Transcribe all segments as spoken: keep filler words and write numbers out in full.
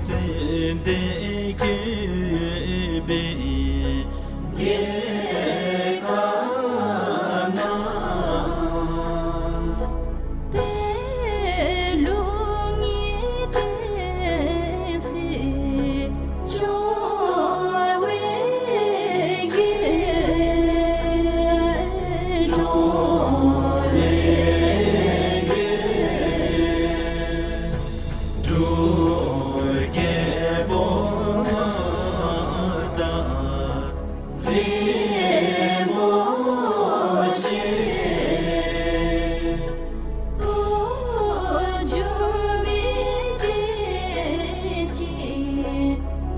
ཙན་དན་བཀོད་པའི་རྒྱལ་ཁབ་ན། པད་ལུང་གི་བསྟན་སྲིད་འབྱུང་བའི་རྒྱལ། འབྱུང་བའི་རྒྱལ། འབྲུག་རྒྱལ་པོ་ང་དང་རིན་པོ་ཆེ། འགོ་འཛུགས་མི་བསྟན་ཅིང་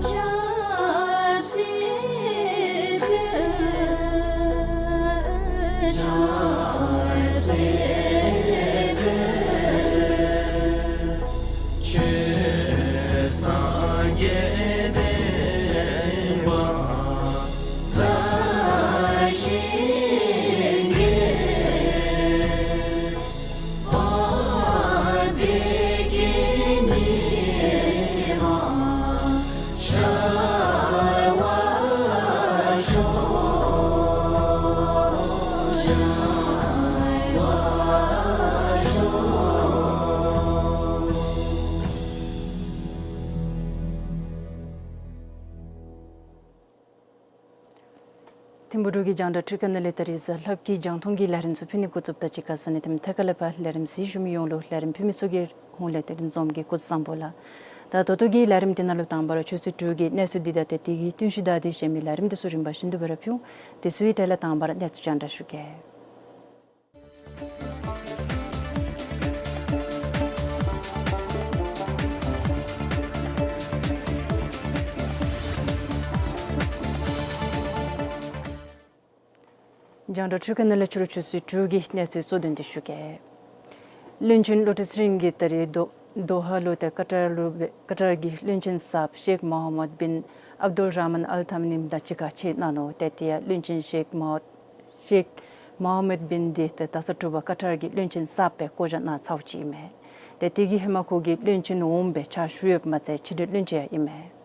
ཆབ་སྲིད་འཕེལ། ཆབ་སྲིད་འཕེལ། ཆོས་སངས་རྒྱས་བསྟན་པ་དར་ཞིང་རྒྱས། བདེ་སྐྱིད་ཉི་མ་ཤར་བར་ཤོག། ཤར་བར་ཤོག། ཐིམ་ཕུག་འབྲུག་གི་རྒྱང་བསྒྲགས་འཕྲུལ་ཁང་ནང་ལས་ད་རིས་གཟའ་ལྷག་པའི་གི་རྒྱང་མཐོང་གི་ལས་རིམ་ཚུ་ཕུལ་ནི་འགོ་བཙུགསཔ་ད་གཅིག་ཁར་ས་གནས་དེ་མཐའ་ཁ་ལས་ཕར་ལས་རིམ་གཟིགས་ཞུ་མི་ཡོངས་ལུ་ལས་རིམ་ཕུལ་མི་ཚུ་གི་ཧོངས་ལས་དེ་རིང་འཛོམས་ཀྱི་སྐུ་གཟུགས་བཟང་པོ་ལགས། ད་ད་ལྟོ་གི་ལས་རིམ་དེ་ནང་ལུ་དང་པ་ར་ཆུ་ཚོད་དྲུག་གི་གནས་ཚུལ་འདི་དང་ཏེ་དེ་གི་བསྟུན་ཞུ་དང་དེ་གཞན་མི་ལས་རིམ་དེ་ཚུ་རིམ་པ་བཞིན་དུ་སྦེ་ར་ཕུལ། དེ་ཚུ་གི་གྲས་ལས་དང་པ་ར་གནས་ཚུལ་རྒྱང་བསྒྲགས་ཞུ་གེ། རྒྱང་བསྒྲགས་འཕྲུལ་ཁང་ནང་ལས་ཕྱི་རུ་ཆུ་ཚོད་དྲུག་གི་གནས་ཚུལ་གཙོ་དོན་དེ་ཞུ་གེ། བློན་ཆེན་བློ་གྲོས་ཚེ་རིང་གིས་ད་རིས་དོ་དོ་ཧ་ལུ་ཏེ་ཀ་ཏར་ལུ་སྦེ་ཀ་ཏར་གྱི་བློན་ཆེན་གསརཔ་ཤེག་མོ་ཧམ་མད་བིན་ཨབ་དུལ་ར་མཱན་ཨལ་ཐ་ནི་དང་གཅིག་ཁར་མཇལ་གནང་ནུག། ཏེ་དེ་ཡང་བློན་ཆེན་ཤེག་མོ་ཤེག་མོ་ཧམ་མད་བིན་འདི་ཏེ་ད་ས་དྲུག་པ་ཀ་ཏར་གྱི་བློན་ཆེན་གསརཔ་སྦེ་བསྐོ་བཞག་གནང་ཚརཝ་ཅིག་ཨིན་མས། ཏེ་དེ་གི་ཧེ་མ་ཁོ་གིས་བློན་ཆེན་འོགམ་སྦེ་ཕྱག་ཞུ་ཡོདཔ་མ་ཚད་ཕྱི་འབྲེལ་བློན་ཆེན་ཡང་ཨིན་མས།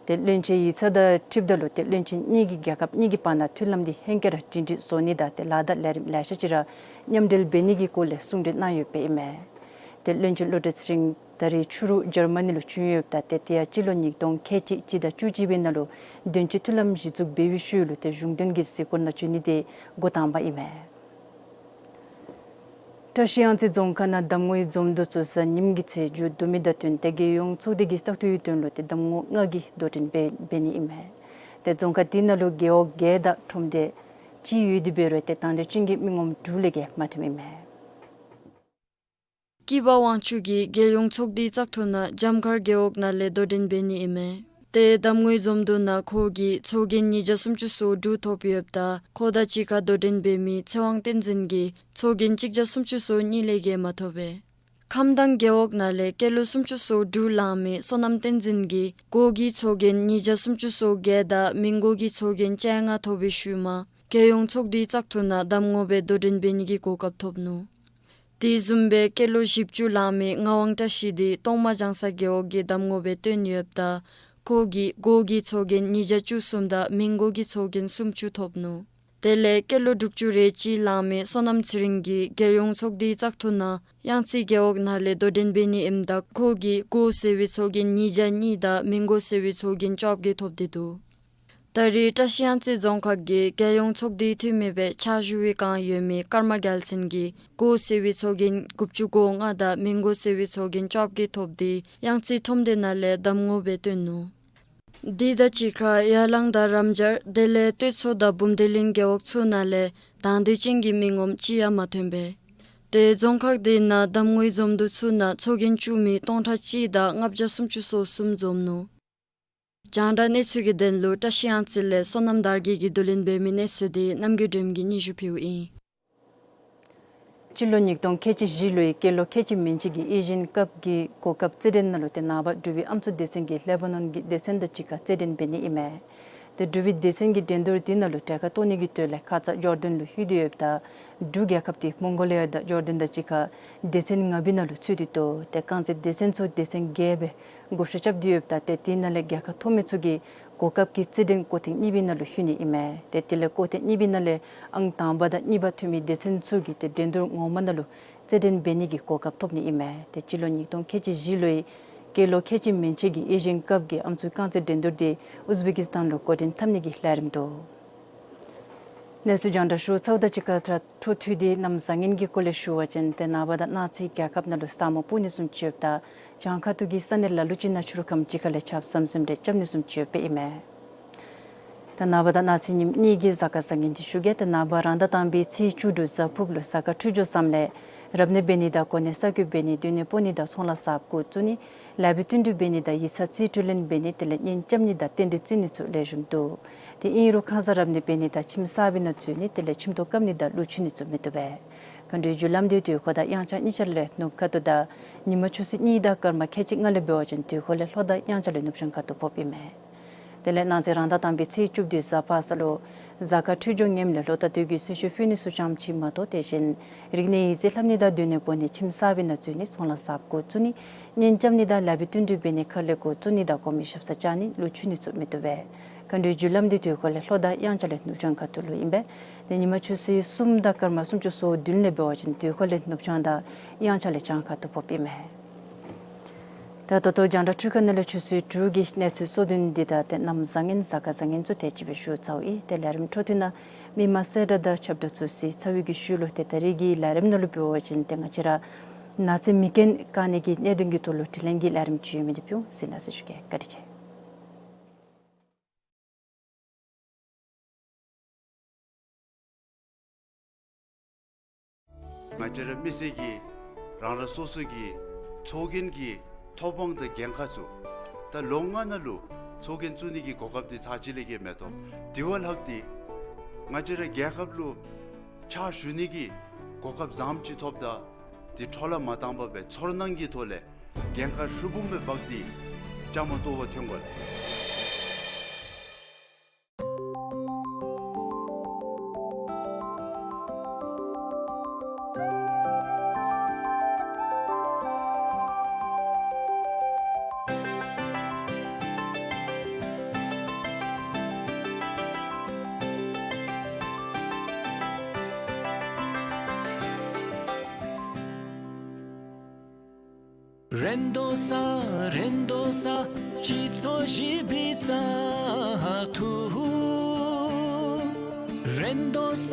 ཏེ་བློན་ཆེན་ཡིག་ཚང་དང་འཁྲིལཝ་ད་ལུ་ཏེ་བློན་ཆེན་གཉིས་ཀྱིས་རྒྱལ་ཁབ་གཉིས་ཀྱི་བར་ན་མཐུན་ལམ་འདི་ཧེང་སྐལ་ར་སྒྲིང་སྒྲིང་བཟོ་ནི་དང་ཏེ་ལཱ་དང་ལས་རིམ་ལེ་ཤ་ཅིག་ར་མཉམ་འབྲེལ་འབད་ནི་གི་སྐོར་ལས་གསུང་གྲོས་གནང་ཡོདཔ་ཨིན་མས། ཏེ་བློན་ཆེན་བློ་གྲོས་ཚེ་རིང་ད་རིས་ཕྱི་རུ་འཇར་མ་ནི་ལུ་བྱོན་ཡོདཔ་ད་ཏེ་དེ་ཡང་སྤྱི་ལོ་ཉིས་སྟོང་ཁལ་གཅིག་གཅིག་དང་བཅུ་གཅིག་པའི་ནང་ལུ་དོན་གཅིག་མཐུན་ལམ་གཞི་བཙུགས་འབད་བའི་ཤུལ་ལུ་ཏེ་གཞུང་དོན་གྱི་གཟིགས་སྐོར་ནང་བྱོན་ནི་དེ་འགོ་དང་པ་ཨིན་མས། བཀྲ་ཤིས་གཡང་རྩེ་རྫོང་ཁག་ནང་གདམ་ངོའི་འཛོམས་འདུ་ཚུ་གཟའ་ཉིམ་གི་ཚེས་མཇུག་བསྡུ་མི་དང་བསྟུན་ཏེ་རྒྱལ་ཡོངས་ཚོགས་སྡེ་གི་བཙག་འཐུའི་དོན་ལུ་ཏེ་གདམ་ངོ་ལྔ་གིས་དོ་འགྲན་འབད་འབད་ནི་ཨིན་མས། ཏེ་རྫོང་ཁག་དེ་ནང་ལུ་རྒེད་འོག་བརྒྱད་དང་ཁྲོམ་སྡེ་གཅིག་ཡོད་དེ་འབད་རུང་ཏེ་དང་འདོད་ཅན་གྱི་མི་ངོམ་དྲུག་ལས་བརྒལ་མ་ཐོནམ་ཨིན་མས། སྐྱིད་པ་དབང་ཕྱུག་གིས་རྒྱལ་ཡོངས་ཚོགས་སྡེའི་བཙག་འཐུ་ནང་འཇམ་མཁར་རྒེད་འོག་ནང་ལས་དོ་འགྲན་འབད་ནི་ཨིན་མས། ཏེ་གདམ་ངོའི་འཛོམས་འདུ་ནང་ཁོ་གིས་ཚོགས་རྒྱན་ཉིས་བརྒྱ་སུམ་ཅུ་སོ་དྲུག་ཐོབ་ཡོདཔ་ད་ཁོ་དང་གཅིག་ཁར་དོ་འགྲན་འབད་མི་ཚེ་དབང་བསྟན་འཛིན་གྱིས་ཚོགས་རྒྱན་གཅིག་བརྒྱ་སུམ་ཅུ་སོ་གཉིས་ལས་བརྒལ་མ་ཐོབ་པས། ཁམས་དྭངས་རྒེད་འོག་ནང་ལས་སྐྱེས་ལོ་སུམ་ཅུ་སོ་དྲུག་ལང་མི་བསོད་ནམས་བསྟན་འཛིན་གྱིས་སྒོ་གི་ཚོགས་རྒྱན་ཉིས་བརྒྱ་སུམ་ཅུ་སོ་བརྒྱད་དང་མི་སྒོ་གི་ཚོགས་རྒྱན་བཅོ་ལྔ་ཐོབ་པའི་ཤུལ་མ་རྒྱལ་ཡོངས་ཚོགས་སྡེའི་བཙག་འཐུ་ནང་གདམ་ངོ་སྦེ་དོ་འགྲན་འབད་ནི་གི་གོ་སྐབས་ཐོབ་ནུག། དེ་བཟུམ་སྦེ་སྐྱེས་ལོ་བཞི་བཅུ་ལང་མི་ངག་དབང་བཀྲ་ཤིས་འདི་གཏོང་མ་ལྗང་ས་རྒེད་འོག་གི་གདམ་ངོ་སྦེ་བཏོན་ཡོདཔ་ད་ཁོ་གིས་སྒོ་གི་ཚོགས་རྒྱན་ཉིས་བརྒྱ་བཅུ་གསུམ་དང་མི་སྒོ་གི་ཚོགས་རྒྱན་སུམ་ཅུ་ཐོབ་ནུག། དེ་ལས་སྐྱེས་ལོ་དྲུག་ཅུ་རེ་གཅིག་ལང་མི་བསོད་ནམས་ཚེ་རིང་གིས་རྒྱལ་ཡོངས་ཚོགས་སྡེའི་བཙག་འཐུ་ནང་གཡང་རྩེ་རྒེད་འོག་ནང་ལས་དོ་འགྲན་འབད་ནི་ཨིནམ་ད་ཁོ་གིས་སྒོ་ཟེར་བའི་ཚོགས་རྒྱན་ཉིས་བརྒྱ་གཉིས་དང་མི་སྒོ་ཟེར་བའི་ཚོགས་རྒྱན་བཅོ་བརྒྱད་ཐོབ་སྟེ་འདུག། ད་རེས་བཀྲ་ཤིས་གཡང་རྩེ་རྫོང་ཁག་གི་རྒྱལ་ཡོངས་ཚོགས་སྡེའི་འཐུས་མི་སྦེ་ཕྱག་ཞུ་བའི་བསྒང་ཡོད་མི་ཀརྨ་རྒྱལ་མཚན་གྱིས་སྒོ་ཟེར་བའི་ཚོགས་རྒྱན་དགུ་བཅུ་གོ་ལྔ་དང་མི་སྒོ་ཟེར་བའི་ཚོགས་རྒྱན་བཅོ་བརྒྱད་ཐོབ་སྟེ་གཡང་རྩེ་ཁྲོམ་སྡེ་ནང་ལས་གདམ་ངོ་སྦེ་བཏོན་ནུག། དེ་དང་གཅིག་ཁར་ཡ་ལང་དང་རམ་སྦྱར་དེ་ལས་སྟོད་མཚོ་དང་བུམ་སྡེ་གླིང་རྒེད་འོག་ཚུ་ནང་ལས་དང་འདོད་ཅན་གྱི་མི་ངོམ་གཅིག་ཡང་མ་ཐོན་པས། ཏེ་རྫོང་ཁག་དེ་ནང་གདམ་ངོའི་འཛོམས་འདུ་ཚུ་ནང་ཚོགས་རྒྱན་བཙུགས་མི་སྟོང་ཕྲག་གཅིག་དང་ལྔ་བརྒྱ་སུམ་ཅུ་སོ་གསུམ་འཛོམས་ནུག། རྒྱང་བསྒྲགས་གནས་ཚུལ་གྱི་དོན་ལུ་བཀྲ་ཤིས་གཡང་རྩེ་ལས་བསོད་ནམས་དར་རྒྱས་ཀྱིས་བསྡུ་ལེན་འབད་མི་གནས་ཚུལ་འདི་རྣམ་རྒྱལ་སྒྲོལམ་གྱིས་སྙན་ཞུ་ཕུལཝ་ཨིན། སྤྱི་ལོ་ཉིས་སྟོང་ཁལ་གཅིག་བཞི་ལོའི་སྐྱེས་ལོ་ཁལ་གཅིག་མན་ཆད་ཀྱི་ཨེ་ཤི་ཡན་ཀབ་ཀྱི་གོ་སྐབས་རྩེད་འགྲན་ནང་ལུ་ཏེ་ནངས་པ་འབྲུག་པའི་ཨམ་སྲུ་སྡེ་ཚན་གྱིས་ལེ་བྷ་ནོན་གྱི་སྡེ་ཚན་དང་གཅིག་ཁར་རྩེད་འགྲན་འབད་ནི་ཨིན་མས། ཏེ་འབྲུག་པའི་སྡེ་ཚན་གྱི་འགྲན་བསྡུར་འདི་ནང་ལུ་གྲལ་ཁར་གཏོགས་ནི་གི་དོན་ལས་ཁ་ཙ་ཇོར་ཌན་ལུ་ལྷོད་དེ་ཡོདཔ་ད་འབྲུག་རྒྱལ་ཁབ་འདི་མོང་གོ་ལི་ཡ་དང་ཇོར་ཌན་དང་གཅིག་ཁར་སྡེ་ཚན་ལྔ་པའི་ནང་ལུ་ཚུད་དེ་འདུག། ཏེ་རྐང་རྩེད་སྡེ་ཚན་ཚུ་སྡེ་ཚན་བརྒྱད་སྦེ་བགོ་བཤའ་རྐྱབ་སྟེ་ཡོདཔ་ད་ཏེ་དེ་ནང་ལས་རྒྱལ་ཁ་ཐོབ་མི་ཚུ་གིས་གོ་སྐབས་ཀྱི་རྩེད་འགྲན་སྐོར་ཐེངས་གཉིས་པའི་ནང་ལུ་ལྷོད་ནི་ཨིན་མས། ཏེ་དེ་ལས་སྐོར་ཐེངས་གཉིས་པའི་ནང་ལས་ཨང་དང་པ་དང་གཉིས་པ་ཐོན་མི་སྡེ་ཚན་ཚུ་གིས་ཏེ་འགྲན་བསྡུར་ངོ་མ་ནང་ལུ་རྩེད་འགྲན་འབད་ནི་གི་གོ་སྐབས་ཐོབ་ནི་ཨིན་མས། ཏེ་སྤྱི་ལོ་ཉིས་སྟོང་ཁལ་གཅིག་བཞི་ལོའི་སྐྱེས་ལོ་ཁལ་གཅིག་མན་ཆད་ཀྱི་ཨེ་ཤི་ཡན་ཀབ་ཀྱི་ཨམ་སྲུའི་རྐང་རྩེད་འགྲན་བསྡུར་འདི་ཨུ་ཛི་བེ་ཀི་སི་ཐན་ལུ་འགོ་འདྲེན་འཐབ་ནི་གི་ལས་རིམ་འདུག། གནས་ཚུལ་རྒྱང་བསྒྲགས་ཞུ་ཚརཝ་དང་གཅིག་ཁར་ད་འཕྲོ་མཐུད་དེ་གནམ་བཟང་ངན་གྱི་སྐོར་ལས་ཞུ་བ་ཅིན་ཏེ་ནངས་པ་དང་གནངས་ཚེ་རྒྱལ་ཁབ་ནང་ལུ་ས་སྨུག་སྤུབ་ནི་བཟུམ་ཅིག་ཡོདཔ་ད་བྱང་ཁ་ཐུག་གི་ས་གནས་ལ་ལུ་ཅིག་ནང་ཆུ་རུད་ཁམས་གཅིག་ཁ་ལས་ཆརཔ་ཟམ་ཟིམ་རེ་རྐྱབ་ནི་བཟུམ་ཅིག་ཡོདཔ་ཨིན་མས། ད་ནངས་པ་དང་གནངས་ཚེ་ཉིནམ་གཉིས་ཀྱི་གཟའ་སྐར་བཟང་ངན་འདི་ཞུ་གེ། ད་ནངས་པ་རང་ཟླ་དང་པའི་ཚེས་བཅུ་དྲུག་གཟའ་ཕུརཔ་ལུ་གཟའ་སྐར་འཕྲོད་སྦྱོར་བཟངམ་ལས་རབ་གནས་འབད་ནི་དང་གོ་གནས་གསར་བསྐོ་འབད་ནི་སྡོད་གནས་སྤོ་ནི་དང་ཚོང་ལཱ་གསརཔ་འགོ་བཙུགས་ནི་ལེགས་པའི་བསྟུན་གྲོས་འབད་ནི་དང་ཡིག་ཚང་རྩིས་སྤྲོད་ལེན་འབད་ནི་དེ་ལས་གཉེན་རྐྱབ་ནི་དང་རྟེན་འབྲེལ་བརྩི་ནི་ཚུ་ལེགས་ཤོམ་འདུག། ཏེ་ཨིན་རུང་ཁང་གསར་རབ་གནས་འབད་ནི་དང་ཁྱིམ་གསར་པའི་ནང་འཛུལ་ནི་དེ་ལས་ཁྱིམ་ཐོག་བཀབ་ནི་དང་ལུག་འཁྱུ་ནི་ཚུ་མི་བཏུབ་པས། མཁའ་འགྲོའི་རྒྱུ་ལམ་འདི་དུས་འཁོར་དང་དབྱངས་འཆར་གཉིས་ཆ་ལས་ནུབ་ཁ་ཐུག་དང་ཉིན་མ་ཆུ་ཚོད་གཉིས་དང་སྐར་མ་ཁལ་གཅིག་ལྔ་ལས་འབད་བ་ཅིན་དུས་འཁོར་ལས་ལྷོ་དང་དབྱངས་འཆར་ལས་ནུབ་བྱང་ཁ་ཐུག་ཕོགཔ་ཨིན་མས། དེ་ལས་གནངས་ཚེ་རང་ཟླ་དང་པའི་ཚེས་བཅུ་བདུན་གཟའ་ཕག་ཚ་ལུ་གཟའ་སྐར་འཕྲོད་སྦྱོར་ངནམ་ལས་ལོ་ཟླ་དུས་ཀྱི་གསོལ་མཆོད་ཕུལ་ནི་ཚུ་ཙམ་ཅིག་མ་གཏོགས་དེ་བཞིན་རིག་གནས་ཡིག་རྩིས་ལྷབ་ནི་དང་སྡོད་གནས་སྤོ་ནི་ཁྱིམ་གསར་པའི་ནང་འཛུལ་ནི་ཚོང་ལཱ་གསརཔ་འགོ་བཙུགས་ནི་གཉེན་རྐྱབ་ནི་དང་ལེགས་པའི་བསྟུན་གྲོས་འབད་ནི་ཁ་ལས་འགོ་བཙུགས་ནི་དང་གོང་མའི་ཞབས་སར་བཅར་ནི་ལུག་འཁྱུ་ནི་ཚུ་མི་བཏུབ་པས། མཁའ་འགྲོའི་རྒྱུ་ལམ་འདི་དུས་འཁོར་ལས་ལྷོ་དང་དབྱངས་འཆར་ལས་ནུབ་བྱང་ཁ་ཐུག་ལུ་ཨིན་པས། ཏེ་ཉིན་མ་ཆུ་ཚོད་གསུམ་དང་སྐར་མ་སུམ་ཅུ་སོ་བདུན་ལས་འབད་བ་ཅིན་དུས་འཁོར་ལས་ནུབ་བྱང་དང་དབྱངས་འཆར་ལས་བྱང་ཁ་ཐུག་ཕོགཔ་ཨིན་མས། ད་ད་ལྟོ་རྒྱང་བསྒྲགས་འཕྲུལ་ཁང་ནང་ལས་ཆུ་ཚོད་དྲུག་གི་གནས་ཚུལ་གཙོ་དོན་འདི་དང་ཏེ་གནམ་བཟང་ངན་གཟའ་སྐར་བཟང་ངན་ཚུ་དེ་ཅིག་སྦེ་ཞུ་ཚརཝ་ཨིན། ཏེ་ལས་རིམ་འཕྲོ་མཐུད་ནང་མི་མང་གསལ་བསྒྲགས་དང་ཁྱབ་བསྒྲགས་ཚུ་གཟིགས་ཚར་བའི་གི་ཤུལ་ལུ་ཏེ་ད་རིས་ཀྱི་ལས་རིམ་ནང་ལུ་འབད་བ་ཅིན་ཏེ་ང་བཅས་ར་ནགས་ཚལ་མེ་རྐྱེན་བཀག་ནི་གི་གནད་དོན་གྱི་ཐོག་ལུ་དྲི་ལན་གྱི་ལས་རིམ་ཅིག་ཡོད་མི་འདི་ཕུལ་གཟིགས་གནང་ཟེར་ཞུ་གེ། བཀའ་དྲིན་ཆེ། ང་བཅས་ར་མི་སེར་གྱིས་རང་རང་སོ་སོ་གི་ཚོགས་རྒྱན་གྱི་ཐོབ་དབང་དང་འགན་ཁག་ཚུ་ད་ལོ་ལྔ་ནང་ལུ་ཚོགས་རྒྱན་བཙུགས་ནི་གི་གོ་སྐབས་འདི་ཚར་གཅིག་ལས་བརྒལ་མེད་དོ། དེ་བ་ལྷག་སྟེ་ང་བཅས་ར་རྒྱལ་ཁབ་ལུ་ཕྱག་ཞུ་ནི་གི་གོ་སྐབས་བཟངམ་ཅིག་ཐོབ་ད་དེ་འཕྲོ་བརླག་མ་བཏང་པར་སྦེ་ཚོར་སྣང་གི་ཐོག་ལས་འགན་ཁག་ལྷུན་འབུམ་སྦེ་འབག་སྟེ་བཅའ་མར་གཏོགས་པར་འཐོན་དགོ་ལགས། རེ་དོ་ས་རེ་དོ་ས་སྤྱི་ཚོགས་ཞི་བའི་རྩ་འཐུ། རེ་དོ་ས་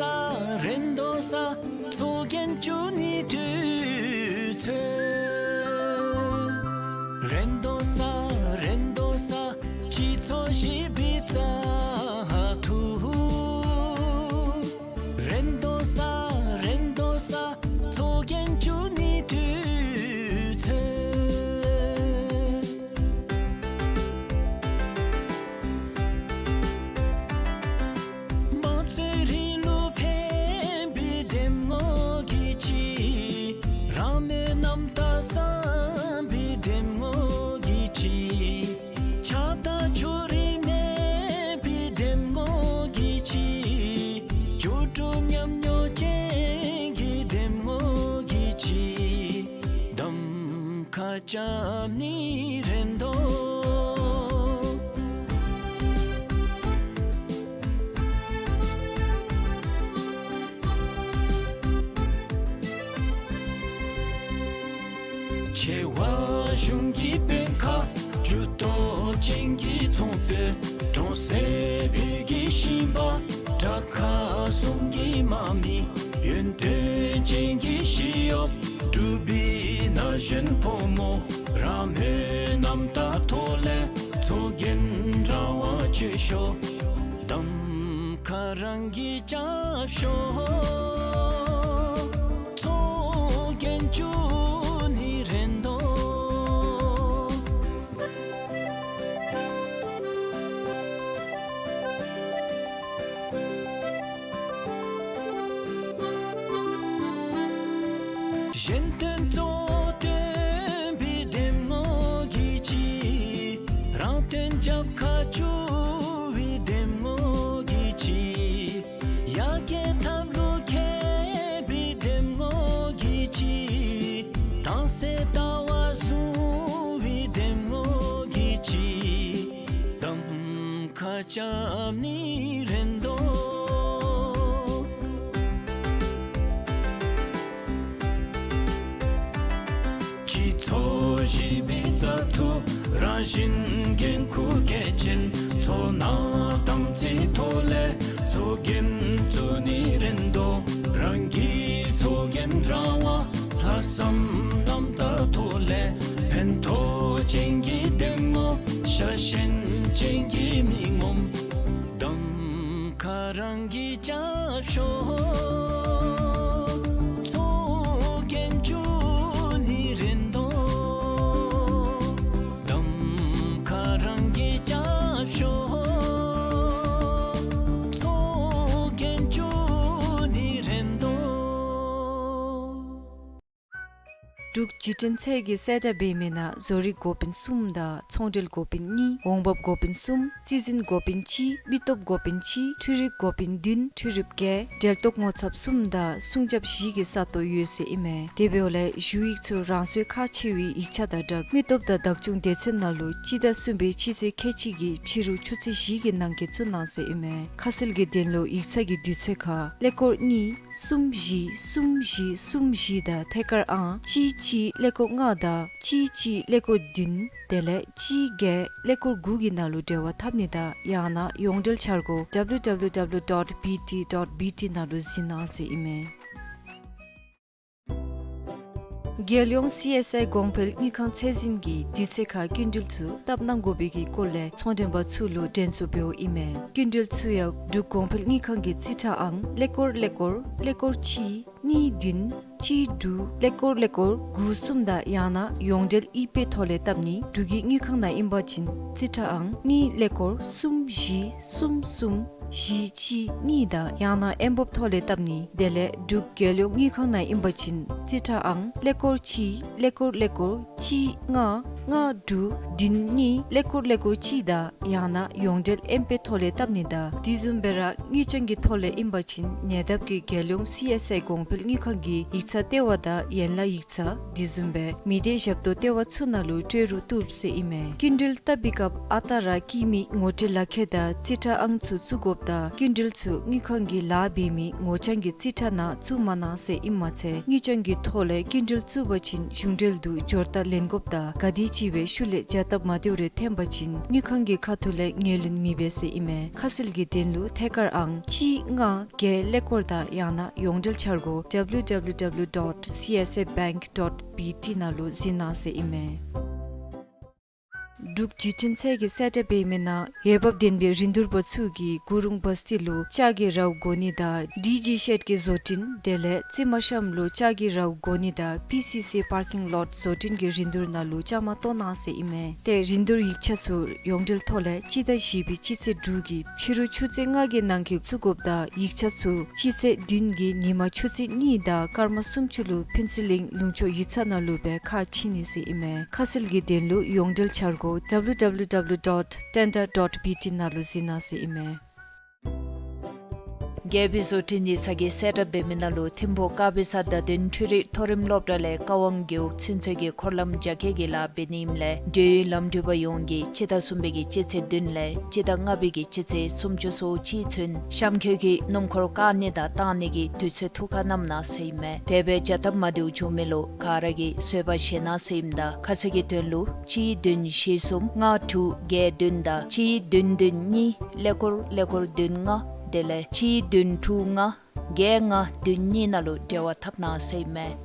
རེ་དོ་ས་ཚོགས་རྒྱན་བཙུགས་ནི་དུས་ཚོད། རེ་དོ་ས་རེ་དོ་ས་སྤྱི་ཚོགས་ཞི་བའི་རྩ་འཐུ། རེ་དོ་ས་རེ་དོ་ས་ཚོགས་རྒྱན་བཙུགས་ནི་དུས་ཚོད། དམངས་གཙོའི་རིང་ལུགས་ཕན་པའི་འདེམས་ངོ་གི་ཆེད། རང་མོས་རྣམ་དག་བསམ་པའི་འདེམས་ངོ་གི་ཆེད། ཆགས་སྡང་ཕྱོགས་རིས་མེད་པའི་འདེམས་ངོ་གི་ཆེད། འགྱུར་འགྲོས་ཉམས་མྱོང་ཅན་གྱི་འདེམས་ངོ་གི་ཆེད། གདམ་ཁ་རྐྱབ་ནི་རེ་དོ། ཆེ་བ་གཞུང་གི་དཔོན་ཁག། ཇུས་གཏོགས་ཅན་གྱི་ཚོང་དཔོན། གྲོང་གསེབ་བོད་ཀྱི་ཞིང་པ། དྲག་ཁག་གསུམ་གྱི་དམག་མི། ཡོན་ཏན་ཅན་གྱི་ཞི་གཡོགཔ། འབྲུག་པའི་ན་གཞོན་ཕོ་མོ། རང་མོས་རྣམ་དག་ཐོག་ལས་ཚོགས་རྒྱན་རང་དབང་སྤྱོད་ཤོག། གདམ་ཁ་རང་གིས་རྐྱབ་ཤོག། ཚོགས་རྒྱན་བཙུགས་ནི་རེ་དོ། གཞན་དོན་གཙོ་བོར་བཏོན་པའི་འདེམས་ངོ་གི་ཆེད། རང་དོན་རྒྱབ་ཁར་བསྐྱུར་བའི་འདེམས་ རྐྱབ་ནི་རན་དོ། སྤྱི་ཚོགས་བཞི་པའི་བཙག་འཐུ་རང་བཞིན་འགན་ཁུར་གལ་ཆེན་ཚོགས་གནང་དམ་ཚིག་ཐོག་ལས་ཚོགས་རྒྱན་བཙུགས་ནི་རན་དོ། རང་གི་ཚོགས་རྒྱན་རང་དབང་ལྷག་བསམ་རྣམ་དག་ཐོག་ལས་ཕན་ཐོགས་ཅན་གྱི་འདེམས་ངོ་ཤ་ཞེན་ཅན་གྱི་མི་ངོམ་གདམ་ཁ་རང་གིས་རྐྱབ་ཤོག། ཚོགས་རྒྱན་བཙུགས་ནི་རན་དོ། གདམ་ཁ་རང་གིས་རྐྱབ་ཤོག། ཚོགས་རྒྱན་བཙུགས་ནི་རན་དོ། འབྲུག་བརྒྱུད་འཕྲིན་ཚད་ཀྱི་གསལ་བསྒྲགས་འབད་མི་ནང་བཟོ་རིག་འགོ་དཔོན་གསུམ་དང་ཚོང་འབྲེལ་འགོ་དཔོན་གཉིས། འོང་འབབ་འགོ་དཔོན་གསུམ། རྩིས་འཛིན་འགོ་དཔོན་གཅིག། མི་སྟོབས་འགོ་དཔོན་གཅིག། འཕྲུལ་རིག་འགོ་དཔོན་བདུན། འཕྲུལ་རིག་བརྒྱད། འབྲེལ་གཏོགས་ངོ་ཚབ་གསུམ་དང་སྲུང་སྐྱོབ་བཞི་གི་ས་སྟོང་ཡོད་ཟེར་ཨིན་མས། དེ་འབདཝ་ལས་ཞུ་ཡིག་ཚུ་རང་སོའི་ཁག་ཆེ་བའི་ཡིག་ཆ་དང་སྦྲགས་མི་སྟོབས་དང་བདག་སྐྱོང་སྡེ་ཚན་ནང་ལུ་སྤྱི་ཟླ་གསུམ་པའི་སྤྱི་ཚེས་ཁལ་གཅིག་གི་ཕྱི་རུ་ཆུ་ཚོད་བཞི་གི་ནང་འཁོད་བཙུགས་གནང་ཟེར་ཨིན་མས། ཁ་གསལ་གྱི་དོན་ལུ་ཡིག་ཚང་གི་དུས་ཚོད་ཁར་ཀླད་ཀོར་གཉིས་གསུམ་བཞི་གསུམ་བཞི་གསུམ་བཞི་དང་ཐད་ཀར་ཨང་གཅིག་གཅིག་ཀླད་ཀོར་ལྔ་དང་གཅིག་གཅིག་ཀླད་ཀོར་བདུན་དེ་ལས་གཅིག་བརྒྱད་ཀླད་ཀོར་དགུ་གི་ནང་ལུ་འབྲེལ་བ་འཐབ་ནི་དང་ཡང་ན་ཡོངས་འབྲེལ་འཆར་སྒོ་W W W dot B T dot B T ནང་ལུ་གཟིགས་གནང་ཟེར་ཨིན་མས། རྒྱལ་ཡོངས་སི་ཨེསི་ཨའི་གོང་འཕེལ་དངུལ་ཁང་ཚད་འཛིན་གྱིས་དུས་ཚོད་ཁར་སྐྱིན་འགྲུལ་ཚུ་བཏབ་གནང་དགོ་པའི་གི་སྐོར་ལས་ཚོང་མགྲོན་པ་ཚུ་ལུ་དྲན་གསོ་འབདཝ་ཨིན་མས། སྐྱིན་འགྲུལ་ཚུ་ཡང་འབྲུག་གོང་འཕེལ་དངུལ་ཁང་གི་རྩིས་ཁྲ་ཨང་ཀླད་ཀོར་ཀླད་ཀོར་ཀླད་ཀོར་གཅིག་གཉིས་བདུན་གཅིག་དྲུག་ཀླད་ཀོར་ཀླད་ཀོར་དགུ་གསུམ་དང་ཡང་ན་ཡོངས་འབྲེལ་ཨི་པེ་ཐོག་ལས་བཏབ་ནི། འབྲུག་གི་དངུལ་ཁང་ནང་ཨིན་པ་ཅིན་རྩིས་ཁྲ་ཨང་གཉིས་ཀླད་ཀོར་གསུམ་བཞི་གསུམ་གསུམ་བཞི་གཅིག་གཉིས་དང་ཡང་ན་ཨེམ་བོབ་ཐོག་ལས་བཏབ་ནི། དེ་ལས་འབྲུག་རྒྱལ་ཡོངས་དངུལ་ཁང་ནང་ཨིན་པ་ཅིན་རྩིས་ཁྲ་ཨང་ཀླད་ཀོར་གཅིག་ཀླད་ཀོར་ཀླད་ཀོར་གཅིག་ལྔ་ལྔ་དྲུག་བདུན་གཉིས་ཀླད་ཀོར་ཀླད་ཀོར་གཅིག་དང་ཡང་ན་ཡོངས་འབྲེལ་ཨེམ་པེ་ཐོག་ལས་བཏབ་ནི་དང་དེ་བཟུམ་སྦེ་ར་དངུལ་བྱང་གི་ཐོག་ལས་ཨིན་པ་ཅིན་ཉེ་འདབས་ཀྱི་རྒྱལ་ཡོངས་སི་ཨེསི་ཨའི་གོང་འཕེལ་དངུལ་ཁང་གི་ཡིག་ཚང་ལྟེ་བ་དང་ཡན་ལག་ཡིག་ཚང་དེ་བཟུམ་སྦེ་མི་སྡེ་ཞབས་ཏོག་ལྟེ་བ་ཚུ་ནང་ལུ་སྤྲོད་རུ་བཏུབ་ཟེར་ཨིན་མས། སྐྱིན་འགྲུལ་བཏབ་པའི་སྐབས་ཨ་རྟག་ར་སྐྱེད་མོས་ངོ་སྤྲོད་ལག་ཁྱེར་དང་རྩིས་ཁྲ་ཨང་ཚུ་བཙུགས་དགོཔ་དང་སྐྱིན་འགྲུལ་ཚུ་དངུལ་ཁང་གི་ལཱ་འབད་མི་ངོ་བྱང་གི་རྩིས་ཁྲ་ནང་བཙུགས་མ་གནང་ཟེར་ཨིནམ་མ་ཚད་དངུལ་བྱང་གི་ཐོག་ལས་སྐྱིན་འགྲུལ་བཙུགས་པ་ཅིན་གཞུང་འབྲེལ་དུ་འབྱོར་རྟགས་ལེན་དགོཔ་དང་ག་དེམ་ཅིག་སྦེ་ཤུལ་ལས་བྱ་སྟབས་མ་བདེཝ་རེ་འཐོན་པ་ཅིན་དངུལ་ཁང་གི་ཁ་ཐུག་ལས་ངོས་ལེན་མི་འབད་ཟེར་ཨིན་མས། ཁ་གསལ་གྱི་དོན་ལུ་ཐད་ཀར་ཨང་གཅིག་ལྔ་བརྒྱད་ཀླད་ཀོར་དང་ཡང་ན་ཡོངས་འབྲེལ་འཆར་སྒོ་W W W dot C S A bank dot B T ནང་ལུ་གཟིགས་གནང་ཟེར་ཨིན་མས། འབྲུག་བརྒྱུད་འཕྲིན་ཚད་ཀྱི་གསལ་བསྒྲགས་འབད་མི་ནང་འོས་འབབ་ལྡན་པའི་རིན་བསྡུར་པ་ཚུ་གིས་གུ་རུང་བ་སྟི་ལུ་ལྕགས་ཀྱི་རཝ་དགོ་ནི་དང་ཌི་ཇི་ཤེཌ་ཀྱི་བཟོ་སྐྲུན་དེ་ལས་རྩི་མ་ཤམ་ལུ་ལྕགས་ཀྱི་རཝ་དགོ་ནི་དང་པི་སི་སི་པར་ཀིང་ལོཊ་བཟོ་སྐྲུན་གྱི་རིན་བསྡུར་ནང་ལུ་བཅའ་མར་གཏོགས་གནང་ཟེར་ཨིན་མས། ཏེ་རིན་བསྡུར་ཡིག་ཆ་ཚུ་ཡོངས་འབྲེལ་ཐོག་ལས་སྤྱི་ཟླ་བཞི་པའི་སྤྱི་ཚེས་དྲུག་གི་ཕྱི་རུ་ཆུ་ཚོད་ལྔ་གི་ནང་འཁོད་བཙུགས་དགོཔ་དང་ཡིག་ཆ་ཚུ་སྤྱི་ཚེས་བདུན་གྱི་ཉིན་མ་ཆུ་ཚོད་གཉིས་དང་སྐར་མ་སུམ་ཅུ་ལུ་ཕུན་ཚོགས་ལུང་ཕྱོགས་ཡིག་ཚང་ནང་ལུ་སྦེ་ཁ་ཕྱེ་ནི་ཟེར་ཨིན་མས། ཁ་གསལ་གྱི་དོན་ལུ་ཡོངས་འབྲེལ་འཆར་སྒོ་W W W dot tender dot B T ནང་ལུ་གཟིགས་གནང་ཟེར་ཨིན་མས། རྒྱལ་པོའི་བཟོ་སྐྲུན་ཡིག་ཚང་གི་གསལ་བསྒྲགས་འབད་མི་ནང་ལུ་ཐིམ་ཕུག་དཀར་སྦི་ས་བརྡ་དོན་འཕྲུལ་རིག་མཐོ་རིམ་སློབ་གྲྭ་ལས་ཀ་ཝང་རྒེད་འོག་ཚུན་ཚོད་ཀྱི་འཁོར་ལམ་རྒྱ་སྐྱེད་ཀྱི་ལཱ་འབད་ནི་ཨིནམ་ལས་འབྲེལ་ཡོད་ལམ་འགྲུལ་པ་ཡོངས་ཀྱིས་སྤྱི་ཟླ་གསུམ་པའི་གི་སྤྱི་ཚེས་བདུན་ལས་སྤྱི་ཟླ་ལྔ་པའི་གི་སྤྱི་ཚེས་སུམ་ཅུ་སོ་གཅིག་ཚུན་གཤམ་འཁོད་ཀྱི་སྣུམ་འཁོར་བཀག་ནི་དང་བཏང་ནི་གི་དུས་ཚོད་ཐུགས་ཁར་བསྣམ་གནང་ཟེར་ཨིན་མས། དེ་སྦེ་བྱ་སྟབས་མ་བདེཝ་བྱུང་མི་ལུ་ག་ར་གིས་བཟོད་པ་བཞེས་གནང་ཟེར་ཨིནམ་ད་ཁ་གསལ་གྱི་དོན་ལུ་གཅིག་བདུན་བཞི་གསུམ་ལྔ་དྲུག་བརྒྱད་བདུན་དང་གཅིག་བདུན་བདུན་གཉིས་ཀླད་ཀོར་ཀླད་ཀོར་བདུན་ལྔ་དེ་ལས་གཅིག་བདུན་དྲུག་ལྔ་བརྒྱད་ལྔ་བདུན་གཉིས་ནང་ལུ་འབྲེལ་བ་འཐབ་གནང་ཟེར་ཨིན་མས།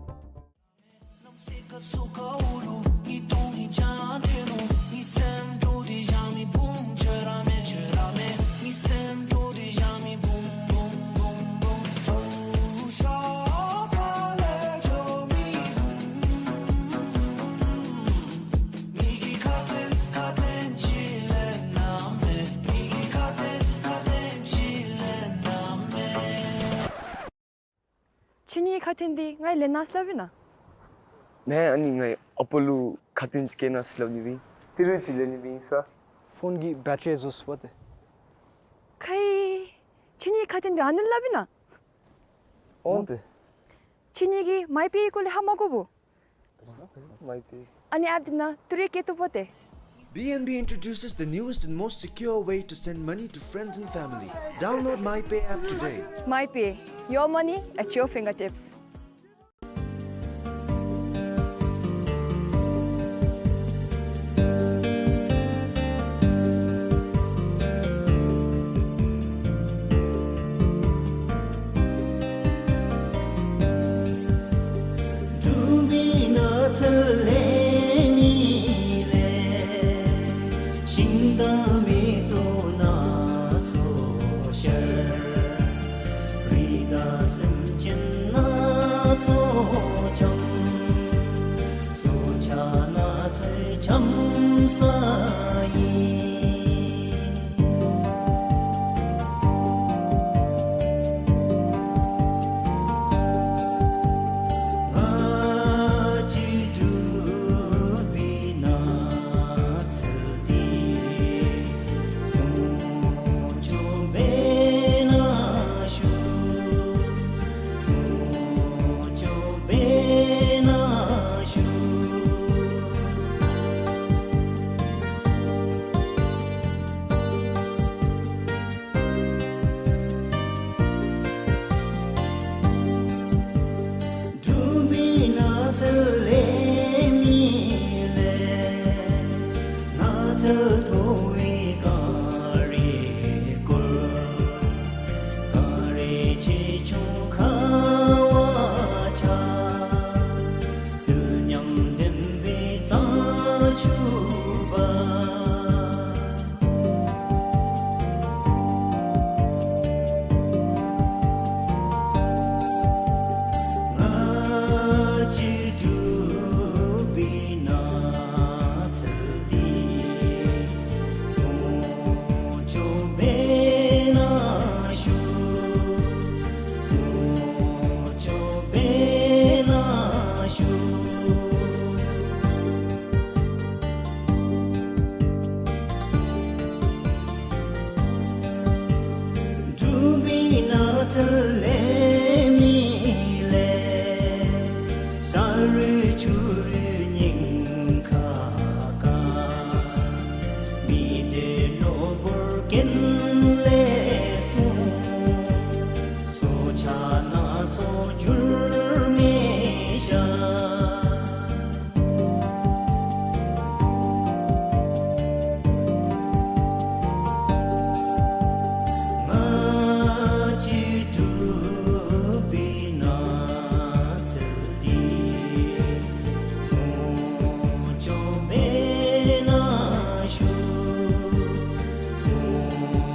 ཁྱེད་གཉིས་ཁ་ཐུག་འདི་ང་ལེན་གནང་ཟེར་སླབ་ཨིན་ན། མེན་ཨ་ནི་ང་ཨ་པ་ལུ་ཁ་ཐུག་ཅིག་བཀལ་གནང་ཟེར་སླབ་ནི་སྦེ་ཨིན། ཏི་རུ་ཅིག་ལེན་ནི་སྦེ་ཨིན་ས། ཕོན་གྱི་བེ་ཊི་རི་བཟོ་ཚུགས་པ་ཏེ། ཁའི་ཁྱེད་གཉིས་ཁ་ཐུག་འདི་ཨ་ནི་སླབ་ཨིན་ན། འོང་ཏེ། ཁྱེད་གཉིས་ཀྱིས་མའི་པེ་སྐོར་ལས་ཧ་མ་གོ་བོ། མའི་པེ། ཨ་ནི་ཨེཔ་འདི་ནང་ཏི་རུ་བཀལ་བཏུབ་པ་ཏེ། B N B introduces the newest and most secure way to send money to friends and family. Download MyPay app today. MyPay, your money at your fingertips. འབྲུག་པའི་ནགས་ཚལ་ལས་མི་ལས། ཤིང་དང་མེ་ཏོག་སྣ་ཚོགས་ཤར། རི་དྭགས་སེམས་ཅན་སྣ་ཚོགས་འཁྱམས། སྲོག་ཆགས་སྣ་ཚོགས་འཁྱམས་ས་ཡིན། ང་བཅས་འབྲུག་པའི་ནགས་ཚལ་འདི། སྲུང་སྐྱོབ་འབད་ན་ཤོག། སྲུང་སྐྱོབ་འབད་ན་ཤོག། འབྲུག་པའི་ནགས་ཚལ་ལས་མི་ལས། ནགས་ཚལ་མཐོ་བའི་གངས་རི་བསྐོར། གངས་རི་ཆེ་ཆུང་ཁ་བ་ཆགས། བསིལ་ཉམས་ལྡན་པའི་རྩྭ་ཆུ་འབབ། ང་བཅས་འབྲུག་པའི་ནགས་ཚལ་འདི། སྲུང་སྐྱོབ་འབད་ན་ཤོག། སྲུང་སྐྱོབ་འབད་ན་ཤོག། འབྲུག་པའི་ནགས་ཚལ་ལས་མི་ལས། ས་རུད་ཆུ་རུད་ཉེན་ཁ་དཀའ། མི་སྡེ་གློ་བུར་རྐྱེན་ལས་སྲུང་། སྲོག་ཆགས་སྣ་ཚོགས་འགྱུར་མེད་བཞག། ང་བཅས་འབྲུག་པའི་ནགས་ཚལ་འདི། སྲུང་སྐྱོབ་འབད་ན་ཤོག། སྲུང་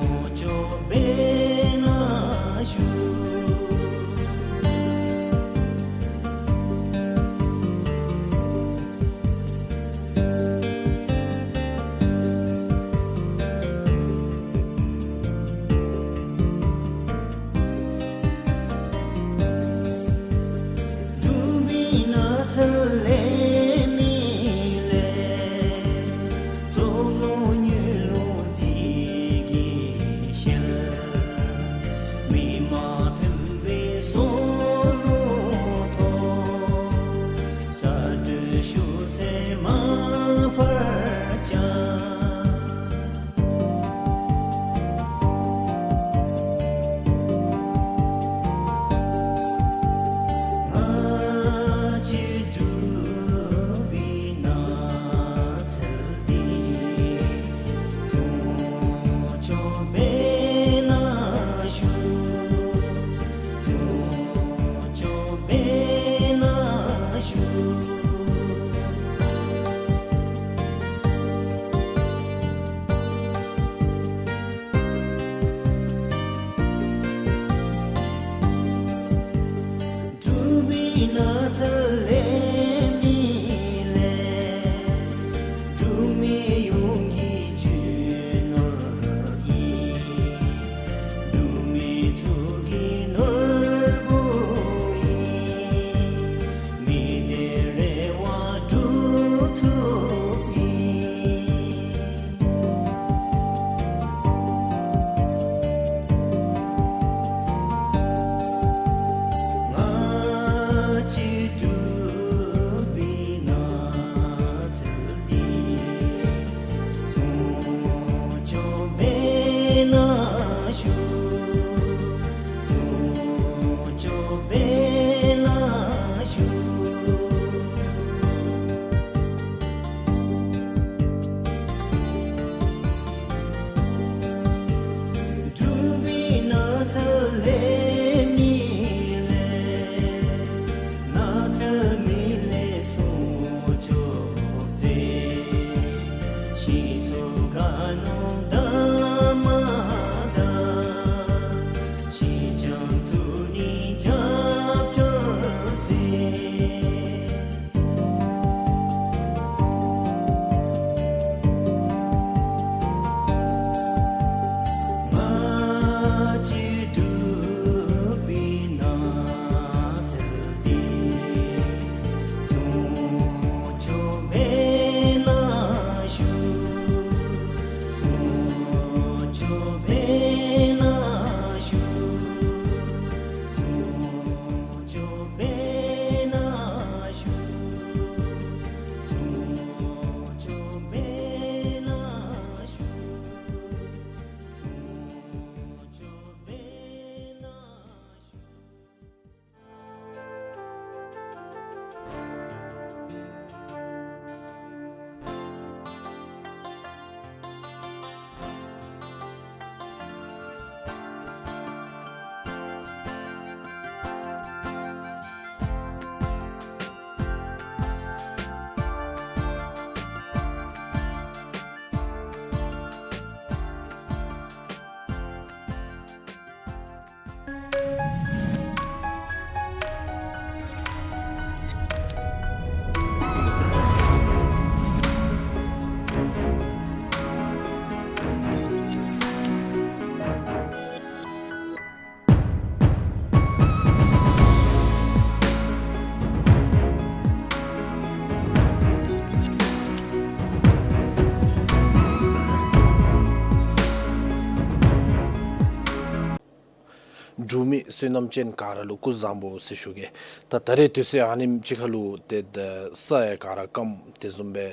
འབྲུག་མི་བསོད་ནམས་ཅན་ག་ར་ལུ་སྐུ་གཟུགས་བཟང་པོ་ཟེར་ཞུ་གེ། ད་ད་རེས་དུས་ཚོད་ཨ་ནེམ་ཅིག་ཁར་ལུ་ཏེ་ད་ས་ཡང་ག་ར་སྐམ། དེ་བཟུམ་སྦེ་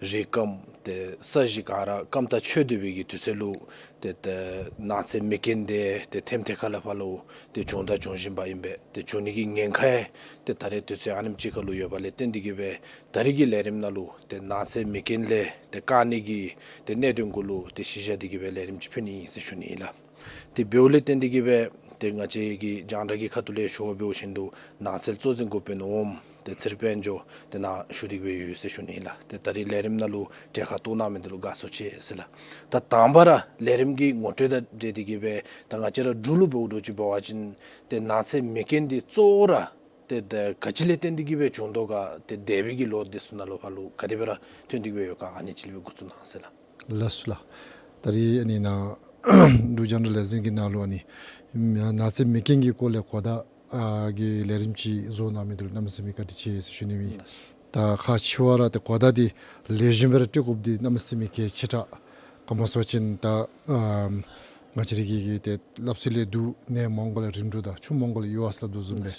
རི་སྐམ། ཏེ་ས་གཞི་ག་ར་སྐམ་ད་ཆོད་སྡོད་པའི་གི་དུས་ཚོད་ལུ་ཏེ་ད་ནགས་ཚལ་མེ་རྐྱེན་འདི་ཏེ་ཐེམ་ཐེ་ཁ་ལས་ཕར་ལུ་ཏེ་བྱུང་ད་འབྱུང་བཞིན་པ་ཨིན་པས། ཏེ་འབྱུང་ནི་གི་ཉེན་ཁ་ཡང་ཏེ་ད་རེས་དུས་ཚོད་ཨ་ནེམ་ཅིག་ཁར་ལུ་ཡོད་པ་ལས་བརྟེན་ཏེ་གིས་སྦེ་ད་རེས་ཀྱི་ལས་རིམ་ནང་ལུ་ཏེ་ནགས་ཚལ་མེ་རྐྱེན་ལས་ཏེ་བཀག་ནི་གི་ཏེ་གནད་དོན་གུ་ལུ་ཏེ་གཞི་བཞག་སྟེ་གིས་སྦེ་ལས་རིམ་ཅིག་ཕུལ་ནི་ཨིན་ཟེར་ཞུ་ནི་ཨིན་ལགས། ཏེ་འབདཝ་ལས་བརྟེན་ཏེ་གིས་སྦེ་ཏེ་ང་བཅས་ཀྱི་རྒྱང་བསྒྲགས་ཀྱི་ཁ་ཐུག་ལས་ཞུ་བ་འབད་བ་ཅིན་ཏེ་ནགས་ཚལ་གཙོ་འཛིན་འགོ་དཔོན་འོགམ་ཏེ་ཚེ་རིང་དཔལ་འབྱོར་དེ་ནཱ་བཞུགས་ཏེ་གིས་སྦེ་ཡོད་ཟེར་ཞུ་ནི་ཨིན་ལགས། ཏེ་ད་རེས་ལས་རིམ་ནང་ལུ་གྲལ་ཁར་གཏོགས་གནང་མི་འདི་ལུ་དགའ་ཚོར་ཆེ་ཟེར་ལགས། ད་དང་པ་ར་ལས་རིམ་གྱི་ངོ་སྤྲོད་དང་འབྲེལ་ཏེ་གིས་སྦེ་ད་ང་བཅས་ར་འབྲུག་ལུ་འབདཝ་འདྲཝ་ཅིག་འབད་བ་ཅིན་ཏེ་ནགས་ཚལ་མེ་རྐྱེན་འདི་གཙོ་བོ་ར་ཏེ་ད་ག་ཅི་ལས་བརྟེན་ཏེ་གིས་སྦེ་བྱུང་དོ་ག། ཏེ་འདས་པའི་གི་ལོ་འདི་ཚུ་ནང་ལུ་ཕར་ལུ་ག་དེ་སྦེ་ར་ཐོན་ཏེ་གིས་སྦེ་ཡོད་ག། ཨ་ནི་ཅིག་ལས་སྦེ་འགོ་བཙུགས་གནང་ཟེར་ལགས། ལགས་སོ་ལགས། ད་རེས་ཨ་ནི་ནཱ་འབྲུག་རྒྱང་བསྒྲགས་ལས་འཛིན་གྱི་ནང་ལུ་ཨ་ནི་ནགས་ཚལ་མེ་རྐྱེན་གྱི་སྐོར་ལས་གོ་བརྡ་ཨ་གི་ལས་རིམ་ཅིག་བཟོ་གནང་མི་འདི་ལུ་གནམ་མེད་ས་མེད་བཀའ་དྲིན་ཆེ་ཟེར་ཞུ་ནི་ཨིན། ད་ཁག་ཆེ་བ་ར་ཏེ་གོ་བརྡ་འདི་ལེགས་ཤོམ་སྦེ་ར་སྤྲོད་དགོཔ་འདི་གནམ་མེད་ས་མེད་གལ་ཆེ་དྲགས། ག་སྨོ་ཟེར་བ་ཅིན་ད་ཨམ་ང་བཅས་ར་གི་གི་ཏེ་སླབ་སྲོལ་ལས་འདུག། གནས་མང་པོ་ལས་རིམ་གྲོ་དང་ཆུ་མང་པོ་ལས་གཡུར་བ་ཟེར་སླབ་དོ་བཟུམ་སྦེ།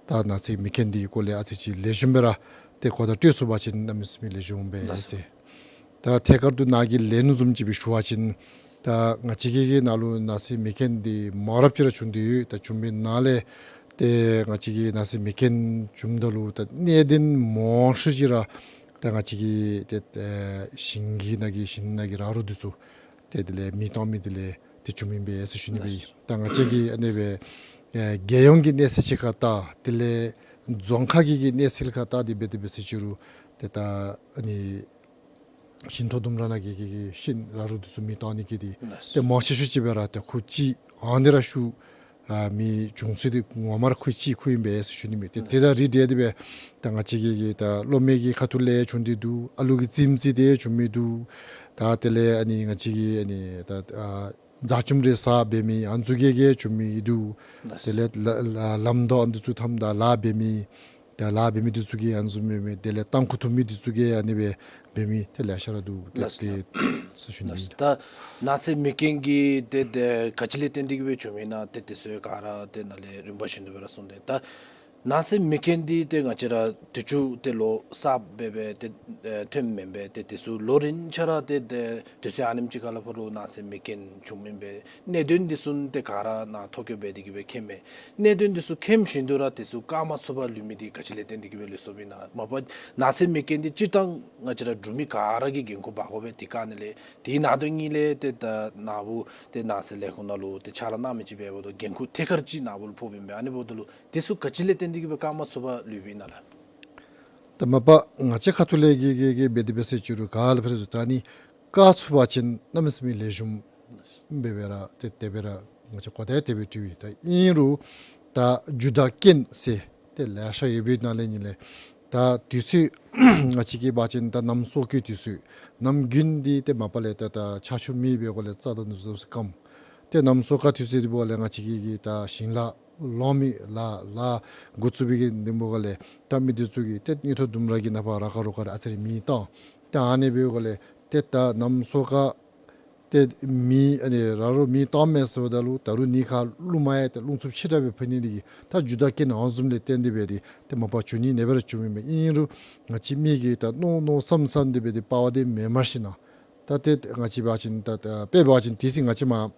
ད་ནགས་ཚལ་མེ་རྐྱེན་འདི་གི་སྐོར་ལས་ཨ་ཙི་ཅིག་ལེགས་ཤོམ་སྦེ་ར་ཏེ་གོ་བརྡ་སྤྲོད་ཚུགས་པ་ཅིན་གནམ་མེད་ས་མེད་ལེགས་ཤོམ་སྦེ་ཨིན་ཟེར། ད་ཐད་ཀར་དུ་ནཱ་གིས་ལེགས་ནུས་བཟུམ་ཅིག་སྦེ་ཞུ་བ་ཅིན་ད་ང་བཅས་ཀྱི་གི་ནང་ལུ་ནགས་ཚལ་མེ་རྐྱེན་འདི་མང་རབས་ཅིག་ར་བྱུང་སྟེ་ཡོད། ད་བྱུང་མི་ནང་ལས་ཏེ་ང་བཅས་ཀྱི་ནགས་ཚལ་མེ་རྐྱེན་བྱུངམ་ད་ལུ་ད་གནད་དོན་མང་ཤོས་ཅིག་ར་ད་ང་བཅས་ཀྱི་ཏེ་ཨེ་ཞིང་གི་ནང་གི་ཞིང་ནང་གི་ར་རོ་འདི་ཚུ་ཏེ་དེ་ལས་མེ་བཏང་མི་དེ་ལས་ཏེ་བྱུང་མི་ཨིན་པས་ཟེར་ཞུ་ནི་སྦེ་ཨིན། ད་ང་བཅས་ཀྱི་ཨ་ནི་སྦེ་ཨེ་རྒྱལ་ཡོངས་ཀྱི་གནས་ཚད་ཅིག་ཁར་བལྟ་དེ་ལས་རྫོང་ཁག་གི་གི་གནས་ཚད་ཁར་བལྟ་སྟེ་འབད་དེ་འབད་ཟེར་ཅི་རུང་ཏེ་ད་ཨ་ནི་ཞིང་ཐོག་ལྡུམ་ར་ནང་གི་གི་གི་ཤིང་ར་རོ་འདི་ཚུ་མེ་བཏང་ནི་གི་འདི་ཏེ་མང་ཆེ་ཤོས་ཅིག་སྦེ་ར་ཏེ་ཁོ་ཅིག་ཨ་ནི་ར་ཤུགས་ཨ་མེ་བྱུང་ས་འདི་ངོ་མ་ར་ཁོ་ཅིག་ཁོ་ཨིན་པས་ཟེར་ཞུ་ནི་མས། ཏེ་དེ་དང་རིགས་བསྒྲེས་ཏེ་སྦེ་ད་ང་བཅས་ཀྱི་གི་ད་གློག་མེ་གི་ཁ་ཐུག་ལས་བྱུང་སྟེ་འདུག། ཨ་ལུ་གི་རྩེདམོ་རྩེ་སྟེ་བྱུང་མི་འདུག། ད་དེ་ལས་ཨ་ནི་ང་བཅས་ཀྱི་ཨ་ནི་ད་ཨ་རྫ་ཆུམ་རེ་ཟག་འབད་མི་ཨ་ནི་ཚུ་གིས་གིས་བྱུང་མི་འདུག། དེ་ལས་ལ་ལ་ལམ་མདོ་ཨ་ནི་ཚུ་ཐམ་ད་ལཱ་འབད་མི་ད་ལཱ་འབད་མི་འདི་ཚུ་གིས་ཨ་ནི་ཚུ་འབད་མི་དེ་ལས་ཏམ་ཁུ་འཐུང་མི་འདི་ཚུ་གིས་ཨ་ནི་སྦེ་འབད་མི་ཏེ་ལེ་ཤ་ར་འདུག། ཏེ་ལགས་སོ། ཏེ་ཟེར་ཞུ་ནི་ལགས་སོ། ཨིན། ད་ནགས་ཚལ་མེ་རྐྱེན་གྱི་ཏེ་ཏེ་ག་ཅི་ལས་བརྟེན་ཏེ་གིས་སྦེ་བྱུངམ་ཨིན་ན་ཏེ་དེ་ཚུ་ག་ར་ཏེ་ནཱ་ལས་རིམ་པ་བཞིན་དུ་སྦེ་ར་གསུངས་ཏེ། ད་ནགས་ཚལ་མེ་རྐྱེན་འདི་ཏེ་ང་བཅས་ར་དུས་ཅི་ཏེ་ལོ་གསརཔ་སྦེ་སྦེ་ཏེ་ཨེ་ཐོནམ་མེན་པས། ཏེ་དེ་ཚུ་ལོ་རིམ་ཆ་ར་ཏེ་ཏེ་དུས་ཚོད་ཨ་ནེམ་ཅིག་ཁ་ལས་ཕར་ལུ་ནགས་ཚལ་མེ་རྐྱེན་བྱུངམ་ཨིན་པས། གནད་དོན་འདི་ཚུ་ཏེ་ག་ར་ནཱ་ཐོ་བཀོད་འབད་དེ་གིས་སྦེ་མཁྱེནམ་མས། གནད་དོན་འདི་ཚུ་མཁྱེན་ཞིནམ་ད་ར་དེ་ཚུ་བཀག་མ་ཚུགས་པར་ལུས་མི་འདི་ག་ཅི་ལས་བརྟེན་ཏེ་གིས་སྦེ་ལུས་སོཔ་ཨིན་ན། མ་པ་ནགས་ཚལ་མེ་རྐྱེན་འདི་སྤྱིར་བཏང་ང་བཅས་ར་འབྲུག་མི་ག་ར་གིས་འགན་ཁུར་འབག་དགོ་པས། དེ་བཀག་ནི་ལས་དེའི་ནང་དོན་གཉིས་ལས་ཏེ་ད་ནཱ་བུ་ཏེ་ནགས་ཚལ་ལས་ཁུངས་ནང་ལུ་ཏེ་ཕྱག་ལཱ་གནང་མི་ཅིག་འབདཝ་ད་འགན་ཁུར་ཐད་ཀར་ཅིག་ནཱ་བུ་ལུ་ཕོགཔ་ཨིན་པས། ཨ་ནི་འབདཝ་ད་ལུ་དེ་ཚུ་ག་ཅི་ལས་བརྟེན་ཏེ་གིས་སྦེ་བཀག་མ་ཚུགས་པར་ལུསཔ་ཨིན་ན་ལགས། ད་མ་པ་ང་བཅས་ཁ་ཐུག་ལས་གི་གི་གི་འབད་དེ་འབད་ཟེར་ཅི་རུང་ག་ལས་ཕར་ཟེར་ད་ནི་ བཀག་ཚུགས་པ་ཅིན་གནམ་མེད་ས་མེད་ལེགས་ཤོམ་སྦེ་འབད་ར་ཏེ་དེ་སྦེ་ར་ང་བཅས་གོ་བརྡ་དེ་སྦེ་སྤྲོད་ཡི། ད་ཨིན་རུང་ད་རྒྱུ་དང་རྐྱེན་ཟེར་ཏེ་ལེ་ཤ་ཡོད་པའི་ནང་ལས་ཨིན་ལགས། ད་དུས་ཚོད་ང་བཅས་ཀྱིས་འབད་བ་ཅིན་ད་གནམ་སྲོ་ཀའི་དུས་ཚོད་གནམ་དགུན་འདི་ཏེ་མ་པ་ལས་ད་ད་ཆར་ཆུ་མེད་པའི་སྒོ་ལས་རྩྭ་དང་འདི་ཚུ་སྐམ། ཏེ་གནམ་སྲོ་ཀ་དུས་ཚོད་འདི་འབདཝ་ལས་ང་བཅས་ཀྱིས་ད་ཞིང་ལཱ་ལོང་མི་ལཱ་ལཱ་འགོ་བཙུགས་པའི་གི་འདི་འབདཝ་ལས་ད་མི་འདི་ཚུ་གིས་ཏེ་དངུལ་ཐོག་ལྡུམ་ར་གི་ནང་ཕར་ར་ཁ་རོག་ཁ་ར་ཨ་ཙི་རེ་མེ་བཏང་། ཏེ་ཨ་ནི་འབདཝ་ལས་ཏེ་ད་གནམ་སྲོ་ཀ་ཏེ་མེ་ཨ་ནི་ར་རོ་མེ་བཏངམ་མས་ཟེརཝ་ད་ལུ་ད་རུང་ནི་ཁར་རླུང་མ་ཡལ་ཏེ་རླུང་འཚུབ་ཆེ་དྲགས་སྦེ་འཕུ་ནི་འདི་གིས་ད་རྒྱུ་དང་རྐྱེན་ཨ་ནི་བཟུམ་ལས་བརྟེན་ཏེ་འབད་དེ་ཏེ་མ་པ་བྱུང་ནི་ཨ་ནི་སྦེ་ར་བྱུངམ་ཨིན་པས། ཨིན་རུང་ང་བཅས་མི་གིས་ད་མནོ་མནོ་བསམ་བསམ་སྟེ་འབད་དེ་པ་བ་དེ་མེན་མ་ཤེས་ན། ད་ཏེ་ང་བཅས་འབད་བ་ཅིན་ད་ད་དཔེ་འབད་བ་ཅིན་དེ་ཚེ་ང་བཅས་མར་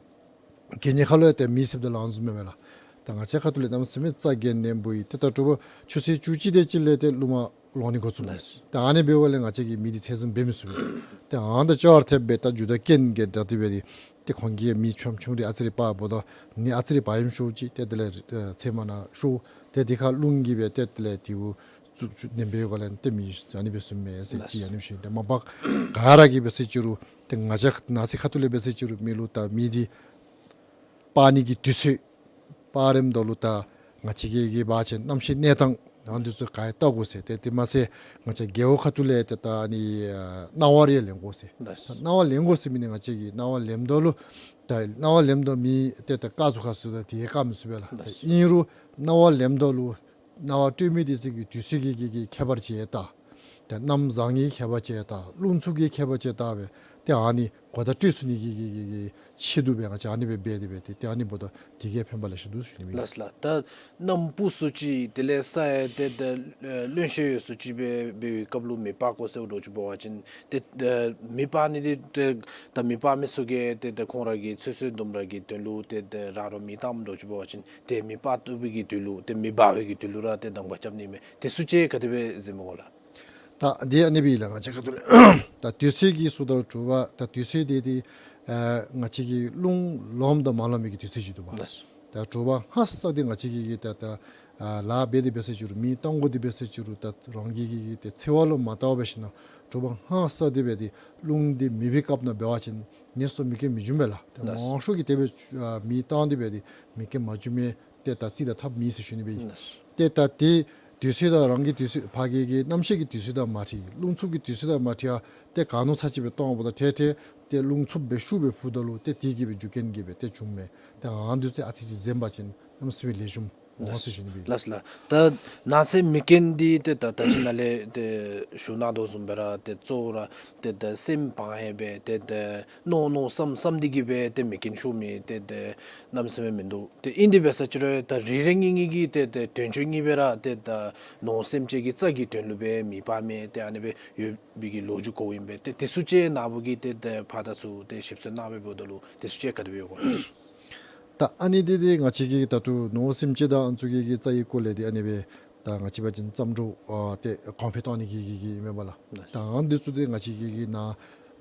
གད་སྙིགས་ཁ་ལུ་ཡང་ཏེ་མེ་བསད་དོ་ལགས། ཨ་ནི་བཟུམ་མེན་མས་ལགས། ད་ང་བཅས་ཁ་ཐུག་ལས་གནམ་མེད་ས་མེད་རྩྭ་གྱེན་ནེམ་པོ་ཡོད། ཏེ་ད་དྲོ་པ་ཆུ་ཚོད་བཅུ་གཅིག་དེ་ཅིག་ལས་ཏེ་རླུང་མ་ལོང་ནི་འགོ་བཙུགས་མས། ད་ཨ་ནི་འབདཝ་ལས་ང་བཅས་ཀྱིས་མེ་འདི་ཚད་བཟུང་འབད་མི་ཚུགས་པས། ད་ཨ་ནི་དང་ཅོག་ར་འཐདཔ་སྦེ་ད་རྒྱུ་དང་རྐྱེན་གྱི་དྲག་སྟེ་འབད་དེ་ཏེ་ཁོང་གིས་མེ་ཆུང་ཆུང་རེ་ཨ་ཙི་རེ་སྤར་འབདཝ་ད་ནི་ཨ་ཙི་རེ་བ་ཡེམ་ཤོར་ཅི། ཏེ་དེ་ལས་ཨེ་ཚལ་མ་ནང་ཤོར། ཏེ་དེ་ཁར་རླུང་གིས་སྦེ་ཏེ་དེ་ལས་དེ་འུ་བཙུགས་བཙུགས་ནེམ་པའི་སྒོ་ལས་ཏེ་མེ་ཨ་ནི་སྦེ་བཟུངམ་མས་ཟེར་ཅིག་ཨ་ནི་སྦེ་ཞུ་ནི། ཏེ་མ་པ་ག་ར་གིས་འབད་ཟེར་ཅི་རུང་ཏེ་ང་བཅས་ནགས་ཚལ་ཁ་ཐུག་ལས་འབད་ཟེར་ཅི་རུང་མི་ལུ་ད་མེ་འདི་སྤར་ནི་གི་དུས་ཚོད་སྤར་རནམ་ད་ལུ་ད་ང་བཅས་ཀྱིས་གི་འབད་བ་ཅིན་གནམ་གཤིས་གནས་སྟངས་ཨ་ནི་འདི་ཚུ་ག་ར་བལྟ་དགོ་ཟེར། ཏེ་དེ་མ་ཚད་ང་བཅས་རྒེད་འོག་ཁ་ཐུག་ལས་ཏེ་ད་ཨ་ནི་ཨ་སྣང་བ་རེ་ལེན་དགོ་ཟེར། ལགས། སྣང་བ་ལེན་དགོ་ཟེར་མི་འདི་ང་བཅས་ཀྱིས་སྣང་བ་ལེནམ་ད་ལུ་ད་སྣང་བ་ལེནམ་ད་མེ་ཏེ་ད་བཀག་ཚུགས་ག་ཟེར་ད་དེ་ཡང་བཀག་མི་ཚུགས་པས་ལགས། ད་ལགས། ཨིན་རུང་སྣང་བ་ལེནམ་ད་ལུ་སྣང་བ་སྤྲོད་མི་འདི་ཚུ་གིས་དུས་ཚོད་ཀྱི་གི་གི་ཁྱད་པར་ཅིག་ཡང་བལྟ། ཏེ་གནམ་བཟང་ངན་ཁྱད་པར་ཅིག་ཡང་བལྟ། རླུང་འཚུབ་ཀྱི་ཁྱད་པར་ཅིག་ཡང་བལྟ་སྦེ་ཏེ་ཨ་ནི་གོ་བརྡ་སྤྲོད་ཚུགས་ནི་གི་གི་གི་གི་ཆེད་དུ་སྦེ་ང་བཅས་ཨ་ནི་སྦེ་འབད་དེ་འབད་དེ་ཏེ་ཨ་ནི་འབདཝ་ད་དེ་གིས་ཕན་པ་ལེ་ཤ་འདུག་ཟེར་ཞུ་ནི་ཨིན་པས། ལགས་ལགས། ད་གནམ་སྦོ་སུ་ཅིག་དེ་ལས་ས་ཡང་ཏེ་ད་ཨེ་རློན་ཤེད་ཡོད་སུ་ཅིག་སྦེ་འབད་བའི་སྐབས་ལུ་མེ་སྤར་དགོ་ཟེར་འདྲཝ་ཅིག་འབད་བ་ཅིན་ཏེ་ཨེ་མེ་སྤར་ནི་འདི་ཏེ་ད་མེ་སྤར་མི་ཚུ་གིས་ཏེ་ད་ཁོང་ར་གི་ཚོད་བསྲེ་ལྡུམ་ར་གི་དོན་ལུ་ཏེ་ད་ར་རོ་མེ་བཏངམ་འདྲཝ་ཅིག་འབད་བ་ཅིན་ཏེ་མེ་སྤར་བཏུབ་པའི་གི་དོན་ལུ་ཏེ་མེ་འབར་བའི་གི་དོན་ལུ་ར་ཏེ་གདམ་ཁ་རྐྱབ་ནི་མས། དེ་ཚུ་ཅིག་ག་དེ་སྦེ་གཟིགས་མི་དགོ་ལགས། ད་དེ་ཨ་ནི་སྦེ་ལགས། ང་བཅས་ཁ་ཐུག་ལས་ད་དུས་ཚོད་ཀྱི་སོ་ད་དྲོ་པ་ད་དུས་ཚོད་འདི་འདི་ཨ་ང་བཅས་ཀྱི་རླུང་ལོངམ་དང་མ་ལོངམ་གི་དུས་ཚོད་ཅིག་འདུག་པ། ལགས། ད་དྲོ་པ་སྔ་ས་འདི་ང་བཅས་ཀྱིས་གི་ད་ད་ཨ་ལཱ་འབད་དེ་འབད་ཟེར་ཅི་རུང་མེ་བཏང་དགོ་དེ་འབད་ཟེར་ཅི་རུང་ད་རང་གི་གི་གི་ཏེ་འཚོ་བ་ལུ་མ་བལྟ་བར་འབད་ཞིན་ན་དྲོ་པ་སྔ་ས་འདི་འབད་དེ་རླུང་འདི་མེད་པའི་སྐབས་ནང་འབད་བ་ཅིན་ནད་སོགས་མེ་རྐྱེན་མི་འབྱུང་པས་ལགས། ཏེ་ལགས། མང་ཤོས་ཀྱིས་དེ་སྦེ་ཨ་མེ་བཏང་སྟེ་འབད་དེ་མེ་རྐྱེན་མ་འབྱུང་མི་ཏེ་ད་རྩིས་ད་ཐབས་མེད་ཟེར་ཞུ་ནི་སྦེ་ཨིན། ལགས། ཏེ་ད་དེ་དུས་ཚོད་དང་རང་གི་དུས་ཚོད་ཕ་གི་གི་གནམ་གཤིས་ཀྱི་དུས་ཚོད་དང་མ་འཁྲིལ་རླུང་འཚུབ་ཀྱི་དུས་ཚོད་དང་མ་འཁྲིལ་བར་ཏེ་ག་ནོར་ཚ་ཅིག་སྦེ་བཏང་བ་དང་ཏེ་ཏེ་ཏེ་རླུང་འཚུབ་སྦེ་ཤུགས་སྦེ་འཕུཝ་ད་ལུ་ཏེ་དེ་གིས་སྦེ་རྒྱུ་རྐྱེན་གྱིས་སྦེ་ཏེ་བྱུངམ་མས། ཏེ་ཨ་ནི་ཚུ་ཨ་ཙི་ཅིག་འཛེམ་པ་ཅིན་གནམ་མེད་ས་མེད་ལེགས་ཤོམ་འོང་ཟེར་ཞུ་ནི་སྦེ་ཨིན། ལགས་ལགས། ད་ནགས་ཚལ་མེ་རྐྱེན་འདི་ཏེ་ད་ད་ཅི་ནཱ་ལས་ཏེ་ཞུ་གནང་དོ་བཟུམ་སྦེ་ར་ཏེ་གཙོ་བོ་ར་ཏེ་ད་སེམས་ཕངས་ཡང་སྦེ་ཏེ་ད་མནོ་མནོ་བསམ་བསམ་འདི་གིས་སྦེ་ཏེ་མེ་རྐྱེན་ཤོར་མི་ཏེ་ད་གནམ་མེད་ས་མེད་མིན་འདུག། ཏེ་ཨིན་དེ་འབད་ས་ཅི་རུང་ད་རེ་རེ་གཉིས་གཉིས་ཀྱིས་ཏེ་ད་དོན་གཅོད་གཉིས་སྦེ་ར་ཏེ་ད་ནོར་སེམས་ཅན་གྱི་རྩ་གི་དོན་ལུ་སྦེ་མེ་སྤར་མི་ཏེ་ཨ་ནི་སྦེ་ཡོད་པའི་གི་ལོ་རྒྱུས་གོཝ་ཨིན་པས། ཏེ་དེ་ཚུ་ཅིག་ནཱ་བུ་གིས་ཏེ་ད་ཕར་དང་ཚུར་ཏེ་ཞིབ་འཚོལ་གནང་སྦེ་འབདཝ་ད་ལུ་དེ་ཚུ་ཅིག་ག་དེ་སྦེ་ཡོད་གོ། ད་ཨ་ནི་འདི་འདི་ང་བཅས་ཀྱིས་ད་ལྟོ་ནོར་སེམས་ཅན་དང་ཨ་ནི་ཚུ་གི་གི་རྩ་བའི་སྐོར་ལས་འདི་ཨ་ནི་སྦེ་ད་ང་བཅས་འབད་བ་ཅིན་རྩམ་དྲོ་ཨ་ཏེ་གོང་འཕེལ་གཏང་ནི་གི་གི་གི་ཨིན་མས་པ་ལགས། ད་ཨ་ནི་འདི་ཚུ་འདི་ང་བཅས་ཀྱིས་གི་ནཱ་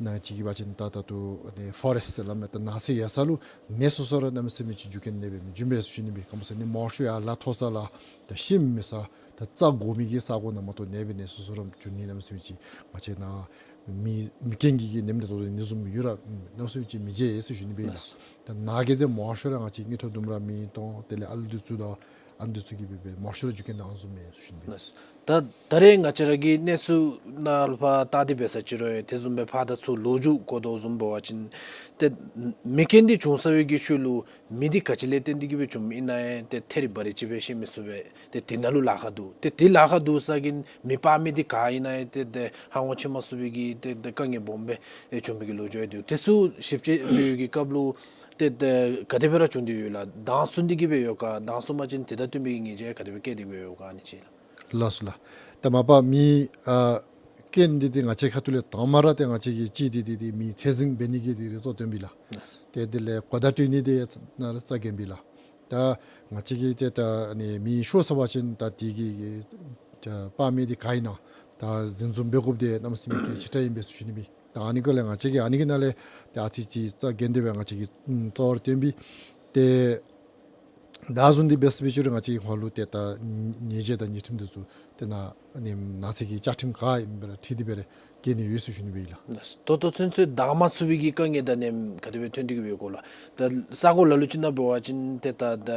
ནཱ་ཅིག་གིས་འབད་བ་ཅིན་ད་ད་ལྟོ་ཨ་ནི་ཕོ་རེསཊ་ཟེར་སླབ་མས། ད་ནགས་ཚལ་ཡོད་ས་ལུ་ནད་སོ་སོ་ར་གནམ་མེད་ས་མེད་ཅིག་རྒྱུ་རྐྱེན་ནད་འབད་མི་འབྱུང་པས་ཟེར་ཞུ་ནི་སྦེ། ག་ཅི་སྨོ་ཟེར་ནི་མང་ཤོས་ཡར་ལཱ་མཐོ་ས་ལགས་ད་ཤིང་མེད་ས་ད་རྩྭ་དགོ་མི་གི་ས་གོ་ནང་མ་གཏོགས་ནད་འབད་ནད་སོ་སོ་ར་འབྱུང་ནི་གནམ་མེད་ས་མེད་ཅིག་ང་བཅས་ནཱ་མེ་མེ་རྐྱེན་གྱི་གི་ནད་མེད་ད་ལྟོ་ནི་བཟུམ་ཡོད་ར་གནམ་མེད་ས་མེད་ཅིག་མི་མཇལ་ཡི་ཟེར་ཞུ་ནི་སྦེ་ཨིན་ལགས། ད་ནཱ་གི་འདི་མང་ཤོས་ར་ང་བཅས་དངུལ་ཐོག་ལྡུམ་ར་མེ་དང་དེ་ལས་ཨ་ལུ་འདི་ཚུ་དང་ཨ་ནི་འདི་ཚུ་གིས་འབད་འབད་མང་ཤོས་ར་རྒྱུ་རྐྱེན་ནང་བཟུང་མས་ཟེར་ཞུ་ནི་སྦེ་ཨིན། ད་ད་རེས་ང་བཅས་ར་གི་གནས་ཚུལ་ནང་ལུ་ཕར་བལྟ་སྟེ་འབད་ས་ཅི་རུང་དེ་བཟུམ་སྦེ་ཕར་དང་ཚུར་ལོ་རྒྱུས་གོ་དོ་བཟུམ་འབད་བ་ཅིན་ཏེ་མེ་རྐྱེན་འདི་བྱུང་ཚར་བའི་གི་ཤུལ་ལུ་མེ་འདི་ག་ཅི་ལས་བརྟེན་ཏེ་གི་སྦེ་བྱུངམ་ཨིན་ན་ཡང་ཏེ་ཐད་རི་བ་རི་ཅིག་སྦེ་ཤེས་མི་ཚུགས་པས། ཏེ་དེ་ནང་ལུ་ལཱ་ཁག་འདུག། ཏེ་དེ་ལཱ་ཁག་འདུག་ས་གི་མེ་སྤར་མི་འདི་ག་ཨིན་ན་ཡང་ཏེ་ཏེ་ཧ་གོ་ཆི་མ་ཚུགས་པའི་གི་ཏེ་ཏེ་དཀའ་ངལ་སྦོམ་སྦེ་ཨེ་བྱུང་བའི་གི་ལོ་རྒྱུས་ཡང་འདུག། དེ་ཚུ་ཞིབ་དཔྱད་འབད་བའི་གི་སྐབས་ལུ་ཏེ་ཏེ་ག་དེ་སྦེ་ར་བྱུང་སྟེ་ཡོད་ལགས། དྭངས་སུ་འདི་གིས་སྦེ་ཡོད་ག། དྭངས་སུ་མ་ཅིན་དེ་དང་བསྟུན་པའི་གི་ཉེས་ཅན་ག་དེ་སྦེ་བཀལ་ཏེ་སྦེ་ཡོད་ག་ཨ་ནི་ཅིག་ལགས། ལགས་སོ་ལགས། ད་མ་པ་མེ་ཨ་རྐྱེན་འདི་འདི་ང་བཅས་ཁ་ཐུག་ལས་དང་མ་ར་ཏེ་ང་བཅས་ཀྱིས་ཅིག་འདི་འདི་འདི་མེ་ཚད་འཛིན་འབད་ནི་གི་འདི་རེ་ཚོགས་སྟོན་པས་ལགས། ལགས། ཏེ་དེ་ལས་གོ་བརྡ་སྤྲོད་ནི་འདི་ནང་ར་རྩ་འགེངས་པས་ལགས། ད་ང་བཅས་ཀྱིས་ཏེ་ད་ཨ་ནི་མེ་ཤོར་ཚར་བ་ཅིན་ད་དེ་གི་གི་སྤར་མི་འདི་ག་ཨིན་ན་ད་འཛིན་བཟུང་འབད་དགོཔ་འདི་གནམ་མེད་ས་མེད་གལ་ཆེ་དྲགས་ཨིན་པས་ཟེར་ཞུ་ནི་སྦེ། ད་ཨ་ནི་སྐོར་ལས་ང་བཅས་ཀྱིས་ཨ་ནི་གི་ནང་ལས་ཏེ་ཨ་ཙི་ཅིག་རྩ་འགེངས་ཏེ་སྦེ་ང་བཅས་ཀྱིས་ཨམ་གཙོ་བོར་བཏོན་སྦེ་ཏེ་ད་བཟུམ་འདི་འབད་ས་འབད་ཅི་རུང་ང་བཅས་ཀྱིས་ཁོང་ལུ་ཏེ་ད་ཉེས་ཆད་དང་ཉེས་ཁྲིམས་འདི་ཚུ་ཏེ་ནཱ་ཨ་ནི་ནགས་ཚལ་གྱི་བཅའ་ཁྲིམས་ག་ཨིནམ་སྦེ་ར་འཁྲིལ་ཏེ་སྦེ་ར་ སྐྱེ་ནི་ཡོད་ཟེར་ཞུ་ནི་སྦེ་ཨིན་ལགས། ད་ལྟོ་ཚུན་ཚོད་འདང་མ་ཚུགས་པའི་གི་དཀའ་ངལ་དང་ནི་ག་དེ་སྦེ་ཐོན་ཏེ་གི་སྦེ་ཡོད་གོ་ལགས། ད་ས་གོ་ལ་ལུ་ཅིག་ནང་འབད་བ་ཅིན་ཏེ་ད་ད་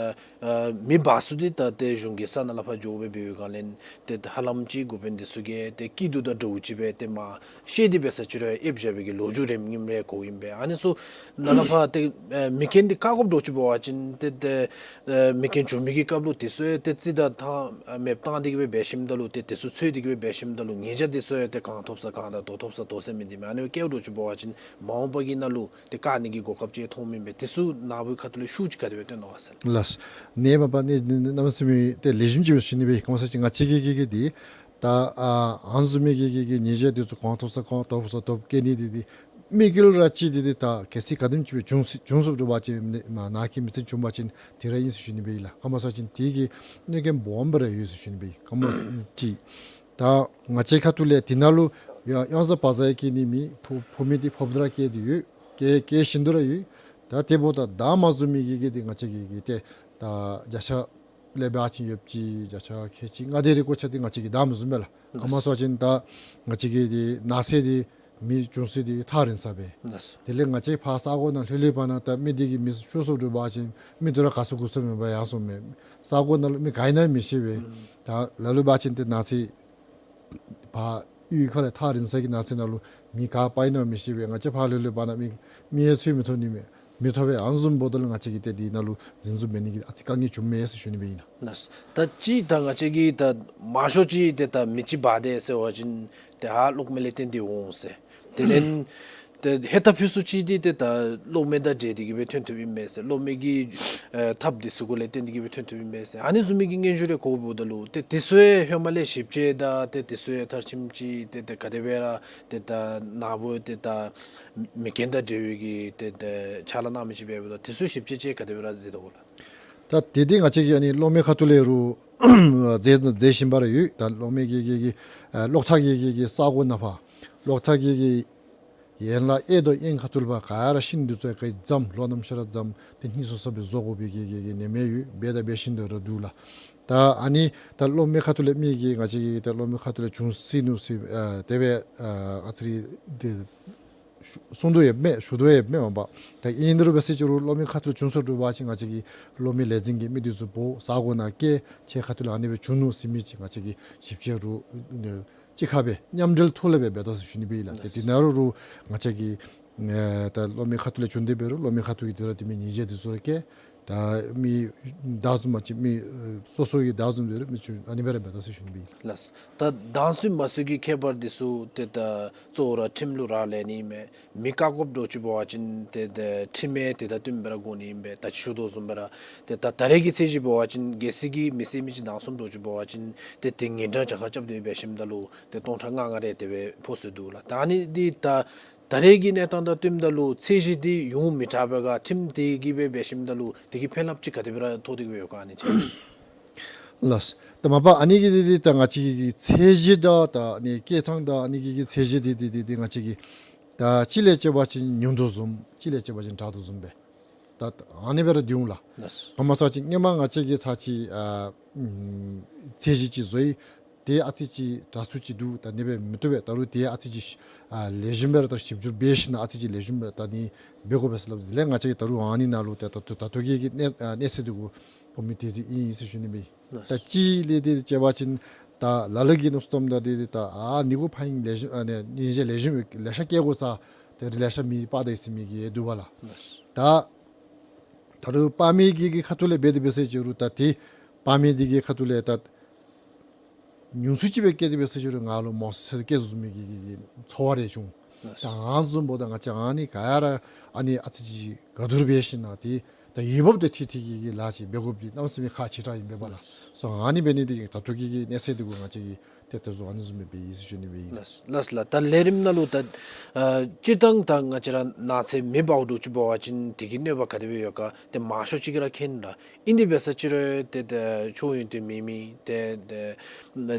ཨ་མི་སྦ་སུ་འདི་ད་ཏེ་གཞུང་གི་ས་ནང་ལས་ཕར་འགྱོ་སྦེ་འབད་བའི་སྒང་ལས་ཏེ་ཧ་ལམ་ཅིག་འགོ་དཔོན་འདི་ཚུ་གིས་ཏེ་སྐྱིད་སྡུག་དང་འདྲཝ་ཅིག་སྦེ་ཏེ་མ་ཤེས་ཏེ་འབད་ས་ཅིག་རུང་ཨེབ་བཞག་པའི་གི་ལོ་རྒྱུས་རེ་ཨིནམ་རེ་གོཝ་ཨིན་པས། ཨ་ནི་ཚུ་ནཱ་ལས་ཕར་ཏེ་ཨ་མེ་རྐྱེན་འདི་བཀག་དགོཔ་འདྲཝ་ཅིག་འབད་བ་ཅིན་ཏེ་ཏེ་ཨ་མེ་རྐྱེན་བྱུང་མི་གི་སྐབས་ལུ་དེ་ཚུ་ཡང་ཏེ་རྩིས་དང་ཐ་མེདཔ་བཏང་སྟེ་གི་སྦེ་འབད་ཞིནམ་ད་ལུ་ཏེ་དེ་ཚུ་འཚོལ་ཏེ་གི་སྦེ་འབད་ཞིནམ་ད་ལུ་ཉེས་བྱ་དེ་ཚུ་ཡང་ཏེ་གང་ཐོབ་ས་གང་དང་དོ་ཐོབ་ས་དོ་ཟེར་མི་འདི་མས། ཨ་ནི་སྦེ་བཀལཝ་འདྲཝ་ཅིག་འབད་བ་ཅིན་མ་འོངས་པ་གི་ནང་ལུ་ཏེ་བཀག་ནི་གི་གོ་སྐབས་ཅིག་མཐོངམ་ཨིན་པས། དེ་ཚུ་ནཱ་བུའི་ཁ་ཐུག་ལས་ཤུགས་ཅིག་ག་དེ་སྦེ་སྟོན་དོ་ག་ཟེར། ལགས། ནེ་མ་པ་ནི་ནི་ནི་གནམ་མེད་ས་མེད་ཏེ་ལེགས་ཤོམ་ཅིག་སྦེ་ཞུ་ནི་སྦེ་ཨིན། ག་ཅི་སྨོ་ཟེར་བ་ཅིན་ང་བཅས་ཀྱི་གི་གི་འདི་ད་ཨ་ཨ་ནི་བཟུམ་མའི་གི་གི་གི་ཉེས་བྱ་འདི་ཚུ་གང་ཐོབ་ས་གང་དོ་ཐོབ་ས་དོ་བཀལ་ནི་འདི་འདི་དམིགས་ཡུལ་ར་ཅིག་འདི་འདི་ད་གལ་སྲིད་ག་དེམ་ཅིག་སྦེ་བྱུང་སྲིད་བྱུང་སྲིད་འདྲཝ་ཅིག་ནི་མ་ནཱ་གི་མི་ཚེ་བྱུང་བ་ཅིན་དེ་ར་ཨིན་ཟེར་ཞུ་ནི་སྦེ་ཨིན་ལགས། ག་སྨོ་ཟེར་བ་ཅིན་དེ་གི་གནོད་སྐྱོན་སྦོམ་སྦེ་ར་ཡོད་ཟེར་ཞུ་ནི་སྦེ་ཨིན། ག་སྨོ་ཅིག་ད་ང་བཅས་ཁ་ཐུག་ལས་དེ་ནང་ལུ་ཡང་ཡང་ཟ་བ་ཟ་སྐྱེ་ནི་མེད། ཕོག་ཕོག་མི་འདི་ཕོགཔ་ད་ར་སྐྱེ་སྟེ་ཡོད། སྐྱེ་སྐྱེ་བཞིན་དུ་ར་ཡོད། ད་དེ་འབདཝ་ད་འདང་མ་བཟུང་མི་གི་གི་འདི་ང་བཅས་ཀྱི་གི་ཏེ་ད་བརྒྱ་ཆ་ལས་འབད་བ་ཅིན་ཡོདཔ་ཅིག་བརྒྱ་ཆ་ཁལ་གཅིག་ལྔ་དེ་རེ་གོ་ཆ་འདི་ང་བཅས་ཀྱིས་འདང་མི་བཟུང་པས་ལགས། ག་སྨོ་ཟེར་བ་ཅིན་ད་ང་བཅས་ཀྱི་འདི་ནགས་ཚལ་འདི་མེ་བྱུང་ས་འདི་ཐག་རིང་ས་སྦེ། ལགས། དེ་ལས་ང་བཅས་ཕར་ས་གོ་ནང་ལྷོད་ལྷོད་པ་ན་ད་མེ་འདི་གིས་མི་ཤོར་སོངམ་འདྲཝ་ཅིག་མི་འདི་ར་ག་སོང་གུ་སོང་མེད་པར་ཡར་སོངམ་མས། ས་གོ་ནང་ལུ་མི་ག་ཨིན་ན་མི་ཤེས་པས། ད་ལ་ལུ་འབད་བ་ཅིན་ཏེ་ནགས་ཚལ་ཕར་གཡུས་ཁ་ལས་ཐག་རིང་ས་གི་ནགས་ཚལ་ནང་ལུ་མི་ག་པ་ཨིན་ན་མི་ཤེས་པས། ང་བཅས་ཕར་ལྷོད་ལྷོད་པ་ན་མི་མི་ཡང་འཚོལ་མི་ཐོབ་ནི་མས། མི་ཐོབ་པས། ཨ་ནི་བཟུམ་འབདཝ་ད་ལུ་ང་བཅས་ཀྱིས་ཏེ་འདི་ནང་ལུ་འཛིན་བཟུང་འབད་ནི་གི་ཨ་ཙི་དཀའ་ངལ་བྱུངམ་མས་ཟེར་ཞུ་ནི་སྦེ་ཨིན་ལགས། ལགས། ད་ཅི་ད་ང་བཅས་ཀྱིས་ད་མང་ཤོས་ཅིག་ཏེ་ད་མེ་ཅིག་འབར་དེས་ཟེར་བ་ཅིན་ཏེ་ཨ་གློག་མེ་ལས་བརྟེན་ཏེ་འོང་ཟེར། དེ་ལས་ཏེ་ཧེ་ད་ཕུན་སུམ་ཅིག་འདི་ཏེ་ད་གློག་མེ་དང་འབྲེལ་ཏེ་གི་སྦེ་ཐོན་ཐོནམ་ཨིན་མས་ཟེར། གློག་མེ་གི་ཨེ་ཐགཔ་འདི་ཚུ་གུ་ལས་བརྟེན་ཏེ་གི་སྦེ་ཐོན་ཐོནམ་ཨིན་མས་ཟེར། ཨ་ནི་བཟུམ་མའི་གི་སྙན་ཞུ་རེ་གོཝ་ད་ལུ་ཏེ་དེ་ཚུ་ཡང་ཧེ་མ་ལས་ཞིབ་དཔྱད་དང་ཏེ་དེ་ཚུ་ཡང་མཐར་ཕྱིནམ་ཅིག་ཏེ་ཏེ་ག་དེ་སྦེ་ར་ཏེ་ད་ནཱ་བུ་ཏེ་ད་མེ་རྐྱེན་དང་འབྲེལ་བའི་གི་ཏེ་ཏེ་ཕྱག་ལཱ་གནང་མི་ཅིག་འབདཝ་ད་དེ་ཚུ་ཞིབ་དཔྱད་ཅིག་ག་དེ་སྦེ་ར་མཛད་དོ་གོ་ལགས། ད་དེ་འདི་ང་བཅས་ཀྱིས་ཨ་ནི་གློག་མེ་ཁ་ཐུག་ལས་རུང་མཛད་མཛད་བཞིན་པ་ར་ཡོད། ད་གློག་མེ་གི་གི་གི་ཨ་གློག་ཐག་གི་གི་གི་ས་གོ་ནང་ཕར་གློག་ཐག་གི་གི་ཡན་ལག་གཡས་དང་གཡོན་ཁ་ཐུག་ལས་ཕར་ག་ར་ཤིང་འདི་ཚུ་ག་ར་བརྫམས། ལོ་ནམ་ཤར་ར་བརྫམས། ཏེ་སྙིང་སོ་སོ་སྦེ་བཟོ་དགོ་པའི་གི་གི་གི་ནི་མེད་ཡོད། འབད་དང་འབད་བཞིན་དུ་ར་འདུག་ལགས། ད་ཨ་ནི་ད་གློག་མེ་ཁ་ཐུག་ལས་མི་གིས་ང་བཅས་ཀྱིས་ད་གློག་མེ་ཁ་ཐུག་ལས་བྱུང་སྲིད་ནུག་ཟེར་ཨ་དེ་སྦེ་ཨ་ཨ་ཙི་རེ་འདི་གསུང་དོ་ཡོདཔ་མས། ཞུ་དོ་ཡོདཔ་མས་མ་པ། ད་ཨིན་རུང་འབད་ཟེར་ཅི་རུང་གློག་མེ་ཁ་ཐུག་ལས་བྱུང་སོངམ་འདྲཝ་ཅིག་ང་བཅས་ཀྱིས་གློག་མེ་ལས་འཛིན་གྱི་མི་འདི་ཚུ་འབོ་ས་གོ་ནང་བསྐྱལ། ཁྱེད་ཁ་ཐུག་ལས་ཨ་ནི་སྦེ་བྱུང་ནུག་ཟེར་མི་ཅིག་ང་བཅས་ཀྱིས་ཞིབ་དཔྱད་རུང་གཅིག་ཁར་སྦེ་མཉམ་འབྲེལ་ཐོག་ལས་སྦེ་འབད་དོ་ཟེར་ཞུ་ནི་སྦེ་ཨིན་ལགས། ཏེ་དེ་ནང་རུང་རུང་ང་བཅས་ཀྱིས་ཨེ་ད་གློག་མེ་ཁ་ཐུག་ལས་བྱུང་སྟེ་འབད་རུང་གློག་མེ་ཁ་ཐུག་གི་དེ་ར་དེ་མི་ཉེས་བྱ་དེ་ཚུ་ར་བཀལ། ད་མི་བདག་འཛིན་མ་ཅིག་མི་ཨེ་སོ་སོ་གི་བདག་འཛིན་འབད་རུང་མི་ཚུ་ཨ་ནི་སྦེ་ར་འབད་དོ་ཟེར་ཞུ་ནི་སྦེ་ཨིན་ལགས། ལགས། ད་བདག་འཛིན་མ་ཚུགས་ཀྱི་ཁྱད་པར་དེ་ཚུ་ཏེ་ད་གཙོ་བོ་ར་ཁྲིམས་ལུ་རག་ལས་ནི་མས། མེ་བཀག་དགོཔ་འདྲཝ་ཅིག་འབད་བ་ཅིན་ཏེ་ད་ཁྲིམས་མེད་དེ་དང་བསྟུན་སྦེ་ར་དགོ་ནི་ཨིན་པས། ད་ཞུ་དོ་བཟུམ་སྦེ་ར་ཏེ་ད་ད་རེས་ཀྱི་ཚད་གཞི་འབད་བ་ཅིན་གལ་སྲིད་ཀྱི་མེ་བསད་མི་ཅིག་བདའ་སོངམ་འདྲཝ་ཅིག་འབད་བ་ཅིན་ཏེ་དེ་ངན་སྒྲ་གྱངས་ཁ་རྐྱབ་སྟེ་འབད་ཞིནམ་ད་ལུ་ཏེ་སྟོང་ཕྲག་ལྔ་ལྔ་རེ་དེ་སྦེ་ཕོག་སྲོལ་འདུག་ལགས། ད་ཨ་ནི་འདི་ད་ད་རེས་ཀྱི་གནས་སྟངས་དང་བསྟུནམ་ད་ལུ་ཚད་གཞི་འདི་ཡོངས་མི་དྲག་པའི་ཁར་ཁྲིམས་དེ་གིས་སྦེ་འབད་ཞིནམ་ད་ལུ་དེ་གི་ཕན་རླབས་ཅིག་ག་དེ་སྦེ་ར་ཐོགས་ཏེ་གི་སྦེ་ཡོད་ག་ཨ་ནི་ཅིག། ལགས། ད་མ་པ་ཨ་ནི་གི་འདི་འདི་ད་ང་བཅས་ཀྱི་ཚད་གཞི་དང་ད་ཨ་ནི་བཀལ་ཐངས་དང་ཨ་ནི་གི་གི་ཚད་གཞི་འདི་འདི་འདི་འདི་ང་བཅས་ཀྱིས་ད་གཅིག་ལས་བྱེད་པ་ཅིན་ཉུང་དོ་བཟུམ་གཅིག་ལས་བྱེད་པ་ཅིན་དྲག་དོ་བཟུམ་སྦེ་ད་ཨ་ནི་སྦེ་ར་འདི་འོང་ལགས། ལགས། ག་སྨོ་ཟེར་བ་ཅིན་སྔོན་མ་ང་བཅས་ཀྱིས་ཚར་གཅིག་ཨ་ཨམ་ཚད་གཞི་ཅིག་བཟོ་ཡི། དེ་ཨ་ཙི་ཅིག་དྲག་སུ་ཅིག་འདུག། ད་ཨ་ནི་སྦེ་མི་བཏུབ་པས། ད་རུང་དེ་ཨ་ཙི་ཅིག་ཨ་ལེགས་ཤོམ་སྦེ་ར་ད་ཞིབ་འཇུག་འབད་ཞིནམ་ཨ་ཙི་ཅིག་ལེགས་ཤོམ་སྦེ་ད་ཨ་ནི་འབད་དགོ་པས་ཟེར་སླབ། དེ་ལས་ང་བཅས་ཀྱིས་ད་རུང་ཨ་ནི་ནང་ལུ་ད་ད་ད་ད་ལྟོ་གི་གི་གནས་ཨ་གནས་ཚད་འདི་གུ་ཕོག་མི་དེ་ཅིག་ཨིན་ཟེར་ཞུ་ནི་སྦེ། ད་གཅིག་ལས་དེ་བྱེད་པ་ཅིན་ད་ལ་ལུ་གིས་མནོ་བསམ་བཏངམ་ད་དེ་དེ་ད་ཨ་ནི་གུ་ཕར་ཨིན་ལེགས་ཤོམ་ཨ་ནི་ཉེས་བྱ་ལེགས་ཤོམ་ལེ་ཤ་བཀལ་དགོ་ས་དེ་ལེ་ཤ་མེ་སྤར་ད་ཡི་ཟེར་མི་གི་འདུག་པ་ལགས། ད་ད་རུང་སྤར་མི་གི་གི་ཁ་ཐུག་ལས་འབད་དེ་འབད་ཟེར་ཅི་རུང་ད་དེ་སྤར་མི་འདི་གི་ཁ་ཐུག་ལས་ད་ཉུང་སུ་ཅིག་སྦེ་བཀལ་ཏེ་འབད་ཟེར་ཅི་རུང་ང་ལུ་མང་སུ་ཅིག་བཀལ་ཚུགས་མི་གི་གི་གི་ཚོར་བ་རེ་བྱུང་། ད་ཨ་ནི་བཟུམ་འབདཝ་ད་ང་བཅས་ཨ་ནི་ག་ར་ཨ་ནི་ཨ་ཙི་ཅིག་ག་དུར་འབད་ཞིནམ་དེ་ད་འོས་འབབ་དང་འཁྲིལ་འཁྲིལ་གྱི་གི་ལཱ་ཅིག་འབད་དགོཔ་འདི་གནམ་མེད་ས་མེད་ཁག་ཆེ་དྲགས་ཨིན་པས་ལགས། སོ་ཨ་ནི་འབད་ནི་འདི་གིས་ད་ལྟོ་གི་གི་གནས་ཚད་འདི་གུ་ང་བཅས་ཀྱིས་ཏེ་ཏེ་བཟོ་ཨ་ནི་བཟུམ་སྦེ་འབད་ཡི་ཟེར་ཞུ་ནི་སྦེ་ཨིན། ལགས་ལགས་ལགས། ད་ལས་རིམ་ནང་ལུ་ད་ཨ་སྤྱིར་བཏང་ད་ང་བཅས་ར་ནགས་ཚལ་མེ་འབརཝ་འདྲཝ་ཅིག་འབད་བ་ཅིན་དེ་གི་གནོད་པ་ག་དེ་སྦེ་ཡོད་ག་ཏེ་མང་ཤོས་ཅིག་གིས་ར་མཁྱེན་ལགས། ཨིན་དེ་འབད་ས་ཅིག་རུང་ཏེ་ད་ཕྱོགས་ཡོན་ཏན་མེད་མི་ཏེ་ཏེ་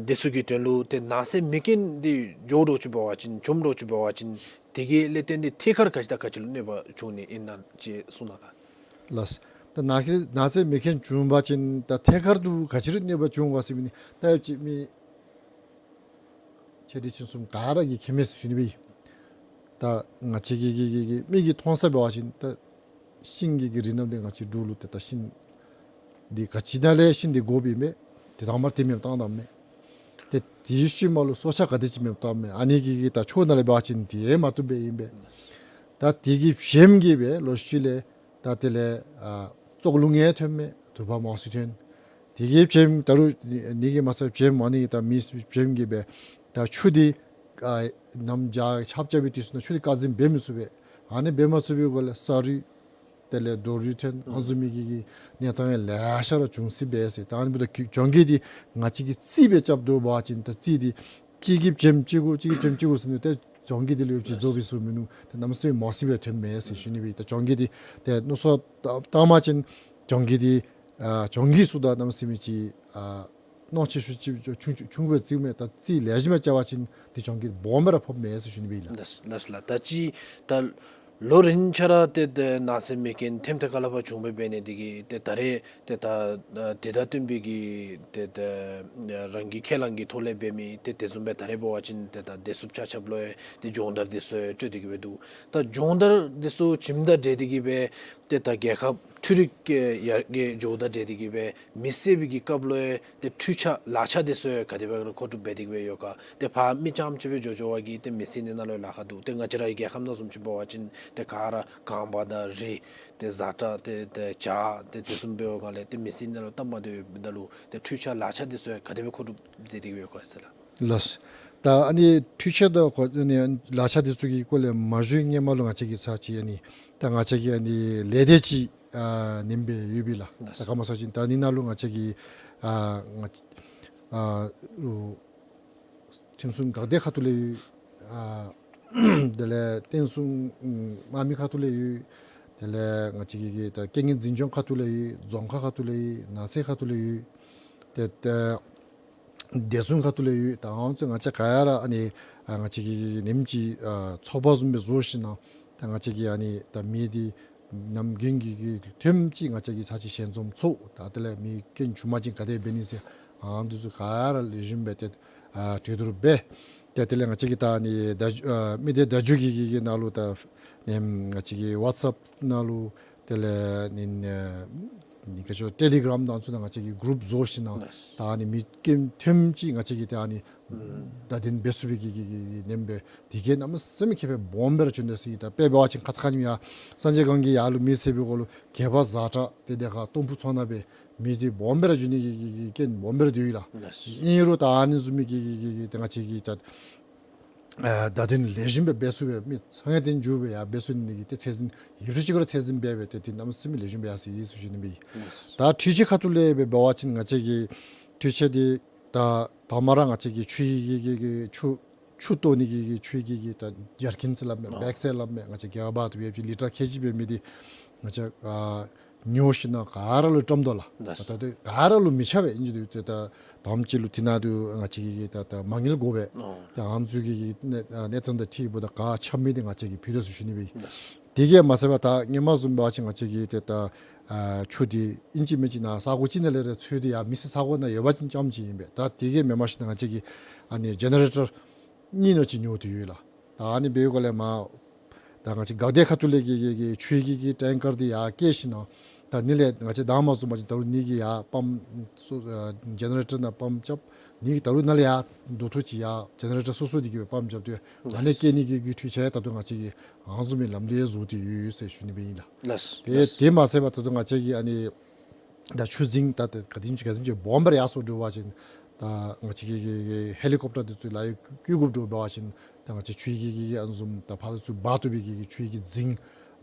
དེ་ཚུ་གི་དོན་ལུ་ཏེ་ནགས་ཚལ་མེ་རྐྱེན་འདི་འགྱོཝ་འདྲཝ་ཅིག་འབད་བ་ཅིན་བྱུངམ་འདྲཝ་ཅིག་འབད་བ་ཅིན་དེ་གི་ལས་བརྟེན་ཏེ་ཐད་ཀར་ག་ཅི་དང་ག་ཅི་ལུ་གནོད་པ་བྱུང་ནི་ཨིན་ན་ཅིག་གསུང་གནང་ལགས། ལགས། ད་ནགས་ཚལ་ནགས་ཚལ་མེ་རྐྱེན་བྱུང་པ་ཅིན་ད་ཐད་ཀར་དུ་ག་ཅི་ལུ་གནོད་པ་བྱུང་ག་ཟེར་མི་ནི་ད་ཡོད་ཅིག་མི་ ཆེ་འབྲིང་ཆུང་གསུམ་ག་ར་གིས་མཁྱེན་མས་ཟེར་ཞུ་ནི་སྦེ། ད་ང་བཅས་ཀྱི་གི་གི་གི་མིག་གིས་མཐོང་ས་འབད་བ་ཅིན་ད་ཤིང་གི་གི་རིགས་རྣམས་འདི་ང་བཅས་འབྲུག་ལུ་ཏེ་ད་ཤིང་འདི་ག་ཅི་ནང་ལས་ཤིང་འདི་དགོཔ་ཨིན་པས། ཏེ་དང་པ་ར་དེ་མེདཔ་བཏང་དོ་མས། ཏེ་དེའི་ཤུལ་མ་ལུ་སྲོག་ཆགས་ག་དེ་ཅིག་མེདཔ་བཏངམ་མས། ཨ་ནི་གི་གི་ད་ཆུ་ནང་ལས་འབད་བ་ཅིན་དེ་མ་བཏུབ་སྦེ་ཨིན་པས། ད་དེ་གི་བྱེམ་གྱིས་སྦེ་ལོག་ཤུལ་ལས་ད་དེ་ལས་ཨ་ཙོག་རླུང་ཡང་ཐོནམ་མས། དུ་བ་མོ་སི་ཐོན། དེ་གི་བྱེམ་ད་རུང་ནི་གི་མ་ཚད་བྱེམ་ཨ་ནི་ད་མེ་བྱེམ་གྱིས་སྦེ་ད་ཆུ་འདི་ཨ་གནམ་བྱཱར་ཆརཔ་རྐྱབ་པའི་དུས་སུ་ནང་ཆུ་འདི་བཀག་འཛིན་འབད་མི་ཚུགས་པས། ཨ་ནི་འབད་མ་ཚུགས་པའི་སྒོ་ལས་ས་རུད་དེ་ལས་རྡོ་རུད་ཐོན། ཨ་ནི་བཟུམ་མའི་གི་གི་གནས་སྟངས་ཡང་ལེ་ཤ་ར་འབྱུང་སྲིད་པས་ཟེར། ད་ཨ་ནི་འབདཝ་ད་གྱོང་གུད་འདི་ང་བཅས་ཀྱིས་རྩིས་སྦེ་རྐྱབ་དོ་འབད་བ་ཅིན་ད་རྩིས་འདི་གཅིག་གི་བྱེམ་གཅིག་གུ་གཅིག་གི་བྱེམ་གཅིག་གུ་ཟེར་ནི་ཏེ་གྱོང་གུད་འདི་ལུ་ཡོདཔ་ཅིག་རྫོགས་སྦེ་ཚུགས་མིན་ནུག། ཏེ་གནམ་མེད་ས་མེད་མང་སུ་སྦེ་ཐོནམ་མས་ཟེར་ཞུ་ནི་སྦེ། ད་གྱོང་གུད་འདི་ཏེ་མནོ་བསམ་བཏང་བ་ཅིན་གྱོང་གུད་འདི་ཨ་གྱོང་གུད་ཚུ་དང་གནམ་མེད་ས་མེད་ཅིག་ཨ་གནོད་ཆེ་ཤོས་ཅིག་ཆུང་ཆུང་ཆུང་སྦེ་བརྩིཝ་མས། ད་རྩིས་ལེགས་ཤོམ་སྦེ་རྐྱབ་པ་ཅིན་འདི་གྱོང་གུད་སྦོམ་སྦེ་ར་ཕོགཔ་མས་ཟེར་ཞུ་ནི་སྦེ་ཨིན་ལགས། ལགས་ལགས་ལགས། ད་ཅི་ད་ལོ་རིམ་ཆ་ར་ཏེ་ཏེ་ནགས་ཚལ་མེ་རྐྱེན་ཐེམ་ཐེ་ཁ་ལས་ཕར་བྱུང་སྦེ་འབད་ནི་འདི་གིས་ཏེ་ད་རེས་ཏེ་ད་ཨ་དེ་དང་བསྟུན་པའི་གི་ཏེ་ཏེ་རང་གི་ཁས་བླངས་ཀྱི་ཐོག་ལས་འབད་མི་ཏེ་དེ་བཟུམ་སྦེ་ད་རེས་འབད་བ་ཅིན་ཏེ་ད་བདེ་སྲུངཔ་ཆ་ཁྱབ་ལུ་ཡང་ཏེ་སྦྱོང་བརྡར་འདི་ཚུ་ཡང་སྤྲོད་དེ་གི་སྦེ་འདུག། ད་སྦྱོང་བརྡར་འདི་ཚུ་བྱིནམ་དང་འབྲེལ་ཏེ་གི་སྦེ་ཏེ་ད་རྒྱལ་ཁབ་འཕྲུལ་རིག་ཡར་རྒྱས་འགྱོཝ་དང་འབྲེལ་ཏེ་གི་སྦེ་མེ་བསད་པའི་གི་སྐབས་ལུ་ཡང་ཏེ་འཕྲུལ་ཆས་ལག་ཆས་འདི་ཚུ་ཡང་ག་དེ་སྦེ་མཁོ་སྒྲུབ་འབད་དེ་གི་སྦེ་ཡོད་ག། ཏེ་ཕར་མི་རྐྱངམ་ཅིག་སྦེ་འགྱོ་འགྱོ་བ་གིས་ཏེ་མེ་བསད་ནི་ནང་ལུ་ལཱ་ཁག་འདུག། ཏེ་ང་བཅས་རའི་རྒྱལ་ཁབ་ནང་བཟུམ་ཅིག་འབད་བ་ཅིན་ཏེ་ག་ར་གངས་བ་དང་རི་ཏེ་བཟའ་སྒྲ་ཏེ་ཏེ་བྱ་ཏེ་དེ་བཟུམ་འབད་བའི་སྒང་ལས་ཏེ་མེ་བསད་ནི་ལུ་སྟབས་མ་བདེཝ་ཡོདཔ་ད་ལུ་ཏེ་འཕྲུལ་ཆས་ལག་ཆས་འདི་ཚུ་ཡང་ག་དེ་སྦེ་མཁོ་སྒྲུབ་མཛད་དེ་གི་ཡོད་ག་ཟེར་ལགས། ལགས། ད་ཨ་ནི་འཕྲུལ་ཆས་དང་གོ་ཨ་ནི་ལག་ཆས་འདི་ཚུ་གི་སྐོར་ལས་མ་ཞུ་སྔོན་མ་ལུ་ང་བཅས་ཀྱིས་ཚར་གཅིག་ཨ་ནི་ད་ང་བཅས་ཀྱིས་ཨ་ནི་ལས་སྡེ་ཅིག་ཨ་ནེམ་སྦེ་ཡོད་པས་ལགས། ད་ག་མ་ཚད་ཅིག་ད་ཨ་ནི་ནང་ལུ་ང་བཅས་ཀྱིས་ཨ་ང་ཨ་རུ་ཁྲིམས་སྲུང་འགག་སྡེ་ཁ་ཐུག་ལས་ཡོད། ཨ་དེ་ལས་བསྟན་སྲུང་དམག་མི་ཁ་ཐུག་ལས་ཡོད། དེ་ལས་ང་བཅས་ཀྱི་གི་ད་རྐྱེན་ངན་འཛིན་སྐྱོང་ཁ་ཐུག་ལས་ཡོད། རྫོང་ཁག་ཁ་ཐུག་ལས་ཡོད། ནགས་ཚལ་ཁ་ཐུག་ལས་ཡོད། ཏེ་ད་བདེ་སྲུང་ཁ་ཐུག་ལས་ཡོད། ད་ཨ་ནི་ཚུ་ང་བཅས་ག་ར་ཨ་ནི་ཨ་ང་བཅས་ཀྱི་གི་ནེམ་ཅིག་ཨ་ཚོགས་པ་བཟུམ་སྦེ་བཟོ་ཞིནམ་ད་ང་བཅས་ཀྱིས་ཨ་ནི་ད་མི་འདི་ནམ་རྒྱུན་གྱི་གི་ཐེམ་ཅིག་ང་བཅས་ཀྱིས་ཚར་གཅིག་ཞལ་འཛོམས་ཚོགས། ད་དེ་ལས་མེ་རྐྱེན་བྱུང་པ་ཅིན་ག་དེ་འབད་ནི་ཟེར་ཨ་ནི་ཚུ་ག་ར་ལེགས་ཤོམ་སྦེ་ཏེ་ཨ་གྲོས་བསྡུར་འབད། ཏེ་དེ་ལས་ང་བཅས་ཀྱིས་ད་ཨ་ནི་བརྡ་བརྒྱུད་ཨ་མི་སྡེ་བརྡ་བརྒྱུད་ཀྱི་གི་གི་ནང་ལུ་ད་ནེམ་ང་བཅས་ཀྱི་ཝཊས་ཨེཔ་ནང་ལུ་དེ་ལས་ནི་ཨ་ནི་ག་ཅི་ལོ་ཊེ་ལི་གརམ་ནང་ཚུ་ད་ང་བཅས་ཀྱིས་གུ་རུབ་བཟོ་ཞིནམ་ད་ཨ་ནི་མི་རྐྱེན་ཐེམ་ཅིག་ང་བཅས་ཀྱིས་ད་ཨ་ནི་བརྡ་དོན་འབད་ཚུགས་པའི་གི་གི་གི་ནེམ་སྦེ་དེ་གིས་གནམ་མེད་ས་མེད་ཁེ་ཕན་སྦོམ་སྦེ་ར་བྱུང་དོ་ཟེར་ཨིན། ད་དཔེ་འབད་བ་ཅིན་ཁ་ཙ་ཁ་ཉིམ་ཡར་སངས་རྒྱས་སྒང་གི་ཡར་ལུ་མེ་བསད་པའི་སྐབས་ལུ་གད་པ་བཟའ་སྒྲ་ཏེ་དེ་ཁར་སྟོང་ཕུ་ཚོང་ནང་སྦེ་མི་འདི་སྦོམ་སྦེ་ར་འགྱོ་ནི་གི་གི་གི་རྐྱེན་སྦོམ་སྦེ་ར་འདུག་ལགས། ལགས། ཨིན་རུང་ད་ཨ་ནི་བཟུམ་མའི་གི་གི་གི་གི་ཏེ་ང་བཅས་ཀྱིས་ད་ཨ་བརྡ་དོན་ལེགས་ཤོམ་སྦེ་འབད་ཚུགས་པའི་མི་ཚང་ཡང་དེ་མཇུག་སྦེ་ཡར་འབད་ཚུགས་ནི་གི་ཏེ་ཚད་འཛིན་ཡུན་རིང་ཅིག་གུ་ར་ཚད་འཛིན་འབད་སྦེ་ཏེ་དེ་གནམ་མེད་ས་མེད་ལེགས་ཤོམ་སྦེ་ཡར་སོ་ཡི་ཟེར་ཞུ་ནི་སྦེ་ཨིན། ད་འཕྲུལ་ཆས་ཁ་ཐུག་ལས་འབད་བ་ཅིན་ང་བཅས་ཀྱི་འཕྲུལ་ཆས་འདི་ད་ད་མ་ར་ང་བཅས་ཀྱི་ཆུ་ཡི་གི་གི་གི་ཆུ་ཆུ་གཏོར་ནི་གི་གི་ཆུ་གི་གི་ད་ཇར་ཀིན་ཟེར་སླབ་མས། ཨོ་བེག་ཟེར་སླབ་མས། ང་བཅས་ཀྱིས་འབག་ཏེ་ཡོདཔ་ཅིག་ལི་ཊར་ཁལ་གཅིག་འབད་མི་འདི་ང་བཅས་ཨ་ཉོ་ཞིནམ་ག་ར་ལུ་བཀྲམ་དོ་ལགས། ལགས། ད་ད་ག་ར་ལུ་མི་ཆ་བས། ཨིན་ཅི་འདི་ད་ད་ཨ་ནེམ་ཅིག་ལུ་དེ་ནང་དུ་ང་བཅས་ཀྱིས་ད་ད་མ་དངུལ་དགོ་པས། ཨོ་ད་ཨ་ནི་ཚུ་གི་གི་གནས་གནས་སྟངས་དང་འཁྲིལཝ་ད་ག་ཆ་མེད་འདི་ང་བཅས་ཀྱིས་ཕུལ་དོ་ཟེར་ཞུ་ནི་སྦེ་ཨིན། ལགས། དེ་གིས་མ་ཚད་པར་ད་སྔོན་མ་བཟུམ་འབད་བ་ཅིན་ང་བཅས་ཀྱིས་ཏེ་ད་ཨ་ཆུ་འདི་ཨིན་ཅི་མིན་ཅི་ནང་ས་གོ་ཅིག་ནང་ལས་ར་འཚོལ་ཏེ་ཡར་མི་སེར་ས་གོ་ནང་ཡོད་པ་ཅིན་རྐྱངམ་ཅིག་ཨིན་པས། ད་དེ་གིས་མེན་པར་ཞིནམ་ང་བཅས་ཀྱིས་ཨ་ནི་ཇེ་ནེ་རེ་ཊར་གཉིས་ནང་ཅིག་ཉོ་སྟེ་ཡོད་ལགས། ད་ཨ་ནི་འབད་བའི་སྒང་ལས་མར་ད་ང་བཅས་འགག་སྡེ་ཁ་ཐུག་ལས་ཀྱི་གི་གི་ཆུ་གི་གི་ཊེང་ཀར་འདི་ཡར་བསྐྱལ་ཞིནམ་ད་ཨ་ནི་ལས་ང་བཅས་དང་མ་བཟུམ་པ་ཅིན་ད་རུང་ཨ་ནི་གིས་ཡར་པམཔ་སོ་ཨ་ཇེ་ནེ་རེ་ཊར་ནང་པམཔ་རྐྱབ། ཨ་ནི་གིས་ད་རུང་ནཱ་ལས་ཡར་འདུ་ཐུག་ཅིག་ཡར་ཇེ་ནེ་རེ་ཊར་སོ་སོ་འདི་གིས་སྦེ་པམཔ་རྐྱབ་སྟེ་ཨ་ནི་བསྐྱལ་ནི་གི་གི་འཕྲུལ་ཆས་ད་ལྟོ་ང་བཅས་ཀྱིས་ཨ་ནི་བཟུམ་མའི་ལམ་འདི་བཟོ་སྟེ་ཡོད་ཡོད་ཟེར་ཞུ་ནི་སྦེ་ཨིན་ལགས། ལགས། དེ་ལགས། དེ་མ་ཚད་པར་ད་ལྟོ་ང་བཅས་ཀྱིས་ཨ་ནི་ད་ཆུ་རྫིང་ད་ད་ག་དེམ་ཅིག་ག་དེམ་ཅིག་སྦོམ་སྦེ་ར་ཡར་སོང་འགྱོ་བ་ཅིན་ད་ང་བཅས་ཀྱི་གི་གི་ཧེ་ལི་ཀོབ་ཊར་འདི་ཚུ་ལཱ་གཡོག་བཀོལ་དགོཔ་འགྱོ་བ་ཅིན་ད་ང་བཅས་ཆུ་གི་གི་གི་ཨ་ནི་བཟུམ་ད་ཕར་ཚུར་འབག་བཏུབ་པའི་གི་གི་ཆུ་གི་རྫིང་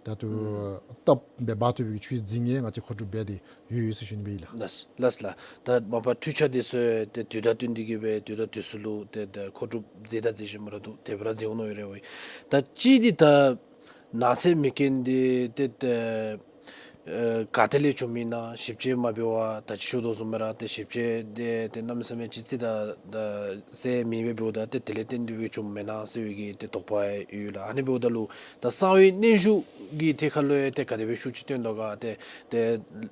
ད་ལྟོ་ཨུམ་སྟབས་སྦེ་འབག་བཏུབ་པའི་གི་ཆུ་གི་རྫིང་ཡང་ང་བཅས་མཁོ་སྒྲུབ་འབད་དེ་ཡོད་ཡོད་ཟེར་ཞུ་ནི་སྦེ་ཨིན་ལགས། ལགས་ལགས་ལགས། ད་མ་པ་འཕྲུལ་ཆས་འདི་ཚུ་ཏེ་དུས་དང་བསྟུན་ཏེ་གི་སྦེ་དུས་དང་དུས་སུ་ལུ་ཏེ་ཏེ་མཁོ་སྒྲུབ་མཛད་དང་མཛད་བཞིན་པ་ར་འདུག། དེ་སྦེ་ར་མཛད་འོང་མནོ་ཡོད་རེ་བ་ཨིན། ད་ཅི་འདི་ད་ནགས་ཚལ་མེ་རྐྱེན་འདི་ཏེ་ཏེ་ཨེ་ག་ཏེ་ལས་བྱུངམ་ཨིན་ན་ཞིབ་དཔྱད་མ་འབད་བར་ད་ཅི་ཞུ་དོ་བཟུམ་སྦེ་ར་ཏེ་ཞིབ་དཔྱད་འདི་ཏེ་གནམ་མེད་ས་མེད་ཅིག་རྩིས་དང་ད་གསལ་མེད་པས། འབདཝ་ད་ཏེ་དེ་ལས་བརྟེན་ཏེ་སྦེ་བྱུངམ་མེན་ན་ཟེར་བའི་གི་ཏེ་དོགས་པ་ཡོད་ལགས། ཨ་ནི་འབདཝ་ད་ལུ་ད་གསང་བའི་གནོན་ཤུགས་ གི་ཐད་ཁར་ལུ་ཡང་ཏེ་ག་དེ་སྦེ་ཤུགས་ཅིག་བཏོན་དོ་ག། ཏེ་ཏེ་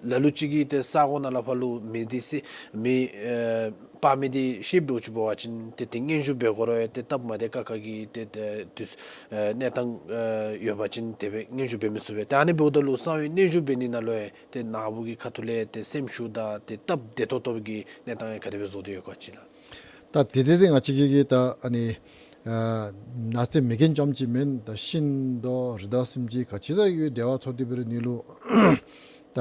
ལ་ལུ་ཅིག་གིས་ཏེ་ས་གོ་ནང་ལས་ཕར་ལུ་མི་འདི་སི་མི་ཨེ་དཔའ་མི་འདི་ཤི་འགྱོ་ཅི་འབད་བ་ཅིན་ཏེ་ཏེ་སྙན་ཞུ་འབད་དགོ་རུང་ཡང་ཏེ་སྟབས་མ་བདེ་ཁག་ཁ་གི་ཏེ་ཏེ་དུས་ཨེ་གནས་སྟངས་ཨེ་ཡོད་པ་ཅིན་དེ་སྦེ་སྙན་ཞུ་འབད་མི་ཚུགས་པས། ཏེ་ཨ་ནི་འབདཝ་ད་ལུ་གསང་བའི་སྙན་ཞུ་འབད་ནི་ནང་ལུ་ཡང་ཏེ་ནཱ་བུ་གི་ཁ་ཐུག་ལས་ཏེ་སེམས་ཤུགས་དང་ཏེ་སྟབས་བདེ་ཏོག་ཏོ་གི་གནས་སྟངས་ཡང་ག་དེ་སྦེ་བཟོ་སྟེ་ཡོད་ག་ཅིག་ལགས། ད་དེ་དེ་དེ་ང་བཅས་ཀྱིས་ཀྱིས་ད་ཨ་ནི་ཨ་ནགས་ཚལ་མེ་རྐྱེན་རྐྱངམ་ཅིག་མེན། ད་ཤིང་དང་རི་དྭགས་སེམས་ཅན་ག་ཅི་ར་ཡོད་འབྲེལ་བ་ཐོབ་སྟེ་འབད་རུང་ཨ་ནི་ལུ་ད་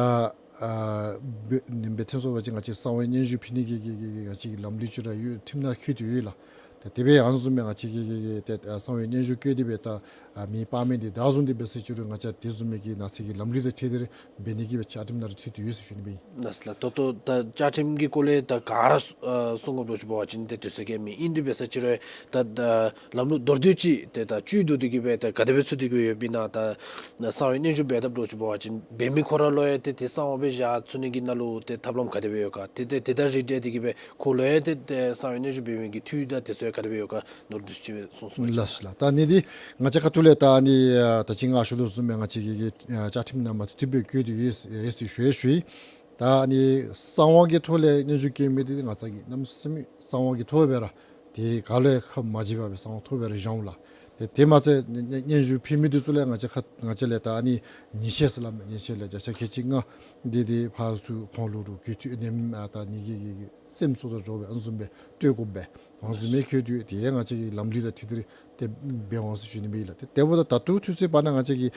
ཨ་འབད་འབད་ཐེངས་སོ་པ་ཅིན་ང་བཅས་གསང་བའི་སྙན་ཞུ་ཕུལ་ནི་གི་གི་གི་ང་བཅས་ཀྱི་ལམ་ལུགས་ཅིག་ར་ཡོད། ཁྲིམས་ནང་བཀོད་དེ་ཡོད་ལགས། ད་དེ་སྦེ་ཨ་ནི་བཟུམ་མའི་ང་བཅས་ཀྱིས་ཀྱིས་ཀྱིས་ཏེ་ཨ་གསང་བའི་སྙན་ཞུ་བཀོད་དེ་སྦེ་ད་ཨ་མི་དཔའ་མི་འདི་བདའ་བཟུང་སྟེ་འབད་ཟེར་ཅི་རུང་ང་བཅས་དེ་བཟུམ་མའི་གི་ནགས་ཚལ་གྱི་ལམ་ལུགས་དང་འཁྲིལ་ཏེ་ར་འབད་ནི་གི་བཅའ་ཁྲིམས་ནང་ར་ཚུད་དེ་ཡོད་ཟེར་ཞུ་ནི་སྦེ་ཨིན། ལགས་ལགས། ད་ལྟོ་ད་བཅའ་ཁྲིམས་ཀྱི་སྐོར་ལས་ད་ག་ར་ཨ་གསུང་དགོཔ་འདྲཝ་ཅིག་འབད་བ་ཅིན་ཏེ་དུས་ཚོད་ཀྱིས་མི་ཨིན། དེ་འབད་ཟེར་ཅི་རུང་ད་ད་ལམ་ལུགས་མདོར་བསྡུས་ཅིག་ཏེ་ད་བཅུད་བསྡུ་སྟེ་གི་སྦེ་ད་ག་དེ་སྦེ་ཚུད་དེ་གི་སྦེ་ཡོདཔ་ཨིན་ན། ད་གསང་བའི་སྙན་ཞུ་འབད་དཔ་འདྲཝ་ཅིག་འབད་བ་ཅིན་འབད་མི་ཁོ་ར་ལུ་ཡང་ཏེ་ཏེ་གསང་བ་སྦེ་བཞག་ཚུགས་ནི་གི་ནང་ལུ་ཏེ་ཐབས་ལམ་ག་དེ་སྦེ་ཡོད་ག། ཏེ་ཏེ་ཏེ་ད་རིགས་བསྒྲེས་ཏེ་གི་སྦེ་ཁོ་ལུ་ཡང་ཏེ་ཏེ་གསང་བའི་སྙན་ཞུ་འབད་མི་གི་འཐུས་དང་དེ་ཚུ་ཡང་ག་དེ་སྦེ་ཡོད་ག། མདོར་བསྡུས་ཅིག་སྦེ་གསུངས་གསུངས་པ་ཅིན། ལགས་ལགས། ད་ཨ་ནི་འདི་ང་བཅས་ཁ་ཐུག་ལས་ད་ཨ་ནི་ཨ་ད་ཅི་ང་ཞུ་དོ་བཟུམ་མའི་ང་བཅས་ཀྱི་གི་ཨ་བཅའ་ཁྲིམས་ནང་མ་བཏུབ་བཏུབ་སྦེ་བཀོད་དེ་ཡོད་ཡོད་ཟེར་ཞུ་ཡི་ཞུ་ཡི། ད་ཨ་ནི་གསང་བ་གི་ཐོག་ལས་སྙན་ཞུ་བཀོད་མི་འདི་ང་བཅས་ཀྱིས་གནམ་མེད་ས་མེད་གསང་བ་གི་ཐོག་སྦེ་ར་ཏེ་ག་ལུ་ཡང་ཁ་མ་འབྱེད་པར་སྦེ་གསང་བ་ཐོག་སྦེ་ར་བཞག་འོང་ལགས། ཏེ་དེ་མ་ཚད་སྙན་སྙན་ཞུ་ཕུལ་མི་འདི་ཚུ་ལས་ང་བཅས་ཁ་ང་བཅས་ལས་ད་ཨ་ནི་ཉེས་ཆད་ཟེར་སླབ་མས། ཉེས་ཆད་ལས་བརྒྱ་ཆ་ཁལ་གཅིག་ལྔ་འདི་འདི་ཕར་ཚུར་ཁོང་ལུ་རུང་གུས་བཏུད་ནེམ་ཨ་ད་ནི་གི་གི་གི་སེམས་གསོ་དང་འདྲཝ་སྦེ་ཨ་ནི་བཟུམ་སྦེ་སྤྲོད་དགོཔ་སྦེ་ཨ་ནི་བཟུམ་མའི་ཁེ་དུས་དེ་ཡང་ང་བཅས་ཀྱི་ལམ་ལུགས་དང་འཁྲིལ་ཏེ་ར་ཏེ་འབད་འོང་ཟེར་ཞུ་ནི་སྦེ་ཨིན་ལགས། ཏེ་དེ་འབདཝ་ད་ད་ལྟོ་ཚུན་ཚོད་བར་ན་ང་བཅས་ཀྱི་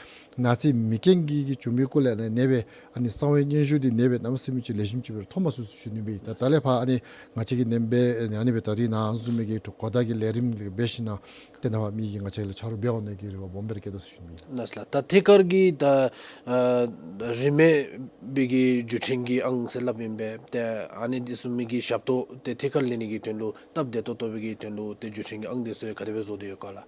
ནགས་ཚལ་མེ་རྐྱེན་གྱི་གི་བྱུང་མི་སྐོར་ལས་ཨ་ནི་ཨ་ནི་གསང་བའི་སྙན་ཞུ་འདི་ཨ་ནི་སྦེ་གནམ་མེད་ས་མེད་ཅིག་ལེགས་ཤོམ་ཅིག་སྦེ་ར་ཐོབ་མ་ཚུགས་ཟེར་ཞུ་ནི་སྦེ་ཨིན། ད་ད་ལས་ཕར་ཨ་ནི་ང་བཅས་ཀྱིས་ནེམ་སྦེ་ཨ་ནི་ཨ་ནི་སྦེ་ད་རིས་ནཱ་ཨ་ནི་བཟུམ་མའི་གི་གོ་བརྡ་གི་ལས་རིམ་འབད་ཞིནམ་ལས་ཏེ་ནངས་པ་མི་གིས་ང་བཅས་ལུ་ཆ་རོགས་འབད་འོང་ནི་གི་རེ་བ་སྦོམ་སྦེ་ར་བསྐྱེད་དོ་ཟེར་ཞུ་ནི་སྦེ་ཨིན་ལགས། ལགས་ལགས། ད་ཐད་ཀར་གྱི་ད་ཨ་རིན་མེད་པའི་གི་བརྒྱུད་འཕྲིན་གྱི་ཨང་ཟེར་སླབ་ཨིན་པས། ཏེ་ཨ་ནི་འདི་བཟུམ་མའི་གི་ཞབས་ཏོག་ཏེ་ཐད་ཀར་ལེན་ནི་གི་དོན་ལུ་སྟབས་བདེ་ཏོག་ཏོ་སྦེ་གི་དོན་ལུ་ཏེ་བརྒྱུད་འཕྲིན་གྱི་ཨང་འདི་ཚུ་ཡང་ག་དེ་སྦེ་བཟོ་སྟེ་ཡོད་ག་ལགས།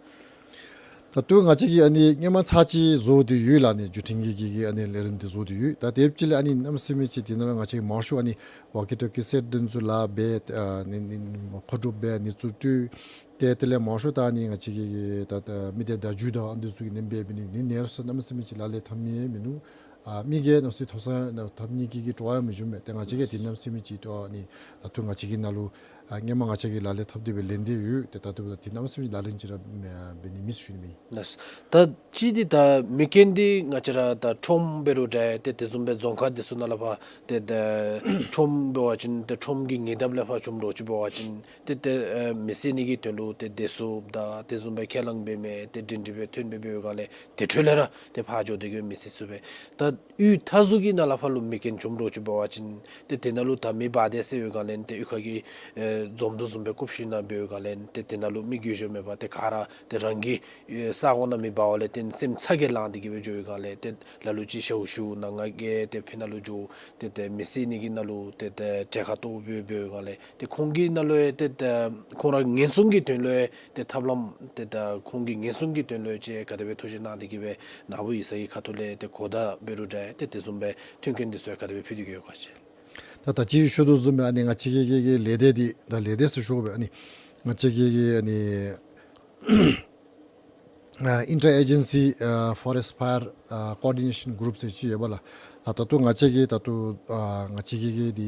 ད་ལྟོ་ང་བཅས་ཀྱིས་ཨ་ནི་སྔོན་མ་ཚར་གཅིག་བཟོ་སྟེ་ཡོད་ལགས། ཨ་ནི་བརྒྱུད་འཕྲིན་གྱི་གི་གི་ཨ་ནི་ལས་རིམ་འདི་བཟོ་སྟེ་ཡོད། ད་དེ་ཅིག་ལས་ཨ་ནི་གནམ་མེད་ས་མེད་ཅིག་དེ་ནང་ལུ་ང་བཅས་མང་ཤོས་ཨ་ནི་ཝོག་ཀི་ཊོག་ཀི་སེཊ་འདི་ཚུ་ལཱ་འབད་ཨ་ནི་ནི་མཁོ་སྒྲུབ་འབད་ནི་ཚུ་སྤྲོད། ཏེ་དེ་ལས་མང་ཤོས་ད་ཨ་ནི་ང་བཅས་ཀྱི་གི་ད་ད་མི་སྡེ་བརྡ་བརྒྱུད་དང་ཨ་ནི་འདི་ཚུ་གིས་ནེམ་འབད་འབད་ནི་ནི་ནེ་རུ་ས་གནམ་མེད་ས་མེད་ཅིག་ལག་ལེན་འཐབ་ནི་ཡང་མིན་འདུག། ཨ་མི་གིས་གནམ་མེད་ས་མེད་འཐབ་ས་ཨ་འཐབ་ནི་གི་གི་སྤྲོ་བ་ཡང་མི་བྱུང་མས། ཏེ་ང་བཅས་ཀྱིས་དེ་གནམ་མེད་ས་མེད་ཅིག་སྤྲོ་བ་ཨ་ནི་ད་ལྟོ་ང་བཅས་ཀྱི་ནང་ལུ་ཨ་སྔོན་མ་ང་བཅས་ཀྱིས་ལག་ལེན་འཐབ་སྟེ་སྦེ་ལེན་ཏེ་ཡོད། ཏེ་ད་ལྟོ་ད་དེ་གནམ་མེད་ས་མེད་ལག་ལེན་ཅིག་ར་འབད་ནི་མེད་ཟེར་ཞུ་ནི་མས། ལགས། ད་ཅི་འདི་ད་མེ་རྐྱེན་འདི་ང་བཅས་ར་ད་ཁྲོམ་འབད་རུང་འདྲ་ཏེ་དེ་བཟུམ་སྦེ་རྫོང་ཁག་འདི་ཚུ་ནང་ལས་ཕར་ཏེ་ད་ཁྲོམ་འབད་བ་ཅིན་ཏེ་ཁྲོམ་གྱི་ཉེ་འདབས་ལས་ཕར་བྱུངམ་འདྲཝ་ཅིག་འབད་བ་ཅིན་ཏེ་ཏེ་ཨེ་མི་བསད་ནི་གི་དོན་ལུ་ཏེ་བདེ་སྲུངཔ་དང་དེ་བཟུམ་སྦེ་ཁས་བླངས་འབད་མི་ཏེ་འདྲེན་འདྲེན་སྦེ་ཐོན་སྦེ་འབད་བའི་སྒང་ལས་དེ་འཕྲོ་ལས་ར་ཏེ་ཕར་འགྱོ་སྟེ་གི་མི་བསད་ཚུགས་པས། ད་གཡུས་མཐའ་ཟུར་གྱི་ནང་ལས་ཕར་ལུ་མེ་རྐྱེན་བྱུངམ་འདྲཝ་ཅིག་འབད་བ་ཅིན་ཏེ་དེ་ནང་ལུ་ད་མེ་འབར་དེས་ཟེར་བའི་སྒང་ལས་ཏེ་གཡུས་ཁ་གི་ཨེ་འཛོམས་འདུ་བཟུམ་སྦེ་བཀུག་ཞིནམ་ལས་འབད་བའི་སྒང་ལས་ཏེ་དེ་ནང་ལུ་མི་འགྱོ་འགྱོཝ་མེད་པར་ཏེ་ག་ར་ཏེ་རང་གི་ཨེ་ས་གོ་ནང་མེ་འབར་བ་ལས་ཏེ་སེམས་ཚ་གྱང་ལང་སྟེ་གི་སྦེ་འགྱོ་བའི་སྒང་ལས་ཏེ་ལ་ལུ་ཅིག་ཞཝ་ཞུ་ནང་ང་གི་ཏེ་ཕི་ནང་ལུ་འགྱོ་ཏེ་ཏེ་མི་བསད་ནི་གི་ནང་ལུ་ཏེ་ཏེ་གྲལ་ཁར་གཏོགས་སྦེ་འབད་བའི་སྒང་ལས་ཏེ་ཁོང་གི་ནང་ལུ་ཡང་ཏེ་ཏེ་ཁོང་ར་ཉེན་སྲུང་གི་དོན་ལུ་ཡང་ཏེ་ཐབས་ལམ་ཏེ་ད་ཁོང་གི་ཉེན་སྲུང་གི་དོན་ལུ་ཡང་ཅིག་ག་དེ་སྦེ་ཐུགས་བཞེད་གནང་སྟེ་གི་སྦེ་ནཱ་བུ་ཡིག་ཚང་གི་ཁ་ཐུག་ལས་ཏེ་གོ་བརྡ་འབད་རུང་འདྲ་ཏེ་དེ་བཟུམ་སྦེ་མཐུན་རྐྱེན་འདི་ཚུ་ཡང་ག་དེ་སྦེ་ཕུལ་ཏེ་གི་ཡོད་ག་ཅིག། ད་ད་ཅི་ཞུ་དོ་བཟུམ་སྦེ་ཨ་ནི་ང་བཅས་ཀྱི་གི་གི་ལས་སྡེ་འདི་ད་ལས་སྡེ་ཟེར་ཞུ་དགོ་པས། ཨ་ནི་ང་བཅས་ཀྱི་གི་ཨ་ནི་ཨ་ཨིན་ཊར་ཨེ་ཇེན་སི་ཨ་ཕོ་རེསཊ་ཕ་ཡར་ཨ་ཀོ་ཨོར་ཌི་ནེ་ཤཱན་གུ་རུབ་ཟེར་ཅིག་ཡོད་པ་ལགས། ད་ད་ལྟོ་ང་བཅས་ཀྱི་ད་ལྟོ་ཨ་ང་བཅས་ཀྱི་གི་འདི་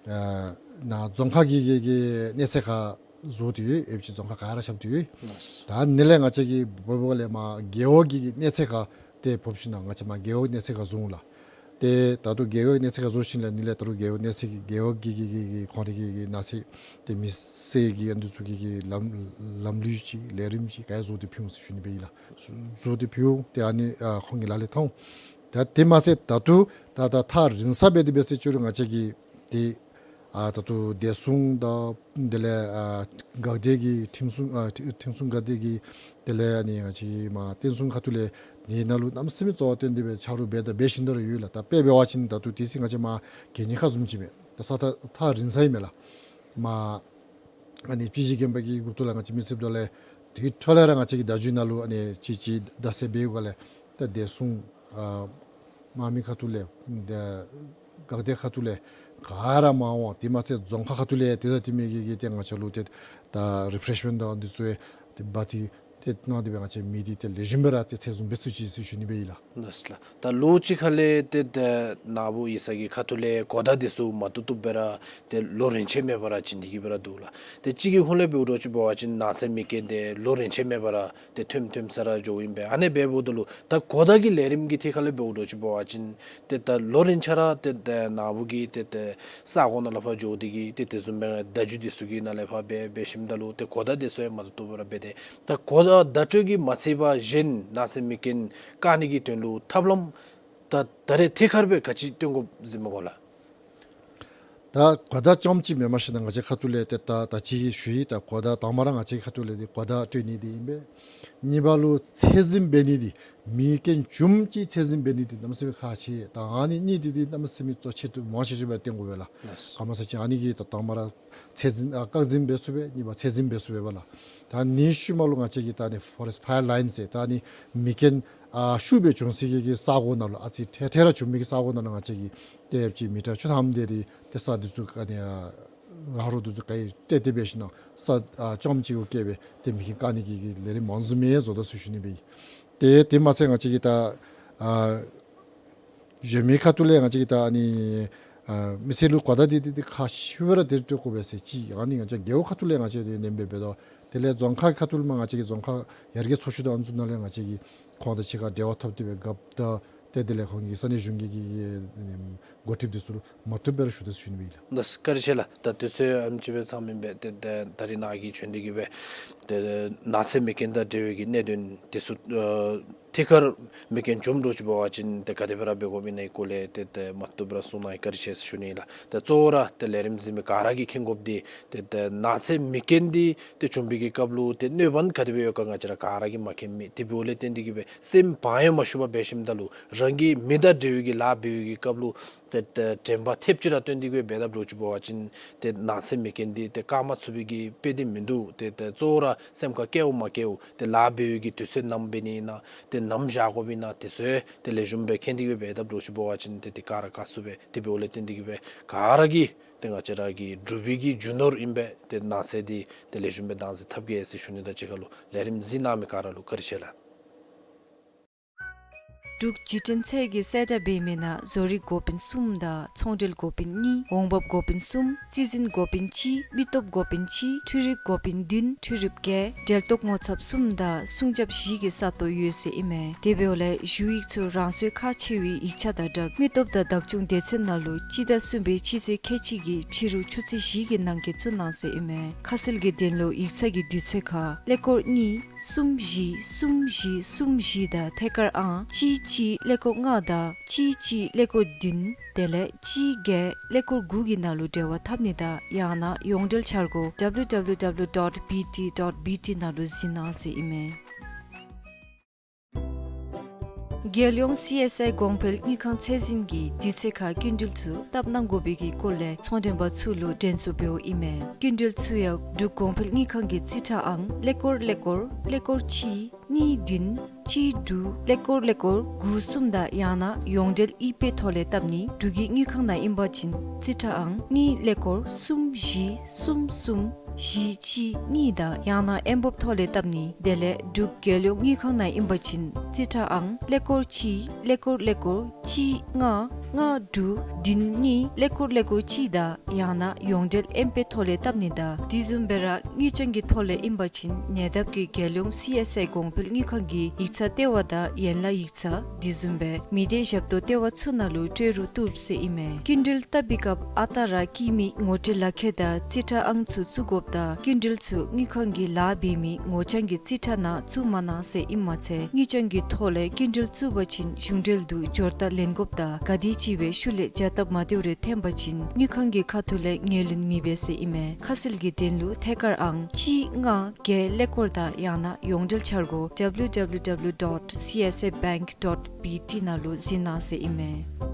ཨ་ནཱ་རྫོང་ཁག་གི་གི་གི་གནས་ཚད་ཁར་བཟོ་སྟེ་ཡོད། ཨེབ་ཅིག་རྫོང་ཁག་ག་ར་ཁྱབ་སྟེ་ཡོད། ད་ཨ་ནི་ལས་ང་བཅས་ཀྱི་བོད་པ་ལས་མར་རྒེད་འོག་གི་གི་གནས་ཚད་ཁར་ཏེ་ཕོགཔ་ཞིནམ་ལས་ང་བཅས་མར་རྒེད་འོག་གནས་ཚད་ཁར་བཟོ་འོང་ལགས། ཏེ་ད་ལྟོ་རྒེད་འོག་གནས་ཚད་ཁར་བཟོ་ཞིནམ་ལས་ཨ་ནི་ལས་ད་རུང་རྒེད་འོག་གནས་ཚད་ཀྱི་རྒེད་འོག་གི་གི་གི་གི་ཁོང་རའི་གི་གི་ནགས་ཚལ་ཏེ་མེ་བསད་ཀྱི་ཨ་ནི་ཚུ་གི་གི་ལམ་ལམ་ལུགས་ཅིག་ལས་རིམ་ཅིག་ག་ར་བཟོ་སྟེ་ཕུལ་འོང་ཟེར་ཞུ་ནི་སྦེ་ཨིན་ལགས། བཟོ་སྟེ་ཕུལ་འོང་། ཏེ་ཨ་ནི་ཨ་ཁོང་གིས་ལག་ལེན་འཐབ་འོང་། ད་དེ་མ་ཚད་ད་ལྟོ་ད་ད་ཐག་རིང་ས་འབད་དེ་འབད་ཟེར་ཅི་རུང་ང་བཅས་ཀྱི་ཏེ་ཨ་ད་ལྟོ་བདེ་སྲུང་དང་དེ་ལས་ཨ་འགག་སྡེ་གི་ཁྲིམས་སྲུང་ཨ་ཁྲི་ཁྲིམས་སྲུང་འགག་སྡེ་གི་དེ་ལས་ཨ་ནི་ང་བཅས་མར་བསྟན་སྲུང་ཁ་ཐུག་ལས་འདི་ནང་ལུ་གནམ་མེད་ས་མེད་གཙོ་བོ་བཏོན་ཏེ་སྦེ་ཆ་རོགས་འབད་དང་འབད་བཞིན་དུ་ར་ཡོད་ལགས། ད་དཔེ་འབད་བ་ཅིན་ད་ལྟོ་དེ་ཚེ་ང་བཅས་མར་གད་སྙིགས་ཁང་བཟུམ་ཅིག་མས། ད་ས་ཐག་ཐག་རིང་ས་ཨིན་མས་ལགས། མར་ཨ་ནི་སྤྱི་གཞི་རྒན་པ་གི་འགོ་ཐོག་ལས་ང་བཅས་མི་སེརཔ་དོ་ལས་དེ་འཕྲོ་ལས་ར་ང་བཅས་ཀྱི་བརྡ་བརྒྱུད་ནང་ལུ་ཨ་ནི་ཅིག་ཅིག་བརྡ་གསལ་འབད་བའི་སྒང་ལས་ད་བདེ་སྲུང་ཨ་དམག་མི་ཁ་ཐུག་ལས་ད་འགག་སྡེ་ཁ་ཐུག་ལས་ག་ར་མར་འོང་། དེ་མ་ཚད་རྫོང་ཁག་ཁ་ཐུག་ལས་ཏེ་ད་དེ་མི་གི་གི་ཏེ་ང་བཅས་ལུ་ཏེ་ད་རི་ཕེ་རེཤ་མེནཊ་དང་འདི་ཚུ་ཡང་ཏེ་འབག་སྟེ་ ཏེ་ནང་དེ་སྦེ་ང་བཅས་མི་འདི་ཏེ་ལེགས་ཤོམ་སྦེ་ར་ཏེ་ཚད་བཟུང་འབད་ཚུགས་ཅི་ཟེར་ཞུ་ནི་སྦེ་ཨིན་ལགས། ལགས་སོ་ལགས། ད་ལོ་གཅིག་ཁ་ལས་ཏེ་ད་ནཱ་བུ་ཡིག་ཚང་གི་ཁ་ཐུག་ལས་གོ་བརྡ་འདི་ཚུ་མ་བཏུབ་བཏུབ་སྦེ་ར་ཏེ་ལོ་རིམ་ཆད་མེད་པར་ར་བྱིན་ཏེ་གི་སྦེ་ར་འདུག་ལགས། ཏེ་གཅིག་གི་ཧོང་ལས་འབདཝ་འདྲཝ་ཅིག་འབད་བ་ཅིན་ནགས་ཚལ་མེ་རྐྱེན་འདི་ལོ་རིམ་ཆད་མེད་པར་ར་ཏེ་ཐོནམ་ཐོནམ་ས་ར་འགྱོཝ་ཨིན་པས། ཨ་ནི་འབདཝ་ད་ལུ་ད་གོ་བརྡ་གི་ལས་རིམ་གྱི་ཐད་ཁ་ལས་འབདཝ་འདྲཝ་ཅིག་འབད་བ་ཅིན་ཏེ་ད་ལོ་རིམ་ཆད་ར་ཏེ་ད་ནཱ་བུ་གི་ཏེ་ད་ས་གོ་ནང་ལས་ཕར་འགྱོ་སྟེ་གི་ཏེ་དེ་བཟུམ་སྦེ་བརྡ་བརྒྱུད་འདི་ཚུ་གི་ནང་ལས་ཕར་འབད་འབད་ཞིནམ་ད་ལུ་ཏེ་གོ་བརྡ་འདི་ཚུ་ཡང་མ་བཏུབ་བཏུབ་སྦེ་ར་འབད་དེ། ད་གོ་བརྡ་བརྡ་སྤྲོད་ཀྱིས་མ་ཚད་པར་གཞན་ནགས་ཚལ་མེ་རྐྱེན་བཀག་ནི་གི་དོན་ལུ་ཐབས་ལམ་ད་ད་རེས་ཐད་ཀར་སྦེ་ག་ཅི་སྟོན་དགོཔ་ཨིན་མས་གོ་ལགས། ད་གོ་བརྡ་རྐྱངམ་གཅིག་མེན་པར་ཞིན་ན་ང་བཅས་ཁ་ཐུག་ལས་ཏེ་ད་ད་ཅི་ཞུ་ཡི། ད་གོ་བརྡ་དང་པ་ར་ང་བཅས་ཁ་ཐུག་ལས་འདི་གོ་བརྡ་སྤྲོད་ནི་འདི་ཨིན་པས། གཉིས་པ་ལུ་ཚད་འཛིན་འབད་ནི་འདི་མེ་རྐྱེན་བྱུངམ་ཅིག་ཚད་འཛིན་འབད་ནི་འདི་གནམ་མེད་ས་མེད་ཁག་ཆེ། ད་ཨ་ནི་གཉིས་འདི་འདི་གནམ་མེད་ས་མེད་གཙོ་ཆེ་ཏོག་ཏོ་ཅིག་སྦེ་བསྟན་དགོ་པས་ལགས། ག་མ་ཚད་ཅིག་ཨ་ནི་གིས་ད་དང་པ་ར་ཚད་འཛིན་ཨ་བཀག་འཛིན་འབད་ཚུགས་པས། གཉིས་པ་ཚད་འཛིན་འབད་ཚུགས་པས་ལགས། ད་ནི་ཤུལ་མ་ལུ་ང་བཅས་ཀྱིས་ད་ནི་ཕོ་རེསཊ་ཕ་ཡར་ལའིན་ཟེར་ད་ནི་མེ་རྐྱེན་ཨ་ཤུགས་སྦེ་བྱུང་སའི་གི་ས་གོ་ནང་ལུ་ཨ་ཙི་ཐད་ཐད་ར་བྱུང་མི་གི་ས་གོ་ནང་ལུ་ང་བཅས་ཀྱིས་ཏེ་ཅིག་མི་ཊར་བཅུ་ཐམ་དེ་རེ་ཏེ་ས་འདི་ཚུ་ཨ་ནི་ཨ་ར་ལུག་འདི་ཚུ་ག་ར་སྤྲོད་དེ་འབད་ཞིན་ན་ས་ཨ་རྐྱངམ་གཅིག་གུ་བཀལ་སྦེ་ཏེ་མེ་རྐྱེན་བཀག་ནི་གི་གི་ལས་རིམ་མང་སུ་མེད་བཟོ་དོ་ཟེར་ཞུ་ནི་སྦེ་ཨིན། ཏེ་དེ་མ་ཚད་ང་བཅས་ཀྱིས་ད་ཨ་གཞན་མི་ཁ་ཐུག་ལས་ང་བཅས་ཀྱིས་ད་ཨ་ནི་ཨ་མི་སེར་ལུ་གོ་བརྡ་འདི་འདི་འདི་ཁག་ཆེ་བ་ར་འདི་སྤྲོད་དགོ་པས་ཟེར་ཅིག། ཨ་ནི་ང་བཅས་རྒེད་འོག་ཁ་ཐུག་ལས་ང་བཅས་འདི་ནེམ་སྦེ་འབད་དོ། དེ་ལས་རྫོང་ཁག་ཁ་ཐུག་ལས་མར་ང་བཅས་ཀྱིས་རྫོང་ཁག་ཡར་རྒྱས་ཚོགས་ཞུགས་དང་ཨ་ནི་ཚུ་ནང་ལས་ང་བཅས་ཀྱིས་ཁོང་དང་གཅིག་ཁར་འབྲེལ་བ་འཐབ་སྟེ་སྦེ་རྐྱབ་ད་ཏེ་དེ་ལས་ཁོང་གི་ས་གནས་གཞུང་གི་གི་གི་འགོ་ཁྲིདཔ་འདི་ཚུ་ལུ་མ་བཏུབ་སྦེ་ར་ཞུ་དོ་ཟེར་ཞུ་ནི་སྦེ་ཨིན་ལགས། ལགས་སོ་བཀའ་དྲིན་ཆེ་ལགས། ད་དུས་ཚོད་ཨ་ནེམ་ཅིག་སྦེ་ཚང་མི་ཨིན་པས། ཏེ་ད་ད་རིས་ནཱ་གིས་བྱོན་ཏེ་གི་སྦེ་ཏེ་ནགས་ཚལ་མེ་རྐྱེན་དང་འབྲེལ་བའི་གི་གནད་དོན་འདི་ཚུ་ཨ་ཐད་ཀར་མེ་རྐྱེན་བྱུངམ་འདྲཝ་ཅིག་འབད་བ་ཅིན་ཏེ་ག་དེ་སྦེ་ར་འབད་དགོཔ་ཨིན་ན་གི་སྐོར་ལས་ཏེ་ཏེ་མ་བཏུབ་སྦེ་ར་གསུང་གནང་བཀའ་དྲིན་ཆེ་ཟེར་ཞུ་ནི་ཨིན་ལགས། ཏེ་གཙོ་བོ་ར་ཏེ་ལས་རིམ་གཟིགས་མི་ག་ར་གིས་མཁྱེན་དགོཔ་འདི་ཏེ་ཏེ་ནགས་ཚལ་མེ་རྐྱེན་འདི་ཏེ་བྱུང་བའི་གི་སྐབས་ལུ་ཏེ་གནོད་པ་ག་དེ་སྦེ་ཡོད་ག་ང་བཅས་ར་ག་ར་གིས་མ་མཁྱེན་མས། དེ་འབདཝ་ལས་བརྟེན་ཏེ་གི་སྦེ་སེམས་བག་ཡངས་མ་ཞུ་བར་འབད་ཞིནམ་ད་ལུ་རང་གི་མི་དང་འབྲེལ་བའི་གི་ལཱ་འབད་བའི་གི་སྐབས་ལུ་ཏེ་ཏེ་དྲན་པ་ཐེབས་ཅིག་ར་བཏོན་ཏེ་གི་སྦེ་འབད་དཔ་འདྲཝ་ཅིག་འབད་བ་ཅིན་ཏེ་ནགས་ཚལ་མེ་རྐྱེན་འདི་ཏེ་བཀག་མ་ཚུགས་པའི་གི་དཔེ་འདི་མིན་འདུག། ཏེ་ཏེ་གཙོ་བོ་ར་སེམས་ཁར་བཀལཝ་མ་བཀལཝ་ཏེ་ལཱ་འབད་བའི་གི་དུས་ཚོད་ནམ་འབད་ནི་ཨིན་ན་ཏེ་ནམ་བཞག་དགོཔ་ཨིན་ན་དེ་ཚུ་ཏེ་ལེགས་ཤོམ་སྦེ་མཁྱེན་ཏེ་གི་སྦེ་འབད་དཔ་འདྲཝ་ཅིག་འབད་བ་ཅིན་ཏེ་དེ་ག་ར་བཀག་ཚུགས་པས། དེ་འབདཝ་ལས་བརྟེན་ཏེ་གི་སྦེ་ག་ར་གིས་ཏེ་ང་བཅས་ར་གི་འབྲུག་པའི་གི་རྒྱུ་ནོར་ཨིན་པས། ཏེ་ནགས་ཚལ་འདི་ཏེ་ལེགས་ཤོམ་སྦེ་བདག་འཛིན་འཐབ་གེ་ཟེར་ཞུ་ནི་དང་གཅིག་ཁར་ལུ་ལས་རིམ་གཟིགས་གནང་མི་ག་ར་ལུ་བཀའ་དྲིན་ཆེ་ལགས། འབྲུག་བརྒྱུད་འཕྲིན་ཚད་ཀྱི་གསལ་བསྒྲགས་འབད་མི་ནང་བཟོ་རིག་འགོ་དཔོན་གསུམ་དང་ཚོང་འབྲེལ་འགོ་དཔོན་གཉིས། འོང་འབབ་འགོ་དཔོན་གསུམ། རྩིས་འཛིན་འགོ་དཔོན་གཅིག། མི་སྟོབས་འགོ་དཔོན་གཅིག། འཕྲུལ་རིག་འགོ་དཔོན་བདུན། འཕྲུལ་རིགཔ་བརྒྱད། འབྲེལ་གཏོགས་ངོ་ཚབ་གསུམ་དང་སྲུང་སྐྱོབ་བཞི་གི་ས་སྟོང་ཡོད་ཟེར་ཨིན་མས། དེ་འབདཝ་ལས་ཞུ་ཡིག་ཚུ་རང་སོའི་ཁག་ཆེ་བའི་ཡིག་ཆ་དང་སྦྲགས་མི་སྟོབས་དང་བདག་སྐྱོང་སྡེ་ཚན་ནང་ལུ་སྤྱི་ཟླ་གསུམ་པའི་སྤྱི་ཚེས་ཁལ་གཅིག་གི་ཕྱི་རུ་ཆུ་ཚོད་བཞི་གི་ནང་འཁོད་བཙུགས་གནང་ཟེར་ཨིན་མས། ཁ་གསལ་གྱི་དོན་ལུ་ཡིག་ཚང་གི་དུས་ཚོད་ཁར་ཀླད་ཀོར་གཉིས་གསུམ་བཞི་གསུམ་བཞི་གསུམ་བཞི་དང་ཐད་ཀར་ཨང་གཅིག་གཅིག་ཀླད་ཀོར་ལྔ་དང་གཅིག་གཅིག་ཀླད་ཀོར་བདུན་དེ་ལས་གཅིག་བརྒྱད་ཀླད་ཀོར་དགུ་གི་ནང་ལུ་འབྲེལ་བ་འཐབ་ནི་དང་ཡང་ན་ཡོངས་འབྲེལ་འཆར་སྒོ་W W W dot B T dot B T ནང་ལུ་གཟིགས་གནང་ཟེར་ཨིན་མས། རྒྱལ་ཡོངས་སི་ཨེསི་ཨའི་གོང་འཕེལ་དངུལ་ཁང་ཚད་འཛིན་གྱིས་དུས་ཚོད་ཁར་སྐྱིན་འགྲུལ་ཚུ་བཏབ་གནང་དགོ་པའི་གི་སྐོར་ལས་ཚོང་མགྲོན་པ་ཚུ་ལུ་དྲན་གསོ་འབདཝ་ཨིན་མས། སྐྱིན་འགྲུལ་ཚུ་ཡང་འབྲུག་གོང་འཕེལ་དངུལ་ཁང་གི་རྩིས་ཁྲ་ཨང་ཀླད་ཀོར་ཀླད་ཀོར་ཀླད་ཀོར་གཅིག་གཉིས་བདུན་གཅིག་དྲུག་ཀླད་ཀོར་ཀླད་ཀོར་དགུ་གསུམ་དང་ཡང་ན་ཡོངས་འབྲེལ་ཨི་པེ་ཐོག་ལས་བཏབ་ནི། འབྲུག་གི་དངུལ་ཁང་ནང་ཨིན་པ་ཅིན་རྩིས་ཁྲ་ཨང་གཉིས་ཀླད་ཀོར་གསུམ་བཞི་གསུམ་གསུམ་བཞི་གཅིག་གཉིས་དང་ཡང་ན་ཨེམ་བོབ་ཐོག་ལས་བཏབ་ནི། དེ་ལས་འབྲུག་རྒྱལ་ཡོངས་དངུལ་ཁང་ནང་ཨིན་པ་ཅིན་རྩིས་ཁྲ་ཨང་ཀླད་ཀོར་གཅིག་ཀླད་ཀོར་ཀླད་ཀོར་གཅིག་ལྔ་ལྔ་དྲུག་བདུན་གཉིས་ཀླད་ཀོར་ཀླད་ཀོར་གཅིག་དང་ཡང་ན་ཡོངས་འབྲེལ་ཨེམ་པེ་ཐོག་ལས་བཏབ་ནི་དང་དེ་བཟུམ་སྦེ་ར་དངུལ་རྐྱང་གི་ཐོག་ལས་ཨིན་པ་ཅིན་ཉེ་འདབས་ཀྱི་རྒྱལ་ཡོངས་སི་ཨེསི་ཨའི་གོང་འཕེལ་དངུལ་ཁང་གི་ཡིག་ཚང་ལྟེ་བ་དང་ཡན་ལག་ཡིག་ཚང་དེ་བཟུམ་སྦེ་མི་སྡེ་ཞབས་ཏོག་ལྟེ་བ་ཚུ་ནང་ལུ་སྤྲོད་རུང་བཏུབ་ཟེར་ཨིན་མས། སྐྱིན་འགྲུལ་བཏབ་པའི་སྐབས་ཨ་རྟག་ར་སྐྱེད་མའི་ངོ་སྤྲོད་ལག་ཁྱེར་དང་རྩིས་ཁྲ་ཨང་ཚུ་བཙུགས་དགོཔ་དང་སྐྱིན་འགྲུལ་ཚུ་དངུལ་ཁང་གི་ལཱ་འབད་མི་ངོ་རྐྱང་གི་རྩིས་ཁྲ་ནང་བཙུགས་མ་གནང་ཟེར་ཨིནམ་མ་ཚད་དངུལ་རྐྱང་གི་ཐོག་ལས་སྐྱིན་འགྲུལ་བཙུགས་པ་ཅིན་གཞུང་འབྲེལ་དུ་སྦྱོར་རྟགས་ལེན་དགོཔ་དང་ག་དེ་ཅིག་སྦེ་ཤུལ་ལས་བྱ་སྟབས་མ་བདེཝ་རེ་ཐོན་པ་ཅིན་དངུལ་ཁང་གི་ཁ་ཐུག་ལས་ངོས་ལེན་མི་འབད་ཟེར་ཨིན་མས། ཁ་གསལ་གྱི་དོན་ལུ་ཐད་ཀར་ཨང་གཅིག་ལྔ་བརྒྱད་ཀླད་ཀོར་དང་ཡང་ན་ཡོངས་འབྲེལ་འཆར་སྒོ་W W W dot C S A bank dot B T ནང་ལུ་གཟིགས་གནང་ཟེར་ཨིན་མས།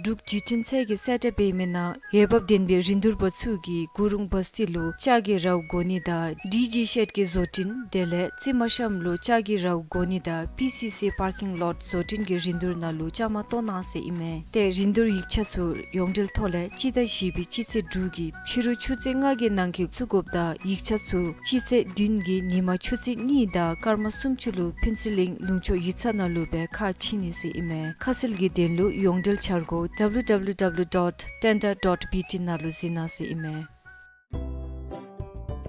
འབྲུག་བརྒྱུད་འཕྲིན་ཚད་ཀྱིས་གསལ་བསྒྲགས་འབད་མི་ནང་འོས་འབབ་ལྡན་པའི་རིན་བསྡུར་པ་ཚུ་གིས་གུ་རུང་བ་སྟི་ལུ་ལྕགས་ཀྱི་རཝ་གོ་ནི་དང་ཌི་ཇི་ཤེཌ་ཀྱི་བཟོ་སྐྲུན་དེ་ལས་རྩི་མ་ཤམ་ལུ་ལྕགས་ཀྱི་རཝ་གོ་ནི་དང་པི་སི་སི་པར་ཀིང་ལོཊ་བཟོ་སྐྲུན་གྱི་རིན་བསྡུར་ནང་ལུ་བཅའ་མར་གཏོགས་གནང་ཟེར་ཨིན་མས། ཏེ་རིན་བསྡུར་ཡིག་ཆ་ཚུ་ཡོངས་འབྲེལ་ཐོག་ལས་སྤྱི་ཟླ་བཞི་པའི་སྤྱི་ཚེས་དྲུག་གི་ཕྱི་རུ་ཆུ་ཚོད་ལྔ་གི་ནང་འཁོད་བཙུགས་དགོཔ་དང་ཡིག་ཆ་ཚུ་སྤྱི་ཚེས་བདུན་གྱི་ཉིན་མ་ཆུ་ཚོད་གཉིས་དང་སྐར་མ་སུམ་ཅུ་ལུ་ཕུན་ཚོགས་གླིང་ལུང་ཕྱོགས་ཡིག་ཚང་ནང་ལུ་སྦེ་ཁ་ཕྱེ་ནི་ཟེར་ཨིན་མས། ཁ་གསལ་གྱི་དོན་ལུ་ཡོངས་འབྲེལ་འཆར་སྒོ་W W W dot tender dot B T ནང་ལུ་གཟིགས་གནང་ཟེར་ཨིན་མས།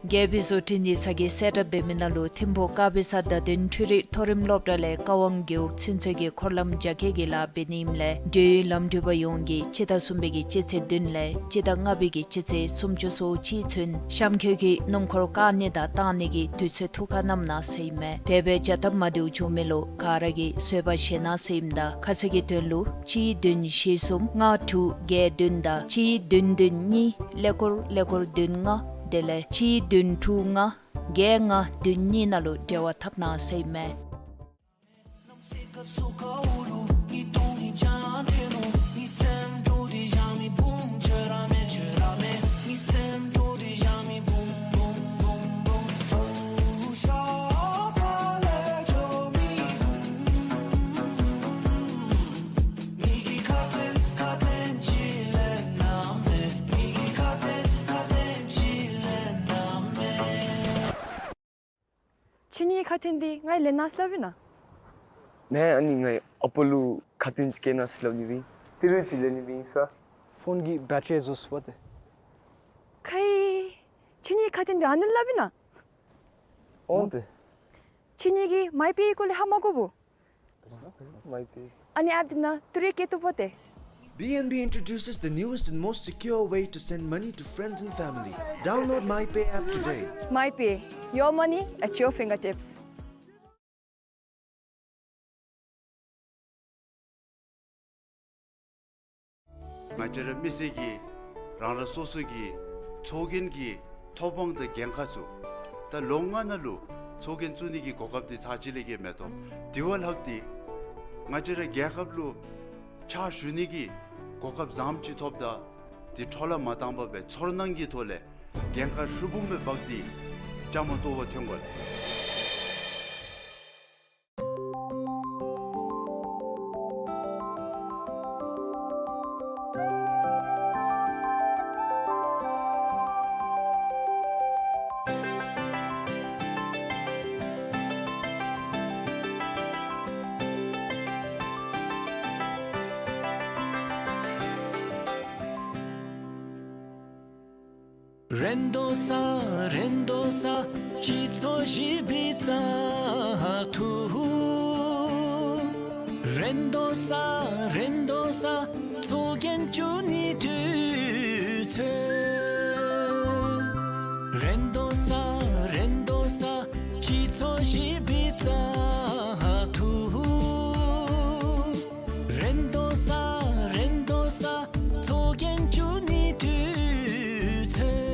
རྒྱལ་པོའི་བཟོ་སྐྲུན་ཡིག་ཚང་གིས་གསལ་བསྒྲགས་འབད་མི་ནང་ལུ་ཐིམ་ཕུག་དཀར་སྦིས་ས་བརྡ་དོན་འཕྲུལ་རིག་མཐོ་རིམ་སློབ་གྲྭ་ལས་ཀ་དབང་རྒེད་འོག་ཚུན་ཚོད་ཀྱི་འཁོར་ལམ་རྒྱ་སྐྱེད་ཀྱི་ལཱ་འབད་ནི་ཨིནམ་ལས་འབྲེལ་ཡོད་ལམ་འགྲུལ་པ་ཡོངས་ཀྱིས་སྤྱི་ཟླ་གསུམ་པའི་གི་སྤྱི་ཚེས་བདུན་ལས་སྤྱི་ཟླ་ལྔ་པའི་གི་སྤྱི་ཚེས་སུམ་ཅུ་སོ་གཅིག་ཚུན་གཤམ་འཁོད་ཀྱི་སྣུམ་འཁོར་བཀག་ནི་དང་བཏང་ནི་གི་དུས་ཚོད་ཐུགས་ཁར་བསྣམ་གནང་ཟེར་ཨིན་མས། དེ་སྦེ་བྱ་ཐབས་མ་བདེཝ་བྱུང་མི་ལུ་ག་ར་གིས་བཟོད་པ་བཞེས་གནང་ཟེར་ཨིནམ་ད་ཁ་གསལ་གྱི་དོན་ལུ་གཅིག་བདུན་བཞི་གསུམ་ལྔ་དྲུག་བརྒྱད་བདུན་དང་གཅིག་བདུན་བདུན་གཉིས་ཀླད་ཀོར་ཀླད་ཀོར་བདུན་ལྔ་དེ་ལས་གཅིག་བདུན་དྲུག་ལྔ་བརྒྱད་ལྔ་བདུན་གཉིས་ནང་ལུ་འབྲེལ་བ་འཐབ་གནང་ཟེར་ཨིན་མས། ཁྱེད་གཉིས་ཁ་ཐུན་འདི་ང་ལེན་གནང་ཟེར་སླབ་ཨིན་ན། ནེ་ཨ་ནི་ངེའི་ཨ་པ་ལུ་ཁ་ཐུན་ཅིག་བསྐྱལ་གནང་ཟེར་སླབ་ནི་སྦེ་ཨིན། ཏི་རུ་ཅིག་ལེན་ནི་སྦེ་ཨིན་ས། ཕོན་གྱི་བེཊ་རི་རྫོགས་སོཔ་ཏེ། ཁའི། ཁྱེད་གཉིས་ཁ་ཐུན་འདི་ཨ་ནི་སླབ་ཨིན་ན། འོང་ཏེ། ཁྱེད་གཉིས་ཀྱིས་མའི་པེ་ཡི་སྐོར་ལས་ཧ་མ་གོ་བོ། མའི་པེ། ཨ་ནི་ཨེཔ་འདི་ནང་ཏི་རུ་བསྐྱལ་བཏུབ་པ་ཏེ། B N B introduces the newest and most secure way to send money to friends and family. Download MyPay app today. MyPay, your money at your fingertips. ང་བཅས་ར་མི་སེར་གྱིས་རང་རང་སོ་སོ་གི་ཚོགས་རྒྱན་གྱི་ཐོབ་དབང་དང་འགན་ཁག་ཚུ་ད་ལོ་ལྔ་ནང་ལུ་ཚོགས་རྒྱན་བཙུགས་ནི་གི་གོ་སྐབས་འདི་ཚར་གཅིག་ལས་བརྒལ་མེད་དོ། དེ་བ་ལྷག་སྟེ་ང་བཅས་ར་རྒྱལ་ཁབ་ལུ་ཕྱག་ཞུ་ནི་གི་གོ་སྐབས་བཟངམ་ཅིག་ཐོབ་ད་དེ་འཕྲོ་བརླག་མ་བཏང་པར་སྦེ་ཚོར་སྣང་གི་ཐོག་ལས་འགན་ཁག་ལྷུན་པོ་སྦེ་འབག་སྟེ་བཅའ་མར་གཏོགས་པར་ཐོན་དགོ་ལགས། རེ་དོ་ས་རེ་དོ་ས་སྤྱི་ཚོགས་ཞི་བའི་བཙག་འཐུ། རེ་དོ་ས་རེ་དོ་ས་ཚོགས་རྒྱན་བཙུགས་ནི་དུས་ཚོད། རེ་དོ་ས་རེ་དོ་ས་སྤྱི་ཚོགས་ཞི་བའི་བཙག་འཐུ། རེ་དོ་ས་རེ་དོ་ས་ཚོགས་རྒྱན་བཙུགས་ནི་དུས་ཚོད།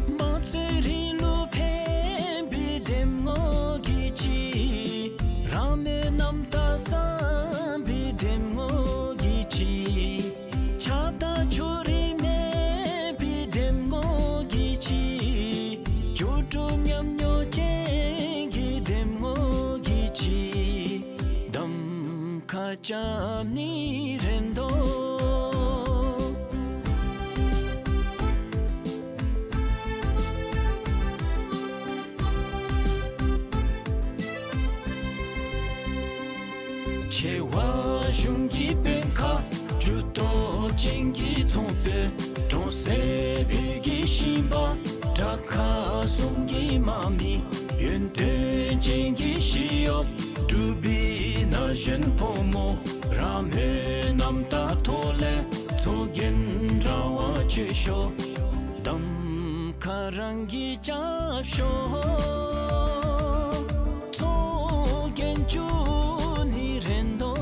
དམངས་གཙོའི་རིང་ལུགས་ཕན་པའི་འདེམས་ངོ་གི་ཆེད། རང་མོས་རྣམ་དག་བསམ་པའི་འདེམས་ངོ་གི་ཆེད། ཆགས་སྡང་ཕྱོགས་རིས་མེད་པའི་འདེམས་ངོ་གི་ཆེད། སྐྱོ་གྲོགས་མཉམ་མྱོང་ཅན་གྱི་འདེམས་ངོ་གི་ཆེད། གདམ་ཁ་རྐྱབ་ནི་རེ་དོ། ཆེ་བ་གཞུང་གི་དཔོན་ཁག། ཇུས་གཏོགས་ཅན་གྱི་ཚོང་དཔོན། གྲོང་གསེབ་བོད་ཀྱི་ཞིང་པ། དྲག་ཁག་གསུམ་གྱི་དམག་མི། ཡོན་ཏན་ཅན་གྱི་ཞི་གཡོགཔ། འབྲུག་པའི་ན་གཞོན་ཕོ་མོ། རང་མོས་རྣམ་དག་ཐོག་ལས་ཚོགས་རྒྱན་རང་དབང་སྤྱོད་ཤོག། གདམ་ཁ་རང་གིས་རྐྱབ་ཤོག། ཚོགས་རྒྱན་བཙུགས་ནི་རེ་དོ།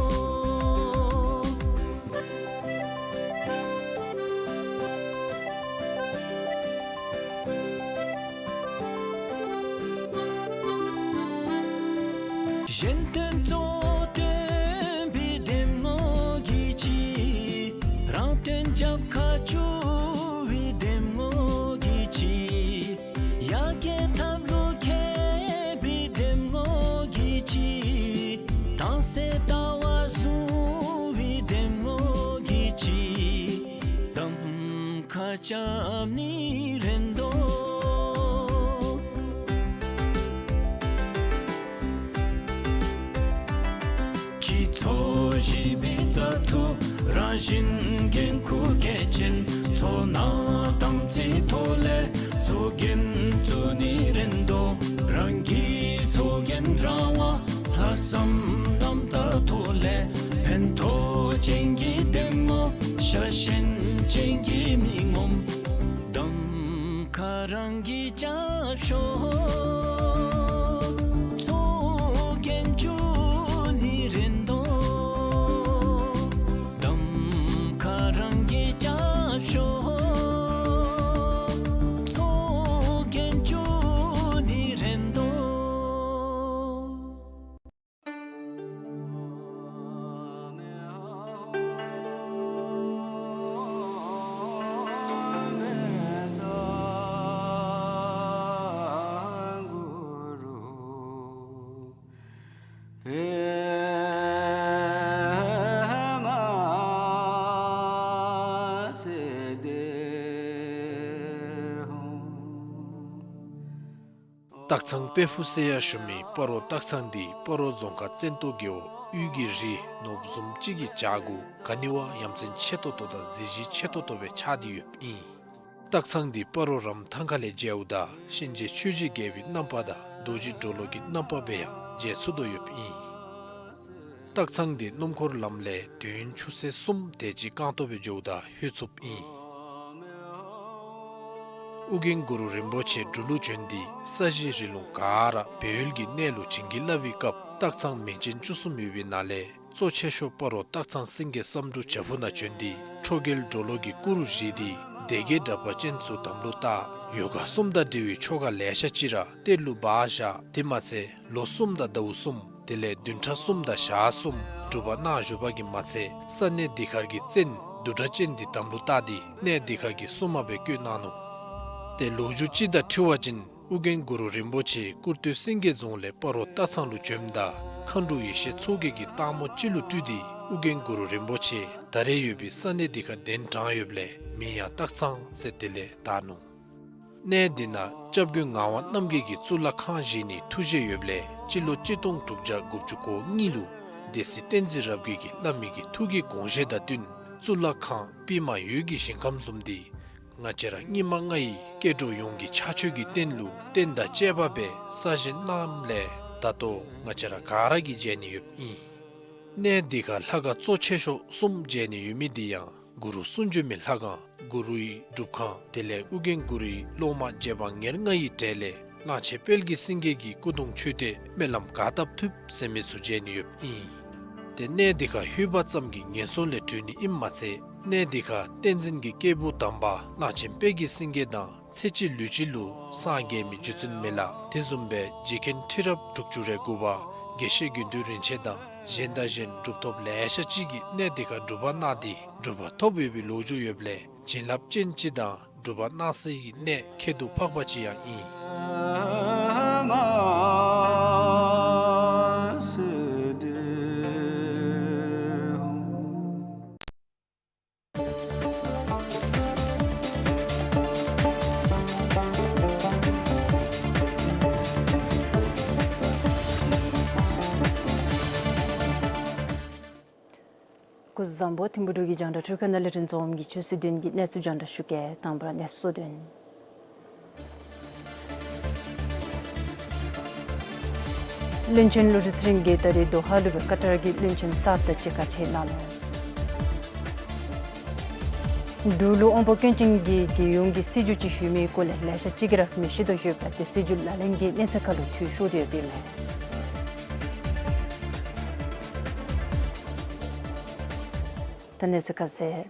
གཞན་དོན་གཙོ་བོར་སྟོན་པའི་གདམས་ངག་གིས་ཅི། རང་དོན་རྒྱབ་ཁར་བཅུག་པའི་གདམས་ངག་གིས་ཅི། ཡ་གྱལ་ཐབས་ལུ་མཁས་པའི་གདམས་ངག་གིས་ཅི། དྭངས་གསལ་ལྟ་བ་བཟུང་བའི་གདམས་ངག་གིས་ཅི། གདམས་ཁ་རྐྱབ་ནི་རན་དོ། སྤྱི་ཚོགས་ཞི་བའི་རྩ་ཐོག་རང་བཞིན་འགན་ཁུར་གལ་ཆེན། ཚོར་སྣང་དམ་ཚིག་ཐོག་ལས་ཚོགས་འགན་བཙུགས་ནི་རན་དོ། རང་གི་ཚོགས་འགན་རང་དབང་ལྷག་བསམ་རྣམ་དག་ཐོག་ལས་ཕན་ཐོགས་ཅན་གྱི་གདམས་ངག་ཤ་ཞེན་ཅན་གྱི་མི་ངོམ། གདམས་ཁ་རང་གིས་རྐྱབ་ཤོག། ཚོགས་འགན་བཙུགས་ནི་རན་དོ། གདམས་ཁ་རང་གིས་རྐྱབ་ཤོག། ཚོགས་འགན་བཙུགས་ནི་རན་དོ། སྟག་ཚང་དཔལ་ཕུག་ཟེར་ཡང་ཞུ་མི་སྤ་རོ་སྟག་ཚང་འདི་སྤ་རོ་རྫོང་ཁག་བཙན་ཏོ་རྒེད་འོག་དབུས་ཀྱི་རི་ནོར་བུ་བཟུམ་ཅིག་གི་བྱག་གུ་ག་ནི་བ་ཡ་མཚན་ཆེ་ཏོག་ཏོ་དང་གཟི་བརྗིད་ཆེ་ཏོག་ཏོ་སྦེ་ཆགས་ཏེ་ཡོདཔ་ཨིན། སྟག་ཚང་འདི་སྤ་རོ་རམ་ཐང་ཁ་ལས་མཇལཝ་ད་གཤིན་རྗེ་ཆོས་ཀྱི་རྒྱལ་པོའི་རྣམ་པ་དང་རྡོ་རྗེ་གྲོ་ལོད་ཀྱི་རྣམ་པ་སྦེ་ཡང་མཇལ་ཚུགས་དོ་ཡོདཔ་ཨིན། སྟག་ཚང་འདི་སྣུམ་འཁོར་ལམ་ལས་དུས་ཡུན་ཆུ་ཚོད་གསུམ་དེ་ཅིག་རྐང་ཐང་སྦེ་འགྱོཝ་ད་ལྷོད་ཚུགསཔ་ཨིན། ཨོ་རྒྱན་གུ་རུ་རིན་པོ་ཆེ་འབྲུག་ལུ་བྱོན་ཏེ་ས་གཞི་རི་ལུང་ག་ར་སྦས་ཡུལ་གྱི་གནས་ལུ་བྱིན་གྱིས་བརླབས་པའི་སྐབས་སྟག་ཚང་མིང་ཅན་བཅུ་གསུམ་ཡོད་པའི་ནང་ལས་གཙོ་ཆེ་ཤོས་སྤ་རོ་སྟག་ཚང་སེང་གེ་བསམ་འགྲུབ་བྱག་ཕུག་ནང་བྱོན་ཏེ་ཁྲོ་རྒྱལ་གྲོ་ལོད་ཀྱི་སྐུ་རུ་བཞེངས་ཏེ་སྡེ་བརྒྱད་དྲེགས་པ་ཅན་ཚུ་དམ་ལུ་བཏགས། ཡོ་ག་གསུམ་དང་འབྲེལ་བའི་ཆོ་ག་ལེ་ཤ་ཅིག་ར་གཏེར་ལུ་སྦ་བཞག། དེ་མ་ཚད་ལོ་གསུམ་དང་ཟླཝ་གསུམ་དེ་ལས་བདུན་ཕྲག་གསུམ་དང་ཞག་གསུམ་སྒྲུབ་པ་གནང་བཞུགས་པ་གིས་མ་ཚད་ས་གནས་འདི་ཁར་གྱི་བཙན་བདུད་དྲེགས་ཅན་འདི་དམ་ལུ་བཏགས་ཏེ་གནས་འདི་ཁར་གྱི་སྲུང་མ་སྦེ་བསྐོས་གནང་ནུག། ཏེ་ལོ་རྒྱུས་ཅིག་དང་འཁྲིལ་བ་ཅིན་ཨོ་རྒྱན་གུ་རུ་རིན་པོ་ཆེ་སྐུར་སྟོད་སེང་གེ་རྫོང་ལས་སྤ་རོ་སྟག་ཚང་ལུ་བྱོནམ་ད་མཁའ་འགྲོ་ཡེ་ཤེས་མཚོ་རྒྱལ་གྱིས་སྟག་མོ་ཅིག་ལུ་སྤྲུལ་ཏེ་ཨོ་རྒྱན་གུ་རུ་རིན་པོ་ཆེ་ད་རེས་ཡོད་པའི་ས་གནས་འདི་ཁར་གདན་དྲངས་ཡོདཔ་ལས་མིང་ཡང་སྟག་ཚང་ཟེར་དེ་ལས་བཏགས་ནུག། གནས་འདི་ནང་སྐྱབས་མགོན་ངག་དབང་རྣམ་རྒྱལ་གྱིས་གཙུག་ལག་ཁང་བཞེངས་ནིའི་ཐུགས་བཞེད་ཡོདཔ་ལས་སྤྱི་ལོ་གཅིག་སྟོང་དྲུག་བརྒྱ་དགུ་བཅུ་གོ་གཉིས་ལུ་སྡེ་སྲིད་བསྟན་འཛིན་རབ་རྒྱས་ཀྱིས་བླ་མའི་གི་ཐུགས་ཀྱི་དགོངས་བཞེད་དང་བསྟུན་གཙུག་ལག་ཁང་པདྨ་འོད་ཀྱི་ཞིང་ཁམས་བཟུམ་འདི་ང་བཅས་ར་སྙིགས་མ་ལྔ་ཡི་སྐྱེ་འགྲོ་ཡོངས་ཀྱི་ཕྱག་མཆོད་ཀྱི་རྟེན་ལུ་རྟེན་དང་བཅས་པ་སྦེ་གསར་བཞེངས་གནངམ་ལས་ད་ལྟོ་ང་བཅས་ར་ག་ར་གིས་མཇལ་ནི་ཡོདཔ་ཨིན། གནས་འདི་ཁར་ལྷ་ཁང་གཙོ་ཆེ་ཤོས་གསུམ་མཇལ་ནི་ཡོད་མི་འདི་ཡང་གུ་རུ་གསུང་བྱོན་མའི་ལྷ་ཁང་གུ་རུའི་སྒྲུབ་ཁང་དེ་ལས་ཨོ་རྒྱན་གུ་རུའི་སློབ་མ་རྗེ་འབངས་ཉེར་ལྔ་ཡི་གྲས་ལས་གླང་ཆེན་དཔལ་གྱི་སེང་གེ་གི་སྐུ་གདུང་མཆོད་རྟེན་སྨོན་ལམ་ག་བཏབ་ཐུབ་ཟེར་མི་ཚུ་མཇལ་ནི་ཡོདཔ་ཨིན། ཏེ་གནས་འདི་ཁར་ལྷོད་པ་ཙམ་གྱིས་ངན་སོང་ལས་གྲོལ་ནི་ཨིནམ་མ་ཚད་གནས་འདི་ཁར་བསྟན་འཛིན་གྱི་སྐྱེས་བུ་དམ་པ་གླང་ཆེན་དཔལ་གྱི་སེང་གེ་དང་ཚེ་གཅིག་ལུས་གཅིག་ལུ་སངས་རྒྱས་མི་རྗེ་བཙུན་མི་ལ་དེ་བཟུམ་སྦེ་རྗེ་མཁན་ཁྲི་རབས་དྲུག་ཅུ་རེ་དགུ་པ་དགེ་བཤེས་དགེ་འདུན་རིན་ཆེན་དང་གཞན་དང་གཞན་གྲུབ་ཐོབ་ལེ་ཤ་ཅིག་གིས་གནས་འདི་ཁར་སྒྲུབ་པ་གནང་སྟེ་གྲུབ་པ་ཐོབ་ཡོད་པའི་ལོ་རྒྱུས་ཡོདཔ་ལས་བྱིན་རླབས་ཅན་ཅིག་དང་སྒྲུབ་པ་གནང་སའི་གནས་ཁྱད་དུ་འཕགས་པ་ཅིག་ཡང་ཨིན། སྐུ་གཟུགས་བཟང་པོ། ཐིམ་ཕུ་འབྲུག་གི་རྒྱང་བསྒྲགས་འཕྲུལ་ཁང་ནང་ལས་རིན་འཛོམས་ཀྱིས་ཆུ་ཚོད་བདུན་གྱི་གནས་ཚུལ་རྒྱང་བསྒྲགས་ཞུ་གེ། དང་པ་ར་གནས་ཚུལ་གཙོ་དོན། བློན་ཆེན་བློ་གྲོས་ཚེ་རིང་གིས་ད་རེས་དོ་ཧ་ལུ་སྦེ་ཀ་ཏར་གྱི་བློན་ཆེན་སཱརྡ་དང་གཅིག་ཁར་ཕྱད་གནང་ནུག། འབྲུག་ལུ་དབང་པོ་སྐྱོན་ཅན་གྱི་རྒྱལ་ཡོངས་ཀྱི་སྲིད་བྱུས་ཅིག་ཞུ་མིའི་སྐོར་ལས་ལེ་ཤ་ཅིག་གིས་ར་མི་ཤེས་དོ་ཡོདཔ་ད་ཏེ་སྲིད་བྱུས་ལག་ལེན་གྱི་གནས་ཚད་ཁར་ལུ་འཐུས་ཤོར་ཏེ་ཡོདཔ་ཨིན་མས། ད་གནས་ཚུལ་ཁ་གསལ།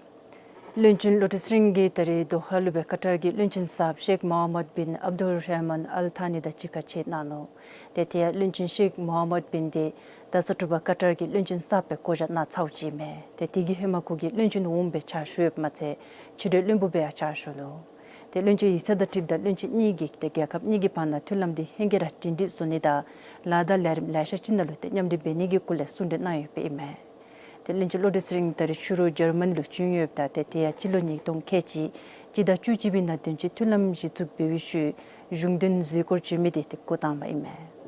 བློན་ཆེན་བློ་གྲོས་ཚེ་རིང་གིས་ད་རིས་དོ་ཧ་ལུ་སྦེ་ཀ་ཏར་གྱི་བློན་ཆེན་གསརཔ་ཤེག་མོ་ཧམ་མད་བིན་ཨབ་དུལ་ར་ཧ་མཱན་ཨལ་ཐཱ་ནི་དང་གཅིག་ཁར་མཇལ་གནང་ནུག། ཏེ་དེ་ཡང་བློན་ཆེན་ཤེག་མོ་ཧམ་མད་བིན་འདི་ད་ས་དྲོ་པ་ཀ་ཏར་གྱི་བློན་ཆེན་གསརཔ་སྦེ་བསྐོ་བཞག་གནང་ཚརཝ་ཅིག་ཨིན་མས། ཏེ་དེ་གི་ཧེ་མ་ཁོ་གིས་བློན་ཆེན་འོགམ་སྦེ་ཕྱག་ཞུ་ཡོདཔ་མ་ཚད་ཕྱི་འབྲེལ་བློན་པོ་སྦེ་ཡང་ཕྱག་ཞུ་ནུག། ཏེ་བློན་ཆེན་ཡིག་ཚང་དང་འཁྲིལཝ་ད་བློན་ཆེན་གཉིས་ཀྱིས་ཏེ་རྒྱལ་ཁབ་གཉིས་ཀྱི་བར་ན་མཐུན་ལམ་འདི་ཧེང་སྐལ་ར་སྒྲིང་སྒྲིང་བཟོ་ནི་དང་ལཱ་དང་ལས་རིམ་ལེ་ཤ་ཅིག་ནང་ལུ་ཏེ་མཉམ་འབྲེལ་འབད་ནི་གི་སྐོར་ལས་གསུང་གྲོས་གནང་ཡོདཔ་ཨིན་མས། ཏེ་བློན་ཆེན་བློ་གྲོས་ཚེ་རིང་ད་རིས་ཕྱི་རུ་འཇར་མ་ནི་ལུ་བྱོན་ཡོདཔ་ད་ཏེ་དེ་ཡང་སྤྱི་ལོ་ཉིས་སྟོང་ཁལ་གཅིག་སྤྱི་ཟླ་བཅུ་གཅིག་པའི་ནང་དོན་གཅོད་མཐུན་ལམ་གཞི་བཙུགས་འབད་བའི་ཤུལ་གཞུང་དོན་གཟིགས་སྐོར་བྱོན་མི་འདི་ཏེ་འགོ་དང་པ་ཨིན་མས།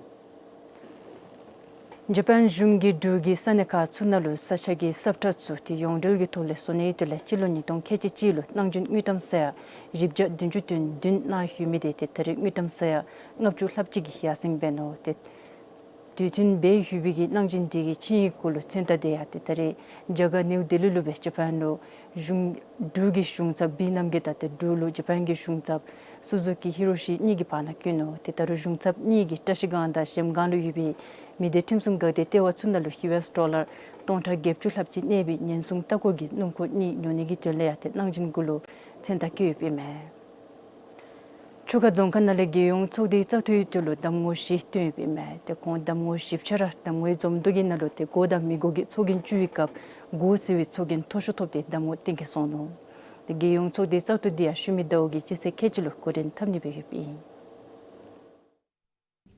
ཇ་པཱན་གཞུང་གིས་འབྲུག་གི་ས་གནས་ཁག་ཚུ་ནང་ལུ་ས་ཆ་གི་སབ་ཁྲ་ཚུ་ཏེ་ཡོངས་འབྲེལ་གྱི་ཐོག་ལས་བཟོ་ནིའི་དོན་ལས་སྤྱི་ལོ་ཉིས་སྟོང་ཁལ་གཅིག་གཅིག་ལུ་གནང་སྦྱིན་དངུལ་ཀྲམ་ས་ཡ་བཞི་བརྒྱ་བདུན་ཅུ་དོན་བདུན་གནང་ཡོད་མི་འདི་ཏེ་ད་རིས་དངུལ་ཀྲམ་ས་ཡ་ལྔ་བཅུ་ལྷགཔ་ཅིག་གིས་ཡར་སེང་འབད་ནུག། ཏེ་དུས་མཐུན་འབད་ཡོད་པའི་གི་གནང་སྦྱིན་འདི་གི་ཆིངས་ཡིག་གུ་ལུ་མཚན་རྟགས་འདི་ཡང་ཏེ་ད་རིས་རྒྱ་གར་ནིའུ་དིལླི་ལུ་སྦེ་ཇ་པཱན་ལུ་གཞུང་འབྲུག་གི་གཞུང་ཚབ་བི་ནམ་གི་དང་ཏེ་འབྲུག་ལུ་ཇ་པཱན་གྱི་གཞུང་ཚབ་སུ་ཛུ་ཀི་ཧི་རོ་ཤི་གཉིས་ཀྱི་བར་ན་བསྐྱོན་ནུག། ཏེ་ད་རུང་གཞུང་ཚབ་གཉིས་ཀྱིས་བཀྲ་ཤིས་སྒང་དང་གཞལམ་སྒང་ལུ་ཡོད་པའི་མི་སྡེ་ཁྲིམས་སྲུང་འགག་སྡེ་ལྟེ་བ་ཚུ་ནང་ལུ་ཡུ་ཨེསི་ཌོ་ལར་སྟོང་ཕྲག་བརྒྱད་ཅུ་ལྷགཔ་ཅིག་གནས་པའི་ཉེན་སྲུང་ལྟ་སྐོར་གྱི་སྣུམ་འཁོར་གཉིས་ཉོ་ནི་གི་དོན་ལས་ཡང་ཏེ་གནང་སྦྱིན་གུ་ལུ་མཚན་རྟགས་བཀོད་ཡོདཔ་ཨིན་མས། ཆུ་ཁ་རྫོང་ཁག་ནང་ལས་རྒྱལ་ཡོངས་ཚོགས་སྡེའི་བཙག་འཐུའི་དོན་ལུ་གདམ་ངོ་བཞི་བཏོན་ཡོདཔ་ཨིན་མས། ཏེ་ཁོང་གདམ་ངོ་བཞི་ཆ་ར་གདམ་ངོའི་འཛོམས་འདུ་གི་ནང་ལུ་ཏེ་འགོ་དང་མི་འགོ་གི་ཚོགས་རྒྱན་བཙུགས་པའི་སྐབས་འགོ་ཟེར་བའི་ཚོགས་རྒྱན་མཐོ་ཤོས་ཐོབ་སྟེ་གདམ་ངོ་གཏན་འཁེལ་སོང་ནུག། ཏེ་རྒྱལ་ཡོངས་ཚོགས་སྡེའི་བཙག་འཐུ་འདི་ཡང་ཤུལ་མའི་ཟླཝ་གི་སྤྱི་ཚེས་ཁལ་གཅིག་ལུ་འགོ་འདྲེན་འཐབ་ནི་སྦེ་ཡོདཔ་ཨིན།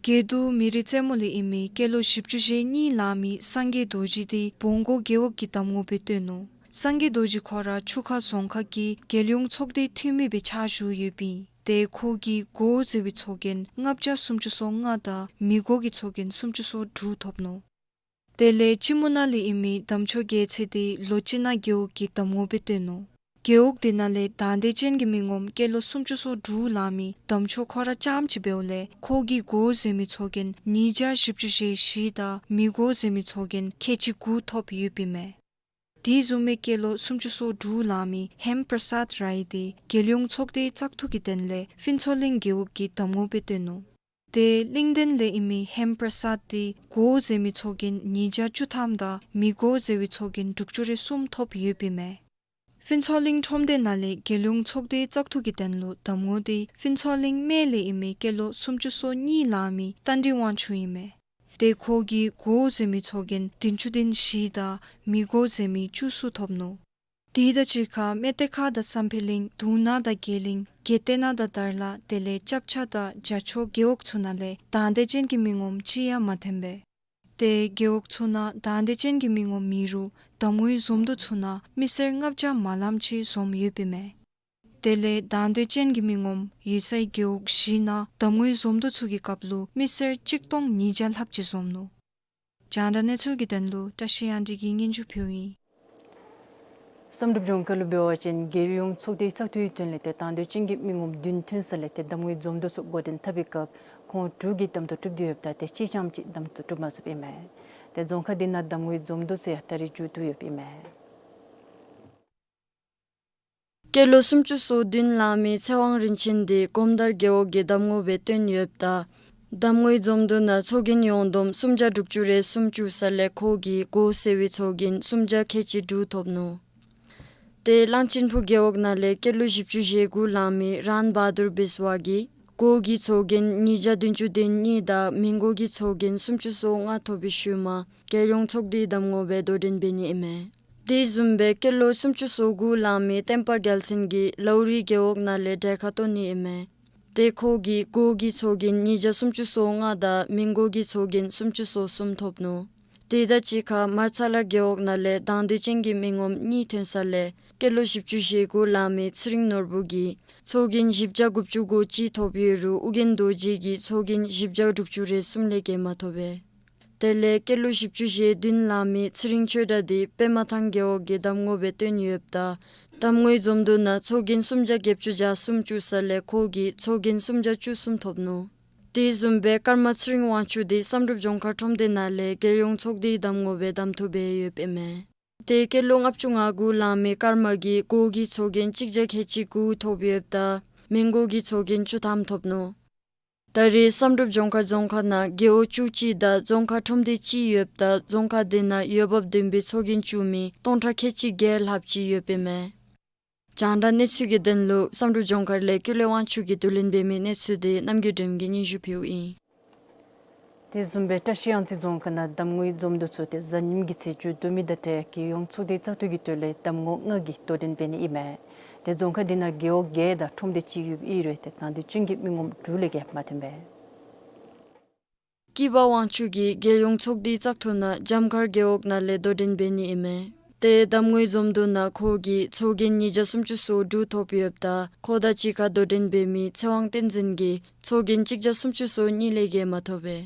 ཀྱེ་རྡོ་མི་རིགས་རྩེད་མོ་ལས་ཨིན་མི་སྐྱེས་ལོ་བཞི་བཅུ་ཞེ་གཉིས་ལང་མི་སངས་རྒྱས་རྡོ་རྗེ་འདི་བོང་གོ་རྒེད་འོག་གི་གདམ་ངོ་སྦེ་བཏོན་ནུག། སངས་རྒྱས་རྡོ་རྗེ་ཁོ་ར་ཆུ་ཁ་རྫོང་ཁག་གི་རྒྱལ་ཡོངས་ཚོགས་སྡེའི་འཐུས་མི་སྦེ་ཕྱག་ཞུ་ཡོདཔ་ཨིན། ཏེ་ཁོ་གིས་འགོ་ཟེར་བའི་ཚོགས་རྒྱན་ལྔ་བརྒྱ་སུམ་ཅུ་སོ་ལྔ་དང་མི་འགོ་གི་ཚོགས་རྒྱན་སུམ་ཅུ་སོ་དྲུག་ཐོབ་ནུག། དེ་ལས་ཅི་མུ་ན་ལས་ཨིན་མི་དམ་ཆོས་རྒྱལ་མཚན་འདི་ལོ་ཅི་ན་རྒེད་འོག་གི་གདམ་ངོ་སྦེ་བཏོན་ནུག། རྒེད་འོག་དེ་ནང་ལས་དང་འདོད་ཅན་གྱི་མི་ངོམ་སྐྱེས་ལོ་སུམ་ཅུ་སོ་དྲུག་ལང་མི་དམ་ཆོས་ཁོ་ར་རྐྱངམ་ཅིག་འབདཝ་ལས་ཁོ་གིས་འགོ་ཟེར་མི་ཚོགས་རྒྱན་ཉིས་བརྒྱ་བཞི་བཅུ་ཞེ་བཞི་དང་མི་འགོ་ཟེར་མི་ཚོགས་རྒྱན་ཁལ་གཅིག་དགུ་ཐོབ་ཡོདཔ་ཨིན་མས། དེ་བཟུམ་མའི་སྐྱེས་ལོ་སུམ་ཅུ་སོ་དྲུག་ལང་མི་ཧེམ་པྲ་སཱད་རའི་འདི་རྒྱལ་ཡོངས་ཚོགས་སྡེའི་བཙག་འཐུ་གི་དོན་ལས་ཕུན་ཚོགས་གླིང་རྒེད་འོག་གི་གདམ་ངོ་སྦེ་བཏོན་ནུག། ཏེ་གླིང་ལྡན་ལས་ཨིན་མི་ཧེམ་པྲ་སཱད་འདི་འགོ་ཟེར་མི་ཚོགས་རྒྱན་ཉིས་བརྒྱ་བཅུ་ཐམ་དང་མི་འགོ་ཟེར་བའི་ཚོགས་རྒྱན་དྲུག་ཅུ་རེ་གསུམ་ཐོབ་ཡོདཔ་ཨིན་མས། ཕུན་ཚོགས་གླིང་ཁྲོམ་སྡེ་ནང་ལས་རྒྱལ་ཡོངས་ཚོགས་སྡེའི་བཙག་འཐུ་གི་དོན་ལུ་གདམ་ངོ་འདི་ཕུན་ཚོགས་གླིང་སྨད་ལས་ཨིན་མི་སྐྱེས་ལོ་སུམ་ཅུ་སོ་གཉིས་ལང་མི་རྟ་མགྲིན་དབང་ཕྱུག་ཨིན་མས། ཏེ་ཁོ་གིས་འགོ་ཟེར་མི་ཚོགས་རྒྱན་བདུན་ཅུ་དོན་བཞི་དང་མི་འགོ་ཟེར་མི་བཅུ་གསུམ་ཐོབ་ནུག། དེ་དང་གཅིག་ཁར་སྨད་ཏེ་ཁ་དང་བསམ་འཕེལ་གླིང་དུང་ན་དང་རྒྱས་གླིང་དགེ་ལྡན་ན་དང་དར་ལ་དེ་ལས་ལྕགས་བྱ་དང་རྒྱ་མཚོ་རྒེད་འོག་ཚུ་ནང་ལས་དང་འདོད་ཅན་གྱི་མི་ངོམ་གཅིག་ཡང་མ་ཐོན་པས། ཏེ་རྒེད་འོག་ཚུ་ནང་དང་འདོད་ཅན་གྱི་མི་ངོམ་མེད་རུང་གདམ་ངོའི་འཛོམས་འདུ་ཚུ་ནང་མི་སེར་ལྔ་བརྒྱ་མ་ལངམ་ཅིག་འཛོམས་ཡོདཔ་ཨིན་མས། དེ་ལས་དང་འདོད་ཅན་གྱི་མི་ངོམ་ཡོད་སའི་རྒེད་འོག་བཞི་ནང་གདམ་ངོའི་འཛོམས་འདུ་ཚུ་གི་སྐབས་ལུ་མི་སེར་གཅིག་སྟོང་ཉིས་བརྒྱ་ལྷགཔ་ཅིག་འཛོམས་ནུག། རྒྱང་བསྒྲགས་གནས་ཚུལ་གྱི་དོན་ལུ་བཀྲ་ཤིས་དབྱངས་སྒྲོན་གྱིས་སྙན་ཞུ་ཕུལཝ་ཨིན། བསམ་གྲུབ་ལྗོངས་མཁར་ལུ་འབད་བ་ཅིན་རྒྱལ་ཡོངས་ཚོགས་སྡེའི་བཙག་འཐུའི་དོན་ལས་ཏེ་དང་འདོད་ཅན་གྱི་མི་ངོམ་བདུན་ཐོན་ས་ལས་ཏེ་གདམ་ངོའི་འཛོམས་འདུ་ཚུ་འགོ་འདྲེན་འཐབ་པའི་སྐབས་ཁོང་དྲུག་གིས་གདམ་འཐུ་གྲུབ་སྟེ་ཡོདཔ་ད་ཏེ་གཅིག་རྐྱངམ་ཅིག་གདམ་འཐུ་གྲུབ་མ་ཚུགསཔ་ཨིན་མས། ཏེ་རྫོང་ཁག་དེ་ནང་གདམ་ངོའི་འཛོམས་འདུ་ཚུ་ཡང་ད་རིས་མཇུག་བསྡུ་ཡོདཔ་ཨིན་མས། སྐྱེས་ལོ་སུམ་ཅུ་སོ་བདུན་ལང་མི་ཚེ་དབང་རིན་ཆེན་འདི་གོམ་དར་རྒེད་འོག་གི་གདམ་ངོ་སྦེ་བཏོན་ཡོདཔ་ད་གདམ་ངོའི་འཛོམས་འདུ་ནང་ཚོགས་རྒྱན་ཡོངས་བསྡོམས་སུམ་བརྒྱ་དྲུག་ཅུ་རེ་གསུམ་བཙུགས་ས་ལས་ཁོ་གིས་འགོ་ཟེར་བའི་ཚོགས་རྒྱན་སུམ་བརྒྱ་ཁལ་གཅིག་དྲུག་ཐོབ་ནུག། ཏེ་གླང་ཆེན་ཕུག་རྒེད་འོག་ནང་ལས་སྐྱེས་ལོ་བཞི་བཅུ་ཞེ་དགུ་ལང་མི་རན་བྷ་དུར་བིས་ཝ་གིས་འགོ་གི་ཚོགས་རྒྱན་ཉིས་བརྒྱ་བདུན་ཅུ་དོན་གཉིས་དང་མི་འགོ་གི་ཚོགས་རྒྱན་སུམ་ཅུ་སོ་ལྔ་ཐོབ་པའི་ཤུལ་མ་རྒྱལ་ཡོངས་ཚོགས་སྡེའི་གདམ་ངོ་སྦེ་དོ་འགྲན་འབད་ནི་ཨིན་མས། དེ་བཟུམ་སྦེ་སྐྱེས་ལོ་སུམ་ཅུ་སོ་དགུ་ལང་མི་བསྟན་པ་རྒྱལ་མཚན་གྱིས་ལའུ་རི་རྒེད་འོག་ནང་ལས་གྲལ་ཁར་གཏོགས་ནི་ཨིན་མས། ཏེ་ཁོ་གིས་འགོ་གི་ཚོགས་རྒྱན་ཉིས་བརྒྱ་སུམ་ཅུ་སོ་ལྔ་དང་མི་འགོ་གི་ཚོགས་རྒྱན་སུམ་ཅུ་སོ་གསུམ་ཐོབ་ནུག། དེ་དང་གཅིག་ཁར་མར་ཚ་ལ་རྒེད་འོག་ནང་ལས་དང་འདོད་ཅན་གྱི་མི་ངོམ་གཉིས་ཐོན་ས་ལས་སྐྱེས་ལོ་བཞི་བཅུ་ཞེ་དགུ་ལང་མི་ཚེ་རིང་ནོར་བུ་གིས་ཚོགས་རྒྱན་བཞི་བརྒྱ་དགུ་བཅུ་གོ་གཅིག་ཐོབ་ཡོད་རུང་ཨོ་རྒྱན་རྡོ་རྗེ་གིས་ཚོགས་རྒྱན་བཞི་བརྒྱ་དྲུག་ཅུ་རེ་གསུམ་ལས་བརྒལ་མ་ཐོབ་པས། དེ་ལས་སྐྱེས་ལོ་བཞི་བཅུ་ཞེ་བདུན་ལང་མི་ཚེ་རིང་ཆོས་གྲགས་འདི་པདྨ་ཐང་རྒེད་འོག་གི་གདམ་ངོ་སྦེ་བཏོན་ཡོདཔ་ད་གདམ་ངོའི་འཛོམས་འདུ་ནང་ཚོགས་རྒྱན་སུམ་བརྒྱ་བརྒྱད་ཅུ་གྱ་གསུམ་བཙུགས་ས་ལས་ཁོ་གིས་ཚོགས་རྒྱན་སུམ་བརྒྱ་བཅུ་གསུམ་ཐོབ་ནུག། དེ་བཟུམ་སྦེ་ཀརྨ་ཚེ་རིང་དབང་ཕྱུག་འདི་བསམ་གྲུབ་ལྗོངས་མཁར་ཁྲོམ་སྡེ་ནང་ལས་རྒྱལ་ཡོངས་ཚོགས་སྡེའི་གདམ་ངོ་སྦེ་གདམ་འཐུ་འབད་ཡོདཔ་ཨིན་མས། ཏེ་སྐྱེས་ལོ་ལྔ་བཅུ་ང་དགུ་ལང་མི་ཀརྨ་གིས་འགོ་གི་ཚོགས་རྒྱན་གཅིག་བརྒྱ་ཁལ་གཅིག་དགུ་ཐོབ་ཡོདཔ་ད་མི་འགོ་གི་ཚོགས་རྒྱན་བཅུ་ཐམ་ཐོབ་ནུག། ད་རེས་བསམ་གྲུབ་ལྗོངས་མཁར་རྫོང་ཁག་ནང་རྒེད་འོག་བཅུ་གཅིག་དང་རྫོང་ཁག་ཁྲོམ་སྡེ་གཅིག་ཡོདཔ་ད་རྫོང་ཁག་དེ་ནང་འོས་འབབ་ལྡན་པའི་ཚོགས་རྒྱན་བཙུགས་མི་སྟོང་ཕྲག་ཁལ་གཅིག་བརྒྱད་ལྷགཔ་ཅིག་ཡོདཔ་ཨིན་མས། རྒྱང་བསྒྲགས་གནས་ཚུལ་གྱི་དོན་ལུ་བསམ་གྲུབ་ལྗོངས་མཁར་ལས་ཀུན་ལེགས་དབང་ཕྱུག་གིས་བསྡུ་ལེན་འབད་མི་གནས་ཚུལ་འདི་རྣམ་རྒྱལ་སྒྲོལ་མ་གིས་སྙན་ཞུ་ཕུལཝ་ཨིན། དེ་བཟུམ་སྦེ་བཀྲིས་གཡང་རྩེ་རྫོང་ཁག་ནང་གདམ་ངོའི་འཛོམས་འདུ་ཚུ་ཏེ་གཟའ་ཉིམ་གྱི་ཚེས་བཅུ་བསྡུ་མི་དང་འབྲེལ་རྒྱལ་ཡོངས་ཚོགས་སྡེའི་བཙག་འཐུ་གི་དོན་ལས་གདམ་ངོ་ལྔ་གིས་དོ་འགྲན་འབད་ནི་ཨིན་མས། དེ་རྫོང་ཁག་འདི་ནང་རྒེད་འོག་བརྒྱད་དང་ཁྲོམ་སྡེ་གཅིག་ཡོདཔ་ཨིན་རུང་ཏེ་དང་འདོད་ཅན་གྱི་མི་ངོམ་དྲུག་ལས་བརྒལ་མ་ཐོན་པས། སྐྱིད་པ་དབང་ཕྱུག་གིས་རྒྱལ་ཡོངས་ཚོགས་སྡེའི་བཙག་འཐུ་ནང་འཇམ་མཁར་རྒེད་འོག་ནང་ལས་དོ་འགྲན་འབད་ནི་ཨིན་མས། ཏེ་གདམ་ངོའི་འཛོམས་འདུ་ནང་ཁོ་གིས་ཚོགས་རྒྱན་ཉིས་བརྒྱ་སུམ་ཅུ་སོ་དྲུག་ཐོབ་ཡོདཔ་ད་ཁོ་དང་གཅིག་ཁར་དོ་འགྲན་འབད་མི་ཚེ་དབང་བསྟན་འཛིན་གྱིས་ཚོགས་རྒྱན་གཅིག་བརྒྱ་སུམ་ཅུ་སོ་གཉིས་ལས་བརྒལ་མ་ཐོབ་པས།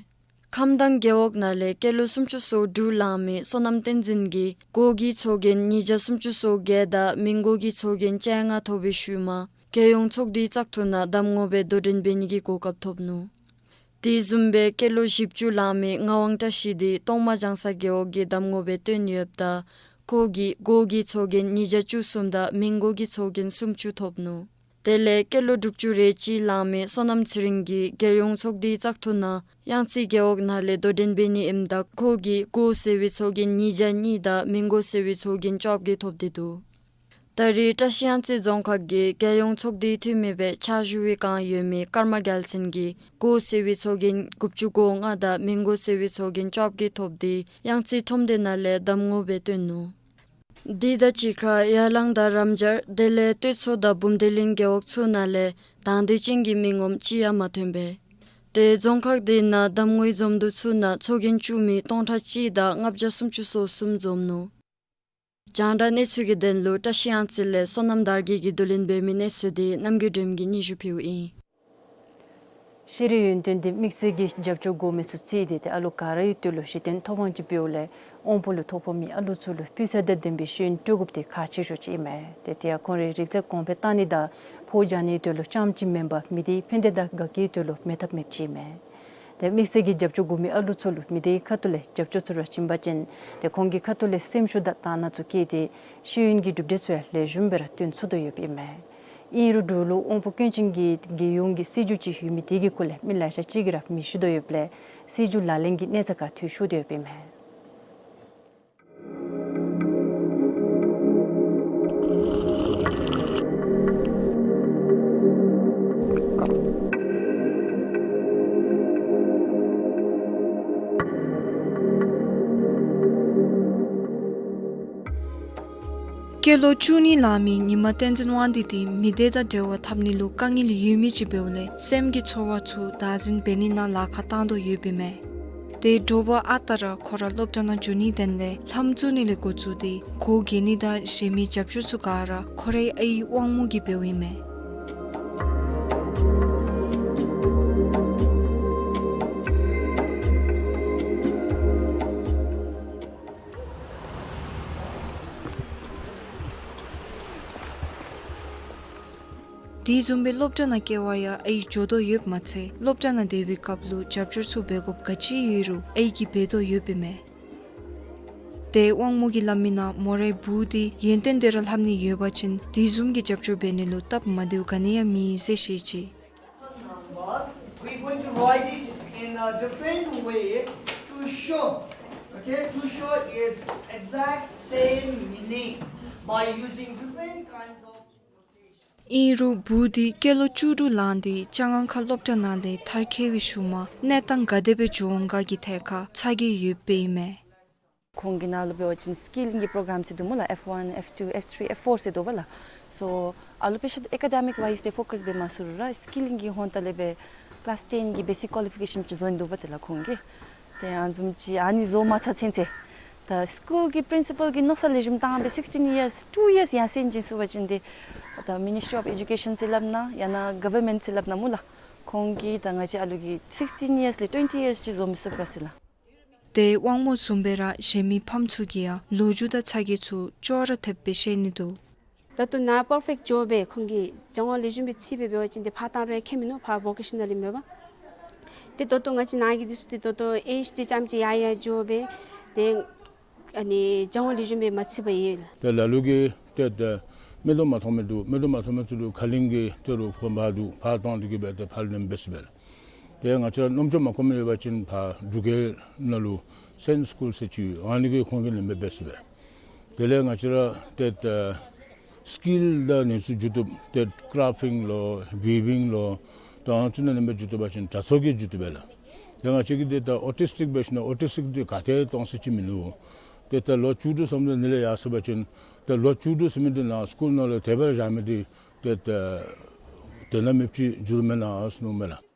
ཁམས་དྭངས་རྒེད་འོག་ནང་ལས་སྐྱེས་ལོ་སུམ་ཅུ་སོ་དྲུག་ལང་མི་བསོད་ནམས་བསྟན་འཛིན་གྱིས་འགོ་གི་ཚོགས་རྒྱན་ཉིས་བརྒྱ་སུམ་ཅུ་སོ་བརྒྱད་དང་མི་འགོ་གི་ཚོགས་རྒྱན་བཅོ་ལྔ་ཐོབ་པའི་ཤུལ་མ་རྒྱལ་ཡོངས་ཚོགས་སྡེའི་བཙག་འཐུ་ནང་གདམ་ངོ་སྦེ་དོ་འགྲན་འབད་ནི་གི་གོ་སྐབས་ཐོབ་ནུག། དེ་བཟུམ་སྦེ་སྐྱེས་ལོ་བཞི་བཅུ་ལང་མི་ངག་དབང་བཀྲ་ཤིས་འདི་གཏོང་མ་ལྗང་ས་རྒེད་འོག་གི་གདམ་ངོ་སྦེ་བཏོན་ཡོདཔ་ད་ཁོ་གིས་འགོ་གི་ཚོགས་རྒྱན་ཉིས་བརྒྱ་བཅུ་གསུམ་དང་མི་འགོ་གི་ཚོགས་རྒྱན་སུམ་ཅུ་ཐོབ་ནུག། དེ་ལས་སྐྱེས་ལོ་དྲུག་ཅུ་རེ་གཅིག་ལང་མི་བསོད་ནམས་ཚེ་རིང་གིས་རྒྱལ་ཡོངས་ཚོགས་སྡེའི་བཙག་འཐུ་ནང་གཡང་རྩེ་རྒེད་འོག་ནང་ལས་དོ་འགྲན་འབད་ནི་ཨིནམ་ད་ཁོ་གིས་འགོ་ཟེར་བའི་ཚོགས་རྒྱན་ཉིས་བརྒྱ་གཉིས་དང་མི་འགོ་ཟེར་བའི་ཚོགས་རྒྱན་བཅོ་བརྒྱད་ཐོབ་སྟེ་འདུག། ད་རེས་བཀྲིས་གཡང་རྩེ་རྫོང་ཁག་གི་རྒྱལ་ཡོངས་ཚོགས་སྡེའི་འཐུས་མི་སྦེ་ཕྱག་ཞུ་བའི་བསྒང་ཡོད་མི་ཀརྨ་རྒྱལ་མཚན་གྱིས་འགོ་ཟེར་བའི་ཚོགས་རྒྱན་དགུ་བཅུ་གོ་ལྔ་དང་མི་འགོ་ཟེར་བའི་ཚོགས་རྒྱན་བཅོ་བརྒྱད་ཐོབ་སྟེ་གཡང་རྩེ་ཁྲོམ་སྡེ་ནང་ལས་གདམ་ངོ་སྦེ་བཏོན་ནུག། དེ་དང་གཅིག་ཁར་ཡ་ལང་དང་རམ་སྦྱར་དེ་ལས་སྟོད་མཚོ་དང་བུམ་སྡེ་གླིང་རྒེད་འོག་ཚུ་ནང་ལས་དང་འདོད་ཅན་གྱི་མི་ངོམ་གཅིག་ཡང་མ་ཐོན་པས། ཏེ་རྫོང་ཁག་དེ་ནང་གདམ་ངོའི་འཛོམས་འདུ་ཚུ་ནང་ཚོགས་རྒྱན་བཙུགས་མི་སྟོང་ཕྲག་གཅིག་དང་ལྔ་བརྒྱ་སུམ་ཅུ་སོ་གསུམ་འཛོམས་ནུག། རྒྱང་བསྒྲགས་གནས་ཚུལ་གྱི་དོན་ལུ་བཀྲིས་གཡང་རྩེ་ལས་བསོད་ནམས་དར་རྒྱས་ཀྱིས་བསྡུ་ལེན་འབད་མི་གནས་ཚུལ་འདི་རྣམ་རྒྱལ་སྒྲོལ་མ་གིས་སྙན་ཞུ་ཕུལཝ་ཨིན། ཤེས་རིག་ཡུན་བརྟན་འདི་དམིགས་བསལ་གྱི་རྒྱབ་སྐྱོར་དགོ་མི་ཚུ་བརྩིས་ཏེ་ཏེ་ཨ་ལུ་ག་ར་གི་དོན་ལུ་གཞི་རྟེན་ཐོབ་དབང་ཅིག་འབདཝ་ལས་དབང་པོ་ལུ་ཐོ་ཕོག་མི་ཨ་ལུ་ཚུ་ལུ་སྤུས་ཚད་དང་ལྡན་པའི་ཤེས་ཡོན་སྤྲོད་དགོཔ་འདི་ཁག་ཆེ་ཤོས་ཅིག་ཨིན་མས། ཏེ་དེ་ཡང་ཁོང་རའི་རིག་རྩལ་གོང་འཕེལ་གཏང་ནི་དང་ཕོ་རྒྱག་ནིའི་དོན་ལུ་རྐྱངམ་ཅིག་མེན་པར་མི་སྡེའི་ཕན་བདེ་དང་དགའ་སྐྱིད་དོན་ལུ་མེད་ཐབས་མེདཔ་ཅིག་ཨིན་མས། ཏེ་དམིགས་བསལ་གྱི་རྒྱབ་སྐྱོར་དགོ་མི་ཨ་ལུ་ཚུ་ལུ་མི་སྡེའི་ཁ་ཐུག་ལས་རྒྱབ་སྐྱོར་ཚུ་ར་བྱིན་པ་ཅིན་ཏེ་ཁོང་གི་ཁ་ཐུག་ལས་སེམས་ཤུགས་དང་དང་སྣང་ཚུ་བསྐྱེད་དེ་ཤེས་ཡོན་གྱི་གྲུབ་འབྲས་ཚུ་ཡང་ལེགས་ཤོམ་སྦེ་ར་སྟོན་ཚུགས་དོ་ཡོདཔ་ཨིན་མས། ཨིན་རུང་འབྲུག་ལུ་དབང་པོ་སྐྱོན་ཅན་གྱི་རྒྱལ་ཡོངས་ཀྱི་སྲིད་བྱུས་ཅིག་ཡོད་མི་དེ་གི་སྐོར་ལས་མི་ལེ་ཤ་ཅིག་གིས་ར་མི་ཤེས་དོ་ཡོདཔ་ལས་སྲིད་བྱུས་ལག་ལེན་གྱི་གནས་ཚད་ཁར་འཐུས་ཤོར་དོ་ཡོདཔ་ཨིན་མས། སྐྱེས་ལོ་བཅུ་གཉིས་ལང་མི་ཉི་མ་བསྟན་འཛིན་དབང་འདུས་འདི་མི་སྡེ་དང་འབྲེལ་བ་འཐབ་ནི་ལུ་དཀའ་ངལ་ཡོད་མི་ཅིག་འབདཝ་ལས་སེམས་ཀྱི་ཚོར་བ་ཚུ་བདག་འཛིན་འབད་ནི་ནང་ལཱ་ཁག་བཏང་དོ་ཡོདཔ་ཨིན་མས། ཏེ་དྲོ་པ་ཨ་རྟག་ར་ཁོ་ར་སློབ་གྲྭ་ནང་འགྱོ་ནིའི་དོན་ལས་ལྷམ་བཙུགས་ནི་ལས་འགོ་བཙུགས་ཏེ་གོ་བརྒྱལ་ནི་དང་གཞན་མི་རྒྱབ་སྐྱོར་ཚུ་ག་ར་ཁོ་རའི་ཨའི་དབང་མོ་གིས་འབདཝ་ཨིན་མས། དེ་བཟུམ་སྦེ་སློབ་གྲྭ་ནང་སྐྱེལ་བར་ཡང་ཨའི་འགྱོ་དོ་ཡོདཔ་མ་ཚད་སློབ་གྲྭ་ནང་སྡོད་པའི་སྐབས་ལུ་རྒྱབ་སྐྱོར་ཚུ་འབད་དགོཔ་ག་ཅི་ཡོད་རུང་ཨའི་གིས་འབད་དོ་ཡོདཔ་ཨིན་མས། ཏེ་དབང་མོ་གིས་སླབ་མི་ནང་མོ་རའི་བུ་འདི་ཡོན་ཏན་དེ་ར་ལྷབ་ནི་ཡོད་པ་ཅིན་དེ་བཟུམ་གྱི་རྒྱབ་སྐྱོར་འབད་ནི་ལུ་སྟབས་མ་བདེཝ་ག་ནི་ཡང་མེད་ཟེར་བཤད་ཅི། Number, we're going to write it in a different way to show, okay, to show its exact same meaning by using different kinds of notation. ཨིན་རུང་བུ་འདི་སྐྱེས་ལོ་བཅུ་དྲུག་ལང་སྟེ་ལྕང་སྒང་ཁ་སློབ་གྲྭ་ནང་ལས་མཐར་འཁྱོལ་བའི་ཤུལ་མ་གནས་སྟངས་ག་དེ་སྦེ་འགྱོ་འོང་ག་གི་ཐད་ཁར་ཚ་གྱང་ཡོདཔ་ཨིན་མས། ཁོང་གི་ནང་ལུ་འབད་བ་ཅིན་སི་ཀི་ལིང་གི་པོ་རོ་གྲམ་ཟེར་འདུག་སྨོ་ལགས། ཨེཕ་ཝན་ཨེཕ་ཊུ་ཨེཕ་ཐི་རི་ཨེཕ་ཕོར་ཟེར་འདུག་པ་ལགས། སོ་ཨ་ལུ་དཔེ་ཆ་ཨེ་ཀ་ཌེ་མིག་ཝའིས་སྦེ་ཕོ་ཀཱས་འབད་མ་ཚུགས་རུང་ར་སི་ཀི་ལིང་གི་ཧོང་ཏ་ལས་སྦེ་ཀི་ལཱསི་ཊེན་གྱི་བེ་སིག་ཀོ་ལི་ཕི་ཀེ་ཤཱན་ཅིག་བཟོ་ནི་འདུག་པ་ཏེ་ལགས་ཁོང་གིས། ཏེ་ཨ་ནི་བཟུམ་ཅིག་ཨ་ནི་བཟོ་མ་ཚར་ཚུན་ཚོད་ད་སི་ཀུལ་གྱི་པི་རིན་སི་པཱལ་གྱིས་མནོ་བསམ་ལེགས་ཤོམ་བཏང་སྦེ་སིགསི་ཊིན་ཡརསི་ཊུ་ཡརསི་ཡར་སེང་ཅིག་ཚུད་པ་ཅིན་ཏེ་ད་མི་ནིསི་ཊི་རི་ཨོཕ་ཨེ་ཌུ་ཀེ་ཤཱན་ཟེར་སླབ་ན་ཡང་ན་གོ་ཝར་མེནཊ་ཟེར་སླབ་ན་སྨོ་ལགས། ཁོང་གིས་ད་ང་བཅས་ཨ་ལུ་གི་སིགསི་ཊིན་ཡརསི་ལས་ཊུ་ཝེན་ཊི་ཡརསི་ཅིག་བཟོ་མི་ཚུགས་ག་ཟེར་ལགས། ཏེ་དབང་མོ་བཟུམ་སྦེ་ར་གཞན་མི་ཕམ་ཚུ་གིས་ཡང་ལོ་རྒྱུས་དང་ཚ་གྱང་ཚུ་ཅོག་ར་འཐདཔ་སྦེ་བཤད་ནི་འདུག། ད་ལྟོ་ནཱ་པར་ཕེཀཊ་འགྱོ་སྦེ་ཁོང་གིས་སྦྱང་བ་ལེགས་ཤོམ་སྦེ་ཚུད་སྦེ་འབད་བ་ཅིན་ཏེ་ཕར་བཏང་རུང་ཡང་ཁྱད་མིན་ནུག། ཕར་བོ་ཀེ་ཤ་ནཱལ་ལས་མེད་པར། ཏེ་ད་ལྟོ་ང་བཅས་ནཱ་གི་འདི་ཚུ་ཏེ་ད་ལྟོ་ཨེཇ་འདི་ཙམ་ཅིག་ཡར་ཡར་འགྱོ་སྦེ་ཏེ་ཨ་ནི་སྦྱང་བ་ལེགས་ཤོམ་སྦེ་མ་ཚུད་པར་ཡོད་ལགས། ཏེ་ལ་ལུ་གིས་ཏེ་ཏེ་མིག་ཏོ་མ་མཐོང་མི་འདུག། མིག་ཏོ་མ་མཐོང་མི་ཚུ་ལུ་ཁ་གླིང་གི་ཏེ་རུང་ཁོ་མ་འདུག། ཕར་བཏང་སྟེ་གིས་སྦེ་ཏེ་ཕར་ལེནམ་འབད་ཟེར་སྦེ་ལགས། ཏེ་ང་བཅས་ར་རྣམ་ཅོ་མ་གོ་མི་ཡོད་པ་ཅིན་ཕར་འབྲུག་རྒྱལ་ནང་ལུ་སེན་ཊ་སི་ཀུལ་ཟེར་ཅིག་ཡོད། ཨ་ནི་གིས་ཁོང་གིས་ལེནམ་འབད་ཟེར་སྦེ། དེ་ལས་ང་བཅས་ར་ཏེ་ཏེ་ སི་ཀིལ་དང་ཨ་ནི་ཚུ་བསྒྱུར་བཏུབ། ཏེ་ཀ་ར་ཕིང་ལོ་ཝི་ཝིང་ལོ་དང་ཨ་ནི་ཚུ་ནང་ལས་མར་བསྒྱུར་བཏུབ་པ་ཅིན་དྲག་ཚོར་གྱིས་བསྒྱུར་བཏུབ་པས་ལགས། ཏེ་ང་བཅས་ཀྱིས་འདི་ད་ཨོ་ཊི་སི་ཊིཀ་འབད་ཞིནམ་ལས་ཨོ་ཊི་སི་ཊིཀ་འདི་ག་ཏེ་གཏང་ས་ཅིག་མིན་འདུག། ཏེ་ད་ལོ་བཅུ་དྲུག་ཙམ་དེ་ནང་ལས་ཡར་སོང་པ་ཅིན་ད་ལོ་བཅུ་དྲུག་ཟེར་མི་འདི་ནང་སི་ཀུལ་ནང་ལུ་དེ་སྦེ་ར་བཞག་མི་འདི་ཏེ་ད་དེ་ནང་མེདཔ་ཅིག་འགྱུར་མེན་ན་ཟེར་མནོཝ་མས་ལགས།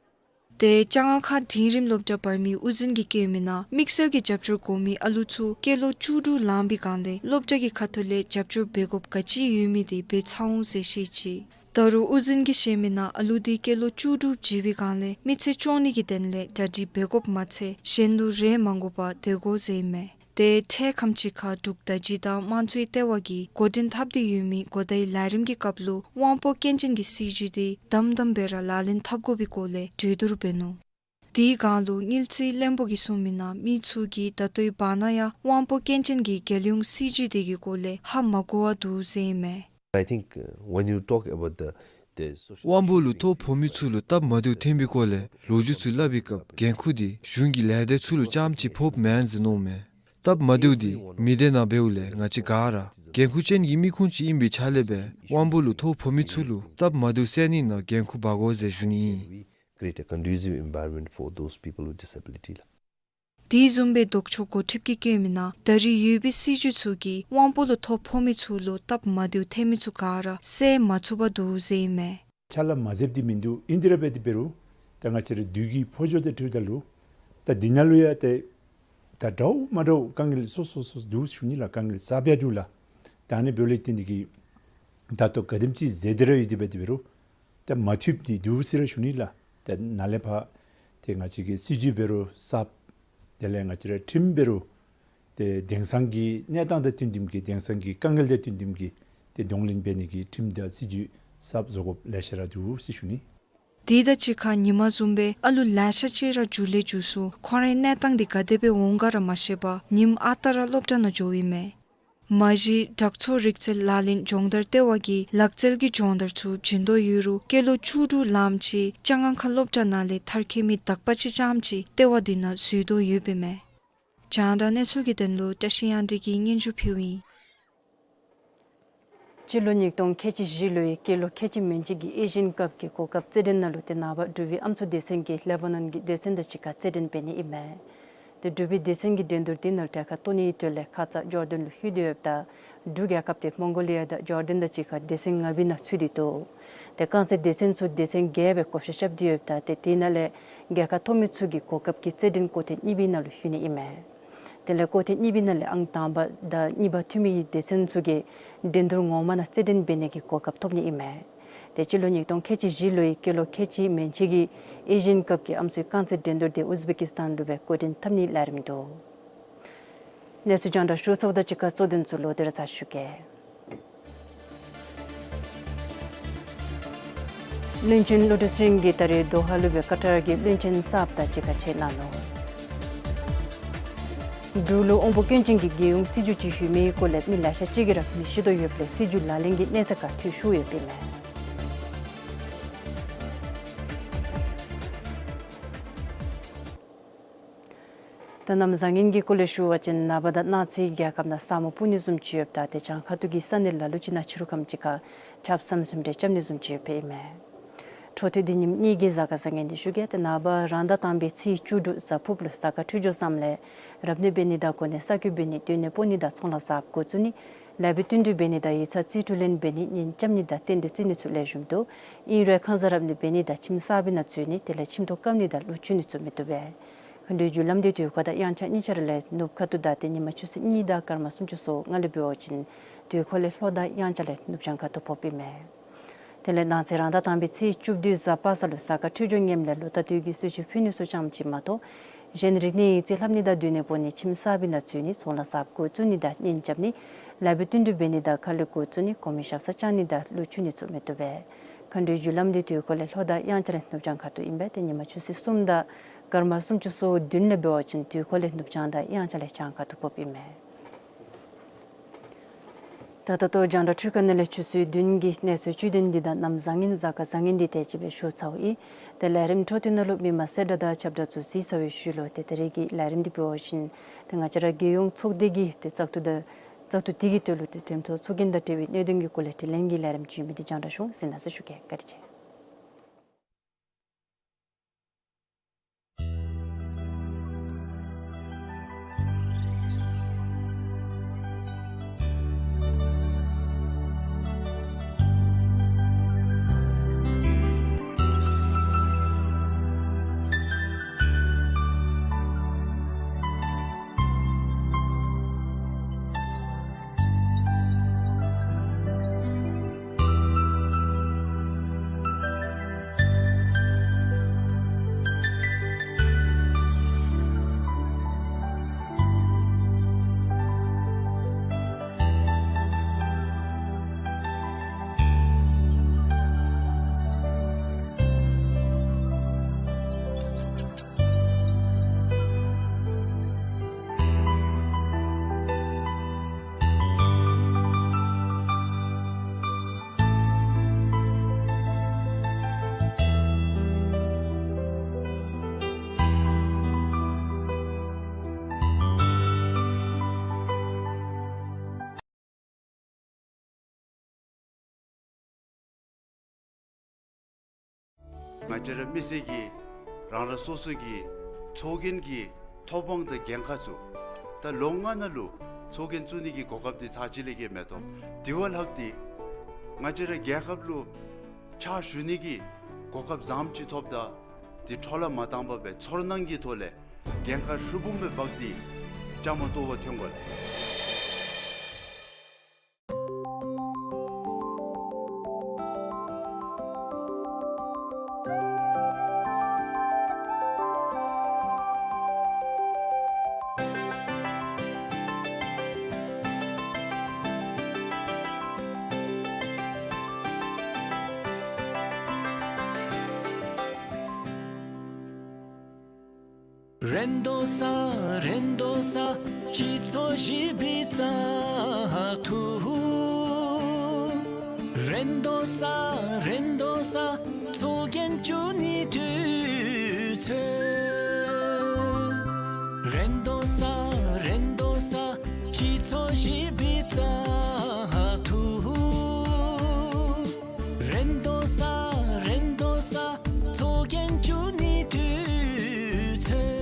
ཏེ་ལྕང་ང་ཁ་འབྲིང་རིམ་སློབ་གྲྭ་བར་མའི་དབུ་འཛིན་གྱིས་བཀོད་མི་ནང་དམིགས་བསལ་གྱི་རྒྱབ་སྐྱོར་དགོ་མི་ཨ་ལུ་ཚུ་སྐྱེས་ལོ་བཅུ་དྲུག་ལང་པའི་སྒང་ལས་སློབ་གྲྭ་གི་ཁ་ཐུག་ལས་རྒྱབ་སྐྱོར་འབད་དགོཔ་ག་ཅི་ཡོད་མི་དེ་འབད་ཚར་འོང་ཟེར་བཤད་ཅི། ད་རུང་དབུ་འཛིན་གྱིས་བཤད་མི་ནང་ཨ་ལུ་དེ་སྐྱེས་ལོ་བཅུ་དྲུག་བརྗེས་པའི་སྒང་ལས་མི་ཚེ་སྐྱོང་ནི་གི་དོན་ལས་གྲ་སྒྲིག་འབད་དགོཔ་མ་ཚད་གཞན་ལུ་རེ་མ་དགོ་པར་སྡོད་དགོ་ཟེར་ཨིན་མས། ཏེ་འཕྲལ་ཁམས་ཅིག་ཁར་འབྲུག་བརྡ་བརྒྱུད་དང་དམངས་གཙོའི་ལྟེ་བ་གིས་འགོ་འདྲེན་འཐབ་སྟེ་ཡོད་མི་གོ་བརྡའི་ལས་རིམ་གྱི་སྐབས་ལུ་དབང་པོ་སྐྱོན་ཅན་གྱི་སྲིད་བྱུས་དེ་དམ་དམ་སྦེ་ར་ལག་ལེན་འཐབ་དགོ་པའི་སྐོར་ལས་གྲོས་བསྡུར་འབད་ནུག། དེའི་སྒང་ལུ་དངུལ་རྩིས་བློན་པོ་གིས་གསུངས་མི་ནང་མི་ཚུ་གིས་ད་ལྟོའི་བར་ན་ཡང་དབང་པོ་སྐྱོན་ཅན་གྱི་རྒྱལ་ཡོངས་སྲིད་བྱུས་དེ་གི་སྐོར་ལས་ཧ་མ་གོ་བར་འདུག་ཟེར་ཨིན་མས། I think, uh, when you talk about the, the social དབང་པོ་ལུ་ཐོ་ཕོག་མི་ཚུ་ལུ་སྟབས་མ་བདེཝ་ཐོན་པའི་སྐོར་ལས་ལོ་རྒྱུས་ཚུ་སླབ་པའི་སྐབས་འགན་ཁུར་དེ་གཞུང་གི་ལས་སྡེ་ཚུ་ལུ་རྐྱངམ་གཅིག་ཕོགཔ་མེན་ཟེར་མནོཝ་མས། སྟབས་མ་བདེཝ་དེ་མི་སྡེ་ནང་འབདཝ་ལས་ང་བཅས་ག་ར་འགན་ཁུར་ཅན་གྱི་མི་ཁུངས་ཅིག་ཨིན་པའི་ཆ་ལས་སྦེ་དབང་པོ་ལུ་ཐོ་ཕོག་མི་ཚུ་ལུ་སྟབས་མ་བདེཝ་སེལ་ནི་ནང་འགན་ཁུར་འབག་དགོ་ཟེར་ཞུ་ནི་ཨིན། We create a conducive environment for those people with disability. དེ་བཟུམ་སྦེ་ལྡོག་ཕྱོགས་འགོ་ཁྲིདཔ་གིས་བཀོད་མི་ནང་ད་རེས་ཡོད་པའི་སྲིད་བྱུས་ཚུ་གིས་དབང་པོ་ལུ་ཐོ་ཕོག་མི་ཚུ་ལུ་སྟབས་མ་བདེཝ་ཐོན་མི་ཚུ་ག་ར་སེལ་མ་ཚུགས་པར་འདུག་ཟེར་ཨིན་མས། ཕྱག་ལཱ་མ་མཛདཔ་འདི་མིན་འདུག། ཨིན་དེ་ར་འབད་དེ་འབད་རུང་ད་ང་བཅས་ར་བདུད་ཀྱི་ཕོ་ཤོ་དང་འཁྲིལཝ་ད་ལུ་ད་འདི་ནང་ལུ་ཡང་ཏེ་ད་འདྲཝ་མ་འདྲཝ་དཀའ་ངལ་སོ་སོ་སོ་སོ་འདུག་ཞུ་ནི་ལགས། དཀའ་ངལ་ས་བྱ་འདུག་ལགས། ད་ཨ་ནི་འབདཝ་ལས་བརྟེན་ཏེ་གིས་ད་ལྟོ་ག་དེམ་ཅིག་མཛད་དེ་ར་ཡོད་དེ་འབད་དེ་འབད་རུང་ད་མ་ཐུབ་སྟེ་འདུག་ཟེར་ར་ཞུ་ནི་ལགས། ད་ནཱ་ལས་ཕར་ཏེ་ང་བཅས་ཀྱི་སྲིད་བྱུས་འབད་རུང་གསརཔ་དེ་ལས་ང་བཅས་ར་ཁྲིམས་འབད་རུང་ཏེ་དེང་སང་གི་གནས་སྟངས་དང་བསྟུན་ཏེ་གིས་དེང་སང་གི་དཀའ་ངལ་དང་བསྟུན་ཏེ་གིས་ཏེ་གདོང་ལེན་འབད་ནི་གི་ཁྲིམས་དང་སྲིད་བྱུས་གསརཔ་བཟོ་དགོཔ་ལེ་ཤ་ར་འདུག་ཟེར་ཞུ་ནི། དེ་དང་གཅིག་ཁར་ཉིན་མ་བཟུམ་སྦེ་ཨ་ལུ་ལེ་ཤ་ཅིག་ར་མཇུག་ལས་མཇུག་སུ་ཁོང་རའི་གནས་སྟངས་དེ་ག་དེ་སྦེ་འོང་ག་ར་མ་ཤེས་པར་ཉིནམ་ཨ་རྟག་ར་སློབ་གྲྭ་ནང་འགྱོཝ་ཨིན་མས། མ་གཞི་དྲག་ཚོར་རིག་རྩལ་ལག་ལེན་སྦྱོང་བརྡར་ལྟེ་བ་གིས་ལག་རྩལ་གྱི་སྦྱོང་བརྡར་ཚུ་བྱིན་དོ་ཡོད་རུང་སྐྱེས་ལོ་བཅུ་དྲུག་ལངམ་ཅིག་ལྕང་ང་ཁ་སློབ་གྲྭ་ནང་ལས་མཐར་འཁྱོལ་མི་དག་པ་ཅིག་རྐྱངམ་ཅིག་ལྟེ་བ་འདི་ནང་འཛུལ་དོ་ཡོདཔ་ཨིན་མས། རྒྱང་བསྒྲགས་གནས་ཚུལ་གྱི་དོན་ལུ་བཀྲ་ཤིས་དབྱངས་སྒྲོན་གྱིས་སྙན་ཞུ་ཕུལཝ་ཨིན། སྤྱི་ལོ་ཉིས་སྟོང་ཁལ་གཅིག་བཞི་ལོའི་སྐྱེས་ལོ་ཁལ་གཅིག་མན་ཆད་ཀྱི་ཨེ་ཤི་ཡན་ཀབ་ཀྱི་གོ་སྐབས་རྩེད་འགྲན་ནང་ལུ་ཏེ་ནངས་པ་འབྲུག་པའི་ཨམ་སྲུ་སྡེ་ཚན་གྱིས་ལེ་བྷ་ནོན་གྱི་སྡེ་ཚན་དང་གཅིག་ཁར་རྩེད་འགྲན་འབད་ནི་ཨིན་མས། ཏེ་འབྲུག་པའི་སྡེ་ཚན་གྱི་འགྲན་བསྡུར་འདི་ནང་ལུ་གྲལ་ཁར་གཏོགས་ནིའི་དོན་ལས་ཁ་ཙ་ཇོར་ཌན་ལུ་ལྷོད་དེ་ཡོདཔ་ད་འབྲུག་རྒྱལ་ཁབ་དེ་མོང་གོ་ལི་ཡ་དང་ཇོར་ཌན་དང་གཅིག་ཁར་སྡེ་ཚན་ལྔ་པའི་ནང་ཚུད་དེ་འདུག། ཏེ་རྐང་རྩེད་སྡེ་ཚན་ཚུ་སྡེ་ཚན་བརྒྱད་སྦེ་བགོ་བཤའ་རྐྱབ་སྟེ་ཡོདཔ་ད་ཏེ་དེ་ནང་ལས་རྒྱལ་ཁ་ཐོབ་མི་ཚུ་གིས་གོ་སྐབས་ཀྱི་རྩེད་འགྲན་སྐོར་ཐེངས་གཉིས་པའི་ནང་ལུ་ལྷོད་ནི་ཨིན་མས། དེ་ལས་སྐོར་ཐེངས་གཉིས་པའི་ནང་ལས་ཨང་དང་པ་དང་གཉིས་པ་ཐོན་མི་གི་སྡེ་ཚན་ཚུ་གིས་འགྲན་བསྡུར་ངོ་མ་ནང་རྩེད་འགྲན་འབད་ནི་གི་གོ་སྐབས་ཐོབ་ནི་ཨིན་མས། ཏེ་སྤྱི་ལོ་ཉིས་སྟོང་ཁལ་གཅིག་བཞི་ལོའི་སྐྱེས་ལོ་ཁལ་གཅིག་མན་ཆད་ཀྱི་ཨེ་ཤི་ཡན་ཀབ་ཀྱི་ཨམ་སྲུའི་རྐང་རྩེད་འགྲན་བསྡུར་དེ་ཨུ་ཛི་བེ་ཀིས་ཏཱན་ལུ་སྦེ་འགོ་འདྲེན་འཐབ་ནིའི་ལས་རིམ་འདུག། གནས་ཚུལ་རྒྱང་བསྒྲགས་ཞུ་ཚརཝ་དང་གཅིག་ཁར་གཙོ་དོན་ཚུ་ལོག་སྟེ་ར་ཚར་ཞུ་གེ། བློན་ཆེན་བློ་གྲོས་ཚེ་རིང་གིས་ད་རེས་དོ་ཧ་ལུ་སྦེ་ཀ་ཏར་གྱི་བློན་ཆེན་གསརཔ་དང་གཅིག་ཁར་མཇལ་གནང་ནུག། འབྲུག་ལུ་དབང་པོ་སྐྱོན་ཅན་གྱི་རྒྱལ་ཡོངས་སྲིད་བྱུས་ཅིག་ལྷོད་མིའི་སྐོར་ལས་མི་ལེ་ཤ་ཅིག་གིས་ར་མི་ཤེས་དོ་ཡོདཔ་ལས་སྲིད་བྱུས་ལག་ལེན་གྱི་གནས་ཚད་ཁར་འཐུས་ཤོར་ཡོདཔ་ཨིན་མས། ད་གནམ་བཟང་ངན་གྱི་སྐོར་ལས་ཞུ་བ་ཅིན་ནངས་པ་དང་གནངས་ཚེ་རྒྱལ་ཁབ་ནང་ས་སྨུག་སྤུབ་ནི་བཟུམ་ཅིག་ཡོདཔ་ད་ཏེ་བྱང་ཁ་ཐུག་གི་ས་གནས་ལ་ལུ་ཅིག་ནང་ཕྱི་རུ་ཁམས་ཅིག་ཁར་ཆརཔ་ཟམ་ཟིམ་རེ་རྐྱབ་ནི་བཟུམ་ཅིག་ཡོདཔ་ཨིན་མས། འཕྲོ་མཐུད་འདི་ཉིནམ་གཉིས་ཀྱི་གཟའ་སྐར་བཟང་ངན་འདི་ཞུ་གེ། ཏེ་ནངས་པ་རང་ཟླ་དང་པའི་ཚེས་བཅུ་དྲུག་གཟའ་ཕུརཔ་ལུ་གཟའ་སྐར་འཕྲོད་སྦྱོར་བཟངམ་ལས་རབ་གནས་འབད་ནི་དང་གོ་གནས་གསར་བསྐོ་འབད་ནི་སྡོད་གནས་སྤོ་ནི་དང་ཚོང་ལཱ་གཟབ་འགོ་བཙུགས་ནི་ལེགས་པའི་བསྟུན་གྲོས་འབད་ནི་དང་ཡིག་ཚང་རྩིས་སྤྲོད་ལེན་འབད་ནི་གཉེན་རྐྱབ་ནི་དང་རྟེན་འབྲེལ་བརྩི་ནི་ཚུ་ལེགས་ཤོམ་འདུག། ཨིན་རུང་ཁང་གསར་རབ་གནས་འབད་ནི་དང་ཁྱིམ་གསར་པའི་ནང་འཛུལ་ནི་དེ་ལས་ཁྱིམ་ཐོག་བཀབ་ནི་དང་ལོག་འཁྱུད་ནི་ཚུ་མི་བཏུབ་པས། མཁའ་འགྲོའི་རྒྱུ་ལམ་འདི་དུས་འཁོར་དང་དབྱངས་འཆར་གཉིས་ཆ་ར་ལས་ནུབ་ཁ་ཐུག་དང་ཏེ་ཉིན་མ་ཆུ་ཚོད་གཉིས་དང་སྐར་མ་སུམ་ཅུ་སོ་ལྔ་ལས་འབད་བ་ཅིན་དུས་འཁོར་ལས་ལྷོ་དང་དབྱངས་འཆར་ལས་ནུབ་བྱང་ཁ་ཐུག་ཕོགཔ་ཨིན་མས། དེ་ལས་གནངས་ཚེ་རང་ཟླ་དང་པའི་ཚེས་བཅུ་བདུན་གཟའ་པ་སངས་ལུ་གཟའ་སྐར་འཕྲོད་སྦྱོར་ངནམ་ལས་ལོ་རྟག་ཏུ་གི་གསོལ་མཆོད་ཕུལ་ནི་ཚུ་རྐྱངམ་ཅིག་མ་གཏོགས་གཞན་རིག་གནས་ཡིག་རྩིས་ལྷབ་ནི་དང་སྡོད་གནས་སྤོ་ནི་ཁྱིམ་གསར་པའི་ནང་འཛུལ་ནི་ཚོང་ལཱ་གཟབ་འགོ་བཙུགས་ནི་དང་གཉེན་རྐྱབ་ནི་ལེགས་པའི་བསྟུན་གྲོས་འབད་ནི་དང་ཁ་ལས་འགོ་བཙུགས་ནི་གོང་མའི་ཞབས་སར་བཅར་ནི་དང་ལོག་འཁྱུད་ནི་ཚུ་མི་བཏུབ་པས། མཁའ་འགྲོའི་རྒྱུ་ལམ་འདི་དུས་འཁོར་ལས་ལྷོ་དང་དབྱངས་འཆར་ལས་ནུབ་བྱང་ཁ་ཐུག་ཨིན་པས། ཏེ་ཉིན་མ་ཆུ་ཚོད་གསུམ་དང་སྐར་མ་སུམ་ཅུ་སོ་བདུན་ལས་འབད་བ་ཅིན་དུས་འཁོར་ལས་ནུབ་བྱང་དང་དབྱངས་འཆར་ལས་བྱང་ཁ་ཐུག་ཕོགཔ་ཨིན་མས། ད་ད་ལྟོ་རྒྱང་བསྒྲགས་འཕྲུལ་ཁང་ནང་ལས་ཆུ་ཚོད་བདུན་གྱི་གནས་ཚུལ་བཅུད་དོན་འདི་དང་གནམ་བཟང་ངན་གཟའ་སྐར་བཟང་ངན་འདི་དེ་ཅིག་སྦེ་ཞུ་ཚརཝ་ཨིན། ཏེ་ལས་རིམ་འཕྲོ་མཐུད་ནང་ལུ་མི་མང་གསལ་བསྒྲགས་དང་ཁྱབ་བསྒྲགས་ཚུ་གཟིགས་ཚར་བའི་ཤུལ་ལུ་ཏེ་ད་རེས་ཀྱི་ལས་རིམ་འདི་འབད་བ་ཅིན་ཏེ་ང་བཅས་ར་རྒྱལ་ཡོངས་ཚོགས་སྡེ་གི་ཏེ་བཙག་འཐུ་དང་ བཙག་འཐུ་དེ་གི་དོན་ལུ་ཏེ་གྲོས་ཚོགས་ཚོགས་རྒྱན་དང་འབྲེལ་བའི་གནད་དོན་གྱི་སྐོར་ལས་དྲི་ལན་གྱི་ལས་རིམ་ཅིག་ཡོད་མི་འདི་རྒྱང་བསྒྲགས་ཞུ་འོང་། གཟིགས་གནང་ཟེར་ཞུ་གེ། བཀའ་དྲིན་ཆེ། ང་བཅས་ར་མི་སེར་གྱི་རང་རང་སོ་སོ་གི་ཚོགས་རྒྱན་གྱི་ཐོབ་དབང་དང་འགན་ཁག་ཚུ་ད་ལོ་ལྔ་ནང་ལུ་ཚོགས་རྒྱན་བཙུགས་ནི་གི་གོ་སྐབས་འདི་ཚར་གཅིག་ལས་བརྒལ་མེད་དོ། དེ་བ་ལྷག་སྟེ་ང་བཅས་ར་རྒྱལ་ཁབ་ལུ་ཕྱག་ཞུ་ནི་གི་གོ་སྐབས་བཟངམ་ཅིག་ཐོབ་ད་དེ་འཕྲོ་བརླག་མ་བཏང་པར་སྦེ་ཚོར་སྣང་གི་ཐོག་ལས་འགན་ཁག་ཧྲུལ་བུམ་སྦེ་འབག་སྟེ་བཅའ་མར་གཏོགས་པར་འཐོན་དགོ་ལགས། རེ་དོ་ས་རེ་དོ་ས་སྤྱི་ཚོགས་ཞི་བའི་བཙག་འཐུ། རེ་དོ་ས་རེ་དོ་ས་ཚོགས་རྒྱན་བཙུགས་ནི་དུས་ཚོད། རེ་དོ་ས་རེ་དོ་ས་སྤྱི་ཚོགས་ཞི་བའི་བཙག་འཐུ། རེ་དོ་ས་རེ་དོ་ས་ཚོགས་རྒྱན་བཙུགས་ནི་དུས་ཚོད།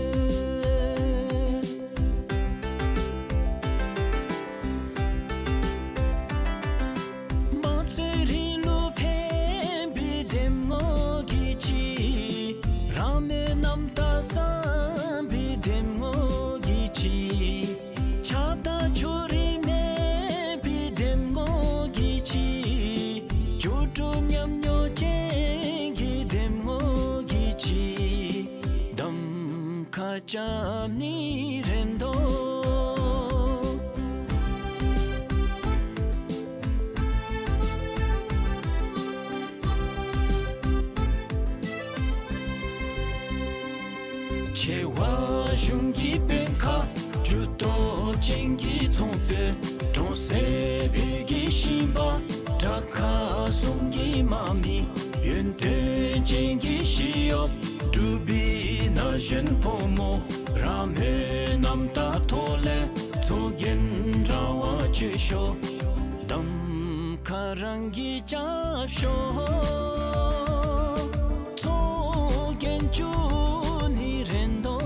དམངས་གཙོའི་རིང་ལུགས་ཕན་པའི་འདེམས་ངོ་གི་ཆེད། རང་མོས་རྣམ་དག་བསམ་པའི་འདེམས་ངོ་གི་ཆེད། ཆགས་སྡང་ཕྱོགས་རིས་མེད་པའི་འདེམས་ངོ་གི་ཆེད། འགྱུར་འགྲོས་ཉམས་མྱོང་ཅན་གྱི་འདེམས་ངོ་གི་ཆེད། གདམ་ཁ་རྐྱབ་ནི་རེ་དོ། ཆེ་བ་གཞུང་གི་དཔོན་ཁག་ཇུས་གཏོགས་ཅན་གྱི་ཚོང་དཔོན། གྲོང་གསེབ་བོད་ཀྱི་ཞིང་པ། དྲག་ཁག་གསུམ་གྱི་དམག་མི། ཡོན་ཏན་ཅན་གྱི་ཞི་གཡོགཔ། འབྲུག་པའི་ན་གཞོན་ཕོ་མོ། རང་མོས་རྣམ་དག་ཐོག་ལས་ཚོགས་རྒྱན་རང་དབང་སྤྱོད་ཤོག། གདམ་ཁ་རང་གིས་རྐྱབ་ཤོག། ཚོགས་རྒྱན་བཙུགས་ནི་རེ་དོ།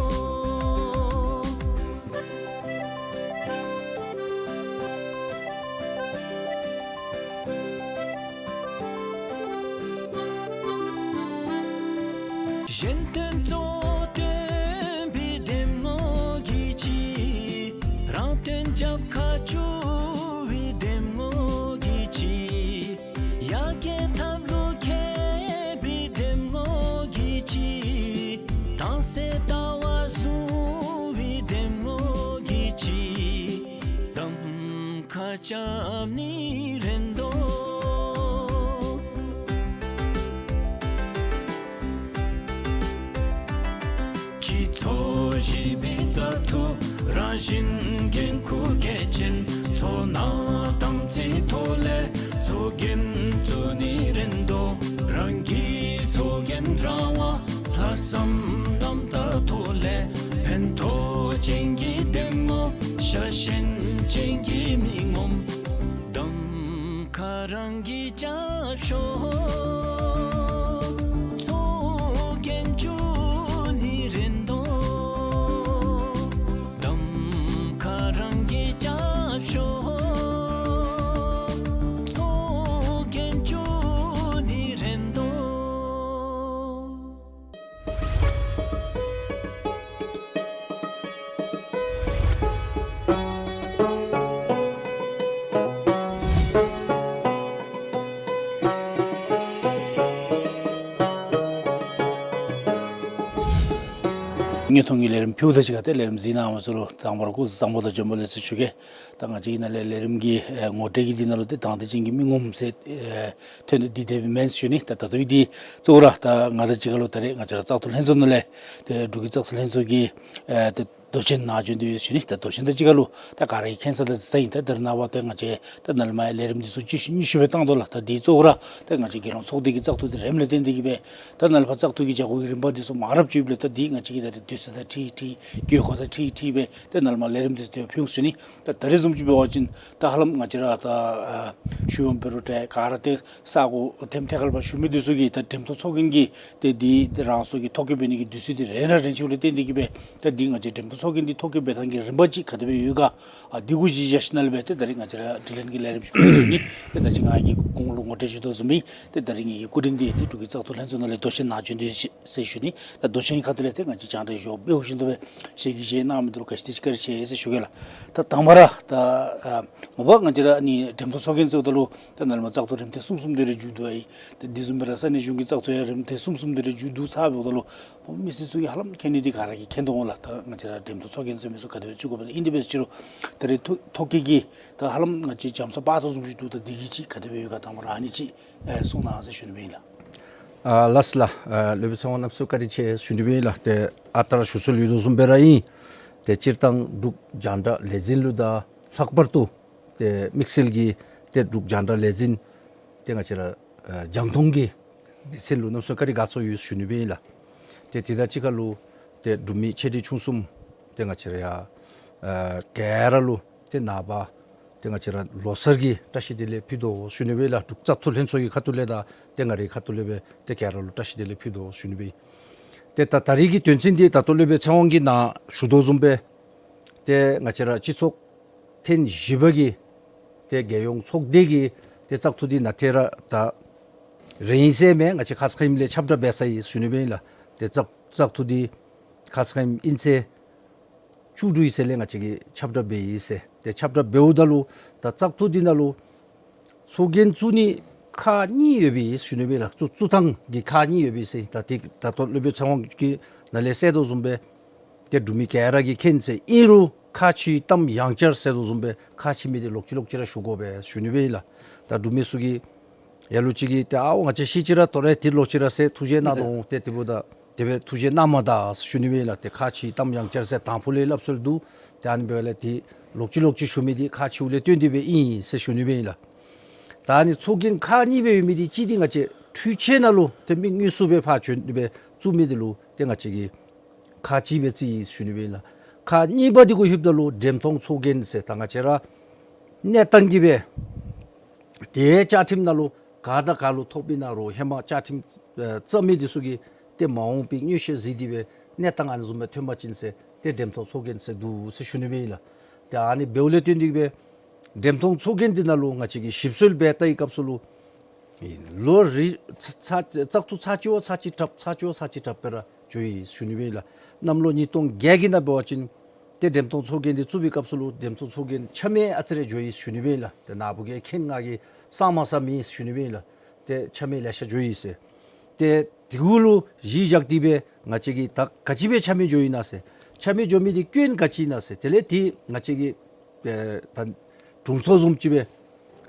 གཞན་དོན་གཙོ་བོར་སྟོན་པའི་འདེམས་ངོ་གི་ཆེད། རང་དོན་རྒྱབ་ཁར་བཅུག་པའི་འདེམས་ངོ་གི་ཆེད། ཡར་རྒྱས་ཐབས་ལུ་མཁས་པའི་འདེམས་ངོ་གི་ཆེད། དྭངས་གསལ་ལྟ་བ་བཟུང་བའི་འདེམས་ངོ་གི་ཆེད། གདམ་ཁ་རྐྱབ་ནི་རེ་དོ། སྤྱི་ཚོགས་ཞི་བའི་བཙག་འཐུ། རང་བཞིན་འགན་ཁུར་གལ་ཆེན། ཚོར་སྣང་དམ་ཚིག་ཐོག་ལས་ཚོགས་རྒྱན་བཙུགས་ནི་རེ་དོ། རང་གི་ཚོགས་རྒྱན་རང་དབང་། ལྷག་བསམ་རྣམ་དག་ཐོག་ལས་ཕན་ཐོགས་ཅན་གྱི་འདེམས་ངོ་ཤ་ སྒྲ་གཞན་ཅན་གྱི་མི་ངོམས། གདམ་ཁ་རང་གིས་རྐྱབ་ཤོག། ཚོགས་རྒྱན་བཅུ་ནི་རན་དོ། གདམ་ཁ་རང་གིས་རྐྱབ་ཤོག། ཚོགས་རྒྱན་བཅུ་ནི་རན་དོ། དངོས་མཐོང་གི་ལས་རིམ་ཕུལཝ་དང་གཅིག་ཁར་ཏེ་ལས་རིམ་གཟིགས་གནང་མི་ཚུ་ལུ་དང་པ་ར་སྐུ་གཟུགས་བཟང་པོ་དང་བྱོན་པ་ལེགས་སོ་ཞུ་གེ། ད་ང་བཅས་ཀྱི་ནཱ་ལས་ལས་རིམ་གྱི་ཨེ་ངོ་སྤྲོད་ཀྱི་འདི་ནང་ལུ་ཏེ་དང་འདོད་ཅན་གྱི་མི་ངོམས་ཟེར་ཨེ་ཐོན་ཏེ་འདི་དེ་སྦེ་མེན་ཞུ་ནི། ད་ད་ལྟོ་འདི་གཙོ་བོ་ར་ད་ང་དང་གཅིག་ཁར་ལུ་ད་རེས་ང་བཅས་ར་བཙག་འཐུ་ལྷན་ཚོགས་ནང་ལས་ཏེ་འབྲུག་གི་བཙག་འཐུ་ལྷན་ཚོགས་ཀྱི་ཨེ་ཏེ་མདོ་ཆེན་ནཱ་བྱོན་ཏེ་ཡོད་ཞུ་ནི། ད་མདོ་ཆེན་དང་གཅིག་ཁར་ལུ་ད་ག་ར་གིས་མཁྱེན་ས་དང་གཟིགས་ས་ཨིན། ད་ད་རེས་ནངས་པ་ད་ང་བཅས་ད་ནཱ་ལས་མར་ལས་རིམ་འདི་ཚུ་གཅིག་ཤུལ་གཉིས་ཤུལ་སྦེ་བཏང་དོ་ལགས། ད་འདི་གཙོ་བོ་ར་ད་ང་བཅས་རྒྱལ་ཡོངས་ཚོགས་སྡེ་གི་བཙག་འཐུ་འདི་རནམ་ལས་བརྟེན་ཏེ་གིས་སྦེ་ད་ནཱ་ལས་ཕར་བཙག་འཐུ་གི་བྱ་སྒོ་གི་རིམ་པ་འདི་ཚུ་མར་ར་བཅུགཔ་ལས་ད་འདི་ང་བཅས་ཀྱིས་ད་རེས་དུས་ཚོད་དང་འཁྲིལ་འཁྲིལ་དགོས་མཁོ་དང་འཁྲིལ་འཁྲིལ་སྦེ་ད་ནཱ་ལས་མར་ལས་རིམ་འདི་ཚུ་དེ་སྦེ་ཕུལ་འོང་ཞུ་ནི། ད་ད་རེས་བཟུམ་ཅིག་འབད་བ་ཅིན་ད་ཧ་ལམ་ང་བཅས་ར་ད་ཨ་ཞུ་བ་འབད་རུང་འདྲ་ག་ར་ཏེ་ས་གོ་ཐེམ་ཐེ་ཁལ་པ་ཞུ་མི་འདི་ཚུ་གིས་ད་འགྲེམས་སྟོན་ཚོགས་རྒྱན་གྱི་ཏེ་འདི་རང་སོ་གི་ཐོ་བཀོད་འབད་ནི་གི་དུས་ཚོད་འདི་རན་ར་རན་ཅི་བ་ལས་བརྟེན་ཏེ་གིས་སྦེ་ད་འདི་ང་བཅས་འགྲེམས་སྟོན་ཚོགས་རྒྱན་འདི་ཐོ་བཀོད་འབད་ཐངས་ཀྱི་རིམ་པ་ཅིག་ག་དེ་སྦེ་ཡོད་ག་ཨ་འདི་གུ་གཞི་བཞག་ཞིནམ་ལས་སྦེ་ཏེ་ད་རེས་ང་བཅས་ར་དྲི་ལན་གྱི་ལས་རིམ་ཅིག་སྤེལ་ཞུ་ནི། ཏེ་ད་ཅི་ང་གིས་གོང་ལུ་ངོ་སྤྲོད་ཞུ་དོ་བཟུམ་སྦེ་ཏེ་ད་རེས་ངེ་གི་སྐུ་མགྲོན་འདི་ཏེ་འབྲུག་གི་བཙག་འཐུ་ལྷན་ཚོགས་ནང་ལས་མདོ་ཆེན་ནཱ་བྱོན་ཏེ་ཡོད་ཟེར་ཞུ་ནི། ད་མདོ་ཆེན་གྱི་ཁ་ཐུག་ལས་ཏེ་ང་བཅས་རྒྱང་བསྒྲགས་གཞུང་སྦེ་འོང་ཞིནམ་ལས་སྦེ་ཞལ་གྱིས་བཞེས་གནང་མི་འདི་ལུ་ག་ཅི་དེ་ཅིག་བཀའ་དྲིན་ཆེ་ཟེར་ཞུ་གེ་ལགས། ད་དང་པ་ར་ད་ཨ་མ་པ་ང་བཅས་ར་ཨ་ནི་འགྲེམས་སྟོན་ཚོགས་རྒྱན་ཟེརཝ་ད་ལུ་ད་ནཱ་ལས་མར་བཙག་འཐུ་རིམ་ཐེངས་གསུམ་གསུམ་དེ་རེ་མཇུག་བསྡུ་ཡི། ཏེ་འདི་བཟུམ་སྦེ་ར་ས་གནས་གཞུང་གི་བཙག་འཐུ་ཡང་རིམ་ཐེངས་གསུམ་གསུམ་དེ་རེ་མཇུག་བསྡུ་ཚར་འབདཝ་ད་ལུ་མི་སེར་ཚུ་གིས་ཧ་ལམ་མཁྱེན་ནི་འདི་ག་ར་གིས་མཁྱེན་དོ་འོང་ལགས། ད་ང་བཅས་ར་འགྲེམས་སྟོན་ཚོགས་རྒྱན་ཟེར་མི་ཚུ་ག་དེ་སྦེ་བཙུགས་དགོཔ་ཨིན་ན། ཨིན་དེ་འབད་ཟེར་རུང་ད་རེས་ཐོ་ཐོ་བཀོད་ཀྱི་ད་ཧ་ལམ་ང་བཅས་རྒྱམ་ཚ་དཔའ་བཏུལ་བཟུམ་ཅིག་འདུག། ད་འདི་གི་ཅིག་ག་དེ་སྦེ་ཡོད་ག་དང་པ་ར་ཨ་ནི་ཅིག་ཨེ་གསུང་གནང་ཟེར་ཞུ་ནི་སྦེ་ཨིན་ལགས། ཨ་ལགས་སོ་ལགས། ཨ་སློབ་དཔོན་ཚེ་དབང་རྣམ་གསུམ་བཀའ་དྲིན་ཆེ་ཞུ་ནི་སྦེ་ཨིན་ལགས། ཏེ་ཨ་རྟག་ར་ཞུ་སྲོལ་ཡོད་དོ་བཟུམ་སྦེ་ར་ཨིན། ཏེ་སྤྱིར་བཏང་འབྲུག་རྒྱང་བསྒྲགས་ལས་འཛིན་ལུ་དང་ལྷག་པར་དུ་ཏེ་དམིགས་བསལ་གྱིས་ཏེ་འབྲུག་རྒྱང་བསྒྲགས་ལས་འཛིན་ཏེ་ང་བཅས་ར་ཨ་རྒྱང་མཐོང་གི་སྡེ་ཚན་ལུ་གནམ་མེད་ས་མེད་བཀའ་དྲིན་དགའ་ཚོར་ཡོད་ཞུ་ནི་སྦེ་ཨིན་ལགས། ཏེ་དེ་དང་གཅིག་ཁར་ལུ་ཏེ་འབྲུག་མི་ཆེ་འབྲིང་ཆུང་གསུམ་ཏེ་ང་བཅས་ར་ཡ་ཨ་ག་ར་ལུ་ཏེ་ནངས་པ་ཏེ་ང་བཅས་ར་ལོ་གསར་གྱི་བཀྲ་ཤིས་བདེ་ལེགས་ཕུལ་དོ་ཞུ་ནི་སྦེ་ཨིན་ལགས། འབྲུག་བཙག་འཐུ་ལྷན་ཚོགས་ཀྱི་ཁ་ཐུག་ལས་དང་ཏེ་ང་རའི་ཁ་ཐུག་ལས་སྦེ་ཏེ་ག་ར་ལུ་བཀྲ་ཤིས་བདེ་ལེགས་ཕུལ་དོ་ཞུ་ནི་སྦེ་ཨིན། ཏེ་ད་ད་རིས་ཀྱི་དོན་ཚན་འདི་ད་ལྟོ་ལས་སྦེ་ཚེ་དབང་གིས་ནཱ་ཞུ་དོ་བཟུམ་སྦེ་ཏེ་ང་བཅས་ར་སྤྱི་ཚོགས་ཐེངས་བཞི་པ་གི་ཏེ་རྒྱལ་ཡོངས་ཚོགས་སྡེ་གི་ཏེ་བཙག་འཐུ་འདི་ནང་ཏེ་ར་ད་རེས་ཨིན་ཟེར་མས། ང་བཅས་ཁ་ཙ་ཁ་ཉིནམ་ལས་ཁྱབ་བསྒྲགས་འབད་ཚར་ཡི་ཟེར་ཞུ་ནི་སྦེ་ཨིན་ལགས། ཏེ་བཙག་བཙག་འཐུ་འདི་ཁ་ཙ་ཁ་ཉིནམ་ཨིན་ཚེས་བཅུ་དྲུག་ཡི་ཚེ་ལས་ང་བཅས་ཀྱིས་ཁྱབ་བསྒྲགས་འབད་ཡི་ཟེར། ཏེ་ཁྱབ་བསྒྲགས་འབདཝ་ད་ལུ་ད་བཙག་འཐུ་འདི་ནང་ལུ་ཚོགས་རྒྱན་བཙུགས་ནི་ཁག་གཉིས་ཡོད་པའི་ཞུ་ནི་སྦེ་ཨིན་ལགས། བཙུགས་བཙུགས་ཐངས་ཀྱི་ཁག་གཉིས་ཡོད་པའི་ཟེར། ད་ཏེ་ད་ལྟོ་སློབ་དཔོན་ཚེ་དབང་གིས་ནཱ་ལས་གསལ་དོ་བཟུམ་སྦེ་ཏེ་འབྲུག་མི་ག་ར་གིས་མཁྱེན་ཟེར། ཨིན་རུང་ཁག་ཆེ་བའི་གཏམ་ཡང་བསྐྱར་ཟེར་དོ་བཟུམ་སྦེ་ཁག་ཆེ་མི་འདི་ལོག་ཅི་ལོག་ཅི་ར་ཞུ་དགོ་པས་ཞུ་ནི་སྦེ་ཨིན་ལགས། ད་འབྲུག་མི་ཚུ་གིས་ལ་ལུ་ཅིག་གིས་ཏེ་ཨའོ་ང་བཅས་ཤེས་ཅི་ར་ཏོ་རེ་ཏེ་ལོག་ཅི་ར་ཟེར་ཐུགས་བཞེད་གནང་དོ་འོང་། ཏེ་དེ་འབདཝ་ད་དེ་སྦེ་ཐུགས་བཞེད་གནང་མ་ད་ཞུ་ནི་སྦེ་ཨིན་ལགས། ཏེ་ཁག་ཆེ་བའི་གཏམ་ཡང་བསྐྱར་ཟེར་དང་ཕུ་ལས་སླབ་སྲོལ་འདུག། ཏེ་ཨ་ནི་འབདཝ་ལས་ཏེ་ལོག་ཅི་ལོག་ཅི་ཞུ་མི་འདི་ཁག་ཆེཝ་ལས་བརྟེན་ཏེ་སྦེ་ཨིན་ཟེར་ཞུ་ནི་སྦེ་ཨིན་ལགས། ད་ཨ་ནི་ཚོགས་རྒྱན་ཁག་གཉིས་སྦེ་ཡོད་མི་འདི་གཅིག་འདི་ང་བཅས་འཕྲུལ་ཆས་ནང་ལུ་ཏེ་མི་དངོས་སུ་སྦེ་ཕར་བྱོན་ཏེ་སྦེ་བཙུགས་མི་འདི་ལུ་ཏེ་ང་བཅས་ཀྱིས་ཁག་གཅིག་སྦེ་བརྩི་ཡི་ཞུ་ནི་སྦེ་ཨིན་ལགས། ཁག་གཉིས་པ་འདི་གུ་ལྷོདཔ་ད་ལུ་འགྲེམས་སྟོན་ཚོགས་རྒྱན་ཟེར་ད་ང་བཅས་ར་གནས་སྟངས་ཀྱི་སྦེ་ཏེ་བཅའ་ཁྲིམས་ནང་ལུ་ག་དང་ག་ལུ་ཐོབ་ཨིན་ན་རུང་ཧེ་མ་བཅའ་ཁྲིམས་ཨེ་བརྩམ་མི་འདི་ཚུ་གིས་ཏེ་མ་འོངས་པའི་མངོན་ཤེས་གཟིགས་ཏེ་སྦེ་གནས་སྟངས་ཨ་ནི་བཟུམ་སྦེ་ཐོན་པ་ཅིན་ཟེར་ཏེ་འགྲེམས་སྟོན་ཚོགས་རྒྱན་ཟེར་འདུག་ཟེར་ཞུ་ནི་སྦེ་ཨིན་ལགས། ཏེ་ཨ་ནི་འབདཝ་ལས་བརྟེན་ཏེ་སྦེ་འགྲེམས་སྟོན་ཚོགས་རྒྱན་འདི་ནང་ལུ་ང་བཅས་ཀྱིས་ཞིབ་འཚོལ་འབད་བལྟ་བའི་སྐབས་སུ་ལུ་ལོ་རེ་ཚ་ཚ་བཙག་འཐུ་ཚར་གཅིག་བ་ཚར་གཅིག་དྲགཔ་ཚར་གཅིག་བ་ཚར་གཅིག་དྲགཔ་སྦེ་ར་འགྱོ་ཡི་ཞུ་ནི་སྦེ་ཨིན་ལགས། གནམ་ལོ་ཉིས་སྟོང་བརྒྱད་ཀྱི་ནང་འབད་བ་ཅིན་ཏེ་འགྲེམས་སྟོན་ཚོགས་རྒྱན་འདི་བཙུགས་པའི་སྐབས་སུ་ལུ་འགྲེམས་སྟོན་ཚོགས་རྒྱན་ཆ་མེད་ཨ་ཙི་རེ་འགྱོ་ཡི་ཞུ་ནི་སྦེ་ཨིན་ལགས། ཏེ་ནཱ་བུ་གིས་མཁྱེན་ང་གིས་གསང་མ་གསང་མི་ཞུ་ནི་སྦེ་ཨིན་ལགས། ཏེ་ཆ་མེད་ལེ་ཤ་འགྱོ་ཡི་ཟེར། ཏེ་དེ་གུ་ལུ་གཞི་བཞག་སྟེ་སྦེ་ང་བཅས་ཀྱིས་ད་ག་ཅི་སྦེ་ཆ་མེད་འགྱོ་ཡི་ན་ཟེར། ཆ་མེད་འགྱོ་མི་འདི་སྐྱོན་ག་ཅི་ཨིན་ན་ཟེར། དེ་ལས་ཏེ་ང་བཅས་ཀྱིས་ཨེ་ད་དྲུང་འཚོ་བཟུམ་ཅིག་སྦེ་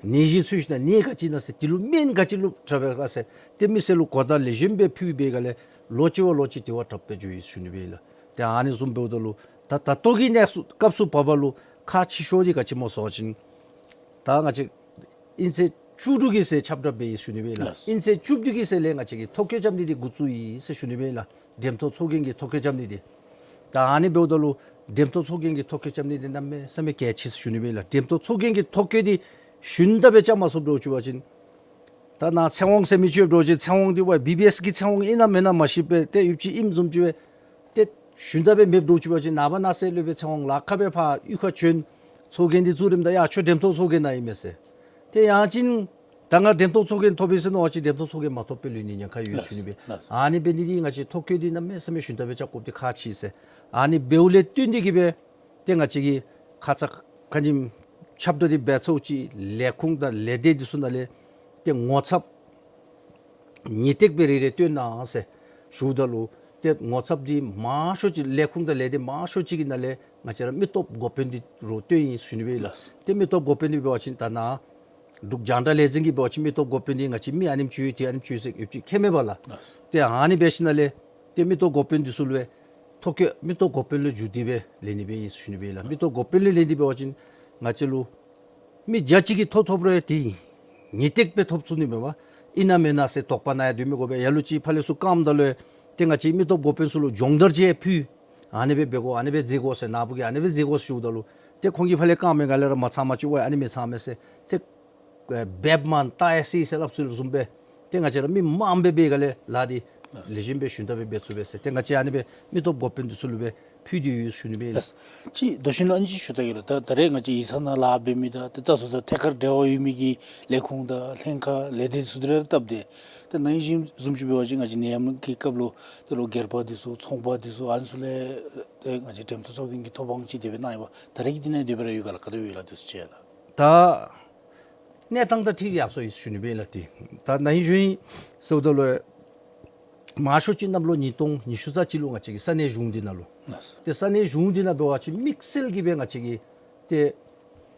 ནད་གཞི་ཚུ་ཞིག་ན་ནད་ག་ཅི་ཨིན་ན་ཟེར། དེ་ལུ་སྨན་ག་ཅི་ལུ་དྲགཔ་ཨིན་ག་ཟེར། ཏེ་མི་སེར་ལུ་གོ་བརྡ་ལེགས་ཤོམ་སྦེ་ཕུལ་བའི་སྒང་ལས་ལོག་ཅི་བ་ལོག་ཅི་དེ་བ་དྲགཔ་སྦེ་འགྱོ་ཡི་ཞུ་ནི་སྦེ་ཨིན་ལགས། ཏེ་ཨ་ནི་བཟུམ་འབདཝ་ད་ལུ་ད་ད་ལྟོ་གི་གནས་སྐབས་སུ་བབ་པ་ལུ་ཁག་ཆེ་ཤོས་འདི་ག་ཅི་སྨོ་ཟེར་བ་ཅིན་ད་ང་བཅས་ཨིན་ཚེས་བཅུ་དྲུག་གི་ཚེ་ཁྱབ་བསྒྲགས་འབད་ཡི་ཞུ་ནི་སྦེ་ཨིན་ལགས། ལགས། ཨིན་ཚེས་བཅུ་བདུན་གྱི་ཚེ་ལས་ང་བཅས་ཀྱིས་ཐོ་བཀོད་རྐྱབ་ནི་འདི་འགོ་བཙུགས་ཡི་ཟེར་ཞུ་ནི་སྦེ་ཨིན་ལགས། འགྲེམས་སྟོན་ཚོགས་རྒྱན་གྱི་ཐོ་བཀོད་རྐྱབ་ནི་འདི། ད་ཨ་ནི་འབདཝ་ད་ལུ་ འགྲེམས་སྟོན་ཚོགས་རྒྱན་གྱི་ཐོ་བཀོད་རྐྱབ་ནི་འདི་གནམ་མེད་ས་མེད་གལ་ཆེ་ཟེར་ཞུ་ནི་སྦེ་ལགས། འགྲེམས་སྟོན་ཚོགས་རྒྱན་གྱི་ཐོ་བཀོད་འདི་ཞུན་དག་སྦེ་རྐྱབ་མ་ཚུགསཔ་འདྲཝ་ཅིག་འབད་བ་ཅིན་ད་ནཱ་ཚེ་དབང་ཟེར་མི་ཅིག་འདྲཝ་ཅིག་ཚེ་དབང་འདི་ཝའི་བི་བི་ཨེསི་གི་ཚེ་དབང་ཨིན་ན་མེན་ན་མ་ཤེས་པས། ཏེ་ཡུདཔ་ཅིག་ཨིནམ་བཟུམ་ཅིག་སྦེ་ཏེ་ཞུན་དག་སྦེ་མེདཔ་འདྲཝ་ཅིག་འབད་བ་ཅིན་ནངས་པ་གནངས་ཚེ་ལུ་སྦེ་ཚེ་དབང་ལཱ་ཁག་སྦེ་ཕར་གཡུས་ཁར་བྱོན་ཚོགས་རྒྱན་འདི་བཙུགས་རནམ་ད་ཡ་ཁྱོད་འགྲེམས་སྟོན་ཚོགས་རྒྱན་ནང་ཨིན་མས་ཟེར། ཏེ་ཡང་ཅིན་ད་ང་འགྲེམས་སྟོན་ཚོགས་རྒྱན་ཐོབ་ཡི་ཟེར་མནོ་བ་ཅིན་འགྲེམས་སྟོན་ཚོགས་རྒྱན་མ་ཐོབ་པར་ལུས་ནི་ཉེན་ཁ་ཡོད་ཟེར་ཞུ་ནི་སྦེ། ལགས། ཨ་ནི་འབད་ནི་འདི་ང་བཅས་ཐོ་བཀོད་འདི་གནམ་མེད་ས་མེད་ཞུན་དག་སྦེ་རྐྱབ་དགོཔ་འདི་ཁག་ཆེ་ཟེར། ཨ་ནི་འབདཝ་ལས་བརྟེན་ཏེ་གིས་སྦེ་ཏེ་ང་བཅས་ཀྱིས་ཁ་ཙ་ཁ་ཉིནམ་ཁྱབ་བསྒྲགས་འདི་འབད་ཚརཝ་ཅིག་ལས་ཁུངས་དང་ལས་སྡེ་འདི་ཚུ་ནང་ལས་ཏེ་ངོ་ཚབ་ངེས་ཏིག་སྦེ་རེ་རེ་བཏོན་གནང་ཟེར་ཞུཝ་ད་ལུ་ཏེ་ངོ་ཚབ་འདི་མང་ཤོས་ཅིག་ལས་ཁུངས་དང་ལས་སྡེ་མང་ཤོས་ཅིག་གི་ནང་ལས་ང་བཅས་ར་མི་སྟོབས་འགོ་དཔོན་འདི་རུ་བཏོན་ཡི་ཟེར་ཞུ་ནི་སྦེ་ལགས། ལགས། ཏེ་མི་སྟོབས་འགོ་དཔོན་འདི་འབད་བ་ཅིན་ད་ནཱ་འབྲུག་རྒྱང་བསྒྲགས་ལས་འཛིན་གྱིས་འབད་བ་ཅིན་མི་སྟོབས་འགོ་དཔོན་འདི་ང་བཅས་མི་ཨ་ནེམ་ཅིག་ཡོད་ཏེ་ཨ་ནེམ་ཅིག་ཡོད་ཟེར་ཡོདཔ་ཅིག་མཁྱེན་མས་པ་ལགས། ལགས། ཏེ་ཨ་ནི་འབད་ཞིནམ་ལས་ཏེ་མི་སྟོབས་འགོ་དཔོན་འདི་ཚུ་ལུ་ཐོ་བཀོད་མི་སྟོབས་འགོ་དཔོན་ལུ་བསྒྱུར་ཏེ་སྦེ་ལེན་ནི་སྦེ་ཨིན་ཟེར་ཞུ་ནི་སྦེ་ལགས། མི་སྟོབས་འགོ་དཔོན་ལུ་ལེན་ཏེ་འབད་བ་ཅིན་ང་བཅས་ལུ་མི་བརྒྱ་གཅིག་གིས་ཐོ་ཐོབ་རུང་ཏེ་ངེས་ཏིག་སྦེ་ཐོབ་ཚུགས་ནི་མས་པ། ཨིན་ན་མེན་ན་ཟེར་དོགས་པ་ནང་ཡང་སྡོད་མི་དགོ་པས། ལ་ལུ་ཅིག་ཕར་ལས་ཚུར་བཀངམ་ད་ལུ་ཏེ་ང་བཅས་མི་སྟོབས་འགོ་དཔོན་ཚུ་ལུ་སྦྱོང་བརྡར་ཅིག་ཕུལ། ཨ་ནི་སྦེ་འབད་དགོ་ཨ་ནི་སྦེ་མཛད་དགོ་ཟེར་ནཱ་བུ་གིས་ཨ་ནི་སྦེ་མཛད་དགོ་ཟེར་ཞུཝ་ད་ལུ་ཏེ་ཁོང་གིས་ཕར་ལས་བཀང་མི་ག་ལས་ར་མ་ཚང་མ་ཅིག་ཝའི་ཨ་ནི་མི་ཚང་མས་ཟེར་ཏེ་ཨེ་འབདཝ་མ་ལྟ་ཡ་སི་ཟེར་སླབ་ཚུལ་བཟུམ་སྦེ་ཏེ་ང་བཅས་ར་མི་མངམ་སྦེ་འབད་ག་ལས་ལཱ་འདི་ལེགས་ཤོམ་སྦེ་ཞུན་དག་སྦེ་འབད་ཚུགས་པས་ཟེར། ཏེ་ང་བཅས་ཨ་ནི་སྦེ་མི་སྟོབས་འགོ་དཔོན་འདི་ཚུ་ལུ་སྦེ་ཕུལ་ཏེ་ཡོད་ཟེར་ཞུ་ནི་སྦེ་ཨིན་ལགས། ཅིག་མདོ་ཞིང་ལུ་ཨ་ནི་ཅིག་ཞུ་ད་གེ་ལགས། ད་ད་རེས་ང་བཅས་ཡིག་ཚང་ནང་ལཱ་འབད་མི་དང་ཏེ་བཙག་འཐུ་དང་ཐད་ཀར་འབྲེལ་བ་ཡོད་མི་གི་ལས་ཁུངས་དང་ལྷན་ཁག་ལས་སྡེ་ཚུ་འདི་ར་སྟབས་བདེ། ཏེ་ན་ཧིང་བཟུམ་ཅིག་འབད་བ་ཅིན་ང་བཅས་ནད་ཡམས་ཀྱི་སྐབས་ལུ་ཏེ་རོགས་སྒེར་པ་འདི་ཚུ་ཚོང་པ་འདི་ཚུ་ཨ་ནི་ཚུ་ལས་ཏེ་ང་བཅས་འགྲེམས་སྟོན་ཚོགས་རྒྱན་གྱི་ཐོབ་དབང་ཅིག་དེ་སྦེ་གནང་ཡི་པ། ད་རེས་ཀྱི་འདི་ནང་དེ་སྦེ་ར་ཡོད་ག་ལགས། ག་དེ་སྦེ་ཡོད་ལགས་དེ་ཚུ་ཅིག་ལགས། ད་གནས་སྟངས་དང་འཁྲིལ་ཡར་སོང་ཡི་ཟེར་ཞུ་ནི་སྦེ་ཨིན་ལགས། ཏེ་ད་ན་ཧིང་གཞེས་ནིང་ཟེརཝ་ད་ལུ་མང་ཤོས་ཅིག་གནམ་ལོ་ཉིས་སྟོང་ཉི་ཤུ་རྩ་གཅིག་ལུ་ང་བཅས་ཀྱི་ས་གནས་གཞུང་འདི་ནང་ལུ་ཏེ་ས་གནས་གཞུང་འདི་ནང་འབད་བ་ཅིན་དམིགས་བསལ་གྱིས་སྦེ་ང་བཅས་ཀྱིས་ཏེ་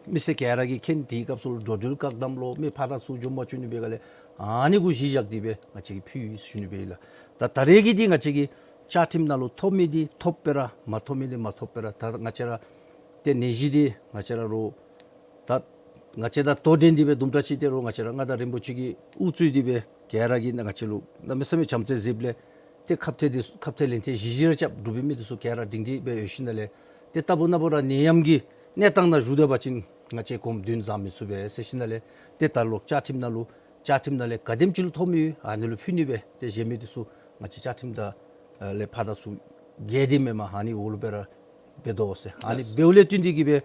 མི་སེར་ག་ར་གིས་མཁྱེན། དེའི་སྐབས་སུ་ལུ་འགྲོ་འགྲུལ་བཀག་དམ་ལོ་མི་ཕར་དང་ཚུར་འགྱོ་མ་བཅུག་ནི་སྦེ་ག་ལས་ཨ་ནི་གུ་གཞི་བཞག་སྟེ་སྦེ་ང་བཅས་ཀྱིས་ཕུལ་ཡི་ཟེར་ཞུ་ནི་སྦེ་ཨིན་ལགས། ད་ད་རེས་ཀྱི་འདི་ང་བཅས་ཀྱི་བཅའ་ཁྲིམས་ནང་ལུ་ཐོབ་མི་འདི་ཐོབ་པས་ར་མ་ཐོབ་མི་འདི་མ་ཐོབ་པས་ར། ད་ང་བཅས་ར་ཏེ་ནད་གཞི་འདི་ང་བཅས་ར་རོགས་ད་ང་བཅས་དང་དོ་འགྲན་ཏེ་སྦེ་དུམ་གྲ་ཅིག་ཏེ་རོགས་ང་བཅས་ར་མངའ་བདག་རིན་པོ་ཆེ་གིས་དབུ་གཙོས་ཏེ་སྦེ་ག་ར་གིས་ང་བཅས་ལུ་གནམ་མེད་ས་མེད་བྱམས་བརྩེ་གཟིགསཔ་ལས་ཏེ་ཁ་གཏད་འདི་ཁ་གཏད་ལན་གཏད་བཞེས་བཞེས་ར་རྐྱབ་འབྲུག་པའི་མི་འདི་ཚུ་ག་ར་སྒྲིང་སྒྲི་སྦེ་ཡོད་ཞིནམ་ལས་ཏེ་ད་བུ་ན་བུ་ར་ནད་ཡམས་ཀྱི་གནས་སྟངས་ནང་བཞུགས་སྡོད་པ་ཅིན་ང་བཅས་གོམ་བདུན་བཟང་མི་ཚུགས་པས་ཟེར་ཞིནམ་ལས་ཏེ་ད་ལོག་བཅའ་ཁྲིམས་ནང་ལུ་བཅའ་ཁྲིམས་ནང་ལས་ག་དེམ་ཅིག་ལུ་ཐོབ་མི་ཡོད་ཨ་ནི་ལུ་ཕུལ་ནི་སྦེ་ཏེ་གཞན་མི་འདི་ཚུ་ང་བཅས་བཅའ་ཁྲིམས་དང་ཨ་ལས་ཕར་དང་ཚུར་འགལ་ཏེ་མེན་པར་ཨ་ནི་འོག་ལུ་སྦེ་ར་འབད་དོ་ཟེར། ཨ་ནི་ལགས། འབདཝ་ལས་བརྟེན་ཏེ་གིས་སྦེ་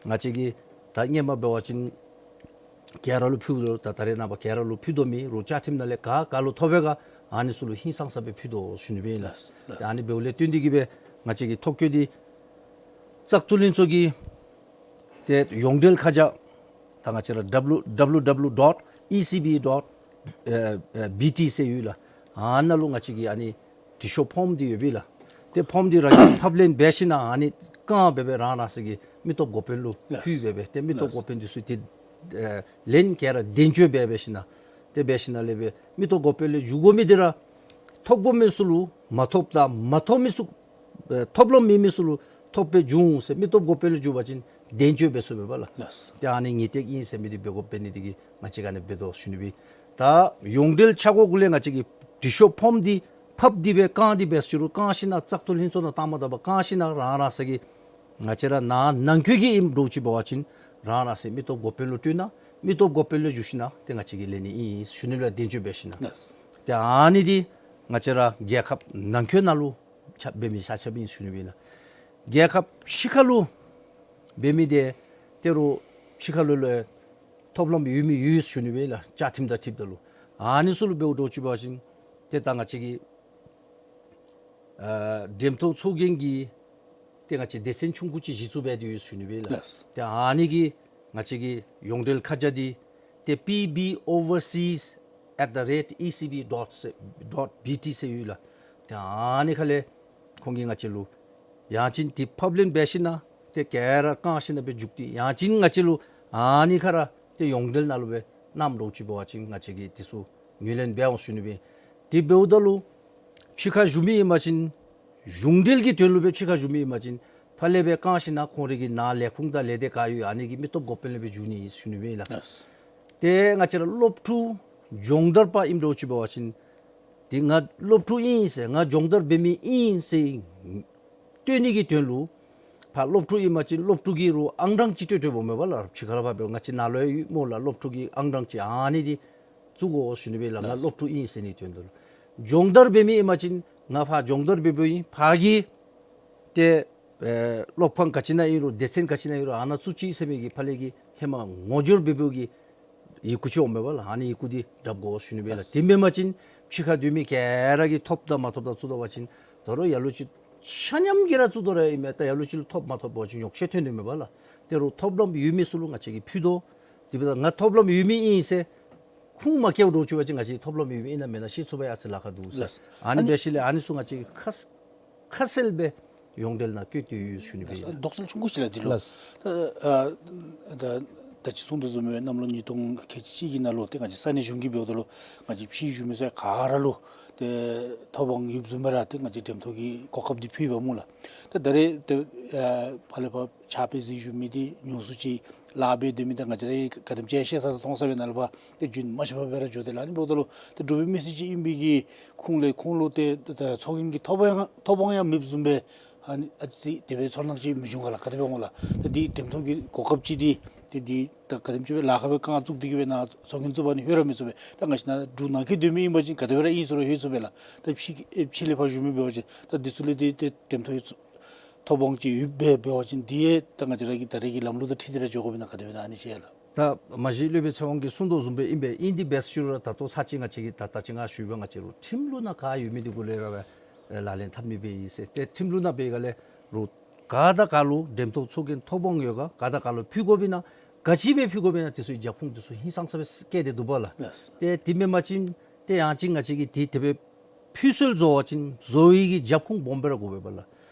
ང་བཅས་ཀྱིས་ད་སྔོན་མ་འབད་བ་ཅིན་ག་ར་ལུ་ཕུལ་དོ། ད་ད་རེས་ནངས་པ་ག་ར་ལུ་ཕུལ་དོ་མེད། རོགས་བཅའ་ཁྲིམས་ནང་ལས་ག་ག་ལུ་ཐོབ་པས་ག་ཨ་ནི་ཚུ་ལུ་ཧིང་སངས་ས་སྦེ་ཕུལ་དོ་ཟེར་ཞུ་ནི་སྦེ་ཨིན་ལགས། ལགས། ཨ་ནི་འབདཝ་ལས་བརྟེན་ཏེ་གིས་སྦེ་ང་བཅས་ཀྱི་ཐོ་བཀོད་འདི་བཙག་འཐུ་ལྷན་ཚོགས་ཀྱི་ཏེ་ཡོངས་འབྲེལ་ཁ་བྱང་ད་ང་བཅས་ར་W W W dot E C B dot B T ཟེར་ཡོད་ལགས། ཨ་ནཱ་ལུ་ང་བཅས་ཀྱི་ཨ་ནི་འབྲི་ཤོག་ཕོརམ་འདི་ཡོད་པས་ལགས། ཏེ་ཕོརམ་འདི་རང་གིས་ཕབ་ལེན་འབད་ཞིནམ་ཨ་ནི་བཀང་སྦེ་སྦེ་རང་རང་སོ་གི་མི་སྟོབས་འགོ་དཔོན་ལུ་ཕུལ་སྦེ་སྦེ་ཏེ་མི་སྟོབས་འགོ་དཔོན་འདི་ཚུ་ཏེ་ཨེ་ལན་ག་ར་དན་གཅོད་འབད་འབད་ཞིནམ་ཏེ་འབད་ཞིནམ་ལས་སྦེ་མི་སྟོབས་འགོ་དཔོན་ལུ་འགྱོ་དགོ་མི་འདི་ར་ཐོབ་དགོ་མི་ཚུ་ལུ་མ་ཐོབ་དང་མ་ཐོབ་མི་ཚུ་ཨེ་ཐོབ་ལོང་མེད་མི་ཚུ་ལུ་ཐོབ་སྦེ་འགྱོ་འོང་ཟེར་མི་སྟོབས་འགོ་དཔོན་ལུ་འགྱོ་བ་ཅིན་དན་གཅོད་འབད་ཚུགས་པས་པ་ལགས། ལགས། ཏེ་ཨ་ནི་ངེས་ཏིག་ཨིན་ཟེར་མི་འདི་འབད་དགོཔ་འབད་ནི་འདི་གིས་ང་བཅས་ཀྱིས་ཨ་ནི་འབད་དོ་ཟེར་ཞུ་ནི་སྦེ། ད་ཡོངས་འབྲེལ་ཆ་བགོས་གུ་ལས་ང་བཅས་ཀྱི་འབྲི་ཤོག་ཕོརམ་འདི་ཕབ་སྟེ་སྦེ་བཀང་སྟེ་འབད་ཞུ་རུང་བཀང་ཞིནམ་བཙག་འཐུ་ལྷན་ཚོགས་ནང་བཏངམ་ད་བཀང་ཞིནམ་རང་རང་སོ་གི་ང་བཅས་ར་ནང་ནང་འཁོད་ཀྱི་ཨིནམ་འདྲཝ་ཅིག་འབད་བ་ཅིན་རང་རང་སོ་མི་སྟོབས་འགོ་དཔོན་ལུ་སྤྲོད་གནང་། མི་སྟོབས་འགོ་དཔོན་ལུ་འགྱོ་ཞིནམ་ཏེ་ང་བཅས་ཀྱིས་ལེན་ནི་ཨིན་ཞུ་ནི་ལུ་དན་གཅོད་འབད་ཞིནམ། ལགས། ཏེ་ཨ་ནི་འདི་ང་བཅས་ར་རྒྱལ་ཁབ་ནང་འཁོད་ནང་ལུ་ཆ་འབད་མི་ཆ་ཁྱབ་ཨིན་ཞུ་ནི་སྦེ་ལགས། རྒྱལ་ཁབ་ཕྱི་ཁ་ལུ་འབད་མི་འདི་ཏེ་རོགས་ཕྱི་ཁ་ལུ་ལུ་ཐོབ་ལམ་ཡོད་མི་ཡོད་ཞུ་ནི་སྦེ་ལགས། བཅའ་ཁྲིམས་དང་འཁྲིལཝ་ད་ལུ་ཨ་ནི་ཚུ་ལུ་འབདཝ་འདྲཝ་ཅིག་འབད་བ་ཅིན་ཏེ་ད་ང་བཅས་ཀྱི་ཨ་འགྲེམས་སྟོན་ཚོགས་རྒྱན་གྱི་ཏེ་ང་བཅས་སྡེ་ཚན་ཆུང་ཀུ་ཅིག་གཞི་བཙུགས་འབད་དེ་ཡོད་ཞུ་ནི་སྦེ་ལགས། ལགས། ཏེ་ཨ་ནི་གི་ང་བཅས་ཀྱི་ཡོངས་འབྲེལ་ཁ་བྱང་འདི་ཏེ P B overseas at the rate E C B dot dot B T ཟེར་ཡོད་ལགས། ཏེ་ཨ་ནི་ཁ་ལས་ཁོང་གིས་ང་བཅས་ལུ་ཡང་ཅིན་འདི་ཕབ་ལེན་འབད་ཞིནམ་ཏེ་ག་ར་བཀང་ཞིནམ་སྦེ་མཇུག་སྟེ་ཡང་ཅིན་ང་བཅས་ལུ་ཨ་ནི་ཁ་ར་ཏེ་ཡོངས་འབྲེལ་ནང་ལུ་སྦེ་གནངམ་འདྲཝ་ཅིག་འབད་བ་ཅིན་ང་བཅས་ཀྱིས་འདི་ཚུ་ངོས་ལེན་འབད་འོང་ཞུ་ནི་སྦེ། དེ་འབདཝ་ད་ལུ་ཕྱི་ཁར་བཞུགས་མི་ཨིན་པ་ཅིན་གཞུང་འབྲེལ་གྱི་དོན་ལུ་སྦེ་ཕྱི་ཁར་བཞུགས་མི་ཨིན་པ་ཅིན་ཕར་ལས་སྦེ་བཀང་ཞིནམ་ཁོང་རའི་གི་ནང་ལས་ཁུངས་དང་ལས་སྡེ་ག་ཡོད་ཨ་ནི་གི་མི་སྟོབས་འགོ་དཔོན་ལུ་སྦེ་འགྱོ་ནི་ཨིན་ཞུ་ནི་སྦེ་ལགས། ལགས། ཏེ་ང་བཅས་ར་སློབ་ཕྲུག་སྦྱོང་བརྡར་པ་ཨིནམ་འདྲཝ་ཅིག་འབད་བ་ཅིན་ཏེ་ང་སློབ་ཕྲུག་ཨིན་ཟེར་ང་སྦྱོང་བརྡར་འབད་མི་ཨིན་ཟེར་སྟོན་ནི་གི་དོན་ལུ་ ཕར་སློབ་ཕྲུག་ཨིན་པ་ཅིན་སློབ་ཕྲུག་གི་རུང་ཨང་གྲངས་ཅིག་སྤྲོད་སྤྲོདཔ་འོང་མས་པ་ལགས། ཕྱི་ཁར་ཕར་འབད་ང་བཅས་ནང་ལུ་ཡོད་སྨོ་ལགས། སློབ་ཕྲུག་གི་ཨང་གྲངས་ཅིག་ཨ་ནི་འདི་བཙུགས་དགོ་ཟེར་ཞུ་ནི་སྦེ་ལགས། ང་སློབ་ཕྲུག་ཨིན་ཟེར་ནིའི་དོན་དུ་ལུ། སྦྱོང་བརྡར་འབད་མི་ཨིན་པ་ཅིན་ང་ཕར་སྦྱོང་བརྡར་འབད་འབདཝ་ཨིན། ཕར་གྱི་ཏེ་ཨེ་སློབ་ཁང་ག་ཅི་ནང་ཨིན་རུང་སྡེ་ཚན་ག་ཅི་ནང་ཨིན་རུང་ཨ་ནཱ་བཙུགས་ཅི་ཟེར་མི་གི་ཕར་ལས་ཀྱི་ཧེ་མ་ངོ་སྦྱོར་འབད་འབདཝ་གི་ཡི་གུ་ཅིག་འོང་མས་པ་ལགས། ཨ་ནི་ཡི་གུ་འདི་རྐྱབ་དགོ་ཟེར་ཞུ་ནི་སྦེ་ལགས། དེ་མེན་པ་ཅིན་ཕྱི་ཁར་སྡོད་མི་ག་ར་གིས་ཐོབ་དང་མ་ཐོབ་དང་བཙུགས་ད་པ་ཅིན་ད་རུང་ལ་ལུ་ཅིག་ཆ་མཉམ་གྱིས་ར་བཙུགས་དོ་ར་ཨིན་མས། ད་ལ་ལུ་ཅིག་ལུ་ཐོབ་མ་ཐོབ་འབད་བ་ཅིན་ཉོགས་བཤད་ཐོན་དོ་མས་པ་ལགས། དེ་རུང་ཐོབ་ལམ་ཡོད་མི་ཚུ་ལུ་ང་བཅས་ཀྱིས་ཕུལ་དོ། དེ་འབདཝ་ད་ང་ཐོབ་ལམ་ཡོད་མི་ཨིན་ཟེར་ཁུངས་མ་བཀལཝ་འདྲཝ་ཅིག་འབད་བ་ཅིན་ང་བཅས་ཐོབ་ལམ་ཡོད་མི་ཨིན་ན་མེན་ན་ཤེས་ཚུགས་པའི་ཨ་ཙི་ལཱ་ཁག་འདུག་ཟེར། ལགས། ཨ་ནི་ཨ་ནི་འབད་ཞིནམ་ལས་ཨ་ནི་ཚུ་ང་བཅས་ཀྱིས་ཁ་ཁ་གསལ་སྦེ་ཡོངས་འབྲེལ་ནང་བཀོད་དེ་ཡོད་ཟེར་ཞུ་ནི་སྦེ། ལགས། དོགས་སེལ་ཆུང་ཀུ་ཅིག་ལགས་འདི་ལུ། ལགས། ད་ཨ་ད་ད་ཅི་གསུང་དོ་བཟུམ་སྦེ་གནམ་ལོ་ཉིས་སྟོང་ཁལ་གཅིག་གཅིག་གི་ནང་ལུ་ཏེ་ང་བཅས་ས་གནས་གཞུང་གིས་འབདཝ་ད་ལུ་ང་བཅས་ཕྱི་བཞུགས་མི་ཚུ་ག་ར་ལུ་ཏེ་ཐོབ་དབང་ཡོདཔ་བཟུམ་སྦེ་ར་ཏེ་ང་བཅས་འགྲེམས་ཐོག་གི་གོ་སྐབས་འདི་ཕུལ་བ་སྨོ་ལགས། ད་ད་རེས་ཏེ་ཨ་ཕར་ལས་ཕར་ཕྱག་དཔེ་གཟིགས་བཞུགས་མི་འདི་ཉུང་སུ་ཅིག་ལཱ་འབད་སྡོད་མི་དང་ང་བཅས་ར་ག་དེམ་ཅིག་ཤེས་ས་དང་མཐོང་ས་སྦེ་ནཱ་ལས་ཕར་ཏེ་རྒྱུན་མ་ཆད་པར་སྦེ་ར་འགྱོ་དེས་ལགས། ཨ་ནི་འབདཝ་ད་ལུ་ཏེ་འབྲུག་པའི་མི་སེར་ཅིག་ཨིན་པའི་གི་ཁུངས་ལས་ཁོང་ལུ་ཏེ་ད་ཚོགས་རྒྱན་གྱི་ཐོབ་དབང་ཡང་ཐོབ་དབང་ཡང་མེདཔ་བཟུམ་སྦེ་ཨ་ནི་ཨ་ཙི་དེ་སྦེ་ཚོར་སྣང་ཅིག་མི་འབྱུང་ག་ལགས། ག་དེ་སྦེ་འོང་ལགས། ད་འདི་འགྲེམས་ཐོག་གི་གོ་སྐབས་ཅིག་འདི་ཏེ་འདི་ད་ག་དེམ་ཅིག་སྦེ་ལཱ་ཁག་སྦེ་རྐང་བཙུགས་ཏེ་གི་སྦེ་ནཱ་ཚོགས་རྒྱན་བཙུགས་པ་ནི་ལྷོད་ར་མི་ཚུགས་པས། ད་ང་བཅས་ནཱ་འབྲུག་ནང་འཁོད་སྡོད་མི་ཨིན་པ་ཅིན་ག་དེ་སྦེ་ར་ཨིན་ཟེར་རུང་ལྷོད་ཚུགས་པས་ལགས། ད་ཕྱི་ཕྱི་ལས་ཕར་བཞུགས་མི་འབད་བ་ཅིན་ད་འདི་ཚུ་ལུ་ཏེ་ཏེ་འགྲེམས་ཐོག་ཐོབ་དབང་ཅིག་ཡོདཔ་སྦེ་འབད་བ་ཅིན་འདི་ཡང་ད་ང་བཅས་ར་གི་ད་རེས་ཀྱི་ལམ་ལུགས་དང་འཁྲིལ་ཏེ་ར་འགྱོ་དགོཔ་ཨིན་ན་ག་དེ་སྦེ་ཨིན་ན་ཨ་ནི་ཅིག་ལགས། ད་མ་གཞི་སློབ་དཔོན་ཚེ་དབང་གིས་གསུང་དོ་བཟུམ་སྦེ་ཨིན་པས། ཨིན་དེ་འབད་ཟེར་ཞུ་རུང་ར་ད་ལྟོ་ཚར་ཅིག་ང་བཅས་ཀྱིས་ད་ད་ཅི་ང་ཞུ་བ་ང་བཅས་རུང་ཁྲིམས་ལུགས་ནང་ག་ཡོད་མི་འདི་གུ་ལས་ར་སྦེ་ལག་ལེན་འཐབ་ནི་སྦེ་ཨིན་ཟེར། ཏེ་ཁྲིམས་ལུགས་ནང་འབད་ག་ལས་རུང་ག་དང་ག་ལུ་འགྲེམས་ཐོག་ཚོགས་རྒྱན་ཐོབ་དབང་ཡོད་ག་ག་དང་ག་ལུ་ཕུལ་དགོཔ་ཨིན་ན་ག་ཅི་སྦེ་ཕུལ་དགོཔ་ཨིན་ན་དེ་ཚུ་རྒྱབ་ཁུངས་དེ་ཚུ་ཧིང་སངས་ས་སྦེ་བཀོད་དེ་འདུག་པ་ལགས། ལགས། ཏེ་དེ་མེན་པ་ཅིན་ཏེ་ཡང་ཅིན་ང་བཅས་ཀྱིས་དེ་དེ་སྦེ་ཕུལ་སྲོལ་བཟོ་བ་ཅིན་བཟོ་བའི་གི་རྒྱབ་ཁུངས་སྦོམ་སྦེ་ར་དགོ་པས་པ་ལགས།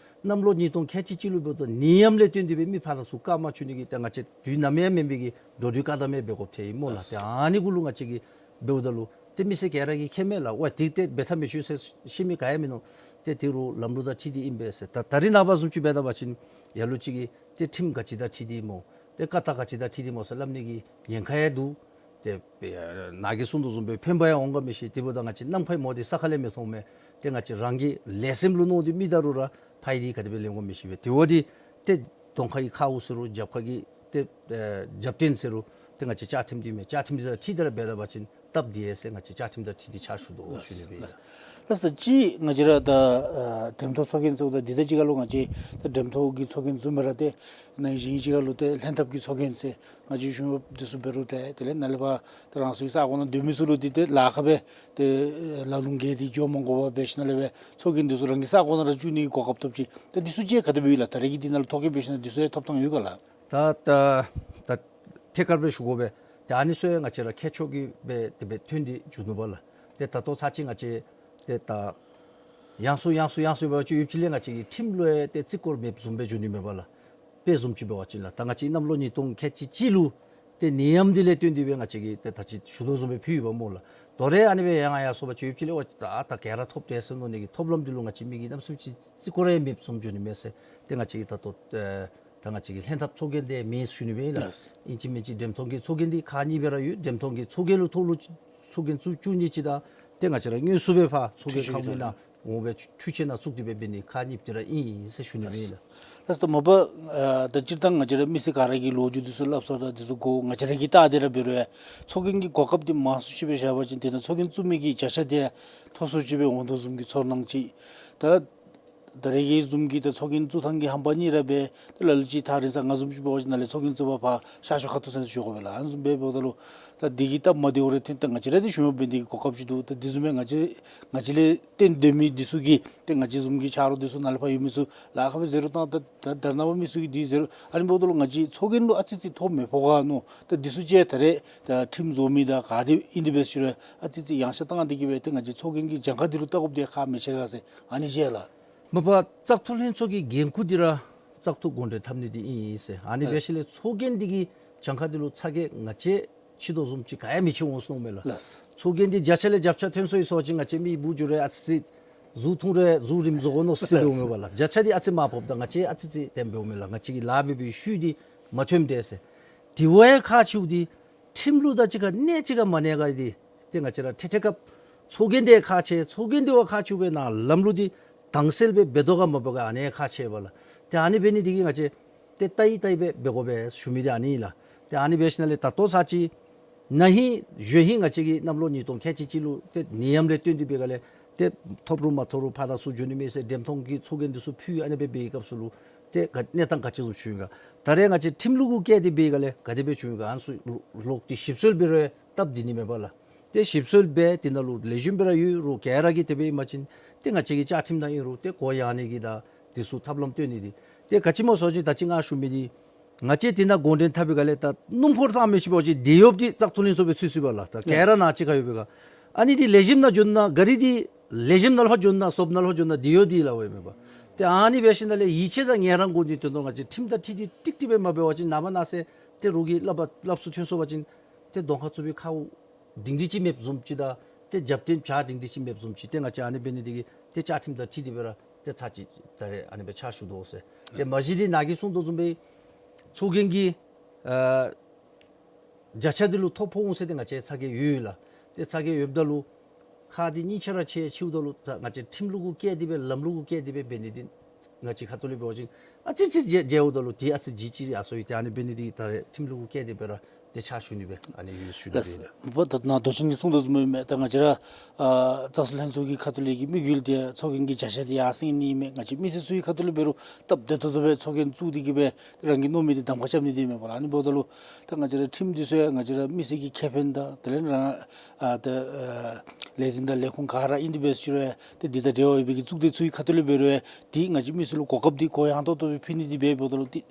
གནམ་ལོ་ཉིས་སྟོང་ཁལ་གཅིག་གཅིག་ལུ་འབདཝ་ད་ནད་ཡམས་ལས་བརྟེན་ཏེ་སྦེ་མི་ཕར་ནང་ཚུར་བཀག་མ་བཅུག་ནི་གི་ཏེ་ང་བཅས་དུས་ནམ་ཡང་མེན་པའི་གི་འགྲོ་འགྲུལ་བཀག་དམ་ཡང་འབད་དགོཔ་ཐལ་ཨིན་སྨོ་ལགས། ཏེ་ཨ་ནི་གུ་ལུ་ང་བཅས་ཀྱིས་འབདཝ་ད་ལུ་ཏེ་མི་སེར་ག་ར་གིས་མཁྱེན་མས་ལགས། ཝའེ་དེ་ཏེ་འབད་ཐབས་མི་ཆོག་ཟེར་ཤེས་མི་ག་ཡང་མིན་ནུག། ཏེ་དེ་རུང་ལམ་ལུགས་དང་འཁྲིལ་ཏེ་ཨིན་པས་ཟེར། ད་ད་རེས་ནངས་པ་བཟུམ་ཅིག་འབད་ད་པ་ཅིན་ལ་ལུ་ཅིག་གིས་ཏེ་ཁྲིམས་ག་ཅི་དང་འཁྲིལ་ཏེ་སྨོ་ཏེ་བཀའ་རྟགས་ག་ཅི་དང་འཁྲིལ་ཏེ་སྨོ་ཟེར་སླབ་ནི་གི་ཉེན་ཁ་ཡང་འདུག། ཏེ་ཨེ་ནཱ་གིས་གསུང་དོ་བཟུམ་སྦེ་ཕན་པ་ཡང་འོང་ག་མི་ཤེས། དེ་འབདཝ་ད་ང་བཅས་ནམ་མཁའི་མོ་འདི་ས་ཁ་ལས་མི་མཐོང་མས། ཏེ་ང་བཅས་རང་གི་ལས་སེམས་ལུ་མནོ་སྟེ་མི་ད་རུང་ར་ཕ་ཡི་འདི་ག་དེ་སྦེ་ལེན་དགོ་མི་ཤེས་པས། དེ་བ་འདི་ཏེ་གདོང་ཁ་གི་ཁཝ་ཟེར་རུང་རྒྱབ་ཁ་གི་ཏེ་ཨེ་རྒྱབ་རྟེན་ཟེར་རུང་ཏེ་ང་བཅས་བཅའ་ཁྲིམས་འདི་མས། བཅའ་ཁྲིམས་འདི་དང་འཁྲིལ་ཏེ་ར་འབད་ད་པ་ཅིན་སྟབས་བདེ་ཡི་ཟེར་ང་བཅས་བཅའ་ཁྲིམས་དང་འཁྲིལ་ཏེ་ཕྱག་ཞུ་དོ་ཟེར་ཞུ་ནི་སྦེ་ཨིན་ལགས། ལགས། ད་ཅི་ང་བཅས་ར་ད་ཨ་འགྲེམས་ཐོག་ཚོགས་རྒྱན་ཟེརཝ་ད་འདི་དང་གཅིག་ཁར་ལུ་ང་བཅས་ད་འགྲེམས་ཐོག་གི་ཚོགས་རྒྱན་བཟུམ་སྦེ་ར་ཏེ་ནང་བཞིན་གཅིག་ཁར་ལུ་ཏེ་ལྷན་ཐབས་ཀྱི་ཚོགས་རྒྱན་ཟེར་ང་བཅས་གཞུང་གཡོགཔ་འདི་ཚུ་འབད་རུང་ཏེ་དེ་ལས་ནཱ་ལས་ཕར་ཏེ་རང་སོའི་ས་གོ་ནང་སྡོད་མི་ཚུ་ལུ་འདི་ཏེ་ལཱ་ཁག་སྦེ་ཏེ་ལ་ལུ་འགྱོ་སྟེ་འགྱོ་མ་དགོ་པར་འབད་ཞིནམ་ལས་སྦེ་ཚོགས་རྒྱན་འདི་ཚུ་རང་གི་ས་གོ་ནང་ར་བཙུགས་ནི་གི་གོ་སྐབས་ཐོབ་ཅི། ད་འདི་ཚུ་ཅིག་ག་དེ་སྦེ་ཡོད་ལགས། ད་རེས་ཀྱི་འདི་ནང་ལུ་ཐོ་བཀོད་འབད་ཞིནམ་ལས་འདི་ཚུ་ཡང་ཐོབ་ཐང་ཡོད་ག་ལགས། ད་ད་ད་ཐད་ཀར་སྦེ་ཞུ་དགོ་པས། ཏེ་ཨ་ནི་ཚུ་ཡང་ང་བཅས་ར་ཁྱད་ཆོས་ཀྱི་སྦེ་དེ་སྦེ་ཐོན་ཏེ་འགྱོ་ནུག་པ་ལགས། ཏེ་ད་ལྟོ་ཚར་ཅིག་ང་བཅས་ཏེ་ད་ཡང་སུ་ཡང་སུ་ཡང་སུ་འབད་བ་ཅིན་ཡུདཔ་ཅིག་ལས་ང་བཅས་ཀྱི་ཁྲིམས་ལུ་ཡང་ཏེ་བརྩི་བཀུར་མེདཔ་བཟུམ་སྦེ་འགྱོ་ནི་མས་པ་ལགས། དཔེ་བཟུམ་ཅིག་འབད་བ་ཅིན་ལགས། ད་ང་བཅས་གནམ་ལོ་ཉིས་སྟོང་ཁལ་གཅིག་གཅིག་ལུ་ཏེ་ནད་ཡམས་འདི་ལས་བརྟེན་ཏེ་སྦེ་ང་བཅས་ཀྱིས་ཏེ་ད་ཅི་ཞུ་དོ་བཟུམ་སྦེ་ཕུལ་ཡོདཔ་སྨོ་ལགས། དོ་རུང་ཨ་ནི་སྦེ་ཡང་ཡར་སོང་པ་ཅིན་ཡུདཔ་ཅིག་ལས་ཝའེ་ད་ད་ག་ར་ཐོབ་དེས་ཟེར་མནོ་ནི་གི་ཐོབ་ལམ་འདི་ལུ་ང་བཅས་མི་གིས་གནམ་མེད་ས་མེད་བརྩི་བཀུར་ཡང་མེདཔ་བཟུམ་འགྱོ་ནི་མས་ཟེར་ཏེ་ང་བཅས་ཀྱིས་ད་ལྟོ་ཨེ་ད་ང་བཅས་ཀྱི་ལྷན་ཐབས་ཚོགས་རྒྱན་འདི་མེད་ཟེར་ཞུ་ནི་སྦེ་ཨིན་ལགས། ལགས། ཨིན་ཅི་མིན་ཅི་འགྲེམས་ཐོག་གི་ཚོགས་རྒྱན་འདི་ཁག་གཉིས་སྦེ་ར་ཡོད། འགྲེམས་ཐོག་གི་ཚོགས་རྒྱན་ལུ་ཐོག་ལུ་ཚོགས་རྒྱན་བཙུགས་བཅུག་ནི་ཅིག་དང་ཏེ་ང་བཅས་ར་དངོས་སུ་སྦེ་ཕར་ཚོགས་རྒྱན་ཁང་མིག་ནང་འོང་སྦེ་འཕྲུལ་ཆས་ནང་བཙུགས་ཏེ་སྦེ་འབད་ནི་ཁག་གཉིས་ཏེ་ར་ཨིན་ཟེར་ཞུ་ནི་སྦེ་ཨིན་ལགས། ལགས་སོ། མ་པ་ཨ་ད་སྤྱིར་བཏང་ང་བཅས་ར་མི་སེར་ག་ར་གིས་ལོ་རྒྱུས་འདི་ཚུ་སླབ་ས་དང་འདི་ཚུ་གོ་ང་བཅས་ར་གིས་བལྟ་སྟེ་ར་འབད་རུང་ཡང་ཚོགས་རྒྱན་གྱི་གོ་སྐབས་འདི་མང་སུ་ཅིག་སྦེ་བཞག་པ་ཅིན་དེ་ནང་ཚོགས་རྒྱན་བཙུགས་མི་གི་བརྒྱ་ཆ་འདི་མཐོ་སུ་ཅིག་སྦེ་འོང་དོ་བཟུམ་གྱི་ཚོར་སྣང་ཅིག། ད་ད་རེས་ཀྱི་བཟུམ་གྱི་ད་ཚོགས་རྒྱན་བཙུགས་ཐངས་ཀྱི་ཧམ་པ་གཉིས་ར་སྦེ་ད་ལ་ལུ་ཅིག་ཐག་རིང་ས་ང་བཟུམ་ཅིག་འབད་བ་ཅིན་ནཱ་ལས་ཚོགས་རྒྱན་བཙུགས་པར་ཕར་ཤར་ཕྱོགས་ཁ་ཐུག་ཟེར་ཞུ་དགོ་པས་ལགས། ཨ་ནི་བཟུམ་སྦེ་འབདཝ་ད་ལུ་ད་འདི་གིས་སྟབས་མ་བདེཝ་རེ་ཐོན་ཏེ་ང་བཅས་ར་འདི་ཞུ་མི་འབད་ནི་གི་གོ་སྐབས་ཅིག་འདུག། ད་འདི་བཟུམ་སྦེ་ང་བཅས་ང་བཅས་ལས་བརྟེན་སྡོད་མི་འདི་ཚུ་གིས་ཏེ་ང་བཅས་བཟུམ་གྱི་ཆ་རོགས་འདི་ཚུ་ནཱ་ལས་ཕར་ཡོད་མི་ཚུ་ལཱ་ཁག་སྦེ་ཟེར་རུང་ད་ད་ད་རེས་ནངས་པ་མི་ཚུ་གིས་འདི་ཟེར་རུང་ཨ་ནི་འབདཝ་ད་ལུ་ང་བཅས་ཚོགས་རྒྱན་ལུ་ཨ་ཙི་ཙི་ཐོ་མི་ཕོག་ག་མནོ། ད་འདི་ཚུ་ཅིག་ད་རེས་ད་ཁྲིམས་བཟོ་མི་དང་ག་དེ་ཨིན་དེ་སྦེ་ཞུ་རུང་ཨ་ཙི་ཙི་ཡངས་ཤ་བཏང་སྟེ་གི་སྦེ་ཏེ་ང་བཅས་ཚོགས་རྒྱན་གྱི་གྱངས་ཁ་འདི་ལུ་བལྟ་དགོཔ་འདི་ཁག་མི་ཆེ་ག་ཟེར་ཨ་ནི་ཅིག་ལགས། མ་པ་བཙག་འཐུ་ལྷན་ཚོགས་ཀྱི་འགན་ཁུར་འདི་ར་བཙག་འཐུ་གོང་འདྲེན་འཐབ་ནི་འདི་ཨིན་ཟེར། ཨ་ནི་འབད་ཞིནམ་ལས་ཚོགས་རྒྱན་འདི་གི་གྱངས་ཁ་འདི་ལུ་ཚ་གྱང་ང་བཅས་ཕྱི་དོ་བཟུམ་ཅིག་ག་ཡང་མི་ཆེ་འོང་ཟེར་མནོཝ་མས་ལགས། ལགས། ཚོགས་རྒྱན་འདི་བརྒྱ་ཆ་ལས་བརྒྱ་ཆ་ཐོན་སོ་ཡི་སོ་ཅིག་ང་བཅས་མི་འབུ་འགྱོ་རུང་ཨ་ཙི་ཙི་གཟུགས་ཐུང་རུང་གཟུགས་རིངམོ་བཟོ་དགོ་མནོ་ཟེར་འབདཝ་མས་པ་ལགས། བརྒྱ་ཆ་འདི་ཨ་ཙི་མར་ཕབ་ད་ང་བཅས་ཨ་ཙི་ཙི་དེ་སྦེ་འབདཝ་མས་ལགས། ང་བཅས་ཀྱི་ལཱ་འབད་བའི་ཤུལ་འདི་མ་ཐོནམ་དེ་ཟེར། དེ་བ་ཡང་ཁག་ཆེཝ་འདི་ཁྲིམས་ལུགས་དང་གཅིག་ཁར་གནས་གཅིག་ཁར་མ་གནས་ག་འདི་ཏེ་ང་བཅས་ར་ཐད་ཐད་སྐབས་ཚོགས་རྒྱན་འདི་ཁག་ཆེ་ཚོགས་རྒྱན་འདི་བ་ཁག་ཆེཝ་སྦེ་ནཱ་ལམ་ལུགས་འདི་ དྭངས་གསལ་སྦེ་འབད་དོ་ག་མ་འབད་ག་ཨ་ནི་ཁག་ཆེ་བས་ལགས། ཏེ་ཨ་ནི་འབད་ནི་འདི་གིས་ང་བཅས་ཏེ་ལྟ་ཡི་ལྟ་ཡི་སྦེ་འབད་དགོ་པས་ཞུ་མི་འདི་ཨ་ནི་ལགས། ཏེ་ཨ་ནི་འབད་ཞིནམ་ལས་ད་ལྟོ་ཚར་ཅིག་ན་ཧིང་གཞེས་ཧིང་ང་བཅས་ཀྱིས་གནམ་ལོ་ཉིས་སྟོང་ཁལ་གཅིག་གཅིག་ལུ་ཏེ་ནད་ཡམས་ལས་བརྟེན་ཏེ་འབད་ག་ལས་ཏེ་ཐོབ་རུང་མ་ཐོབ་རུང་ཕར་དང་ཚུར་འགྱོ་ནི་མེད་ཟེར་འགྲེམས་སྟོན་གྱི་ཚོགས་རྒྱན་འདི་ཚུ་ཕུལ་ཨ་ནི་སྦེ་འབད་བའི་སྐབས་སུ་ལུ་ཏེ་ག་གནས་སྟངས་ག་ཅི་བཟུམ་བྱུང་ཡི་ག། ད་རེས་ང་བཅས་ཁྲིམས་ལུགས་གུ་བཀལ་ཏེ་འབད་ག་ལས་ག་དེ་སྦེ་བྱུང་ཡི་ག་ཨ་ནི་ཚུ་ལོག་སྟེ་ཞིབ་འཚོལ་འབད་རུང་སྟབས་བདེ་ནི་མས་པ་ལགས། ཏེ་ཞིབ་འཚོལ་འབད་དེ་ནང་ལུ་ལེགས་ཤོམ་སྦེ་ར་ཡོད་རུང་ག་ར་གིས་དེ་སྦེ་ཨིན་པ་ཅིན་ཏེ་ང་བཅས་ཀྱི་བཅའ་ཁྲིམས་ནང་ཨིན་རུང་ཏེ་གུ་ཡངས་ནི་གི་དང་དེ་ཚུ་ཐབས་ལམ་སྟོན་ནི་འདི་ཏེ་ག་ཅི་སྨོ་ཟེར་བ་ཅིན་ད་ཅི་ང་ཞུ་མི་འདི་ང་བཅས་དེ་ནང་འགོ་འདྲེན་འཐབ་པའི་སྒང་ལས་ད་སྣུམ་འཁོར་བཏང་མི་ཅིག་འབད་བ་ཅིན་དེད་གཡོགཔ་འདི་བཙག་འཐུ་ལྷན་ཚོགས་སྦེ་ཚུད་ཚུདཔ་ལགས། ད་ག་ར་ནཱ་ཅིག་ཁར་ཡོད་པའི་སྒང་ཨ་ནི་འདི་ལེགས་ཤོམ་ནང་འགྱོ་ནི་ན་ག་རི་འདི་ལེགས་ཤོམ་ནང་ལུ་ཕར་འགྱོ་ནི་ན་བཙོགཔ་ནང་ལུ་ཕར་འགྱོ་ནི་ན་དེད་གཡོགཔ་འདི་ལགས་འབདཝ་མས་པ། ཏེ་ཨ་ནི་འབད་ཞིནམ་ལས་ཡིད་ཆེས་དང་ངལ་རངས་དགོ་ནི་དོན་དག་ང་བཅས་ཁྲིམས་དང་འཁྲིལ་ཏེ་ཀྲིག་ཀྲི་སྦེ་མ་འབད་བ་ཅིན་ནངས་པ་གནངས་ཚེ་ཏེ་རོགས་ཀྱིས་སླབ་པ་སླབ་སུ་ཐོན་སོང་པ་ཅིན་ཏེ་གདོང་ཁར་བཙུགས་པའི་ཁཝ་སྒྲིང་སྒྲི་ཅིག་མེདཔ་བཟུམ་ཅིག་དང་ཏེ་རྒྱབ་རྟེན་བྱག་སྒྲིང་སྒྲི་ཅིག་མེདཔ་བཟུམ་ཅིག། ཏེ་ང་བཅས་ཨ་ནི་འབད་ནི་འདི་གིས་ཏེ་བཅའ་ཁྲིམས་དང་འཁྲིལ་ཏེ་འབད་ར་ཏེ་ཚར་ཅིག་ད་རེས་ཨ་ནི་སྦེ་ཕྱག་ཞུ་དོ་ཟེར། ཏེ་མ་གཞི་འདི་ནཱ་གིས་གསུངས་དོ་བཟུམ་སྦེ་ཚོགས་རྒྱན་གྱི་ཨ་བརྒྱ་ཆ་འདི་ལུ་ཐོ་ཕོག་འོང་ཟེར་ཏེ་ང་བཅས་ཚ་གྱང་ཡོད་ལགས། ཏེ་ཚ་གྱང་ཡོདཔ་ད་ལུ་ཁག་འདི་སྙིང་རྗེ་ར་ཆེ། ཆེཝ་ད་ལུ་ད་ང་བཅས་ཁྲིམས་ལུགས་གུ་བཀལ་ཏེ་སྦེ་ལམ་ལུགས་གུ་བཀལ་ཏེ་སྦེ་འབད་ནི་འདི་ང་བཅས་ཁ་ཐུག་ལས་འབད་བ་ཅིན་ཨ་ཙི་ཙི་མཇལ་མཇལཝ་ད་ལུ་ཏེ་ཨ་ཙི་ཅིག་ཅིག་ཡར་སོང་ཡི། ཏེ་ཨ་ནི་འབད་ནི་འདི་ད་རེས་ཁྲིམས་ལུགས་གུ་བཀལ་ཏེ་སྦེ་ར་ཏེ་ཕྱག་ཞུ་ནི་སྦེ་ཨ་ནི་ཡོད་ཞུ་ནི་སྦེ་ལགས། ལགས། མ་པ་ད་ནཱ་མདོ་ཆེན་གྱིས་གསུངས་དོ་བཟུམ་སྦེ་ད་ང་བཅས་ར་ཨ་བཙག་འཐུ་ལྷན་ཚོགས་ཀྱི་ཁ་ཐུག་ལས་ཀྱི་དམིགས་ཡུལ་འདི་ཚོགས་རྒྱན་གྱི་བརྒྱ་ཆ་འདི་ཡར་སེང་ནི་མས། ང་བཅས་མི་སེར་ཚུ་གི་ཁ་ཐུག་ལས་འབད་རུང་སྟབས་བདེ་ཏོག་ཏོ་སྦེ་ཚོགས་རྒྱན་བཙུགས་ཏེ་གི་སྦེ་རང་གི་མནོ་མི་འདི་གདམ་ཁ་རྐྱབ་ནི་འདི་མས་པ་ལགས། ཨ་ནི་འབདཝ་ད་ལུ་ད་ང་བཅས་ར་ཁྲིམས་འདི་ཚུ་ཡང་ང་བཅས་ར་མི་སེར་གྱི་ཁེ་ཕན་དང་དེ་ལས་རང་ཨ་ད་ཨ་ལས་འཛིན་དང་ལས་ཁུངས་ག་ར་ཨིན་ཏེ་འབད་ཞུ་རུང་ཡང་ཏེ་འདི་དང་འབྲེལ་བ་ཡོད་པའི་གི་གཙུག་སྡེ་ཚུ་གི་ཁ་ཐུག་ལས་འབད་རུང་ཡང་འདི་ང་བཅས་མི་སེར་ལུ་གོ་སྐབས་འདི་གུ་ཡངས་ཏོག་ཏོ་སྦེ་ཕུལ་ནི་འདི་འབད་འབདཝ་ད་ལུ་འདི་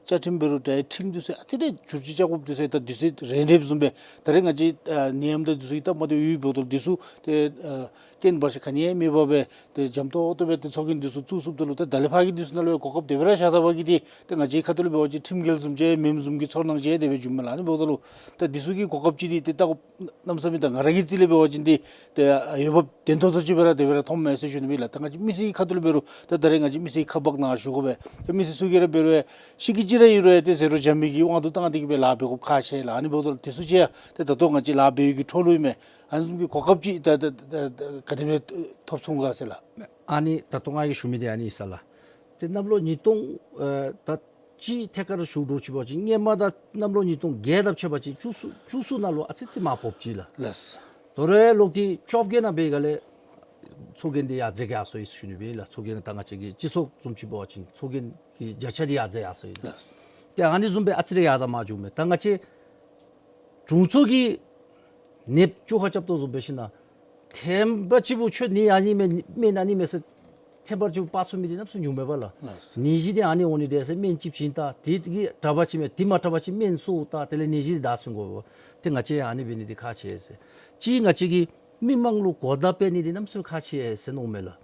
བཅའ་ཁྲིམས་འབད་རུང་ད་ཁྲིམས་འདི་ཚུ་ཨ་ཙི་རེ་བསྒྱུར་བཅོས་རྐྱབ་དགོཔ་འདི་ཚུ་ད་དུས་ཚོད་རན་རནམ་བཟུམ་སྦེ་ད་རེས་ང་བཅས་ཨ་ནད་ཡམས་དང་འདི་ཚུ་གི་སྟབས་མ་བདེཝ་ཡོདཔ་འབདཝ་ད་ལུ་འདི་ཚུ་ཏེ་ཨ་རྐྱེན་བར་ཆད་ག་ནི་ཡང་མེད་པར་སྦེ་ཏེ་འཇམ་ཏོག་ཏོ་སྦེ་ཏེ་ཚོགས་རྒྱན་འདི་ཚུ་བཙུགས་ཚུགསཔ་ད་ལུ་ད་ད་ལས་ཕར་གྱི་འདི་ཚུ་ནང་ལུ་གོ་སྐབས་དེ་སྦེ་ར་བཞག་ད་པ་གིས་ཏེ་ཏེ་ང་བཅས་ཁ་ཐུག་ལུ་འབད་བ་ཅིན་ཁྲིམས་འགལ་བཟུམ་ཅིག་མེནམ་བཟུམ་གྱི་ཚོར་སྣང་ཅིག་དེ་སྦེ་བྱུངམ་མས་ལགས། ཨ་ནི་འབདཝ་ད་ལུ་ད་འདི་ཚུ་གི་གོ་སྐབས་ཅིག་འདི་ཏེ་ད་གནམ་མེད་ས་མེད་ད་ང་ར་གི་རྩིས་ལས་འབད་བ་ཅིན་འདི་ཏེ་འོས་འབབ་ལྡན་ཏོག་ཏོ་ཅིག་སྦེ་ར་དེ་སྦེ་ར་མཐོངམ་མས་ཟེར་ཞུ་ནི་སྦེ་ལགས། ད་ང་བཅས་མི་སེར་གྱི་ཁ་ཐུག་ལུ་འབད་རུང་ད་ད་རེས་ང་བཅས་མི་སེར་གྱི་ཁ་འབག་ནཱ་བཞུགས་དགོ་པས། ད་མི་སེར་ཚུ་གིས་ར་འབད་རུང་ཤེས་ཀྱི་ཅིག་ར་ཨིན་རུང་ཡང་ཏེ་ཟེར་རོགས་འཇམ་པའི་གི་དབང་དུ་བཏང་སྟེ་གི་སྦེ་ལཱ་འབད་དགོཔ་ཁག་ཆེ་ལགས། ཨ་ནི་འབདཝ་ད་ལུ་འདི་ཚུ་ཅིག་ཡང་ཏེ་ད་ལྟོ་ང་བཅས་ལཱ་འབད་བའི་གི་འཕྲོ་ལུ་ཨིན་མས། ཨ་ནི་བཟུམ་གྱི་གོ་སྐབས་ཅིག་ད་ད་ད་ད་ག་དེ་སྦེ་ཐོབ་ཚུགས་ག་ཟེར་ལགས། ཨ་ནི་ད་ལྟོ་ང་གིས་ཞུ་མི་འདི་ཨ་ནི་ཨིན་ས་ལགས། ཏེ་གནམ་ལོ་ཉིས་སྟོང་ཨེ་ད་ཅི་ཐད་ཀར་ཞུ་འགྱོ་ཅི་འབད་བ་ཅིན་སྔོན་མ་དང་གནམ་ལོ་ཉིས་སྟོང་བརྒྱད་དང་ཕྱད་པ་ཅིན་བཅུ་གསུམ་བཅུ་གསུམ་ནང་ལུ་ཨ་ཙི་ཙི་མར་ཕོགཔ་ཅིག་ལགས། ལགས། དོ་རུང་ལོག་སྟེ་བཅོ་བརྒྱད་ནང་འབད་ག་ལས་ཚོགས་རྒྱན་འདི་ཡར་འཛེགས་ཡར་སོང་ཡི་ཟེར་ཞུ་ནི་སྦེ་ལགས། ཚོགས་རྒྱན་ད་ང་བཅས་ཀྱི་སྤྱི་ཚོགས་བཟུམ་ཅིག་འབད་བ་ཅིན་ཚོགས་རྒྱན་གྱི་བརྒྱ་ཆ་འདི་ཡར་འཛེགས་ཡར་སོང་ཡི་ལགས། ལགས། ཏེ་ཨ་ནི་བཟུམ་སྦེ་ཨ་ཙི་རེ་ཡར་དང་མར་འགྱོཝ་མས། ད་ང་བཅས་དྲུང་འཚོ་གིས་ནདཔ་བཅོ་ཁ་རྐྱབ་དོ་བཟུམ་འབད་ཞིན་ན་ཐེངས་པ་གཅིག་པུ་ཁྱོད་ནད་ཨ་ནི་མས་སྨན་ཨ་ནི་མས་ཟེར་ཐེངས་པ་གཅིག་པུ་པར་ཚུགས་མི་འདི་གནམ་མེད་ས་མེད་ཉུང་མས་པ་ལགས། ལགས། ནད་གཞི་འདི་ཨ་ནི་འོང་ནི་འདྲས་ཟེར་སྨན་ཅིག་བྱིན་ད་དེ་གིས་དྲག་པ་ཅིན་མས། དེ་མ་དྲག་པ་ཅིན་སྨན་གསོ་ད་དེ་ལས་ནད་གཞི་འདི་བདག་ཚུན་དགོ་པས། ཏེ་ང་བཅས་ཨ་ནི་འབད་ནི་འདི་ཁག་ཆེ་ཟེར། གཅིག་ང་བཅས་ཀྱིས་མི་མང་ལུ་གོ་བརྡ་སྤེལ་ནི་འདི་གནམ་མེད་ས་མེད་ཁག་ཆེ་ཟེར་མནོཝ་མས་ལགས།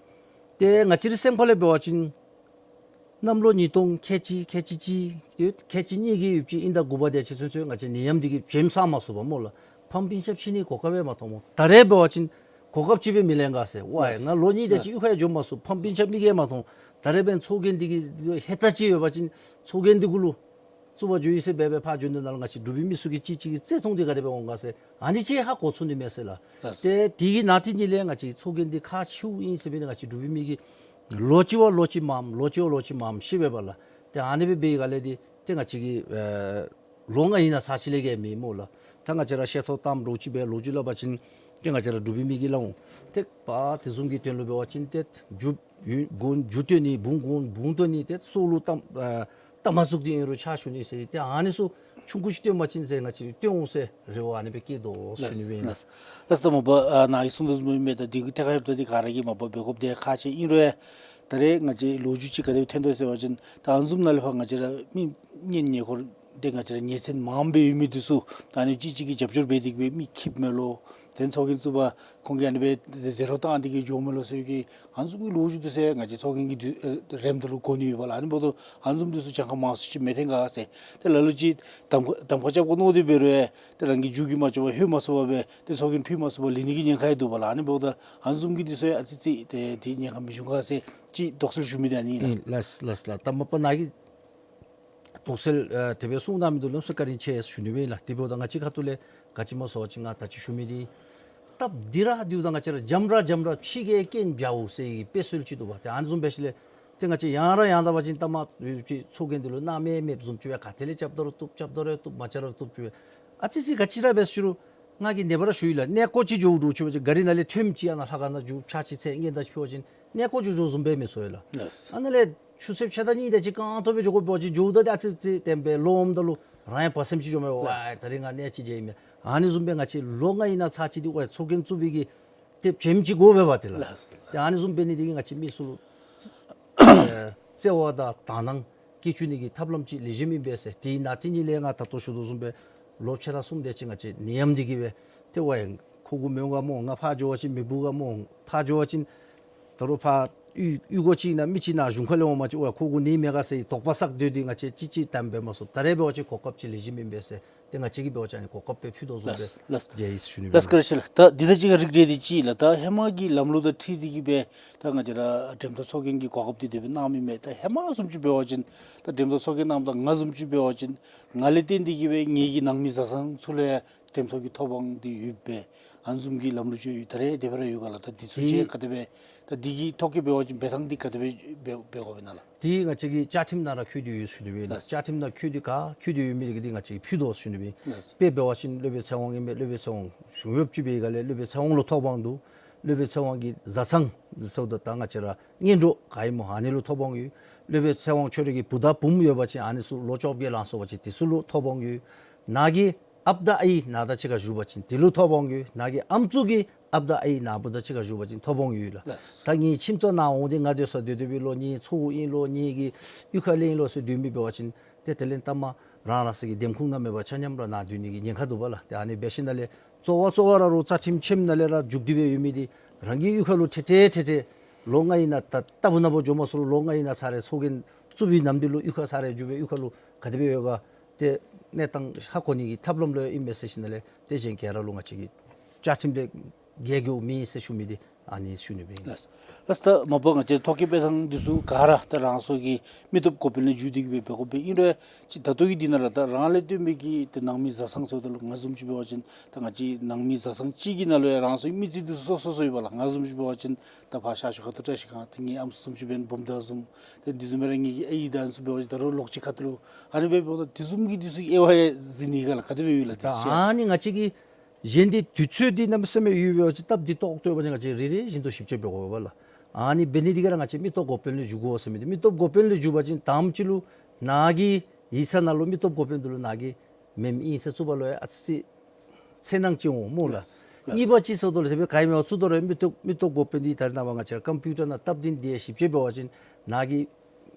ཏེ་ང་བཅས་རའི་སེམས་ཁ་ལས་འབད་བ་ཅིན་གནམ་ལོ་ཉིས་སྟོང་ཁལ་གཅིག་ཁལ་གཅིག་གཅིག་ཁལ་གཅིག་གཉིས་ཀྱི་ཡུདཔ་ཅིག་དབྱིན་ཟླ་དགུ་པ་དེ་ཅིག་ཚུན་ཚོད་ང་བཅས་ནད་ཡམས་འདི་གིས་བྱེམ་ཟ་མ་ཚུགས་པས་སྨོ་ལགས། ཕམ་སྤུན་ཆ་ཕྱད་ནི་གོ་སྐབས་ཡང་མ་མཐོངམ་སྨོ། ད་རེས་འབད་བ་ཅིན་གོ་སྐབས་ཅིག་སྦེ་མི་ལེན་ག་ཟེར། ཝའི་ལགས། ང་ལོ་གཉིས་དེ་ཅིག་གཡུས་ཁར་འགྱོ་མ་ཚུགས། ཕམ་སྤུན་ཆ་མིག་གིས་མ་མཐོང་། ད་རེས་འབདན་ཚོགས་རྒྱན་འདི་གི་ཧེ་ད་ཅིག་ཡོད་པ་ཅིན་ཚོགས་རྒྱན་འདི་གུ་ལུ་བཙུགས་པར་འགྱོ་ཡི་ཟེར་འབད་འབད་ཕར་འགྱོ་ནི་ནང་ལུ་ང་བཅས་འབྲུག་པའི་མི་ཚུ་གི་གཅིག་གཅིག་གི་བརྩི་མཐོང་འདི་ག་དེ་སྦེ་འོང་ག་ཟེར་ཨ་ནི་ཅིག་ཧ་གོ་ཚུགས་ནི་མས་ཟེར་ལགས། ལགས། ཏེ་དེ་གི་ནང་དེ་ཉིད་ལས་ང་བཅས་ཚོགས་རྒྱན་འདི་ཁག་ཆེཝ་ཨིན་ཟེར་འབད་ནི་ང་བཅས་འབྲུག་པའི་མི་གིས་ལོ་གཅིག་བ་ལོ་གཅིག་མངམ་ལོ་གཅིག་བ་ལོ་གཅིག་མངམ་ཤེས་པས་པ་ལགས། ཏེ་ཨ་ནི་སྦེ་འབད་བའི་སྒང་ལས་འདི་ཏེ་ང་བཅས་ཀྱིས་ཨེ་ལོ་ལྔ་ཨིན་ན་ཚར་ཅིག་ལས་བརྒལ་མེད་སྨོ་ལགས། ད་ང་བཅས་ར་ཤེས་ཐོག་གཏམ་རོགས་ཅིག་སྦེ་ལོ་རྒྱུས་སླབ་པ་ཅིན་ཏེ་ང་བཅས་ར་འབྲུག་པའི་མི་གིས་སླབ་འོང་། ཏེ་པ་དེ་བཟུམ་གྱི་དོན་ལུ་འབད་བ་ཅིན་ཏེ་རྒྱུ་ཡུན་གོང་རྒྱུ་བཏོན་ནི་བུང་གོང་བུང་བཏོན་ནི་ཏེ་སྲོག་ལུ་གཏམ་ཨ་གཏམ་མ་བཙུགས་ཏེ་ཨིན་རུང་ཕྱག་ཞུ་ནི་ཟེར། ཏེ་ཨ་ནི་ཚུ་ཆུང་ཀུ་ཅིག་བཏོན་པ་ཅིན་ཟེར་ང་བཅས་བཏོན་འོང་ཟེར་རེ་བ་ཨ་ནི་སྦེ་བསྐྱེད་དོ་ཞུ་ནི་སྦེ་ཨིན་ལགས། ལགས་སོ། ད་མ་པ་ཨ་ནཱ་གིས་གསུངས་དོ་བཟུམ་སྦེ་ད་འདི་གི་ཐད་ཁར་ཡོདཔ་ད་འདི་ག་ར་གིས་མ་པ་འབད་དགོཔ་འདི་ཁག་ཆེ་ཨིན་རུང་ཡང་ད་རེས་ང་བཅས་ལོ་རྒྱུས་ཅིག་ག་དེ་སྦེ་ཐོན་དོ་ཟེར་བ་ཅིན་ད་ཨ་ནི་བཟུམ་ནང་ལས་ཕར་ང་བཅས་ར་མི་གཉེན་ཉེ་འཁོར་ཏེ་ང་བཅས་ར་ཉེ་ཚན་མངམ་སྦེ་ཡོད་མི་འདི་ཚུ་ད་ཨ་ནི་གཅིག་གཅིག་གིས་རྒྱབ་སྐྱོར་འབད་དེ་གི་སྦེ་མི་འཁྱིདཔ་མས་ལོ། དེ་ཚོགས་རྒྱན་བཙུགས་པར་ཁོང་གིས་ཨ་ནི་སྦེ་ཏེ་ཟེར་རོགས་བཏང་སྟེ་གི་འགྱོཝ་མས་ལོ་ཟེར་གི་ཨ་ནི་བཟུམ་གྱི་ལོ་རྒྱུས་འདི་ཚུ་ང་བཅས་ཚོགས་རྒྱན་གྱི་འདི་ཨེ་རནམ་ད་ལུ་གོ་ནི་ཡོད་པ་ལགས། ཨ་ནི་འབདཝ་ད་ཨ་ནི་བཟུམ་འདི་ཚུ་གྱངས་ཁ་མང་སུ་ཅིག་མི་འཐོན་ག་ཟེར། ཏེ་ལ་ལུ་ཅིག་གདམ་ཁ་གདམ་ཁ་རྐྱབ་དགོ་མནོ་སྟེ་འབད་རུང་ཡང་ཏེ་རང་གི་མཇུག་གིས་མ་ལྕོགས་པར་ལྷོད་མ་ཚུགས་པར་སྦེ་ཏེ་ཚོགས་རྒྱན་ཕུལ་མ་ཚུགས་པར་ལུས་ནི་གི་ཉེན་ཁ་ཡང་འདུག་པ་ལགས། ཨ་ནི་འབདཝ་ད་ཨ་ནི་བཟུམ་གྱི་འདི་ཚུ་ཡང་ཨ་ཙི་ཙི་ཏེ་དེ་ཉེན་ཁ་མི་འབྱུང་ག་ཟེར་ཅིག་དོགས་སེལ་ཞུ་མི་འདི་ཨ་ནི་ཨིན་ལགས། ལགས་ལགས་ལགས། ད་མ་པ་ནཱ་གིས་དོགས་སེལ་ཨ་དེ་སྦེ་གསུངས་གནང་མི་འདི་ལུ་གནམ་མེད་ས་མེད་བཀའ་དྲིན་ཆེ་ཞུ་ནི་སྦེ་ཨིན་ལགས། དེ་འབདཝ་ད་ང་བཅས་ཁ་ཐུག་ལས་ག་ཅི་སྨོ་ཟེར་བ་ཅིན་ང་ད་ཅི་ཞུ་མི་འདི་ སྟབས་བདེ་ར་བདེཝ་ད་ང་བཅས་ར་འཇམ་ར་འཇམ་ར་ཕྱི་གི་རྐྱེན་བྱའོ་ཟེར་བའི་དཔེ་སྲོལ་ཅིག་འདུག་པ། ཏེ་ཨ་ནི་བཟུམ་འབད་ཞིནམ་ལས་ཏེ་ང་བཅས་ཡང་ར་ཡང་དག་པ་ཅིན་ལྟ་མ་ཡོད་ཅིག་ཚོགས་རྒྱན་འདི་ལུ་སྣང་མེད་མེདཔ་བཟུམ་ཅིག་སྦེ་ག་ཏེ་ལས་རྐྱབ་ད་རུང་བཏུབ། རྐྱབ་ད་རུང་བཏུབ། མ་རྐྱབ་རུང་བཏུབ་ཅིག་སྦེ། ཨ་ཙི་ཙི་ག་ཅི་ར་འབད་ཞུ་རུང་ང་གིས་ནེ་བར་ཞུ་ཡི་ལགས། གནས་སྐོར་ཅིག་འགྱོཝ་འདྲཝ་ཅིག་འབད་བ་ཅིན་གཱ་རི་ནང་ལས་ཐོནམ་ཅིག་ཡང་ན་ལྷ་ཁང་ནང་འགྱོ་ཕྱག་ཅིག་འཚལ་སྔོན་བརྡ་ཅིག་ཕུལ་བ་ཅིན་གནས་སྐོར་འགྱོ་འགྱོཝ་བཟུམ་སྦེ་མི་ཚོར་བས་ལགས། ལགས། ཨ་ནཱ་ལས་ཆུ་ཚོད་ཕྱེད་དང་གཉིས་དེ་ཅིག་རྐང་ཐོག་སྦེ་འགྱོ་དགོ་པ་ཅིན་འགྱོཝ་ད་ཏེ་ཨ་ཙི་ཙི་བརྟན་པས། ལོག་འོངམ་ད་ལུ་རང་ཡང་བ་སེམས་ཅིག་འགྱོཝ་མས། ལགས། ཝའི་ད་རིས་ང་གནས་ཅིག་མཇལ་ཡི་མས། ཨ་ནི་བཟུམ་སྦེ་ང་བཅས་ལོ་ལྔ་ཨིན་ན་ཚར་ཅིག་འདི་ཝའི་ཚོགས་རྒྱན་བཙུགས་པའི་གི་ཏེ་བྱེམ་ཅིག་དགོ་པས་པ་ཏེ་ལགས། ལགས། ཏེ་ཨ་ནི་བཟུམ་འབད་ནི་འདི་གིས་ང་བཅས་མི་ཚུ་ལུ་ཨེ་བརྩེ་བ་དང་དག་སྣང་བསྐྱེད་བཅུག་ནི་གི་ཐབས་ལམ་ཅིག་ལེགས་ཤོམ་ཨིན་པས་ཟེར། དེ་ནང་དེ་ཉིད་ལས་ང་ད་ལྟོ་ཞུ་དོ་བཟུམ་སྦེ་ལོ་ཕྱེད་དང་གསུམ་དེ་ཅིག་ང་བཅས་ནད་ཡམས་འདི་གིས་སྦེ་ཏེ་ཝའི་མཁོ་དགུ་མི་འོང་ག་སྨོ། ང་ཕར་འགྱོ་བ་ཅིན་མི་འབུ་ག་སྨོ། ཕར་འགྱོ་བ་ཅིན་ད་རུང་ཕར་གཡུས་གཡུས་སྒོ་ཅིག་ནང་མི་ཅིག་ནཱ་གཞུང་ཁ་ལས་འོངམ་ཅིག་ཝའི་མཁོ་དགུ་ནད་མེད་ག་ཟེར་དོགས་པ་བསགས་སྡོད་དེ་ང་བཅས་ཅིག་ཅིག་གཏམ་འབད་མ་ཚུགས། ད་རེས་འབད་བ་ཅིན་གོ་སྐབས་ཅིག་ལེགས་ཤོམ་ཨིན་པས་ཟེར། ཏེ་ང་བཅས་ཀྱིས་འབད་བ་ཅིན་ཨ་ནི་གོ་སྐབས་སྦེ་ཕུལ་དོ་བཟུམ་སྦེ། ལགས། ལགས། མཇལ་ཡི་ཟེར་ཞུ་ནི་ལགས། བཀའ་དྲིན་ཆེ་ལགས། ད་འདི་ད་ཅི་ག་རིགས་རེ་འདི་ཅིག་ལགས། ད་ཧེ་མ་གི་ལམ་ལུགས་དང་འཁྲིལ་ཏེ་གིས་སྦེ་ད་ང་བཅས་ར་འགྲེམས་སྟོན་ཚོགས་རྒྱན་གྱི་གོ་སྐབས་འདི་དེ་སྦེ་གནངམ་ཨིན་མས། ད་ཧེ་མ་བཟུམ་ཅིག་འབད་བ་ཅིན་ད་འགྲེམས་སྟོན་ཚོགས་རྒྱན་གནངམ་ད་ང་བཟུམ་ཅིག་འབད་བ་ཅིན་ང་ལས་བརྟེན་ཏེ་གིས་སྦེ་ངེ་གི་ནང་མི་བཟའ་ཚང་ཚུ་ལུ་ཡང་འགྲེམས་སྟོན་གྱི་ཐོབ་དབང་འདི་ཡོདཔ་སྦེ་ཨ་ནི་བཟུམ་གྱི་ལམ་ལུགས་ཅིག་ཡོད། ད་རེས་དེ་སྦེ་ར་ཡོད་ག་ལགས། ད་འདི་ཚུ་ཅིག་ག་དེ་སྦེ་ད་འདི་གི་ཐོ་བཀོད་འབད་བ་ཅིན་འབད་ཐངས་འདི་ག་དེ་སྦེ་འབད་འབད་དགོཔ་ཨིན་ན་ལགས། འདི་ང་བཅས་ཀྱི་བཅའ་ཁྲིམས་ནང་ར་བཀོད་དེ་ཡོད་ཟེར་ཞུ་ནི་སྦེ་ལགས། ལགས། བཅའ་ཁྲིམས་ནང་བཀོད་དེ་ག་བཀོད་དེ་ཡོད་མི་འདི་གིས་འདི་ང་བཅས་ཕུལ་དོ་ཟེར་ཞུ་ནི་སྦེ། ལགས། དཔེ་འབད་བ་ཅིན་སློབ་དཔོན་ཚེ་དབང་ཨིན་མས། སློབ་དཔོན་ཚེ་དབང་གཞུང་གཡོགཔ་ཅིག་འབད་ཡི་ག་ལས་སློབ་དཔོན་ཚེ་དབང་ལུ་ཐོབ་དབང་འདུག། སློབ་དཔོན་ཚེ་དབང་གི་བཟའ་ཚང་འདི་ཚུ་ད་ད་ང་བཅས་ར་གཉེན་གྲོགས་ག་ཨིན་སྨོ་ཨ་ནི་ལུ་ཐོབ་དབང་ཡོད། སློབ་དཔོན་ཚེ་དབང་ཁྱོད་ར་གི་བུ་དང་བུམོ་ཡོད་པ་ཅིན་ཨ་ནི་ཚུ་ལོ་བཅོ་བརྒྱད་ལང་སོང་པ་ཅིན་དེ་ཚུ་ལུ་ཐོབ་དབང་ཡོད། ནཱ་གི་ཨཔ་དང་ཨའི་ནཱ་དང་གཅིག་ཁར་བཞུགས་པ་ཅིན་དེ་ལུ་ཐོབ་དབང་ཡོད། ནཱ་གི་ཨམ་སྲུ་གི་ཨཔ་དང་ཨའི་ནཱ་བུ་དང་གཅིག་ཁར་བཞུགས་པ་ཅིན་ཐོབ་དབང་ཡོད་ལགས། ལགས། ད་ངེའི་ཁྱིམ་ཚང་ནང་འོང་སྟེ་ང་སྡོད་སར་སྡོད་སྡོདཔ་ཨིན་ལོ་ངེའི་ཚ་བོ་ཨིན་ལོ་ངེའི་གི་གཡུས་ཁ་ལས་ཨིན་ལོ་ཟེར་སྡོད་མི་འབད་བ་ཅིན་ཏེ་དེ་ལས་ལྟ་མ་རང་རང་སོའི་གི་འདེམས་ཁོངས་ནང་མེད་པར་ཆ་མཉམ་ར་ནཱ་སྡོད་ནི་གི་ཉེན་ཁ་འདུག་པ་ལགས། ཏེ་ཨ་ནི་འབད་ཞིནམ་ལས་གཙོ་བོ་གཙོ་བོ་ར་རོགས་རྩ་ཁྲིམས་ཆེནམ་ནང་ལས་ར་འཇུག་སྟེ་སྦེ་ཡོད་མི་འདི་རང་གི་གཡུས་ཁ་ལུ་ཏེ་ཏེ་ཏེ་ཏེ་ལོ་ལྔ་ཨིན་ན་ད་ལྟ་བུ་ན་བུ་འགྱོ་མ་ཚུགས་རུང་ལོ་ལྔ་ཨིན་ན་ཚར་རེ་ཚོགས་རྒྱན་བཙུགས་པའི་ནམ་དུས་ལུ་གཡུས་ཁར་ཚར་རེ་འགྱོ་སྦེ་གཡུས་ཁ་ལུ་ག་དེ་སྦེ་ཡོད་ག་ཏེ་གནས་སྟངས་ཧ་གོ་ནི་གི་ཐབས་ལམ་ལུ་ཨིན་མས་ཟེར་ཞིནམ་ལས་ཏེ་གཞན་ག་ར་ལུ་ང་བཅས་ཀྱི་བཅའ་ཁྲིམས་ལས་འགལ་འགྱོཝ་མེད་ཟེར་ཞུ་མི་འདི་ཨ་ནི་ཞུ་ནི་སྦེ་ཨིན། ལགས། ལགས། ད་མ་པ་ང་བཅས་ཐོ་བཀོད་འབད་ཐངས་འདི་ཚུ་ག་ར་ད་རང་སོའི་གི་མི་སྟོབས་འགོ་དཔོན་ལས་འགྱོ་སྟེ་གིས་སྦེ་འབད་དགོཔ་སྦེ་ཨིན་རུང་ཅིག་ད་ལྟོ་གི་འདི་ནང་ར་ད་རང་ལས་བརྟེན་མི་གི་ཏེ་ནང་མི་བཟའ་ཚང་ཚུ་ད་ལུ་ང་བཟུམ་ཅིག་འབད་བ་ཅིན་ད་ང་བཅས་ནང་མི་བཟའ་ཚང་གཅིག་གི་ནང་ལུ་ཡང་རང་སོའི་མི་རྩིས་འདི་ཚུ་སོ་སོ་སོ་ཡོད་པ་ལགས། ང་བཟུམ་ཅིག་འབད་བ་ཅིན་ད་ཕར་ཤར་ཕྱོགས་ཁ་ཐུག་བཀྲ་ཤིས་སྒང་ཏེ་ངེའི་ཨམ་སྲུ་བཟུམ་ཅིག་འབད་ན་བུམ་ཐང་བཟུམ། ཏེ་འདི་བཟུམ་སྦེ་ར་ངེ་གི་ཨའི་དང་ཚུ་འབད་བ་ཅིན་ད་རུང་ལོགས་ཅིག་ཁ་ཐུག་ལུ་ཨ་ནི་སྦེ་འབདཝ་ད་འདི་བཟུམ་གྱི་འདི་ཚུ་དབྱེ་བ་ཡང་གཟིགས་ནི་ག་ལགས། ག་དེ་སྦེ་ཡོད་ལགས། ད་འདི་ཚུ་ཨ་ནི་ང་བཅས་ཀྱི་གཞན་འདི་དུས་ཚོད་འདི་གནམ་མེད་ས་མེད་ཡོད་པ་ཅིན་སྟབས་བདེ་ཏོག་ཏོ་ཡོད་པ་ཅིན་ང་བཅས་རེ་རེ་བཞིན་དུ་ཞིབ་དཔྱད་འབད་དགོ་པས་ལགས། ཨ་ནི་འབད་ནི་འདི་གིས་ར་ང་བཅས་མི་སྟོབས་འགོ་དཔོན་ལས་འགྱོ་དགོ་ཟེར་མི་འདི་མི་སྟོབས་འགོ་དཔོན་ལས་འགྱོ་བ་ཅིན་དང་པ་ཅིག་ལུ་ནཱ་གི་ཡིག་ཚང་ནང་ལུ་མི་སྟོབས་འགོ་དཔོན་འདི་ལུ་ནཱ་གི་མེནམ་ཨིན་ཟེར་བཙུགས་པ་ལུ་ཡང་ཨ་ཙི་ཙི་འཚེར་སྣང་ཅིག་འོང་སྨོ་ལགས། ལགས། གཉིས་པ་ཅིག་ཟེརཝ་ད་ལུ་ཟེར་བའི་ག་ཨིན་མས་བཙུགས་དོ་རུང་མི་སྟོབས་མི་སྟོབས་འགོ་དཔོན་འདི་ད་རེས་ནངས་པ་ང་བཅས་ར་ཀམ་པིའུ་ཊར་ནང་སྟབས་བདེ་བདེ་ཞིབ་དཔྱད་འབད་བ་ཅིན་ནཱ་གི་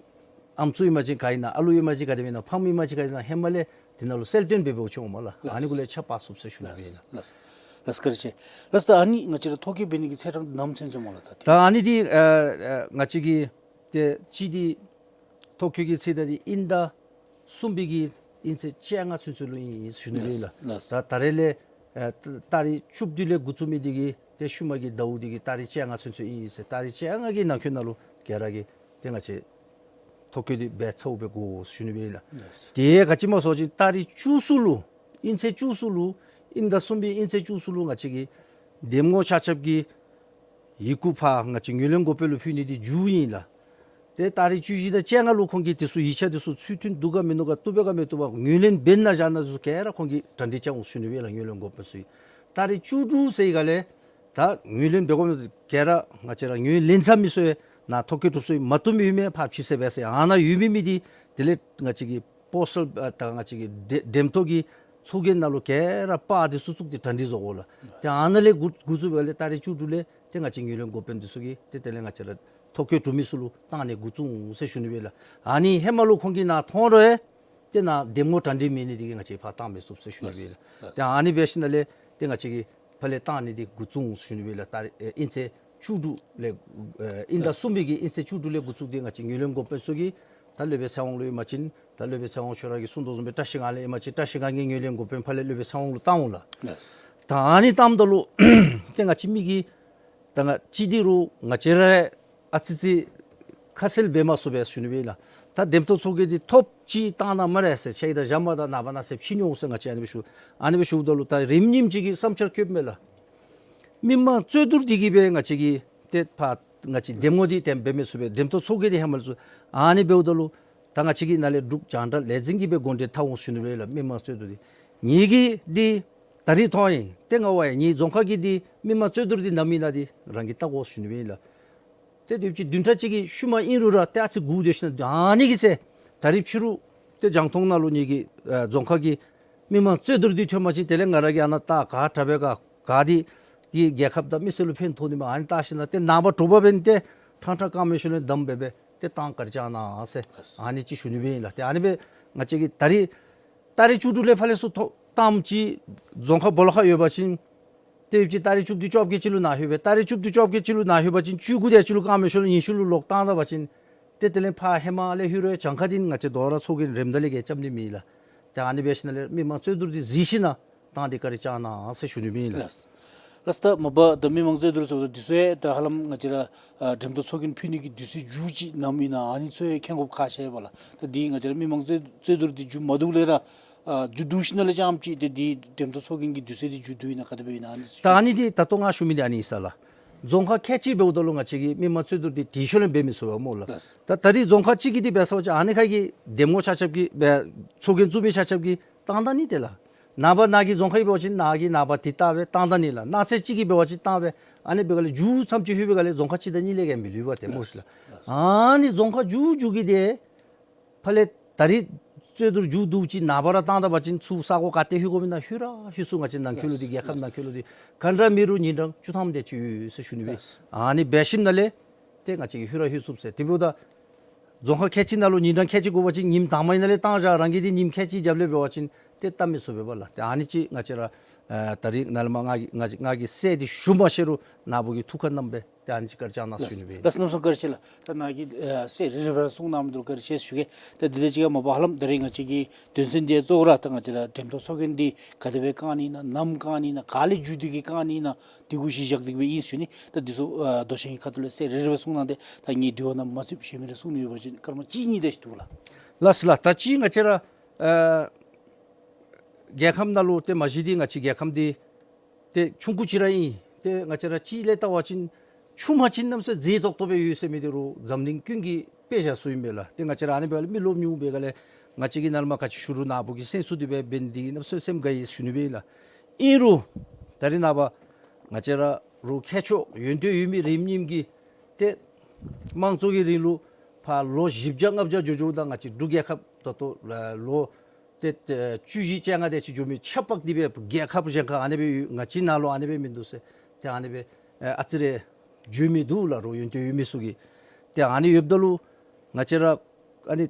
ཨམ་སྲུ་ཨིན་མས་ཅིག་ག་ཨིན་ན། ཨ་ལུ་ཨིན་མས་ཅིག་ག་དེ་སྦེ་ཨིན་ན། ཕམ་ཨིན་མས་ཅིག་ག་དེ་སྦེ་ཨིན་ན། ཧེ་མ་ལས་དེ་ནང་ལུ་གསལ་སྟོན་འབད་འབདཝ་ཅིག་འོང་སྨོ་ལགས། ལགས། ཨ་ནི་གུ་ལས་ཆ་ཕབ་ཚུགས་ཟེར་ཞུ་ནི་སྦེ་ཨིན་ལགས། ལགས། ལགས། བཀའ་དྲིན་ཆེ། ལགས། ད་ཨ་ནི་ང་བཅས་ར་ཐོ་བཀོད་འབད་ནི་གི་ཚེས་གྲངས་ནམ་ཚུན་ཚོད་སྨོ་ལགས། ད་ད་ཨ་ནི་འདི་ཨ་ཨ་ང་བཅས་ཀྱི་ཏེ་སྤྱི་འདི་ཐོ་བཀོད་ཀྱི་ཚེས་གྲངས་འདི་དབྱིན་ཟླ་གསུམ་པའི་གི་དབྱིན་ཚེས་བཅོ་ལྔ་ཚུན་ཚོད་ལུ་ཨིན་ཟེར་ཞུ་ནི་སྦེ་ཨིན་ལགས། ལགས། ད་ད་རེས་ལས་ཨ་ཏ་རིག་བཅུ་བདུན་ལས་འགོ་བཙུགས་མི་འདི་གིས་ཏེ་ཤུལ་མ་གི་ཟླཝ་འདི་གི་ཏ་རིག་བཅོ་ལྔ་ཚུན་ཚོད་ཨིན་ཟེར། ཏ་རིག་བཅོ་ལྔ་གི་ནང་འཁོད་ནང་ལུ་ག་ར་གིས་ཏེ་ང་བཅས་ཐོ་བཀོད་འདི་འབད་ཚརཝ་འབད་དགོ་ཟེར་ཞུ་ནི་སྦེ་ཨིན་ལགས། ལགས། ཏེ་ག་ཅི་སྨོ་ཟེར་བ་ཅིན་ཏ་རིག་བཅུ་གསུམ་ལུ་དབྱིན་ཚེས་བཅུ་གསུམ་ལུ་དབྱིན་ཟླ་གསུམ་པའི་དབྱིན་ཚེས་བཅུ་གསུམ་ལུ་ང་བཅས་ཀྱི་འདེམས་ངོ་ཆ་ཁྱབ་ཀྱི་ཡི་གུ་ཕར་ང་བཅས་ངོས་ལེན་འགོ་དཔོན་ལུ་ཕུལ་ནི་འདི་མཇུག་ཨིན་ལགས། ཏེ་ཏ་རིག་བཅུ་བཞི་དང་བཅོ་ལྔ་ལུ་ཁོང་གིས་དེ་ཚུ་ཡིག་ཆ་དེ་ཚུ་ཚུལ་མཐུན་འདུག་ག་མིན་འདུག་ག་བཏུབ་པས་ག་མི་བཏུབ་པས་ངོས་ལེན་འབད་ན་བཞག་ན་དེ་ཚུ་ག་ར་ཁོང་གིས་གྲ་སྒྲིག་རྐྱབ་འོང་ཟེར་ཞུ་ནི་སྦེ་ལགས། ངོས་ལེན་འགོ་དཔོན་ཚུ་གིས། ཏ་རིག་བཅུ་དྲུག་ཟེར་ཡི་ག་ལས་ད་ངོས་ལེན་འབད་དགོ་མི་ག་ར་ང་བཅས་ར་ངོས་ལེན་ཚར་མི་ཚུ་ཡང་ནཱ་ཐོ་བཀོད་གྲུབ་སོང་ཡི། མ་བཏུབ་མི་ཡོད་མི་ཕར་ཕྱིས་ཟེར་འབད་ཟེར། ཨ་ནཱ་ཡོད་མི་མི་འདི་དེ་ལས་ང་བཅས་ཀྱི་པོ་སི་ཊལ་ཨ་ད་ང་བཅས་ཀྱི་འདེམས་འདེམས་ཐོག་གི་ཚོགས་རྒྱན་ནང་ལུ་ག་ར་པར་འདི་ཚུ་བཙུགས་ཏེ་གྲ་སྒྲིག་བཟོ་དགོ་ལགས། ཏེ་ཨ་ནཱ་ལས་འགོ་འགོ་བཙུགས་པའི་ལས་ཏ་རིག་བཅུ་དྲུག་ལས་ཏེ་ང་བཅས་ངོས་ལེན་འགོ་དཔོན་འདི་ཚུ་གིས་ཏེ་དེ་ལས་ང་བཅས་ར་ཐོ་བཀོད་གྲུབ་མི་ཚུ་ལུ་བཏང་ནི་འགོ་བཙུགས་འོང་ཟེར་ཞུ་ནི་སྦེ་ལགས། ཨ་ནི་ཧེ་མ་ལུ་ཁོང་གིས་ནཱ་མཐོང་རུང་ཡང་ཏེ་ནཱ་འདེམས་ངོ་གྲ་སྒྲིག་མེད་ནི་འདི་གིས་ང་བཅས་ཕར་བཏང་མི་ཚུགས་ཟེར་ཞུ་ནི་སྦེ་ལགས། ལགས། ཏེ་ཨ་ནི་འབད་ཞིནམ་ལས་ཏེ་ང་བཅས་ཀྱིས་ཕར་ལས་བཏང་ནི་འདི་འགོ་བཙུགས་འོང་ཟེར་ཞུ་ནི་སྦེ་ལགས། ཏ་རིག་ཨེ་དབྱིན་ཚེས་བཅུ་དྲུག་ལས་ཨེ་དབྱིན་ཟླ་གསུམ་པའི་གི་དབྱིན་ཚེས་བཅུ་དྲུག་ལས་འགོ་བཙུགས་ཏེ་ང་བཅས་ངོས་ལེན་འགོ་དཔོན་ཚུ་གིས་ད་སློབ་དཔོན་ཚེ་དབང་ལུ་ཨིན་པ་ཅིན་ད་སློབ་དཔོན་ཚེ་དབང་ཁྱོད་ར་གིས་གསུང་དོ་བཟུམ་སྦེ་བཀྲ་ཤིས་སྒང་ལས་ཨིན་པ་ཅིན་བཀྲ་ཤིས་སྒང་གི་ངོས་ལེན་འགོ་དཔོན་ཕར་ལས་སློབ་དཔོན་ཚེ་དབང་ལུ་བཏང་འོང་ལགས། ལགས། ད་ཨ་ནི་བཏངམ་ད་ལུ་ཏེ་ང་བཅས་མི་གིས་ད་ང་བཅས་འདི་རུང་ང་བཅས་ར་ཨ་ཙི་ཙི་ཁ་གསལ་འབད་མ་ཚུགས་པས་ཞུ་ནི་སྦེ་ལགས། ད་འདེམས་ཐོག་ཚོགས་རྒྱན་འདི་ཐོབ་ཅི་བཏང་ན་སྨ་རེ་ཟེར་ཕྱག་ཡིག་དང་བཞག་མ་ད་ནངས་པ་གནངས་ཚེ་ཕྱིས་ནི་འོང་ཟེར་ང་བཅས་ཨ་ནི་སྦེ་ཞུ། ཨ་ནི་སྦེ་ཞུཝ་ད་ལུ་ད་རིམ་ཉིནམ་ཅིག་གི་བསམ་འཆར་བཀོདཔ་མས་ལགས། མི་མང་རྩོད་བསྡུར་འདི་གིས་སྦེ་ང་བཅས་ཀྱི་ཏེ་ཕར་ང་བཅས་འདེམས་ངོ་འདི་ཏེ་འབད་མི་ཚུགས་པས། འདེམས་ཐོན་ཚོགས་རྒྱན་འདི་ཧེ་མ་ལས་ཚུ་ཨ་ནི་འབདཝ་ད་ལུ་ད་ང་བཅས་ཀྱི་ནཱ་ལས་འབྲུག་རྒྱང་བསྒྲགས་ལས་འཛིན་གྱིས་སྦེ་འགོ་འདྲེན་འཐབ་འོང་ཞུ་ནི་སྦེ་ལགས། མི་མང་རྩོད་བསྡུར་འདི་ངེ་གི་འདི་ད་རིས་ཐོན་ཡི། ཏེ་ང་བ་ཡང་ངེ་རྫོང་ཁག་གི་འདི་མི་མང་རྩོད་བསྡུར་འདི་ནམ་ཨིན་ན་འདི་རང་གིས་བལྟ་དགོ་ཞུ་ནི་སྦེ་ལགས། ཏེ་དེ་ཅིག་བདུན་ཕྲག་གཅིག་གི་ཤུལ་མ་ཨིན་རུང་ར་ཏེ་ཨ་ཙི་སྒུག་སྡོད་ཞིན་ན་ཨ་ནི་གི་ཚེ་ད་རིས་ཕྱི་རུ་ཏེ་རྒྱང་མཐོང་ནང་ལུ་ངེ་གི་ཨ་རྫོང་ཁག་གི་མི་མང་རྩོད་བསྡུར་འདི་ཐོན་པ་ཅིན་དེ་ལས་ང་ར་གིས་ཨ་ནཱ་ད་ག་དྲག་པས་ག་ག་འདི་གིས་རྒྱལ་ཁབ་དང་མི་སེར་ལུ་ཕན་ཐོགས་ནི་མས། ཨ་ནི་བལྟ་ཞིན་ན་ཏེ་ནངས་པ་དྲོ་པ་འབད་ནི་ཏེ་ཕྲང་ཕྲང་བཀའ་མོལ་ཞུ་ལེན་དམ་སྦེ་སྦེ་ཏེ་གཏང་བཀའ་དྲིན་བསྐྱང་གནང་ཟེར་ཨ་ནི་ཅིག་ཞུ་ནི་སྦེ་ཨིན་ལགས། ཏེ་ཨ་ནི་སྦེ་ང་བཅས་ཀྱིས་ད་རིས་ཏ་རིག་བཅུ་དྲུག་ལས་ཕར་ལས་ཚུར་ཐོ་བཏངམ་ཅིག་རྫོང་ཁག་སྦོ་ལོགས་ཁར་ཡོད་པ་ཅིན་ཏེ་ཡོདཔ་ཅིག་ཏ་རིག་བཅུ་བདུན་བཅོ་བརྒྱད་ཅིག་ལུ་ནཱ་ལྷོད་པས། ཏ་རིག་བཅུ་བདུན་བཅོ་བརྒྱད་ཅིག་ལུ་ནཱ་ལྷོད་པ་ཅིན་བཅུ་དགུ་དེ་ཅིག་ལུ་བཀའ་མོལ་ཞུ་ལེན་ཉི་ཤུ་ལུ་ལོག་བཏང་ད་པ་ཅིན་ཏེ་དེ་ལས་ཕར་ཧེ་མ་ལས་ལྷོད་རུང་གྱངས་ཁ་འདི་ང་བཅས་དོ་རུང་ཚོགས་རྒྱན་རེམ་ད་ལས་ཀྱི་རྐྱབ་ནི་མེད་ལགས། ཏེ་ཨ་ནི་འབད་ཞིན་ན་ལས་མི་མང་རྩོད་བསྡུར་འདི་གཟིགས་ཞིན་ན་གཏང་སྟེ་བཀའ་དྲིན་བསྐྱང་གནང་ཟེར་ཞུ་ནི་སྦེ་ཨིན་ལགས། ལགས། ལགས་ད་མ་པ་ད་མི་མང་རྩོད་བསྡུར་ཟེརཝ་ད་འདི་ཚུ་ཡང་ད་ཧ་ལམ་ང་བཅས་ར་ཨ་འགྲེམས་སྟོན་ཚོགས་རྒྱན་ཕུལ་ནི་གི་དུས་ཚོད་མཇུག་ཅིག་ནམ་ཨིན་ན་ཨ་ནི་ཚུ་ཡང་མཁྱེན་དགོཔ་ཁག་ཆེ་བས་ལགས། ད་འདི་ང་བཅས་ར་མི་མང་རྩོད་རྩོད་བསྡུར་འདི་མཇུག་མ་བསྡུ་ལས་ར་ཨ་མཇུག་བསྡུ་ཞིན་ན་ལས་རྐྱངམ་ཅིག་ཏེ་འདི་འགྲེམས་སྟོན་ཚོགས་རྒྱན་གྱི་དུས་ཚོད་འདི་མཇུག་བསྡུ་ཡི་ན་ག་དེ་སྦེ་ཨིན་ན་ཨ་ནི་ད་ཨ་ནི་འདི་ད་ལྟོ་ང་ཞུ་མི་འདི་ཨ་ནི་ཨིན་ས་ལགས། རྫོང་ཁག་ཁལ་གཅིག་འབདཝ་ད་ལུ་ང་བཅས་ཀྱིས་མི་མང་རྩོད་བསྡུར་འདི་དེ་ཤུལ་ལས་འབད་མི་ཚུགས་པས་སྨོ་ལགས། ལགས། ད་ད་རིས་རྫོང་ཁག་གཅིག་གི་འདི་འབད་ས་ཅིག་ཨ་ནི་ཁ་གི་འདེམས་ངོ་ཆ་ཁྱབ་ཀྱིས་འབད་ཚོགས་རྒྱན་བཙུགས་མི་ཆ་ཁྱབ་ཀྱིས་གཏང་ད་ནི་ཏེ་ལགས། ནངས་པ་ནཱ་གི་རྫོང་ཁག་གི་འབད་བ་ཅིན་ནཱ་གི་ནངས་པ་འདི་བལྟ་སྦེ་གཏང་ད་ནི་ལགས། གནངས་ཚེ་གཅིག་གིས་འབད་བ་ཅིན་བཏང་སྦེ་ཨ་ནི་འབད་ག་ལས་མཇུག་མཚམས་ཅིག་ལྷོད་པའི་ག་ལས་རྫོང་ཁག་གཅིག་དང་གཉིས་ལས་ཀྱང་མི་ལུས་པས་ཏེ་སྨོ་ཤི་ལགས། ཨ་ནི་རྫོང་ཁག་མཇུག་མཇུག་གི་འདི་ཕར་ལས་ད་རིས་རྩོད་བསྡུར་མཇུག་བསྡུ་ཅིག་ནངས་པ་ར་བཏང་ད་པ་ཅིན་ཚུར་ས་གོ་ག་ཏེ་ལྷོད་དགོ་མེན་ན་ལྷོད་ར་ལྷོད་ཚུགས། ང་བཅས་ནང་འཁོད་ལུ་འདི་རྒྱལ་ཁབ་ནང་འཁོད་ལུ་འདི་ག་འདྲ་མེད་རུང་ཉིན་གྲངས་བཅུ་ཐམ་དེ་ཅིག་ཡོད་ཟེར་ཞུ་ནི་སྦེ། ཨ་ནི་འབད་ཞིནམ་ལས་ཏེ་ང་བཅས་ཀྱིས་ལྷོད་ར་ལྷོད་ཚུགས་ཟེར། དེ་འབདཝ་ད་རྫོང་ཁག་ཁལ་གཅིག་ནང་ལུ་ཉིན་གྲངས་ཁལ་གཅིག་དགོ་པ་ཅིན་ཉིནམ་དང་པ་ཨིན་ན་ལས་བཏང་བཞག། རང་གིས་འདི་ཉིནམ་ཁལ་གཅིག་རྒྱབ་ལས་འབད་བ་ཅིན་ཏེ་བལྟ་མི་ཚུགས་པས་ལགས། ཏེ་ཨ་ནི་ཅིག་ང་བཅས་ར་ཨ་ད་རིས་ནཱ་ལས་མར་ང་གིས་ང་གིས་ང་གིས་གསལ་འདི་ཞུ་མ་ཤེས་རུང་ནཱ་བུ་གིས་ཐུགས་ཁར་བསྣམས་སྦེ་ཏེ་ཨ་ནི་ཅིག་བཀའ་དྲིན་བསྐྱང་གནང་ཞུ་ནི་སྦེ། ལགས་གནམ་མེད་ས་མེད་བཀའ་དྲིན་ཆེ་ལགས། ད་ནཱ་གིས་ཨ་གསལ་རི་རི་བ་ར་གསུང་གནང་མི་འདི་ལུ་བཀའ་དྲིན་ཆེ་ཞུ་གེ། ད་དེ་དང་གཅིག་ཁར་མ་པ་ཧ་ལམ་ད་རིས་ང་བཅས་ཀྱི་དོན་ཚན་འདི་གཙོ་བོ་ར་ད་ང་བཅས་ར་འགྲེམས་སྟོན་ཚོགས་རྒྱན་འདི་ག་དེ་སྦེ་བཀང་ནི་ཨིན་ན་ནམ་བཀང་ནི་ཨིན་ན་ག་ལས་མཇུག་བསྡུ་གི་བཀང་ནི་ཨིན་ན་འདི་གུ་གཞི་བཞག་སྟེ་སྦེ་ཨིན་ཞུ་ནི། ད་འདི་ཚུ་ཨ་མདོ་ཆེན་གྱི་ཁ་ཐུག་ལས་གསལ་རི་རི་བ་གསུང་གནང་སྟེ་ད་ངེའི་དྲི་བ་ནང་མ་ཚུདཔ་ཞུ་མི་རེ་གསུང་ནི་ཡོད་པ་ཅིན་སྐར་མ་གཅིག་གཉིས་དེ་ཅིག་འདུག་ལགས། ལགས་སོ་ལགས། ད་ཅི་ང་བཅས་ར་ཨ་རྒྱལ་ཁབ་ནང་ལུ་ཏེ་མ་གཞི་འདི་ང་བཅས་རྒྱལ་ཁབ་འདི་ཏེ་ཆུང་ཀུ་ཅིག་ར་ཨིན། ཏེ་ང་བཅས་ར་ཅིག་ལས་བལྟ་བ་ཅིན་ཆུང་མ་ཅིག་གནམ་མེད་ས་མེད་མཛེས་ཏོག་ཏོ་སྦེ་ཡོད་ཟེར་མི་འདི་རུང་འཛམ་གླིང་ཀུན་གྱིས་དཔེ་བཞག་སྲོལ་ཨིན་པས་ལགས། ཏེ་ང་བཅས་ར་ཨ་ནི་འབདཝ་ལས་མི་ལོ་ཉུང་འབད་ག་ལས་ང་བཅས་ཀྱིས་ནཱ་ལས་མར་ག་ཅི་ཞུ་རུང་ནཱ་བུ་གིས་གསན་ཚུགས་ཏེ་སྦེ་འབད་ནི་འདི་གིས་གནམ་མེད་ས་མེད་སེམས་དགའ་ཡི་ཞུ་ནི་སྦེ་ཨིན་ལགས། ཨིན་རུང་ད་རིས་ནངས་པ་ང་བཅས་ར་རུང་མཁས་མཆོག་ཡོན་ཏན་ཡོད་མི་རིམ་གཉིསམ་གྱིས་ཏེ་དམངས་གཙོ་གི་རིང་ལུགས་ཕར་ལོ་བཞི་བརྒྱ་ལྔ་བརྒྱ་འགྱོ་འགྱོཝ་ད་ང་བཅས་འབྲུག་རྒྱལ་ཁབ་ད་ལྟོ་ལོ་ཏེ་ཏེ་བཅུ་བཞི་བཅོ་ལྔ་དེ་ཅིག་འགྱོ་མི་ཆ་པག་འདི་སྦེ་རྒྱལ་ཁབ་གཞན་ཁར་ཨ་ནི་སྦེ་ཡོད། ང་བཅས་ནང་ལུ་ཨ་ནི་སྦེ་མིན་འདུག་ཟེར། ཏེ་ཨ་ནི་སྦེ་ཨ་ཨ་ཙི་རེ་བརྗོད་མི་འདུག་ལགས། རོགས་ཡོན་ཏན་ཡོད་མི་ཚུ་གིས། ཏེ་ཨ་ནི་ཡོདཔ་ད་ལུ་ང་བཅས་ར་ཨ་ནི་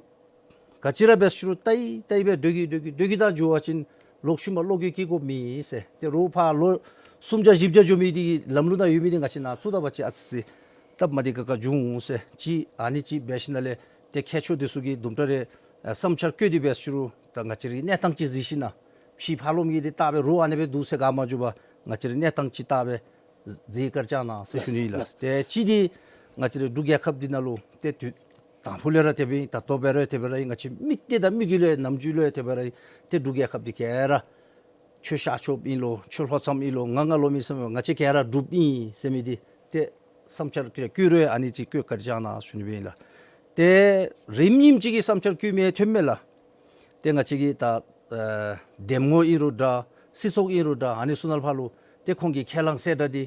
ག་ཅི་ར་འབད་ཞུ་རུང་ལྟ་ཡི་ལྟ་ཡི་སྦེ་སྡོད་ཀྱི་སྡོད་ཀྱི་སྡོད་ཀྱི་ད་འགྱོ་བ་ཅིན་ལོག་ཤུལ་མ་བློ་འགྱོད་སྐྱེ་དགོཔ་མེད་ཟེར། ཏེ་རོགས་ཕར་ལོ་སུམ་བརྒྱ་བཞི་བརྒྱ་འགྱོ་མི་འདི་གི་ལམ་ལུགས་ནང་ཡོད་མི་འདི་ང་བཅས་ནང་བཙུགས་ད་པ་ཅིན་ཨ་ཙི་ཙི་སྟབས་མ་བདེ་ཁག་ཁ་འབྱུང་འོང་ཟེར། ཅིག་ཨ་ནི་ཅིག་འབད་ཞིནམ་ལས་ཏེ་མཁས་མཆོག་འདི་ཚུ་གིས་དུམ་གྲ་རེ་ཨ་བསམ་འཆར་བཀོད་དེ་འབད་ཞུ་རུང་ད་ང་བཅས་རའི་གནས་སྟངས་ཅིག་གཟིགས་ཞིནམ་ཕྱི་ཕར་ལོགས་མི་གིས་འདི་བལྟ་སྦེ་རོགས་ཨ་ནི་སྦེ་འདུག་ཟེར་ག་མ་འགྱོ་བར་ང་བཅས་རའི་གནས་སྟངས་ཅིག་བལྟ་སྦེ་མཛད་བཀའ་དྲིན་བསྐྱང་གནང་ཟེར་ཞུ་ནི་ལགས། ལགས། ཏེ་ཅིག་འདི་ང་བཅས་རའི་འབྲུག་རྒྱལ་ཁབ་འདི་ནང་ལུ་ཏེ་དུས་དང་ཕུ་ལས་ར་དེ་སྦེ་ད་ལྟོ་འབད་རུང་དེ་སྦེ་ར་ང་བཅས་མིག་ཏོ་དང་མིག་གུ་ལུ་ནམ་རྒྱུན་ལུ་དེ་སྦེ་ར་ཏེ་འབྲུག་རྒྱལ་ཁབ་འདི་ག་ར་ཆོས་ཤར་ཕྱོགསཔ་ཨིན་ལོ་ཆོས་ལྷོ་མཚམས་ཨིན་ལོ་ང་ང་ལོ་མི་སེམས་ང་བཅས་ག་ར་འབྲུགཔ་ཨིན་ཟེར་མི་འདི་ཏེ་བསམ་འཆར་བཀོད་རུང་ཨ་ནི་ཅིག་བཀོད་བཀའ་དྲིན་བསྐྱང་གནང་ཞུ་ནི་སྦེ་ཨིན་ལགས། ཏེ་རིམ་གཉིསམ་ཅིག་གིས་བསམ་འཆར་བཀོད་མི་ཐོན་མས་ལགས། ཏེ་ང་བཅས་ཀྱི་ད་ཨ་འདེམས་ངོ་ཨིན་རུང་འདྲ་སྲིད་ཚོགས་ཨིན་རུང་འདྲ་ཨ་ནི་ཚུ་ནང་ཕར་ལུ་ཏེ་ཁོང་གི་ཁས་བླངས་གསལ་བསྒྲགས་འདི་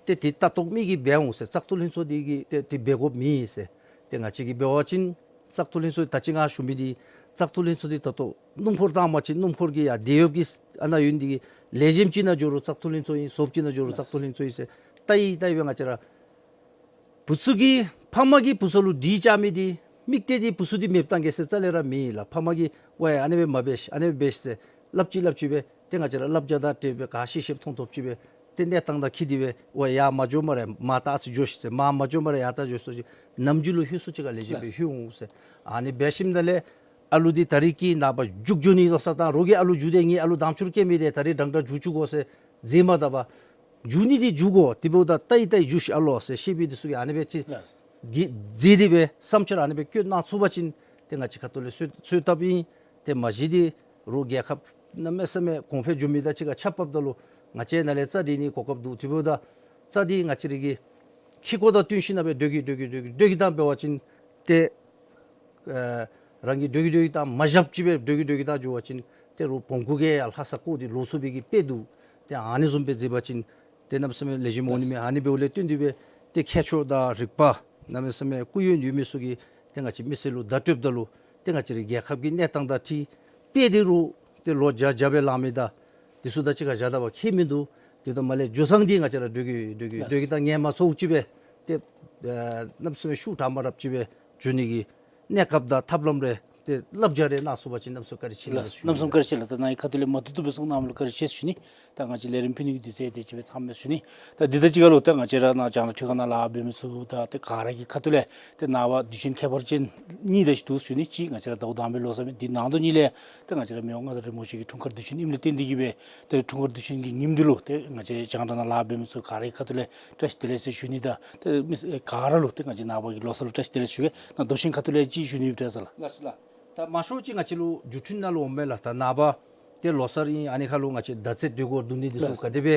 ཏེ་འདི་ལྟ་རྟོག་མི་གིས་འབད་འོང་ཟེར། བཙག་འཐུ་ལྷན་ཚོགས་འདི་གིས་ཏེ་འདི་འབད་དགོཔ་མེད་ཟེར། ཏེ་ང་བཅས་ཀྱིས་འབད་བ་ཅིན་བཙག་འཐུ་ལྷན་ཚོགས་ད་ཅི་ང་ཞུ་མི་འདི་བཙག་འཐུ་ལྷན་ཚོགས་འདི་ད་ལྟོ་སྣུམ་འཁོར་བཏང་པ་ཅིན་སྣུམ་འཁོར་གྱི་ཡར་དེད་གཡོགཔ་གི་ཨ་ནཱ་ཡོད་ནི་འདི་གིས་ལེགས་ཤོམ་ཅིག་ནང་འགྱོ་རུང་བཙག་འཐུ་ལྷན་ཚོགས་ཨིན། ཟོགཔ་ཅིག་ནང་འགྱོ་རུང་བཙག་འཐུ་ལྷན་ཚོགས་ཨིན་ཟེར། ལྟ་ཡི་ལྟ་ཡི་སྦེ་ང་བཅས་ར་བུ་ཚུ་གིས་ཕམ་གིས་བུ་ཚུ་ལུ་སྒྲིག་བཅའ་མི་འདི་མིག་ཏོ་འདི་བུ་ཚུ་འདི་མེདཔ་བཏང་གེ་ཟེར་རྩ་ལས་ར་མེད་ལགས། ཕམ་གིས་ཝའེ་ཨ་ནི་སྦེ་མ་འབད་ཤིག་ཨ་ནི་སྦེ་འབད་ཤིག་ཟེར་སླབ་ཅི་སླབ་ཅི་སྦེ་ཏེ་ང་བཅས་ར་བསླབ་བྱ་དང་འབྲེལ་སྦེ་ག་ཤེས་ཤེསཔ་མཐོང་ཐོབ་ཅིག་སྦེ་ཏེ་གནས་སྟངས་དང་འཁྲིལ་ཏེ་སྦེ་ཝའེ་ཡར་མར་འགྱོ་སྨ་རེ་མར་ད་ཨ་ཙི་འགྱོ་ཤིག་ཟེར་མར་མར་འགྱོ་སྨ་རེ་ཡར་ད་འགྱོ་ཤིག་ཟེར་ནམ་རྒྱུན་ལུ་ལྷོད་ས་ཅིག་ཁར་ལེགས་ཤོམ་སྦེ་ལྷོད་འོང་ཟེར། ཨ་ནི་འབད་ཞིནམ་ད་ལས་ཨ་ལུ་འདི་ད་རིས་ཀྱི་ནངས་པ་རྒྱུགས་འགྱོ་ནི་མནོ་བསམ་བཏང་རོགས་ཀྱིས་ཨ་ལུ་རྒྱུགས་ཏེ་ངེའི་ཨ་ལུ་དམ་ཆོས་སྐྱེ་མི་འདི་ད་རིས་འདྲན་འདྲ་རྒྱུགས་བཅུག་དགོ་ཟེར་མཛད་མ་ད་པར་རྒྱུགས་ནི་འདི་རྒྱུགས་དགོ། དེ་འབདཝ་ད་ལྟ་ཡི་ལྟ་ཡི་རྒྱུགས་ཤིག་ཨ་ལོ་ཟེར་ཤེས་པའི་འདི་ཚུ་གིས་ཨ་ནི་སྦེ་ཅིག་ལགས། གི་མཛད་དེ་སྦེ་བསམ་འཆར་ཨ་ནི་སྦེ་བཀོད་གནང་ཚུགས་པ་ཅིན་ཏེ་ང་བཅས་ཁ་ཐུག་ལས་གསོལ་གསོལཝ་བཏབ་ཨིན། ཏེ་མ་གཞི་འདི་རོགས་རྒྱལ་ཁབ་གནམ་མེད་ས་མེད་གོང་འཕེལ་འགྱོ་མི་དང་གཅིག་ཁར་ཆ་ཕབ་ད་ལུ་ ང་བཅས་ནཱ་ལས་རྩ་འདི་ནི་གོ་སྐབས་འདུག། དེ་འབདཝ་ད་རྩ་འདི་ང་བཅས་ར་གི་ཁེ་ཀོ་དང་བསྟུན་ཞིན་ན་སྦེ་སྡོད་ཀྱི་སྡོད་ཀྱི་སྡོད་ཀྱི་སྡོད་ཀྱི་དང་འབད་བ་ཅིན་ཏེ་ཨ་རང་གིས་སྡོད་ཀྱི་སྡོད་ཀྱི་དང་མ་བཞགཔ་ཅིག་སྦེ་སྡོད་ཀྱི་སྡོད་ཀྱི་དང་འགྱོ་བ་ཅིན་ཏེ་རོགས་བོང་ཀུ་གིས་ཡང་ལྷ་ས་བསྐོར་ཏེ་ལོག་ཚུགས་པའི་གི་དཔེ་འདུག། ཏེ་ཨ་ནི་བཟུམ་སྦེ་མཛད་པ་ཅིན་ཏེ་གནམ་མེད་ས་མེད་ལེགས་ཤོམ་འོང་ནི་མས། ཨ་ནི་འབདཝ་ལས་བརྟེན་ཏེ་སྦེ་ཏེ་ཁྱད་ཆོས་དང་རིག་པ་གནམ་མེད་ས་མེད་སྐུ་ཡོན་ཡོད་མི་ཚུ་གིས་ཏེ་ང་བཅས་མི་སེར་ལུ་བརྡ་སྤྲོདཔ་ད་ལུ་ཏེ་ང་བཅས་རའི་རྒྱལ་ཁབ་ཀྱི་གནས་སྟངས་དང་འཁྲིལ་དཔེ་འདི་རུ་ཏེ་ལོ་བརྒྱ་བརྒྱ་སྦེ་ལང་མི་དང་འདི་ཚུ་དང་གཅིག་ཁར་བཞག་ད་པ་ཁྱད་མིན་འདུག། དེ་དང་མ་ལས་འགྱོ་ཐངས་འདི་ང་བཅས་ར་སྡོད་ཀྱི་སྡོད་ཀྱི་སྡོད་ཀྱི་དང་ངལ་མ་འཚོཝ་ཅིག་སྦེ་ཏེ་ཨ་གནམ་མེད་ས་མེད་ཤུགས་དྲག་མ་དྲགཔ་ཅིག་སྦེ་འགྱོ་ནི་གི་གནས་སྐབས་དང་ཐབས་ལམ་རེ་ཏེ་བསླབ་བྱ་རེ་གནང་ཚུགས་པ་ཅིན་གནམ་མེད་ས་མེད་བཀའ་དྲིན་ཆེ་ལགས། གནམ་མེད་ས་མེད་བཀའ་དྲིན་ཆེ་ལགས། ད་ནཱ་གི་ཁ་ཐུག་ལས་མ་བཏུབ་བཏུབ་སྦེ་གསུང་གནངམ་ལུ་བཀའ་དྲིན་ཆེ་ཞུ་ནི། ད་ང་བཅས་ལས་རིམ་ཕུལ་ནི་གི་དུས་ཚོད་དེ་ཅིག་སྦེ་ཚངམ་མས་ཞུ་ནི། ད་འདི་དང་གཅིག་ཁར་ལུ་ད་ང་བཅས་ར་ནཱ་རྒྱང་བསྒྲགས་འཕྲུལ་ཁང་ནང་ལཱ་འབད་མི་ཚུ་ད་ཏེ་ག་ར་གི་ཁ་ཐུག་ལས་ཏེ་ནངས་པ་དུས་ཆེན་ཁྱད་པར་ཅན་གཉིས་དེ་ཅིག་འདུག་ཞུ་ནི། གཅིག་ང་བཅས་ར་ཟླཝ་དང་པའི་ལོ་གསར་མས། དེ་ནང་དོན་གཉིས་ལས་ཏེ་ང་བཅས་ར་མི་དབང་མངའ་བདག་རིན་པོ་ཆེ་གི་འཁྲུངས་སྐར་དུས་ཆེན་ཨིནམ་ལས་བརྟེན་ཏེ་གིས་སྦེ་ཏེ་འཁྲུངས་སྐར་དུས་ཆེན་གྱི་ཉིནམ་འདི་ལུ་ཏེ་ང་བཅས་རྒྱང་བསྒྲགས་ནང་ལཱ་འབད་མི་ཚུ་ག་ར་གི་ཁ་ཐུག་ལས་བཀྲ་ཤིས་བདེ་ལེགས་ཟེར་ཞུ་ནི། ད་ཏེ་མི་ས་ག་ར་ལུ་ཏེ་ང་བཅས་ནངས་པ་གི་ལོ་གསར་ལུ་བཀྲ་ཤིས་བདེ་ལེགས་ཞུ་གེ། ནཱ་མདོ་ཆེན་ཁ་ཐུག་ལས་ཅིག་ཞུ་ནི་ཡོད་པས་ཟེར་ལགས། ལགས་སོ་ལགས། ད་མང་ཤོས་ཅིག་ང་བཅས་ལུ་བརྒྱུད་འཕྲིན་ནང་ལུ་འོང་མས་ལགས། ད་ནངས་པ་ཏེ་ལོ་གསར་ཨིན། ཨ་ནི་ཁར་ལུ་ང་བཅས་མདའ་རྩེད་འདུས་སྒོ་འདུ་ནི་འདི་ཚུ་ལགས་ག་དེ་སྦེ་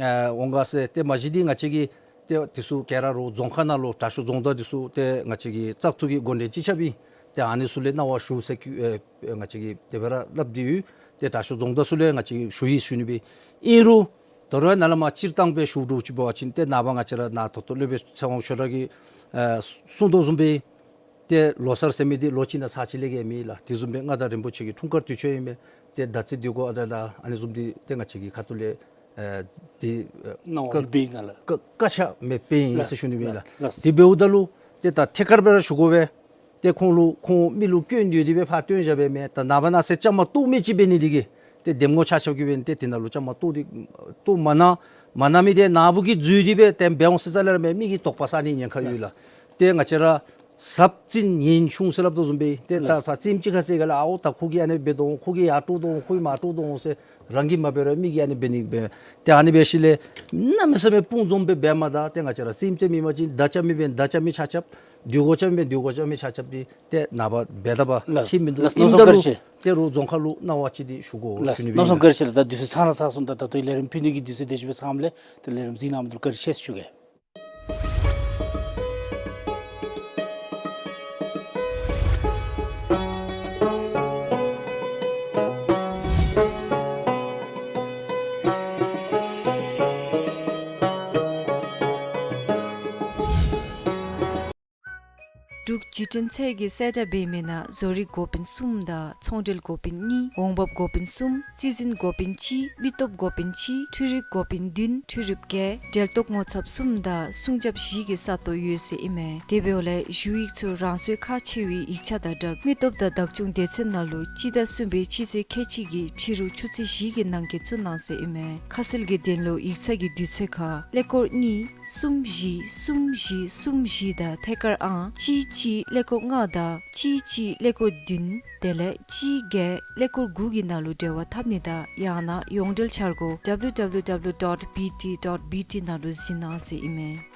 ཨ་འོང་ག་ཟེར། ཏེ་མ་གཞི་འདི་ང་བཅས་ཀྱིས་ཏེ་འདི་ཚུ་ག་ར་རོགས་རྫོང་ཁག་ནང་ལུ་དྲག་ཤོས་རྫོང་བདག་འདི་ཚུ་ཏེ་ང་བཅས་ཀྱི་བཙག་འཐུ་གི་འགོ་འདྲེན་སྤྱི་ཁྱབ་ཨིན། ཏེ་ཨ་ནི་ཚུ་ལས་གནང་བ་ཞུ་ཟེར་ཨེ་ང་བཅས་ཀྱིས་དེ་སྦེ་ར་སླབ་སྟེ་ཡོད། ཏེ་དྲག་ཤོས་རྫོང་བདག་ཚུ་ལས་ང་བཅས་ཞུ་ཡི་ཞུ་ནི་སྦེ། ཨིན་རུང་ད་རུང་ནཱ་ལས་མར་སྤྱིར་བཏང་སྦེ་ཞུ་དོ་ཅིག་འབད་བ་ཅིན་ཏེ་ནངས་པ་ང་བཅས་ར་ནཱ་ད་ལྟོ་སློབ་དཔོན་ཚེ་དབང་ཆོས་གྲགས་ཀྱིས་ཨ་གསུང་དོ་བཟུམ་སྦེ་ཏེ་ལོ་གསར་ཟེར་མི་འདི་ལོ་གཅིག་ནང་ཚར་གཅིག་ལས་བརྒལ་མེད་ལགས། དེ་བཟུམ་སྦེ་མངའ་བདག་རིན་པོ་ཆེ་གི་འཁྲུངས་སྐར་དུས་ཆེན་ཨིན་མས། ཏེ་མདའ་རྩེད་འདུས་སྒོ་ཨ་ད་ད་ཨ་ནི་བཟུམ་འདི་ཏེ་ང་བཅས་ཀྱི་ཁ་ཐུག་ལས་ཨ་ཏེ་ཨ་གནང་བ་ཨིན་པས་ན་ལགས། བཀག་བཀག་ཆ་མེདཔ་ཨིན་ཟེར་ཞུ་ནི་ཨིན་ལགས། ལགས། དེ་འབདཝ་ད་ལུ་ཏེ་ད་ཐད་ཀར་སྦེ་ར་ཞུ་དགོ་པས། ཏེ་ཁོང་ལུ་ཁོང་མི་ལུ་སྐྱོན་ཡོད་དེ་སྦེ་ཕར་སྟོན་བཞག་པས་མེན། ད་ནངས་པ་གནངས་ཚེ་བཅའ་མར་གཏོགས་མི་ཅིག་འབད་ནི་འདི་གིས་ཏེ་འདེམས་ངོ་ཆ་ཁྱབ་ཀྱིས་འབད་ནི་ཏེ་དེ་ནང་ལུ་བཅའ་མར་གཏོགས་ཏེ་གཏོགས་མ་གནང་མ་གནང་མི་འདི་ནཱ་བུ་གིས་འཛོལ་ཏེ་སྦེ་ཏེ་འབད་འོང་ཟེར་རྩ་ལས་ར་མེད། མི་གིས་དོགས་པ་ཟ་ནི་ཉེན་ཁ་ཡོད་ལགས། ལགས། ཏེ་ང་བཅས་ར་ཟབ་ཅིང་ཉེན་ཆུང་ཟེར་སླབ་དོ་བཟུམ་སྦེ་ཏེ་ད་ལགས། ཕར་རྩེདམོ་ཅིག་ཁར་རྩེད་ག་ལགས། ཨའོ་ད་ཁོ་གིས་ཨ་ནི་འབད་དོ་འོང་། ཁོ་གིས་ཡར་དཀྲོག་དོ་འོང་། ཁོ་གིས་མར་དཀྲོག་དོ་འོང་ཟེར་རང་གིས་མ་འབད་རུང་མི་གིས་ཨ་ནི་འབད་ནི་འབད། ཏེ་ཨ་ནི་འབད་ཞིནམ་ལས་གནམ་མེད་ས་མེད་དཔུང་འཛོམས་སྦེ་འབད་མ་ད་ཏེ་ང་བཅས་ར་རྩེདམོ་རྩེ་མི་མ་ཅིན་མདའ་རྐྱབ་མི་འབད་མདའ་རྐྱབ་མི་ཆ་ཁྱབ། འདུས་སྒོ་རྐྱབ་མི་འབད་འདུས་སྒོ་རྐྱབ་མི་ཆ་ཁྱབ་འདི་ཏེ་ནངས་པ་འབད་དཔ་ལགས། ཁྱད་མིན་འདུག། ལགས། ཨིནམ་ད་ལུ་ཏེ་རོགས་རྫོང་ཁག་ལུ་གནང་བ་ཅིག་འདི་ཞུ་དགོ་ཞུ་ནི་སྦེ་ཨིན་ལགས། ད་འདི་ཚུ་ཚང་ར་ཚར་སོང་། ད་ད་ལྟོ་ལས་རིམ་ཕུལ་ནི་གི་དུས་ཚོད་དེ་ཅིག་སྦེ་ཚངམ་ལས་ད་ལས་རིམ་གཟིགས་གནང་མི་འདི་ལུ་བཀའ་དྲིན་ཆེ་ཟེར་ཞུ་གེ། འབྲུག་བརྒྱུད་འཕྲིན་ཚད་ཀྱི་གསལ་བསྒྲགས་འབད་མི་ནང་བཟོ་རིག་འགོ་དཔོན་གསུམ་དང་ཚོང་འབྲེལ་འགོ་དཔོན་གཉིས། འོང་འབབ་འགོ་དཔོན་གསུམ། རྩིས་འཛིན་འགོ་དཔོན་གཅིག། མི་སྟོབས་འགོ་དཔོན་གཅིག། འཕྲུལ་རིག་འགོ་དཔོན་བདུན། འཕྲུལ་རིགཔ་བརྒྱད། འབྲེལ་གཏོགས་ངོ་ཚབ་གསུམ་དང་སྲུང་རྒྱབ་བཞི་གི་ས་སྟོང་ཡོད་ཟེར་ཨིན་མས། དེ་འབདཝ་ལས་ཞུ་ཡིག་ཚུ་རང་སོའི་ཁག་ཆེ་བའི་ཡིག་ཆ་དང་སྦྲགས་མི་སྟོབས་དང་བདག་སྐྱོང་སྡེ་ཚན་ནང་ལུ་སྤྱི་ཟླ་གསུམ་པའི་སྤྱི་ཚེས་ཁལ་གཅིག་གི་ཕྱི་རུ་ཆུ་ཚོད་བཞི་གི་ནང་འཁོད་བཙུགས་གནང་ཟེར་ཨིན་མས། ཁ་གསལ་གྱི་དོན་ལུ་ཡིག་ཚང་གི་དུས་ཚོད་ཁར་ཀླད་ཀོར་གཉིས་གསུམ་བཞི་གསུམ་བཞི་གསུམ་བཞི་དང་ཐད་ཀར་ཨང་གཅིག་གཅིག་ཀླད་ཀོར་ལྔ་དང་གཅིག་གཅིག་ཀླད་ཀོར་བདུན་དེ་ལས་གཅིག་བརྒྱད་ཀླད་ཀོར་དགུ་གི་ནང་ལུ་འབྲེལ་བ་འཐབ་ནི་དང་ཡང་ན་ཡོངས་འབྲེལ་འཆར་སྒོ་www dot bt dot bt ནང་ལུ་གཟིགས་གནང་ཟེར་ཨིན་མས།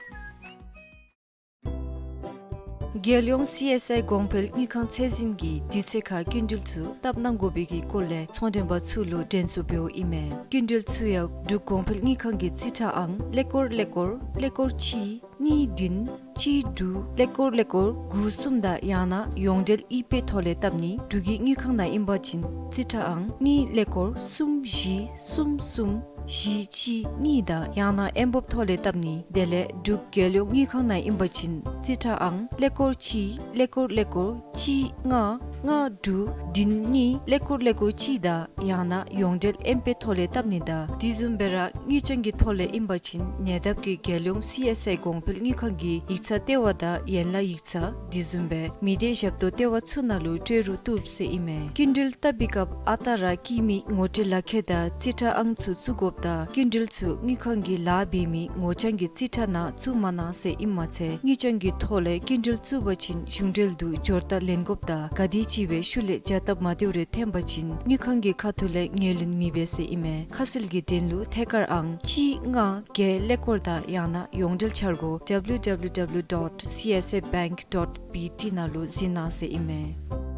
རྒྱལ་ཡོངས་སི་ཨེསི་ཨའི་གོང་འཕེལ་དངུལ་ཁང་ཚད་འཛིན་གྱིས་དུས་ཚོད་ཁར་སྐྱིན་འགྲུལ་ཚུ་བཏབ་གནང་དགོ་པའི་གི་སྐོར་ལས་ཚོང་མགྲོན་པ་ཚུ་ལུ་དྲན་གསོ་འབདཝ་ཨིན་མས། སྐྱིན་འགྲུལ་ཚུ་ཡང་འབྲུག་གོང་འཕེལ་དངུལ་ཁང་གི་རྩིས་ཁྲ་ཨང་ཀླད་ཀོར་ཀླད་ཀོར་ཀླད་ཀོར་གཅིག་གཉིས་བདུན་གཅིག་དྲུག་ཀླད་ཀོར་ཀླད་ཀོར་དགུ་གསུམ་དང་ཡང་ན་ཡོངས་འབྲེལ་ཨི་པེ་ཐོག་ལས་བཏབ་ནི། འབྲུག་གི་དངུལ་ཁང་ནང་ཨིན་པ་ཅིན་རྩིས་ཁྲ་ཨང་གཉིས་ཀླད་ཀོར་གསུམ་བཞི་གསུམ་གསུམ་བཞི་གཅིག་གཉིས་དང་ཡང་ན་ཨེམ་བོབ་ཐོག་ལས་བཏབ་ནི། དེ་ལས་འབྲུག་རྒྱལ་ཡོངས་དངུལ་ཁང་ནང་ཨིན་པ་ཅིན་རྩིས་ཁྲ་ཨང་ཀླད་ཀོར་གཅིག་ཀླད་ཀོར་ཀླད་ཀོར་གཅིག་ལྔ་ལྔ་དྲུག་བདུན་གཉིས་ཀླད་ཀོར་ཀླད་ཀོར་གཅིག་དང་ཡང་ན་ཡོངས་འབྲེལ་ཨེམ་པེ་ཐོག་ལས་བཏབ་ནི་དང་དེ་བཟུམ་སྦེ་ར་དངུལ་བྱང་གི་ཐོག་ལས་ཨིན་པ་ཅིན་ཉེ་འདབས་ཀྱི་རྒྱལ་ཡོངས་སི་ཨེསི་ཨའི་གོང་འཕེལ་དངུལ་ཁང་གི་ཡིག་ཚང་ལྟེ་བ་དང་ཡན་ལག་ཡིག་ཚང་དེ་བཟུམ་སྦེ་མི་སྡེ་ཞབས་ཏོག་ལྟེ་བ་ཚུ་ནང་ལུ་སྤྲོད་རུང་བཏུབ་ཟེར་ཨིན་མས། སྐྱིན་འགྲུལ་བཏབ་པའི་སྐབས་ཨ་རྟག་ར་སྐྱེད་མོས་ངོ་སྤྲོད་ལག་ཁྱེར་དང་རྩིས་ཁྲ་ཨང་ཚུ་བཙུགས་དགོཔ་དང་སྐྱིན་འགྲུལ་ཚུ་དངུལ་ཁང་གི་ལཱ་འབད་མི་ངོ་བྱང་གི་རྩིས་ཁྲ་ནང་བཙུགས་མ་གནང་ཟེར་ཨིནམ་མ་ཚད་དངུལ་བྱང་གི་ཐོག་ལས་སྐྱིན་འགྲུལ་བཙུགས་པ་ཅིན་གཞུང་འབྲེལ་དུ་འབྱོར་རྟགས་ལེན་དགོཔ་དང་ག་དེ་ཅིག་སྦེ་ཤུལ་ལས་བྱ་སྟབས་མ་བདེཝ་རེ་འཐོན་པ་ཅིན་དངུལ་ཁང་གི་ཁ་ཐུག་ལས་ངོས་ལེན་མི་འབད་ཟེར་ཨིན་མས། ཁ་གསལ་གྱི་དོན་ལུ་ཐད་ཀར་ཨང་གཅིག་ལྔ་བརྒྱད་ཀླད་ཀོར་དང་ཡང་ན་ཡོངས་འབྲེལ་འཆར་སྒོ་www dot csabank dot bt ནང་ལུ་གཟིགས་གནང་ཟེར་ཨིན་མས།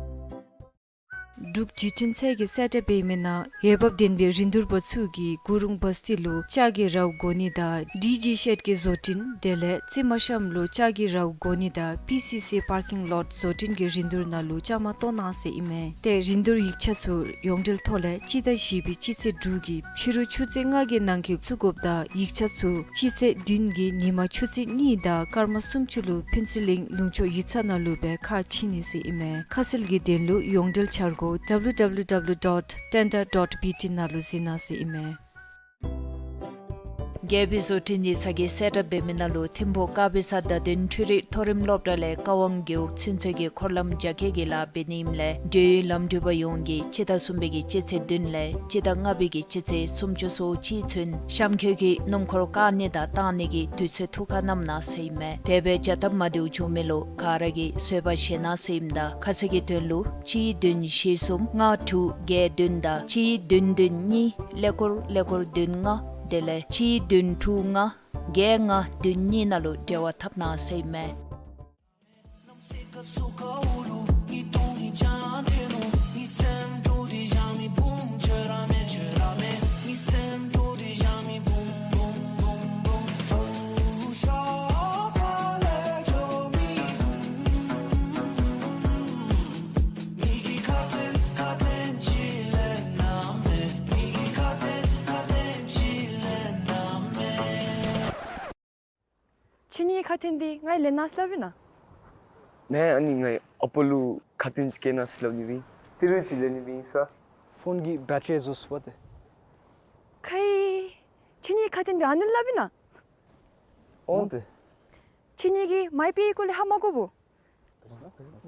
འབྲུག་བརྒྱུད་འཕྲིན་ཚད་ཀྱིས་གསལ་བསྒྲགས་འབད་མི་ནང་འོས་འབབ་ལྡན་པའི་རིན་བསྡུར་པ་ཚུ་གིས་གུ་རུང་བ་སྟི་ལུ་ལྕགས་ཀྱི་རཝ་དགོ་ནི་དང་ཌི་ཇི་ཤེཌ་ཀྱི་བཟོ་སྐྲུན་དེ་ལས་རྩི་མ་ཤམ་ལུ་ལྕགས་ཀྱི་རཝ་དགོ་ནི་དང་པི་སི་སི་པར་ཀིང་ལོཊ་བཟོ་སྐྲུན་གྱི་རིན་བསྡུར་ནང་ལུ་བཅའ་མར་གཏོགས་གནང་ཟེར་ཨིན་མས། ཏེ་རིན་བསྡུར་ཡིག་ཆ་ཚུ་ཡོངས་འབྲེལ་ཐོག་ལས་སྤྱི་ཟླ་བཞི་པའི་སྤྱི་ཚེས་དྲུག་གི་ཕྱི་རུ་ཆུ་ཚོད་ལྔ་གི་ནང་འཁོད་བཙུགས་དགོཔ་དང་ཡིག་ཆ་ཚུ་སྤྱི་ཚེས་བདུན་གྱི་ཉིན་མ་ཆུ་ཚོད་གཉིས་དང་སྐར་མ་སུམ་ཅུ་ལུ་ཕུན་ཚོགས་གླིང་ལུང་ཕྱོགས་ཡིག་ཚང་ནང་ལུ་སྦེ་ཁ་ཕྱེ་ནི་ཟེར་ཨིན་མས། ཁ་གསལ་གྱི་དོན་ལུ་ཡོངས་འབྲེལ་འཆར་སྒོ་W W W dot tender dot B T ནང་ལུ་གཟིགས་གནང་ཟེར་ཨིན་མས། རྒྱལ་པོའི་བཟོ་སྐྲུན་ཡིག་ཚང་གིས་གསལ་བསྒྲགས་འབད་མི་ནང་ལུ་ཐིམ་ཕུག་དཀར་སྦིས་ས་བརྡ་དོན་འཕྲུལ་རིག་མཐོ་རིམ་སློབ་གྲྭ་ལས་ཀ་ཝང་རྒེད་འོག་ཚུན་ཚོད་ཀྱི་འཁོར་ལམ་རྒྱ་སྐྱེད་ཀྱི་ལཱ་འབད་ནི་ཨིནམ་ལས་འབྲེལ་ཡོད་ལམ་འགྲུལ་པ་ཡོངས་ཀྱིས་སྤྱི་ཟླ་གསུམ་པའི་གི་སྤྱི་ཚེས་བདུན་ལས་སྤྱི་ཟླ་ལྔ་པའི་གི་སྤྱི་ཚེས་སུམ་ཅུ་སོ་གཅིག་ཚུན་གཤམ་འཁོད་ཀྱི་སྣུམ་འཁོར་བཀག་ནི་དང་བཏང་ནི་གི་དུས་ཚོད་ཐུགས་ཁར་བསྣམ་གནང་ཟེར་ཨིན་མས། དེ་སྦེ་བྱ་ཐབས་མ་བདེཝ་བྱུང་མི་ལུ་ག་ར་གིས་བཟོད་པ་བཞེས་གནང་ཟེར་ཨིནམ་ད་ཁ་གསལ་གྱི་དོན་ལུ་གཅིག་བདུན་བཞི་གསུམ་ལྔ་དྲུག་བརྒྱད་བདུན་དང་གཅིག་བདུན་བདུན་གཉིས་ཀླད་ཀོར་ཀླད་ཀོར་བདུན་ལྔ་དེ་ལས་གཅིག་བདུན་དྲུག་ལྔ་བརྒྱད་ལྔ་བདུན་གཉིས་ནང་ལུ་འབྲེལ་བ་འཐབ་གནང་ཟེར་ཨིན་མས། ཁྱེད་གཉིས་ཁ་ཏོན་འདི་ང་ལེན་གནང་སླབ་ཨིན་ན། ནེ་ཨ་ནི་ངེའི་ཨ་པ་ལུ་ཁ་ཏོན་ཅིག་བཀལ་གནང་སླབ་ནི་སྦེ་ཨིན། ཏི་རུ་ཅིག་ལེན་ནི་སྦེ་ཨིན་ས། ཕོན་གྱི་བེ་ཊ་རི་རྫོགས་སོཔ་ཏེ། ཁའི། ཁྱེད་གཉིས་ཁ་ཏོན་འདི་ཨ་ནི་སླབ་ཨིན་ན། འོང་ཏེ། ཁྱེད་གཉིས་ཀྱིས་མའི་པེ་སྐོར་ལས་ཧ་མ་གོ་བོ།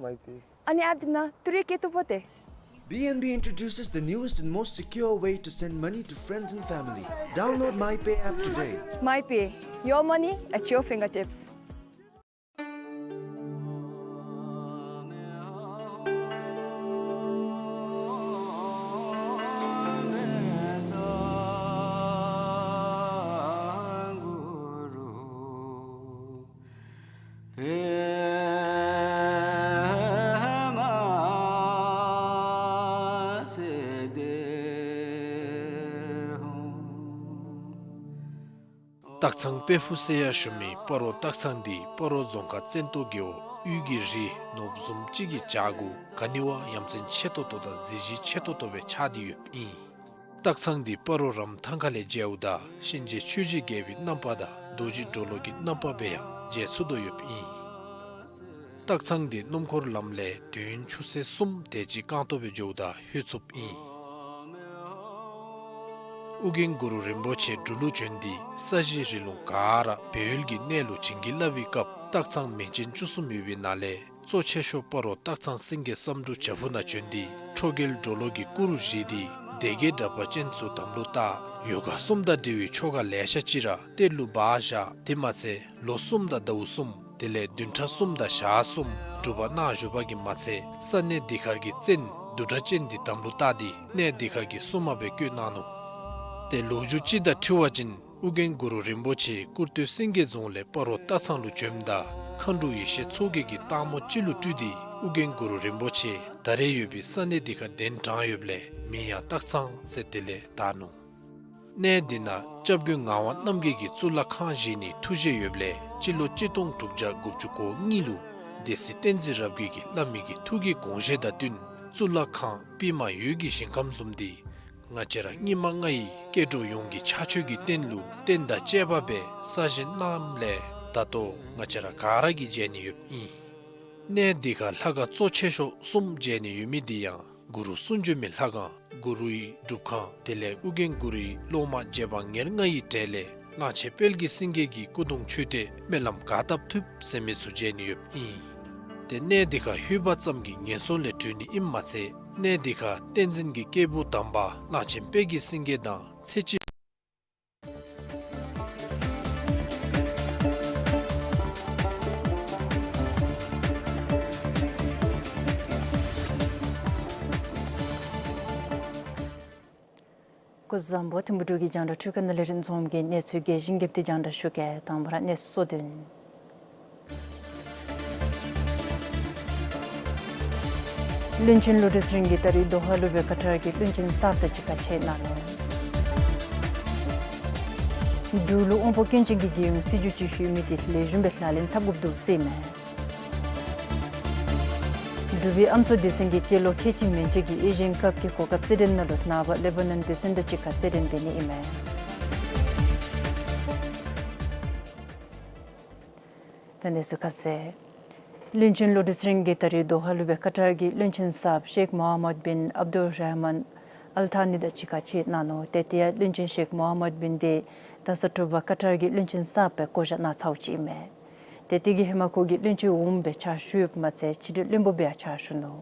མའི་པེ། ཨ་ནི་ཨེཔ་འདི་ནང་ཏི་རུ་བཀལ་བཏུབ་པ་ཏེ། B N B introduces the newest and most secure way to send money to friends and family. Download MyPay app today. MyPay, your money at your fingertips. སྟག་ཚང་དཔལ་ཕུག་ཟེར་ཡང་ཞུ་མི་སྤ་རོ་སྟག་ཚང་འདི་སྤ་རོ་རྫོང་ཁག་བཙན་ཏོ་རྒེད་འོག་དབུས་ཀྱི་རི་ནོར་བུ་བཟུམ་ཅིག་གི་བྱག་གུ་ག་ནི་བ་ཡ་མཚན་ཆེ་ཏོག་ཏོ་དང་གཟི་བརྗིད་ཆེ་ཏོག་ཏོ་སྦེ་ཆགས་ཏེ་ཡོདཔ་ཨིན། སྟག་ཚང་འདི་སྤ་རོ་རམ་ཐང་ཁ་ལས་མཇལཝ་ད་གཤིན་རྗེ་ཆོས་ཀྱི་རྒྱལ་པོའི་རྣམ་པ་དང་རྡོ་རྗེ་གྲོ་ལོད་ཀྱི་རྣམ་པ་སྦེ་ཡང་མཇལ་ཚུགས་དོ་ཡོདཔ་ཨིན། སྟག་ཚང་འདི་སྣུམ་འཁོར་ལམ་ལས་དུས་ཡུན་ཆུ་ཚོད་གསུམ་དེ་ཅིག་རྐང་སྟོང་སྦེ་འགྱོཝ་ད་ལྷོད་ཚུགསཔ་ཨིན། ཨོ་རྒྱན་གུ་རུ་རིན་པོ་ཆེ་འབྲུག་ལུ་བྱོན་ཏེ་ས་གཞི་རི་ལུང་ག་ར་སྦས་ཡུལ་གྱི་གནས་ལུ་བྱིན་གྱིས་བརླབས་པའི་སྐབས་སྟག་ཚང་མིང་ཅན་བཅུ་གསུམ་ཡོད་པའི་ནང་ལས་གཙོ་ཆེ་ཤོས་སྤ་རོ་སྟག་ཚང་སེང་གེ་བསམ་འགྲུབ་བྱག་ཕུག་ནང་བྱོན་ཏེ་ཁྲོ་རྒྱལ་གྲོ་ལོད་ཀྱི་སྐུ་རུ་བཞེངས་ཏེ་སྡེ་བརྒྱད་དྲེགས་པ་ཅན་ཚུ་དམ་ལུ་བཏགས། ཡོ་ག་གསུམ་དང་འབྲེལ་བའི་ཆོ་ག་ལེ་ཤ་ཅིག་ར་གཏེར་ལུ་སྦ་བཞག། དེ་མ་ཚད་ལོ་གསུམ་དང་ཟླཝ་གསུམ་དེ་ལས་བདུན་ཕྲག་གསུམ་དང་ཞག་གསུམ་སྒྲུབ་པ་གནང་བཞུགས་པ་གིས་མ་ཚད་ས་གནས་འདི་ཁར་གྱི་བཙན་བདུད་དྲེགས་ཅན་འདི་དམ་ལུ་བཏགས་ཏེ་གནས་འདི་ཁར་གྱི་སྲུང་མ་སྦེ་བསྐོས་གནང་ནུག། ཏེ་ལོ་རྒྱུས་ཅིག་དང་འཁྲིལ་བ་ཅིན་ཨོ་རྒྱན་གུ་རུ་རིན་པོ་ཆེ་ཀུར་སྟོད་སེང་གེ་རྫོང་ལས་སྤ་རོ་སྟག་ཚང་ལུ་བྱོནམ་ད་མཁའ་འགྲོ་ཡེ་ཤེས་མཚོ་རྒྱལ་གྱིས་སྟག་མོ་ཅིག་ལུ་སྤྲུལ་ཏེ་ཨོ་རྒྱན་གུ་རུ་རིན་པོ་ཆེ་ད་རེས་ཡོད་པའི་ས་གནས་འདི་ཁར་གདན་དྲངས་ཡོདཔ་ལས་མིང་ཡང་སྟག་ཚང་ཟེར་དེ་ལས་བཏགས་ནུག། གནས་འདི་ནང་སྐྱབས་མགོན་ངག་དབང་རྣམ་རྒྱལ་གྱིས་གཙུག་ལག་ཁང་བཞེངས་ནིའི་ཐུགས་བཞེད་ཡོདཔ་ལས་སྤྱི་ལོ་གཅིག་སྟོང་དྲུག་བརྒྱ་དགུ་བཅུ་གོ་གཉིས་ལུ་སྡེ་སྲིད་བསྟན་འཛིན་རབ་རྒྱས་ཀྱིས་བླ་མའི་གི་ཐུགས་ཀྱི་དགོངས་བཞེད་དང་བསྟུན་གཙུག་ལག་ཁང་པདྨ་འོད་ཀྱི་ཞིང་ཁམས་བཟུམ་འདི་ང་བཅས་ར་སྙིགས་མ་ལྔ་ཡི་སྐྱེ་འགྲོ་ཡོངས་ཀྱི་ཕྱག་མཆོད་ཀྱི་རྟེན་ལུ་རྟེན་དང་བཅས་པ་སྦེ་གསར་བཞེངས་གནངམ་ལས་ད་ལྟོ་ང་བཅས་ར་ག་ར་གིས་མཇལ་ནི་ཡོདཔ་ཨིན། གནས་འདི་ཁར་ལྷ་ཁང་གཙོ་ཆེ་ཤོས་གསུམ་མཇལ་ནི་ཡོད་མི་འདི་ཡང་གུ་རུ་གསུང་བྱོན་མའི་ལྷ་ཁང་གུ་རུའི་སྒྲུབ་ཁང་དེ་ལས་ཨོ་རྒྱན་གུ་རུའི་སློབ་མ་རྗེ་འབངས་ཉེར་ལྔ་ཡི་གྲས་ལས་གླང་ཆེན་དཔལ་གྱི་སེང་གེ་གི་སྐུ་གདུང་མཆོད་རྟེན་སྨོན་ལམ་ག་བཏབ་ཐུབ་ཟེར་མི་ཚུ་མཇལ་ནི་ཡོདཔ་ཨིན། ཏེ་གནས་འདི་ཁར་ལྷོད་པ་ཙམ་གྱིས་ངན་སོང་ལས་གྲོལ་ནི་ཨིནམ་མ་ཚད་གནས་འདི་ཁར་བསྟན་འཛིན་གྱི་སྐྱེས་བུ་དམ་པ་གླང་ཆེན་དཔལ་གྱི་སེང་གེ་དང་ཚེ་གཅིག་སྐུ་གཟུགས་བཟང་པོ། ཐིམ་ཕུག་འབྲུག་གི་རྒྱང་བསྒྲགས་འཕྲུལ་ཁང་ནང་ལས་རིན་འཛོམས་ཀྱིས་གནས་ཚུལ་རྒྱས་ཤིང་རྒྱས་པ་དེ་རྒྱང་བསྒྲགས་ཞུ་གེ། དང་པ་ར་གནས་ཚུལ་གཙོ་དོན། བློན་ཆེན་བློ་གྲོས་ཚེ་རིང་གིས་ད་རིས་དོ་ཧ་ལུ་སྦེ་ཀ་ཏར་གྱི་བློན་ཆེན་གསརཔ་དང་གཅིག་ཁར་མཇལ་གནང་ནུག། འབྲུག་ལུ་དབང་པོ་སྐྱོན་ཅན་གྱི་རྒྱལ་ཡོངས་སྲིད་བྱུས་ཅིག་ཞུ་མི་དེ་ལེགས་ཤོམ་སྦེ་ལག་ལེན་འཐབ་དགོཔ་འདུག་ཟེར་ཨིན་མས། འབྲུག་པའི་ཨམ་སྲུ་སྡེ་ཚན་གྱིས་སྐྱེས་ལོ་ཁལ་གཅིག་མན་ཆད་ཀྱི་ཨེ་ཤི་ཡན་ཀབ་ཀྱི་གོ་སྐབས་རྩེད་འགྲན་ནང་ལུ་ནངས་པ་ལེ་བྷ་ནཱན་སྡེ་ཚན་དང་གཅིག་ཁར་རྩེད་འགྲན་འབད་ནི་ཨིན་མས། ད་གནས་ཚུལ་ཁ་གསལ། བློན་ཆེན་བློ་གྲོས་ཚེ་རིང་གིས་ད་རིས་དོ་ཧ་ལུ་སྦེ་ཀ་ཏར་གྱི་བློན་ཆེན་གསརཔ་ཤེག་མོ་ཧམ་མད་བིན་ཨབ་དུལ་ར་ཧ་མཱན་ཨལ་ཐཱ་ནི་དང་གཅིག་ཁར་མཇལ་གནང་ནུག། ཏེ་དེ་ཡང་བློན་ཆེན་ཤེག་མོ་ཧམ་མད་བིན་དེ་ད་ས་དྲུག་པ་ཀ་ཏར་གྱི་བློན་ཆེན་གསརཔ་སྦེ་བསྐོ་བཞག་གནང་ཚརཝ་ཅིག་ཨིན་མས། ཏེ་དེ་གི་ཧེ་མ་ཁོ་གིས་བློན་ཆེན་འོགམ་སྦེ་ཕྱག་ཞུ་ཡོདཔ་མ་ཚད་ཕྱི་འབྲེལ་བློན་པོ་སྦེ་ཡང་ཕྱག་ཞུ་ནུག།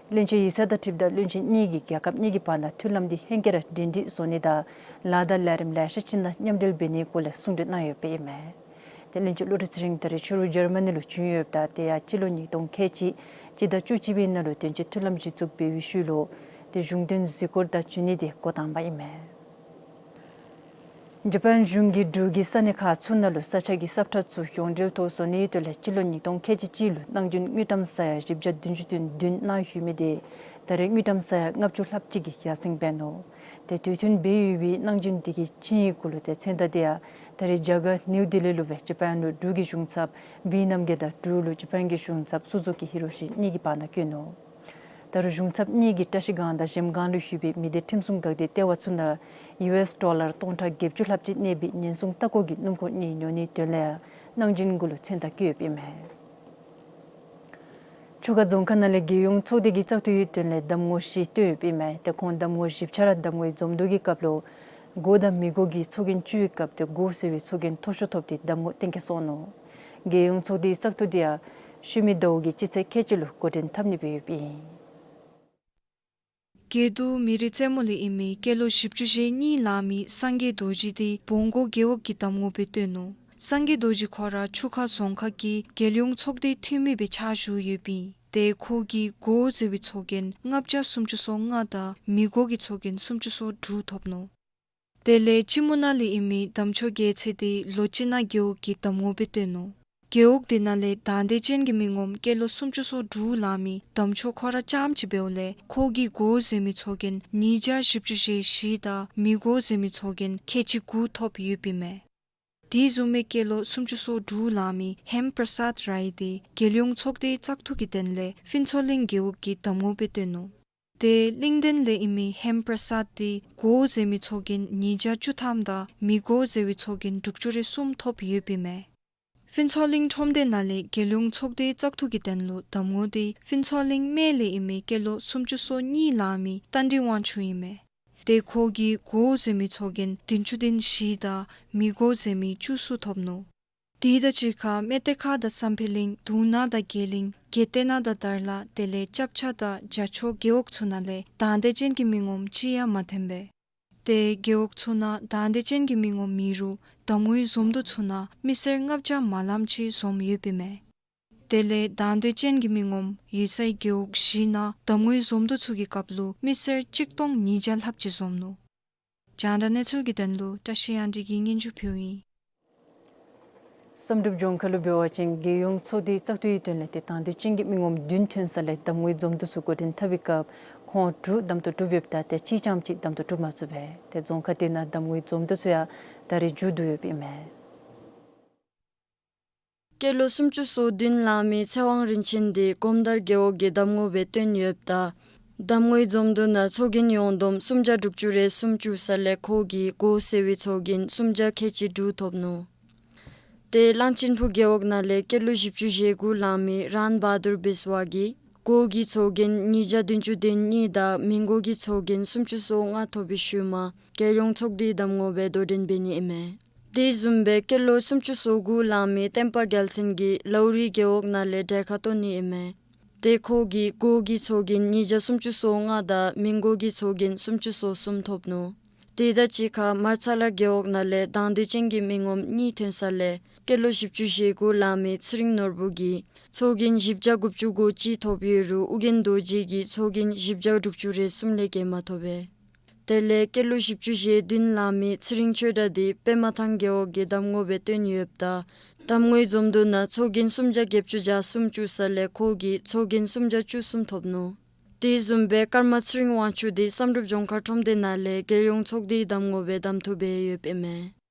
བློན་ཆེན་ཡིག་ཚང་དང་འཁྲིལཝ་ད་བློན་ཆེན་གཉིས་ཀྱིས་རྒྱལ་ཁབ་གཉིས་ཀྱི་བར་ན་མཐུན་ལམ་འདི་ཧེང་སྐལ་ར་སྒྲིང་སྒྲིང་བཟོ་ནི་དང་ལཱ་དང་ལས་རིམ་ལེ་ཤ་ཅིག་ནང་མཉམ་འབྲེལ་འབད་ནིའི་སྐོར་ལས་གསུང་གྲོས་གནང་ཡོདཔ་ཨིན་མས། ཏེ་བློན་ཆེན་བློ་གྲོས་ཚེ་རིང་ད་རིས་ཕྱི་རུ་འཇར་མ་ནི་ལུ་བྱོན་ཡོདཔ་ད་དེ་ཡང་སྤྱི་ལོ་ཉིས་སྟོང་ཁལ་གཅིག་སྤྱི་ཟླ་བཅུ་གཅིག་པའི་ནང་ལུ་དོན་གཅོད་མཐུན་ལམ་གཞི་བཙུགས་འབད་བའི་ཤུལ་ལུ་ཏེ་གཞུང་དོན་གཟིགས་སྐོར་དང་བྱོན་ནི་དེ་འགོ་དང་པ་ཨིན་མས། ཇ་པཱན་གཞུང་གིས་འབྲུག་གི་ས་གནས་ཁག་ཚུ་ནང་ལུ་ས་ཆ་གི་སབ་ཁྲ་ཚུ་ཡོངས་འབྲེལ་ཐོག་བཟོ་ནིའི་དོན་ལས་སྤྱི་ལོ་ཉིས་སྟོང་ཁལ་གཅིག་གཅིག་ལུ་གནང་རྒྱུན་དངུལ་ཀྲམ་ས་ཡ་བཞི་བརྒྱ་བདུན་ཅུ་དོན་བདུན་གནང་ཡོད་མི་དེ་ད་རེས་དངུལ་ཀྲམ་ས་ཡ་ལྔ་བཅུ་ལྷགཔ་ཅིག་གིས་ཡར་སེང་འབད་ནུག། ཏེ་དུས་མཐུན་འབད་ཡོད་པའི་གནང་རྒྱུན་དེ་གི་ཆིངས་ཡིག་གུ་ལུ་ཏེ་མཚན་རྟགས་དེ་ཡང་ད་རེས་རྒྱ་གར་ནིའུ་ལྡི་ལི་ལུ་སྦེ་ཇ་པཱན་ལུ་འབྲུག་གི་གཞུང་ཚབ་བི་རྣམ་རྒྱལ་དང་འབྲུག་ལུ་ཇ་པཱན་གྱི་གཞུང་ཚབ་སུ་ཛུ་ཀི་ཧི་རོ་ཤི་གཉིས་ཀྱི་བར་ན་བཀོད་ནུག། ད་རུང་གཞུང་ཚབ་གཉིས་ཀྱིས་བཀྲ་ཤིས་སྒང་དང་གཞལམ་སྒང་ལུ་ཡོད་པའི་མི་སྡེ་ཁྲིམས་སྲུང་འགག་སྡེ་ལྟེ་བ་ཚུ་ནང་ཡུ་ཨེསི་ཌོ་ལར་སྟོང་ཕྲག་བརྒྱད་ཅུ་ལྷགཔ་ཅིག་གནས་པའི་ཉེན་སྲུང་ལྟ་སྐོར་གྱི་སྣུམ་འཁོར་གཉིས་ཉོ་ནིའི་དོན་ལས་གནང་རྒྱུན་གུ་ལུ་མཚན་རྟགས་བཀོད་ཡོདཔ་ཨིན་མས། ཆུ་ཁ་རྫོང་ཁག་ནང་ལས་རྒྱལ་ཡོངས་ཚོགས་སྡེ་གི་བཙག་འཐུའི་དོན་ལས་གདམ་ངོ་བཞི་བཏོན་ཡོདཔ་ཨིན་མས། ཏེ་ཁོང་གདམ་ངོ་བཞི་ཆ་ར་གདམ་ངོའི་འཛོམས་འདུ་གི་སྐབས་ལུ་དགོ་དང་མི་དགོ་གི་ཚོགས་རྒྱན་བཙུགས་པའི་སྐབས་ཏེ་དགོ་ཟེར་བའི་ཚོགས་རྒྱན་མཐོ་ཤོས་ཐོབ་སྟེ་གདམ་ངོ་གཏན་འཁེལ་སོང་ནུག། རྒྱལ་ཡོངས་ཚོགས་སྡེའི་བཙག་འཐུ་དེ་ཡང་ཤུལ་མའི་ཟླཝ་གི་སྤྱི་ཚེས་ཁལ་གཅིག་ལུ་འགོ་འདྲེན་འཐབ་ནི་སྦེ་ཡོདཔ་ཨིན། དགེ་འདུན་མི་རིགས་རྩེ་མོ་ལས་ཨིན་མི་སྐྱེས་ལོ་བཞི་བཅུ་ཞེ་གཉིས་ལང་མི་སངས་རྒྱས་རྡོ་རྗེ་དེ་བོང་མགོ་རྒེད་འོག་གི་གདམ་ངོ་སྦེ་བཏོན་ནུག། སངས་རྒྱས་རྡོ་རྗེ་ཁོ་ར་ཆུ་ཁ་རྫོང་ཁག་གི་རྒྱལ་ཡོངས་ཚོགས་སྡེའི་འཐུས་མི་སྦེ་ཕྱག་ཞུ་ཡོདཔ་ཨིན། ཏེ་ཁོ་གིས་དགོ་ཟེར་བའི་ཚོགས་རྒྱན་ལྔ་བརྒྱ་སུམ་ཅུ་སོ་ལྔ་དང་མི་དགོ་གི་ཚོགས་རྒྱན་སུམ་ཅུ་སོ་དྲུག་ཐོབ་ནུག། དེ་ལས་ཅི་མུ་ན་ལས་ཨིན་མི་དམ་ཆོས་རྒྱལ་མཚན་དེ་ལོ་ཅི་ན་རྒེད་འོག་གི་གདམ་ངོ་སྦེ་བཏོན་ནུག། རྒེད་འོག་དེ་ནང་ལས་དང་འདོད་ཅན་གྱི་མི་ངོམ་སྐྱེས་ལོ་སུམ་ཅུ་སོ་དྲུག་ལང་མི་དམ་ཆོས་ཁོ་ར་རྐྱངམ་ཅིག་འབདཝ་ལས་ཁོ་གིས་དགོ་ཟེར་མི་ཚོགས་རྒྱན་ཉིས་བརྒྱ་བཞི་བཅུ་ཞེ་བཞི་དང་མི་དགོ་ཟེར་མི་ཚོགས་རྒྱན་ཁལ་གཅིག་དགུ་ཐོབ་ཡོདཔ་ཨིན་མས། དེ་བཟུམ་མའི་སྐྱེས་ལོ་སུམ་ཅུ་སོ་དྲུག་ལང་མི་ཧེམ་པྲ་སཱད་རའི་དེ་རྒྱལ་ཡོངས་ཚོགས་སྡེའི་བཙག་འཐུ་གི་དོན་ལས་ཕུན་ཚོགས་གླིང་རྒེད་འོག་གི་གདམ་ངོ་སྦེ་བཏོན་ནུག། ཏེ་གླིང་ལྡན་ལས་ཨིན་མི་ཧེམ་པྲ་སཱད་དེ་དགོ་ཟེར་མི་ཚོགས་རྒྱན་ཉིས་བརྒྱ་བཅུ་ཐམ་དང་མི་དགོ་ཟེར་བའི་ཚོགས་རྒྱན་དྲུག་ཅུ་རེ་གསུམ་ཐོབ་ཡོདཔ་ཨིན་མས། ཕུན་ཚོགས་གླིང་ཁྲོམ་སྡེ་ནང་ལས་རྒྱལ་ཡོངས་ཚོགས་སྡེའི་བཙག་འཐུ་གི་དོན་ལུ་གདམ་ངོ་དེ་ཕུན་ཚོགས་གླིང་སྨད་ལས་ཨིན་མི་སྐྱེས་ལོ་སུམ་ཅུ་སོ་གཉིས་ལང་མི་རྟ་མགྲིན་དབང་ཕྱུག་ཨིན་མས། ཏེ་ཁོ་གིས་དགོ་ཟེར་མི་ཚོགས་རྒྱན་བདུན་ཅུ་དོན་བཞི་དང་མི་དགོ་ཟེར་མི་བཅུ་གསུམ་ཐོབ་ནུག། དེ་དང་གཅིག་ཁར་སྨད་གཏེར་ཁ་དང་བསམ་འཕེལ་གླིང་དུང་ན་དང་དགེ་གླིང་དགེ་ལྡན་ན་དང་དར་ལ་དེ་ལས་ལྕགས་བྱ་དང་རྒྱ་ཆོ་རྒེད་འོག་ཚུ་ནང་ལས་དང་འདོད་ཅན་གྱི་མི་ངོམ་གཅིག་ཡང་མ་ཐོན་པས། ཏེ་རྒེད་འོག་ཚུ་ནང་དང་འདོད་ཅན་གྱི་མི་ངོམ་མེད་རུང་གདམ་ངོའི་འཛོམས་འདུ་ཚུ་ནང་མི་སེར་ལྔ་བརྒྱ་མ་ལངམ་ཅིག་འཛོམས་ཡོདཔ་ཨིན་མས། དེ་ལས་དང་འདོད་ཅན་གྱི་མི་ངོམ་ཡོད་སའི་རྒེད་འོག་བཞི་ནང་གདམ་ངོའི་འཛོམས་འདུ་ཚུ་གི་སྐབས་ལུ་མི་སེར་གཅིག་སྟོང་ཉིས་བརྒྱ་ལྷགཔ་ཅིག་འཛོམས་ནུག། རྒྱང་བསྒྲགས་གནས་ཚུལ་གྱི་དོན་ལུ་བཀྲ་ཤིས་དབྱངས་སྒྲོན་གྱིས་སྙན་ཞུ་ཕུལཝ་ཨིན། བསམ་གྲུབ་ལྗོངས་མཁར་ལུ་འབད་བ་ཅིན་རྒྱལ་ཡོངས་ཚོགས་སྡེའི་བཙག་འཐུའི་དོན་ལས་ཏེ་དང་འདོད་ཅན་གྱི་མི་ངོམ་བདུན་ཐོན་ས་ལས་གདམ་ངོའི་འཛོམས་འདུ་ཚུ་འགོ་འདྲེན་འཐབ་པའི་སྐབས་ཁོང་དྲུག་གདམ་འཐུ་གྲུབ་ཡོདཔ་ད་ཏེ་གཅིག་རྐྱངམ་ཅིག་གདམ་འཐུ་གྲུབ་མ་ཚུགས་པས། ཏེ་རྫོང་ཁག་དེ་ནང་གདམ་ངོའི་འཛོམས་འདུ་ཚུ་ཡང་ད་རེས་མཇུག་བསྡུ་ཡོདཔ་ཨིན་མས། སྐྱེས་ལོ་སུམ་ཅུ་སོ་བདུན་ལང་མི་ཚེ་དབང་རིན་ཆེན་དེ་གོམ་དར་རྒེད་འོག་གི་གདམ་ངོ་སྦེ་བཏོན་ཡོདཔ་ད་གདམ་ངོའི་འཛོམས་འདུ་ནང་ཚོགས་རྒྱན་ཡོངས་བསྡོམས་སུམ་བརྒྱ་དྲུག་ཅུ་རེ་སུམ་ཅུ་ས་ལས་ཁོ་གིས་དགོ་ཟེར་བའི་ཚོགས་རྒྱན་སུམ་བརྒྱ་ཁལ་གཅིག་དྲུག་ཐོབ་ནུག། ཏེ་གླང་ཆེན་ཕུག་རྒེད་འོག་ནང་ལས་སྐྱེས་ལོ་བཞི་བཅུ་ཞེ་དགུ་ལང་མི་རཱན་བ་དུར་བིས་ཝ་གིས་དགོ་གི་ཚོགས་རྒྱན་ཉིས་བརྒྱ་བདུན་ཅུ་དོན་གཉིས་དང་མི་དགོ་གི་ཚོགས་རྒྱན་སུམ་ཅུ་སོ་ལྔ་ཐོབ་པའི་ཤུལ་མ་རྒྱལ་ཡོངས་ཚོགས་སྡེའི་གདམ་ངོ་སྦེ་དོ་འགྲན་འབད་ནི་ཨིན་མས། དེ་བཟུམ་སྦེ་སྐྱེས་ལོ་སུམ་ཅུ་སོ་དགུ་ལང་མི་བསྟན་པ་རྒྱལ་མཚན་གྱིས་ལའུ་རི་རྒེད་འོག་ནང་ལས་གྲལ་ཁར་གཏོགས་ནི་ཨིན་མས། ཏེ་ཁོ་གིས་དགོ་གི་ཚོགས་རྒྱན་ཉིས་བརྒྱ་སུམ་ཅུ་སོ་ལྔ་དང་མི་དགོ་གི་ཚོགས་རྒྱན་སུམ་ཅུ་སོ་གསུམ་ཐོབ་ནུག། དེ་དང་གཅིག་ཁར་མར་ཚ་ལ་རྒེད་འོག་ནང་ལས་དང་འདོད་ཅན་གྱི་མི་ངོམ་གཉིས་ཐོན་ས་ལས་སྐྱེས་ལོ་བཞི་བཅུ་ཞེ་དགུ་ལང་མི་ཚེ་རིང་ནོར་བུ་གིས་ཚོགས་རྒྱན་བཞི་བརྒྱ་དགུ་བཅུ་གོ་གཅིག་ཐོབ་ཡོད་རུང་ཨོ་རྒྱན་རྡོ་རྗེ་གིས་ཚོགས་རྒྱན་བཞི་བརྒྱ་དྲུག་ཅུ་རེ་གསུམ་ལས་བརྒལ་མ་ཐོབ་པས། དེ་ལས་སྐྱེས་ལོ་བཞི་བཅུ་ཞེ་བདུན་ལང་མི་ཚེ་རིང་ཆོས་གྲགས་འདི་པདྨ་ཐང་རྒེད་འོག་གི་གདམ་ངོ་སྦེ་བཏོན་ཡོདཔ་ད་གདམ་ངོའི་འཛོམས་འདུ་ནང་ཚོགས་རྒྱན་སུམ་བརྒྱ་བརྒྱད་ཅུ་གྱ་གསུམ་བཙུགས་ས་ལས་ཁོ་གིས་ཚོགས་རྒྱན་སུམ་བརྒྱ་བཅུ་གསུམ་ཐོབ་ནུག། དེ་བཟུམ་སྦེ་ཀརྨ་ཚེ་རིང་དབང་ཕྱུག་འདི་བསམ་གྲུབ་ལྗོངས་མཁར་ཁྲོམ་སྡེ་ནང་ལས་རྒྱལ་ཡོངས་ཚོགས་སྡེའི་གདམ་ངོ་སྦེ་གདམ་འཐུ་འབད་ཡོདཔ་ཨིན་མས།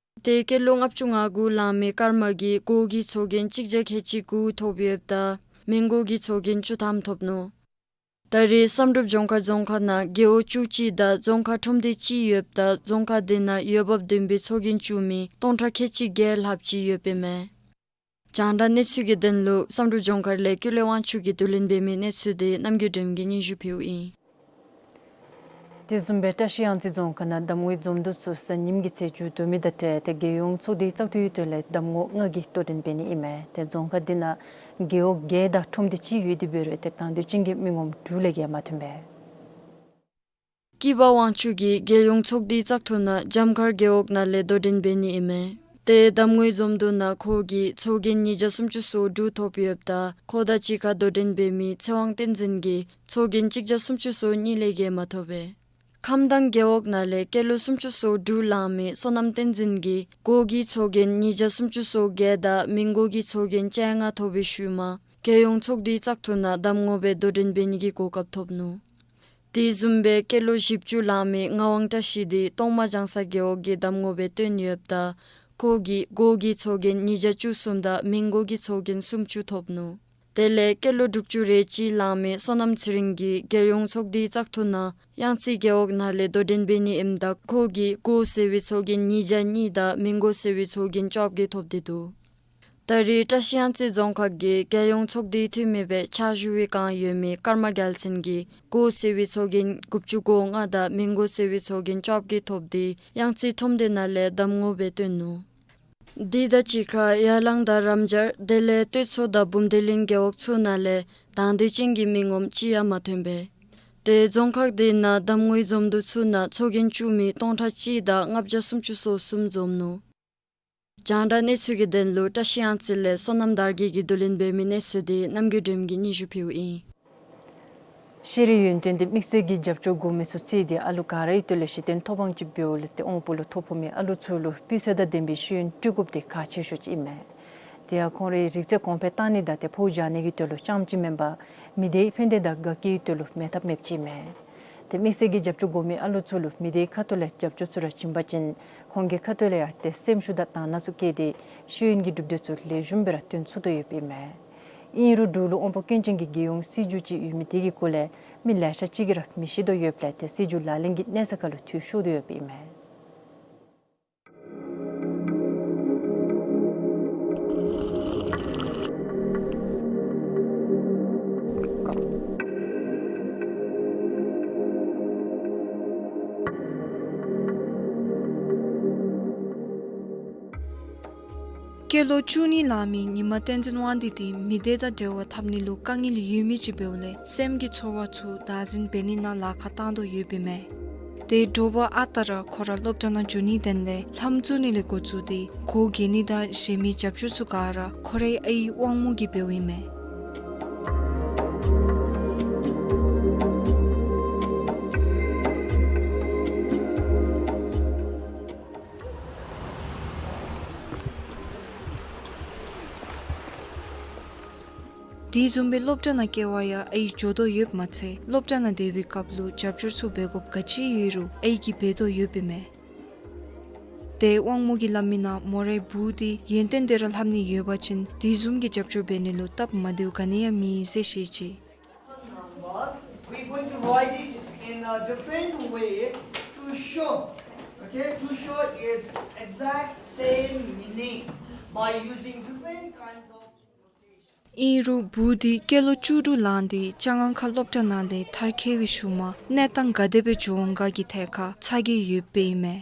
དེ་སྐྱེས་ལོ་ལྔ་བཅུ་ང་དགུ་ལང་མི་ཀརྨ་གིས་སྒོ་གི་ཚོགས་རྒྱན་གཅིག་བརྒྱ་ཁལ་གཅིག་དགུ་ཐོབ་ཡོདཔ་ད་མི་མགོ་གི་ཚོགས་རྒྱན་བཅུ་ཐམ་ཐོབ་ནུག། ད་རེས་བསམ་གྲུབ་ལྗོངས་མཁར་རྫོང་ཁག་ནང་རྒེད་འོག་བཅུ་གཅིག་དང་རྫོང་ཁག་ཁྲོམ་སྡེ་གཅིག་ཡོདཔ་ད་རྫོང་ཁག་དེ་ནང་འོས་འབབ་ལྡན་པའི་ཚོགས་རྒྱན་བཙུགས་མི་སྟོང་ཕྲག་ཁལ་གཅིག་བརྒྱད་ལྷགཔ་ཅིག་ཡོདཔ་ཨིན་མས། རྒྱང་བསྒྲགས་གནས་ཚུལ་གྱི་དོན་ལུ་བསམ་གྲུབ་ལྗོངས་མཁར་ལས་ཀུན་ལེགས་དབང་ཕྱུག་གིས་བསྡུ་ལེན་འབད་མི་གནས་ཚུལ་འདི་རྣམ་རྒྱལ་སྒྲོལམ་གྱིས་སྙན་ཞུ་ཕུལཝ་ཨིན། དེ་བཟུམ་སྦེ་བཀྲ་ཤིས་གཡང་རྩེ་རྫོང་ཁག་ནང་གདམ་ངོའི་འཛོམས་འདུ་ཚུ་གཟའ་ཉིམ་གྱི་ཚེ་མཇུག་བསྡུ་མི་དང་འབྲེལ་ཏེ་རྒྱལ་ཡོངས་ཚོགས་སྡེའི་བཙག་འཐུའི་དོན་ལས་གདམ་ངོ་ལྔ་གིས་དོ་འགྲན་འབད་ནི་ཨིན་མས། ཏེ་རྫོང་ཁག་འདི་ནང་རྒེད་འོག་བརྒྱད་དང་ཁྲོམ་སྡེ་གཅིག་ཡོད་དེ་འབད་རུང་ཏེ་དང་འདོད་ཅན་གྱི་མི་ངོམ་དྲུག་ལས་བརྒལ་མ་ཐོན་པས། སྐྱིད་པ་དབང་ཕྱུག་གིས་རྒྱལ་ཡོངས་ཚོགས་སྡེའི་བཙག་འཐུ་ནང་འཇམ་མཁར་རྒེད་འོག་ནང་ལས་དོ་འགྲན་འབད་ནི་ཨིན་མས། ཏེ་གདམ་ངོའི་འཛོམས་འདུ་ནང་ཁོ་གིས་ཚོགས་རྒྱན་ཉིས་བརྒྱ་སུམ་ཅུ་སོ་དྲུག་ཐོབ་ཡོདཔ་ད་ཁོ་དང་གཅིག་ཁར་དོ་འགྲན་འབད་མི་ཚེ་དབང་བསྟན་འཛིན་གྱིས་ཚོགས་རྒྱན་གཅིག་བརྒྱ་སུམ་ཅུ་སོ་གཉིས་ལས་བརྒལ་མ་ཐོབ་པས། ཁམས་དྭངས་རྒེད་འོག་ནང་ལས་སྐྱེས་ལོ་སུམ་ཅུ་སོ་དྲུག་ལང་མི་བསོད་ནམས་བསྟན་འཛིན་གྱིས་སྒོ་གི་ཚོགས་རྒྱན་ཉིས་བརྒྱ་སུམ་ཅུ་སོ་བརྒྱད་དང་མི་མགོ་གི་ཚོགས་རྒྱན་བཅོ་ལྔ་ཐོབ་པའི་ཤུལ་མ་རྒྱལ་ཡོངས་ཚོགས་སྡེའི་བཙག་འཐུ་ནང་གདམ་ངོ་སྦེ་དོ་འགྲན་འབད་ནི་གི་གོ་སྐབས་ཐོབ་ནུག། དེ་བཟུམ་སྦེ་སྐྱེས་ལོ་བཞི་བཅུ་ལང་མི་ངག་དབང་བཀྲ་ཤིས་འདི་གཏོང་མ་ལྗང་ས་རྒེད་འོག་གི་གདམ་ངོ་སྦེ་བཏོན་ཡོདཔ་ད་ཁོ་གིས་སྒོ་གི་ཚོགས་རྒྱན་ཉིས་བརྒྱ་བཅུ་གསུམ་དང་མི་མགོ་གི་ཚོགས་རྒྱན་སུམ་ཅུ་ཐོབ་ནུག། དེ་ལས་སྐྱེས་ལོ་དྲུག་ཅུ་རེ་གཅིག་ལང་མི་བསོད་ནམས་ཚེ་རིང་གིས་རྒྱལ་ཡོངས་ཚོགས་སྡེའི་བཙག་འཐུ་ནང་གཡང་རྩེ་རྒེད་འོག་ནང་ལས་དོ་འགྲན་འབད་ནི་ཨིནམ་ད་ཁོ་གིས་སྒོ་ཟེར་བའི་ཚོགས་རྒྱན་ཉིས་བརྒྱ་གཉིས་དང་མི་མགོ་ཟེར་བའི་ཚོགས་རྒྱན་བཅོ་བརྒྱད་ཐོབ་སྟེ་འདུག། ད་རེས་བཀྲ་ཤིས་གཡང་རྩེ་རྫོང་ཁག་གིས་རྒྱལ་ཡོངས་ཚོགས་སྡེའི་འཐུས་མི་སྦེ་ཕྱག་ཞུ་བའི་བསྒང་ཡོད་མི་ཀརྨ་རྒྱལ་མཚན་གྱིས་སྒོ་ཟེར་བའི་ཚོགས་རྒྱན་དགུ་བཅུ་གོ་ལྔ་དང་མི་མགོ་ཟེར་བའི་ཚོགས་རྒྱན་བཅོ་བརྒྱད་ཐོབ་སྟེ་གཡང་རྩེ་ཁྲོམ་སྡེ་ནང་ལས་གདམ་ངོ་སྦེ་བཏོན་ནུག། དེ་དང་གཅིག་ཁར་ཡར་ལང་དང་རམ་སྦྱར་དེ་ལས་སྟོད་མཚོ་དང་འབུམ་སྡེ་གླིང་རྒེད་འོག་ཚུ་ནང་ལས་དང་འདོད་ཅན་གྱི་མི་ངོམ་གཅིག་ཡང་མ་ཐོན་པས། ཏེ་རྫོང་ཁག་དེ་ནང་གདམ་ངོའི་འཛོམས་འདུ་ཚུ་ནང་ཚོགས་རྒྱན་བཙུགས་མི་སྟོང་ཕྲག་གཅིག་དང་ལྔ་བརྒྱ་སུམ་ཅུ་སོ་གསུམ་འཛོམས་ནུག། རྒྱང་བསྒྲགས་གནས་ཚུལ་གྱི་དོན་ལུ་བཀྲ་ཤིས་གཡང་རྩེ་ལས་བསོད་ནམས་དར་རྒྱས་ཀྱིས་བསྡུ་ལེན་འབད་མི་གནས་ཚུལ་འདི་རྣམ་རྒྱལ་སྒྲོལམ་གྱིས་སྙན་ཞུ་ཕུལཝ་ཨིན། ཤེས་རིག་ཡོན་ཏན་དེ་དམིགས་བསལ་གྱི་རྒྱབ་སྐྱོར་དགོ་མི་ཚུ་བརྩིས་ཏེ་ཨ་ལུ་ག་རའི་དོན་ལུ་གཞི་རྟེན་ཐོབ་དབང་ཅིག་འབདཝ་ལས་ཏེ་དབང་པོ་ལུ་ཐོ་ཕོག་མི་ཨ་ལུ་ཚུ་ལུ་སྤུས་ཚད་དང་ལྡན་པའི་ཤེས་ཡོན་སྤྲོད་དགོཔ་དེ་ཁག་ཆེ་ཤོས་ཅིག་ཨིན་མས། དེ་ཡང་ཁོང་རའི་རིག་རྩལ་གོང་འཕེལ་གཏང་ནི་དང་ཏེ་ཕོཝ་འཇགས་ནི་གི་དོན་ལུ་རྐྱངམ་ཅིག་མེན་པར་མི་སྡེའི་ཕན་བདེ་དང་དགའ་སྐྱིད་དོན་ལུ་མེད་ཐབས་མེདཔ་ཅིག་ཨིན་མས། ཏེ་དམིགས་བསལ་གྱི་རྒྱབ་སྐྱོར་དགོ་མི་ཨ་ལུ་ཚུ་ལུ་མི་སྡེའི་ཁ་ཐུག་ལས་རྒྱབ་སྐྱོར་ཚུ་ར་བྱིན་པ་ཅིན་ཁོང་གི་ཁ་ཐུག་ལས་ཡང་ཏེ་སེམས་ཤུགས་དང་དང་འདོད་ཚུ་བསྐྱེད་དེ་ཤེས་ཡོན་གྱི་གྲུབ་འབྲས་ཚུ་ལེགས་ཤོམ་སྦེ་ར་སྟོན་ཚུགས་དོ་ཡོདཔ་ཨིན་མས། ཨིན་རུང་འབྲུག་ལུ་དབང་པོ་སྐྱོན་ཅན་གྱི་རྒྱལ་ཡོངས་སྲིད་བྱུས་ཅིག་ཡོད་མི་དེ་གི་སྐོར་ལས་མི་ལེ་ཤ་ཅིག་གིས་ར་མི་ཤེས་དོ་ཡོདཔ་ལས་ཏེ་སྲིད་བྱུས་ལག་ལེན་གྱི་གནས་ས་ཁར་ལུ་འཐུས་ཤོར་དོ་ཡོདཔ་ཨིན་མས། སྐྱེས་ལོ་བཅུ་གཉིས་ལང་མི་ཉི་མ་བསྟན་འཛིན་དབང་འདུས་དེ་མི་སྡེ་དང་འབྲེལ་བ་འཐབ་ནི་ལུ་དཀའ་ངལ་ཡོད་མི་ཅིག་འབདཝ་ལས་སེམས་ཀྱི་ཚོར་བ་ཚུ་བདག་འཛིན་འབད་ནི་ནང་ལཱ་ཁག་བཏང་དོ་ཡོདཔ་ཨིན་མས། ཏེ་དྲོ་པ་ཨ་རྟག་ར་ཁོ་ར་སློབ་གྲྭ་ནང་འགྱོ་ནིའི་དོན་ལས་ལྷམ་བཙུགས་ནི་ལས་འགོ་བཙུགས་ཏེ་གོ་བརྒྱལ་ནི་དང་གཞན་མི་རྒྱབ་སྐྱོར་ཚུ་ག་ར་ཁོ་རའི་ཨའི་དབང་མོ་གིས་འབདཝ་ཨིན་མས། དེ་བཟུམ་སྦེ་སློབ་གྲྭ་ནང་སྐྱེལ་བར་ཡང་ཨའི་འགྱོ་དོ་ཡོདཔ་མ་ཚད་སློབ་གྲྭ་ནང་སྡོད་པའི་སྐབས་ལུ་རྒྱབ་སྐྱོར་ཚུ་འབད་དགོཔ་ག་ཅི་ཡོད་རུང་ཨའི་གིས་འབད་དོ་ཡོདཔ་ཨིན་མས། ཏེ་དབང་མོ་གིས་སླབ་མི་ནང་མོ་རའི་བུ་དེ་ཡོན་ཏན་དེ་ར་ལྷབ་ནི་ཡོད་པ་ཅིན་དེ་བཟུམ་གྱི་རྒྱབ་སྐྱོར་འབད་ནི་ལུ་སྟབས་མ་བདེཝ་ག་ནི་ཡང་མེད་ཟེར་བཤད་ཅི། Number, we're going to write it in a different way to show, okay, to show its exact same meaning by using different kinds of notation. ཨིན་རུང་བུ་དེ་སྐྱེས་ལོ་བཅུ་དྲུག་ལང་སྟེ་ལྕང་སྒང་ཁ་སློབ་གྲྭ་ནང་ལས་མཐར་འཁྱོལ་བའི་ཤུལ་མ་གནས་སྟངས་ག་དེ་སྦེ་འགྱོ་འོང་ག་གི་ཐད་ཁར་ཚ་གྱང་ཡོདཔ་ཨིན་མས།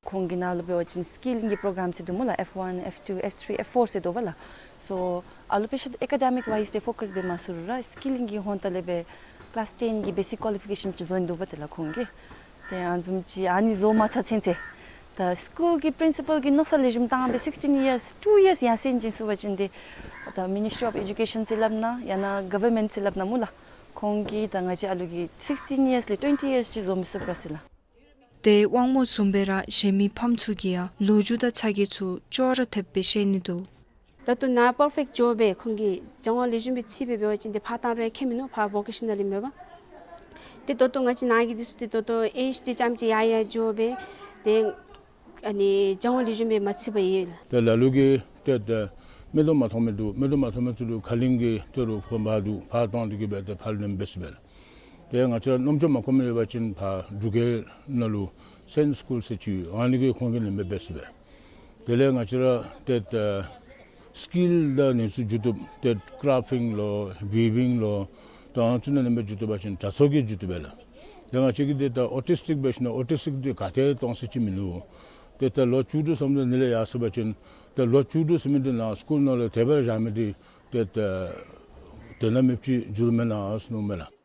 ཁོང་གི་ནང་ལུ་འབད་བ་ཅིན་སི་ཀིལ་གྱི་པྲོ་གརམ་ཟེར་འདུག་སྨོ་ལགས། ཨེཕ་ཝན་ཨེཕ་ཊུ་ཨེཕ་ཐི་རི་ཨེཕ་ཕོར་ཟེར་འདུག་པ་ལགས། སོ་ཨ་ལུ་དཔེ་ཆ་ཨེ་ཀ་ཌེ་མིག་ཝའིས་སྦེ་ཕོ་ཀསི་འབད་མ་ཚུགས་རུང་ར་སི་ཀིལ་གྱི་ཧོང་ཏ་ལས་སྦེ་ཀ་ལཱསི་ཊེན་གྱི་བེ་སིག་ཀོ་ལི་ཕི་ཀེ་ཤཱན་ཅིག་བཟོ་ནི་འདུག་པ་ཏེ་ལགས་ཁོང་གིས། ཏེ་ཨ་ནི་བཟུམ་ཅིག་ཨ་ནི་བཟོ་མ་ཚར་ཚུན་ཚོད་ད་སི་ཀུལ་གྱི་པི་རིན་སི་པཱལ་གྱིས་མནོ་བསམ་ལེགས་ཤོམ་བཏང་སྦེ་sixteen years, two years ཡར་སེང་བྱིན་ཚུགས་པ་ཅིན་ཏེ་ད་མི་ནི་སི་ཊི་རི་ཨོཕ་ཨེ་ཌུ་ཀེ་ཤཱན་ཟེར་སླབ་ན་ཡང་ན་གོ་ཝར་མེནཊ་ཟེར་སླབ་ན་སྨོ་ལགས། ཁོང་གིས་ད་ང་བཅས་ཨ་ལུ་གི་sixteen years ལས་twenty years ཅིག་བཟོ་མི་ཚུགས་ག་ཟེར་ལགས། ཏེ་དབང་མོ་བཟུམ་སྦེ་ར་གཞན་མི་ཕམ་ཚུ་གིས་ཡང་ལོ་རྒྱུས་དང་ཚ་གྱང་ཚུ་ཅོག་ར་འཐདཔ་སྦེ་བཤད་ནི་འདུག། ད་ལྟོ་ནཱ་པར་ཕེཀཊ་འགྱོ་སྦེ་ཁོང་གིས་སྦྱང་བ་ལེགས་ཤོམ་སྦེ་ཚུད་སྦེ་འབད་བ་ཅིན་ཏེ་ཕར་བཏང་རུང་ཁྱད་མིན་ནུག། ཕར་བོ་ཀེ་ཤ་ནལ་ཨིན་མས་པ། ཏེ་ད་ལྟོ་ང་བཅས་ནཱ་གི་འདི་ཚུ་ཏེ་ད་ལྟོ་ཨེ་ཨེཆ་ཌི་རྐྱངམ་ཅིག་ཡར་ཡར་འགྱོ་སྦེ་ཏེ་ཨ་ནི་སྦྱང་བ་ལེགས་ཤོམ་སྦེ་མ་ཚུད་པར་ཡོད་ལགས། ཏེ་ལ་ལུ་གིས་ཏེ་ཏེ་མིག་ཏོ་མ་མཐོང་མི་འདུག། མིག་ཏོ་མ་མཐོང་མི་ཚུ་ལུ་ཁ་གླིང་གི་ཏེ་རུ་ཕོག་འབག་འདུག། ཕར་བཏང་སྟེ་གི་སྦེ་ཏེ་ཕར་ལེན་འབད་ཚུགས་པས་ལགས། ཏེ་ང་བཅས་ར་རྣམ་ཅོ་མ་གོ་མི་ཡོད་པ་ཅིན་ཕར་འབྲུག་རྒྱལ་ནང་ལུ་སེན་སི་ཀུལ་ཟེར་ཅིག་ཡོད། ཨ་ནི་གིས་ཁོང་གིས་ལེན་སྦེ་འབད་ཚུགས་པས། དེ་ལས་ང་བཅས་ར་ཏེ་ཏེ་སི་ཀིལ་དང་ཨ་ནི་ཚུ་འགྱོ་བཏུབ། ཏེ་ཀ་རཕ་ཊིང་ལོ་ཝིཝིང་ལོ་ཏེ་ཨ་ནི་ཚུ་ནང་ལེན་སྦེ་འགྱོ་བཏུབ་པ་ཅིན་དྲག་ཚོར་གྱིས་འགྱོ་བཏུབ་པས་ལགས། ཏེ་ང་བཅས་ཀྱི་ཏེ་ད་ཨོ་ཊི་སི་ཊིཀ་འབད་ཞིན་ན་ཨོ་ཊི་སི་ཊིཀ་འདི་ག་ཏེ་གཏང་ས་ཅིག་མིན་ནུག། ཏེ་ད་ལོ་བཅུ་དྲུག་ཙམ་དེ་ནི་ལས་ཡར་སོང་པ་ཅིན་ཏེ་ལོ་བཅུ་དྲུག་ཟེར་མི་འདི་ནང་སི་ཀུལ་ནང་ལུ་དེ་སྦེ་ར་བཞག་མི་འདི་ཏེ་ད་དེ་ནང་མེདཔ་ཅིག་འགྱུར་མེན་ན་ཟེར་མནོཝ་མས་ལགས།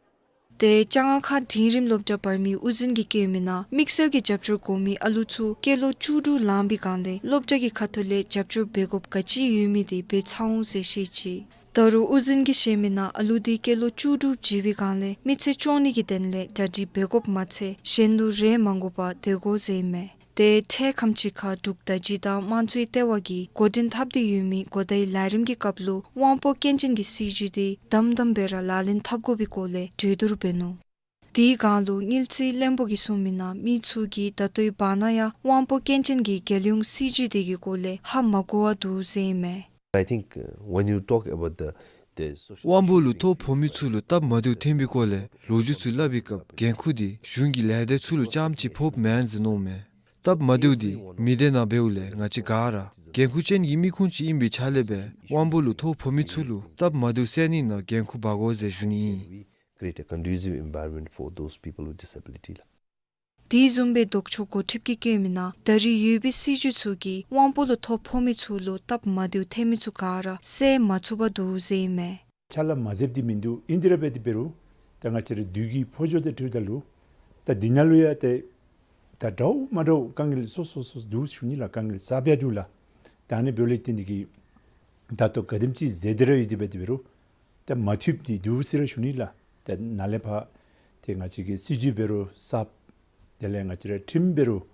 ཏེ་ལྕང་སྒང་ཁ་འབྲིང་རིམ་སློབ་གྲྭ་བར་མའི་དབུ་འཛིན་གྱིས་བཀོད་མི་ནང་དམིགས་བསལ་གྱི་རྒྱབ་སྐྱོར་དགོ་མི་ཨ་ལུ་ཚུ་སྐྱེས་ལོ་བཅུ་དྲུག་ལང་པའི་སྒང་ལས་སློབ་གྲྭ་གི་ཁ་ཐུག་ལས་རྒྱབ་སྐྱོར་འབད་དགོཔ་ག་ཅི་ཡོད་མི་འདི་འབད་ཚར་འོང་ཟེར་བཤད་ཅི། ད་རུང་དབུ་འཛིན་གྱིས་བཤད་མི་ནང་ཨ་ལུ་འདི་སྐྱེས་ལོ་བཅུ་དྲུག་བརྗེས་པའི་སྒང་ལས་མི་ཚེ་སྐྱོང་ནི་གི་དོན་ལས་གྲ་སྒྲིག་འབད་དགོཔ་མ་ཚད་གཞན་ལུ་རེ་མ་དགོ་པར་སྡོད་དགོ་ཟེར་ཨིན་མས། ཏེ་འཕྲལ་ཁམས་ཅིག་ཁར་འབྲུག་བརྡ་བརྒྱུད་དང་དམངས་གཙོའི་ལྟེ་བ་གིས་འགོ་འདྲེན་འཐབ་སྟེ་ཡོད་མི་གོ་བརྡའི་ལས་རིམ་གྱི་སྐབས་ལུ་དབང་པོ་སྐྱོན་ཅན་གྱི་སྲིད་བྱུས་འདི་དམ་དམ་སྦེ་ར་ལག་ལེན་འཐབ་དགོ་པའི་སྐོར་ལས་གྲོས་བསྡུར་འབད་ནུག། དེའི་སྒང་ལུ་དངུལ་རྩིས་བློན་པོ་གིས་གསུངས་མི་ནང་མི་ཚུ་གིས་ད་ལྟོའི་བར་ན་ཡང་དབང་པོ་སྐྱོན་ཅན་གྱི་རྒྱལ་ཡོངས་སྲིད་བྱུས་དེ་གི་སྐོར་ལས་ཧ་མ་གོ་བར་འདུག་ཟེར་ཨིན་མས། I think, uh, when you talk about the, the social དབང་པོ་ལུ་ཐོ་ཕོག་མི་ཚུ་ལུ་སྟབས་མ་བདེཝ་ཐོན་པའི་སྐོར་ལས་ལོ་རྒྱུས་ཚུ་སླབ་པའི་སྐབས་འགན་ཁུར་འདི་གཞུང་གི་ལས་སྡེ་ཚུ་ལུ་རྐྱངམ་ཅིག་ཕོགཔ་མེན་ཟེར་མནོཝ་མས། སྟབས་མ་བདེཝ་འདི་མི་སྡེ་ནང་འབདཝ་ལས་ང་བཅས་ག་ར་འགན་ཁུར་ཅན་གྱི་མི་ཁུངས་ཅིག་ཨིན་པའི་ཆ་ལས་སྦེ་དབང་པོ་ལུ་ཐོ་ཕོག་མི་ཚུ་ལུ་སྟབས་མ་བདེཝ་སེལ་ནི་ནང་འགན་ཁུར་འབག་དགོ་ཟེར་ཞུ་ནི་ཨིན། Create a conducive environment for those people with disability ལགས། དེ་བཟུམ་སྦེ་ལྡོག་ཕྱོགས་འགོ་ཁྲིདཔ་གིས་བཀོད་མི་ནང་ད་རེས་ཡོད་པའི་སྲིད་བྱུས་ཚུ་གིས་དབང་པོ་ལུ་ཐོ་ཕོག་མི་ཚུ་ལུ་སྟབས་མ་བདེཝ་ཐོན་མི་ཚུ་ག་ར་སེལ་མ་ཚུགས་པར་འདུག་ཟེར་ཨིན་མས། ཕྱག་ལཱ་མ་མཛདཔ་འདི་མིན་འདུག། ཨིན་ཏེ་ར་འབད་དེ་འབད་རུང་ད་ང་བཅས་ར་དུས་ཀྱི་འཕོ་འགྱུར་དང་འཁྲིལཝ་ད་ལུ་ད་འདི་ནང་ལུ་ཡང་ཏེ་ད་འདྲཝ་མ་འདྲཝ་དཀའ་ངལ་སོ་སོ་སོ་སོ་འདུག་ཞུ་ནི་ལགས། དཀའ་ངལ་གསརཔ་ཡང་འདུག་ལགས། ད་ཨ་ནི་འབདཝ་ལས་བརྟེན་ཏེ་གིས་ད་ལྟོ་ག་དེམ་ཅིག་མཛད་དེ་ར་ཡོད་དེ་འབད་དེ་འབད་རུང་ད་མ་འཐུས་པ་འདི་འདུག་ཟེར་ར་ཞུ་ནི་ལགས། ད་ནཱ་ལས་ཕར་ཏེ་ང་བཅས་ཀྱི་སྲིད་བྱུས་འབད་རུང་གསརཔ། དེ་ལས་ང་བཅས་ར་ཁྲིམས་འབད་རུང་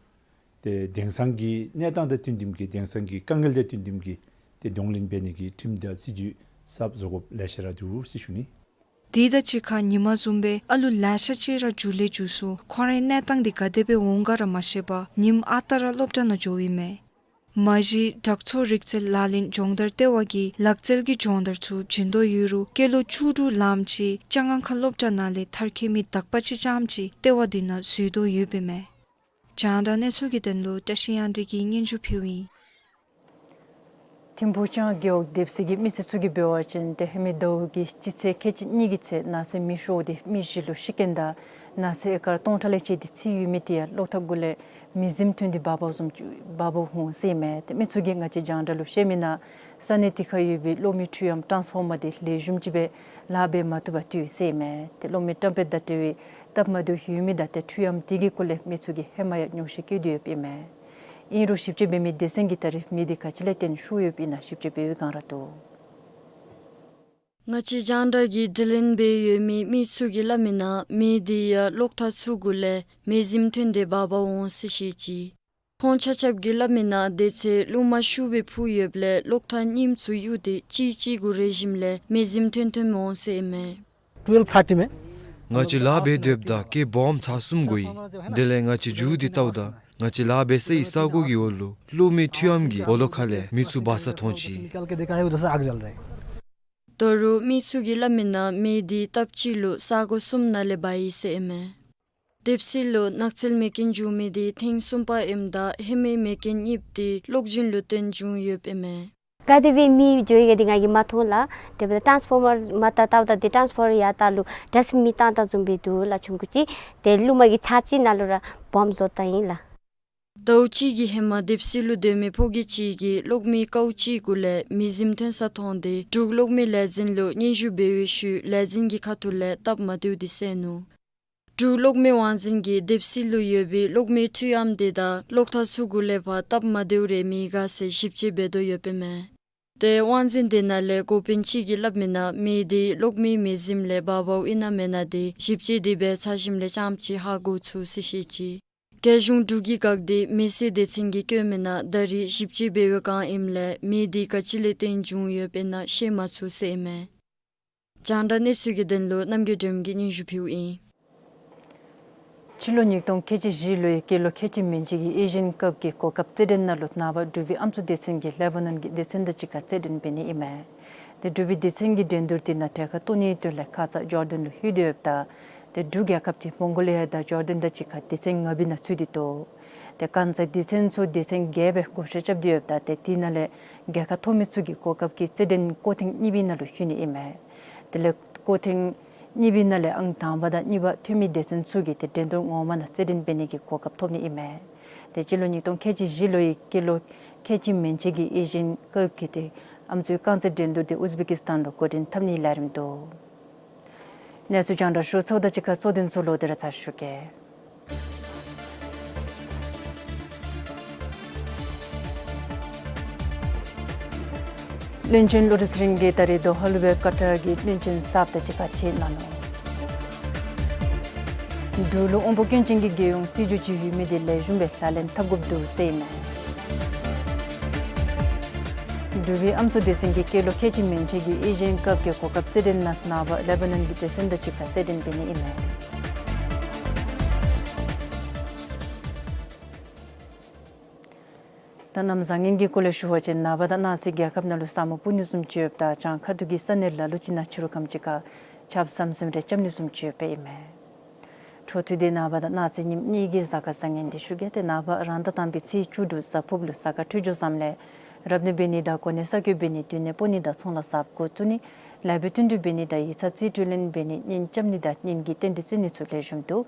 ཏེ་དེང་སང་གི་གནས་སྟངས་དང་བསྟུན་བསྟུན་གྱི་དེང་སང་གི་དཀའ་ངལ་དང་བསྟུན་བསྟུན་གྱི་ཏེ་གདོང་ལེན་འབད་ནི་གི་ཁྲིམས་དང་སྲིད་བྱུས་གསརཔ་བཟོ་དགོཔ་ལེ་ཤ་ར་འདུག་ཟེར་ཞུ་ནི། དེ་དང་གཅིག་ཁར་ཉིན་མ་བཟུམ་སྦེ་ཨ་ལུ་ལེ་ཤ་ཅིག་ར་རྒྱུགས་ལས་རྒྱུགས་སོང་། ཁོང་རའི་གནས་སྟངས་འདི་ག་དེ་སྦེ་འོང་ག་ར་མ་ཤེས་པར་ཉིནམ་ཨ་རྟག་ར་སློབ་གྲྭ་ནང་འགྱོཝ་ཨིན་མས། མ་གཞི་དྲག་ཚོར་རིག་རྩལ་ལག་ལེན་སྦྱོང་བརྡར་ལྟེ་བ་གིས་ལག་རྩལ་གྱི་སྦྱོང་བརྡར་ཚུ་བྱིན་དོ་ཡོད་རུང་སྐྱེས་ལོ་བཅུ་དྲུག་ལངམ་ཅིག་ལྕང་སྒང་ཁ་སློབ་གྲྭ་ནང་ལས་མཐར་འཁྱོལ་མི་དག་པ་ཅིག་རྐྱངམ་ཅིག་ལྟེ་བ་འདི་ནང་འཛུལ་དོ་ཡོདཔ་ཨིན་མས། རྒྱང་བསྒྲགས་གནས་ཚུལ་གྱི་དོན་ལུ་བཀྲ་ཤིས་དབྱངས་སྒྲོན་གྱིས་སྙན་ཞུ་ཕུལཝ་ཨིན། ཐིམ་ཕུག་ལྕང་རྒེད་འོག་སྡེབ་སིལ་གྱི་མི་སེར་ཚུ་གིས་འབད་བ་ཅིན་ཏེ་ཧེ་མའི་ཟླཝ་གི་སྤྱི་ཚེས་ཁལ་གཅིག་གཉིས་ཀྱི་ཚེ་ནགས་ཚལ་མེ་ཤོར་ཏེ་མི་བཞི་ལུ་ཤི་རྐྱེན་དང་ནགས་ཚལ་ཨེ་ཀར་སྟོང་ཕྲག་ལས་བཅད་དེ་ཚུད་ཡོད་མི་དེ་ཡང་གློག་ཐག་གུ་ལས་མེ་ཟིམ་ཐོན་ཏེ་འབག་འབགཔ་བཟུམ་འབག་འབག་འོང་ཟེར་ཨིན་མས། ཏེ་མི་ཚུ་གིས་ང་བཅས་རྒྱང་བསྒྲགས་ལུ་བཤད་མི་ནང་ས་གནས་དེ་ཁར་ཡོད་པའི་གློག་མེ་འཕྲུལ་ཨམ་ཊཱནསི་ཕོར་མར་དེ་ལེགས་ཤོམ་ཅིག་སྦེ་ལཱ་འབད་མ་བཏུབ་པར་བཏུབ་ཟེར་ཨིན་མས། ཏེ་གློག་མེ་བཀྲམ་སྤེལ་དང་འབྲེལ་བའི་སྟབས་མ་བདེཝ་ཡོད་མི་དང་ཏེ་འཕྲུལ་ཨམ་དེ་གི་སྐོར་ལས་མི་ཚུ་གིས་ཧེ་མ་ཡང་མྱོང་ཤེས་བསྐྱེད་དེ་ཡོདཔ་ཨིན་མས། ཨིན་རུང་ཞིབ་དཔྱད་འབད་མི་སྡེ་ཚན་གྱིས་ད་རེས་མེ་དེ་ག་ཅི་ལས་བརྟེན་ཤོར་ཡོདཔ་ཨིན་ན་ཞིབ་དཔྱད་འབད་བའི་བསྒང་ར་འདུག། ང་བཅས་རྒྱང་བསྒྲགས་ཀྱིས་དྲི་ལན་འབད་ཡོད་མི་མི་ཚུ་གིས་སླབ་མི་ནང་མེ་དེ་ཡང་གློག་ཐག་ཚུ་གུ་ལས་མེ་ཟིམ་ཐོན་ཏེ་འབག་འབག་འོང་ཟེར་བཤད་ཅི། ཁོང་ཆ་ཁྱབ་ཀྱིས་སླབ་མི་ནང་དེ་ཚེ་རླུང་མ་ཤུགས་སྦེ་འཕུ་ཡོདཔ་ལས་གློག་ཐག་རྙིངམ་ཚུ་གཡུག་སྟེ་གཅིག་གཅིག་གུ་རེག་ཞིནམ་ལས་མེ་ཟིམ་ཐོན་ཐོནམ་འོང་ཟེར་ཨིན་མས། Twelve thirty མས། ང་བཅས་ལཱ་འབད་སྡོདཔ་ད་སྐད་སྦོམ་ཚར་གསུམ་གོ་ཡི། དེ་ལས་ང་བཅས་མཇུག་དེ་བལྟཝ་ད་ང་བཅས་ལཱ་འབད་སའི་ས་གོ་གི་འོག་ལུ་གློག་མེ་འཕྲུལ་ཨམ་གྱི་སྦོ་ལོགས་ཁ་ལས་མེ་ཚུ་འབར་ས་མཐོང་ཅི། ད་རུང་མི་ཚུ་གིས་སླབ་མི་ནང་མེ་དེ་སྟབས་གཅིག་ལུ་ས་གོ་གསུམ་ནང་ལས་འབར་ཡི་ཟེར་ཨིན་མས། སྡེབ་སིལ་ལུ་ནགས་ཚལ་མེ་རྐྱེན་བྱུང་མི་དེ་ཐེངས་གསུམ་པ་ཨིནམ་ད་ཧེ་མའི་མེ་རྐྱེན་གཉིསཔ་དེ་གློག་འབྱིན་ལུ་བརྟེན་བྱུང་ཡོདཔ་ཨིན་མས། ག་དེ་སྦེ་མེ་འགྱོ་ཡི་ག་དེ་ང་གིས་མ་མཐོང་ལགས། དེ་འབདཝ་ད་ཊཱནསི་ཕོར་མར་མར་བལྟ་བལྟཝ་ད་དེ་ཊཱནསི་ཕོར་ཡར་ལྟ་ལུ་འདྲ་སེ་མེ་བཏང་བཏངམ་བཟུམ་སྦེ་འདུག་ལགས། ཆུང་ཀུ་ཅིག་དེ་རླུང་མ་གི་ཚར་གཅིག་ནང་ལུ་ར་སྦོམ་བཟོ་བཏང་ཡི་ལགས། ཟླཝ་གཅིག་གི་ཧེ་མ་སྡེབ་སིལ་ལུ་སྡོད་མི་ཕོ་སྐྱེས་ཅིག་གིས་གློག་མེ་ཀཝ་ཅིག་གུ་ལས་མེ་ཟིམ་ཐོན་ས་མཐོང་སྟེ་འབྲུག་གློག་མེ་ལས་འཛིན་ལུ་སྙན་ཞུ་འབད་བའི་ཤུལ་ལས་འཛིན་གྱི་ཁ་ཐུག་ལས་སྟབས་མ་བདེཝ་དེ་སེལ་ནུག། འབྲུག་གློག་མེ་དབང་འཛིན་གྱིས་སྡེབ་སིལ་ལུ་ཡོད་པའི་གློག་མེ་འཕྲུལ་ཨམ་དེ་དང་གློག་ཐག་ཚུ་གུ་ལས་ཕར་སྟབས་མ་བདེཝ་རེ་མེད་ག་ཟེར་ཞིབ་དཔྱད་འབད་དོ་ཡོདཔ་ཨིན་མས། ཏེ་དབང་འཛིན་དེ་ནང་ལས་འགོ་དཔོན་ཅིག་གིས་སླབ་མི་ནང་མེ་དེ་གློག་མེ་མེ་ཟིམ་ལས་འབར་འབརཝ་ཨིན་ན་མེན་ན་དེ་ཞིབ་དཔྱད་དེ་འབད་ཚར་ཞིནམ་ལས་རྐྱངམ་ཅིག་ཧ་གོ་ཚུགས་ཟེར་བཤད་ཅི། རྒྱལ་གཞུང་འབྲུག་གིས་བཀག་སྟེ་མེ་བསད་སྡེ་ཚན་གྱིས་བཀོད་མི་ནང་ད་རེས་བཞི་བཅུ་འབད་བའི་སྒང་ཨིནམ་ལས་མེ་དེ་ག་ཅི་ལས་བརྟེན་བྱུང་ཡོདཔ་ཨིན་ན་ཤེས་མ་ཚུགས་ཟེར་ཨིན་མས། རྒྱང་བསྒྲགས་གནས་ཚུལ་གྱི་དོན་ལུ་རྣམ་རྒྱལ་སྒྲོལ་མ་གིས་སྙན་ཞུ་ཕུལཝ་ཨིན། སྤྱི་ལོ་ཉིས་སྟོང་ཁལ་གཅིག་བཞི་ལོའི་སྐྱེས་ལོ་ཁལ་གཅིག་མན་ཆད་ཀྱི་ཨེ་ཤི་ཡན་ཀབ་ཀྱི་གོ་སྐབས་རྩེད་འགྲན་ནང་ལུ་ནངས་པ་འབྲུག་པའི་ཨམ་སྲུ་སྡེ་ཚན་གྱིས་ལེ་བྷ་ནོན་གྱི་སྡེ་ཚན་དང་གཅིག་ཁར་རྩེད་འགྲན་འབད་ནི་ཨིན་མས། ཏེ་འབྲུག་པའི་སྡེ་ཚན་གྱིས་འགྲན་བསྡུར་དེ་ནང་གྲལ་ཁར་གཏོགས་ནིའི་དོན་ལས་ཁ་ཙ་ཇོར་ཌན་ལུ་ལྷོད་དེ་ཡོདཔ་ད་ཏེ་འབྲུག་རྒྱལ་ཁབ་དེ་མོང་གོ་ལི་ཡ་དང་ཇོར་ཌན་དང་གཅིག་ཁར་སྡེ་ཚན་ལྔ་པའི་ནང་ཚུད་དེ་འདུག། ཏེ་གང་ཅི་སྡེ་ཚན་ཚུ་སྡེ་ཚན་བརྒྱད་སྦེ་བགོ་བཤའ་རྐྱབ་སྟེ་ཡོདཔ་ད་ཏེ་དེ་ནང་ལས་རྒྱལ་ཁ་ཐོབ་མི་ཚུ་གིས་གོ་སྐབས་ཀྱི་རྩེད་འགྲན་སྐོར་ཐེངས་གཉིས་པའི་ནང་ལུ་ལྷོད་ནི་ཨིན་མས། དེ་ལས་སྐོར་ཐེངས་གཉིས་པའི་ནང་ལས་ཨང་དང་པ་དང་གཉིས་པ་ཐོན་མི་སྡེ་ཚན་ཚུ་གིས་ཏེ་འགྲན་བསྡུར་ངོ་མ་ནང་རྩེད་འགྲན་འབད་ནི་གི་གོ་སྐབས་ཐོབ་ནི་ཨིན་མས། ཏེ་སྤྱི་ལོ་ཉིས་སྟོང་ཁལ་གཅིག་བཞི་ལོའི་སྐྱེས་ལོ་ཁལ་གཅིག་མན་ཆད་ཀྱི་ཨེ་ཤི་ཡན་ཀབ་ཀྱི་ཏེ་ཨམ་སྲུའི་རྐང་རྩེད་འགྲན་བསྡུར་དེ་ཨུཛ་བེ་ཀི་སི་ཐན་ལུ་འགོ་འདྲེན་འཐབ་ནིའི་ལས་རིམ་འདུག། གནས་ཚུལ་རྒྱང་བསྒྲགས་ཞུ་ཚརཝ་དང་གཅིག་ཁར་གཙོ་དོན་ཚུ་ལོག་སྟེ་ར་ཚར་ཞུ་གེ། བློན་ཆེན་ལོ་རིས་རིང་གིས་ད་རིས་དོ་ཧ་ལུ་སྦེ་ཀ་ཊར་གྱི་བློན་ཆེན་གསརཔ་དང་གཅིག་ཁར་མཇལ་གནང་ནུག། འབྲུག་ལུ་དབང་པོ་སྐྱོན་ཅན་གྱི་རྒྱལ་ཡོངས་སྲིད་བྱུས་ཅིག་ཡོད་མི་དེ་ལེགས་ཤོམ་སྦེ་ལག་ལེན་འཐབ་དགོཔ་འདུག་ཟེར་ཨིན་མས། འབྲུག་པའི་ཨམ་སྲུ་སྡེ་ཚན་གྱིས་སྐྱེས་ལོ་ཁལ་གཅིག་མན་ཆད་ཀྱི་ཨེ་ཤི་ཡན་ཀབ་ཀྱི་གོ་སྐབས་རྩེད་འགྲན་ནང་ནངས་པ་ལེ་བྷ་ནོན་གྱི་སྡེ་ཚན་དང་གཅིག་ཁར་རྩེད་འགྲན་འབད་ནི་ཨིན་མས། ད་གནམ་བཟང་ངན་གྱི་སྐོར་ལས་ཞུ་བ་ཅིན་ནངས་པ་དང་གནངས་ཚེ་རྒྱལ་ཁབ་ནང་ལུ་ས་སྨུག་སྤུབ་ནི་བཟུམ་ཅིག་ཡོདཔ་ད་བྱང་ཁ་ཐུག་གི་ས་གནས་ལ་ལུ་ཅིག་ནང་ཕྱི་རུ་ཁམས་ཅིག་ཁར་ཆརཔ་ཟམ་ཟིམ་རེ་རྐྱབ་ནི་བཟུམ་ཅིག་ཡོདཔ་ཨིན་མས། འཕྲོ་མཐུད་དེ་ནངས་པ་དང་གནངས་ཚེ་ཉིནམ་གཉིས་ཀྱི་གཟའ་སྐར་བཟང་ངན་དེ་ཞུ་གེ། ཏེ་ནངས་པ་རང་ཟླ་དང་པའི་ཚེས་བཅུ་དྲུག་གཟའ་ཕུརཔ་ལུ་གཟའ་སྐར་འཕྲོད་སྦྱོར་བཟངམ་ལས་རབ་གནས་འབད་ནི་དང་གོ་གནས་གསར་བསྐོ་འབད་ནི་འདུས་ནད་ཕོག་ནི་དང་ཚོང་ལཱ་གསརཔ་འགོ་བཙུགས་ནི་ལཱ་འབད་བསྟུན་གྲོས་འབད་ནི་དང་ཡིག་ཚང་རྩིས་སྤྲོད་ལེན་འབད་ནི་གཉེན་རྐྱབ་ནི་དང་གཉེན་གྱི་རྟེན་འབྲེལ་བརྩི་ནི་ཚུ་ལེགས་ཤོམ་འདུག།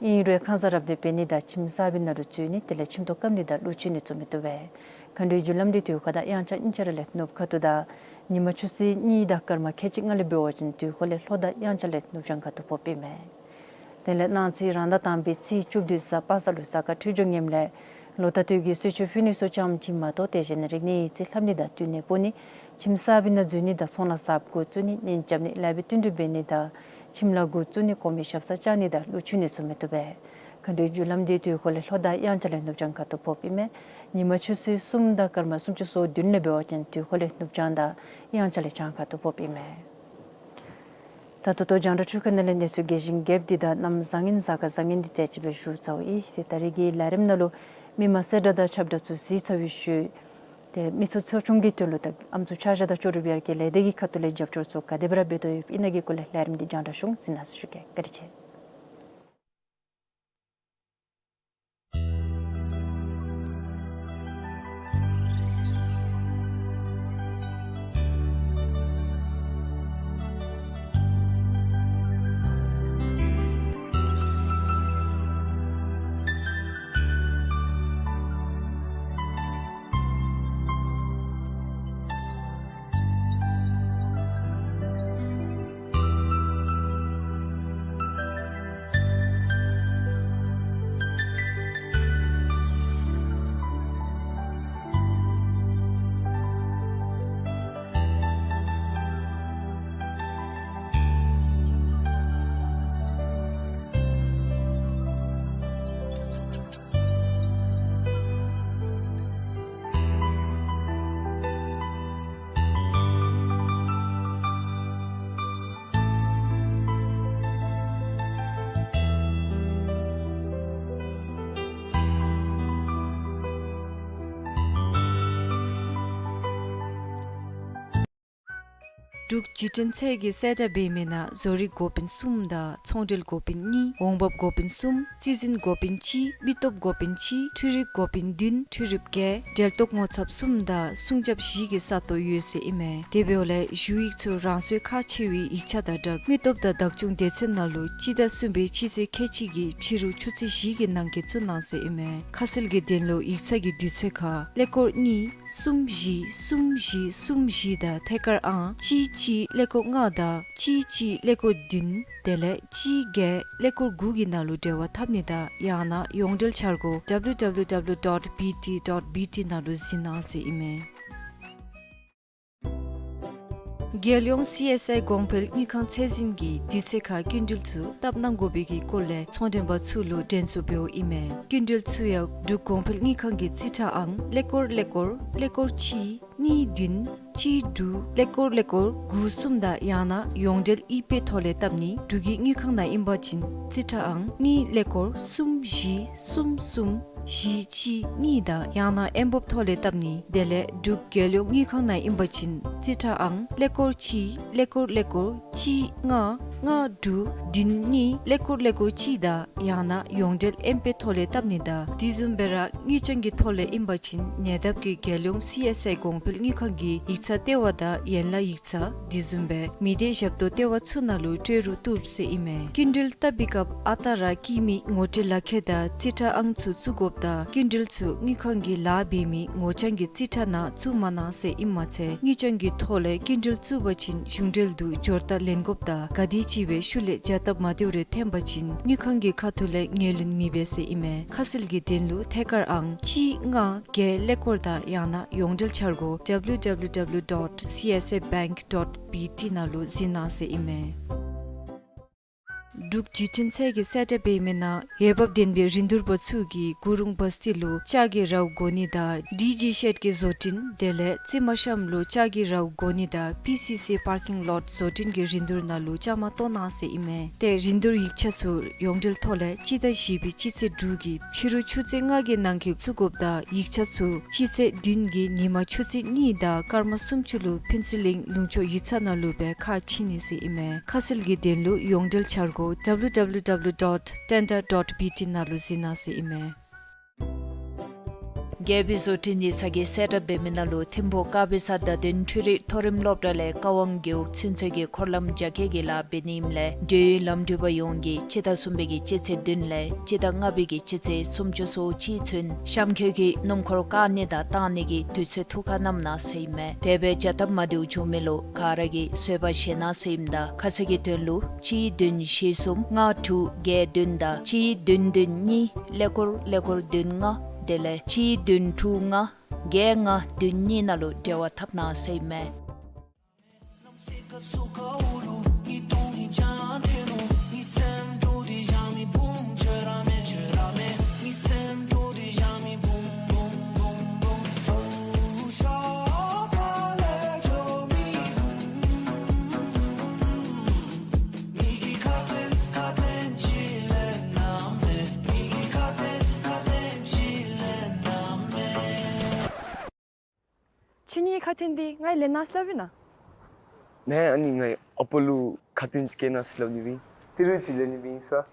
ཨིན་རུང་ཁང་གསར་རབ་གནས་འབད་ནི་དང་ཁྱིམ་གསར་པའི་ནང་ལུ་འཛུལ་ནི་དེ་ལས་ཁྱིམ་ཐོག་བཀབ་ནི་དང་གླུ་མཆོད་ནི་ཚུ་མི་བཏུབ་པས། མཁའ་འགྲོའི་རྒྱུ་ལམ་དེ་དུས་འཁོར་དང་དབྱངས་འཆར་གཉིས་ཆ་ར་ལས་ནུབ་ཁ་ཐུག་དང་ཉིན་མ་ཆུ་ཚོད་གཉིས་དང་སྐར་མ་ཁལ་གཅིག་ལྔ་ལས་འབད་བ་ཅིན་དུས་འཁོར་ལས་ལྷོ་དང་དབྱངས་འཆར་ལས་ནུབ་བྱང་ཁ་ཐུག་ཕོགཔ་ཨིན་མས། དེ་ལས་གནངས་ཚེ་རང་ཟླ་དང་པའི་ཚེས་བཅུ་བདུན་གཟའ་པ་སངས་ལུ་གཟའ་སྐར་འཕྲོད་སྦྱོར་ངནམ་ལས་ལོ་ད་ལྟོ་གི་གསོལ་མཆོད་ཕུལ་ནི་ཚུ་ཙམ་ཅིག་མ་གཏོགས་དེ་བཞིན་རིག་གནས་ཡིག་རྩིས་ལྷབ་ནི་དང་འདུས་ནད་ཕོག་ནི་ཁྱིམ་གསར་པའི་ནང་འཛུལ་ནི་དང་ཚོང་ལཱ་གསརཔ་འགོ་བཙུགས་ནི་གཉེན་རྐྱབ་ནི་ལཱ་འབད་བསྟུན་གྲོས་འབད་ནི་དང་ཁྱིམ་ལཱ་འགོ་བཙུགས་ནི་གོང་མའི་ཞབས་སར་བཅར་ནི་དང་གླུ་མཆོད་ནི་ཚུ་མི་བཏུབ་པས། མཁའ་འགྲོའི་རྒྱུ་ལམ་དེ་དུས་འཁོར་ལས་ལྷོ་དང་དབྱངས་འཆར་ལས་ནུབ་བྱང་ཁ་ཐུག་ཕོགཔ་ཨིན་མས། ཉིན་མ་ཆུ་ཚོད་གསུམ་དང་སྐར་མ་སུམ་ཅུ་སོ་བདུན་ལས་འབད་བ་ཅིན་དུས་འཁོར་ལས་ནུབ་བྱང་དང་དབྱངས་འཆར་ལས་བྱང་ཁ་ཐུག་ཕོགཔ་ཨིན་མས། ད་ད་ལྟོ་རྒྱང་བསྒྲགས་འཕྲུལ་ཁང་ནང་ལས་གནས་ཚུལ་རྒྱས་ཤིང་རྒྱསཔ་འདི་དང་གནམ་བཟང་ངན་གཟའ་སྐར་བཟང་ངན་འདི་དེ་ཅིག་སྦེ་ཞུ་ཚརཝ་ཨིན། ཏེ་ད་རིས་ཀྱི་ལས་རིམ་ནང་ལུ་མི་མང་གསལ་བསྒྲགས་དང་ཁྱབ་བསྒྲགས་ཚུ་གཟིགས་ཚར་བའི་ཤུལ་ཏེ་མི་ཚུ་ཚོགས་ཆུང་གི་དོན་ལུ་དང་ཨམ་སྲུ་ཕྱག་ཞུ་དང་ལྕོགས་གྲུབ་ཡར་རྒྱས་ལས་སྡེ་གི་ཁ་ཐུག་ལས་རྒྱབ་སྐྱོར་ཚུ་ག་དེ་སྦེ་ར་འབད་དོ་ཡོདཔ་ཨིན་ན་གི་སྐོར་ལས་ལས་རིམ་འདི་རྒྱང་བསྒྲགས་ཞུ་འོང་། གཟིགས་གནང་ཟེར་ཞུ་གེ། བཀའ་དྲིན་ཆེ། འབྲུག་བརྒྱུད་འཕྲིན་ཚད་ཀྱིས་གསལ་བསྒྲགས་འབད་མི་ནང་བཟོ་རིག་འགོ་དཔོན་གསུམ་དང་ཚོང་འབྲེལ་འགོ་དཔོན་གཉིས། འོང་འབབ་འགོ་དཔོན་གསུམ། རྩིས་འཛིན་འགོ་དཔོན་གཅིག། མི་སྟོབས་འགོ་དཔོན་གཅིག། འཕྲུལ་རིག་འགོ་དཔོན་བདུན། འཕྲུལ་རིགཔ་བརྒྱད། འབྲེལ་གཏོགས་ངོ་ཚབ་གསུམ་དང་སྲུང་སྐྱོབ་བཞི་གི་ས་སྟོང་ཡོད་ཟེར་ཨིན་མས། དེ་འབདཝ་ལས་ཞུ་ཡིག་ཚུ་རང་སོའི་ཁག་ཆེ་བའི་ཡིག་ཆ་དང་སྦྲགས་མི་སྟོབས་དང་བདག་སྐྱོང་སྡེ་ཚན་ནང་ལུ་སྤྱི་ཟླ་གསུམ་པའི་སྤྱི་ཚེས་ཁལ་གཅིག་གི་ཕྱི་རུ་ཆུ་ཚོད་བཞི་གི་ནང་འཁོད་བཙུགས་གནང་ཟེར་ཨིན་མས། ཁ་གསལ་གྱི་དོན་ལུ་ཡིག་ཚང་གི་དུས་ཚོད་ཁར་ཀླད་ཀོར་གཉིས་གསུམ་བཞི་གསུམ་བཞི་གསུམ་བཞི་དང་ཐད་ཀར་ཨང་གཅིག་གཅིག་ཀླད་ཀོར་ལྔ་དང་གཅིག་གཅིག་ཀླད་ཀོར་བདུན་དེ་ལས་གཅིག་བརྒྱད་ཀླད་ཀོར་དགུ་གི་ནང་ལུ་འབྲེལ་བ་འཐབ་ནི་དང་ཡང་ན་ཡོངས་འབྲེལ་འཆར་སྒོ་W W W dot B T dot B T ནང་ལུ་གཟིགས་གནང་ཟེར་ཨིན་མས། རྒྱལ་ཡོངས་སི་ཨེསི་ཨའི་གོང་འཕེལ་དངུལ་ཁང་ཚད་འཛིན་གྱིས་དུས་ཚོད་ཁར་སྐྱིན་འགྲུལ་ཚུ་བཏབ་གནང་དགོ་པའི་གི་སྐོར་ལས་ཚོང་མགྲོན་པ་ཚུ་ལུ་དྲན་གསོ་འབདཝ་ཨིན་མས། སྐྱིན་འགྲུལ་ཚུ་ཡང་འབྲུག་གོང་འཕེལ་དངུལ་ཁང་གི་རྩིས་ཁྲ་ཨང་ཀླད་ཀོར་ཀླད་ཀོར་ཀླད་ཀོར་གཅིག་གཉིས་བདུན་གཅིག་དྲུག་ཀླད་ཀོར་ཀླད་ཀོར་དགུ་གསུམ་དང་ཡང་ན་ཡོངས་འབྲེལ་ཨི་པེ་ཐོག་ལས་བཏབ་ནི། འབྲུག་གི་དངུལ་ཁང་ནང་ཨིན་པ་ཅིན་རྩིས་ཁྲ་ཨང་གཉིས་ཀླད་ཀོར་གསུམ་བཞི་གསུམ་གསུམ་བཞི་གཅིག་གཉིས་དང་ཡང་ན་ཨེམ་བོབ་ཐོག་ལས་བཏབ་ནི། དེ་ལས་འབྲུག་རྒྱལ་ཡོངས་དངུལ་ཁང་ནང་ཨིན་པ་ཅིན་རྩིས་ཁྲ་ཨང་ཀླད་ཀོར་གཅིག་ཀླད་ཀོར་ཀླད་ཀོར་གཅིག་ལྔ་ལྔ་དྲུག་བདུན་གཉིས་ཀླད་ཀོར་ཀླད་ཀོར་གཅིག་དང་ཡང་ན་ཡོངས་འབྲེལ་ཨེམ་པེ་ཐོག་ལས་བཏབ་ནི་དང་དེ་བཟུམ་སྦེ་ར་དངུལ་བྱང་གི་ཐོག་ལས་ཨིན་པ་ཅིན་ཉེ་འདབས་ཀྱི་རྒྱལ་ཡོངས་སི་ཨེསི་ཨའི་གོང་འཕེལ་དངུལ་ཁང་གི་ཡིག་ཚང་ལྟེ་བ་དང་ཡན་ལག་ཡིག་ཚང་དེ་བཟུམ་སྦེ་མི་སྡེ་ཞབས་ཏོག་ལྟེ་བ་ཚུ་ནང་ལུ་སྤྲོད་རུ་བཏུབ་ཟེར་ཨིན་མས། སྐྱིན་འགྲུལ་བཏབ་པའི་སྐབས་ཨ་རྟག་ར་བཀོད་མི་ངོ་སྤྲོད་ལག་ཁྱེར་དང་རྩིས་ཁྲ་ཨང་ཚུ་བཙུགས་དགོཔ་དང་སྐྱིན་འགྲུལ་ཚུ་དངུལ་ཁང་གི་ལཱ་འབད་མི་ངོ་བྱང་གི་རྩིས་ཁྲ་ནང་བཙུགས་མ་གནང་ཟེར་ཨིནམ་མ་ཚད་དངུལ་བྱང་གི་ཐོག་ལས་སྐྱིན་འགྲུལ་བཙུགས་པ་ཅིན་གཞུང་འབྲེལ་དུ་འབྱོར་རྟགས་ལེན་དགོཔ་དང་ག་དེ་ཅིག་སྦེ་ཤུལ་ལས་བྱ་སྟབས་མ་བདེཝ་རེ་འཐོན་པ་ཅིན་དངུལ་ཁང་གི་ཁ་ཐུག་ལས་ངོས་ལེན་མི་འབད་ཟེར་ཨིན་མས། ཁ་གསལ་གྱི་དོན་ལུ་ཐད་ཀར་ཨང་གཅིག་ལྔ་བརྒྱད་ཀླད་ཀོར་དང་ཡང་ན་ཡོངས་འབྲེལ་འཆར་སྒོ་W W W dot C S A bank dot B T ནང་ལུ་གཟིགས་གནང་ཟེར་ཨིན་མས། འབྲུག་བརྒྱུད་འཕྲིན་ཚད་ཀྱི་གསལ་བསྒྲགས་འབད་མི་ནང་འོས་འབབ་ལྡན་པའི་རིན་བསྡུར་པ་ཚུ་གིས་གུ་རུང་བ་སྟི་ལུ་ལྕགས་ཀྱི་རཝ་དགོ་ནི་དང་ཌི་ཇི་ཤེཌ་ཀྱི་བཟོ་སྐྲུན་དེ་ལས་རྩི་མ་ཤམ་ལུ་ལྕགས་ཀྱི་རཝ་དགོ་ནི་དང་པི་སི་སི་པར་ཀིང་ལོཊ་བཟོ་སྐྲུན་གྱི་རིན་བསྡུར་ནང་ལུ་བཅའ་མར་གཏོགས་གནང་ཟེར་ཨིན་མས། ཏེ་རིན་བསྡུར་ཡིག་ཆ་ཚུ་ཡོངས་འབྲེལ་ཐོག་ལས་སྤྱི་ཟླ་བཞི་པའི་སྤྱི་ཚེས་དྲུག་གི་ཕྱི་རུ་ཆུ་ཚོད་ལྔ་གི་ནང་འཁོད་བཙུགས་དགོཔ་དང་ཡིག་ཆ་ཚུ་སྤྱི་ཚེས་བདུན་གྱི་ཉིན་མ་ཆུ་ཚོད་གཉིས་དང་སྐར་མ་སུམ་ཅུ་ལུ་ཕུན་ཚོགས་གླིང་ལུང་ཕྱོགས་ཡིག་ཚང་ནང་ལུ་སྦེ་ཁ་ཕྱེ་ནི་ཟེར་ཨིན་མས། ཁ་གསལ་གྱི་དོན་ལུ་ཡོངས་འབྲེལ་འཆར་སྒོ W W W dot tender dot B T ནང་ལུ་གཟིགས་གནང་ཟེར་ཨིན་མས། རྒྱལ་པོའི་བཟོ་སྐྲུན་ཡིག་ཚང་གི་གསལ་བསྒྲགས་འབད་མི་ནང་ལུ་ཐིམ་ཕུག་དཀར་སྦི་ས་བརྡ་དོན་འཕྲུལ་རིག་མཐོ་རིམ་སློབ་གྲྭ་ལས་ཀ་ཝང་རྒེད་འོག་ཚུན་ཚོད་ཀྱི་འཁོར་ལམ་རྒྱ་སྐྱེད་ཀྱི་ལཱ་འབད་ནི་ཨིནམ་ལས་འབྲེལ་ཡོད་ལམ་འགྲུལ་པ་ཡོངས་ཀྱིས་སྤྱི་ཟླ་གསུམ་པའི་གི་སྤྱི་ཚེས་བདུན་ལས་སྤྱི་ཟླ་ལྔ་པའི་གི་སྤྱི་ཚེས་སུམ་ཅུ་སོ་གཅིག་ཚུན་གཤམ་འཁོད་ཀྱི་སྣུམ་འཁོར་བཀག་ནི་དང་བཏང་ནི་གི་དུས་ཚོད་ཐུགས་ཁར་བསྣམ་གནང་ཟེར་ཨིན་མས། དེ་སྦེ་བྱ་སྟབས་མ་བདེཝ་བྱུང་མི་ལུ་ག་ར་གིས་བཟོད་པ་བཞེས་གནང་ཟེར་ཨིནམ་ད་ཁ་གསལ་གྱི་དོན་ལུ་གཅིག་བདུན་བཞི་གསུམ་ལྔ་དྲུག་བརྒྱད་བདུན་དང་གཅིག་བདུན་བདུན་གཉིས་ཀླད་ཀོར་ཀླད་ཀོར་བདུན་ལྔ་དེ་ལས་གཅིག་བདུན་དྲུག་ལྔ་བརྒྱད་ལྔ་བདུན་གཉིས་ནང་ལུ་འབྲེལ་བ་འཐབ་གནང་ཟེར་ཨིན་མས། ཁྱེད་གཉིས་ཁ་ཐུག་འདི་ང་ལེན་གནང་སླབ་ཨིན་ན། ནེ་ཨ་ནི་ང་ཨ་པ་ལུ་ཁ་ཐུག་ཅིག་བསྐྱལ་གནང་སླབ་ནི་སྦེ་ཨིན། ཏི་རུ་ཅིག་ལེན་ནི་སྦེ་ཨིན་ས།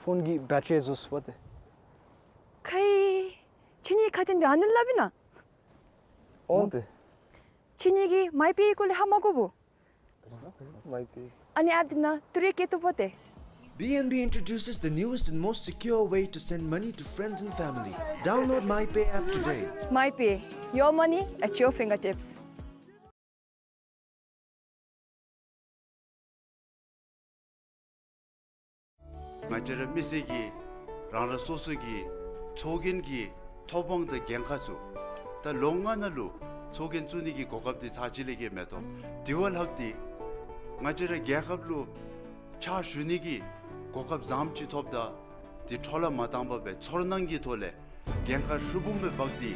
ཕོན་གྱི་བེ་ཊི་རི་རྫོགས་སོཔ་ཏེ། ཁའི། ཁྱེད་གཉིས་ཁ་ཐུག་འདི་ཨ་ནི་སླབ་ཨིན་ན། འོང་ཏེ། ཁྱེད་གཉིས་ཀྱིས་མའི་པེ་སྐོར་ལས་ཧ་མ་གོ་བོ། མའི་པེ། ཨ་ནི་ཨེཔ་འདི་ནང་ཏི་རུ་བསྐྱལ་བཏུབ་པ་ཏེ། B N B introduces the newest and most secure way to send money to friends and family. Download MyPay app today. MyPay, your money at your fingertips. ང་བཅས་ར་མི་སེར་གྱིས་རང་རང་སོ་སོ་གི་ཚོགས་རྒྱན་གྱི་ཐོབ་དབང་དང་འགན་ཁག་ཚུ་ད་ལོ་ལྔ་ནང་ལུ་ཚོགས་རྒྱན་བཙུགས་ནི་གི་གོ་སྐབས་འདི་ཚར་གཅིག་ལས་བརྒལ་མི་ཐོབ། དེ་བ་ལྷག་སྟེ་ང་བཅས་ར་རྒྱལ་ཁབ་ལུ་ཕྱག་ཞུ་ནི་གི་གོ་སྐབས་བཟངམ་ཅིག་ཐོབ་ད་དེ་འཕྲོ་བརླག་མ་བཏང་པར་སྦེ་ཚོར་སྣང་གི་ཐོག་ལས་འགན་ཁག་ཧྲིལ་བུམ་སྦེ་འབག་སྟེ་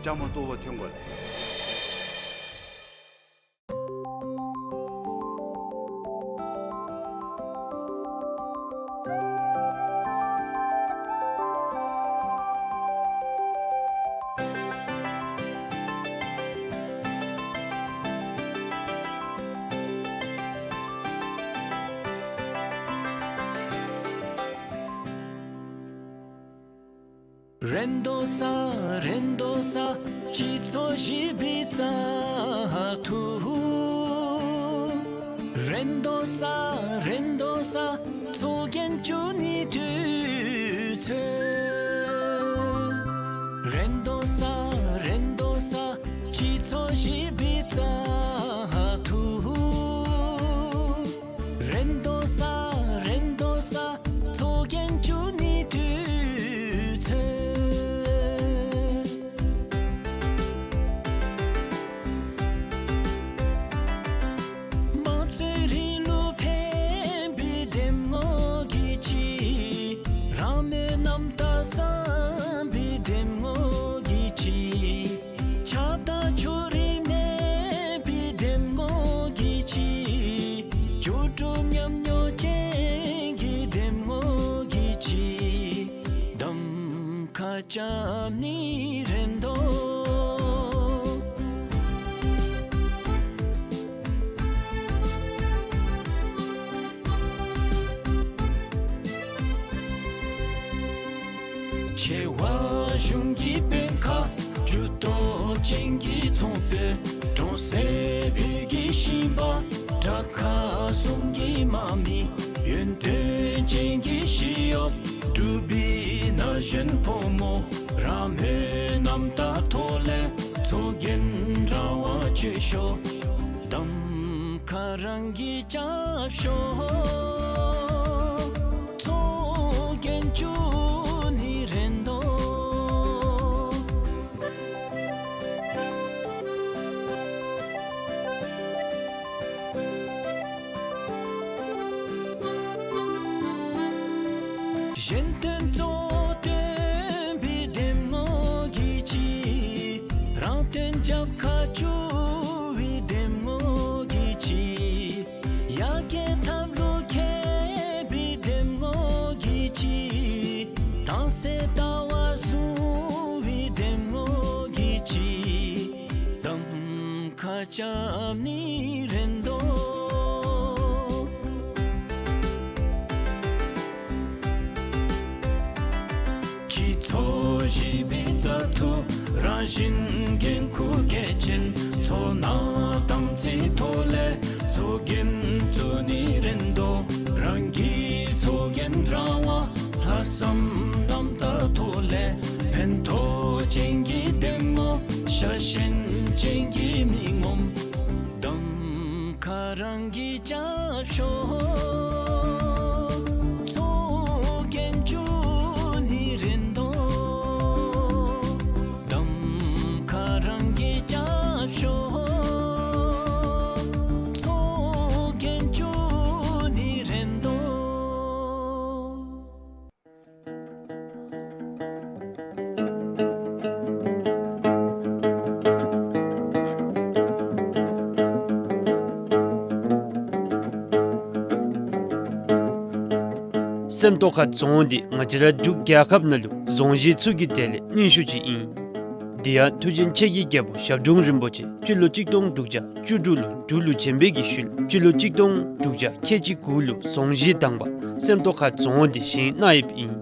བཅའ་མར་གཏོགས་པར་འཐོན་དགོ་ལགས། རན་དོ་ས་རན་དོ་ས་སྤྱི་ཚོགས་ཞི་བའི་བཙག་འཐུ། རན་དོ་ས་རན་དོ་ས་ཚོགས་རྒྱན་བཙུགས་ནི་དུས་ཚོད། རན་དོ་ས་རན་དོ་ས་སྤྱི་ཚོགས་ཞི་བའི་བཙག་འཐུ། རན་དོ་ས་རན་དོ་ས་ཚོགས་རྒྱན་བཙུགས་ནི་དུས་ཚོད། རྐྱབ་ནི་རེད་དོ། ཆེ་བ་གཞུང་གི་དཔོན་ཁག་ཇུས་གཏོགས་ཅན་གྱི་ཚོང་དཔོན། གྲོང་གསེབ་བོད་ཀྱི་ཞིང་པ། དྲག་ཁག་གསུམ་གྱི་དམག་མི། ཡོན་ཏན་ཅན་གྱི་ཞི་གཡོག་འབྲུག་པའི་ན་གཞོན་ཕོ་མོ། རང་མོས་རྣམ་དག་ཐོག་ལས་ཚོགས་རྒྱན་རང་དབང་སྤྱོད་ཤོག་གདམ་ཁ་རང་གིས་རྐྱབ་ཤོག་ཚོགས་རྒྱན་བཅུག་ནི་རེད་དོ། གཞན་དོན་གཙོ་བསྟན་པའི་འདེམས་ངོ་གིས་ཅི། རང་དོན་རྒྱབ་ཁར་བཅུག་པའི་འདེམས་ངོ་གིས་ཅི། ཡར་རྒྱས་ཐབས་ལུ་མཁས་པའི་འདེམས་ངོ་གིས་ཅི། དྭངས་གསལ་ཟླ་བ་བཟུང་བའི་འདེམས་ངོ་གིས་ཅི། གདམ་ཁ་རྐྱབ་ནི་རེད་དོ། སྤྱི་ཚོགས་བཞི་པའི་བཙག་འཐུ་རང་བཞིན་འགན་ཁུར་གལ་ཆེན། ཚོགས་ནང་དམ་ཚིག་ཐོག་ལས་ཚོགས་རྒྱན་བཙུགས་ནི་རེད་དོ། རང་གི་ཚོགས་རྒྱན་རང་དབང་ལྷག་བསམ་རྣམ་དག་ཐོག་ལས། ཕན་ཐོགས་ཅན་གྱི་འདེམས་ངོ་ཤ་ཞེན་ཅན་གྱི་མི་ངོམ། གདམ་ཁ་རང་གིས་རྐྱབ་ཤོག་ཚོགས་རྒྱན་བཅུག་ནི་རེད་དོ། གདམ་ཁ་རང་གིས་རྐྱབ་ཤོག་ཚོགས་རྒྱན་བཅུག་ནི་རེད་དོ། སེམས་རྟོགས་ཁ་རྫོང་འདི་ང་བཅས་ར་འབྲུག་རྒྱལ་ཁབ་ནང་ལུ་རྫོང་གཞི་ཚུ་གི་གྲས་ལས་རྙིང་ཤོས་ཅིག་ཨིན། དེ་ཡང་མཐུ་ཆེན་ཆེ་གི་རྒྱལ་པོ་ཞབས་དྲུང་རིན་པོ་ཆེ་སྤྱི་ལོ་གཅིག་སྟོང་དྲུག་བརྒྱ་བཅུ་དྲུག་ལུ་འབྲུག་ལུ་བྱོན་པའི་གི་ཤུལ་སྤྱི་ལོ་གཅིག་སྟོང་དྲུག་བརྒྱ་ཁལ་གཅིག་དགུ་ལུ་རྫོང་གཞི་དང་པ་སེམས་རྟོགས་ཁ་རྫོང་འདི་བཞེངས་གནང་ཡོདཔ་ཨིན།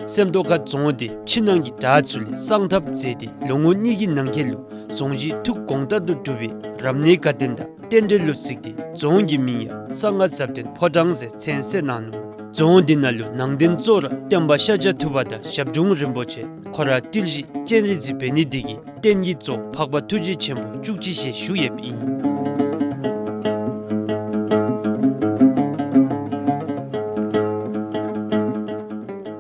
སེམས་རྟོགས་ཁ་རྫོང་འདི་ཕྱི་ནང་གི་དགྲ་ཚུ་ལས་གསང་ཐབས་མཛད་དེ་ལོ་ངོ་གཉིས་ཀྱི་ནང་འཁོད་ལུ་རྫོང་གཞི་ཐུགས་དགོངས་ལྟར་དུ་གྲུབ་པའི་རབ་གནས་དགའ་སྟོན་དང་རྟེན་འབྲེལ་ལུ་གཟིགས་ཏེ་རྫོང་གི་མིང་ཡང་གསང་སྔགས་ཟབ་དོན་ཕོ་བྲང་ཟེར་མཚན་གསོལ་གནང་ནུག། རྫོང་འདི་ནང་ལུ་ནང་རྟེན་གཙོ་བོ་ར་སྟོན་པ་ཤཱཀྱ་ཐུབ་པ་དང་ཞབས་དྲུང་རིན་པོ་ཆེ་ཁོ་ར་ཏིལ་བཞི་སྤྱན་རས་གཟིགས་འབད་ནི་འདི་གིས་རྟེན་གྱི་གཙོ་འཕགས་པ་ཐུགས་རྗེ་ཆེན་པོ་བཅུ་གཅིག་ཞལ་བཞུགས་ཡོདཔ་ཨིན།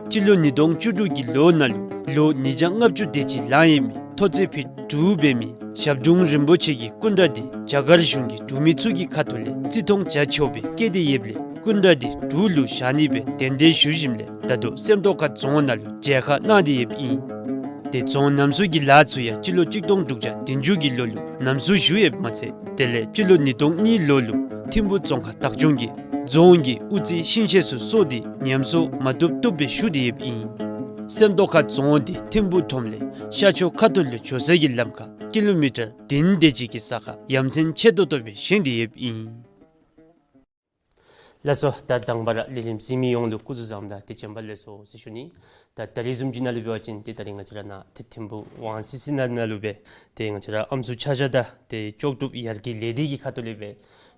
སྤྱི་ལོ་ཉིས་སྟོང་བཅུ་དྲུག་གི་ལོ་ནང་ལུ་ལོ་ཉིས་བརྒྱ་ལྔ་བཅུ་དེ་ཅིག་ལང་ཡོད་མི་ཐོག་བརྩེགས་ཕུད་དྲུག་འབད་མི་ཞབས་དྲུང་རིན་པོ་ཆེ་གི་སྐུ་འདྲ་འདི་རྒྱ་གར་གཞུང་གི་འབྲུག་མི་ཚུ་གི་ཁ་ཐུག་ལས་བརྩི་མཐོང་བྱ་ཆོག་པའི་བཀོད་དེ་ཡོདཔ་ལས་སྐུ་འདྲ་འདི་འབྲུག་ལུ་བཞག་ནི་སྦེ་གདན་འདྲེན་ཞུ་ཞིནམ་ལས་ད་ལྟོ་སེམས་རྟོགས་ཁ་རྫོང་ནང་ལུ་མཇལ་ཁ་གནང་སྟེ་ཡོདཔ་ཨིན། དེ་རྫོང་རྣམ་གསུམ་གྱི་ལཱ་ཚུ་ཡང་སྤྱི་ལོ་གཅིག་སྟོང་དྲུག་བརྒྱ་བདུན་ཅུ་གི་ལོ་ལུ་རྣམ་གསུམ་ཞུ་ཡོདཔ་མ་ཚད་དེ་ལས་སྤྱི་ལོ་ཉིས་སྟོང་གཉིས་ལོ་ལུ་ཐིམ་ཕུ་རྫོང་ཁག་བདག་སྐྱོང་གིས་རྫོང་གི་དབུ་རྩེ་ཤིང་ཆས་ཚུ་གསོ་སྟེ་ཉམས་གསོ་མ་བཏུབ་བཏུབ་སྦེ་ཞུ་སྟེ་ཡོདཔ་ཨིན། སེམས་རྟོགས་ཁ་རྫོང་འདི་ཐིམ་ཕུ་ཁྲོམ་ལས་ཤར་ཕྱོགས་ཁ་ཐུག་ལུ་འགྱོ་ས་གི་ལམ་ཁར་ཀི་ལོ་མི་ཊར་བདུན་དེ་ཅིག་གི་ས་ཁར་ཡ་མཚན་ཆེ་ཏོག་ཏོ་སྦེ་བཞེངས་ཏེ་ཡོདཔ་ཨིན། ལགས་སོ། ད་དང་པ་ར་ལས་རིམ་གཟིགས་མི་ཡོངས་ལུ་སྐུ་གཟུགས་བཟང་དང་ཏེ་བྱོན་པ་ལེགས་སོ་ཟེར་ཞུ་ནི། ད་ད་རིས་བཟུམ་ཅིག་ནང་ལུ་འབད་བ་ཅིན་ཏེ་ད་རིས་ང་བཅས་ར་ནཱ་ཏེ་ཐིམ་ཕུ་ཝང་སི་སི་ནང་ལུ་སྦེ་ཏེ་ང་བཅས་ར་ཨམ་སྲུ་ཆ་བཞག་དང་ཏེ་ལྕོགས་གྲུབ་ཡར་རྒྱས་ལས་སྡེ་གི་ཁ་ཐུག་ལས་སྦེ་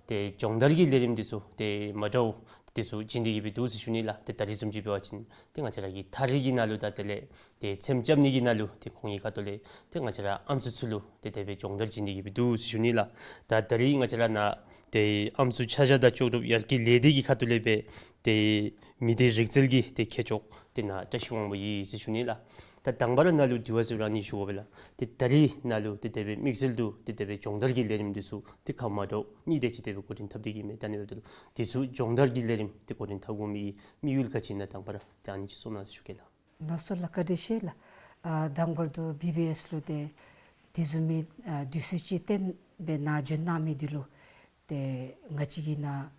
ཏེ་སྦྱོང་བརྡར་གྱི་ལས་རིམ་འདི་ཚུ་ཏེ་མ་འདྲཝ་འདི་ཚུ་བྱིན་ཏེ་གི་སྦེ་འདུག་ཟེར་ཞུ་ནི་ལགས། ཏེ་ད་རིས་བཟུམ་ཅིག་འབད་བ་ཅིན་ཏེ་ང་བཅས་ར་གི་ཐག་རིང་གི་ནང་ལུ་ད་དེ་ལས་ཏེ་ཚེམ་རྐྱབ་ནི་གི་ནང་ལུ་ཏེ་ཁོང་གི་ཁ་ཐུག་ལས་ཏེ་ང་བཅས་ར་ཨམ་སྲུ་ཚུ་ལུ་ཏེ་དེ་སྦེ་སྦྱོང་བརྡར་བྱིན་ཏེ་གི་སྦེ་འདུག་ཟེར་ཞུ་ནི་ལགས། ད་ད་རིས་ང་བཅས་ར་ནཱ་ཏེ་ཨམ་སྲུ་ཆ་བཞག་དང་ལྕོགས་གྲུབ་ཡར་རྒྱས་ལས་སྡེ་གི་ཁ་ཐུག་ལས་སྦེ་ཏེ་མི་སྡེ་རིག་རྩལ་གྱི་ཏེ་མཁས་མཆོག་ཏེ་ནཱ་བཀྲ་ཤིས་དབང་པོ་ཡོད་ཟེར་ཞུ་ནི་ལགས། ད་དང་པ་ར་ནཱ་ལུ་དྲི་བ་ཟེར་རང་གཉིས་ཞུ་དགོ་པས་ལགས། ཏེ་ད་རིས་ནཱ་ལུ་ཏེ་དེ་སྦེ་དམིགས་བསལ་དུ་ཏེ་དེ་སྦེ་སྦྱོང་བརྡར་གྱི་ལས་རིམ་འདི་ཚུ་ཏེ་ཁག་མ་འདྲཝ་གཉིས་དེ་ཅིག་དེ་སྦེ་འགོ་འདྲེན་འཐབ་སྟེ་གི་མས། ད་ཨ་ནི་འབདཝ་ད་ལུ་འདི་ཚུ་སྦྱོང་བརྡར་གྱི་ལས་རིམ་ཏེ་འགོ་འདྲེན་འཐབ་དགོ་མི་དམིགས་ཡུལ་ག་ཅི་ཨིན་ན་དང་པ་ར་ཏེ་ཨ་ནི་ཅིག་གསུངས་གནང་ཟེར་ཞུ་གེ་ལགས། ལགས་སོ་ལགས། བཀའ་དྲིན་ཆེ་ལགས། ཨ་དང་པར་དུ་བི་བི་ཨེསི་ལུ་ཏེ་དེ་བཟུམ་མའི་ཨ་དུས་ཚོད་ཅིག་བཏོན་སྦེ་ནཱ་བྱོན་གནང་མི་འདི་ལུ་ཏེ་ང་བཅས་ཀྱིས་ནཱ་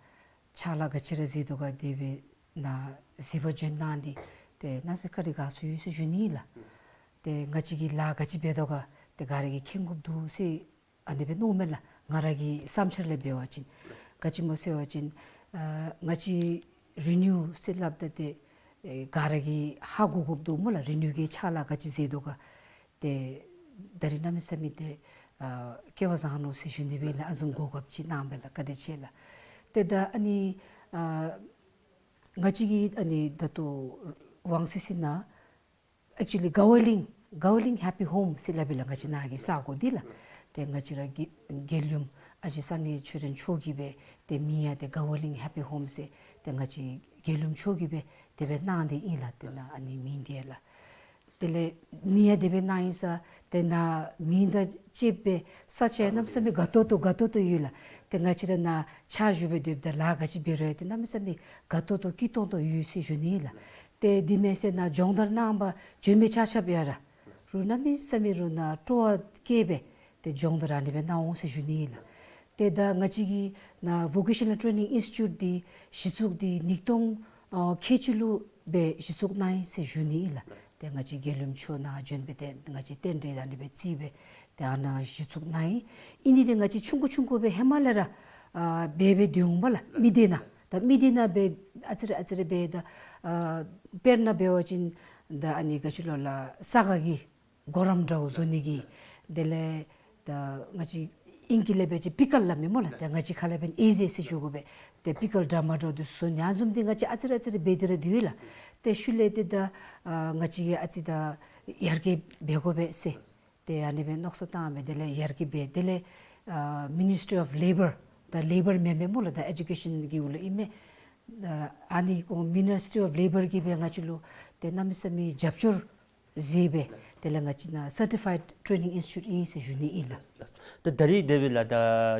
ཕྱག་ལཱ་ག་ཅི་ར་མཛད་དོ་ག་དེ་སྦེ་ནཱ་གཟིགས་པར་བྱོན་གནང་སྟེ་ཏེ་གནམ་མེད་ས་མེད་བཀའ་དྲིན་དགའ་ཚོར་ཡོད་ཟེར་ཞུ་ནི་ལགས། ཏེ་ང་བཅས་ཀྱིས་ལཱ་ག་ཅི་འབད་དོ་ག་ཏེ་ག་ར་གིས་མཁྱེན་དགོཔ་འདུག་ཟེར་ཨ་ནི་སྦེ་མནོཝ་མས་ལགས། ང་ར་གི་བསམ་འཆར་ལས་འབད་བ་ཅིན་ག་ཅི་སྨོ་ཟེར་བ་ཅིན་ཨ་ང་བཅས་རི་ནིའུ་ཟེར་སླབ་ད་ཏེ་ཨེ་ག་ར་གིས་ཧ་གོ་དགོཔ་འདུག་སྨོ་ལགས། རི་ནིའུ་གི་ཕྱག་ལཱ་ག་ཅི་མཛད་དོ་ག་ཏེ་ད་རིས་གནམ་མེད་ས་མེད་ཏེ་ཨ་སྐལ་བ་བཟང་ནུག་ཟེར་ཞུ་ནི་སྦེ་ཨིན་ལགས། ཨ་བཟུམ་གོ་སྐབས་ཅིག་གནང་བས་ལགས། བཀའ་དྲིན་ཆེ་ལགས། ཏེ་ད་ཨ་ནི་ཨ་ང་བཅས་ཀྱིས་ཨ་ནི་ད་ལྟོ་ཝང་སི་སི་ནང་ཨེག་ཅུ་ལི་ག་ཝ་ལིང་ག་ཝ་ལིང་ཧེ་པི་ཧོམ་ཟེར་སླབ་ཨིན་ལགས། ང་བཅས་ནང་གི་ས་གོ་འདི་ལགས། ཏེ་ང་བཅས་ར་དགེ་དགེ་སློང་ཨ་ཞེ་གསང་གནས་ཆོས་སྒྲོན་མཆོག་གིས་སྦེ་ཏེ་མིང་ཡང་ཏེ་ག་ཝ་ལིང་ཧེ་པི་ཧོམ་ཟེར་ཏེ་ང་བཅས་དགེ་སློང་མཆོག་གིས་སྦེ་དེ་སྦེ་གནང་སྟེ་ཨིན་ལགས། ཏེ་ནཱ་ཨ་ནི་མིང་འདི་ལགས། དེ་ལས་མིང་ཡང་དེ་སྦེ་གནང་ཡི་ས། ཏེ་ནཱ་མིང་དང་བཅསཔ་སྦེ་ས་ཆ་གནམ་མེད་ས་མེད་དགའ་ཏོག་ཏོ་དགའ་ཏོག་ཏོ་ཡོད་ལགས། ཏེ་ང་བཅས་ར་ནཱ་ཕྱག་ཞུ་སྦེ་སྡོདཔ་ད་ལཱ་ག་ཅི་འབད་རུང་ཏེ་གནམ་མེད་ས་མེད་དགའ་ཏོག་ཏོ་སྐྱིད་ཏོང་ཏོ་ཡོད་ཟེར་ཞུ་ནི་ཨིན་ལགས། ཏེ་དེ་མེན་ཟེར་ནཱ་སྦྱོང་བརྡར་གནང་པར་བྱོན་མི་ཆ་ཁྱབ་ཡང་ར་རུང་གནམ་མེད་ས་མེད་རུང་ནཱ་སྤྲོ་བ་བསྐྱེད་སྦེ་ཏེ་སྦྱོང་བརྡར་ཨ་ནི་སྦེ་གནང་འོང་ཟེར་ཞུ་ནི་ཨིན་ལགས། ཏེ་ད་ང་བཅས་ཀྱི་ནཱ་Vocational Training Institute འདི་གཞི་བཙུགས་འདི་ཉིས་སྟོང་ཨ་ཁལ་གཅིག་ལུ་སྦེ་གཞི་བཙུགས་གནང་ཡི་ཟེར་ཞུ་ནི་ཨིན་ལགས། ཏེ་ང་བཅས་དགེ་སློང་མཆོག་ནཱ་བྱོན་སྦེ་ཏེ་ང་བཅས་རྟེན་འབྲེལ་ཨ་ནི་སྦེ་བརྩིས་སྦེ་ཏེ་ཨ་ནཱ་གཞི་བཙུགས་གནང་ཡི། ཨིན་ནི་འདི་ང་བཅས་ཆུང་ཀུ་ཆུང་ཀུ་སྦེ་ཧེ་མ་ལས་ར་ཨ་འབད་འབད་སྡོད་འོང་པ་ལགས། མི་སྡེ་ནང་ད་མི་སྡེ་ནང་སྦེ་ཨ་ཙི་རེ་ཨ་ཙི་རེ་སྦེ་ད་ཨ་དཔེར་ན་འབད་བ་ཅིན་ད་ཨ་ནི་ག་ཅི་ལོ་ལགས་ས་ག་གི་གོ་རམས་འདྲཝ་བཟོ་ནི་གི། དེ་ལས་ད་ང་བཅས་ཨིང་སྐད་ལས་འབད་བ་ཅིན་པི་ཀལ་སླབ་མས་སྨོ་ལགས། ཏེ་ང་བཅས་ཁ་ལས་འབདན་ཨེ་ཟེ་ཟེར་ཞུ་དགོ་པས། ཏེ་པི་ཀལ་འདྲ་མ་འདྲཝ་འདི་བཟོ་ནི་ཨ་བཟུམ་འདི་ང་བཅས་ཨ་ཙི་རེ་ཨ་ཙི་རེ་འབད་དེ་ར་སྡོད་ཡི་ལགས། ཏེ་ཤུལ་ལས་ཏེ་ད་ཨ་ང་བཅས་ཀྱིས་ཨ་ཙི་ད་ཡར་རྒྱས་འབད་དགོ་པས་ཟེར་ཏེ་ཨ་ནི་སྦེ་མནོ་བསམ་བཏང་སྦེ་དེ་ལས་ཡར་རྒྱས་འབད། དེ་ལས་ཨ་Ministry of Labour ད་ལེ་བར་མེན་མས་སྨོ་ལགས། ད་ཨེ་ཌུ་ཀེ་ཤཱན་གྱི་འོག་ལུ་ཨིན་མས། ཨ་ནི་ཁོང་Ministry of Labour གིས་སྦེ་ང་བཅས་ལུ་ཏེ་གནམ་མེད་ས་མེད་རྒྱབ་སྐྱོར་མཛད་སྦེ་དེ་ལས་ང་བཅས་ནཱ་Certified Training Institute ཨིན་ཟེར་ཞུ་ནི་ཨིན་ལགས། ད་ད་རིས་དེ་སྦེ་ལགས་ད་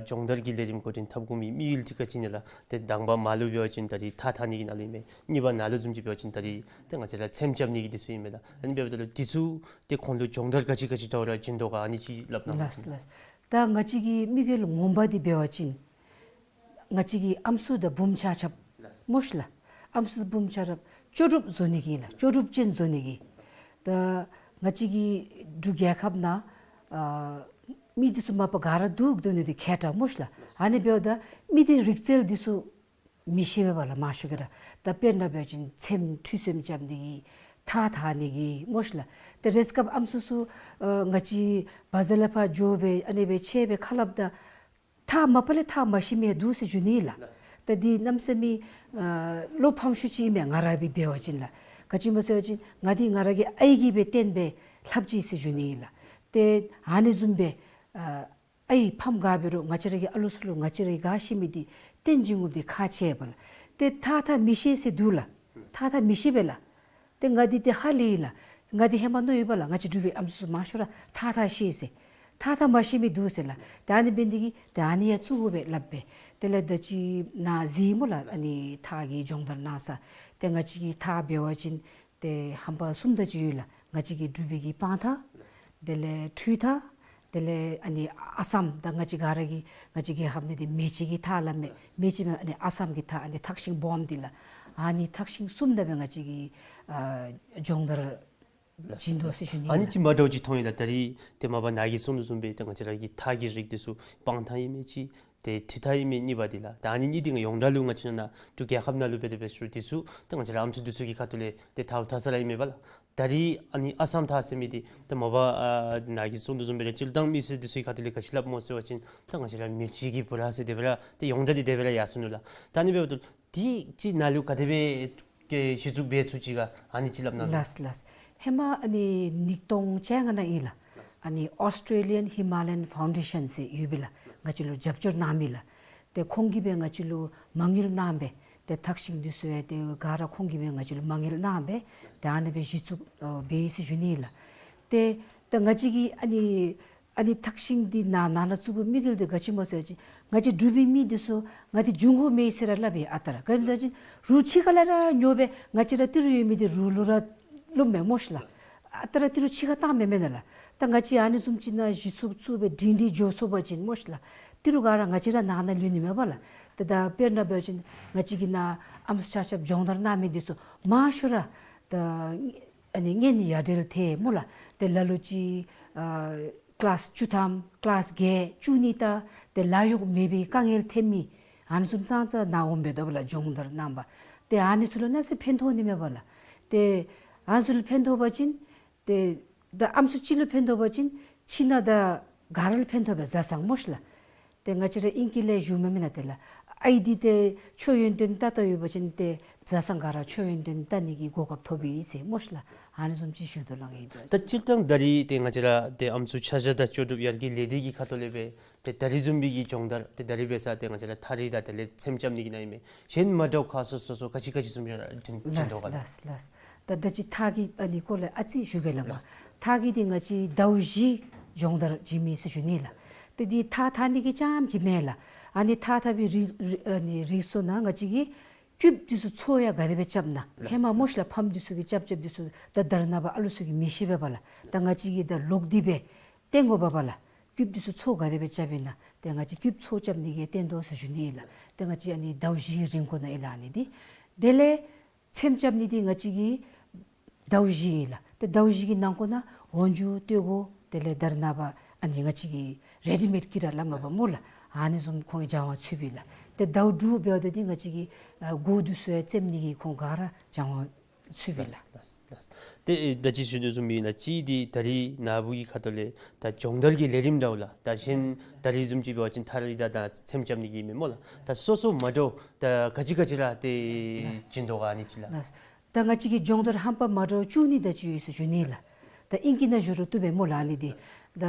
སྦྱོང་བརྡར་གྱི་ལས་རིམ་འགོ་འདྲེན་འཐབ་དགོ་མི་དམིགས་ཡུལ་འདི་ག་ཅི་ཨིན་ན་ལགས། ཏེ་དང་པ་མར་ལུ་འབད་བ་ཅིན་ད་རིས་ཐགས་འཐག་ནི་གི་ནང་ལུ་ཨིན་མས། གཉིས་པ་ནཱ་ལུ་བཟུམ་ཅིག་འབད་བ་ཅིན་ད་རིས་ཏེ་ང་བཅས་ར་ཚེམ་རྐྱབ་ནི་གི་འདི་ཚུ་ཨིན་མས་ལགས། ཨ་ནི་འབདཝ་ད་ལུ་འདི་ཚུ་ཏེ་ཁོང་ལུ་སྦྱོང་བརྡར་ག་ཅི་ག་ཅི་འདྲཝ་ར་བྱིན་དོ་ག་ཨ་ནི་ཅིག་སླབ་གནང་། ལགས་ལགས། ད་ང་བཅས་ཀྱི་དམིགས་ཡུལ་ངོ་མ་འདི་འབད་བ་ཅིན་ང་བཅས་ཀྱི་ཨམ་སྲུ་དང་བུམོ་ཆ་ཁྱབ་སྨོ་ཤི་ལགས། ཨམ་སྲུ་དང་བུམོ་ཆ་ཁྱབ་ལྕོགས་གྲུབ་བཟོ་ནི་གི་ལགས། ལྕོགས་གྲུབ་ཅན་བཟོ་ནི་གི། ད་ང་བཅས་ཀྱི་འབྲུག་རྒྱལ་ཁབ་ནང་ཨ་མི་འདི་ཚུ་མ་པ་ག་ར་འདུག་སྡོད་ནི་འདི་མཁས་དྲགས་སྨོ་ཤི་ལགས། ཨ་ནི་འབདཝ་ད་མི་སྡེ་རིག་རྩལ་འདི་ཚུ་མི་ཤེས་པས་ལགས། མང་ཤོས་ཀྱིས་ར་ད་དཔེར་ན་འབད་བ་ཅིན་ཚེམ་ཁྲུས་གསོལ་རྐྱབ་ནི་གི་ཐགས་འཐག་ནི་གི་སྨོ་ཤི་ལགས། ཏེ་རེས་སྐབས་ཨམ་སྲུ་ཚུ་ཨ་ང་བཅས་བ་ཛར་ལས་ཕར་འགྱོ་སྦེ་ཨ་ནི་སྦེ་ཕྱད་སྦེ་ཁ་སླབ་ད་ཐགས་མ་པ་ལས་ཐགས་མ་ཤེས་མི་འདུག་ཟེར་ཞུ་ནི་ལགས། ད་འདི་གནམ་མེད་ས་མེད་ཨ་བློ་ཕམ་ཤུགས་ཅིག་ཨིན་མས། ང་ར་སྦེ་འབད་བ་ཅིན་ལགས། ག་ཅི་སྨོ་ཟེར་བ་ཅིན་ང་འདི་ང་ར་གི་ཨའི་གིས་སྦེ་བསྟན་སྦེ་ལྷབ་ཅི་ཟེར་ཞུ་ནི་ལགས། ཏེ་ཨ་ནི་བཟུམ་སྦེ་ཨ་ཨའི་ཕམ་ག་འབད་རུང་ང་བཅས་ར་གི་ཨ་ལུ་ཚུ་ལུ་ང་བཅས་ར་གིས་ག་ཤེས་མི་འདི་བསྟན་བྱིན་དགོཔ་འདི་ཁག་ཆེ་བས་ལགས། ཏེ་ཐགས་འཐག་མི་ཤེས་ཟེར་འདུག་ལགས། ཐགས་འཐག་མི་ཤེས་པས་ལགས། ཏེ་ང་འདི་ཏེ་ཧ་ལས་ཡི་ལགས། ང་འདི་ཧེ་མ་མནོ་ཡོད་པས་ལགས། ང་བཅས་འབྲུག་པའི་ཨམ་སྲུ་ཚུ་མང་ཤོས་ར་ཐགས་འཐག་ཤེས་ཟེར། ཐགས་འཐག་མ་ཤེས་མི་འདུག་ཟེར་ལགས། ཏེ་ཨ་ནི་འབད་ནི་འདི་གིས་ཏེ་ཨ་ནི་ཡང་བཙུགས་དགོ་པས་སླབ་སྦེ། དེ་ལས་ད་ཅི་ནཱ་གཟིགས་སྨོ་ལགས། ཨ་ནི་ཐགས་ཀྱི་སྦྱོང་བརྡར་གནང་ས། ཏེ་ང་བཅས་ཀྱི་ཐགས་འབད་བ་ཅིན་ཏེ་ཧམ་པ་གསུམ་དེ་ཅིག་ཡོད་ལགས། ང་བཅས་ཀྱི་འབྲུག་པའི་གི་སྤང་ཐགས། དེ་ལས་ཁྲུས་ཐགས། དེ་ལས་ཨ་ནི་ཨ་སམ་ད་ང་བཅས་ག་ར་གི་ང་བཅས་རྒྱལ་ཁབ་ནང་འདི་མེ་ལྕེ་གི་ཐགས་སླབ་མས། མེ་ལྕེ་མེན་ཨ་ནི་ཨ་སམ་གྱི་ཐགས་ཨ་ནི་ཐགས་ཤིང་སྦོམ་འདི་ལགས། ཨ་ནི་ཐགས་ཤིང་གསུམ་དེ་སྦེ་ང་བཅས་ཀྱིས་ཨ་སྦྱོང་བརྡར་བྱིན་དོ་ཟེར་ཞུ་ནི་ཨ་ནི་ལགས། ཅིག་མ་འདྲཝ་ཅིག་མཐོང་ཡི་ལགས། ད་རིས་ཏེ་མ་པ་ནཱ་གིས་གསུངས་དོ་བཟུམ་སྦེ་ཏེ་ང་བཅས་ར་གི་ཐགས་ཀྱི་རིགས་འདི་ཚུ་སྤང་ཐགས་ཨིན་མས་གཅིག། ཏེ་ཁྲུས་ཐགས་ཨིན་མས་གཉིས་པ་འདི་ལགས། ད་ཨ་ནི་གཉིས་འདི་ཡོངས་གྲགས་ལུ་ང་བཅས་ནཱ་འབྲུག་རྒྱལ་ཁབ་ནང་ལུ་འབད་དེ་འབད་ཞུ་འདི་ཚུ་ཏེ་ང་བཅས་ར་ཨམ་སྲུ་འདི་ཚུ་གི་ཁ་ཐུག་ལས་ཏེ་ཐགས་འཐག་ས་ར་ཨིན་མས་པ་ལགས། ད་རིས་ཨ་ནི་ཨ་སམ་ཐགས་ཟེར་མི་འདི་ཏེ་མ་པ་ཨ་ནཱ་གིས་གསུངས་དོ་བཟུམ་སྦེ་ར་སྤྱིར་བཏང་མི་སེར་འདི་ཚུ་གི་ཁ་ཐུག་ལས་ག་ཅི་སླབ་སྨོ་ཟེར་བ་ཅིན་ད་ང་བཅས་ར་མེ་ལྕེ་གི་བུ་ར་ཟེར་དེ་སྦེ་ར་ཏེ་ཡོངས་གྲགས་འདི་དེ་སྦེ་ར་ཡར་སོ་ནུག་ལགས། ད་ཨ་ནི་འབདཝ་ད་འདི་ཅིག་ནཱ་ལུ་ག་དེ་སྦེ་གི་གཞི་བཙུགས་འབད་ཚུགས་ཅི་ག་ཨ་ནི་ཅིག་སླབ་གནང་། ལགས་ལགས། ཧེ་མ་ཨ་ནི་ཉིས་སྟོང་བཅོ་ལྔ་ནང་ཨིན་ལགས། ཨ་ནི་Australian Himalayan Foundation ཟེར་ཡོད་པས་ལགས། ང་བཅས་ལུ་རྒྱབ་སྐྱོར་གནང་མི་ལགས། ཏེ་ཁོང་གིས་སྦེ་ང་བཅས་ལུ་མ་དངུལ་གནང་སྦེ་ཏེ་ཐགས་ཤིང་འདི་ཚུ་ཡང་ཏེ་ག་ར་ཁོང་གིས་སྦེ་ང་བཅས་ལུ་མ་དངུལ་གནང་སྦེ་ཏེ་ཨ་ནི་སྦེ་གཞི་བཙུགས་ཨ་འབད་ཡི་ཟེར་ཞུ་ནི་ལགས། ཏེ་ད་ང་བཅས་ཀྱིས་ཨ་ནི་ཨ་ནི་ཐགས་ཤིང་འདི་ནཱ་ནཱ་ནཱ་བཙུགས་དགོ་དམིགས་ཡུལ་འདི་ག་ཅི་སྨོ་ཟེར་བ་ཅིན་ང་བཅས་འབྲུག་པའི་མི་འདི་ཚུ་ང་འདི་འབྱུང་དགོ་མེད་ཟེར་ར་སླབ་ཨིན་ཨ་རྟག་ར། ག་ཅི་སྨོ་ཟེར་བ་ཅིན་རུ་ཕྱི་ཁ་ལས་ར་ཉོ་སྦེ་ང་བཅས་ར་ཏི་རུ་ཡོད་མི་འདི་རུ་ལུ་ར་བླུག་མས་སྨོ་ཤི་ལགས། ཨ་རྟག་ར་ཏི་རུ་ཕྱི་ཁར་བཏང་མི་མེན་ན་ལགས། ད་ང་བཅས་ཨ་ནི་བཟུམ་ཅིག་ནང་གཞི་བཙུགས་བཙུགས་སྦེ་སྒྲིང་སྒྲིང་འགྱོ་སོང་པ་ཅིན་སྨོ་ཤི་ལགས། ཏི་རུ་ག་ར་ང་བཅས་ར་ནང་ན་ལུས་ནི་མས་པ་ལགས། ད་ད་དཔེར་ན་འབད་བ་ཅིན་ང་བཅས་ཀྱི་ནཱ་ཨམ་སྲུ་ཆ་ཁྱབ་སྦྱོང་བརྡར་གནང་མི་འདི་ཚུ་མང་ཤོས་ར་ད་ ཨ་ནི་གཉེན་ཡ་བྲལ་ཐལ་སྨོ་ལགས། ཏེ་ལ་ལུ་ཅིག་ཨ་ཀི་ལཱསི་བཅུ་ཐམ་ཀི་ལཱསི་བརྒྱད་བཅུ་གཉིས་ད་ཏེ་ལཱ་གཡོག་མེད་པའི་དཀའ་ངལ་ཐོན་མི་ཨ་ནི་བཟུམ་ཙང་ཙང་ནཱ་འོང་སྦེ་དོ་བ་ལགས། སྦྱོང་བརྡར་གནང་པ། ཏེ་ཨ་ནི་ཚུ་ལུ་གནམ་མེད་ས་མེད་ཕན་ཐོགས་ནི་མས་པ་ལགས། ཏེ་ཨ་ནི་ཚུ་ལུ་ཕན་ཐོགས་པ་ཅིན་ཏེ་ད་ཨམ་སྲུ་གཅིག་ལུ་ཕན་ཐོགས་པ་ཅིན་ཁྱིམ་ནང་ད་ག་ར་ལུ་ཕན་ཐོགས་པས་བཟའ་ཚང་སྨོ་ཤི་ལགས། ཏེ་ང་བཅས་ར་ཨིང་སྐད་ལས་ཞུཝ་མེན་ན་ཏེ་ལགས། ཨའི་འདི་ཏེ་མཆོད་ཡོན་ཏན་བལྟ་བལྟ་ཡོད་པ་ཅིན་ཏེ་བཟའ་ཚང་ག་ར་མཆོད་ཡོན་ཏན་བལྟ་ནི་གི་གོ་སྐབས་ཐོབ་ཨིན་ཟེར་སྨོ་ཤི་ལགས། ཨ་ནི་བཟུམ་ཅིག་ཞུ་དོ་ལགས་ཨིན་པས། ད་སྤྱིར་བཏང་ད་རིས་ཏེ་ང་བཅས་ར་ཏེ་ཨམ་སྲུ་ཆ་བཞག་དང་ལྕོགས་གྲུབ་ཡར་རྒྱས་ལས་སྡེ་གི་ཁ་ཐུག་ལས་སྦེ་ཏེ་ད་རིས་བཟུམ་མའི་གི་སྦྱོང་བརྡར་ཏེ་ད་རིས་འབད་ས་ཏེ་ང་བཅས་ར་ཐག་རིང་དང་དེ་ལས་ཚེམ་རྐྱབ་ནི་གི་ནང་ཨིན་མས། གཞན་མ་འདྲཝ་ཁག་སོ་སོ་སོ་ག་ཅི་ག་ཅི་བཟུམ་ཅིག་ར་བྱིན་བྱིན་དོ་ག་ལགས། ལགས་ལགས། ད་ད་ཅི་ཐག་གི་ཨ་ནི་སྐོར་ལས་ཨ་ཙི་ཞུ་གེ་ལགས་མ། ལགས། ཐག་གི་འདི་ང་བཅས་ཟླཝ་བཞི་སྦྱོང་བརྡར་བྱིན་མི་ཟེར་ཞུ་ནི་ལགས། ཏེ་འདི་ཐག་འཐག་ནི་གི་རྐྱངམ་ཅིག་མེན་ལགས། ཨ་ནི་ཐག་འཐག་པའི་རིགས་རིགས་ཨ་ནི་རིགས་སོ་ནང་ང་བཅས་ཀྱིས་རྒྱུབ་འདི་ཚུ་ཚོ་ཡང་ག་དེ་སྦེ་རྐྱབ་ན། ལགས། ཧེ་མ་སྨོ་ཤི་ལགས་ཕམ་འདི་ཚུ་གིས་རྐྱབ་རྐྱབ་འདི་ཚུ་ད་དར་ནང་པ་ཨ་ལུ་ཚུ་གིས་མི་ཤེས་པས་པ་ལགས། ད་ང་བཅས་ཀྱིས་ད་ལོག་སྟེ་སྦེ་སྟོན་དགོ་པས་པ་ལགས། རྒྱུབ་འདི་ཚུ་ཚོ་ག་དེ་སྦེ་རྐྱབ་ཨིན་ན། ཏེ་ང་བཅས་རྒྱུབ་ཚོ་རྐྱབ་ནི་གི་སྟོན་དོ་ཟེར་ཞུ་ནི་ཨིན་ལགས། ཏེ་ང་བཅས་ཨ་ནི་ཟླཝ་བཞི་གི་རིང་ཁོ་ནང་ཨིན་ལགས་ཨ་ནི་འདི། དེ་ལས་ཚེམ་རྐྱབ་ནི་འདི་ང་བཅས་ཀྱིས་ཟླཝ་བཞི་ཨིན་ལགས། ཏེ་ཟླཝ་བཞི་གི་ནང་ཁོ་ནང་འོག་འཇུག་སྟོད་གོ་དེ་ལས་དར་ནང་པ་ཨ་ནི་ང་བཅས་ཀྱི་རེ་ཌི་མེཌ་ཀིཊ་ར་སླབ་མས་པ་སྨོ་ལགས། ཨ་ནི་བཟུམ་ཁོང་གིས་སྦྱང་བ་ཚུདཔ་ཨིན་ལགས། ཏེ་ཟླཝ་དྲུག་འབདཝ་ད་འདི་ང་བཅས་ཀྱིས་ཨ་གོ་འདི་ཚུ་ཡང་བཙེམ་ནི་གི་ཁོང་ག་ར་སྦྱང་བ་ཚུདཔ་ཨིན་ལགས། ལགས་ལགས། ཏེ་ད་ཅི་ཞུ་དོ་བཟུམ་ཨིན་ན་ཅིག་འདི་ད་རིས་ནཱ་བུ་གི་ཁ་ཐུག་ལས་ད་སྦྱོང་བརྡར་གྱི་ལས་རིམ་འདྲཝ་ལགས། ད་གཞན་ད་རིས་བཟུམ་ཅིག་འབད་བ་ཅིན་ཐག་རིང་དང་ད་ཚེམ་རྐྱབ་ནི་གི་མས་སྨོ་ལགས། ད་སོ་སོ་མ་འདྲཝ་ད་ག་ཅི་ག་ཅི་ར་ཏེ་བྱིན་དོ་ག་ཨ་ནི་ཅིག་ལགས། ལགས། ད་ང་བཅས་ཀྱི་སྦྱོང་བརྡར་རྣམ་པ་མ་འདྲཝ་བཅུ་གཉིས་དེ་ཅིག་ཡོད་ཟེར་ཞུ་ནི་ལགས། ད་ཨིང་སྐད་ནང་ཞུ་རུང་བཏུབ་པས་སྨོ་ལགས་ཨ་ནི་འདི། ད་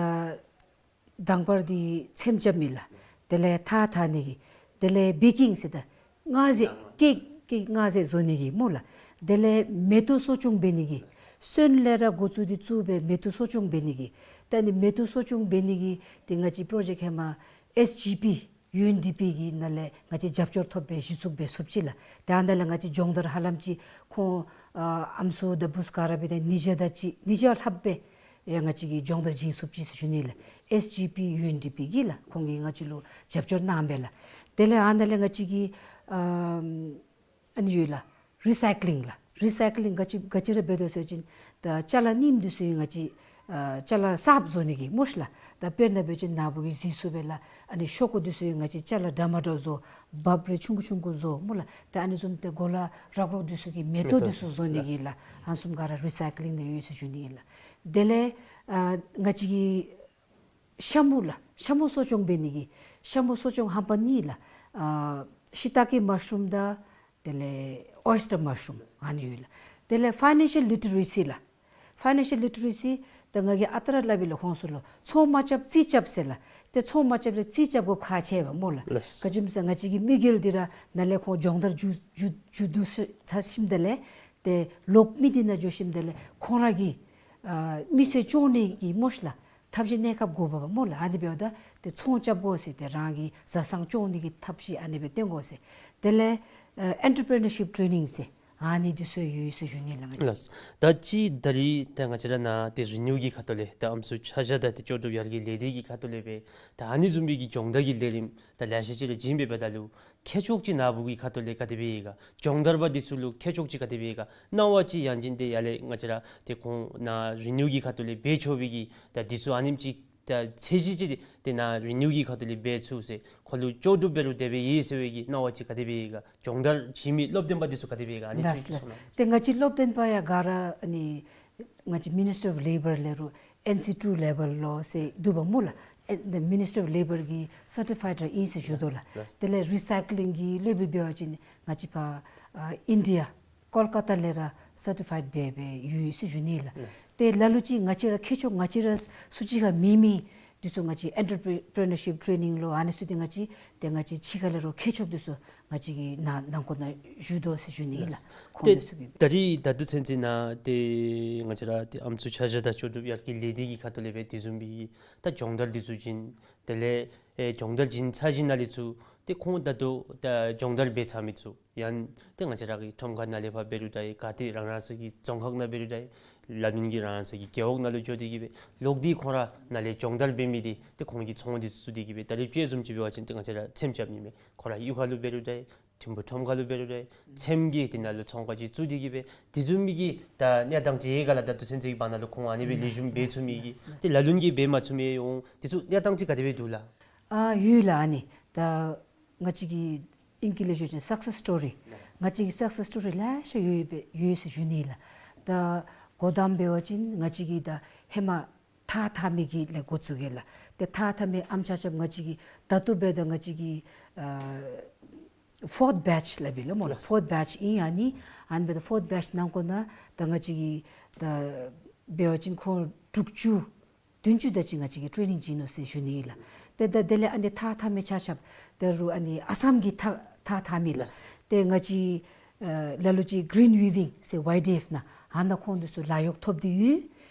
དང་པར་འདི་ཚེམ་རྐྱབ་མི་ལགས། དེ་ལས་ཐག་འཐག་ནི་གི། དེ་ལས་བེ་ཀིང་ཟེར་ད་སྔགས་རྫས་ཀེག་ཀེག་སྔགས་རྫས་བཟོ་ནི་གི་སྨོ་ལགས། དེ་ལས་མེ་ཏོག་གསོ་སྐྱོང་འབད་ནི་གི། སོན་ལས་ར་འགོ་བཙུགས་ཏེ་བཙུགས་སྦེ་མེ་ཏོག་གསོ་སྐྱོང་འབད་ནི་གི། ད་ཨ་ནི་མེ་ཏོག་གསོ་སྐྱོང་འབད་ནི་གི་ཏེ་ང་བཅས་པྲོ་ཇེཀཊ་ཧེ་མ་ཨེསི་ཇི་པི་ཡུ་ཨེན་ཌི་པི་གི་ནང་ལས་ང་བཅས་རྒྱབ་སྐྱོར་ཐོབ་སྦེ་གཞི་བཙུགས་འབད་ཚུགསཔ་ཅིག་ལགས། ཏེ་ཨ་ནཱ་ལས་ང་བཅས་སྦྱོང་བརྡར་ཧ་ལམ་ཅིག་ཁོང་ཨ་ཨམ་སྲུ་དང་བུཚ་ག་ར་འབད་དེ་ཉིས་བརྒྱ་དེ་ཅིག་ཉིས་བརྒྱ་ལྷགཔ་སྦེ་ཡང་ང་བཅས་ཀྱིས་སྦྱོང་བརྡར་བྱིན་ཚུགསཔ་ཅིག་ཟེར་ཞུ་ནི་ལགས། ཨེསི་ཇི་པི་ཡུ་ཨེན་ཌི་པི་གིས་ལགས་ཁོང་གིས་ང་བཅས་ལུ་རྒྱབ་སྐྱོར་གནངམ་སྦེ་ལགས། དེ་ལས་ཨ་ནཱ་ལས་ང་བཅས་ཀྱིས་ཨམ་ཨ་ནི་ཡོད་ལགས། རི་སའི་ཀི་ལིང་ལགས། རི་སའི་ཀི་ལིང་ག་ཅི་ག་ཅི་ར་འབད་དོ་ཟེར་བ་ཅིན་ད་ཅ་ལ་རྙིངམ་འདི་ཚུ་ཡང་ང་བཅས་ཨ་ཅ་ལ་གསརཔ་བཟོ་ནི་གི་སྨོ་ཤི་ལགས། ད་དཔེར་ན་འབད་བ་ཅིན་ནཱ་བུ་གིས་གཟིགས་ཚུགས་པས་ལགས། ཨ་ནི་ཤོག་གུ་འདི་ཚུ་ཡང་ང་བཅས་ཅ་ལ་འདྲ་མ་འདྲཝ་བཟོ། འབག་རེ་ཆུང་ཀུ་ཆུང་ཀུ་བཟོ་སྨོ་ལགས། ད་ཨ་ནི་བཟུམ་ཏེ་གོ་ལ་རག་རོག་འདི་ཚུ་གི་མེ་ཏོག་འདི་ཚུ་བཟོ་ནི་གི་ལགས། ཨ་ནི་བཟུམ་ག་ར་རི་སའི་ཀི་ལིང་ནང་ཡོད་ཟེར་ཞུ་ནི་ཨིན་ལགས། དེ་ལས་ཨ་ང་བཅས་ཀྱི་ཤ་མུ་ལགས། ཤ་མུ་གསོ་སྐྱོང་འབད་ནི་གི། ཤ་མུ་གསོ་སྐྱོང་རྣམ་པ་གཉིས་ལགས། ཨ་ཤི་ཏ་ཀེ་མ་ཤ་རུམ་དང་དེ་ལས་ཨོ་ཡེས་ཊར་མ་ཤ་རུམ་ཨ་ནི་ཡོད་ལགས། དེ་ལས་ཕའི་ནན་ཤལ་ལི་ཊི་རེ་སི་ལགས། ཕའི་ནན་ཤལ་ལི་ཊི་རེ་སི་ད་ང་གིས་ཨ་རྟག་ར་སླབ་ཨིན་ལགས་ཁོང་ཚུ་ལུ། ཚོང་མ་རྐྱབ་རྩིས་རྐྱབ་ཟེར་ལགས། ཏེ་ཚོང་མ་རྐྱབ་ལས་རྩིས་རྐྱབ་དགོཔ་ཁག་ཆེ་བས་སྨོ་ལགས། ལགས། ག་ཅི་སྨོ་ཟེར་ང་བཅས་ཀྱི་དམིགས་ཡུལ་འདི་ར་ནཱ་ལས་ཁོང་སྦྱོང་བརྡར་མཇུག་མཇུག་མཇུག་བསྡུ་ཚར་ཞིནམ་དེ་ལས་ཏེ་ལོག་མི་འདི་ནང་འགྱོ་ཞིནམ་དེ་ལས་ཁོང་ར་གི་ཨ་མི་ཚེ་སྐྱོང་ནི་གི་སྨོ་ཤི་ལགས། ཐབས་ཤེས་གནས་སྐབས་དགོ་པས་སྨོ་ལགས། ཨ་ནི་འབདཝ་ད་ཏེ་ཚོང་རྐྱབ་དགོ་ཟེར་ཏེ་རང་གི་བཟའ་ཚང་སྐྱོང་ནི་གི་ཐབས་ཤེས་ཨ་ནི་སྦེ་སྟོན་དགོ་ཟེར། དེ་ལས་ཨ་ཨེན་ཊར་པི་རི་ནར་ཤིཔ་ཊེ་ནིང་ཟེར་ཨ་ནི་འདི་ཚུ་ཡོད་ཟེར་ཞུ་ནི་ལགས། ལགས། ད་ཅི་ད་རིས་ད་ང་བཅས་ར་ནཱ་ཏེ་རི་ནིའུ་གི་ཁ་ཐུག་ལས་ད་ཨམ་སྲུ་ཆ་བཞག་དང་ཏེ་ལྕོགས་གྲུབ་ཡར་རྒྱས་ལས་སྡེ་གི་ཁ་ཐུག་ལས་སྦེ་ད་ཨ་ནི་བཟུམ་མའི་གི་སྦྱོང་བརྡར་གྱི་ལས་རིམ་ད་ལེ་ཤ་ཅིག་ར་བྱིན་སྦེ་འབདཝ་ད་ལུ་ཁྱད་མཆོག་ཅིག་ནཱ་བུ་གི་ཁ་ཐུག་ལས་ག་དེ་སྦེ་ཡོད་ག། སྦྱོང་བརྡར་པ་འདི་ཚུ་ལུ་ཁྱད་མཆོག་ཅིག་ག་དེ་སྦེ་ཡོད་ག། སྣང་བ་ཅིག་ཡང་ཅིན་ཏེ་ཡར་ལས་ང་བཅས་ར་ཏེ་ཁོང་ནཱ་རི་ནིའུ་གི་ཁ་ཐུག་ལས་འབད་ཆོག་པའི་གི་ད་འདི་ཚུ་ཨ་ནེམ་ཅིག་ད་ཚད་གཞི་ཅིག་ཏེ་ནཱ་རི་ནིའུ་གི་ཁ་ཐུག་ལས་འབད་ཚུགས་ཟེར་ཁོང་ལུ་ལྕོགས་གྲུབ་འབད་རུང་དེ་སྦེ་ཡོད་ཟེར་བའི་གི་སྣང་བ་ཅིག་ག་དེ་སྦེ་ཡོད་ག། སྦྱོང་བརྡར་བྱིན་མི་སློབ་སྟོན་པ་འདི་ཚུ་ག་དེ་སྦེ་ཡོད་ག། ཨ་ནི་ལགས་ཅིག་ལགས། གསུང་གནང་། ཏེ་ང་བཅས་སློབ་སྟོན་པ་ཡང་ག་ར་ཨ་ནི་ང་བཅས་མི་ནི་སི་ཊི་རི་ཨོཕ་ལེ་བར་ལས་རུང་ཨེན་སི་ཊུ་ལེ་བལ་ལོ་ཟེར་འདུག་པ་སྨོ་ལགས། ཨེ་ཏེ་མི་ནི་སི་ཊི་རི་ཨོཕ་ལེ་བར་གྱི་སར་ཊི་ཕའིཌ་ར་ཨིན་ཟེར་ཞུ་དོ་ལགས། ལགས། དེ་ལས་རི་སའི་ཀི་ལིང་གི་སློབ་དཔོན་འབད་བ་ཅིན་ང་བཅས་ཕར་ཨ་ཨིན་ཌི་ཡ་ཀོལ་ཀ་ཏ་ལས་ར་སར་ཊི་ཕའིཌ་འབད་འབད་ཡོད་ཟེར་ཞུ་ནི་ལགས། ལགས། ཏེ་ལ་ལུ་ཅིག་ང་བཅས་ར་ཁྱད་མཆོག་ང་བཅས་ར་སུ་ཅིག་ཁར་མེད་མི་འདི་ཚུ་ང་བཅས་ཨེན་ཊར་པི་རི་ནར་ཤིཔ་ཊེ་ནིང་ལོ་ཨ་ནི་ཚུ་འདི་ང་བཅས་ཏེ་ང་བཅས་ཕྱི་ཁ་ལས་ར་ཁྱད་མཆོག་འདི་ཚུ་ང་བཅས་ཀྱིས་ནང་ནང་འཁོད་ནང་ཞུ་དོ་ཟེར་ཞུ་ནི་ཨིན་ལགས། ལགས། ཁོང་ཏེ་འདི་ཚུ་གིས་ད་རིས་ད་ལྟོ་ཚུན་ཚོད་ནང་ཏེ་ང་བཅས་ར་ཏེ་ཨམ་སྲུ་ཆ་བཞག་དང་ལྕོགས་གྲུབ་ཡར་རྒྱས་ལས་སྡེ་གི་ཁ་ཐུག་ལས་སྦེ་དེ་བཟུམ་མའི་ད་སྦྱོང་བརྡར་འདི་ཚུ་བྱིན། དེ་ལས་ཨེ་སྦྱོང་བརྡར་བྱིན་ཚར་ཞིནམ་ལས་ཚུར་ཏེ་ཁོང་ད་ལྟོ་ད་སྦྱོང་བརྡར་འབད་ཚར་མི་ཚུ་ཡང་ཏེ་ང་བཅས་ར་གི་ཁྲོམ་ཁ་ནང་ལས་ཕར་འབད་རུང་འདྲ་ཡི་ག་ཏེ་རང་རང་སོ་གི་རྫོང་ཁག་ནང་འབད་རུང་འདྲ་ཡི་ལ་ལུ་གི་རང་རང་སོ་གི་རྒེད་འོག་ནང་ལུ་འགྱོ་སྟེ་གི་སྦེ་ལོག་སྟེ་ཁོང་ར་ནཱ་ལས་སྦྱོང་བརྡར་འབད་མི་འདི་ཏེ་ཁོང་གི་ཚོང་འདི་ཚུ་བཙུགས་ཏེ་གི་སྦེ་ད་རིས་དཔྱེ་བཟུམ་ཅིག་འབད་བ་ཅིན་ཏེ་ང་བཅས་ར་ཚེམ་རྐྱབ་ནི་མས། ཁོང་ར་གཡུས་ཁ་ལུ་འབད་རུང་འདྲ་ཡི་ ཐིམ་ཕུག་ཁྲོམ་ཁ་ལུ་འབད་རུང་རེ་ཚེམ་གྱི་དེ་ནང་ལུ་ཚོང་ཁང་ཅིག་བཙུགས་ཏེ་གི་སྦེ་དེ་བཟུམ་མའི་གི་ད་གནས་སྟངས་ཅིག་ཡོད་ག་ལགས། ད་ལྟོ་ཚུན་ཚོད་ཀྱི་བར་ན་ལུ་ཁོང་ཨ་ནི་སྦེ་ལེགས་ཤོམ་འབད་ཚུགས་མི་གི་ཏེ་ལ་ལུ་གིས་འབད་མ་ཚུགས་མི་འོང་། དེ་ཚུ་གནས་སྟངས་ཅིག་ག་དེ་སྦེ་འདུག་ལགས། ཨ་ཡོད་ལགས། ཨ་ནི་ད་ང་བཅས་ཀྱི་ཨིང་སྐད་ལས་ཞུ་བ་ཅིན་སག་སེས་སི་ཊོ་རི། ང་བཅས་ཀྱི་སག་སེས་སི་ཊོ་རི་ལེ་ཤ་ཡོད་པས་ཡོད་ཟེར་ཞུ་ནི་ལགས། ད་གོ་དང་འབད་བ་ཅིན་ང་བཅས་ཀྱི་ད་ཧེ་མ་ཐགས་འཐག་མི་གི་ལས་འགོ་བཙུགས་ཡི་ལགས། ཏེ་ཐགས་འཐག་མི་ཨམ་ཆ་ཁྱབ་ང་བཅས་ཀྱི་ད་ལྟོ་འབདཝ་ད་ང་བཅས་ཀྱི་ཨ་ཕོརཐ་བེཆ་སླབ་ཨིན་ལགས་སྨོ་ལགས། ཕོརཐ་བེཆ་ཨིན། ཨ་ནི་ཨ་ནི་འབདཝ་ད་ཕོརཐ་བེཆ་ནང་འཁོད་ནང་ད་ང་བཅས་ཀྱི་ད་འབད་བ་ཅིན་ཁོང་དྲུག་ཅུ་བདུན་ཅུ་དེ་ཅིག་ང་བཅས་ཀྱིས་ཊེ་ནིང་བྱིན་ནུག་ཟེར་ཞུ་ནི་ལགས། ཏེ་ད་དེ་ལས་ཨ་ནི་ཐགས་འཐག་མི་ཆ་ཁྱབ་ད་རུང་ཨ་ནི་ཨ་སམ་གྱི་ཐགས་ཐགས་འཐག་མི་ལགས། ཏེ་ང་བཅས་ཨ་ལ་ལུ་ཅིག་གི་རིན་ཝི་ཝིང་ཟེར་ཝའི་ཌི་ཨེཕ་ནང་ཨ་ནཱ་ཁོང་འདི་ཚུ་ལཱ་གཡོག་ཐོབ་སྟེ་ཡོད།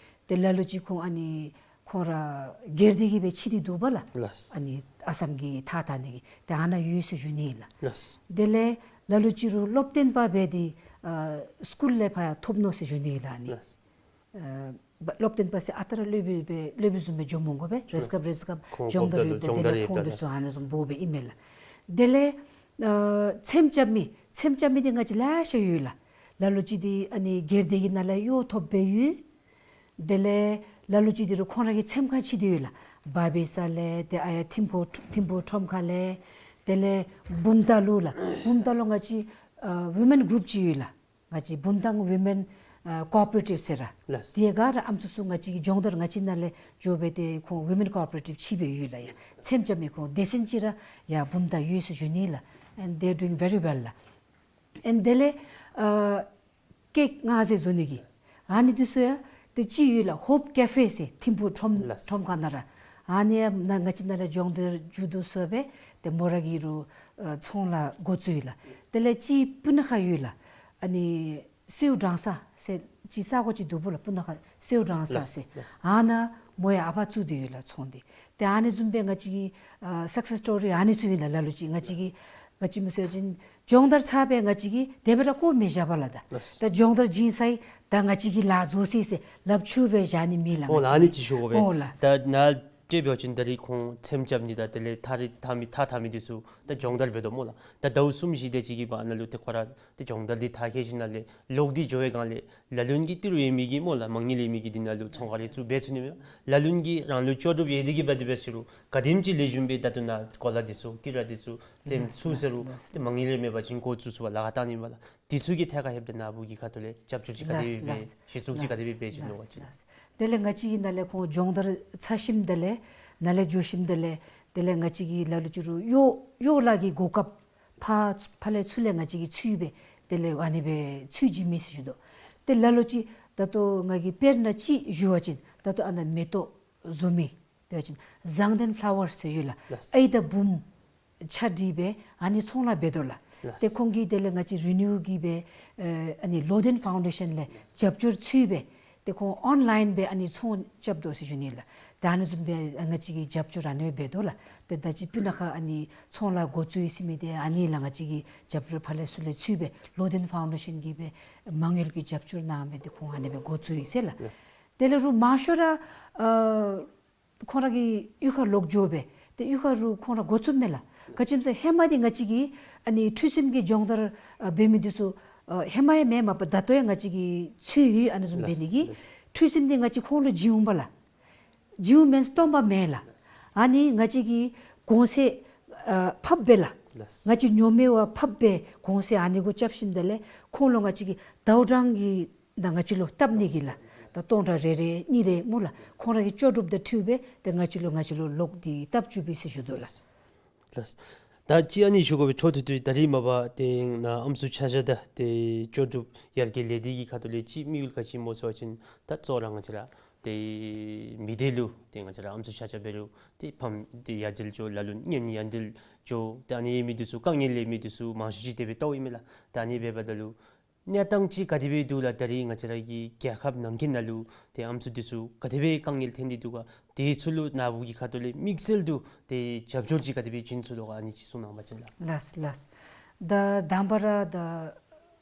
ཏེ་ལ་ལུ་ཅིག་ཁོང་ཨ་ནི་ཁོང་ར་སྒེར་སྡེ་གི་སྦེ་ཕྱེ་སྟེ་འདུག་པ་ལགས། ཨ་ནི་ཨ་སམ་གྱི་ཐགས་འཐག་ནི་གི་ཏེ་ཨ་ནཱ་ཡོད་ཟེར་ཞུ་ནི་ལགས། དེ་ལས་ལ་ལུ་ཅིག་རུང་སློབ་སྟོན་པ་འབད་དེ་ཨ་སི་ཀུལ་ལས་ཕར་ཐོབ་ནུག་ཟེར་ཞུ་ནི་ལགས། ཨ་ནི་ཨ་སློབ་སྟོན་པ་ཟེར་ཨ་རྟག་ར་སློབ་དཔོན་སྦེ་སློབ་དཔོན་བཟུམ་སྦེ་འགྱོ་མི་དགོ་པས། རེས་སྐབས་རེས་སྐབས་སྦྱོང་བརྡར་ཡོདཔ་ད་དེ་ལས་ཁོང་འདི་ཚུ་ཨ་ནི་བཟུམ་འབོ་སྦེ་ཨིན་མས་ལགས། དེ་ལས་ཨ་ཚེམ་རྐྱབ་མི་ཚེམ་རྐྱབ་མི་འདི་ང་བཅས་ལེ་ཤ་ཡོད་ལགས། ལ་ལུ་ཅིག་འདི་ཨ་ནི་སྒེར་སྡེ་གི་ནང་ལས་གཡོག་ཐོབ་སྦེ་ཡོད། དེ་ལས་ལ་ལུ་ཅིག་འདི་རུང་ཁོང་ར་གི་ཚེམ་ཁང་ཕྱེ་སྟེ་ཡོད་ལགས། བར་བི་ས་ལས་ཏེ་ཨ་ཡར་ཐིམ་ཕུག་ཐིམ་ཕུག་ཁྲོམ་ཁ་ལས་དེ་ལས་བུམ་ཐང་ལུ་ལགས། བུམ་ཐང་ལུ་ང་བཅས་ཨ་ཝི་མེན་གུ་རུབ་ཅིག་ཡོད་ལགས། ང་བཅས་བུམ་ཐང་ཝི་མེན་ཨ་ཀོ་ཨོ་པ་རེ་ཊིབ་ཟེར་ར། དེ་ག་ར་ཨམ་སྲུ་ཚུ་ང་བཅས་ཀྱི་སྦྱོང་བརྡར་ང་བཅས་ནང་ལས་འགྱོ་སྦེ་ཏེ་ཁོང་ཝི་མེན་ཀོ་ཨོ་པ་རེ་ཊིབ་ཕྱེ་སྦེ་ཡོད་ལགས། ཡ་ཚེམ་རྐྱབ་མི་ཁོང་སྡེ་ཚན་ཅིག་ར་ཡར་བུམ་ཐང་ཡོད་ཟེར་ཞུ་ནི་ལགས། And they are doing very well ལགས། And དེ་ལས་ཨ་ཀེཀ་མངགས་ཟེར་བཟོ་ནི་གི་ཨ་ནི་འདི་ཚུ་ཡང་ཏེ་ཅིག་ཡོད་ལགས། ཧོབ་ཀེ་ཕེ་ཟེར་ཐིམ་ཕུག་ཁྲོམ་ཁྲོམ་ཁ་ནང་ར། ཨ་ནི་ཡང་ང་བཅས་ནང་ལས་སྦྱོང་བརྡར་མཇུག་བསྡུ་སོང་སྦེ་ཏེ་མོ་ར་གིས་རུང་ཨ་ཚོང་ལཱ་འགོ་བཙུགས་ཡི་ལགས། དེ་ལས་ཅིག་སྤུ་ན་ཁ་ཡོད་ལགས། ཨ་ནི་སེའུ་སྦྲང་ས་ཟེར་ཅིག་ས་གོ་ཅིག་འདུག་པ་ལགས། སྤུ་ན་ཁ་སེའུ་སྦྲང་ས་ཟེར། ཨ་ནཱ་མོ་ཡང་ཨ་ཕར་བཙུགས་ཏེ་ཡོད་ལགས་ཚོང་འདི། ཏེ་ཨ་ནི་བཟུམ་སྦེ་ང་བཅས་ཀྱི་ཨ་སག་སེས་སི་ཊོ་རི་ཨ་ནི་ཚུ་ཨིན་ལགས། ལ་ལུ་ཅིག་ང་བཅས་ཀྱི་ག་ཅི་སྨོ་ཟེར་བ་ཅིན་སྦྱོང་བརྡར་ཚར་སྦེ་ང་བཅས་ཀྱིས་དེ་སྦེ་ར་བཀོ་མི་བཞག་པས་ལགས། ད་ད་སྦྱོང་བརྡར་བྱིན་ཚར་ཡི། ད་ང་བཅས་ཀྱིས་ལཱ་རྫོགས་ཅི་ཟེར་ལགཔ་འཁྱུ་སྦེ་བཞག་ནི་མེད་ལགས། འོ་ལགས། ཨ་ནི་ཅིག་ཞུ་དགོ་པས། འོ་ལགས། ད་ནཱ་ཅིག་འབད་བ་ཅིན་ད་རིས་ཁོང་ཚེམ་རྐྱབ་ནི་དང་དེ་ལས་ཐགས་རི་འཐག་མི་ཐགས་འཐག་མི་འདི་ཚུ་ད་སྦྱོང་བརྡར་འབད་དོ་སྨོ་ལགས། ད་ཟླཝ་གསུམ་བཞི་དེ་ཅིག་གི་བར་ན་ལུ་ཏེ་ཁོང་ར་ཏེ་སྦྱོང་བརྡར་འདི་མཐར་འཁྱོལ་ཞིནམ་ལས་ལོག་སྟེ་འགྱོ་བའི་སྒང་ལས་ལ་ལུ་གིས་ཏི་རུ་ཡོད་མི་གི་སྨོ་ལགས། མ་དངུལ་ཡོད་མི་གི་འདི་ནང་ལུ་ཚོང་ཁང་རེ་བཙུགས་འབད་ཚུགས་ནི་མས། ལ་ལུ་གིས་རང་ལུ་ལྕོགས་གྲུབ་ཡོད་དེ་གི་འབད་དེ་འབད་ཟེར་རུང་ག་དེམ་ཅིག་ལེགས་ཤོམ་སྦེ་ད་ལྟོ་ནཱ་གོ་ལ་འདི་ཚུ་ཀི་ར་འདི་ཚུ་བཙེམ་ཚུགས་ཟེར་རུང་ཏེ་མ་དངུལ་རེ་མེད་པ་ཅིན་འགོ་བཙུགས་ཚུགས་པར་ལཱ་ཁག་བཏང་ནི་མས་ལགས། འདི་ཚུ་གི་ཐད་ཁར་ལྷོདཔ་ད་ནཱ་བུ་གི་ཁ་ཐུག་ལས་རྒྱབ་སྐྱོར་ཅིག་ག་དེ་སྦེ་གཞི་བཙུགས་ཅིག་ག་དེ་སྦེ་འབད་བྱིན་ནུག་ག་ཅིག། དེ་ལས་ང་བཅས་ཀྱི་ནང་ལས་ཁོང་སྦྱོང་བརྡར་ཚར་ཞིནམ་དེ་ལས་ནཱ་ལས་འགྱོ་ཞིནམ་དེ་ལས་དེ་ལས་ང་བཅས་ཀྱིས་ལ་ལུ་ཅིག་རུང་གཡོག་གཡོག་ལཱ་གི་གོ་སྐབས་ཕར་ཕར་ལས་ཚུར་ལས་ང་བཅས་ཀྱིས་འཚོལ་སྦེ་དེ་ལས་ཨ་ནི་སྦེ་འཚོལ་བྱིན་མི་ཟེར་ཞུ་དོ། ཏེ་ལ་ལུ་ཅིག་ད་ལྟོ་ང་གིས་དཔེར་ན་ཅིག་ཞུ་བ་ཅིན་ད་ལྟོ་ཨ་ནཱ་མེ་ཏོག་བཟོ་མི་འབད་བ་ཅིན་ཟངས་ལྡན་ཕ་ལ་ཝར་ཟེར་ཡོད་ལགས། ཨའི་དང་བུམོ་ཆ་འདྲིས་སྦེ་ཨ་ནི་ཚོང་ལཱ་འབད་དོ་ལགས། ཏེ་ཁོང་གིས་དེ་ལས་ང་བཅས་རི་ནིའུ་གིས་སྦེ་ཨ་ནི་ལོ་ལྡན་ཕའུན་ཌེ་ཤཱན་ལས་རྒྱབ་སྐྱོར་འཚོལ་སྦེ་ཏེ་ཁོང་ཨོན་ལཱའིན་སྦེ་ཨ་ནི་ཚོང་རྐྱབ་དོ་ཟེར་ཞུ་ནི་ལགས། ཏེ་ཨ་ནི་བཟུམ་སྦེ་ང་བཅས་ཀྱིས་རྒྱབ་སྐྱོར་ཨ་ནི་སྦེ་འབད་དོ་ལགས། ཏེ་ད་ཅི་སྤུ་ན་ཁ་ཨ་ནི་ཚོང་ལཱ་འགོ་བཙུགས་ཡི་ཟེར་མི་འདི་ཨ་ནི་ལགས། ང་བཅས་ཀྱིས་རྒྱབ་སྐྱོར་ཕར་ལས་ཚུར་ལས་འཚོལ་སྦེ་ལོ་ལྡན་ཕའུན་ཌེ་ཤཱན་གྱིས་སྦེ་མ་དངུལ་གྱི་རྒྱབ་སྐྱོར་གནང་སྦེ་ཏེ་ཁོང་ཨ་ནི་སྦེ་འགོ་བཙུགས་ཡི་ཟེར་ལགས། དེ་ལས་རུང་མང་ཤོས་ར་ཨ་ཁོང་ར་གི་གཡུས་ཁར་ལོག་འགྱོ་སྦེ་ཏེ་གཡུས་ཁར་རུང་ཁོང་ར་འགོ་བཙུགསཔ་མས་ལགས། ག་ཅི་སྨོ་ཟེར་ཧེ་མ་འདི་ང་བཅས་ཀྱིས་ཨ་ནི་ཁྲུས་གསུམ་གྱི་སྦྱོང་བརྡར་ཨ་འབད་མི་འདི་ཚུ་ཨ་ཧེ་མ་ཡང་མེན་མ་པ་ད་ལྟོ་ཡང་ང་བཅས་ཀྱིས་འཚོལ་ཡི། ཨ་ནི་བཟུམ་འབད་ནི་གི་ཁྲུས་གསུམ་འདི་ང་བཅས་ཁོང་ལུ་བྱིན་འོང་པས་ལགས། བྱིན་འོང་མེན་སྟོན་པ་མེན་ལགས། ཨ་ནི་ང་བཅས་ཀྱིས་གོང་ཚད་ཨ་ཕབ་སྦེ་ལགས། ང་བཅས་ཉོ་མི་བ་ཕབ་སྦེ་གོང་ཚད་ཨ་ནི་གུ་རྐྱབ་ཞིནམ་དེ་ལས་ཁོང་ལུ་ང་བཅས་ཀྱིས་ཟླཝ་གྲངས་ཀྱི་ནང་ང་བཅས་ལུ་བཏབ་ནི་གི་ལགས། ད་སྟོང་ཕྲག་རེ་རེ་གཉིས་རེ་སྨོ་ལགས། ཁོང་ར་གི་ལྕོགས་གྲུབ་དང་འཁྲིལ་སྦེ་ཏེ་ང་བཅས་ལུ་ང་བཅས་ལུ་ལོག་སྟེ་བཏབ་བཅུག་པས་ཟེར་ཞུ་དོ་ལགས། ལགས། ད་ཅི་ཨ་ནི་ཞུ་དགོ་པའི་ཆོ་ཐུ་ཐུ་ད་རིས་མ་པ་ཏེ་ནཱ་ཨམ་སྲུ་ཆ་བཞག་ད་ཏེ་ལྕོགས་གྲུབ་ཡར་རྒྱས་ལས་སྡེ་གི་ཁ་ཐུག་ལས་ཅིག་དམིགས་ཡུལ་ག་ཅི་སྨོ་ཟེར་བ་ཅིན་ད་གཙོ་བོ་ར་ང་བཅས་ར་ཏེ་མི་སྡེ་ལུ་ཏེ་ང་བཅས་ར་ཨམ་སྲུ་ཆ་ཁྱབ་འབད་རུང་ཏེ་ཕམ་ཏེ་ཡར་འདྲེན་འགྱོ་ལ་ལུ་གཉེན་ཡར་འདྲེན་འགྱོ་ཏེ་ཨ་ནི་ཡོད་མི་འདི་ཚུ་དཀའ་ངལ་ཡོད་མི་འདི་ཚུ་མང་ཤོས་ཅིག་དེ་སྦེ་ལྟཝ་ཨིན་མས་ལགས། ད་ཨ་ནི་འབདཝ་ད་ལུ་གནས་སྟངས་ཅིག་ག་དེ་སྦེ་འདུག་ལགས། ད་རིས་ང་བཅས་ར་གི་རྒྱལ་ཁབ་ནང་འཁོད་ནང་ལུ་ཏེ་ཨམ་སྲུ་འདི་ཚུ་ག་དེ་སྦེ་དཀའ་ངལ་འཐོན་ཏེ་འདུག་ག། དེ་ཚུ་ལུ་ནཱ་བུ་གི་ཁ་ཐུག་ལས་དམིགས་བསལ་དུ་ཏེ་རྒྱབ་སྐྱོར་ཅིག་ག་དེ་སྦེ་བྱིན་ཚུགས་དོ་ག་ཨ་ནི་ཅིག་གསུང་གནང་བ་ཅིན་ལགས། ལགས་ལགས། ད་དང་པ་ར་ད་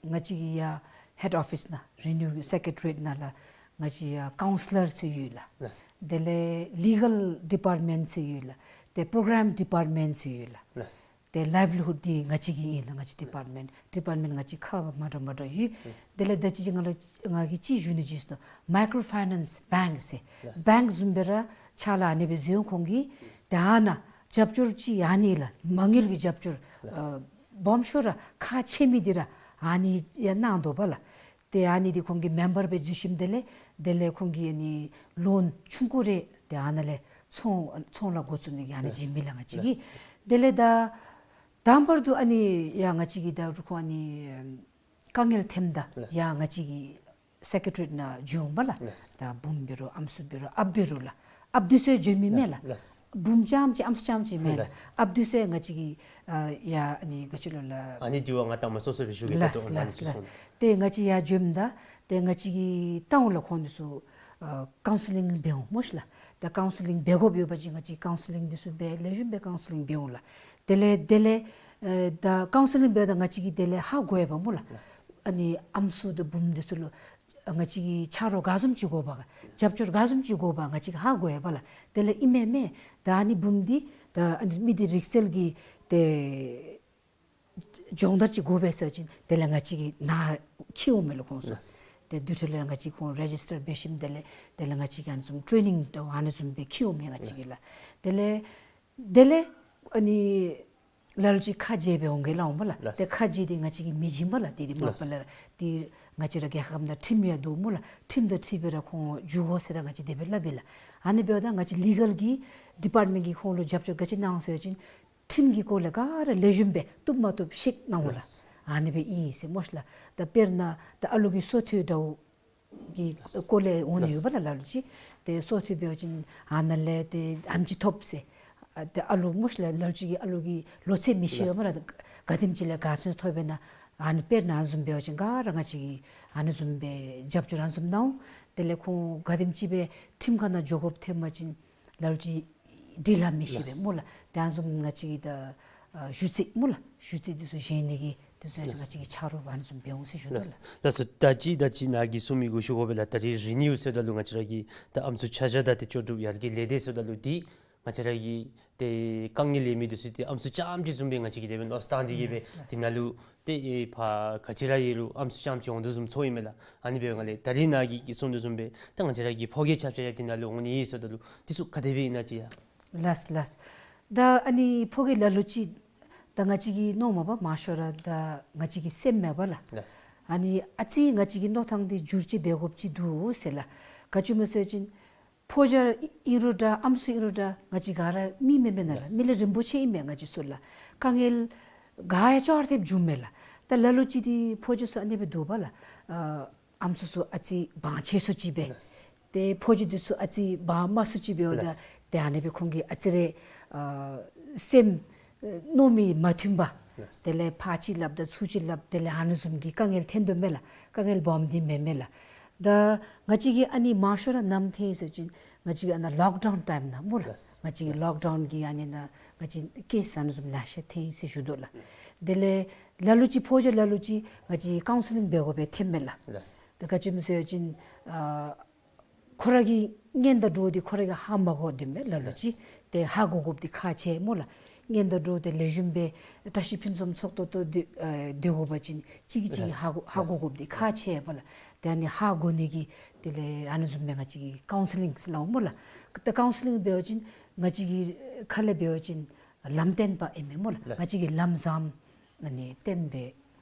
ང་བཅས་ཀྱི་ཡ་ཧེཌ་ཨོ་ཕིསི་ནང་རི་ནིའུ་སེཀ་རེ་ཊ་རི་ནང་ལགས་ང་བཅས་ཡ་ཀའུན་སི་ལར་ཚུ་ཡོད་ལགས། དེ་ལས་ལི་གལ་ཌི་པརཊ་མེནཊ་ཚུ་ཡོད་ལགས། ཏེ་པྲོ་གརམ་ཌི་པརཊ་མེནཊ་ཚུ་ཡོད་ལགས། ཏེ་ལའིབ་ལི་ཧུཌ་འདི་ང་བཅས་ཀྱི་ཨིན་ལགས། ང་བཅས་ཌི་པཱརཊ་མེནཊ་ཌི་པཱརཊ་མེནཊ་ང་བཅས་ཁག་མ་འདྲཝ་མ་འདྲཝ་ཡོད། དེ་ལས་ད་ཅི་ཅིག་ང་ལུ་ང་གིས་ཅིག་ཞུ་ནི་ཅིག་ཟེར་ན་མའི་ཀྲོ་ཕའི་ནཱནསི་བེངཀ་ཟེར་བེངཀ་བཟུམ་སྦེ་ར་ཕྱག་ལཱ་ཨ་ནི་སྦེ་མཛད་འོང་། ཁོང་གིས་ཏེ་ཨ་ནཱ་རྒྱབ་སྐྱོར་ཅིག་ཨ་ནི་ལགས་མ་དངུལ་གྱི་རྒྱབ་སྐྱོར་ཨ་སྦོམ་ཤོས་ར་ཁག་ཆེ་མི་འདི་ར་ཨ་ནི་ཡང་གནང་དོ་བ་ལགས། ཏེ་ཨ་ནི་འདི་ཁོང་གིས་མེམ་བར་སྦེ་འཛུལ་ཞིནམ་དེ་ལས་དེ་ལས་ཁོང་གིས་ཨ་ནི་ལོན་ཆུང་ཀུ་རེ་ཏེ་ཨ་ནཱ་ལས་ཚོང་ཚོང་ལཱ་འགོ་བཙུགས་ནི་གི་ཨ་ནི་ཅིག་མེད་ལགས་ང་བཅས་ཀྱིས། དེ་ལས་ད་དང་པར་དུ་ཨ་ནི་ཡང་ང་བཅས་ཀྱིས་ད་རུང་ཁོང་ཨ་ནི་དཀའ་ངལ་ཐོནམ་ད་ཡང་ང་བཅས་ཀྱི་སེཀ་རེ་ཊ་རི་ནང་འབྱོན་འོང་པ་ལགས། ད་བུམོ་འབད་རུང་ཨམ་སྲུ་འབད་རུང་ཨཔ་འབད་རུང་ལགས། ཨཔ་འདི་ཚུ་འབྱོན་མི་མེད་ལགས། བུམོ་རྐྱངམ་ཅིག་ཨམ་སྲུ་རྐྱངམ་ཅིག་མེད་ལགས། ཨཔ་འདི་ཚུ་ང་བཅས་ཀྱིས་ཨ་ཡ་ཨ་ནི་ག་ཅི་ལོ་ལགས། ཨ་ནི་འདི་བ་ང་ད་མ་སོ་སོ་སྦེ་ཞུ་གེ། ལགས་ལགས་ལགས། ཏེ་ང་བཅས་ཡར་འབྱོནམ་ད་ཏེ་ང་བཅས་ཀྱིས་ལྟ་འོང་ལགས། ཁོང་འདི་ཚུ་ཨ་ཀའུན་སི་ལིང་འབད་འོང་སྨོ་ཤི་ལགས། ཏེ་ཀའུན་སི་ལིང་འབད་དགོཔ་ཡོད་པ་ཅིན་ང་བཅས་ཀའུན་སི་ལིང་འདི་ཚུ་འབད་ལེགས་ཤོམ་སྦེ་ཀའུན་སི་ལིང་འབད་འོང་ལགས། དེ་ལས་དེ་ལས་ཨེ་ད་ཀའུན་སི་ལིང་འབདཝ་ད་ང་བཅས་ཀྱིས་དེ་ལས་ཧ་གོ་ཡོདཔ་སྨོ་ལགས། ཨ་ནི་ཨམ་སྲུ་དང་བུམོ་འདི་ཚུ་ལུ་ང་བཅས་ཀྱིས་ཆ་རོགས་ག་བཟུམ་ཅིག་དགོ་པ་རྒྱབ་སྐྱོར་ག་བཟུམ་ཅིག་དགོ་པ་ང་བཅས་ཀྱིས་ཧ་གོ་ཡོདཔ་ལགས། དེ་ལས་ཨིན་མས་མས། ད་ཨ་ནི་བུམོ་འདི་ད་ཨ་ནི་མི་འདི་རིག་རྩལ་གྱི་ཏེ་སྦྱོང་བརྡར་ཅིག་དགོ་པས་ཟེར་བ་ཅིན་དེ་ལས་ང་བཅས་ཀྱིས་ནཱ་འཁྱིད་འོང་མས་ལགས་ཁོང་ཚུ། ཏེ་དེ་འཕྲོ་ལས་ང་བཅས་ཁོང་རེ་ཇིས་ཊར་འབད་ཞིནམ་དེ་ལས་དེ་ལས་ང་བཅས་ཀྱིས་ཨ་ནི་བཟུམ་ཊེ་ནིང་འདྲཝ་ཨ་ནི་བཟུམ་སྦེ་འཁྱིད་འོང་མས་ང་བཅས་ཀྱིས་ལགས། དེ་ལས་དེ་ལས་ཨ་ནི་ལ་ལུ་ཅིག་ཁ་རྗེ་སྦེ་འོང་གེ་སླབ་འོང་པ་ལགས། ཏེ་ཁ་རྗེ་འདི་ང་བཅས་ཀྱིས་མི་བྱིན་པ་ལགས། ཏེ་འདི་མ་པ་ལས་ཏེ་ང་བཅས་ར་རྒྱལ་ཁབ་ནང་ཁྲིམས་ཡང་འདུག་སྨོ་ལགས། ཁྲིམས་དང་འཁྲིལ་སྦེ་ར་ཁོང་འཇུག་དགོ་ཟེར་ར་ང་བཅས་དེ་སྦེ་སླབ་ཨིན་ལགས། ཨ་ནི་འབདཝ་ད་ང་བཅས་ལི་གལ་གྱི་ཌི་པཱརཊ་མེནཊ་གིས་ཁོང་ལུ་རྒྱབ་སྐྱོར་ག་ཅི་གནང་ཟེར་བ་ཅིན་ཁྲིམས་ཀྱི་སྐོར་ལས་ག་ར་ལེགས་ཤོམ་སྦེ་བཏུབ་མ་བཏུབ་ཤེས་གནང་འོང་ལགས། ཨ་ནི་སྦེ་ཨིན་ཟེར་སྨོ་ཤི་ལགས། ད་དཔེར་ན་ད་ཨ་ལུ་གི་སོ་ཐོག་འདྲཝ་གི་སྐོར་ལས་འོང་ནི་ཡོད་པ་ལགས། ལ་ལུ་ཅིག་ཏེ་སོ་ཐོག་འབད་བ་ཅིན་ཨ་ནཱ་ལས་ཏེ་ཨེམ་ཆི་ཐོབ་ཟེར། ཨ་ཏེ་ཨ་ལུ་སྨོ་ཤི་ལགས། ལ་ལུ་ཅིག་གི་ཨ་ལུ་གི་ལོ་ཚད་མི་ཤེས་པས་སྨོ་ལགས། ག་དེམ་ཅིག་ལས་ག་ཚོད་ཐོབ་པས་ན་ཨ་ནི་དཔེར་ན་ཨ་ནི་བཟུམ་འབད་བ་ཅིན་ག་ར་ང་བཅས་ཀྱིས་ཨ་ནི་བཟུམ་སྦེ་རྒྱབ་སྐྱོར་ཨ་ནི་བཟུམ་གནང་འོང་། དེ་ལས་ཁོང་ག་དེམ་ཅིག་སྦེ་ཁྲིམས་ཁང་ནང་འགྱོ་དགོཔ་ཐོན་པ་ཅིན་ལ་ལུ་ཅིག་འབྲི་ལྷག་མི་ཤེས་པས་སྨོ་ལགས། ཏེ་ཨ་ནི་བཟུམ་ང་བཅས་ཀྱིས་ད་ཨ་ཞུ་ཚིག་སྨོ་ལགས། ཞུ་ཚིག་འདི་ཚུ་བཞེངས་ནི་གི་འདི་ཚུ་ང་བཅས་ཀྱིས་ཆ་རོགས་ཨ་ནི་བཟུམ་འབད་འོང་ཟེར་ཞུ་དོ་ལགས། ལགས་སོ། ད་ཅི་ད་ཅི་ནཱ་གིས་གསུང་མི་གུ་ཞུ་དགོ་པས་ལགས། ད་རིས་རི་ནིའུ་ཟེརཝ་ད་ལུ་ང་བཅས་ར་གི་ད་ཨམ་སྲུ་ཆ་བཞག་དང་ཏེ་ལྕོགས་གྲུབ་ཡར་རྒྱས་ལས་སྡེ་ཟེརཝ་ད་ལུ་འདི་ང་བཅས་ར་གི་ཏེ་དཀའ་ངལ་ཡོད་མི་འདི་ཚུ་ཏེ་ཨམ་སྲུ་རྐྱངམ་ཅིག་བཟུམ་སྦེ་ང་བཅས་ཀྱིས་དེ་སྦེ་མནོ་བསམ་བཏང་སྟེ་གིས་སྦེ་འདི་ནང་ལུ་ཏེ་ཨེ་ཕར་ག་ཅི་ར་ཡོད་རུང་ཨམ་སྲུ་རྐྱངམ་ཅིག་འོང་དོ་བཟུམ་ཚོརཝ་ཨིན་མས་ལགས། ཨ་ནི་འབདཝ་ལས་ད་རིས་ནཱ་གིས་གསུང་དོ་བཟུམ་སྦེ་ད་ང་བཅས་ར་གི་ཕོ་སྐྱེས་ཆ་ཁྱབ་ཡང་འདི་ནང་ལུ་འོང་ནི་ཨིན་ཟེརཝ་ད་ལུ་འདི་ཚུ་ག་དེ་སྦེ་ཨིན་ན་ཅིག་ཡ། ལགས་ལགས། ད་ཨ་ནི་ཕོ་སྐྱེས་ལ་ལུ་ཅིག་ད་ང་བཅས་ཀྱིས་མནོཝ་མས་པ། མང་ཤོས་ར་ད་ང་བཅས་ཀྱི་སེམས་མས་པ་ལགས། ལགས། ཨ་ནི་ཨ་ཙི་ང་བཅས་ཀྱི་མནོ་ཐངས་འདི་འགྱུར་བཅོས་འབད་དགོཔ་ཅིག་འདུག་ཟེར་ལགས། ག་ཅི་སྨོ་ཟེར་བ་ཅིན་ཕོ་རྒྱས་ཨིན་རུང་འདྲ་ཨམ་སྲུ་ཨིན་རུང་འདྲ་ང་བཅས་ག་ར་མི་མེན་མེན་ན་ལགས། ལགས། མི་ལས་རིན་པོ་ཆེ་ཨིན་མས་ང་བཅས་ཚུ་ལགས། དཀའ་ངལ་ག་ཡང་ཅོག་ར་འཐདཔ་འབྱུངམ་མས་ལགས། ད་ལ་ལུ་ཅིག་འདི་ཕོ་རྒྱས་ཚུ་ཨ་ནི་སྦེ་འདུག་པ་ལགས། ཨ་ཨམ་སྲུ་ཚུ་ཨ་ཙི་དབང་ཆེ་སུ་ཅིག་སྦེ། ལགས། ཏེ་ཕོ་རྒྱས་འདི་ཚུ་ཨ་ཙི་དབང་དམའ་སུ་ཅིག་འབདཝ་ད། ལགས། ཏེ་ཨ་ནི་སྦེ་ཁོང་གིས་ཨ་ཙི་རེ་ཨ་སེམས་མནོ་མི་མ་མཐུན་པ། ལགས། དེ་ལས་ཕར་ཅིག་སླབ་ད་ཚུར་ཅིག་སླབ། དེ་ལས་ཨ་ནི་བཟུམ་གྱི་དཀའ་ངལ་འཐོན་དོ་མས་ལགས། དཀའ་ངལ་སྦོམ་འདི་མེན་མས་ལགས། ད་ང་བཅས་ཀྱིས་ཨ་ནི་མང་ཤོས་ར་ནམ་འཐོན་ཡི་ཟེར་བ་ཅིན་ང་བཅས་ཀྱི་ཨ་ནཱ་ལོག་ཌའུན་ཊའིམ་ནང་སྨོ་ལགས། ལགས། ང་བཅས་ཀྱི་ལགས། ལོག་ཌའུན་གྱི་ཨ་ནི་ནང་ང་བཅས་ཀེསི་ཨ་ནི་བཟུམ་ལེ་ཤ་འཐོན་ཡི་ཟེར་ཞུ་དོ་ལགས། དེ་ལས་ལ་ལུ་ཅིག་ཕོ་རྒྱས་ལ་ལུ་ཅིག་ང་བཅས་ཀའུན་སི་ལིང་འབད་དགོཔ་སྦེ་ཐོནམ་མས་ལགས། ལགས། ད་ག་ཅི་སྨོ་ཟེར་བ་ཅིན་ཨ་ཁོ་ར་གི་གཉེན་དང་འགྲོགས་ཏེ་ཁོ་ར་གིས་ཧ་མ་གོ་དོ་མས་ལ་ལུ་ཅིག། ཏེ་ཧ་གོ་དགོཔ་འདི་ཁག་ཆེ་སྨོ་ལགས། གཉེན་དང་འགྲོགས་ཏེ་ལེགས་ཤོམ་སྦེ་བཀྲ་ཤིས་ཕུན་སུམ་ཚོགས་ཏོག་ཏོ་སྡོད་ཨ་སྡོད་དགོ་པ་ཅིན་གཅིག་གིས་གཅིག་ཧ་གོ་ཧ་གོ་དགོཔ་འདི་ཁག་ཆེ་བས་ལགས། ཏེ་ཨ་ནི་ཧ་གོ་ནི་གི་དེ་ལས་ཨ་ནི་བཟུམ་སྦེ་ང་བཅས་ཀྱིས་ཀའུན་སི་ལིང་ཟེར་སླབ་འོང་སྨོ་ལགས། ད་ཀའུན་སི་ལིང་འབད་བ་ཅིན་ང་བཅས་ཀྱི་ཁ་ལས་འབད་བ་ཅིན་ལམ་སྟོན་པ་ཨིན་མས་སྨོ་ལགས། ལགས། ང་བཅས་ཀྱིས་ལམ་བཟངམ་ཨ་ནི་སྟོན་པ་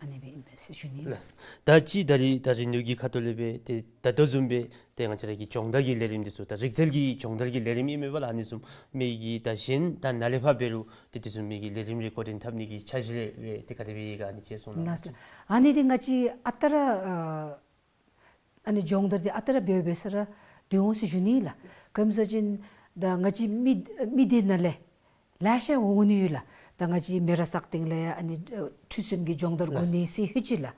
ཨ་ནི་སྦེ་ཨིན་པས་ཟེར་ཞུ་ནི། ལགས། ད་ཅི་ད་རིས་ད་རིས་ནུ་གི་ཁ་ཐུག་ལས་སྦེ་ཏེ་ད་ལྟོ་བཟུམ་སྦེ་ཏེ་ང་བཅས་ར་གི་སྦྱོང་བརྡར་གྱི་ལས་རིམ་འདི་ཚུ་ད་རིག་རྩལ་གྱི་སྦྱོང་བརྡར་གྱི་ལས་རིམ་ཨིན་མས་པ་ལགས། ཨ་ནི་བཟུམ་མི་གི་ད་གཞན་ད་ནཱ་ལས་ཕར་འབད་རུང་ཏེ་དེ་བཟུམ་མའི་གི་ལས་རིམ་རེ་འགོ་འདྲེན་འཐབ་ནི་གི་འཆར་གཞི་རེ་རེ་ཏེ་ག་དེ་སྦེ་ཡོད་ག་ཨ་ནི་ཅིག་གསུང་གནང་། ལགས། ཨ་ནི་འདི་ང་བཅས་ཨ་རྟག་ར་ཨ་ཨ་ནི་སྦྱོང་བརྡར་འདི་ཨ་རྟག་ར་འབད་འབད་ས་ར་སྡོད་འོང་ཟེར་ཞུ་ནི་ལགས། ག་ཅི་སྨོ་ཟེར་བ་ཅིན་ད་ང་བཅས་མི་མི་སྡེ་ནང་ལས་ལེ་ཤ་འོང་ནི་ཡོད་ལགས། ད་ང་བཅས་མེ་རག་སག་སྟེང་ལས་ཨ་ནི་ཨ་ཁྲུས་གསུམ་གྱི་སྦྱོང་བརྡར་དགོ་ནི་ཟེར་ལྷོད་ཅི་ལགས།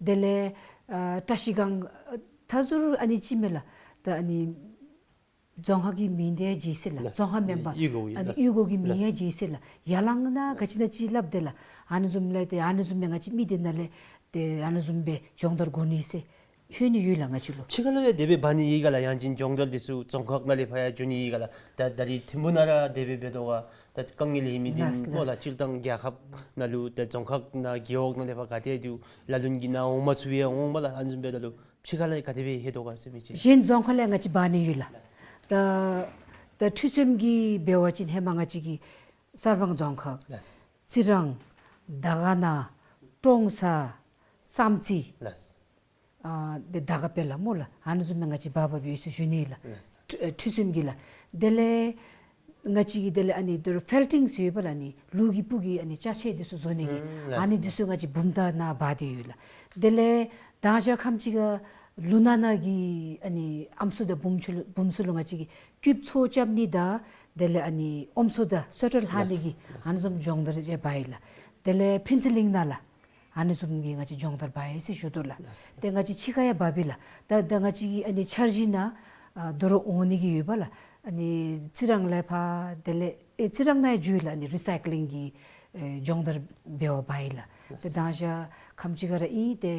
དེ་ལས་ཨ་བཀྲ་ཤིས་སྒང་ཨ་ད་ཟུར་ཨ་ནི་ཅིག་མས་ལགས། ད་ཨ་ནི་རྫོང་ཁག་གི་མིང་འདི་ཡང་བརྗེ་ཟེར་ལགས། ལགས། རྫོང་ཁག་མེན་པར་གཡུས་སྒོ་གི་ཨ་ནི་ལགས། གཡུས་སྒོ་གི་མིང་ཡང་ལགས། བརྗེ་ཟེར་ལགས། ཡར་ལངས་ན་ག་ཅི་ན་ཅིག་སླབ་དེས་ལགས། ཨ་ནི་བཟུམ་ལས་ཏེ་ཨ་ནི་བཟུམ་སྦེ་ང་བཅས་མི་སྡེ་ནང་ལས་ཏེ་ཨ་ནི་བཟུམ་སྦེ་སྦྱོང་བརྡར་དགོ་ནི་ཟེར། ལྷོད་ནི་ཡོད་ལགས་ང་བཅས་ལུ། ཕྱི་ཁ་ལུ་ཡང་དེ་སྦེ་འབག་ནི་ཡོད་ག་ལགས། ཡང་ཅིན་སྦྱོང་བརྡར་འདི་ཚུ་རྫོང་ཁག་ནང་ལས་ཕར་ཡང་འགྱོ་ནི་ཡོད་ག་ལགས། ད་ད་རིས་ཐིམ་ཕུ་ནང་ར་དེ་སྦེ་འབད་དོ་ག། ད་དཀའ་ངལ་ཡོད་མི་འདི་ལགས་སྨོ་ལགས། ལགས། སྤྱིར་བཏང་རྒྱལ་ཁབ་ནང་ལུ་ད་རྫོང་ཁག་ནང་རྒེད་འོག་ནང་ལས་ཕར་ག་ཏེ་འདུག། ལ་ལུ་གིས་ནཱ་འོང་མ་ཚུགས་པས་འོང་མས་ལགས། ཨ་ནི་བཟུམ་འབདཝ་ད་ལུ་ཕྱི་ཁ་ལས་ག་དེ་སྦེ་ལྷོད་དོ་ག་ཟེར་མི་ཅིག། གཞན་རྫོང་ཁག་ལས་ང་བཅས་འབག་ནི་ཡོད་ལགས། ད་ད་ཁྲུས་གསུམ་གྱི་འབད་བ་ཅིན་ཧེ་མ་ང་བཅས་ཀྱི་གསར་སྤང་རྫོང་ཁག། ལགས། རྩི་རང་། དར་དཀར་ན། ཀྲོང་གསར། བསམ་རྩེ། ལགས། ཨ་དེ་དར་དཀར་སྦེ་ལགས་སྨོ་ལགས། ཨ་ནི་བཟུམ་སྦེ་ང་བཅས་འབག་འབགཔ་ཡོད་ཟེར་ཞུ་ནི་ལགས། ལགས། ཁྲུ་ཨ་ཁྲུས་གསུམ་གྱི་ལགས། དེ་ལས་ང་བཅས་ཀྱི་དེ་ལས་ཨ་ནི་དོ་རུང་ཕེལ་ཊིང་ཟེར་ཡོདཔ་ལགས། ཨ་ནི་ལུག་གི་སྤུ་གི་ཨ་ནི་ཅ་ཆས་འདི་ཚུ་བཟོ་ནི་གི། ཨུམ་ལགས། ཨ་ནི་འདི་ཚུ་ང་བཅས་བུམ་ཐང་ནང་འབག་སྟེ་ཡོད་ལགས། དེ་ལས་མདང་ཞག་ཁམས་ཅིག་ཁར་ལུ་ན་ནང་གི་ཨ་ནི་ཨམ་སྲུ་དང་བུམོ་ཚུ་བུམོ་ཚུ་ལུ་ང་བཅས་ཀྱིས་རྒྱུ་ཚོ་རྐྱབ་ནི་དང་དེ་ལས་ཨ་ནི་ཨམ་སྲུ་དང་སོ་ཊར་ལྷག་ནི་གི། ལགས། ཨ་ནི་བཟུམ་སྦྱོང་བརྡར་ཡང་འབག་ཡི་ལགས། དེ་ལས་ཕུན་ཚོགས་གླིང་ནང་ལགས། ཨ་ནི་བཟུམ་གྱི་ང་བཅས་སྦྱོང་བརྡར་འབག་ཡི་ཟེར་ཞུ་དོ་ལགས། ལགས། ཏེ་ང་བཅས་ཕྱི་ཁར་ཡང་འབག་པས་ལགས། ད་ད་ང་བཅས་ཀྱི་ཨ་ནི་འཆར་གཞི་ནང་ཨ་དོ་རུང་འོང་ནི་གི་ཡོདཔ་ལགས། ཨ་ནི་རྩི་རང་ལས་ཕར་དེ་ལས་ཨེ་རྩི་རང་ནང་ཡང་འགྱོ་ཡི་ལགས། ཨ་ནི་རི་སའི་ཀི་ལིང་གི་ཨེ་སྦྱོང་བརྡར་འབད་བར་འབག་ཡི་ལགས། ལགས། ཏེ་མདང་ཞག་ཁམས་ཅིག་ཁར་ཨིན་ཏེ་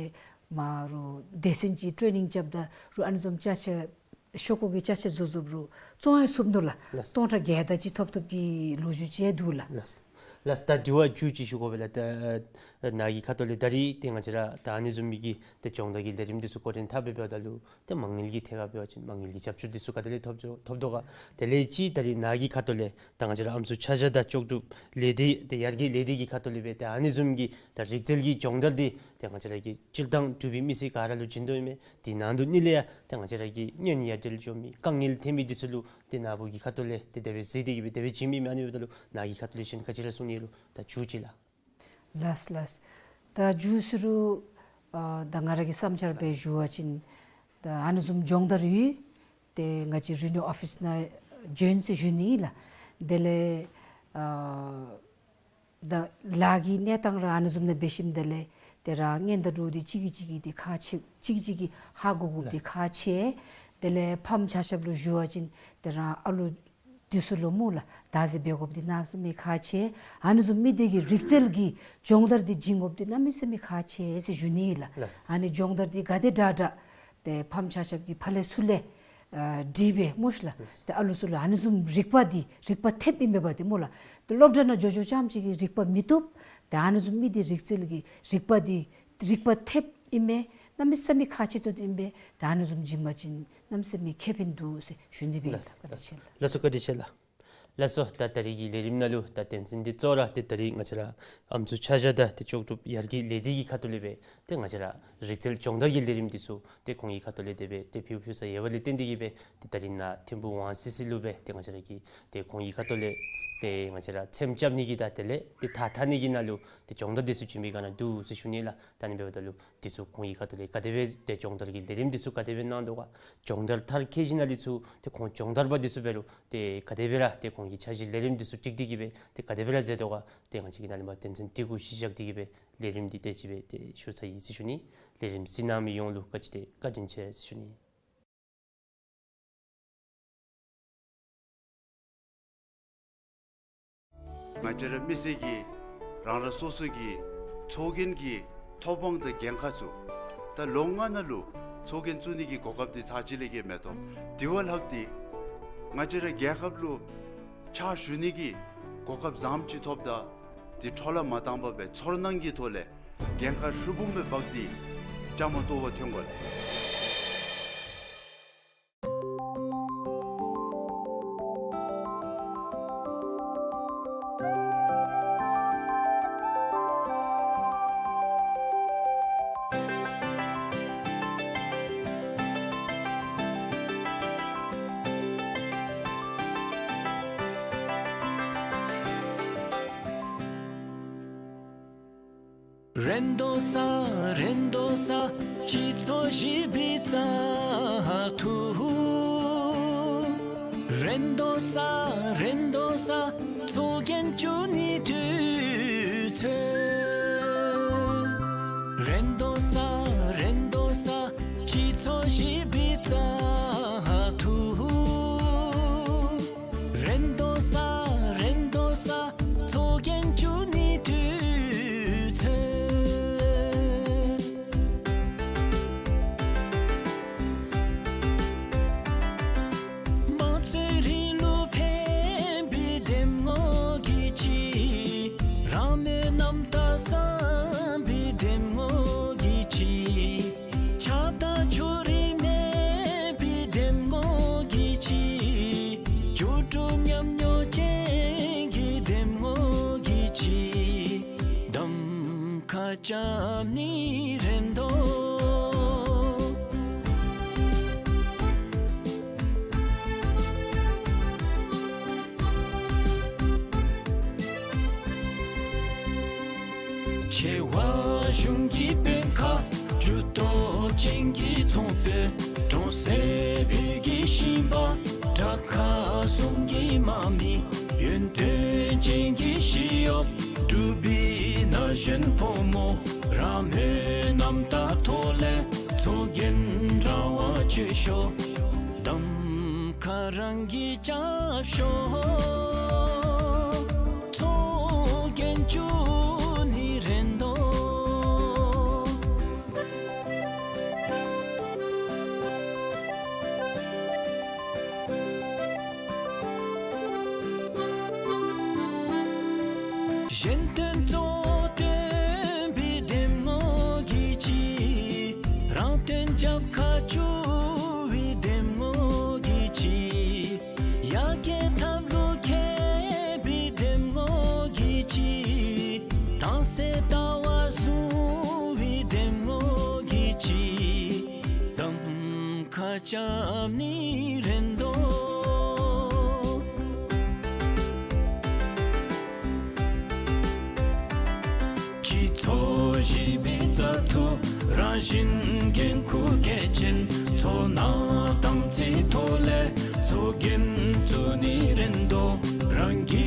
མ་རུ་སྡེ་ཚན་ཅིག་ཊེ་ནིང་རྐྱབ་ད་རུང་ཨ་ནི་བཟུམ་ཅ་ཆས་ཤོག་ཀུ་གི་ཅ་ཆས་བཟོ་བཟོཝ་རུང་བཙོང་ཡང་ཚུགས་ནུག་ལགས། ལགས། སྟོང་ཕྲག་བརྒྱད་དེ་ཅིག་ཐོབ་ཐོབ་ཀྱི་ལོ་རྒྱུས་ཅིག་འདུག་ལགས། ལགས། ལགས། ད་དྲི་བ་མཇུག་ཅིག་ཞུ་དགོ་པས་ལགས། ད་ནཱ་གི་ཁ་ཐུག་ལས་ད་རིས་ཏེ་ང་བཅས་ར་ད་ཨ་ནི་བཟུམ་མའི་གི་ཏེ་སྦྱོང་བརྡར་གྱི་ལས་རིམ་འདི་ཚུ་འགོ་འདྲེན་འཐབ་སྦེ་འབདཝ་ད་ལུ་ཏེ་མ་དངུལ་གྱི་ཐད་ཁར་འབད་བ་ཅིན་མ་དངུལ་གྱི་རྒྱབ་སྐྱོར་འདི་ཚུ་ག་དེ་ལས་ཐོབ་ཚུགས་ཐོབ་དོ་ག། དེ་ལས་ཅིག་ད་རིས་ནཱ་གི་ཁ་ཐུག་ལས་ད་ང་བཅས་ར་ཨམ་སྲུ་ཆ་བཞག་དང་ལྕོགས་གྲུབ་ལས་སྡེ་ཏེ་ཡར་རྒྱས་ལས་སྡེ་གི་ཁ་ཐུག་ལས་སྦེ་ད་ཨ་ནི་བཟུམ་གྱི་ད་རིག་རྩལ་གྱི་སྦྱོང་བརྡར་འདི་ཏེ་ང་བཅས་ར་གི་སྤྱིར་བཏང་འབྲུག་པའི་མི་སེར་ག་ར་ལུ་བྱིན་དོ་ཨིན་མས། དེ་ནང་དུ་ནི་ལས་ཡང་ཏེ་ང་བཅས་ར་གི་གཉེན་ཉེ་འབྲེལ་འགྱོ་མི་དཀའ་ངལ་ཐོན་མི་འདི་ཚུ་ལུ་ཏེ་ནཱ་བུ་གི་ཁ་ཐུག་ལས་ཏེ་དེ་སྦེ་གཟིགས་ཏེ་གི་སྦེ་དེ་སྦེ་བྱིནམ་ཨིན་མས། ཨ་ནི་འབདཝ་ད་ལུ་ནཱ་གི་ཁ་ཐུག་ལས་གཞན་ག་ཅི་ར་གསུང་ནི་ལུ་ད་མཇུག་ཅིག་ལགས། ལགས་ལགས། ད་མཇུག་ཟེར་རུང་ཨ་ད་ང་ར་གི་བསམ་འཆར་སྦེ་ཞུ་བ་ཅིན་ད་ཨ་ནི་བཟུམ་སྦྱོང་བརྡར་ཡོད། ཏེ་ང་བཅས་རི་ནིའུ་ཨོ་ཕིསི་ནང་བྱོན་ཟེར་ཞུ་ནི་ལགས། དེ་ལས་ཨ་ད་ལཱ་གི་གནས་སྟངས་ར་ཨ་ནི་བཟུམ་ནང་འབད་ཞིནམ་དེ་ལས་ཏེ་རང་གཉེན་དང་འགྲོགས་ཏེ་གཅིག་གིས་གཅིག་གི་ཏེ་ཁག་ཆེ་གཅིག་གིས་གཅིག་གི་ཧ་གོ་དགོཔ་འདི་ཁག་ཆེ། དེ་ལས་ཕམ་ཆ་ཁྱབ་ལུ་ཞུ་བ་ཅིན་ཏེ་རང་ཨ་ལུ་འདི་ཚུ་ལུ་སྨོ་ལགས་བདག་འཛིན་འབད་དགོཔ་འདི་གནམ་མེད་ས་མེད་ཁག་ཆེ། ཨ་ནི་བཟུམ་མའི་དེ་གི་རིག་རྩལ་གྱི་སྦྱོང་བརྡར་འདི་བྱིན་དགོཔ་འདི་གནམ་མེད་ས་མེད་ཁག་ཆེ་ཟེར་ཞུ་ནི་ལགས། ལགས། ཨ་ནི་སྦྱོང་བརྡར་འདི་ག་དེ་དྲག་དྲག་ཏེ་ཕམ་ཆ་ཁྱབ་ཀྱིས་ཕར་ལས་ཚུར་ལས་ཨ་དྲིས་སྦེ་སྨོ་ཤིག་ལགས། ལགས། ཏེ་ཨ་ལུ་ཚུ་ལུ་ཨ་ནི་བཟུམ་རིག་པ་འདི་རིག་པ་ཐེབས་ཨིན་མས་པ་ཏེ་སྨོ་ལགས། ཏེ་སློབ་གྲྭ་ནང་འགྱོ་འགྱོ་རྐྱངམ་ཅིག་གིས་རིག་པ་མི་ཐོབ། ཏེ་ཨ་ནི་བཟུམ་མའི་འདི་རིག་རྩལ་གྱི་རིག་པ་འདི་རིག་པ་ཐེབས་ཨིན་མས། གནམ་མེད་ས་མེད་ཁག་ཆེ་ཏོག་ཏོ་ཨིན་པས། ཏེ་ཨ་ནི་བཟུམ་བྱིན་པ་ཅིན་གནམ་མེད་ས་མེད་ཁེ་ཕན་འདུག་ཟེར་ཞུ་ནི་སྦེ། ལགས། ད་བཀའ་དྲིན་ཆེ་ལགས། ལགས་སོ། བཀའ་དྲིན་ཆེ་ལགས། ལགས་སོ། ད་ད་རིས་ཀྱི་ལས་རིམ་ནང་ལུ་ད་དོན་ཚན་འདི་གཙོ་བོ་ར་ཏེ་ད་རིས་ང་བཅས་ར་ཨམ་སྲུ་ཆ་བཞག་དང་ཏེ་ལྕོགས་གྲུབ་ཡར་རྒྱས་ལས་སྡེ་གི་ཁ་ཐུག་ལས་སྦེ་ཏེ་ང་བཅས་ར་རིག་རྩལ་སྦྱོང་བརྡར་གྱི་ལས་རིམ་འདི་ཚུ་ཏེ་ཁོང་གི་ཁ་ཐུག་ལས་དེ་སྦེ་ཏེ་ཕུལ་ཕུལ་ས་ཡོད་པ་ལས་བརྟེན་ཏེ་གི་སྦེ་ཏེ་ད་རིས་ནཱ་ཐིམ་ཕུ་ཝང་སི་སི་ལུ་སྦེ་ཏེ་ང་བཅས་ར་གིས་ཏེ་ཁོང་གི་ཁ་ཐུག་ལས་ཏེ་ང་བཅས་ར་ཚེམ་རྐྱབ་ནི་གི་དང་དེ་ལས་ཏེ་ཐགས་འཐག་ནི་གི་ནང་ལུ་ཏེ་སྦྱོང་བརྡར་འདི་ཚུ་བྱིན་པའི་སྒང་ན་འདུག་ཟེར་ཞུ་ནི་ལགས། ད་ཨ་ནི་འབདཝ་ད་ལུ་འདི་ཚུ་ཁོང་གི་ཁ་ཐུག་ལས་ག་དེ་སྦེ་ཏེ་སྦྱོང་བརྡར་གྱི་ལས་རིམ་འདི་ཚུ་ག་དེ་སྦེ་གནང་དོ་ག། སྦྱོང་བརྡར་མཐར་འཁྱོལ་ཞིནམ་ལས་ཚུར་ཏེ་ཁོང་སྦྱོང་བརྡར་པ་འདི་ཚུ་འབད་རུང་ཏེ་ག་དེ་སྦེ་ར་ཏེ་ཁོང་གི་འཆར་གཞི་ལས་རིམ་འདི་ཚུ་སྒྲིག་སྟེ་གི་སྦེ་ཏེ་ག་དེ་སྦེ་ར་མཛད་དོ་ག། ཏེ་ང་བཅས་ཀྱིས་ནཱ་ལས་མར་དོན་ཚན་འདི་གུ་གཞི་བཞག་སྟེ་གི་སྦེ་ལས་རིམ་འདི་དེ་ཅིག་སྦེ་ཏེ་ཞུ་ཚར་ཡི་ཟེར་ཞུ་ནི། ལས་རིམ་གཟིགས་གནང་མི་ཡོངས་ལུ་བཀའ་དྲིན་ཆེ་བཀའ་དྲིན་ཆེ་ཟེར་ཞུ་ནི། ང་བཅས་ར་མི་སེར་གྱི་རང་རང་སོ་སོ་གི་ཚོགས་རྒྱན་གྱི་ཐོབ་དབང་དང་འགན་ཁག་ཚུ་ད་ལོ་ལྔ་ནང་ལུ་ཚོགས་རྒྱན་བཙུགས་ནི་གི་གོ་སྐབས་འདི་ཚར་གཅིག་ལས་བརྒལ་མེད་དོ། དེ་བ་ལྷག་སྟེ་ང་བཅས་ར་རྒྱལ་ཁབ་ལུ་ཕྱག་ཞུ་ནི་གི་གོ་སྐབས་བཟངམ་ཅིག་ཐོབ་ད་འདི་འཕྲོ་བརླག་མ་བཏང་པར་སྦེ་ཚོར་སྣང་གི་ཐོག་ལས་འགན་ཁག་ཧྲིལ་བུམ་སྦེ་འབག་སྟེ་བཅའ་མར་གཏོགས་པར་འཐོན་དགོ་ལགས། རེད་དོ་ས་རེད་དོ་ས་སྤྱི་ཚོགས་ཞི་བའི་རྩ་ཐུ། རེད་དོ་ས་རེད་དོ་ས་ཚོགས་རྒྱན་བཙུགས་ནི་དུས་ཚོད། རེད་དོ་ས་རེད་དོ་ས་སྤྱི་ཚོགས་ཞི་བའི་རྩ་ཐུ། རེད་དོ་ས་རེད་དོ་ས་ཚོགས་རྒྱན་བཙུགས་ནི་དུས་ཚོད། རྐྱབ་ནི་རེད་དོ། ཆེ་བ་གཞུང་གི་དཔོན་ཁག་ཇུས་གཏོགས་ཅན་གྱི་ཚོང་དཔོན། གྲོང་གསེབ་བོད་ཀྱི་ཞིང་པ། དྲག་ཁག་གསུམ་གྱི་དམག་མི། ཡོན་ཏན་ཅན་གྱི་ཞི་གཡོག། འབྲུག་པའི་ན་གཞོན་ཕོ་མོ། རང་མོས་རྣམ་དག་ཐོག་ལས་ཚོགས་རྒྱན་རང་དབང་སྤྱོད་ཤོག། གདམ་ཁ་རང་གིས་རྐྱབ་ཤོག། ཚོགས་རྒྱན་བཅུག་ནི་རེད་དོ། གཞན་དོན་གཙོ་བསྟན་པའི་འདེམས་ངོ་གིས་ཅི། རང་དོན་རྒྱབ་ཁར་བཅུག་པའི་འདེམས་ངོ་གིས་ཅི། ཡར་རྒྱས་ཐབས་ལུ་མཁས་པའི་འདེམས་ངོ་གིས་ཅི། དྭངས་གསལ་ལྟ་བ་བཟུང་བའི་འདེམས་ངོ་གིས་ཅི། གདམ་ཁ་རྐྱབ་ནི་རེད་དོ། སྤྱི་ཚོགས་བཞི་པའི་བཙག་འཐུ་རང་བཞིན་འགན་ཁུར་གལ་ཆེན། ཚོར་སྣང་དམ་ཚིག་ཐོག་ལས་ཚོགས་རྒྱན་བཙུགས་ནི་རེད་དོ། རང་གི་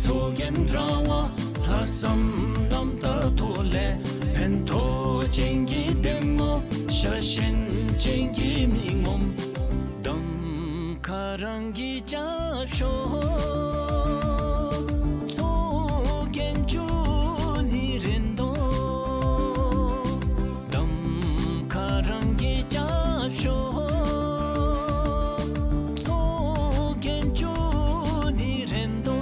ཚོགས་རྒྱན་རང་དབང་ལྷག་བསམ་རྣམ་དག་ཐོག་ལས། ཕན་ཐོགས་ཅན་གྱི་འདེམས་ངོ་ཤ་ཞེན་ཅན་གྱི་མི་ངོམ། གདམ་ཁ་རང་གིས་རྐྱབ་ཤོག། ཚོགས་རྒྱན་བཅུག་ནི་རེད་དོ། གདམ་ཁ་རང་གིས་རྐྱབ་ཤོག། ཚོགས་རྒྱན་བཅུག་ནི་རེད་དོ།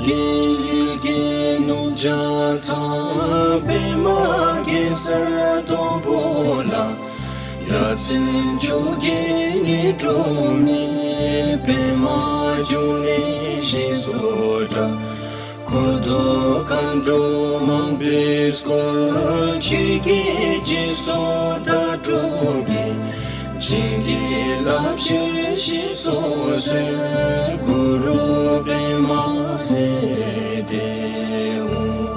རྒྱལ་གྱི་ནུབ་བྱང་ཚང་པདྨ་གེ་སར་སྡོང་པོ་ལ། ཡ་མཚན་མཆོག་གི་ཉི་སྒྲོན་མེ། པདྨ་འབྱུང་གནས་ཞེས་སུ་གྲགས། འཁོར་དང་མཁའ་འགྲོ་མང་པོས་བསྐོར། ཆོས་ཀྱི་རྗེས་སུ་བདག་སྒྲུབ་ཀྱིས། བྱིན་གྱིས་བརླབ་ཕྱིར་གཤེགས་སུ་གསོལ། གུ་རུ་པདྨ་སིདྡྷི་ཧཱུྃ།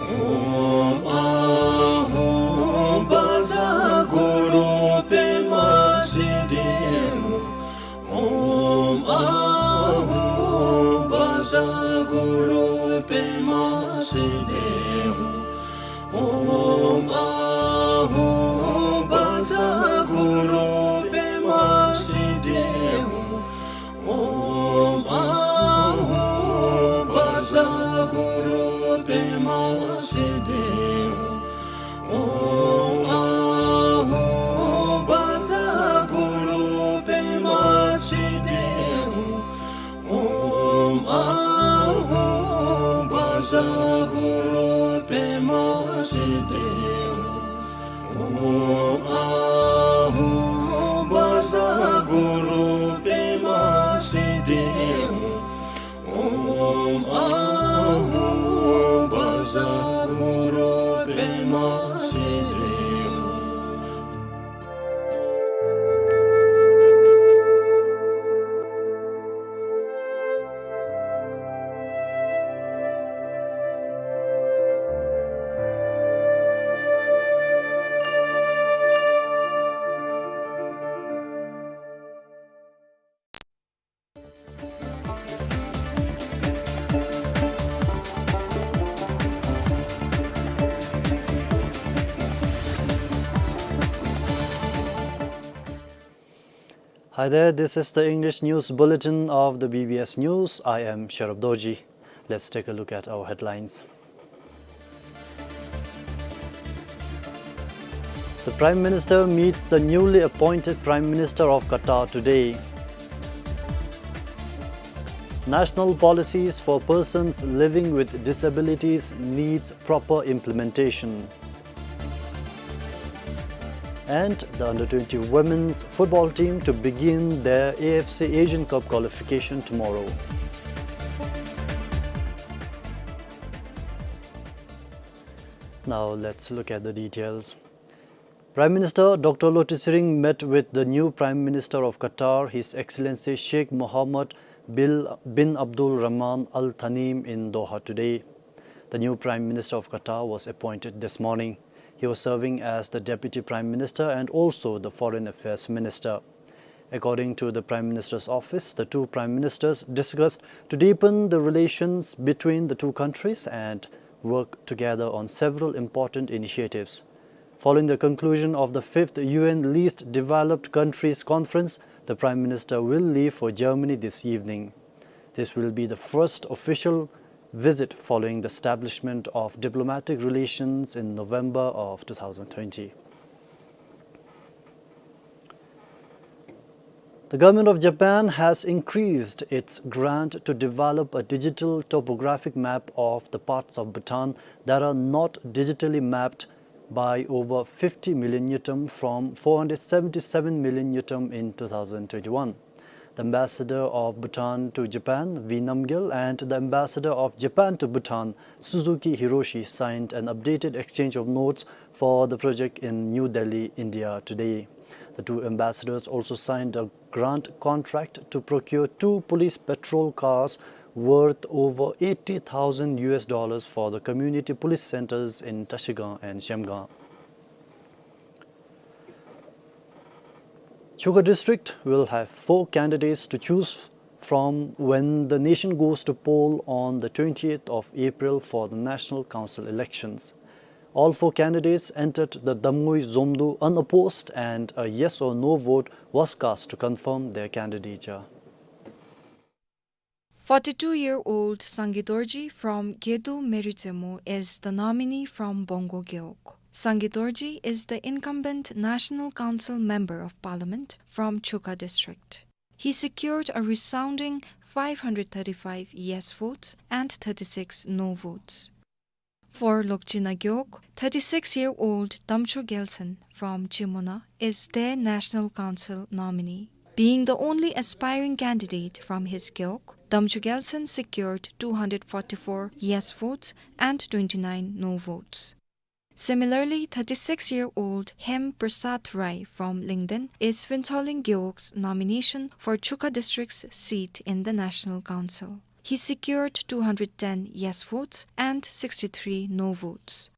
ཨོཾ་ཨཱཿཧཱུྃ་བཛྲ་གུ་རུ་པདྨ་སིདྡྷི་ཧཱུྃ། ཨོཾ་ཨཱཿཧཱུྃ་བཛྲ་གུ་རུ་པདྨ་སིདྡྷི་ཧཱུྃ། ཨོཾ་ཨཱཿཧཱུྃ་བཛྲ་གུ་རུ་པདྨ་སིདྡྷི་ཧཱུྃ། ཨོཾ་ཨཱཿཧཱུྃ་བཛྲ་གུ་རུ་པདྨ་སིདྡྷི་ཧཱུྃ། ཨོཾ་ཨཱཿཧཱུྃ་བཛྲ་གུ་རུ་པདྨ་སིདྡྷི་ཧཱུྃ། ཨོཾ་ཨཱཿཧཱུྃ་བཛྲ་གུ་རུ་པདྨ་སིདྡྷི་ཧཱུྃ། ཨོཾ་ཨཱཿཧཱུྃ་བཛྲ་གུ་རུ་པདྨ་སིདྡྷི་ཧཱུྃ། ཨོཾ་ཨཱཿཧཱུྃ་བཛྲ་གུ་རུ་པདྨ་སིདྡྷི་ཧཱུྃ། Hi there, this is the English news bulletin of the B B S News. I am Sherub Dorji. Let's take a look at our headlines. The Prime Minister meets the newly appointed Prime Minister of Qatar today. National policies for persons living with disabilities needs proper implementation. And the under twenty women's football team to begin their A F C Asian Cup qualification tomorrow. Now let's look at the details. Prime Minister Doctor Lotay Tshering met with the new Prime Minister of Qatar, His Excellency Sheikh Mohammed bil-, bin Abdul Rahman Al Thani, in Doha today. The new Prime Minister of Qatar was appointed this morning. He was serving as the Deputy Prime Minister and also the Foreign Affairs Minister. According to the Prime Minister's office, the two Prime Ministers discussed to deepen the relations between the two countries and work together on several important initiatives. Following the conclusion of the fifth U N Least Developed Countries Conference, the Prime Minister will leave for Germany this evening. This will be the first official visit following the establishment of diplomatic relations in November of two thousand twenty. The government of Japan has increased its grant to develop a digital topographic map of the parts of Bhutan that are not digitally mapped by over fifty million ngultrum from four hundred seventy-seven million ngultrum in two thousand twenty-one. The ambassador of Bhutan to Japan, V Namgyal, and the ambassador of Japan to Bhutan, Suzuki Hiroshi, signed an updated exchange of notes for the project in New Delhi, India today. The two ambassadors also signed a grant contract to procure two police patrol cars worth over eighty thousand U S dollars for the community police centers in Trashigang and Zhemgang. Chukha district will have four candidates to choose from when the nation goes to poll on the twentieth of April for the National Council elections. All four candidates entered the Damngui Zomdo unopposed, and a yes or no vote was cast to confirm their candidature. Forty-two-year-old Sangay Dorji from Gedo Meirei Tsemo is the nominee from Bongo Gewog. Sangay Dorji is the incumbent National Council Member of Parliament from Chukha district. He secured a resounding five hundred thirty-five yes votes and thirty-six no votes. For Lokchina Gewog, thirty-six-year-old Damcho Gyalsen from Chimona is their National Council nominee. Being the only aspiring candidate from his gewog, Damcho Gyalsen secured two hundred forty-four yes votes and twenty-nine no votes. Similarly, thirty-six-year-old Hem Prasad Rai from Lyngden is Phuentsholing Gewog's nomination for Chukha district's seat in the National Council. He secured two hundred ten yes votes and sixty-three no votes.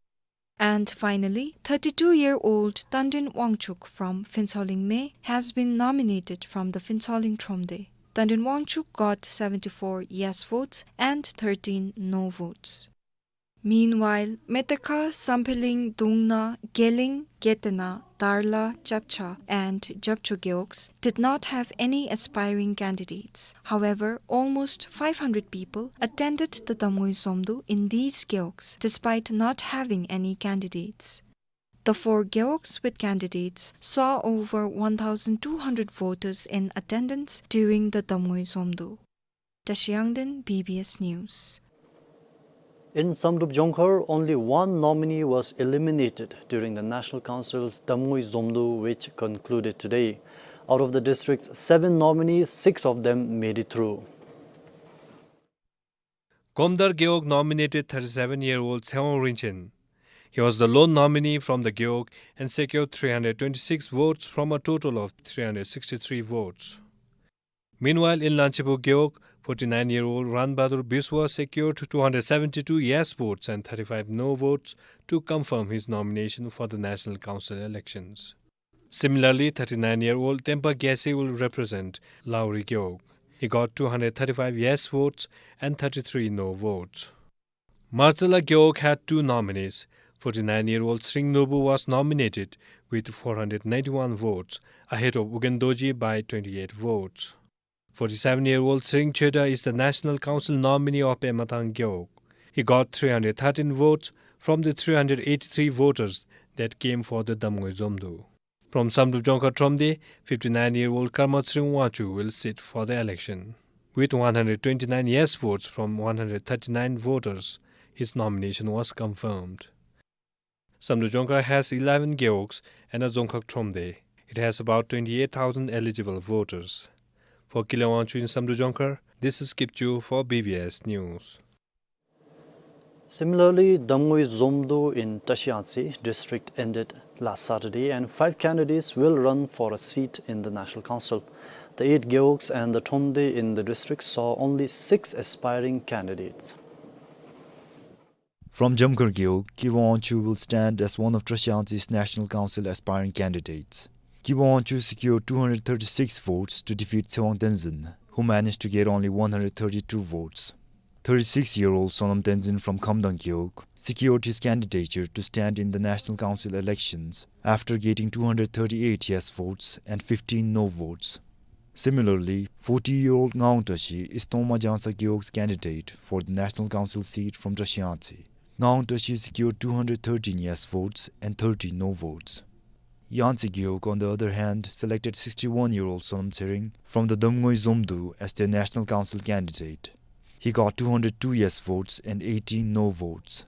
And finally, thirty-two-year-old Tandrin Wangchuk from Phuentsholing Me has been nominated from the Phuentsholing Thromde. Tandrin Wangchuk got seventy-four yes votes and thirteen no votes. Meanwhile, Metekha, Sampheling, Dungna, Geleng, Ketena, Darla, Chapcha, and Japcho gewogs did not have any aspiring candidates. However, almost five hundred people attended the Damngui Zomdo in these gewogs, despite not having any candidates. The four gewogs with candidates saw over one thousand two hundred voters in attendance during the Damngui Zomdo. Tashi Yangden, B B S News. In Samdrup Jongkhar, only one nominee was eliminated during the National Council's Damngui Zomdo, which concluded today. Out of the district's seven nominees, six of them made it through. Gomdar Gewog nominated thirty-seven-year-old Tsewang Rinchen. He was the lone nominee from the Gewog and secured three hundred twenty-six votes from a total of three hundred sixty-three votes. Meanwhile, in Lanchibo Gewog, forty-nine-year-old Ran Bahadur Biswa secured two hundred seventy-two yes votes and thirty-five no votes to confirm his nomination for the National Council elections. Similarly, thirty-nine-year-old Tempa Gyalse will represent Lauri Gewog. He got two hundred thirty-five yes votes and thirty-three no votes. Marchala Gewog had two nominees. Forty-nine-year-old Tshering Norbu was nominated with four hundred ninety-one votes, ahead of Ugyen Dorji by twenty-eight votes. Forty-seven-year-old Tshering Cheda is the National Council nominee of Pemathang Gewog. He got three hundred thirteen votes from the three hundred eighty-three voters that came for the Damngui Zomdo. From Samdrup Jongkhar Thromde, fifty-nine-year-old Karma Tshering Wangchuk will sit for the election. With one hundred twenty-nine yes votes from one hundred thirty-nine voters, his nomination was confirmed. Samdrup Dzongkhag has eleven gewogs and a Dzongkhag Thromde. It has about twenty-eight thousand eligible voters. For Kile Wangchuck in Samdrup Dzongkhag, this is Kipchu for B B S News. Similarly, Damngui Zomdo in Trashiyangtse district ended last Saturday, and five candidates will run for a seat in the National Council. The eight gewogs and the Thromde in the district saw only six aspiring candidates. From Dzongkhag gewog, Kiba Wangchuck will stand as one of Trashiyangtse's National Council aspiring candidates. Kiba Wangchuck secured two hundred thirty-six votes to defeat Tshewang Tenzin, who managed to get only one hundred thirty-two votes. Thirty-six-year-old Sonam Tenzin from Khamdang gewog secured his candidature to stand in the National Council elections after getting two hundred thirty-eight yes votes and fifteen no votes. Similarly, forty-year-old Ngawang Tashi is Tongma Jangsa gewog's candidate for the National Council seat from Trashiyangtse. Ngawang Tashi secured two hundred thirteen yes votes and thirty no votes. Yangtse gewog, on the other hand, selected sixty-one-year-old Sonam Tshering from the Damngoi Zomdo as their National Council candidate. He got two hundred two yes votes and eighteen no votes.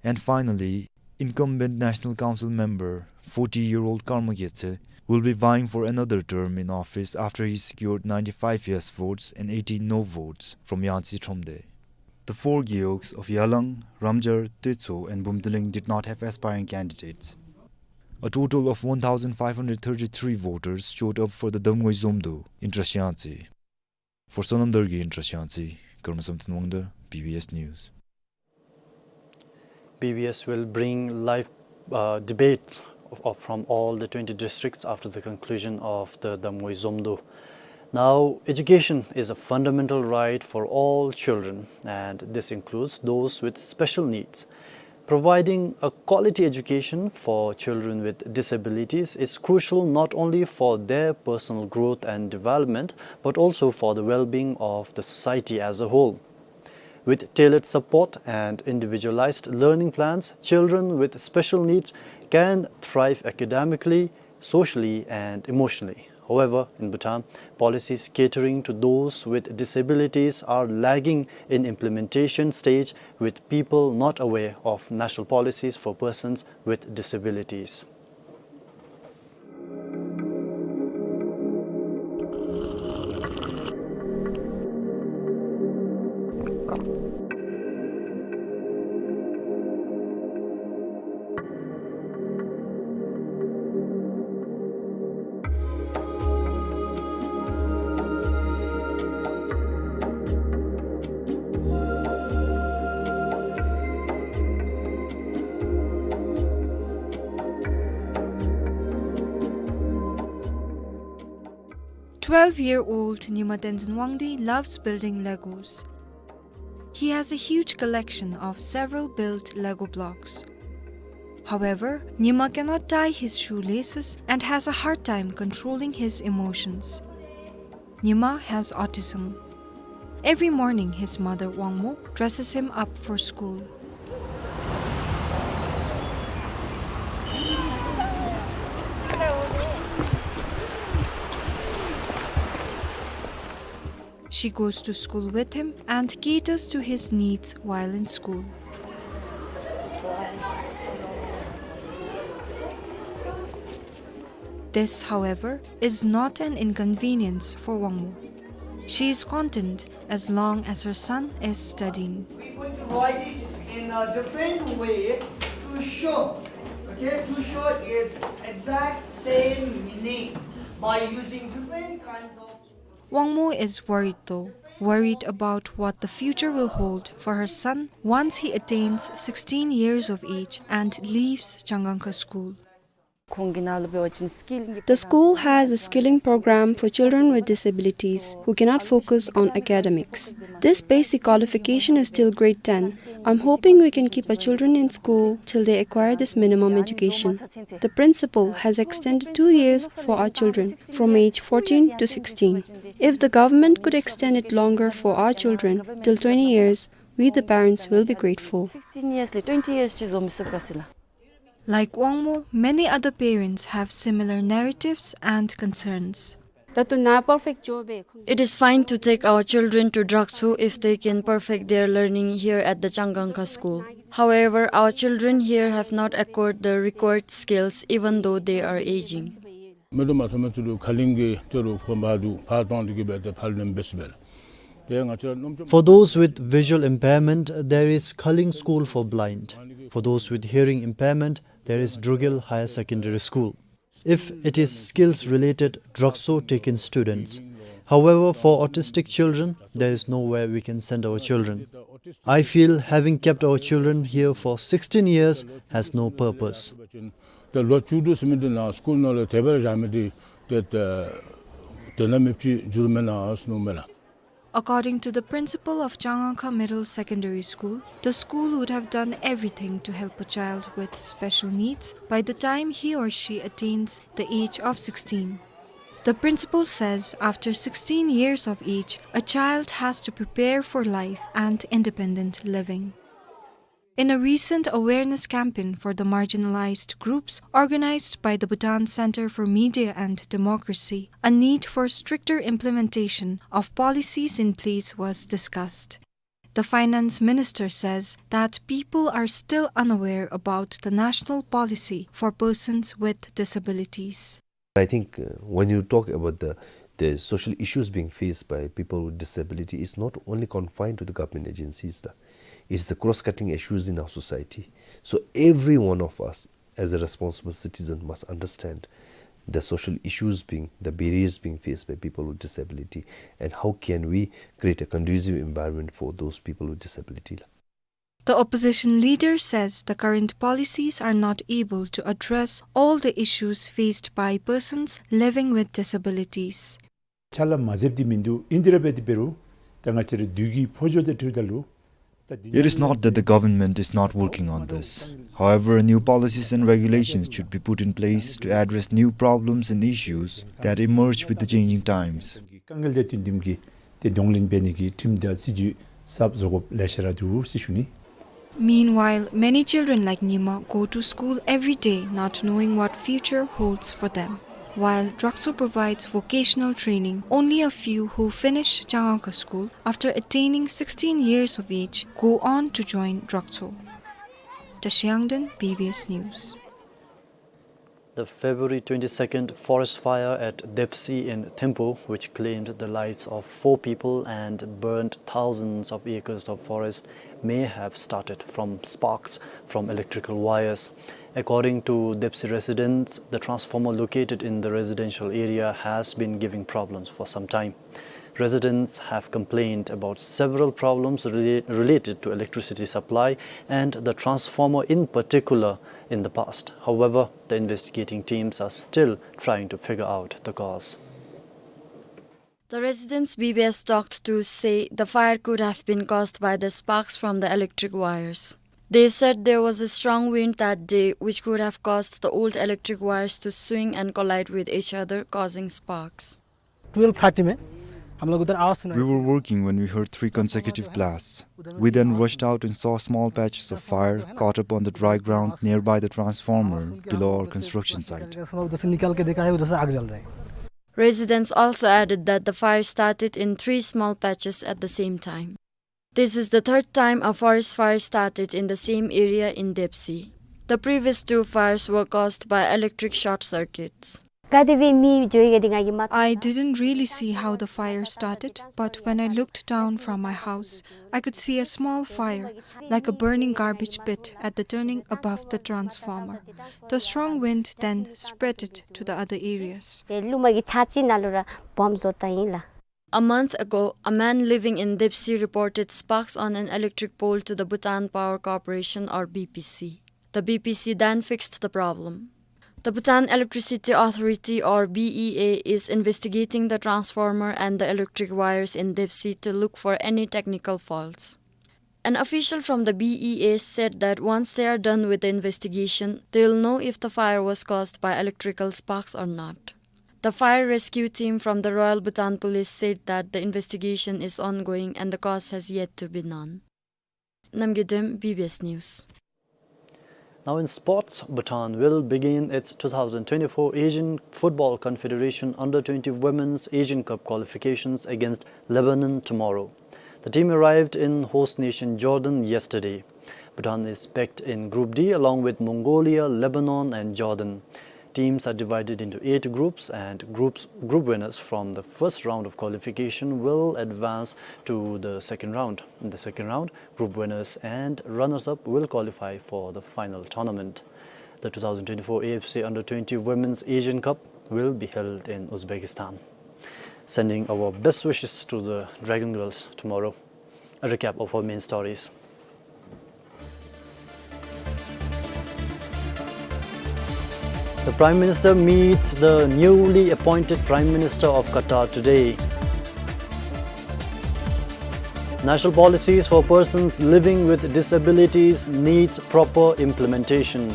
And finally, incumbent National Council member, forty-year-old Karma Getshe, will be vying for another term in office after he secured ninety-five yes votes and eighteen no votes from Yangtse Thromde. The four gewogs of Yalang, Ramjar, Techo, and Bumtiling did not have aspiring candidates. A total of one thousand five hundred thirty-three voters showed up for the Damngoi Zomdo in Trashiyangtse. For Sonam Dorgyi in Trashiyangtse, Karma Samten Wangda, B B S News. B B S will bring live, uh, debates of, of, from all the twenty districts after the conclusion of the Damngoi Zomdo. Now, education is a fundamental right for all children, and this includes those with special needs. Providing a quality education for children with disabilities is crucial not only for their personal growth and development, but also for the well-being of the society as a whole. With tailored support and individualized learning plans, children with special needs can thrive academically, socially, and emotionally. However, in Bhutan, policies catering to those with disabilities are lagging in implementation stage, with people not aware of national policies for persons with disabilities. Twelve-year-old Nyima Tenzin Wangdi loves building Legos. He has a huge collection of several built Lego blocks. However, Nyima cannot tie his shoelaces and has a hard time controlling his emotions. Nyima has autism. Every morning, his mother, Wangmo, dresses him up for school. She goes to school with him and caters to his needs while in school. This, however, is not an inconvenience for Wangmo. She is content as long as her son is studying. We're going to write it in a different way to show, okay, to show its exact same meaning by using different kinds of Wangmo is worried though, worried about what the future will hold for her son once he attains sixteen years of age and leaves Changangkha School. The school has a skilling program for children with disabilities who cannot focus on academics. This basic qualification is till grade ten. I'm hoping we can keep our children in school till they acquire this minimum education. The principal has extended two years for our children, from age fourteen to sixteen. If the government could extend it longer for our children, till twenty years, we, the parents, will be grateful. Sixteen years le twenty years chi zomisup kasila. Like Wangmo, many other parents have similar narratives and concerns. ད་ལྟོ་ནཱ་པར་ཕེཀཊ་འགྱོ་སྦེ་ཁོང་། It is fine to take our children to Drakso if they can perfect their learning here at the Changangkha school. However, our children here have not acquired the required skills even though they are aging. མི་དུ་མ་ཐོ་མ་ཚུ་ལུ་ཁ་གླིང་གི་ཏེ་རུ་ཁོ་མ་དུ་ཕར་གཏང་དུ་གི་སྦེ་ཏེ་ཕར་ལེན་འབད་སྦེ་ལགས། ཏེ་ང་བཅས་ར་རྣམ་ཅོ། For those with visual impairment, there is Khaling School for Blind. For those with hearing impairment, there is Drugel Higher Secondary School. If it is skills related, Drakso take in students. However, for autistic children, there is nowhere we can send our children. I feel having kept our children here for sixteen years has no purpose. ཏེ་ལོ་བཅུ་དྲུག་ཟེར་མི་འདི་ནང་སི་ཀུལ་ནང་ལུ་དེ་སྦེ་ར་བཞག་མི་འདི་ཏེ་ཏེ་དོན་དག་མེདཔ་ཅིག་འགྱུར་མེན་ན་ཟེར་མནོཝ་མས་ལགས། According to the principal of Changangkha Middle Secondary School, the school would have done everything to help a child with special needs by the time he or she attains the age of sixteen. The principal says after sixteen years of age, a child has to prepare for life and independent living. In a recent awareness campaign for the marginalized groups organized by the Bhutan Center for Media and Democracy, a need for stricter implementation of policies in place was discussed. The finance minister says that people are still unaware about the national policy for persons with disabilities. I think, uh, when you talk about the, the social issues being faced by people with disability, it's not only confined to the government agencies, la. It's the cross-cutting issues in our society. So every one of us, as a responsible citizen, must understand the social issues being, the barriers being faced by people with disability, and how can we create a conducive environment for those people with disability, la. The opposition leader says the current policies are not able to address all the issues faced by persons living with disabilities. ཆ་ལ་མ་འཛེམས་ཏེ་མིན་འདུག། ཨིན་དེ་ར་འབད་དེ་འབད་རུང་ད་ང་བཅས་ར་དུས་ཀྱི་འཕོ་འགྱུར་དང་འཁྲིལཝ་ད་ལུ་ད་འདི་It is not that the government is not working on this. However, new policies and regulations should be put in place to address new problems and issues that emerge with the changing times. དཀའ་ངལ་དང་བསྟུན་བསྟུན་གྱི་ཏེ་གདོང་ལེན་འབད་ནི་གི་ཁྲིམས་དང་སྲིད་བྱུས་གསརཔ་བཟོ་དགོཔ་ལེ་ཤ་ར་འདུག་ཟེར་ཞུ་ནི། Meanwhile, many children like Nyima go to school every day not knowing what future holds for them. While Drakso provides vocational training, only a few who finish Changangkha school after attaining sixteen years of age go on to join Drakso. Tashi Yangden, B B S News. The February twenty-second forest fire at Depsi in Thimphu, which claimed the lives of four people and burned thousands of acres of forest, may have started from sparks from electrical wires. According to Depsi residents, the transformer located in the residential area has been giving problems for some time. Residents have complained about several problems rela-, related to electricity supply and the transformer in particular in the past. However, the investigating teams are still trying to figure out the cause. The residents B B S talked to say the fire could have been caused by the sparks from the electric wires. They said there was a strong wind that day, which could have caused the old electric wires to swing and collide with each other, causing sparks. Twelve thirty में हम लोग उधर आवाज़ सुना। We were working when we heard three consecutive blasts. We then rushed out and saw small patches of fire caught up on the dry ground nearby the transformer below our construction site. उधर से निकाल के देखा है, उधर से आग जल रहा है। Residents also added that the fire started in three small patches at the same time. This is the third time a forest fire started in the same area in Depsi. The previous two fires were caused by electric short circuits. I didn't really see how the fire started, but when I looked down from my house, I could see a small fire, like a burning garbage pit, at the turning above the transformer. The strong wind then spread it to the other areas. A month ago, a man living in Depsi reported sparks on an electric pole to the Bhutan Power Corporation, or B P C. The B P C then fixed the problem. The Bhutan Electricity Authority, or B E A, is investigating the transformer and the electric wires in Depsi to look for any technical faults. An official from the B E A said that once they are done with the investigation, they'll know if the fire was caused by electrical sparks or not. The fire rescue team from the Royal Bhutan Police said that the investigation is ongoing and the cause has yet to be known. Namgay Dem, B B S News. Now in sports, Bhutan will begin its two thousand twenty-four Asian Football Confederation Under twenty Women's Asian Cup qualifications against Lebanon tomorrow. The team arrived in host nation Jordan yesterday. Bhutan is packed in Group D along with Mongolia, Lebanon, and Jordan. Teams are divided into eight groups, and groups, group winners from the first round of qualification will advance to the second round. In the second round, group winners and runners-up will qualify for the final tournament. The two thousand twenty-four A F C Under twenty Women's Asian Cup will be held in Uzbekistan. Sending our best wishes to the Dragon Girls tomorrow. A recap of our main stories. The Prime Minister meets the newly appointed Prime Minister of Qatar today. National policies for persons living with disabilities needs proper implementation.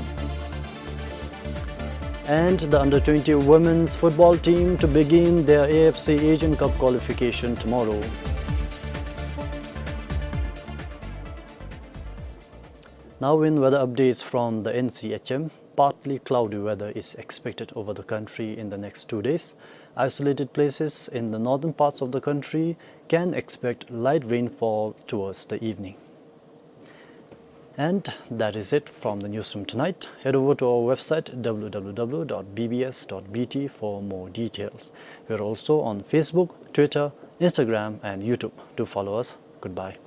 And the under twenty women's football team to begin their A F C Asian Cup qualification tomorrow. Now in weather updates from the N C H M, partly cloudy weather is expected over the country in the next two days. Isolated places in the northern parts of the country can expect light rainfall towards the evening. And that is it from the newsroom tonight. Head over to our website, W W W dot B B S dot B T, for more details. We are also on Facebook, Twitter, Instagram, and YouTube. Do follow us. Goodbye.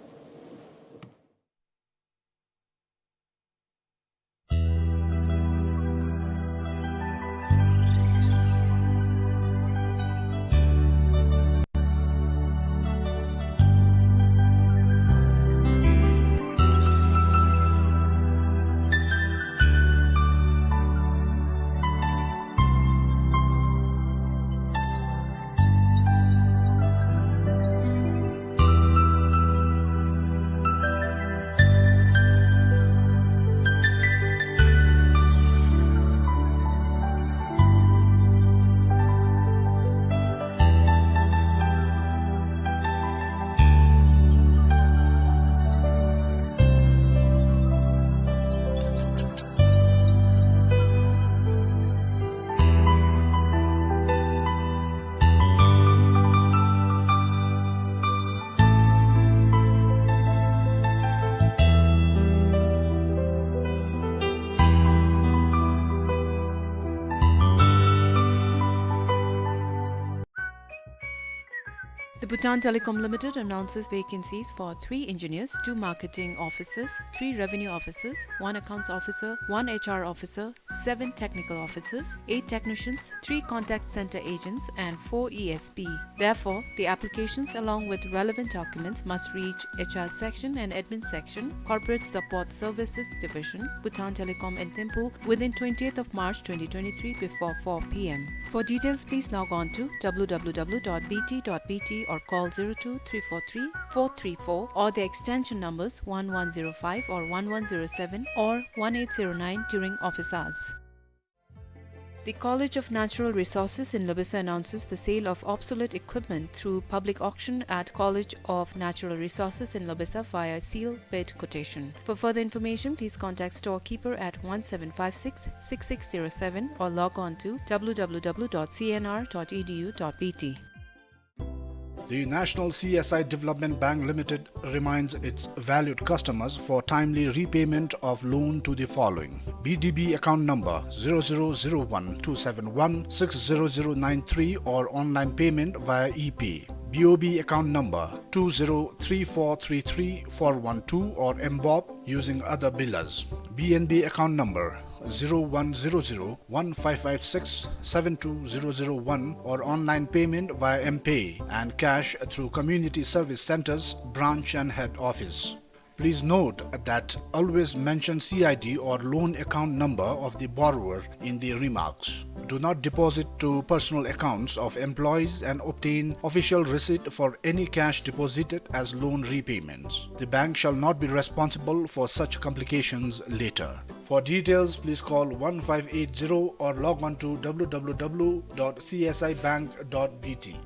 The Bhutan Telecom Limited announces vacancies for three engineers, two marketing officers, three revenue officers, one accounts officer, one H R officer, seven technical officers, eight technicians, three contact center agents, and four E S P. Therefore, the applications along with relevant documents must reach H R section and admin section, Corporate Support Services Division, Bhutan Telecom in Thimphu within twentieth of March twenty twenty-three before four P M. For details, please log on to W W W dot B T dot B T or call zero two three four three four three four or the extension numbers one one zero five or one one zero seven or one eight zero nine during office hours. The College of Natural Resources in Labasa announces the sale of obsolete equipment through public auction at College of Natural Resources in Labasa via seal bid quotation. For further information, please contact storekeeper at one seven five six six six zero seven or log on to W W W dot C N R dot E D U dot B T. The National C S I Development Bank Limited reminds its valued customers for timely repayment of loan to the following: B D B account number zero zero zero one two seven one six zero zero nine three or online payment via ePay. B O B account number two zero three four three three four one two or M BOB using other billers. B N B account number zero one zero zero one five five six seven two zero zero one or online payment via M-Pay and cash through community service centers, branch and head office. Please note that always mention C I D or loan account number of the borrower in the remarks. Do not deposit to personal accounts of employees and obtain official receipt for any cash deposited as loan repayments. The bank shall not be responsible for such complications later. For details, please call one five eight zero or log on to W W W dot C S I bank dot B T.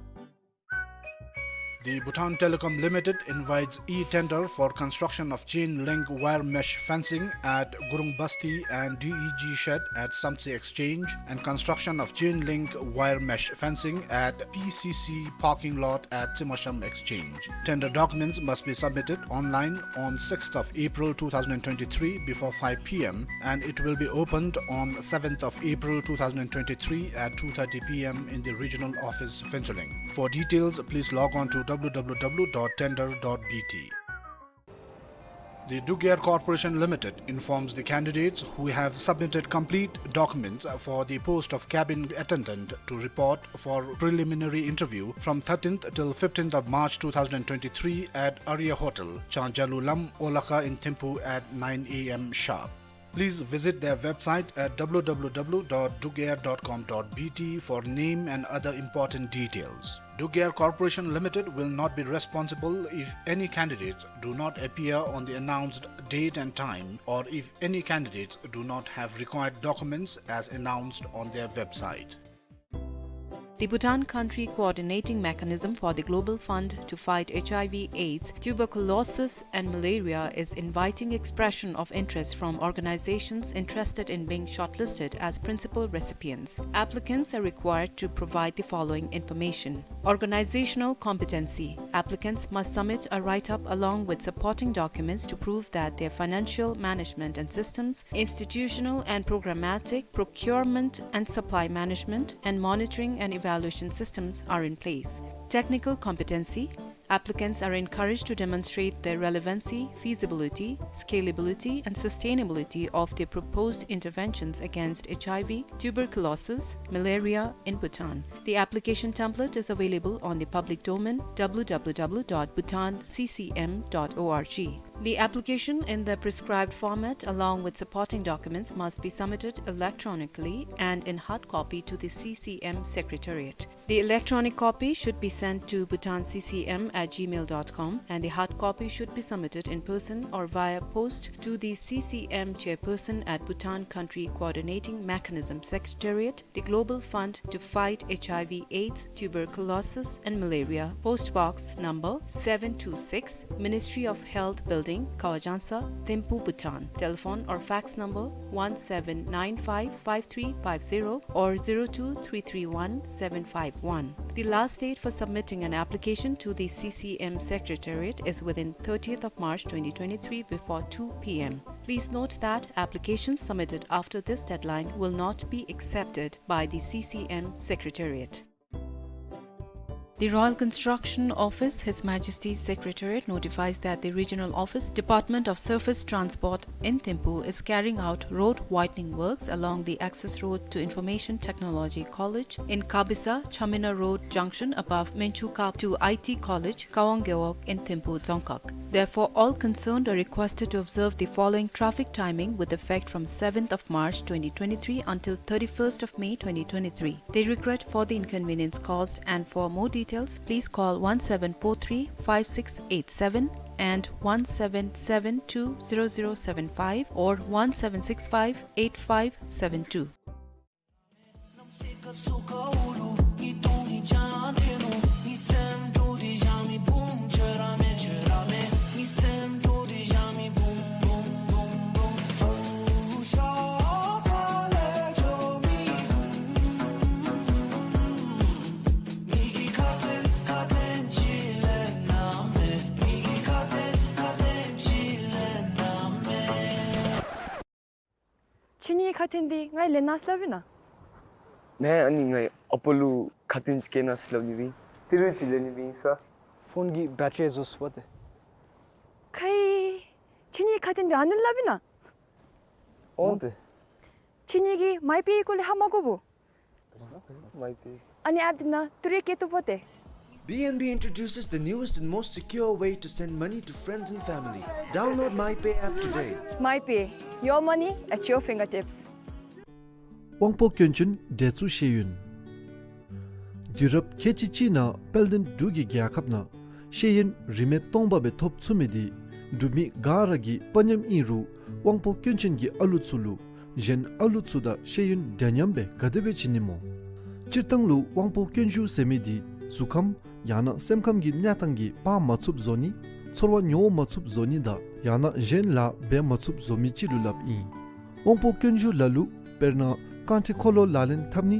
The Bhutan Telecom Limited invites e-tender for construction of chain link wire mesh fencing at Gurung Basti and D E G shed at Samtse Exchange and construction of chain link wire mesh fencing at P C C parking lot at Tsimoshem Exchange. Tender documents must be submitted online on sixth of April two thousand twenty-three before five p m and it will be opened on seventh of April two thousand twenty-three at two thirty p m in the regional office, Phuentsholing. For details, please log on to w w w dot tender dot b t. The Drukair Corporation Limited informs the candidates who have submitted complete documents for the post of cabin attendant to report for preliminary interview from thirteenth till fifteenth of March two thousand twenty-three at Arya Hotel, Changjalu Lam, Olakha in Thimphu at nine a m sharp. Please visit their website at w w w dot drukair dot com dot b t for name and other important details. Drukair Corporation Limited will not be responsible if any candidates do not appear on the announced date and time or if any candidates do not have required documents as announced on their website. The Bhutan Country Coordinating Mechanism for the Global Fund to Fight H I V, AIDS, Tuberculosis and Malaria is inviting expression of interest from organizations interested in being shortlisted as principal recipients. Applicants are required to provide the following information. Organizational competency. Applicants must submit a write-up along with supporting documents to prove that their financial management and systems, institutional and programmatic, procurement and supply management, and monitoring and evaluation systems are in place. Technical competency. Applicants are encouraged to demonstrate the relevancy, feasibility, scalability, and sustainability of their proposed interventions against H I V, tuberculosis, malaria in Bhutan. The application template is available on the public domain, w w w dot bhutan c c m dot org. The application in the prescribed format, along with supporting documents, must be submitted electronically and in hard copy to the C C M Secretariat. The electronic copy should be sent to bhutan c c m at gmail dot com, and the hard copy should be submitted in person or via post to the C C M Chairperson at Bhutan Country Coordinating Mechanism Secretariat, the Global Fund to Fight H I V, AIDS, Tuberculosis and Malaria, Post Box number seven two six, Ministry of Health Building, Kawajangsa, Thimphu, Bhutan. Telephone or fax number one seven nine five five three five zero or zero two three three one seven five one. The last date for submitting an application to the C C M Secretariat is within thirtieth of March twenty twenty-three before two p m. Please note that applications submitted after this deadline will not be accepted by the C C M Secretariat. The Royal Construction Office, His Majesty's Secretariat, notifies that the Regional Office, Department of Surface Transport in Thimphu, is carrying out road widening works along the access road to Information Technology College in Kabisa, Chamina Road junction above Menchuka to I T College, Kawang Gewog in Thimphu Dzongkhag. Therefore, all concerned are requested to observe the following traffic timing with effect from seventh of March twenty twenty-three until thirty-first of May twenty twenty-three. They regret for the inconvenience caused, and for more details, please call one seven four three five six eight seven and one seven seven two zero zero seven five or one seven six five eight five seven two. ཁྱེད་གཉིས་ཁ་འཕྲིན་འདི་ང་ལེན་གནང་སླབ་ཨིན་ན། ནེ་ཨ་ནི་ངེའི་ཨ་པ་ལུ་ཁ་འཕྲིན་ཅིག་བསྐྱལ་གནང་ཟེར་སླབ་ནི་སྦེ་ཨིན། ཏི་རུ་ཅིག་ལེན་ནི་སྦེ་ཨིན་ས། ཕོན་གྱི་བེ་ཊ་རི་རྫོགས་སོཔ་ཏེ། ཁའི། ཁྱེད་གཉིས་ཁ་འཕྲིན་འདི་ཨ་ནི་སླབ་ཨིན་ན། འོང་ཏེ། ཁྱེད་གཉིས་ཀྱིས་མའི་པེ་ཡི་སྐོར་ལས་ཧ་མ་གོ་བོ། མའི་པེ། ཨ་ནི་ཨེཔ་འདི་ནང་ཏི་རུ་བསྐྱལ་བཏུབ་པོ་ཏེ། B N B introduces the newest and most secure way to send money to friends and family. Download MyPay app today. MyPay, your money at your fingertips. དབང་པོ་སྐྱོན་ཅན་འདྲེ་ཚུ་ཤེས་ཡོན། དུས་རབས་ཁལ་གཅིག་གཅིག་ནང་དཔལ་ལྡན་འབྲུག་གི་རྒྱལ་ཁབ་ནང་ཤེས་ཡོན་རིན་མེད་སྟོང་པ་སྦེ་ཐོབ་ཚུགས་མི་འདི་འབྲུག་མི་ག་ར་གི་དཔའ་ཉམས་ཨིན་རུང་དབང་པོ་སྐྱོན་ཅན་གྱི་ཨ་ལུ་ཚུ་ལུ་གཞན་ཨ་ལུ་ཚུ་དང་ཤེས་ཡོན་འདྲ་མཉམ་སྦེ་ག་དེ་སྦེ་བྱིན་ནི་སྨོ། སྤྱིར་བཏང་ལུ་དབང་པོ་སྐྱོན་ཞུགས་ཟེར་མི་འདི་གཟུགས་ཁམས་ ཡང་ན་སེམས་ཁམས་ཀྱི་གནས་སྟངས་ཀྱིས་སྤང་མ་ཚུགསཔ་བཟོ་ནི། ཚོར་བ་མྱོང་མ་ཚུགསཔ་བཟོ་ནི་དང་ཡང་ན་གཞན་ལཱ་འབད་མ་ཚུགསཔ་བཟོ་མི་ཅིག་ལུ་སླབ་ཨིན། དབང་པོ་སྐྱོན་ཞུགས་ལ་ལུ་དཔེར་ན་རྐང་ཁྲི་འཁོར་ལོ་ལག་ལེན་འཐབ་ནི་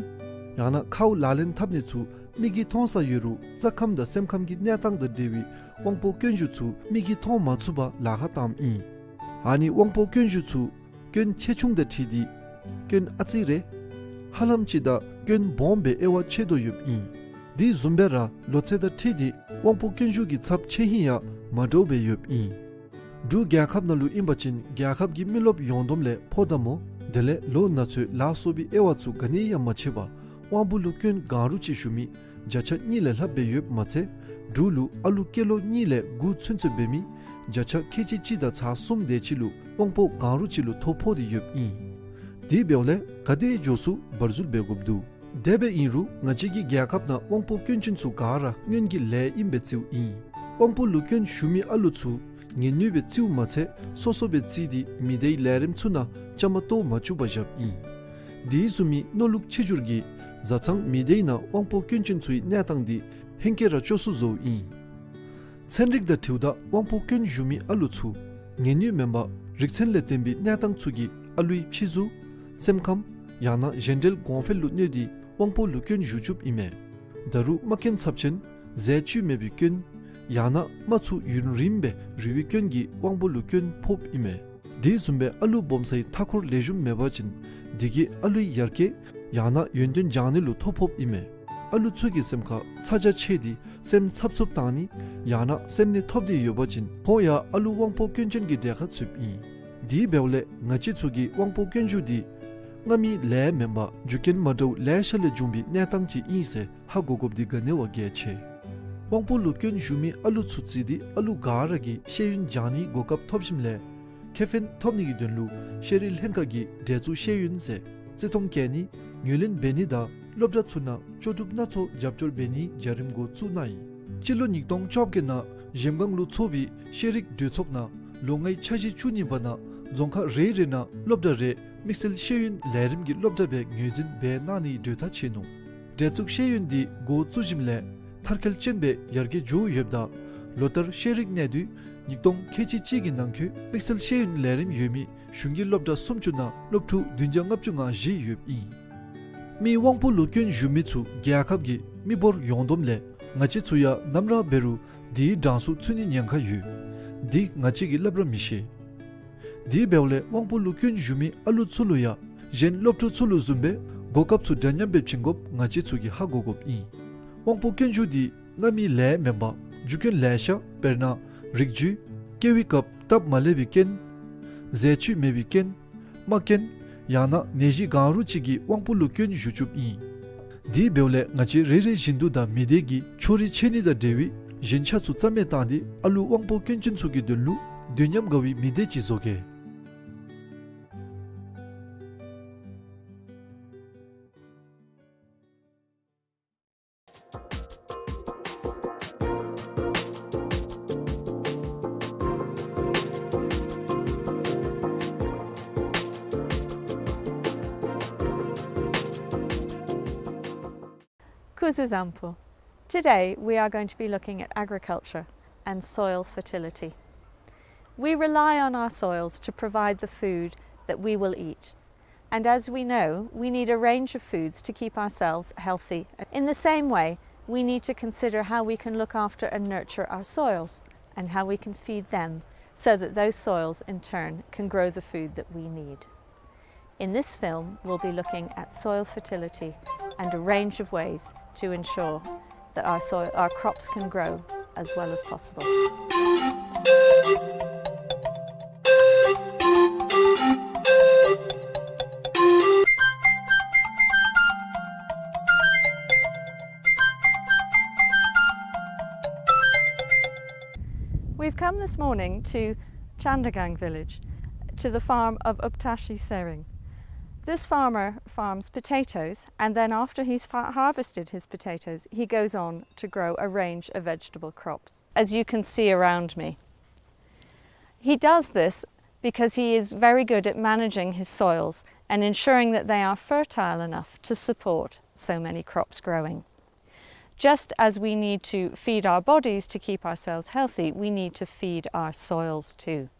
ཡང་ན་ཁཝ་ལག་ལེན་འཐབ་ནི་ཚུ་མིག་གིས་མཐོང་ས་ཡོད་རུང་རྩ་ཁམས་དང་སེམས་ཁམས་ཀྱི་གནས་སྟངས་དང་འབྲེལ་བའི་དབང་པོ་སྐྱོན་ཞུགས་ཚུ་མིག་གིས་མཐོང་མ་ཚུགས་པར་ལཱ་ཁག་བཏངམ་ཨིན། ཨ་ནི་དབང་པོ་སྐྱོན་ཞུགས་ཚུ་སྐྱོན་ཆེ་ཆུང་དང་འཁྲིལ་ཏེ་སྐྱོན་ཨ་ཙི་རེ་ཧ་ལམ་ཅིག་དང་སྐྱོན་སྦོམ་སྦེ་དབྱེ་བ་ཕྱེ་དོ་ཡོདཔ་ཨིན། དེ་བཟུམ་སྦེ་ར་ལོ་ཚད་དང་འཁྲིལ་ཏེ་དབང་པོ་སྐྱོན་ཞུགས་ཀྱི་ཚབས་ཆེ་ཧིང་ཡང་མ་འདྲཝ་སྦེ་ཡོདཔ་ཨིན། འབྲུག་རྒྱལ་ཁབ་ནང་ལུ་ཨིན་པ་ཅིན་རྒྱལ་ཁབ་ཀྱི་མི་རློབས་ཡོངས་བསྡོམས་ལས་ཕོ་དང་མོ་དེ་ལས་ལོ་ན་ཚོད་ལ་སོགས་པའི་དབྱེ་བ་ཚུ་ག་ནི་ཡང་མ་ཕྱེ་བར་དབང་པོ་ལུ་སྐྱོན་གང་རུང་ཅིག་ཞུགས་མི་བརྒྱ་ཆ་གཉིས་ལས་ལྷགཔ་སྦེ་ཡོདཔ་མ་ཚད་འབྲུག་ལུ་ཨ་ལུ་སྐྱེས་ལོ་གཉིས་ལས་དགུ་ཚུན་ཚོད་འབད་མི་བརྒྱ་ཆ་ཁལ་གཅིག་གཅིག་དང་ཚག་གསུམ་དེ་ཅིག་ལུ་དབང་པོ་གང་རུང་ཅིག་ལུ་ཐོ་ཕོག་སྟེ་ཡོདཔ་ཨིན། དེ་འབདཝ་ལས་ག་དེ་མགྱོགས་སུ་བར་འཛུལ་འབད་དགོཔ་འདུག། དེ་སྦེ་ཨིན་རུང་ང་བཅས་ཀྱི་རྒྱལ་ཁབ་ནང་དབང་པོ་སྐྱོན་ཅན་ཚུ་ག་ར་སྔོན་གྱི་ལས་ཨིན་པའི་རྩིཝ་ཨིན། དབང་པོ་ལུ་སྐྱོན་ཞུགས་མི་ཨ་ལུ་ཚུ་ངལ་ནུས་པའི་རྩིཝ་མ་ཚད་སོ་སོ་སྦེ་བརྩིས་ཏེ་མི་སྡེའི་ལས་རིམ་ཚུ་ནང་བཅའ་མར་གཏོགས་མ་བཅུག་པར་བཞགཔ་ཨིན། དེ་བཟུམ་མའི་མནོ་ལུགས་ཆེ་འགྱུར་གྱིས་བཟའ་ཚང་མི་སྡེའི་ནང་དབང་པོ་སྐྱོན་ཅན་ཚུའི་གནས་སྟངས་དེ་ཧེང་སྐལ་ར་སྐྱོ་སུ་བཟོཝ་ཨིན། ཚན་རིག་དང་འཁྲིལཝ་ད་དབང་པོ་སྐྱོན་ཞུགས་མི་ཨ་ལུ་ཚུ་ངལ་ནུས་མེན་པར་རིག་ཚད་ལས་བརྟེན་པའི་གནས་སྟངས་ཚུ་གིས་ཨ་ལུའི་ཕྱི་གཟུགས་སེམས་ཁམས་ཡང་ན་གཞན་འབྲེལ་གོང་འཕེལ་ལུ་གནོད་དེ་དབང་པོ་ལུ་སྐྱོན་ཞུགས་བཅུགཔ་ཨིན་མས། ད་རུང་རྨ་སྐྱོན་ཚབས་ཆེན་ཟས་བཅུད་མེད་པའི་སྐྱོན་ཡང་ན་རྨ་ཚུ་ཡུན་རིངམོ་སྦེ་རུལ་བའི་སྐྱོན་གྱིས་དབང་པོ་ལུ་སྐྱོན་ཕོགཔ་ཨིན་མས། དེ་བཟུམ་སྦེ་ཨ་ལུ་སྦོམ་སའི་མཐའ་འཁོར་ལེགས་ཤོམ་མེད་པ་ཅིན་དེ་གིས་ཨ་ལུའི་ཡར་རྒྱས་ཡང་ན་ཡོན་ཏན་སྦྱང་ནི་ལུ་ཐོ་ཕོགཔ་ཨིན་མས། ཨ་ལུ་ཚུ་གི་སེམས་ཁར་ཚ་གྱང་ཆེ་སྟེ་སེམས་འཚབ་འཚུབ་བཏང་ནི་ཡང་ན་སེམས་ནད་ཐོབ་སྟེ་ཡོད་པ་ཅིན་ཁོང་ཡང་ཨ་ལུ་དབང་པོ་སྐྱོན་ཅན་གྱི་གྲལ་ཁར་ཚུདཔ་ཨིན། དེ་འབདཝ་ལས་ང་བཅས་ཚུ་གིས་དབང་པོ་སྐྱོན་ཞུགས་དེ་སྔ་མའི་ལས་མེན་པར་རྒྱུ་རྐྱེན་མ་འདྲཝ་ལེ་ཤ་ལས་བྱུང་བའི་གནས་སྟངས་ཅིག་ཨིན་ཟེར་ཧ་གོ་དགོཔ་དེ་ག་ནི་བ་གལ་ཆེ། དབང་པོ་ལུ་སྐྱོན་ཞུགས་མི་ཨ་ལུ་ཚུ་བརྩིས་ཏེ་ཨ་ལུ་ག་ར་གིས་ཤེས་ཡོན་སྦྱང་ནིའི་གོ་སྐབས་ཐོབ་ཞིནམ་ལས་ཁེ་ཕན་ཐོབ་ནི་གི་དོན་ལུ་ཤེས་རིག་ལྷན་ཁག་གིས་འདྲེ་བཙུགས་ཤེས་ཡོན་ཟེར་བརྩི་མཐོང་བསྐྱེད་ནི་ངོས་ལེན་འབད་ནི་དང་སློབ་གྲྭ་ཚུ་ནང་ལྕོགས་གྲུབ་སྣ་ཚོགས་རྒྱབ་སྐྱོར་འབད་ནིའི་བྱ་རིམ་འགོ་བཙུགས་གནང་ཡི། སྤྱི་ལོ་ཉིས་སྟོང་བཅོ་བརྒྱད་ནང་གཞལམ་སྒང་ལུ་ཚོགས་པའི་ཤེས་རིག་གྲོས་ཚོགས་ནང་ལོ་ལྔའི་འཆར་གཞི་བཅུ་གཉིས་པ་ནང་རྫོང་ཁག་རེ་རེ་ནང་སློབ་གྲྭ་རེ་དམིགས་བསལ་ཤེས་ཡོན་ལས་རིམ་གྱི་སློབ་གྲྭ་སྦེ་ངོས་འཛིན་འབད་གནང་ནིའི་གྲོས་ཐག་བཅད་ནུག། འདྲེ་བཙུགས་ཤེས་ཡོན་འདི་འགོ་བཙུགས་ཞིནམ་ལས་མཐར་འཁྱོལ་ཅན་སྦེ་ཡར་རྒྱས་འགྱོ་ཡོདཔ་ད་ལོ་ལྟར་ཤེས་རིག་གནས་སྡུད་ཉིས་སྟོང་ཁལ་གཅིག་གཅིག་གི་ནང་འཁོད་དམིགས་བསལ་ཤེས་ཡོན་ལས་རིམ་ཡོད་མི་གཞུང་གི་སློབ་གྲྭ་སུམ་ཅུ་ནང་སློབ་ཕྲུག་བདུན་བརྒྱ་ལྔ་བཅུ་ང་བཞི་ཡོདཔ་ཨིན། མིའི་དབང་པོ་ལུ་སྐྱོན་ཞུགས་མི་ཚུ་རྒྱལ་ཁབ་ཀྱི་མི་འབོར་ཡོངས་བསྡོམས་ལས་ང་བཅས་ཚུ་ཡང་ནམ་ར་འབད་རུང་དེའི་གྲངས་སུ་ཚུད་ནིའི་ཉེན་ཁ་ཡོད། འདི་ང་བཅས་ཀྱིས་སླབ་ར་མི་ཤེས། དེ་འབདཝ་ལས་དབང་པོ་ལུ་སྐྱོན་ཞུགས་མི་ཨ་ལུ་ཚུ་ལུ་ཡང་གཞན་སློབ་ཕྲུག་ཚུ་ལུ་བཟུམ་སྦེ་གོ་སྐབས་ཚུ་འདྲ་མཉམ་སྦེ་བྱིན་དགོཔ་ང་བཅས་ཚུ་གིས་ཧ་གོ་དགོཔ་ཨིན། དབང་པོ་སྐྱོན་ཞུགས་འདི་སྔ་མའི་ལས་མེན་པར་རྒྱུ་རྐྱེན་ལེ་ཤ་དཔེར་ན་རིགས་རྒྱུད་སྐྱེ་བའི་སྐབས་སྟབས་མ་ལེགས་པའི་རྐྱེན་ཟས་བཅུད་མེད་པའི་རྐྱེན་རྨ་རྐྱེན་ཡང་ན་ནད་གཞི་གང་རུང་ཅིག་གིས་དབང་པོ་ལུ་སྐྱོན་ཞུགས་བཅུགཔ་ཨིན། དེ་འབདཝ་ལས་ང་བཅས་རེ་རེ་བཞིན་དུ་དང་མི་སྡེ་གི་ཕྱོགས་རིས་ཆད་ནི་དང་འབྲེལ་བའི་ཞན་ཆ་ཚུ་རྩ་མེད་བཏང་སྟེ་ཨ་ལུ་དབང་པོ་སྐྱོན་ཅན་ཚུ་གི་དོན་ལུ་དུས་མཉམ་དགའ་བའི་མི་སྡེ་ཅིག་བཟོ་གེ། Kuzuzampu. Today we are going to be looking at agriculture and soil fertility. We rely on our soils to provide the food that we will eat. And as we know, we need a range of foods to keep ourselves healthy. In the same way, we need to consider how we can look after and nurture our soils and how we can feed them so that those soils in turn can grow the food that we need. In this film, we'll be looking at soil fertility and a range of ways to ensure that our soil, our crops can grow as well as possible. We've come this morning to Chandagang village, to the farm of Uptashi Sering. This farmer farms potatoes, and then after he's fa-, harvested his potatoes, he goes on to grow a range of vegetable crops, as you can see around me. He does this because he is very good at managing his soils and ensuring that they are fertile enough to support so many crops growing. Just as we need to feed our bodies to keep ourselves healthy, we need to feed our soils too.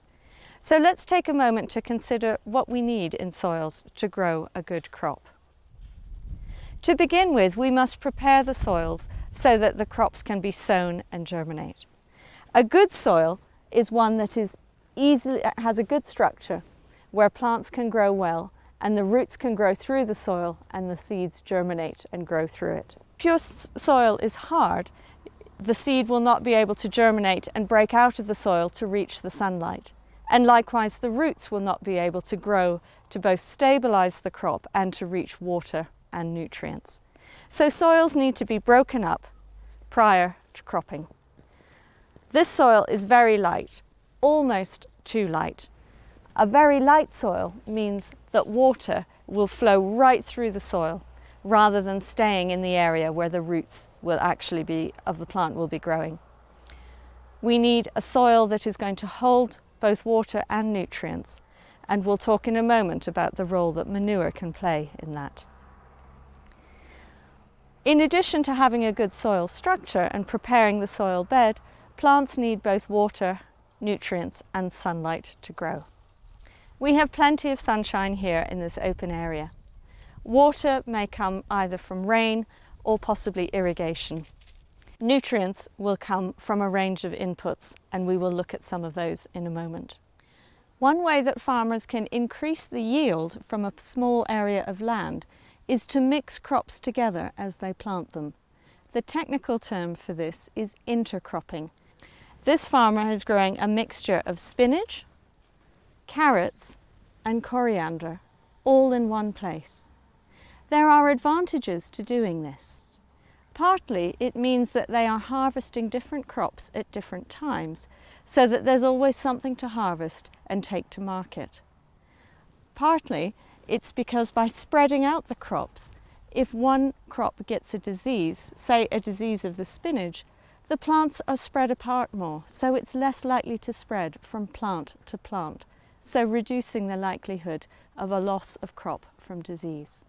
So let's take a moment to consider what we need in soils to grow a good crop. To begin with, we must prepare the soils so that the crops can be sown and germinate. A good soil is one that is easily, has a good structure where plants can grow well and the roots can grow through the soil and the seeds germinate and grow through it. If your s-, soil is hard, the seed will not be able to germinate and break out of the soil to reach the sunlight. And likewise, the roots will not be able to grow to both stabilize the crop and to reach water and nutrients. So soils need to be broken up prior to cropping. This soil is very light, almost too light. A very light soil means that water will flow right through the soil rather than staying in the area where the roots will actually be, of the plant will be growing. We need a soil that is going to hold both water and nutrients, and we'll talk in a moment about the role that manure can play in that. In addition to having a good soil structure and preparing the soil bed, plants need both water, nutrients and sunlight to grow. We have plenty of sunshine here in this open area. Water may come either from rain or possibly irrigation. Nutrients will come from a range of inputs, and we will look at some of those in a moment. One way that farmers can increase the yield from a small area of land is to mix crops together as they plant them. The technical term for this is intercropping. This farmer is growing a mixture of spinach, carrots, and coriander all in one place. There are advantages to doing this. Partly, it means that they are harvesting different crops at different times, so that there's always something to harvest and take to market. Partly, it's because by spreading out the crops, if one crop gets a disease, say a disease of the spinach, the plants are spread apart more, so it's less likely to spread from plant to plant, so reducing the likelihood of a loss of crop from disease.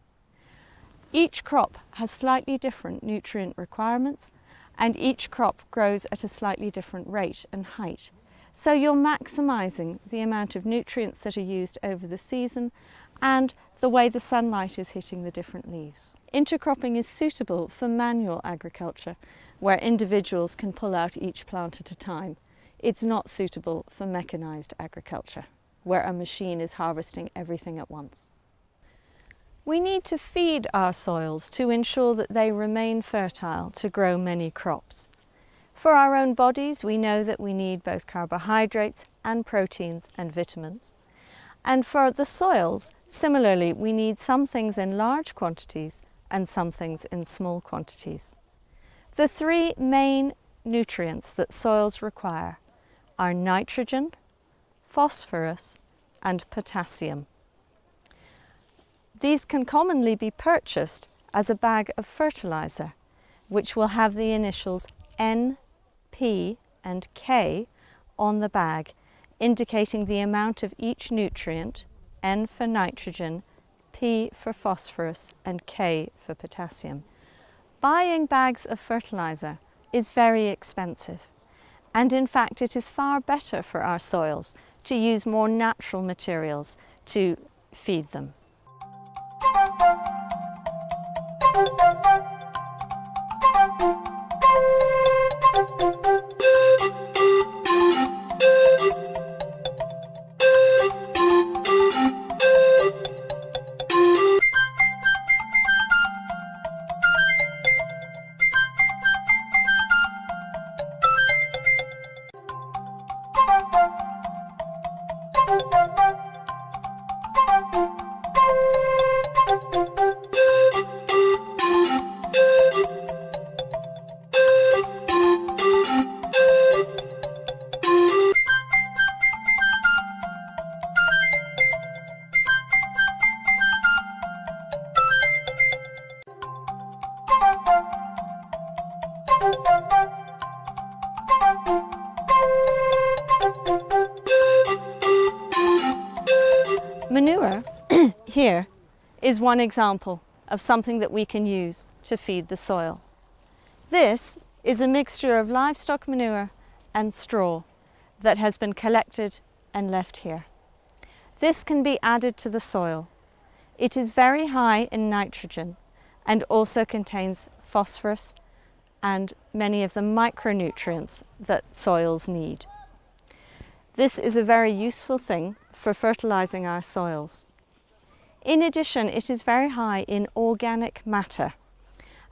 Each crop has slightly different nutrient requirements, and each crop grows at a slightly different rate and height. So you're maximizing the amount of nutrients that are used over the season and the way the sunlight is hitting the different leaves. Intercropping is suitable for manual agriculture, where individuals can pull out each plant at a time. It's not suitable for mechanized agriculture, where a machine is harvesting everything at once. We need to feed our soils to ensure that they remain fertile to grow many crops. For our own bodies, we know that we need both carbohydrates and proteins and vitamins. And for the soils, similarly, we need some things in large quantities and some things in small quantities. The three main nutrients that soils require are nitrogen, phosphorus, and potassium. These can commonly be purchased as a bag of fertilizer, which will have the initials N, P, and K on the bag, indicating the amount of each nutrient, N for nitrogen, P for phosphorus, and K for potassium. Buying bags of fertilizer is very expensive, and in fact it is far better for our soils to use more natural materials to feed them. Manure here is one example of something that we can use to feed the soil. This is a mixture of livestock manure and straw that has been collected and left here. This can be added to the soil. It is very high in nitrogen and also contains phosphorus and many of the micronutrients that soils need. This is a very useful thing for fertilizing our soils. In addition, it is very high in organic matter,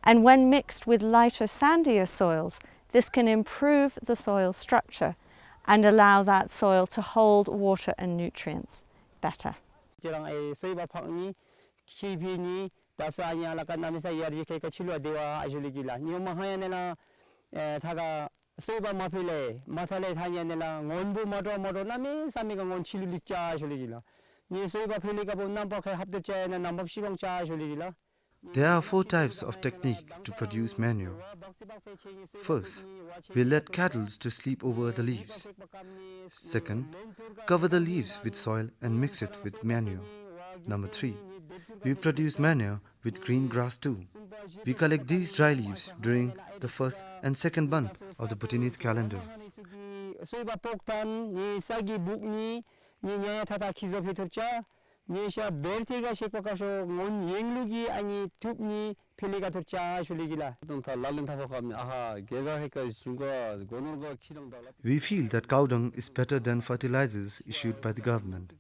and when mixed with lighter, sandier soils, this can improve the soil structure and allow that soil to hold water and nutrients better. ཁྱེད་རང་ཨེ་སོ་ཡི་པ་ཕག་ནི་ཁྱི་ཕི་ནི་ད་ས་ཨ་ནི་ཨ་ལ་ཀ་ན་མི་ས་ཡར་ཡི་ཁེ་ཀ་ཆི་ལུ་ཨ་དེ་བ་ཨ་ཞུ་ལི་གི་ལ་ནི་མ་ཧ་ཡ་ནི་ལ་ཨེ་ཐ་ག་སོ་ཡི་པ་མ་ཕི་ལེ་མ་ཐ་ལེ་ཐ་ཉ་ནི་ལ་ངོན་བུ་མ་འགྲོ་མ་འགྲོ་ན་མི་ས་མི་ག་ངོན་ཆི་ལུ་ལིག་ཅ་ཞུ་ལི་གི་ལ། ནི་སོ་ཡི་པ་ཕི་ལི་ཀ་པོ་ནམ་པ་ཁ་ཧབ་ཏེ་ཅ་ཡ་ན་ནམ་པ་ཤི་བང་ཅ་ཞུ་ལི་གི་ལ། There are four types of technique to produce manure. First, we let cattles to sleep over the leaves. Second, cover the leaves with soil and mix it with manure. Number three, we produce manure with green grass too. We collect these dry leaves during the first and second month of the Bhutanese calendar. སོ་ཡི་པ་པོག་ཐན་ནི་ས་གི་བུག་ནི་ནི་ཉ་ཐ་ཐ་ཁི་ཟོ་ཕི་ཐུར་ཅ། ཉེ་ཤ་བེར་ཐེ་ག་ཤེག་པ་ཀ་ཤོ་ངོན་ཡེང་ལུག་གི་ཨ་ནི་ཐུབ་ནི་ཕེ་ལེ་ག་ཐུར་ཅ་ཞུ་ལི་གི་ལ། ཏང་ཐ་ལ་ལེན་ཐ་ཕ་ཁམ་ནི་ཨ་ཧ་གེ་ག་ཧེ་ཀ་ཞུང་ག་གོ་ནོར་ག་ཁྱི་དང་འདྲ་ལ། We feel that cow dung is better than fertilizers issued by the government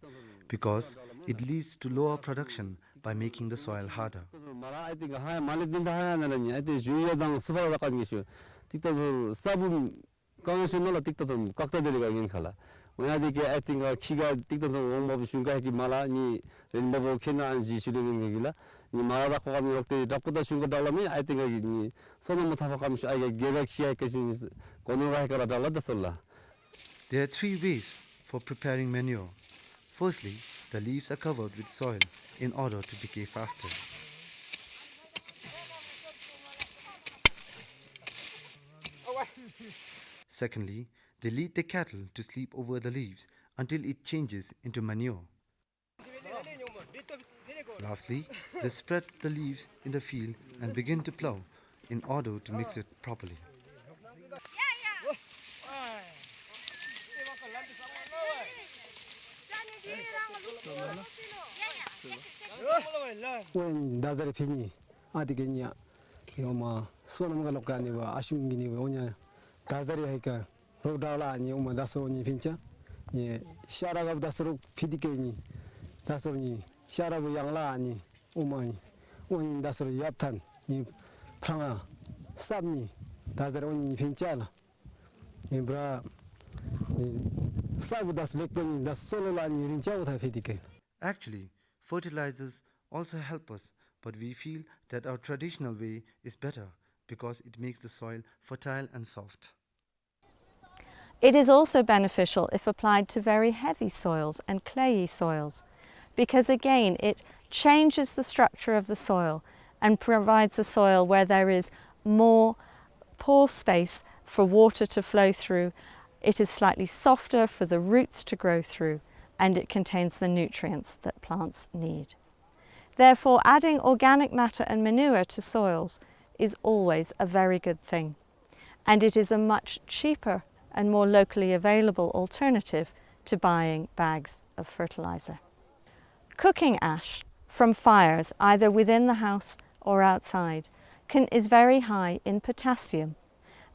because it leads to lower production by making the soil harder. མ་ར་ཨ་ཏི་ག་ཧ་ཡ་མ་ལེ་ཏིན་ཐ་ཧ་ཡ་ན་ལ་ནི་ཨ་ཏི་ཞུ་ཡ་དང་སུ་ཕ་ར་ཀ་ནི་ཤུ་ཏིག་ཏ་ཐུར་ས་བུམ་ཀང་ཤུ་ནོ་ལ་ཏིག་ཏ་ཐུམ་ཀག་ཏ་དེ་རི་ག་ཡིན་ཁ་ལ། ཝ་ཡ་དེ་ཀེ་ཨའི་ཏིང་ག་ཁི་ག་ཏིག་ཏ་ཐུམ་འོང་བ་བུ་ཤུང་ག་ཧེ་ཀི་མ་ལ་ནི་རིན་བ་བོ་ཁེ་ན་ཨན་ཇི་ཤུ་དེ་ཡིན་གི་ལ། ནི་མ་ལ་རག་པ་ག་མི་རོག་ཏེ་དྲག་པོ་ད་ཤུང་ག་དྲག་ལ་མེ་ཨའི་ཏིང་ག་གི་ནི་སོ་ན་མ་ཐ་ཕ་ཀམ་ཤུ་ཨའི་ག་གེ་ག་ཁི་ཨའི་ཀ་ཤིན་གོ་ནོ་ག་ཧེ་ཀ་ར་དྲག་ལ་ད་སོ་ལ། There are three ways for preparing manure. Firstly, the leaves are covered with soil in order to decay faster. Secondly, they lead the cattle to sleep over the leaves until it changes into manure. Lastly, they spread the leaves in the field and begin to plow in order to mix it properly. ཝའི་ནི་ད་ཟ་རེ་ཕི་ནི་ཨ་དི་གེ་ནི་ཡ་ཡོ་མ་སོ་ནམ་ག་ལོག་ག་ནི་བ་ཨ་ཤུང་གི་ནི་བ་ཨོ་ཉ་ད་ཟ་རེ་ཧེ་ཀ་རོག་དྲག་ལ་ནི་ཨོ་མ་ད་སོ་ནི་ཕིན་ཅ་ནི་ཤ་ར་ག་བ་ད་སོ་རོག་ཕི་དི་གེ་ནི་ད་སོ་ནི་ཤ་ར་བ་ཡང་ལ་ནི་ཨོ་མ་ནི་ཨོ་ནི་ད་སོ་ཡབ་ཐན་ནི་ཕྲང་ང་སབ་ནི་ད་ཟ་རེ་ཨོ་ནི་ཕིན་ཅ་ལ། ནི་བྲ་ནི་ས་བུ་ད་སོ་ལེགས་པོ་ནི་ད་སོ་ལོ་ལ་ནི་རིན་ཅ་བོ་ཐ་ཕི་དི་གེ། Actually, fertilizers also help us, but we feel that our traditional way is better because it makes the soil fertile and soft. It is also beneficial if applied to very heavy soils and clayey soils, because again it changes the structure of the soil and provides a soil where there is more pore space for water to flow through, it is slightly softer for the roots to grow through, and it contains the nutrients that plants need. Therefore, adding organic matter and manure to soils is always a very good thing, and it is a much cheaper and more locally available alternative to buying bags of fertilizer. Cooking ash from fires, either within the house or outside, can, is very high in potassium,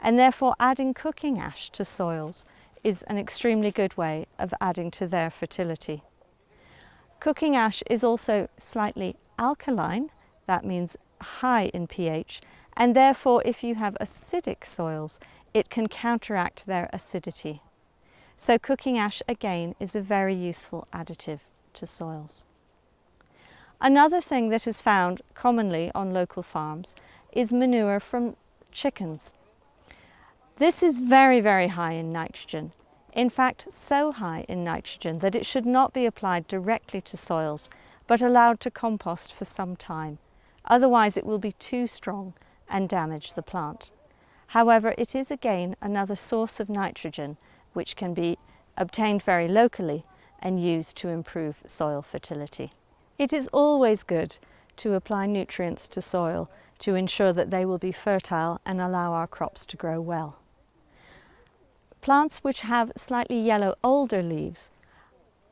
and therefore adding cooking ash to soils is an extremely good way of adding to their fertility. Cooking ash is also slightly alkaline, that means high in pH, and therefore if you have acidic soils, it can counteract their acidity. So cooking ash again is a very useful additive to soils. Another thing that is found commonly on local farms is manure from chickens. This is very, very high in nitrogen. In fact, so high in nitrogen that it should not be applied directly to soils, but allowed to compost for some time. Otherwise, it will be too strong and damage the plant. However, it is again another source of nitrogen which can be obtained very locally and used to improve soil fertility. It is always good to apply nutrients to soil to ensure that they will be fertile and allow our crops to grow well. Plants which have slightly yellow older leaves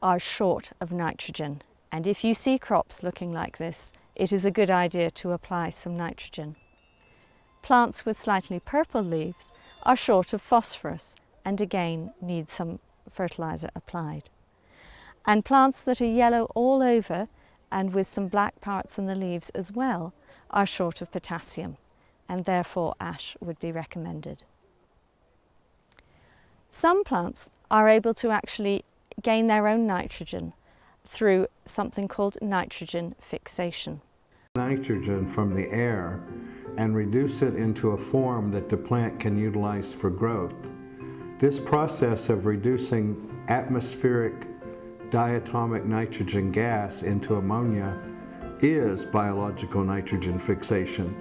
are short of nitrogen, and if you see crops looking like this, it is a good idea to apply some nitrogen. Plants with slightly purple leaves are short of phosphorus and again need some fertilizer applied. And plants that are yellow all over and with some black parts in the leaves as well are short of potassium, and therefore ash would be recommended. Some plants are able to actually gain their own nitrogen through something called nitrogen fixation. Nitrogen from the air and reduce it into a form that the plant can utilize for growth. This process of reducing atmospheric diatomic nitrogen gas into ammonia is biological nitrogen fixation.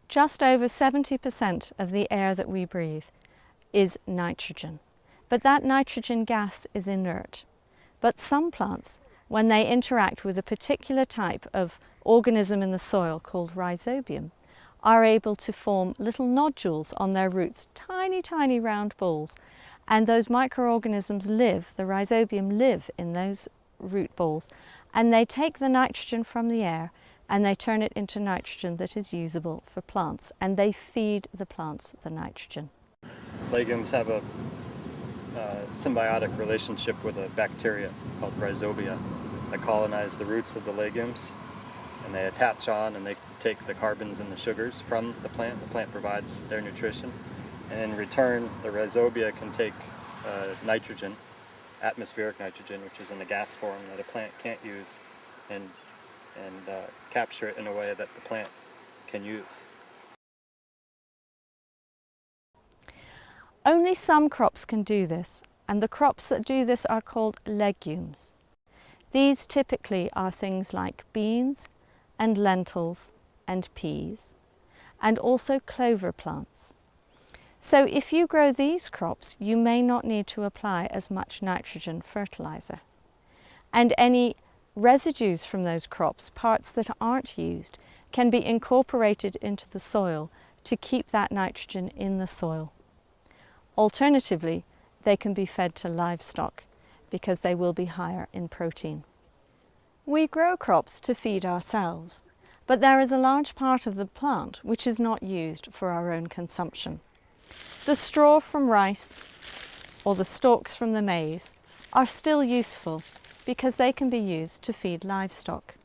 Just over seventy percent of the air that we breathe is nitrogen, but that nitrogen gas is inert. But some plants, when they interact with a particular type of organism in the soil called rhizobium, are able to form little nodules on their roots, tiny, tiny round balls. And those microorganisms live, the rhizobium live in those root balls, and they take the nitrogen from the air and they turn it into nitrogen that is usable for plants, and they feed the plants the nitrogen. Legumes have a, uh, symbiotic relationship with a bacteria called rhizobia that colonize the roots of the legumes, and they attach on and they take the carbons and the sugars from the plant. The plant provides their nutrition, and in return, the rhizobia can take, uh, nitrogen, atmospheric nitrogen, which is in the gas form that a plant can't use, and, and, uh, capture it in a way that the plant can use. Only some crops can do this, and the crops that do this are called legumes. These typically are things like beans and lentils and peas, and also clover plants. So if you grow these crops, you may not need to apply as much nitrogen fertilizer. And any residues from those crops, parts that aren't used, can be incorporated into the soil to keep that nitrogen in the soil. Alternatively, they can be fed to livestock because they will be higher in protein. We grow crops to feed ourselves, but there is a large part of the plant which is not used for our own consumption. The straw from rice or the stalks from the maize are still useful because they can be used to feed livestock.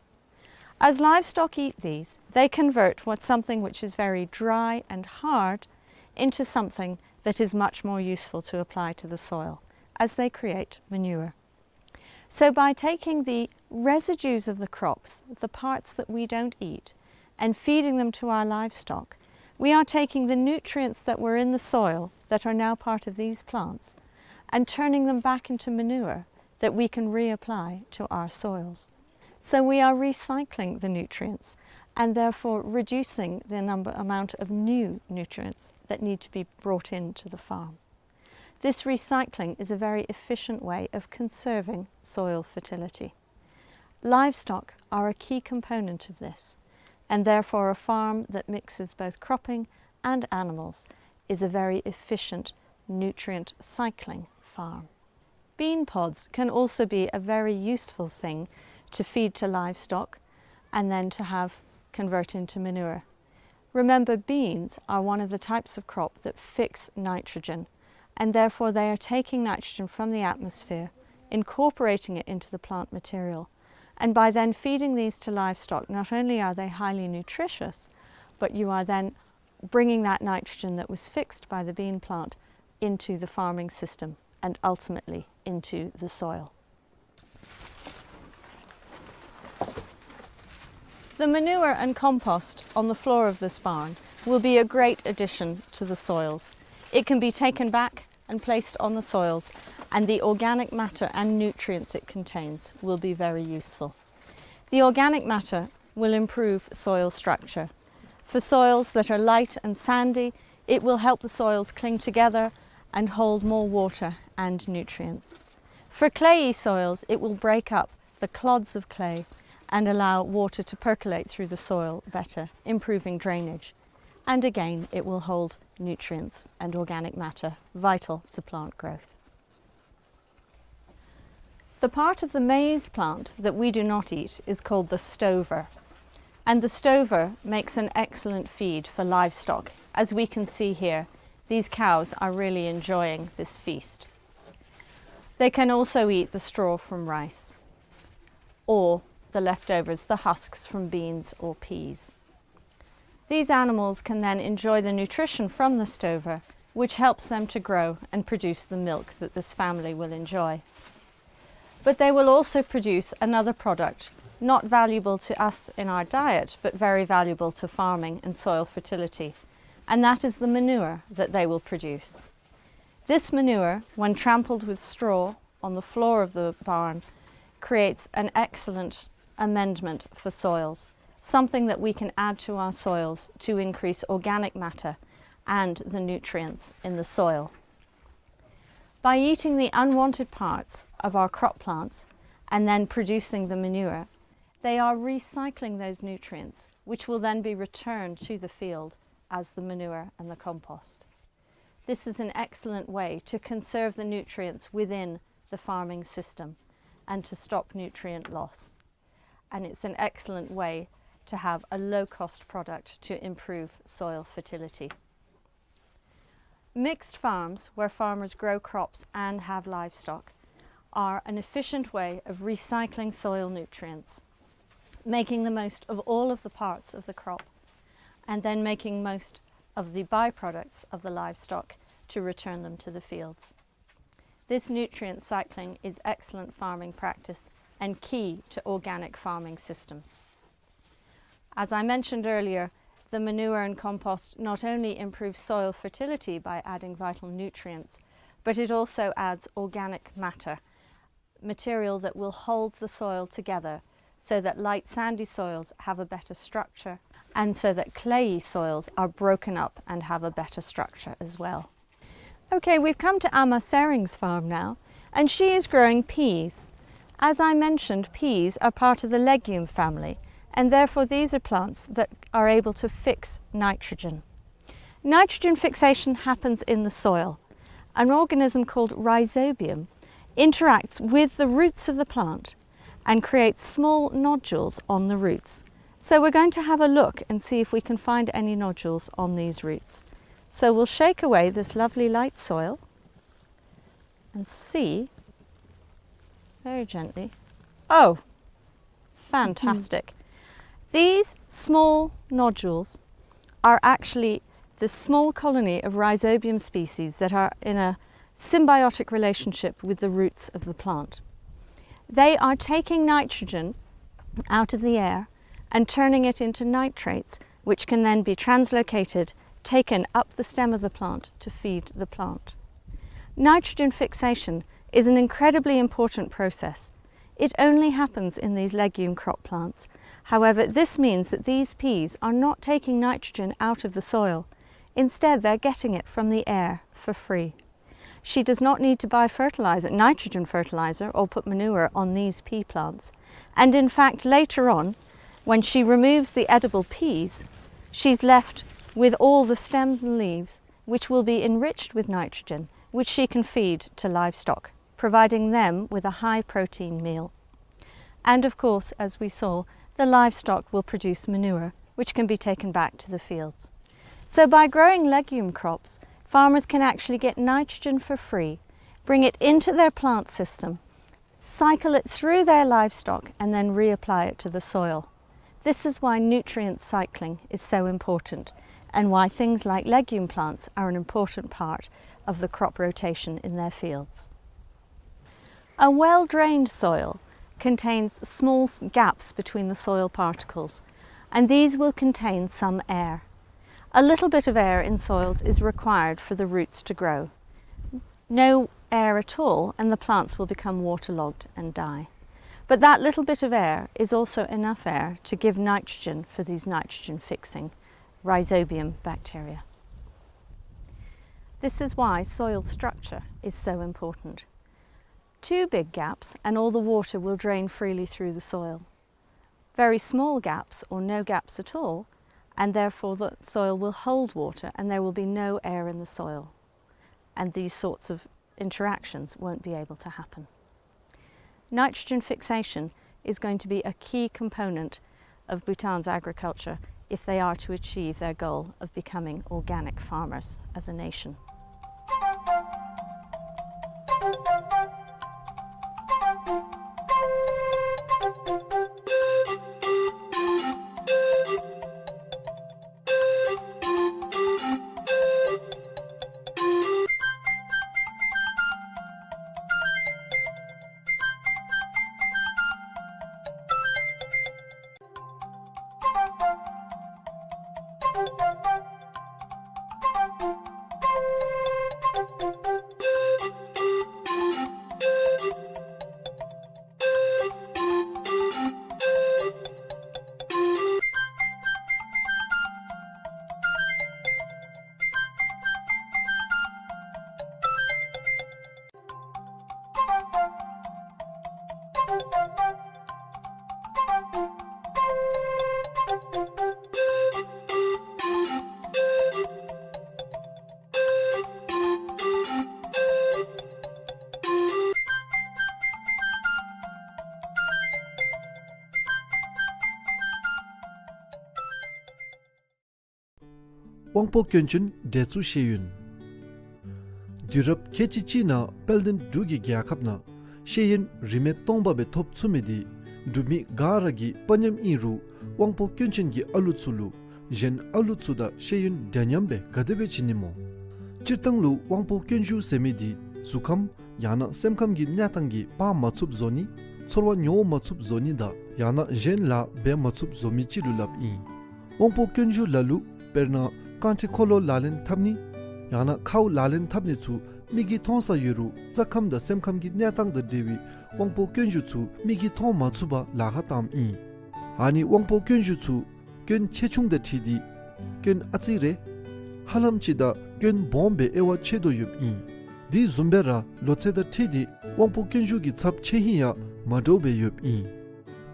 As livestock eat these, they convert what something which is very dry and hard into something that is much more useful to apply to the soil, as they create manure. So by taking the residues of the crops, the parts that we don't eat, and feeding them to our livestock, we are taking the nutrients that were in the soil that are now part of these plants and turning them back into manure that we can reapply to our soils. So we are recycling the nutrients and therefore reducing the number, amount of new nutrients that need to be brought into the farm. This recycling is a very efficient way of conserving soil fertility. Livestock are a key component of this, and therefore a farm that mixes both cropping and animals is a very efficient nutrient cycling farm. Bean pods can also be a very useful thing to feed to livestock and then to have convert into manure. Remember, beans are one of the types of crop that fix nitrogen, and therefore they are taking nitrogen from the atmosphere, incorporating it into the plant material, and by then feeding these to livestock, not only are they highly nutritious, but you are then bringing that nitrogen that was fixed by the bean plant into the farming system and ultimately into the soil. The manure and compost on the floor of this barn will be a great addition to the soils. It can be taken back and placed on the soils, and the organic matter and nutrients it contains will be very useful. The organic matter will improve soil structure. For soils that are light and sandy, it will help the soils cling together and hold more water and nutrients. For clayey soils, it will break up the clods of clay and allow water to percolate through the soil better, improving drainage. And again, it will hold nutrients and organic matter vital to plant growth. The part of the maize plant that we do not eat is called the stover. And the stover makes an excellent feed for livestock. As we can see here, these cows are really enjoying this feast. They can also eat the straw from rice, or the leftovers, the husks from beans or peas. These animals can then enjoy the nutrition from the stover, which helps them to grow and produce the milk that this family will enjoy. But they will also produce another product, not valuable to us in our diet, but very valuable to farming and soil fertility, and that is the manure that they will produce. This manure, when trampled with straw on the floor of the barn, creates an excellent amendment for soils, something that we can add to our soils to increase organic matter and the nutrients in the soil. By eating the unwanted parts of our crop plants and then producing the manure, they are recycling those nutrients, which will then be returned to the field as the manure and the compost. This is an excellent way to conserve the nutrients within the farming system and to stop nutrient loss. And it's an excellent way to have a low-cost product to improve soil fertility. Mixed farms, where farmers grow crops and have livestock, are an efficient way of recycling soil nutrients, making the most of all of the parts of the crop, and then making most of the byproducts of the livestock to return them to the fields. This nutrient cycling is excellent farming practice and key to organic farming systems. As I mentioned earlier, the manure and compost not only improves soil fertility by adding vital nutrients, but it also adds organic matter, material that will hold the soil together so that light sandy soils have a better structure and so that clayey soils are broken up and have a better structure as well. Okay, we've come to Amma Sering's farm now, and she is growing peas. As I mentioned, peas are part of the legume family, and therefore these are plants that are able to fix nitrogen. Nitrogen fixation happens in the soil, An organism called rhizobium interacts with the roots of the plant and creates small nodules on the roots. So we're going to have a look and see if we can find any nodules on these roots. So we'll shake away this lovely light soil and see, very gently. Oh, fantastic. These small nodules are actually the small colony of rhizobium species that are in a symbiotic relationship with the roots of the plant. They are taking nitrogen out of the air and turning it into nitrates, which can then be translocated, taken up the stem of the plant to feed the plant. Nitrogen fixation is an incredibly important process. It only happens in these legume crop plants. However, this means that these peas are not taking nitrogen out of the soil. Instead, they're getting it from the air for free. She does not need to buy fertilizer, nitrogen fertilizer, or put manure on these pea plants. And in fact, later on, when she removes the edible peas, she's left with all the stems and leaves, which will be enriched with nitrogen, which she can feed to livestock, providing them with a high protein meal. And of course, as we saw, the livestock will produce manure, which can be taken back to the fields. So by growing legume crops, farmers can actually get nitrogen for free, bring it into their plant system, cycle it through their livestock, and then reapply it to the soil. This is why nutrient cycling is so important and why things like legume plants are an important part of the crop rotation in their fields. A well-drained soil contains small s-, gaps between the soil particles, and these will contain some air. A little bit of air in soils is required for the roots to grow. No air at all, and the plants will become waterlogged and die. But that little bit of air is also enough air to give nitrogen for these nitrogen-fixing rhizobium bacteria. This is why soil structure is so important. Two big gaps and all the water will drain freely through the soil. Very small gaps or no gaps at all, and therefore the soil will hold water and there will be no air in the soil. And these sorts of interactions won't be able to happen. Nitrogen fixation is going to be a key component of Bhutan's agriculture if they are to achieve their goal of becoming organic farmers as a nation. དབང་པོ་སྐྱོན་ཅན་འདྲེ་ཚུ་ཤེས་ཡོན། དུས་རབས་ཁལ་གཅིག་གཅིག་ནང་དཔལ་ལྡན་འབྲུག་གི་རྒྱལ་ཁབ་ནང་ཤེས་ཡོན་རིན་མེད་སྟོང་པ་སྦེ་ཐོབ་ཚུགས་མི་འདི་འབྲུག་མི་ག་ར་གི་དཔའ་ཉམས་ཨིན་རུང་དབང་པོ་སྐྱོན་ཅན་གྱི་ཨ་ལུ་ཚུ་ལུ་གཞན་ཨ་ལུ་ཚུ་དང་ཤེས་ཡོན་འདྲ་མཉམ་སྦེ་ག་དེ་སྦེ་བྱིན་ནི་སྨོ། སྤྱིར་བཏང་ལུ་དབང་པོ་སྐྱོན་ཞུགས་ཟེར་མི་འདི་གཟུགས་ཁམས་ཡང་ན་སེམས་ཁམས་ཀྱི་གནས་སྟངས་ཀྱིས་སྤང་མ་ཚུགསཔ་བཟོ་ནི་ཚོར་བ་མྱོང་མ་ཚུགསཔ་བཟོ་ནི་དང་ཡང་ན་གཞན་ལཱ་འབད་མ་ཚུགསཔ་བཟོ་མི་ཅིག་ལུ་སླབ་ཨིན། དབང་པོ་སྐྱོན་ཞུགས་ལ་ལུ་དཔེར་ན་རྐང་ཁྲི་འཁོར་ལོ་ལག་ལེན་འཐབ་ནི་ཡང་ན་ཁཝ་ལག་ལེན་འཐབ་ནི་ཚུ་མིག་གིས་མཐོང་ས་ཡོད་རུང་རྩ་ཁམས་དང་སེམས་ཁམས་ཀྱི་གནས་སྟངས་དང་འབྲེལ་བའི་དབང་པོ་སྐྱོན་ཞུགས་ཚུ་མིག་གིས་མཐོང་མ་ཚུགས་པར་ལཱ་ཁག་བཏངམ་ཨིན། ཨ་ནི་དབང་པོ་སྐྱོན་ཞུགས་ཚུ་སྐྱོན་ཆེ་ཆུང་དང་འཁྲིལ་ཏེ་སྐྱོན་ཨ་ཙི་རེ་ཧ་ལམ་ཅིག་དང་སྐྱོན་སྦོམ་སྦེ་དབྱེ་བ་ཕྱེ་དོ་ཡོདཔ་ཨིན། དེ་བཟུམ་སྦེ་ར་ལོ་ཚད་དང་འཁྲིལ་ཏེ་དབང་པོ་སྐྱོན་ཞུགས་ཀྱི་ཚབས་ཆེ་ཧིང་ཡང་མ་འདྲཝ་སྦེ་ཡོདཔ་ཨིན།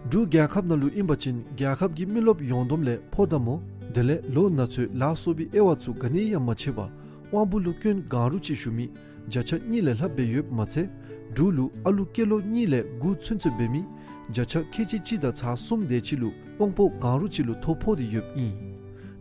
འབྲུག་རྒྱལ་ཁབ་ནང་ལུ་ཨིན་པ་ཅིན་རྒྱལ་ཁབ་ཀྱི་མི་རློབས་ཡོངས་བསྡོམས་ལས་ཕོ་དང་མོ་དེ་ལས་ལོ་ན་ཚོད་ལ་སོགས་པའི་དབྱེ་བ་ཚུ་ག་ནི་ཡང་མ་ཕྱེ་བར་དབང་པོ་ལུ་སྐྱོན་གང་རུང་ཅིག་ཞུགས་མི་ བརྒྱ་ཆ་གཉིས་ལས་ལྷགཔ་སྦེ་ཡོདཔ་མ་ཚད་འབྲུག་ལུ་ཨ་ལུ་སྐྱེས་ལོ་གཉིས་ལས་དགུ་ཚུན་ཚོད་འབད་མི་བརྒྱ་ཆ་ཁལ་གཅིག་གཅིག་དང་ཚག་གསུམ་དེ་ཅིག་ལུ་དབང་པོ་གང་རུང་ཅིག་ལུ་ཐོ་ཕོག་སྟེ་ཡོདཔ་ཨིན།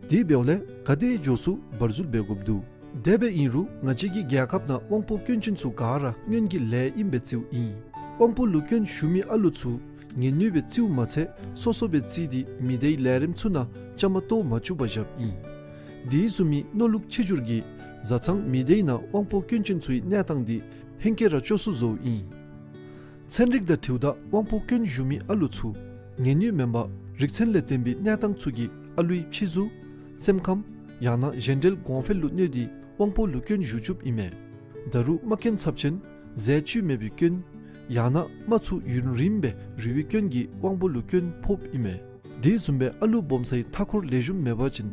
དེ་འབདཝ་ལས་ག་དེ་མགྱོགས་སུ་བར་འཛུལ་འབད་དགོཔ་འདུག། དེ་སྦེ་ཨིན་རུང་ང་བཅས་ཀྱི་རྒྱལ་ཁབ་ནང་དབང་པོ་སྐྱོན་ཅན་ཚུ་ག་ར་སྔོན་གྱི་ལས་ཨིནམ་སྦེ་བརྩིཝ་ཨིན། དབང་པོ་ལུ་སྐྱོན་ཞུགས་མི་ཨ་ལུ་ཚུ་ངལ་ནུས་སྦེ་བརྩིཝ་མ་ཚད་སོ་སོ་སྦེ་བརྩིས་ཏེ་མི་སྡེའི་ལས་རིམ་ཚུ་ནང་བཅའ་མར་གཏོགས་མ་བཅུག་པར་བཞགཔ་ཨིན། དེ་བཟུམ་མའི་མནོ་ལུགས་ཆེ་འགྱུར་གྱིས་བཟའ་ཚང་མི་སྡེའི་ནང་དབང་པོ་སྐྱོན་ཅན་ཚུའི་གནས་སྟངས་དེ་ཧེང་སྐལ་ར་སྐྱོ་སུ་བཟོཝ་ཨིན། ཚན་རིག་དང་འཁྲིལཝ་ད་དབང་པོ་སྐྱོན་ཞུགས་མི་ཨ་ལུ་ཚུ་ངལ་ནུས་མེན་པར་རིག་ཚན་ལས་བརྟེན་པའི་གནས་སྟངས་ཚུ་གིས་ཨ་ལུའི་ཕྱི་གཟུགས་སེམས་ཁམས་ཡང་ན་གཞན་འབྲེལ་གོང་འཕེལ་ལུ་གནོད་དེ་དབང་པོ་ལུ་སྐྱོན་ཞུགས་བཅུགཔ་ཨིན་མས། ད་རུང་རྨ་སྐྱོན་ཚབས་ཆེན་ཟས་བཅུད་མེད་པའི་སྐྱོན་ཡང་ན་རྨ་ཚུ་ཡུན་རིངམོ་སྦེ་རུལ་བའི་སྐྱོན་གྱིས་དབང་པོ་ལུ་སྐྱོན་ཕོགཔ་ཨིན་མས། དེ་བཟུམ་སྦེ་ཨ་ལུ་སྦོམ་སའི་མཐའ་འཁོར་ལེགས་ཤོམ་མེད་པ་ཅིན་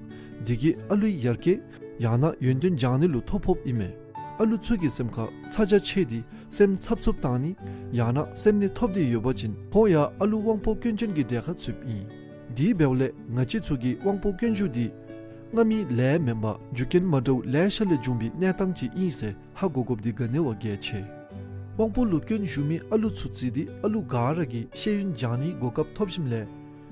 དེ་གིས་ཨ་ལུའི་ཡར་རྒྱས་ཡང་ན་ཡོན་ཏན་སྦྱང་ནི་ལུ་ཐོ་ཕོགཔ་ཨིན་མས། ཨ་ལུ་ཚུ་གི་སེམས་ཁར་ཚ་གྱང་ཆེ་སྟེ་སེམས་འཚབ་འཚུབ་བཏང་ནི་ཡང་ན་སེམས་ནད་ཐོབ་སྟེ་ཡོད་པ་ཅིན་ཁོང་ཡང་ཨ་ལུ་དབང་པོ་སྐྱོན་ཅན་གྱི་གྲས་ཁར་ཚུདཔ་ཨིན། དེ་འབདཝ་ལས་ང་བཅས་ཚུ་གིས་དབང་པོ་སྐྱོན་ཞུགས་དེ་སྔ་མའི་ལས་མེན་པར་རྒྱུ་རྐྱེན་མ་འདྲཝ་ལེ་ཤ་ལས་བྱུང་བའི་གནས་སྟངས་ཅིག་ཨིན་ཟེར་ཧ་གོ་དགོཔ་དེ་ག་ནི་བ་གལ་ཆེ། དབང་པོ་ལུ་སྐྱོན་ཞུགས་མི་ཨ་ལུ་ཚུ་བརྩིས་ཏེ་ཨ་ལུ་ག་ར་གིས་ཤེས་ཡོན་སྦྱང་ནིའི་གོ་སྐབས་ཐོབ་ཞིནམ་ལས་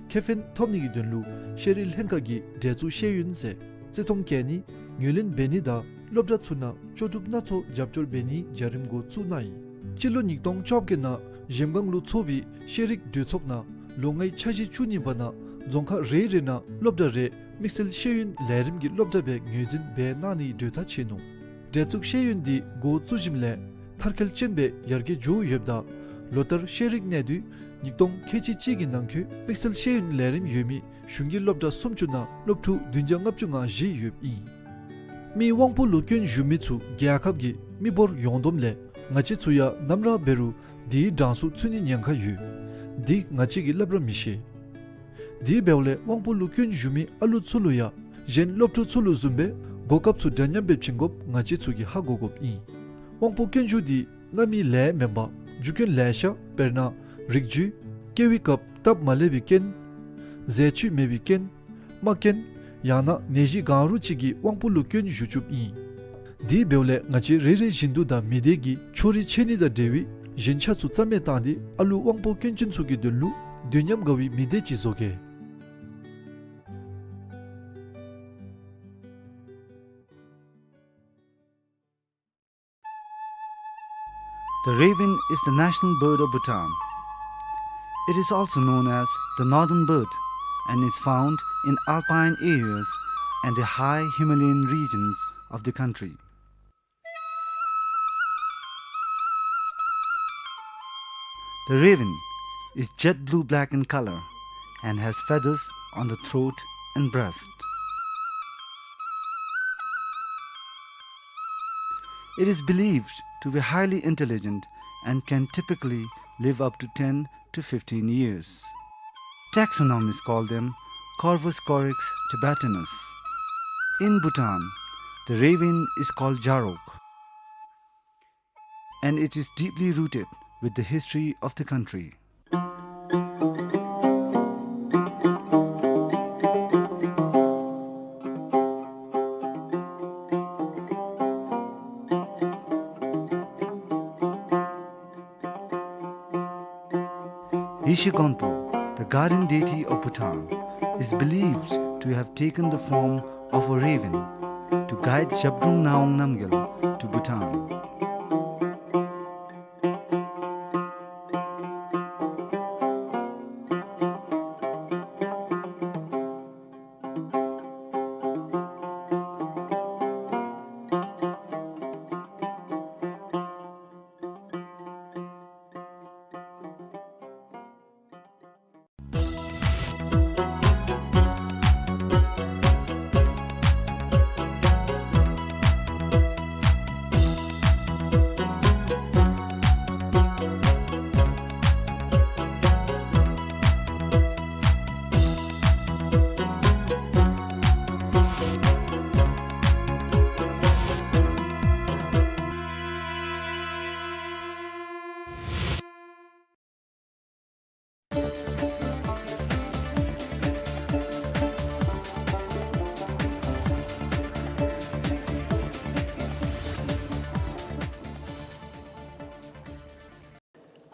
ཁེ་ཕན་ཐོབ་ནི་གི་དོན་ལུ་ཤེས་རིག་ལྷན་ཁག་གིས་འབྲེལ་འཛུགས་ཤེས་ཡོན་ཟེར་བརྩི་མཐོང་བསྐྱེད་ནི་ངོས་ལེན་འབད་ནི་དང་སློབ་གྲྭ་ཚུ་ནང་ལྕོགས་གྲུབ་སྣ་ཚོགས་རྒྱབ་སྐྱོར་འབད་ནིའི་བྱ་རིམ་འགོ་བཙུགས་གནང་ཡི། སྤྱི་ལོ་ཉིས་སྟོང་བཅོ་བརྒྱད་ནང་གཞལམ་སྒང་ལུ་ཚོགས་པའི་ཤེས་རིག་གྲོས་ཚོགས་ནང་ལོ་ལྔའི་འཆར་གཞི་བཅུ་གཉིས་པ་ནང་རྫོང་ཁག་རེ་རེ་ནང་སློབ་གྲྭ་རེ་དམིགས་བསལ་ཤེས་ཡོན་ལས་རིམ་གྱི་སློབ་གྲྭ་སྦེ་ངོས་འཛིན་འབད་གནང་ནིའི་གྲོས་ཐག་བཅད་ནུག། འབྲེལ་འཛུགས་ཤེས་ཡོན་དེ་འགོ་བཙུགས་ཞིནམ་ལས་མཐར་འཁྱོལ་ཅན་སྦེ་ཡར་རྒྱས་འགྱོ་ཡོདཔ་ད་ལོ་ལྟར་ཤེས་རིག་གནས་སྡུད་ཉིས་སྟོང་ཁལ་གཅིག་གཅིག་གི་ནང་འཁོད་དམིགས་བསལ་ཤེས་ཡོན་ལས་རིམ་ཡོད་མི་གཞུང་གི་སློབ་གྲྭ་སུམ་ཅུ་ནང་སློབ་ཕྲུག་བདུན་བརྒྱ་ལྔ་བཅུ་ང་བཞི་ཡོདཔ་ཨིན། མི་དབང་པོ་ལུ་སྐྱོན་ཞུགས་མི་ཚུ་རྒྱལ་ཁབ་ཀྱི་མི་འབོར་ཡོངས་བསྡོམས་ལས་ང་བཅས་ཚུ་ཡང་ནམ་ར་འབད་རུང་དེའི་གྲངས་སུ་ཚུད་ནིའི་ཉེན་ཁ་ཡོད། དེ་ང་བཅས་ཀྱིས་སླབ་ར་མི་ཤེས། དེ་འབདཝ་ལས་དབང་པོ་ལུ་སྐྱོན་ཞུགས་མི་ཨ་ལུ་ཚུ་ལུ་ཡང་གཞན་སློབ་ཕྲུག་ཚུ་ལུ་བཟུམ་སྦེ་གོ་སྐབས་ཚུ་འདྲ་མཉམ་སྦེ་བྱིན་དགོཔ་ང་བཅས་ཚུ་གིས་ཧ་གོ་དགོཔ་ཨིན། དབང་པོ་སྐྱོན་ཞུགས་དེ་སྔ་མའི་ལས་མེན་པར་རྒྱུ་རྐྱེན་ལེ་ཤ་དཔེར་ན་རིགས་རྒྱུད་སྐྱེ་བའི་སྐབས་སྟབས་མ་ལེགས་པའི་རྐྱེན་ཟས་བཅུད་མེད་པའི་རྐྱེན་རྨ་སྐྱོན་ཡང་ན་ནད་གཞི་གང་རུང་ཅིག་གིས་དབང་པོ་ལུ་སྐྱོན་ཞུགས་བཅུགཔ་ཨིན། དེ་འབདཝ་ལས་ང་བཅས་རེ་རེ་བཞིན་དུ་དང་མི་སྡེ་གི་ཕྱོགས་རིས་ཆད་ནི་དང་འབྲེལ་བའི་ཞེན་ཆགས་ཚུ་རྩ་མེད་བཏང་སྟེ་ཨ་ལུ་དབང་པོ་སྐྱོན་ཅན་ཚུ་གི་དོན་ལུ་དུས་མཉམ་དགའ་བའི་མི་སྡེ་ཅིག་བཟོ་གེ། The raven is the national bird of Bhutan. It is also known as the northern bird and is found in alpine areas and the high Himalayan regions of the country. The raven is jet blue-black in color and has feathers on the throat and breast. It is believed to be highly intelligent and can typically live up to ten to fifteen years. Taxonomists call them Corvus corax tibetanus. In Bhutan, the raven is called Jarok, and it is deeply rooted with the history of the country. Yeshe Gonpo, the guardian deity of Bhutan, is believed to have taken the form of a raven to guide Zhabdrung Ngawang Namgyal to Bhutan.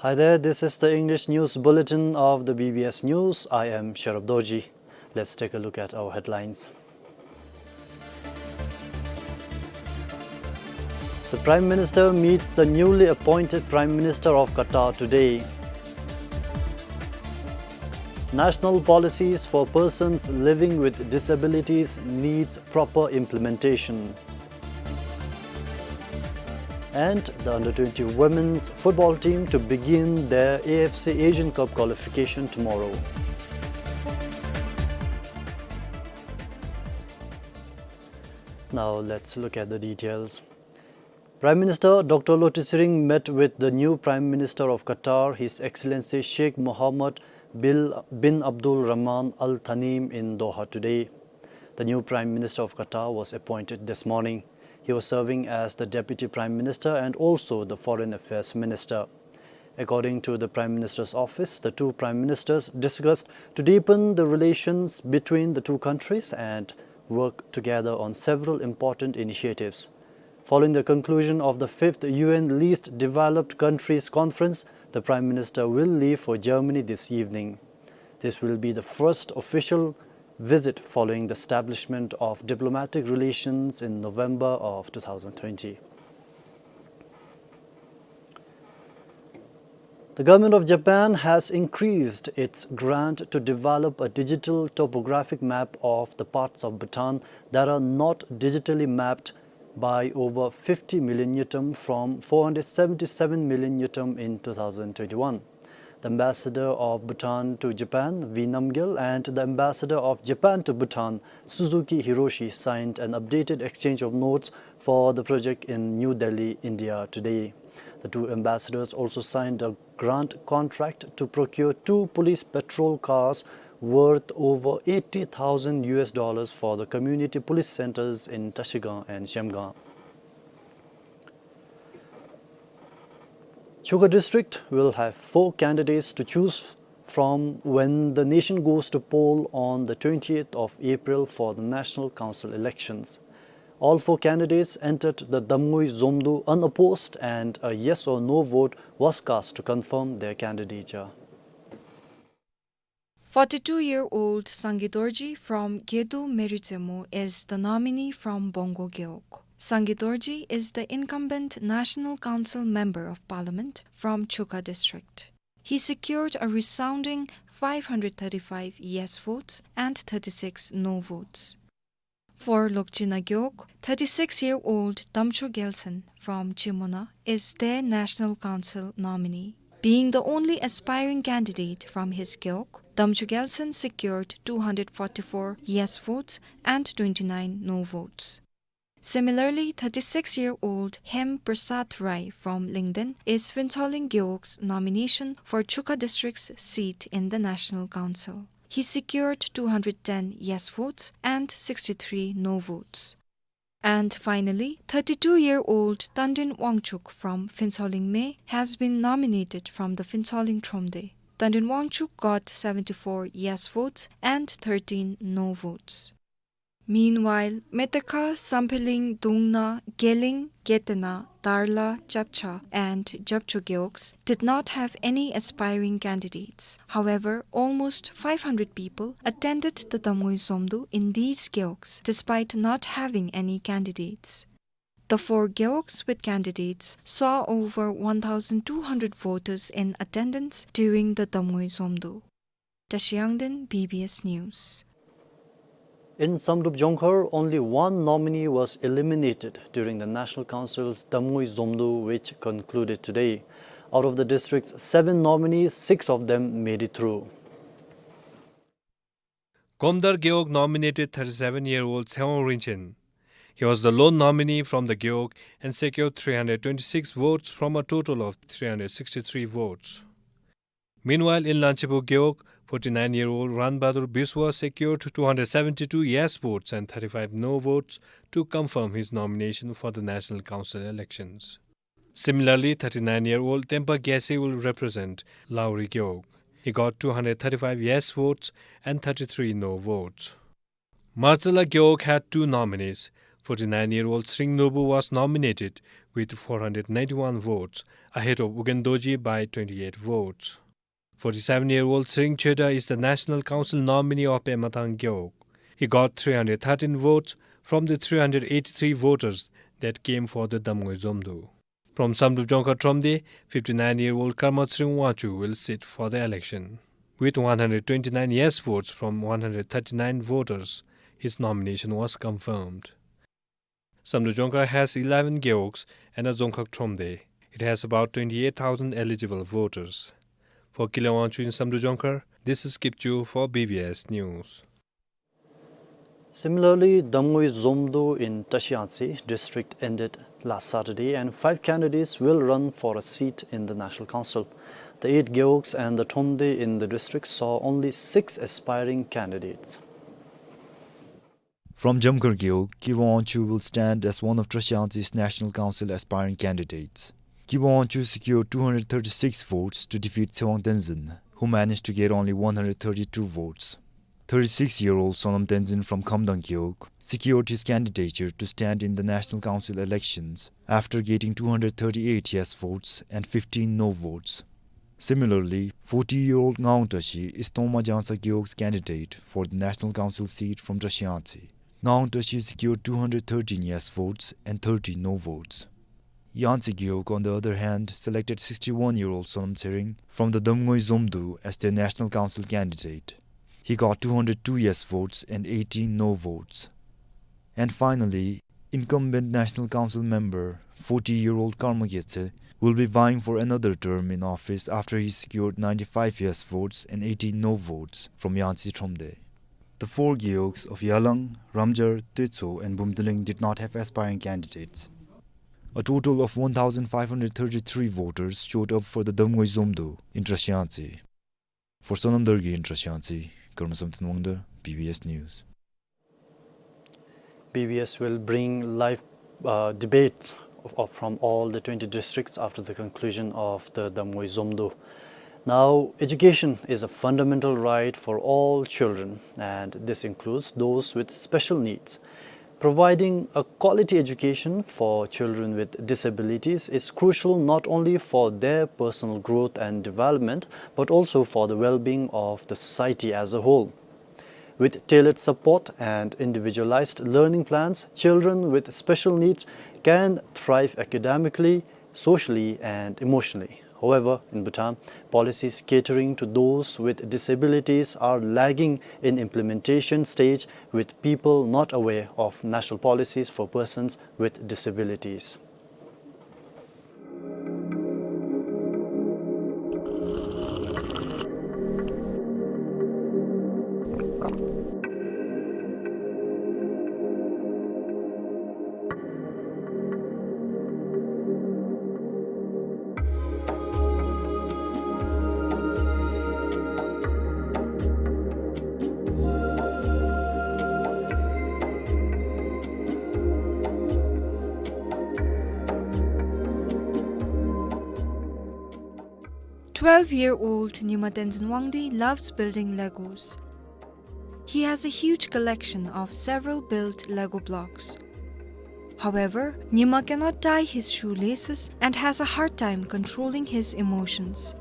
Hi there, this is the English news bulletin of the B B S News. I am Sherab Dorji. Let's take a look at our headlines. The Prime Minister meets the newly appointed Prime Minister of Qatar today. National policies for persons living with disabilities needs proper implementation. And the under twenty women's football team to begin their A F C Asian Cup qualification tomorrow. Now let's look at the details. Prime Minister Doctor Lotay Tshering met with the new Prime Minister of Qatar, His Excellency Sheikh Mohammed bil-, bin Abdul Rahman Al Thani, in Doha today. The new Prime Minister of Qatar was appointed this morning. He was serving as the Deputy Prime Minister and also the Foreign Affairs Minister. According to the Prime Minister's office, the two Prime Ministers discussed to deepen the relations between the two countries and work together on several important initiatives. Following the conclusion of the fifth U N Least Developed Countries Conference, the Prime Minister will leave for Germany this evening. This will be the first official visit following the establishment of diplomatic relations in November of two thousand twenty. The government of Japan has increased its grant to develop a digital topographic map of the parts of Bhutan that are not digitally mapped by over fifty million ngultrum from four hundred seventy-seven million ngultrum in two thousand twenty-one. The ambassador of Bhutan to Japan, V Namgyal, and the ambassador of Japan to Bhutan, Suzuki Hiroshi, signed an updated exchange of notes for the project in New Delhi, India, today. The two ambassadors also signed a grant contract to procure two police patrol cars worth over eighty thousand U S dollars for the community police centers in Trashigang and Zhemgang. Chukha district will have four candidates to choose from when the nation goes to poll on the twentieth of April for the National Council elections. All four candidates entered the Damngui Zomdo unopposed, and a yes or no vote was cast to confirm their candidature. Forty-two-year-old Sangay Dorji from Gedo Merizemo is the nominee from Bongo Gewog. Sangay Dorji is the incumbent National Council Member of Parliament from Chukha district. He secured a resounding five hundred thirty-five yes votes and thirty-six no votes. For Lokchina Gewog, thirty-six-year-old Damcho Gyalsen from Chimona is their National Council nominee. Being the only aspiring candidate from his gewog, Damcho Gyalsen secured two hundred forty-four yes votes and twenty-nine no votes. Similarly, thirty-six-year-old Hem Prasad Rai from Lyngdoh is Phuentsholing Gewog's nomination for Chukha district's seat in the National Council. He secured two hundred ten yes votes and sixty-three no votes. And finally, thirty-two-year-old Tandrin Wangchuk from Phuentsholing Meh has been nominated from the Phuentsholing Thromde. Tandrin Wangchuk got seventy-four yes votes and thirteen no votes. Meanwhile, Metekha, Sampheling, Dungna, Geleng, Ketena, Darla, Chapcha, and Japcho gewogs did not have any aspiring candidates. However, almost five hundred people attended the Damngui Zomdo in these gewogs, despite not having any candidates. The four gewogs with candidates saw over one thousand two hundred voters in attendance during the Damngui Zomdo. Tashi Yangden, B B S News. In Samdrup Jongkhar, only one nominee was eliminated during the National Council's Damngui Zomdo, which concluded today. Out of the district's seven nominees, six of them made it through. Komdar Gewog nominated thirty-seven-year-old Tsewang Rinchen. He was the lone nominee from the Gewog and secured three hundred twenty-six votes from a total of three hundred sixty-three votes. Meanwhile, in Lanchibo Gewog, forty-nine-year-old Ranbahadur Biswa secured two hundred seventy-two yes votes and thirty-five no votes to confirm his nomination for the National Council elections. Similarly, thirty-nine-year-old Tempa Gyalse will represent Lauri Gewog. He got two hundred thirty-five yes votes and thirty-three no votes. Marchala Gewog had two nominees, Forty-nine-year-old Tshering Norbu was nominated with four hundred ninety-one votes, ahead of Ugyen Dorji by twenty-eight votes. Forty-seven-year-old Tshering Choedar is the National Council nominee of Pema Thang Gewog. He got three hundred thirteen votes from the three hundred eighty-three voters that came for the Damngoi Zomdo. From Samdrup Jongkhar Thromde, fifty-nine-year-old Karma Tshering Wangchuk will sit for the election. With one hundred twenty-nine yes votes from one hundred thirty-nine voters, his nomination was confirmed. Samdrup Jongkhar has eleven gewogs and a Dzongkhag Thromde. It has about twenty-eight thousand eligible voters. For Kile Wangchuck in Samdrup Jongkhar, this is Kipchu for B B S News. Similarly, Damngoi Zomdo in Trashiyangtse district ended last Saturday, and five candidates will run for a seat in the National Council. The eight gewogs and the Thromde in the district saw only six aspiring candidates. From Jamkhar Gewog, Kiwa Wangchuck will stand as one of Trashiyangtse's National Council aspiring candidates. Kiwa Wangchuck secured two hundred thirty-six votes to defeat Tsewang Tenzin, who managed to get only one hundred thirty-two votes. Thirty-six-year-old Sonam Tenzin from Khamdang Gewog secured his candidature to stand in the National Council elections after getting two hundred thirty-eight yes votes and fifteen no votes. Similarly, forty-year-old Ngawang Trashi is Tongma Jangsa Gewog's candidate for the National Council seat from Trashiyangtse. Ngawang Trashi secured two hundred thirteen yes votes and thirty no votes. Yangtse Gewog, on the other hand, selected sixty-one-year-old Sonam Tshering from the Damngoi Zomdo as their National Council candidate. He got two hundred two yes votes and eighteen no votes. And finally, incumbent National Council member, forty-year-old Karma Getse, will be vying for another term in office after he secured ninety-five yes votes and eighteen no votes from Yangtse Thromde. The four gewogs of Yalang, Ramjar, Twetso, and Bumtiling did not have aspiring candidates. A total of one thousand five hundred thirty-three voters showed up for the Damngoi Zomdo in Trashiyangtse. For Sonam Dargye in Trashiyangtse, Karma Samten Wangda, B B S News. B B S will bring live, uh, debates of, of, from all the twenty districts after the conclusion of the Damngoi Zomdo. Now, education is a fundamental right for all children, and this includes those with special needs. Providing a quality education for children with disabilities is crucial not only for their personal growth and development, but also for the well-being of the society as a whole. With tailored support and individualized learning plans, children with special needs can thrive academically, socially, and emotionally. However, in Bhutan, policies catering to those with disabilities are lagging in implementation stage, with people not aware of national policies for persons with disabilities. Twelve-year-old Nyima Tenzin Wangdi loves building Legos. He has a huge collection of several built Lego blocks. However, Nyima cannot tie his shoelaces and has a hard time controlling his emotions.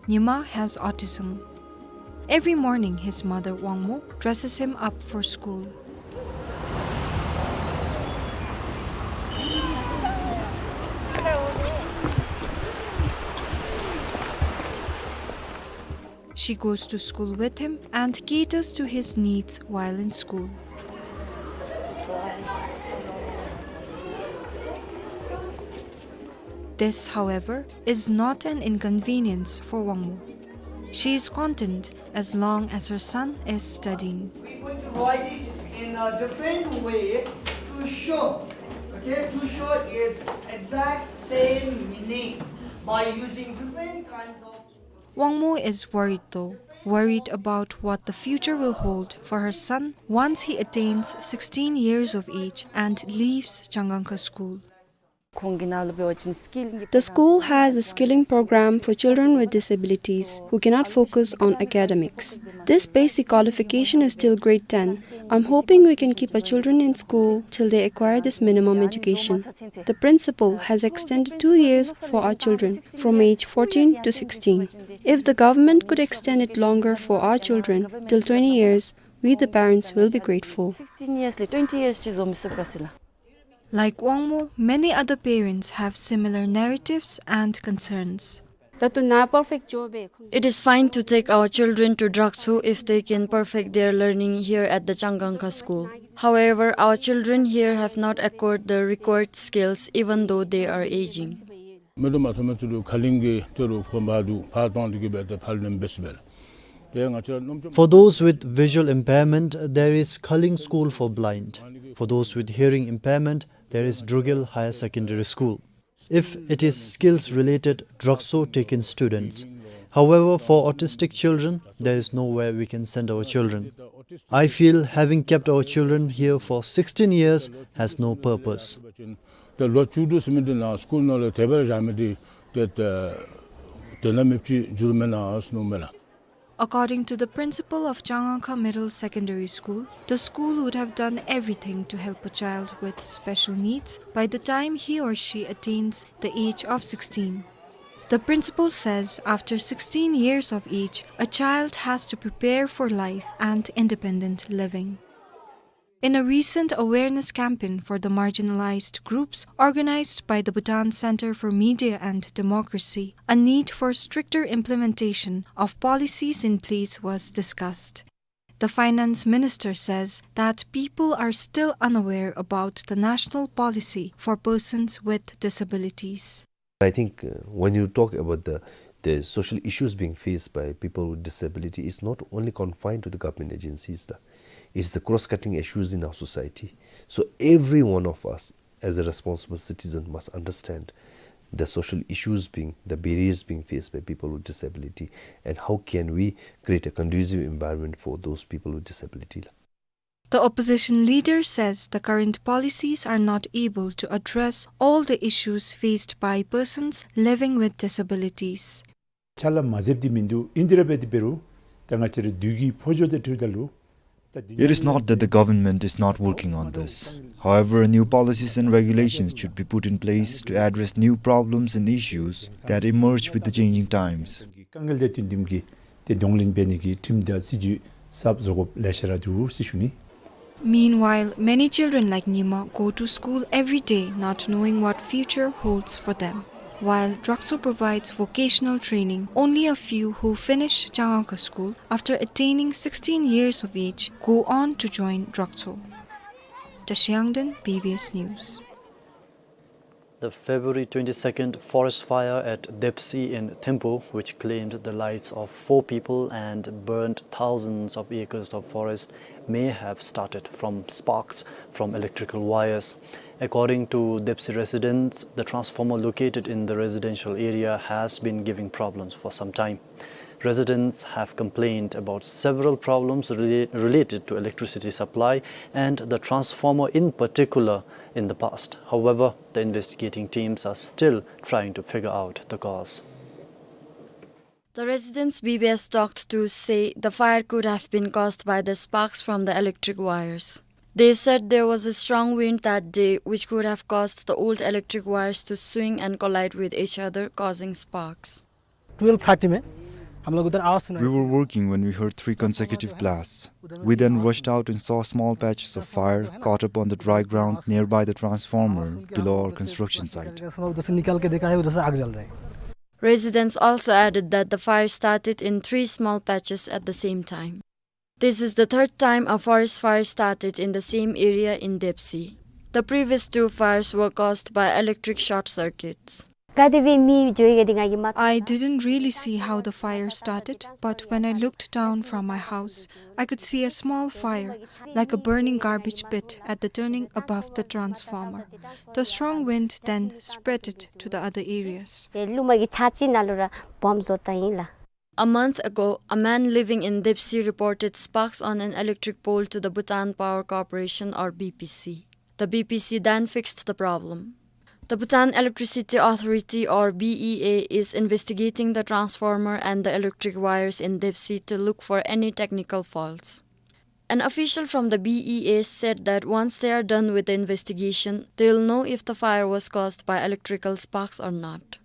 Nyima has autism. Every morning, his mother, Wangmo, dresses him up for school. She goes to school with him and caters to his needs while in school. This, however, is not an inconvenience for Wangmo. She is content as long as her son is studying. We're going to write it in a different way to show, okay, to show its exact same meaning by using different kinds of Wangmo is worried though, worried about what the future will hold for her son once he attains sixteen years of age and leaves Changangkha School. The school has a skilling program for children with disabilities who cannot focus on academics. This basic qualification is till grade ten. I'm hoping we can keep our children in school till they acquire this minimum education. The principal has extended two years for our children, from age fourteen to sixteen. If the government could extend it longer for our children, till twenty years, we the parents will be grateful. Like Wangmo, many other parents have similar narratives and concerns. It is fine to take our children to Drakso if they can perfect their learning here at the Changangkha school. However, our children here have not acquired the required skills even though they are aging. For those with visual impairment, there is Khaling School for Blind. For those with hearing impairment, there is Drugel Higher Secondary School. If it is skills related, Drakso take in students. However, for autistic children, there is nowhere we can send our children. I feel having kept our children here for sixteen years has no purpose. ད་ལོ་བཅུ་དྲུག་ཟེར་མི་འདི་ནང་སྐུལ་ནང་ལ་དེ་བར་བཞག་མི་འདི་ཏེ་ད་དེ་ན་མེདཔ་ཅིག་འགྱུར་མེན་ན་ཟེར་མནོཝ་མས་ལགས། According to the principal of Changangkha Middle Secondary School, the school would have done everything to help a child with special needs by the time he or she attains the age of sixteen. The principal says after sixteen years of age, a child has to prepare for life and independent living. In a recent awareness campaign for the marginalized groups organized by the Bhutan Center for Media and Democracy, a need for stricter implementation of policies in place was discussed. The finance minister says that people are still unaware about the national policy for persons with disabilities. I think, uh, when you talk about the, the social issues being faced by people with disability, it's not only confined to the government agencies. The, it's the cross-cutting issues in our society. So every one of us, as a responsible citizen, must understand the social issues being, the barriers being faced by people with disability, and how can we create a conducive environment for those people with disability. The opposition leader says the current policies are not able to address all the issues faced by persons living with disabilities. ཅ་ལ་མ་ཟེབ་དེ་མིན་འདུག། ཨིན་དེ་ར་འབད་དེ་འབད་རུང་ད་ང་བཅས་ར་དུས་ཀྱི་འཕོ་འགྱུར་དང་འཁྲིལཝ་ད་ལུ་ད་འདི་It is not that the government is not working on this. However, new policies and regulations should be put in place to address new problems and issues that emerge with the changing times. དཀའ་ངལ་དང་བསྟུན་བསྟུནམ་གྱི་ཏེ་གདོང་ལེན་འབད་ནི་གི་ཁྲིམས་དང་སྲིད་བྱུས་གསརཔ་བཟོ་དགོཔ་ལེ་ཤ་ར་འདུག་ཟེར་ཞུ་ནི། Meanwhile, many children like Nyima go to school every day not knowing what future holds for them. While Drakso provides vocational training, only a few who finish Changangkha school after attaining sixteen years of age go on to join Drakso. Tashi Yangden, B B S News. The February twenty-second forest fire at Depsi in Thimphu, which claimed the lives of four people and burned thousands of acres of forest, may have started from sparks from electrical wires. According to Depsi residents, the transformer located in the residential area has been giving problems for some time. Residents have complained about several problems rela-, related to electricity supply and the transformer in particular in the past. However, the investigating teams are still trying to figure out the cause. The residents B B S talked to say the fire could have been caused by the sparks from the electric wires. They said there was a strong wind that day, which could have caused the old electric wires to swing and collide with each other, causing sparks. Twelve thirty में हम लोग उधर आवाज़ सुना। We were working when we heard three consecutive blasts. We then rushed out and saw small patches of fire caught up on the dry ground nearby the transformer below our construction site. उधर से निकाल के देखा है, उधर से आग जल रहा है। Residents also added that the fire started in three small patches at the same time. This is the third time a forest fire started in the same area in Depsi. The previous two fires were caused by electric short circuits. I didn't really see how the fire started, but when I looked down from my house, I could see a small fire, like a burning garbage pit at the turning above the transformer. The strong wind then spread it to the other areas. A month ago, a man living in Depsi reported sparks on an electric pole to the Bhutan Power Corporation or B P C. The B P C then fixed the problem. The Bhutan Electricity Authority, or B E A, is investigating the transformer and the electric wires in Depsi to look for any technical faults. An official from the B E A said that once they are done with the investigation, they'll know if the fire was caused by electrical sparks or not.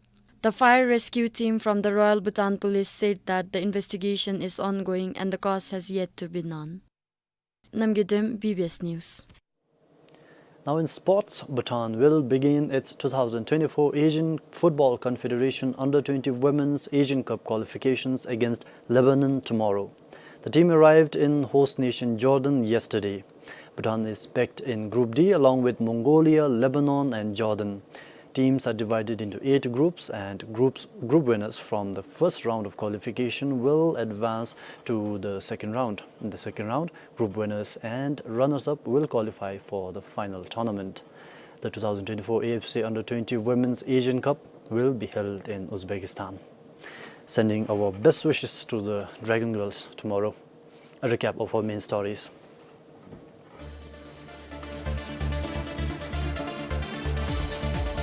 The fire rescue team from the Royal Bhutan Police said that the investigation is ongoing and the cause has yet to be known. Namgay Dem, B B S News. Now in sports, Bhutan will begin its two thousand twenty-four Asian Football Confederation Under twenty Women's Asian Cup qualifications against Lebanon tomorrow. The team arrived in host nation Jordan yesterday. Bhutan is packed in Group D along with Mongolia, Lebanon, and Jordan. Teams are divided into eight groups, and groups, group winners from the first round of qualification will advance to the second round. In the second round, group winners and runners-up will qualify for the final tournament. The two thousand twenty-four A F C Under twenty Women's Asian Cup will be held in Uzbekistan. Sending our best wishes to the Dragon Girls tomorrow. A recap of our main stories.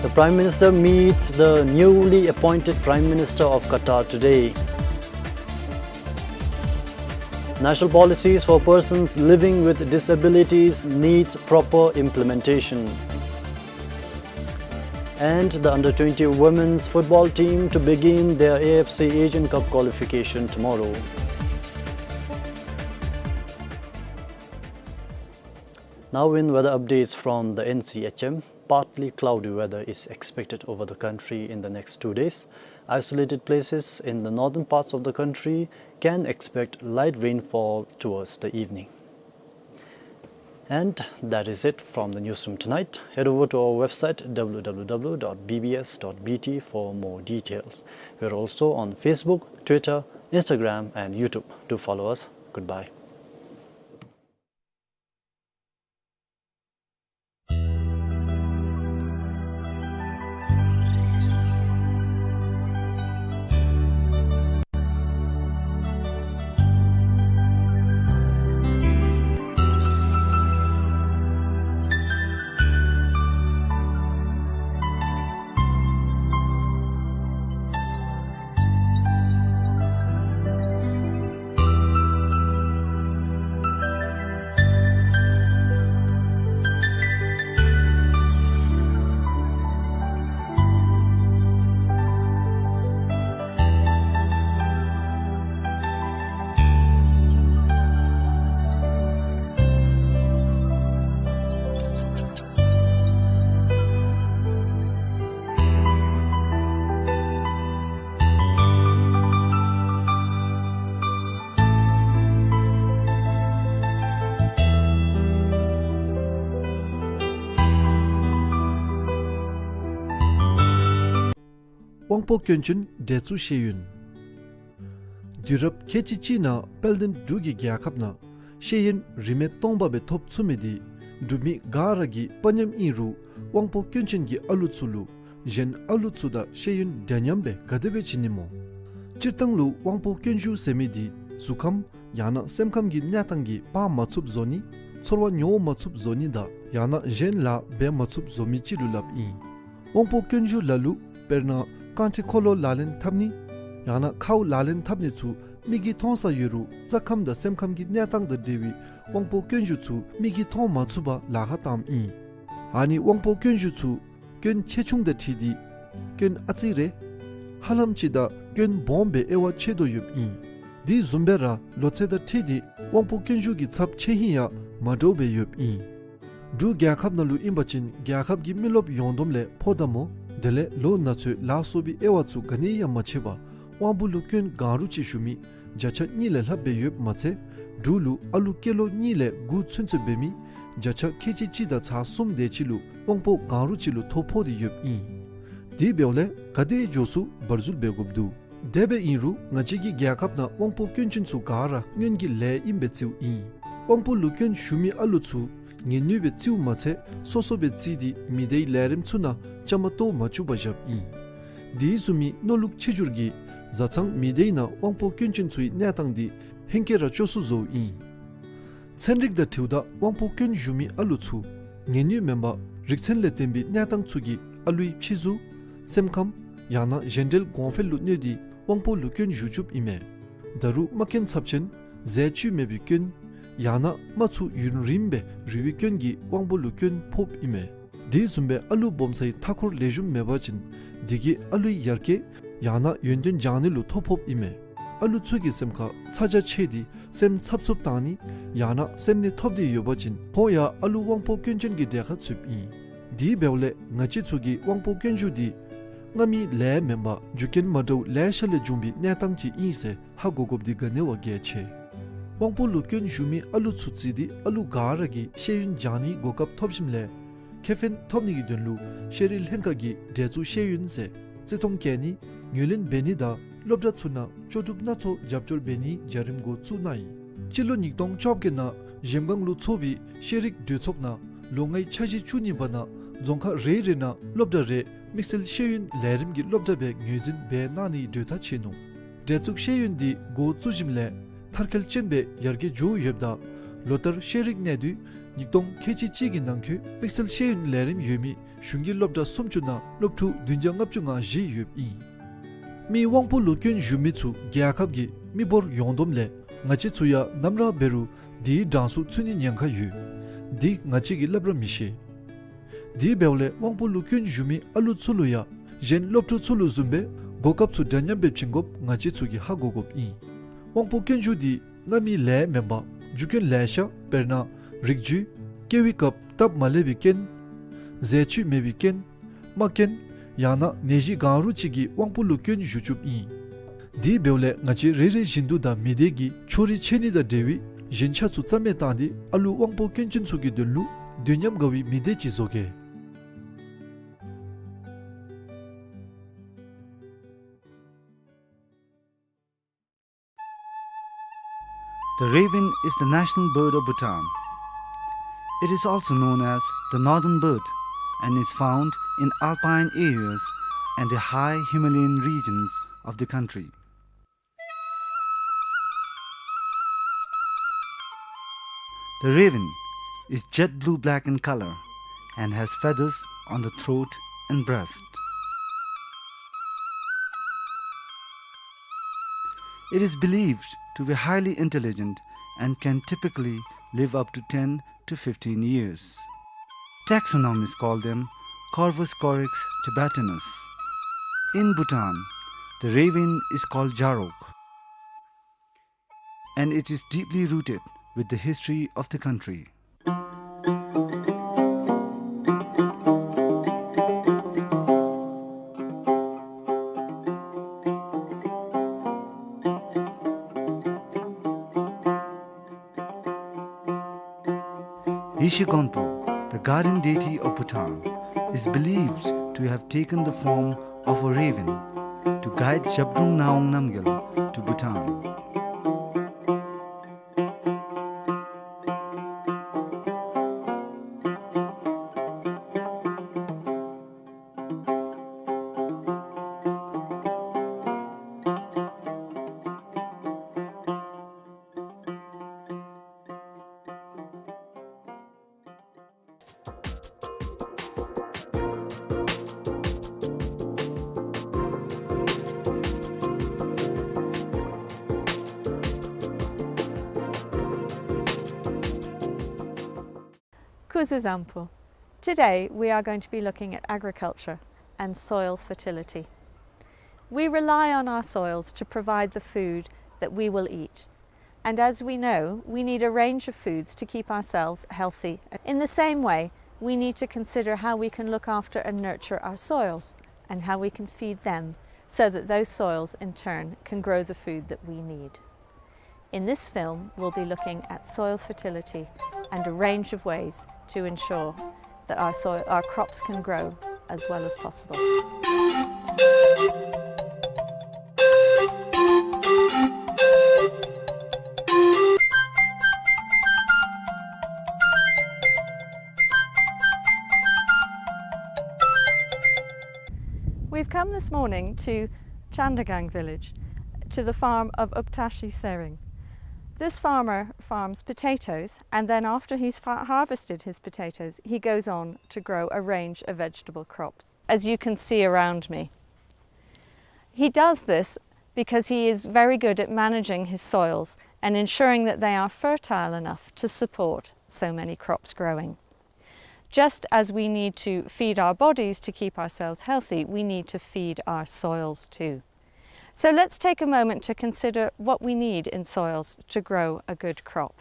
The Prime Minister meets the newly appointed Prime Minister of Qatar today. National policies for persons living with disabilities needs proper implementation. And the under twenty women's football team to begin their A F C Asian Cup qualification tomorrow. Now in weather updates from the N C H M, partly cloudy weather is expected over the country in the next two days. Isolated places in the northern parts of the country can expect light rainfall towards the evening. And that is it from the newsroom tonight. Head over to our website W W W dot B B S dot B T for more details. We are also on Facebook, Twitter, Instagram and YouTube. Do follow us. Goodbye. དབང་པོ་སྐྱོན་ཅན་འདྲེ་ཚུ་ཤེས་ཡོན། དུས་རབས་ཁལ་གཅིག་གཅིག་ནང་དཔལ་ལྡན་འབྲུག་གི་རྒྱལ་ཁབ་ནང་ཤེས་ཡོན་རིན་མེད་སྟོང་པ་སྦེ་ཐོབ་ཚུགས་མི་འདི་འབྲུག་མི་ག་ར་གི་དཔའ་ཉམས་ཨིན་རུང་དབང་པོ་སྐྱོན་ཅན་གྱི་ཨ་ལུ་ཚུ་ལུ་གཞན་ཨ་ལུ་ཚུ་དང་ཤེས་ཡོན་འདྲ་མཉམ་སྦེ་ག་དེ་སྦེ་བྱིན་ནི་སྨོ། སྤྱིར་བཏང་ལུ་དབང་པོ་སྐྱོན་ཞུགས་ཟེར་མི་འདི་གཟུགས་ཁམས་ཡང་ན་སེམས་ཁམས་ཀྱི་གནས་སྟངས་ཀྱིས་འབག་མ་ཚུགསཔ་བཟོ་ནི། ཚོར་བ་མྱོང་མ་ཚུགསཔ་བཟོ་ནི་དང་ཡང་ན་གཞན་ལཱ་འབད་མ་ཚུགསཔ་བཟོ་མི་ཅིག་ལུ་སླབ་ཨིན། དབང་པོ་སྐྱོན་ཞུགས་ལ་ལུ་དཔེར་ན་རྐང་ཁྲི་འཁོར་ལོ་ལག་ལེན་འཐབ་ནི་ཡང་ན་ཁཝ་ལག་ལེན་འཐབ་ནི་ཚུ་མིག་གིས་མཐོང་ས་ཡོད་རུང་རྩ་ཁམས་དང་སེམས་ཁམས་ཀྱི་གནས་སྟངས་དང་འབྲེལ་བའི་དབང་པོ་སྐྱོན་ཞུགས་ཚུ་མིག་གིས་མཐོང་མ་ཚུགས་པར་ལཱ་ཁག་བཏངམ་ཨིན། ཨ་ནི་དབང་པོ་སྐྱོན་ཞུགས་ཚུ་སྐྱོན་ཆེ་ཆུང་དང་འཁྲིལ་ཏེ་སྐྱོན་ཨ་ཙི་རེ་ཧ་ལམ་ཅིག་དང་སྐྱོན་སྦོམ་སྦེ་དབྱེ་བ་ཕྱེ་དོ་ཡོདཔ་ཨིན། དེ་བཟུམ་སྦེ་ར་ལོ་ཚད་དང་འཁྲིལ་ཏེ་དབང་པོ་སྐྱོན་ཞུགས་ཀྱི་ཚབས་ཆེ་ཧིང་ཡང་མ་འདྲཝ་སྦེ་ཡོདཔ་ཨིན། འབྲུག་རྒྱལ་ཁབ་ནང་ལུ་ཨིན་པ་ཅིན་རྒྱལ་ཁབ་ཀྱི་མི་རློབས་ཡོངས་བསྡོམས་ལས་ཕོ་དང་མོ་དེ་ལས་ལོ་ན་ཚོད་ལ་སོགས་པའི་དབྱེ་བ་ཚུ་ག་ནི་ཡང་མ་ཕྱེ་བར་དབང་པོ་ལུ་སྐྱོན་གང་རུང་ཅིག་ཞུགས་མི་བརྒྱ་ཆ་གཉིས་ལས་ལྷགཔ་སྦེ་ཡོདཔ་མ་ཚད་འབྲུག་ལུ་ཨ་ལུ་སྐྱེས་ལོ་གཉིས་ལས་དགུ་ཚུན་ཚོད་འབད་མི་བརྒྱ་ཆ་ཁལ་གཅིག་གཅིག་དང་ཚག་གསུམ་དེ་ཅིག་ལུ་དབང་པོ་གང་རུང་ཅིག་ལུ་ཐོ་ཕོག་སྟེ་ཡོདཔ་ཨིན། དེ་འབདཝ་ལས་ག་དེ་མགྱོགས་སུ་བར་འཛུལ་འབད་དགོཔ་འདུག། དེ་སྦེ་ཨིན་རུང་ང་བཅས་ཀྱི་རྒྱལ་ཁབ་ནང་དབང་པོ་སྐྱོན་ཅན་ཚུ་ག་ར་སྔོན་གྱི་ལས་ཨིན་པའི་རྩིཝ་ཨིན། དབང་པོ་ལུ་སྐྱོན་ཞུགས་མི་ཨ་ལུ་ཚུ་ངལ་ནུས་སྦེ་བརྩིཝ་མ་ཚད་སོ་སོ་སྦེ་བརྩིས་ཏེ་མི་སྡེའི་ལས་རིམ་ཚུ་ནང་བཅའ་མར་གཏོགས་མ་བཅུག་པར་བཞགཔ་ཨིན། དེ་བཟུམ་མའི་མནོ་ལུགས་ཆེ་འགྱུར་གྱིས་བཟའ་ཚང་མི་སྡེ་ནང་དབང་པོ་སྐྱོན་ཅན་ཚུའི་གནས་སྟངས་འདི་ཧེང་སྐལ་ར་སྐྱོ་སུ་བཟོཝ་ཨིན། ཚན་རིག་དང་འཁྲིལཝ་ད་དབང་པོ་སྐྱོན་ཞུགས་མི་ཨ་ལུ་ཚུ་ངལ་ནུས་མེན་པར་རིག་ཚན་ལས་བརྟེན་པའི་གནས་སྟངས་ཚུ་གིས་ ཨ་ལུའི་ཕྱི་གཟུགས་སེམས་ཁམས་ཡང་ན་གཞན་འབྲེལ་གོང་འཕེལ་ལུ་གནོད་དེ་དབང་པོ་ལུ་སྐྱོན་ཞུགས་བཅུགཔ་ཨིན་མས། ད་རུང་རྨ་སྐྱོན་ཚབས་ཆེན་ཟས་བཅུད་མེད་པའི་སྐྱོན་ཡང་ན་རྨ་ཚུ་ཡུན་རིངམོ་སྦེ་རུལ་བའི་སྐྱོན་གྱིས་དབང་པོ་ལུ་སྐྱོན་ཕོགཔ་ཨིན་མས། དེ་བཟུམ་སྦེ་ཨ་ལུ་སྦོམ་སའི་མཐའ་འཁོར་ལེགས་ཤོམ་མེད་པ་ཅིན་དེ་གིས་ཨ་ལུའི་ཡར་རྒྱས་ཡང་ན་ཡོན་ཏན་སྦྱང་ནི་ལུ་ཐོ་ཕོགཔ་ཨིན་མས། ཨ་ལུ་ཚུ་གི་སེམས་ཁར་ཚ་གྱང་ཆེ་སྟེ་སེམས་འཚབ་འཚུབ་བཏང་ནི་ཡང་ན་སེམས་ནད་ཐོབ་སྟེ་ཡོད་པ་ཅིན་ཁོང་ཡང་ཨ་ལུ་དབང་པོ་སྐྱོན་ཅན་གྱི་གྲས་ཁར་ཚུདཔ་ཨིན། དེ་འབདཝ་ལས་ང་བཅས་ཚུ་གིས་དབང་པོ་སྐྱོན་ཞུགས་འདི་སྔ་མའི་ལས་མེན་པར་རྒྱུ་རྐྱེན་མ་འདྲཝ་ལེ་ཤ་ལས་བྱུང་བའི་གནས་སྟངས་ཅིག་ཨིན་ཟེར་ཧ་གོ་དགོཔ་འདི་ག་ནི་བ་གལ་ཆེ། དབང་པོ་ལུ་སྐྱོན་ཞུགས་མི་ཨ་ལུ་ཚུ་བརྩིས་ཏེ་ཨ་ལུ་ག་ར་གིས་ཤེས་ཡོན་སྦྱང་ནིའི་གོ་སྐབས་ཐོབ་ཞིནམ་ལས་ཁེ་ཕན་ཐོབ་ནི་གི་དོན་ལུ་ཤེས་རིག་ལྷན་ཁག་གིས་འབྲེལ་འཛུགས་ཤེས་ཡོན་ཟེར་བརྩི་མཐོང་བསྐྱེད་ནི་ངོས་ལེན་འབད་ནི་དང་སློབ་གྲྭ་ཚུ་ནང་ལྕོགས་གྲུབ་སྣ་ཚོགས་རྒྱབ་སྐྱོར་འབད་ནིའི་བྱ་རིམ་འགོ་བཙུགས་གནང་ཡི། སྤྱི་ལོ་ཉིས་སྟོང་བཅོ་བརྒྱད་ནང་གཞལམ་སྒང་ལུ་ཚོགས་པའི་ཤེས་རིག་གྲོས་ཚོགས་ནང་ལོ་ལྔའི་འཆར་གཞི་བཅུ་གཉིས་པ་ནང་རྫོང་ཁག་རེ་རེ་ནང་སློབ་གྲྭ་རེ་དམིགས་བསལ་ཤེས་ཡོན་ལས་རིམ་གྱི་སློབ་གྲྭ་སྦེ་ངོས་འཛིན་འབད་གནང་ནིའི་གྲོས་ཐག་བཅད་ནུག། འབྲེལ་འཛུགས་ཤེས་ཡོན་འདི་འགོ་བཙུགས་ཞིནམ་ལས་མཐར་འཁྱོལ་ཅན་སྦེ་ཡར་རྒྱས་འགྱོ་ཡོདཔ་ད་ལོ་ལྟར་ཤེས་རིག་གནས་སྡུད་ཉིས་སྟོང་ཁལ་གཅིག་གཅིག་གི་ནང་འཁོད་དམིགས་བསལ་ཤེས་ཡོན་ལས་རིམ་ཡོད་མི་གཞུང་གི་སློབ་གྲྭ་སུམ་ཅུ་ནང་སློབ་ཕྲུག་བདུན་བརྒྱ་ལྔ་བཅུ་ང་བཞི་ཡོདཔ་ཨིན། མིའི་དབང་པོ་ལུ་སྐྱོན་ཞུགས་མི་ཚུ་རྒྱལ་ཁབ་ཀྱི་མི་འབོར་ཡོངས་བསྡོམས་ལས་ང་བཅས་ཚུ་ཡང་ནམ་ར་འབད་རུང་དེའི་གྲངས་སུ་ཚུད་ནིའི་ཉེན་ཁ་ཡོད། འདི་ང་བཅས་ཀྱིས་སླབ་ར་མི་ཤེས། དེ་འབདཝ་ལས་དབང་པོ་ལུ་སྐྱོན་ཞུགས་མི་ཨ་ལུ་ཚུ་ལུ་ཡང་གཞན་སློབ་ཕྲུག་ཚུ་ལུ་བཟུམ་སྦེ་གོ་སྐབས་ཚུ་འདྲ་མཉམ་སྦེ་བྱིན་དགོཔ་ང་བཅས་ཚུ་གིས་ཧ་གོ་དགོཔ་ཨིན། དབང་པོ་སྐྱོན་ཞུགས་འདི་སྔ་མའི་ལས་མེན་པར་རྒྱུ་རྐྱེན་ལེ་ཤ་དཔེར་ན་རིགས་རྒྱུད་སྐྱེ་བའི་སྐབས་སྟབས་མ་ལེགས་པའི་རྐྱེན་ཟས་བཅུད་མེད་པའི་རྐྱེན་རྨ་སྐྱོན་ཡང་ན་ནད་གཞི་གང་རུང་ཅིག་གིས་དབང་པོ་ལུ་སྐྱོན་ཞུགས་བཅུགཔ་ཨིན། དེ་འབདཝ་ལས་ང་བཅས་རེ་རེ་བཞིན་དུ་ད་མི་སྡེ་གི་ཕྱོགས་རིས་ཆད་ནི་དང་འབྲེལ་བའི་གཞན་ཆ་ཚུ་རྩ་མེད་བཏང་སྟེ་ཨ་ལུ་དབང་པོ་སྐྱོན་ཅན་ཚུ་གི་དོན་ལུ་དུས་མཉམ་དགའ་བའི་མི་སྡེ་ཅིག་བཟོ་གེ། The raven is the national bird of Bhutan. It is also known as the northern bird and is found in alpine areas and the high Himalayan regions of the country. The raven is jet blue-black in color and has feathers on the throat and breast. It is believed to be highly intelligent and can typically live up to ten to fifteen years. Taxonomists call them Corvus corax tibetanus. In Bhutan, the raven is called Jarok, and it is deeply rooted with the history of the country. Yeshe Gonpo, the guardian deity of Bhutan, is believed to have taken the form of a raven to guide Zhabdrung Ngawang Namgyal to Bhutan. Kuzuzampu. Today we are going to be looking at agriculture and soil fertility. We rely on our soils to provide the food that we will eat. And as we know, we need a range of foods to keep ourselves healthy. In the same way, we need to consider how we can look after and nurture our soils and how we can feed them so that those soils in turn can grow the food that we need. In this film, we'll be looking at soil fertility and a range of ways to ensure that our soil, our crops can grow as well as possible. We've come this morning to Chandagang village, to the farm of Uptashi Tsering. This farmer farms potatoes, and then after he's fa-, harvested his potatoes, he goes on to grow a range of vegetable crops, as you can see around me. He does this because he is very good at managing his soils and ensuring that they are fertile enough to support so many crops growing. Just as we need to feed our bodies to keep ourselves healthy, we need to feed our soils too. So let's take a moment to consider what we need in soils to grow a good crop.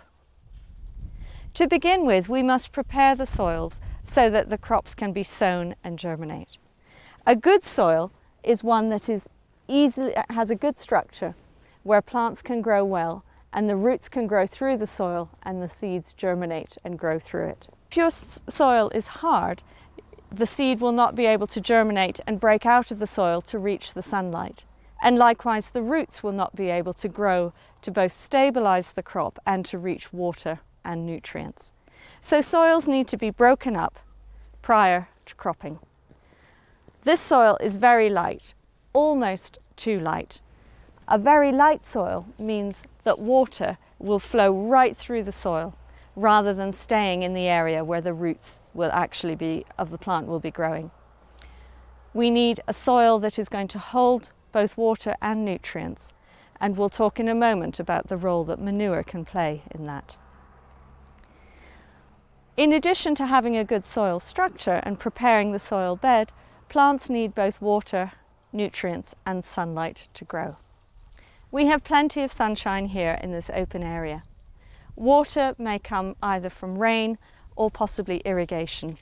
To begin with, we must prepare the soils so that the crops can be sown and germinate. A good soil is one that is easily, has a good structure where plants can grow well and the roots can grow through the soil and the seeds germinate and grow through it. If your s-, soil is hard, the seed will not be able to germinate and break out of the soil to reach the sunlight. And likewise, the roots will not be able to grow to both stabilize the crop and to reach water and nutrients. So soils need to be broken up prior to cropping. This soil is very light, almost too light. A very light soil means that water will flow right through the soil rather than staying in the area where the roots will actually be, of the plant will be growing. We need a soil that is going to hold both water and nutrients, and we'll talk in a moment about the role that manure can play in that. In addition to having a good soil structure and preparing the soil bed, plants need both water, nutrients and sunlight to grow. We have plenty of sunshine here in this open area. Water may come either from rain or possibly irrigation.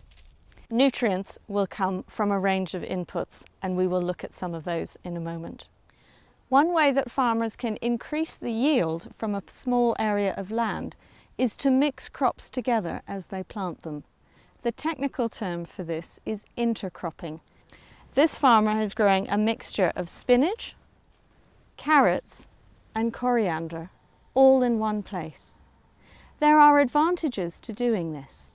Nutrients will come from a range of inputs, and we will look at some of those in a moment. One way that farmers can increase the yield from a small area of land is to mix crops together as they plant them. The technical term for this is intercropping. This farmer is growing a mixture of spinach, carrots, and coriander all in one place. There are advantages to doing this.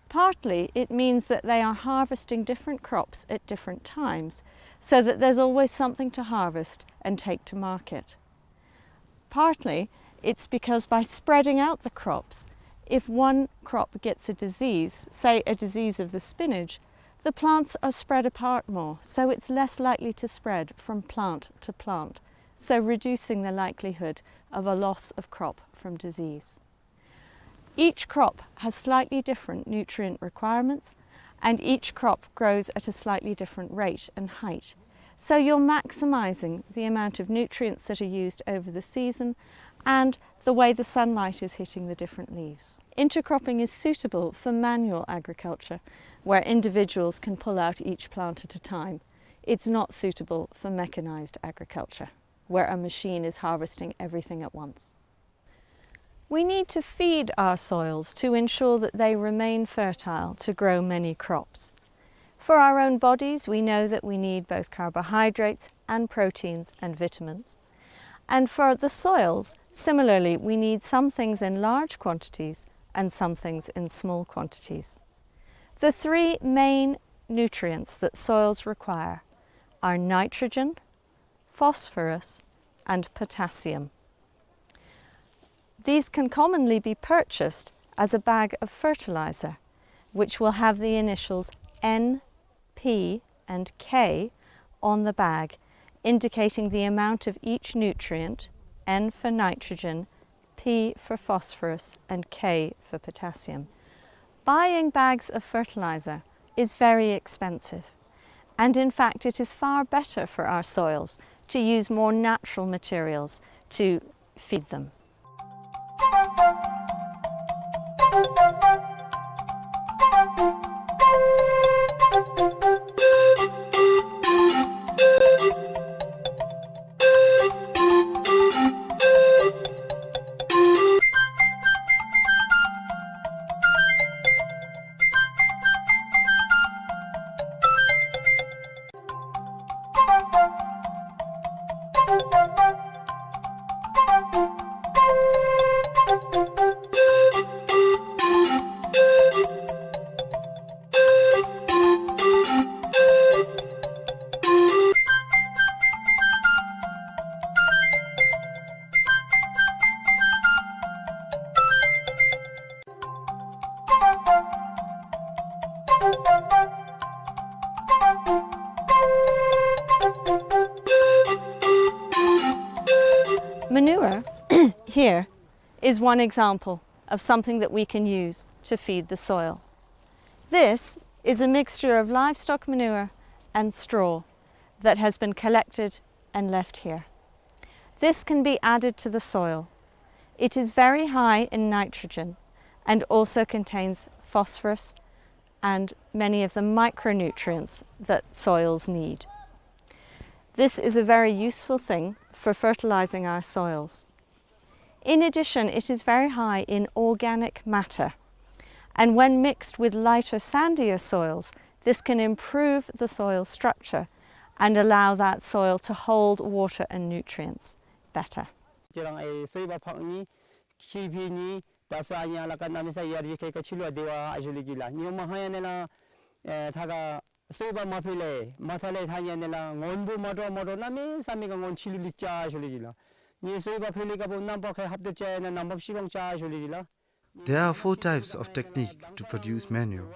Partly, it means that they are harvesting different crops at different times, so that there's always something to harvest and take to market. Partly, it's because by spreading out the crops, if one crop gets a disease, say a disease of the spinach, the plants are spread apart more, so it's less likely to spread from plant to plant, so reducing the likelihood of a loss of crop from disease. Each crop has slightly different nutrient requirements, and each crop grows at a slightly different rate and height. So you're maximizing the amount of nutrients that are used over the season and the way the sunlight is hitting the different leaves. Intercropping is suitable for manual agriculture, where individuals can pull out each plant at a time. It's not suitable for mechanized agriculture, where a machine is harvesting everything at once. We need to feed our soils to ensure that they remain fertile to grow many crops. For our own bodies, we know that we need both carbohydrates and proteins and vitamins. And for the soils, similarly, we need some things in large quantities and some things in small quantities. The three main nutrients that soils require are nitrogen, phosphorus, and potassium. These can commonly be purchased as a bag of fertilizer, which will have the initials N, P, and K on the bag, indicating the amount of each nutrient, N for nitrogen, P for phosphorus, and K for potassium. Buying bags of fertilizer is very expensive, and in fact it is far better for our soils to use more natural materials to feed them. Here is one example of something that we can use to feed the soil. This is a mixture of livestock manure and straw that has been collected and left here. This can be added to the soil. It is very high in nitrogen and also contains phosphorus and many of the micronutrients that soils need. This is a very useful thing for fertilizing our soils. In addition, it is very high in organic matter, and when mixed with lighter, sandier soils, this can improve the soil structure and allow that soil to hold water and nutrients better. ཁྱེད་རང་ཨེ་སོ་ཡི་པ་ཕག་ནི་ཁྱི་ཕི་ནི་ད་ས་ཨ་ནི་ཨ་ལ་ཀ་ན་མི་ས་ཡར་ཡི་ཁེ་ཀ་ཆི་ལུ་ཨ་དེ་བ་ཨ་ཞུ་ལི་གི་ལ་ནི་མ་ཧ་ཡ་ནི་ལ་ཨེ་ཐ་ག་སོ་ཡི་པ་མ་ཕི་ལེ་མ་ཐ་ལེ་ཐ་ཉ་ནི་ལ་སྔོན་པོ་མ་འགྲོ་མ་འགྲོ་ན་མི་ས་མི་ཀ་སྔོན་ཆི་ལུ་ལིག་ཅ་ཞུ་ལི་གི་ལ་ནི་སོ་ཡི་པ་ཕི་ལེ་ཀ་པོ་ནམ་པ་ཁེ་ཧབ་ཏེ་ཅ་ཡ་ན་ནམ་པ་ཤི་བང་ཅ་ཞུ་ལི་གི་ལ། There are four types of technique to produce manure.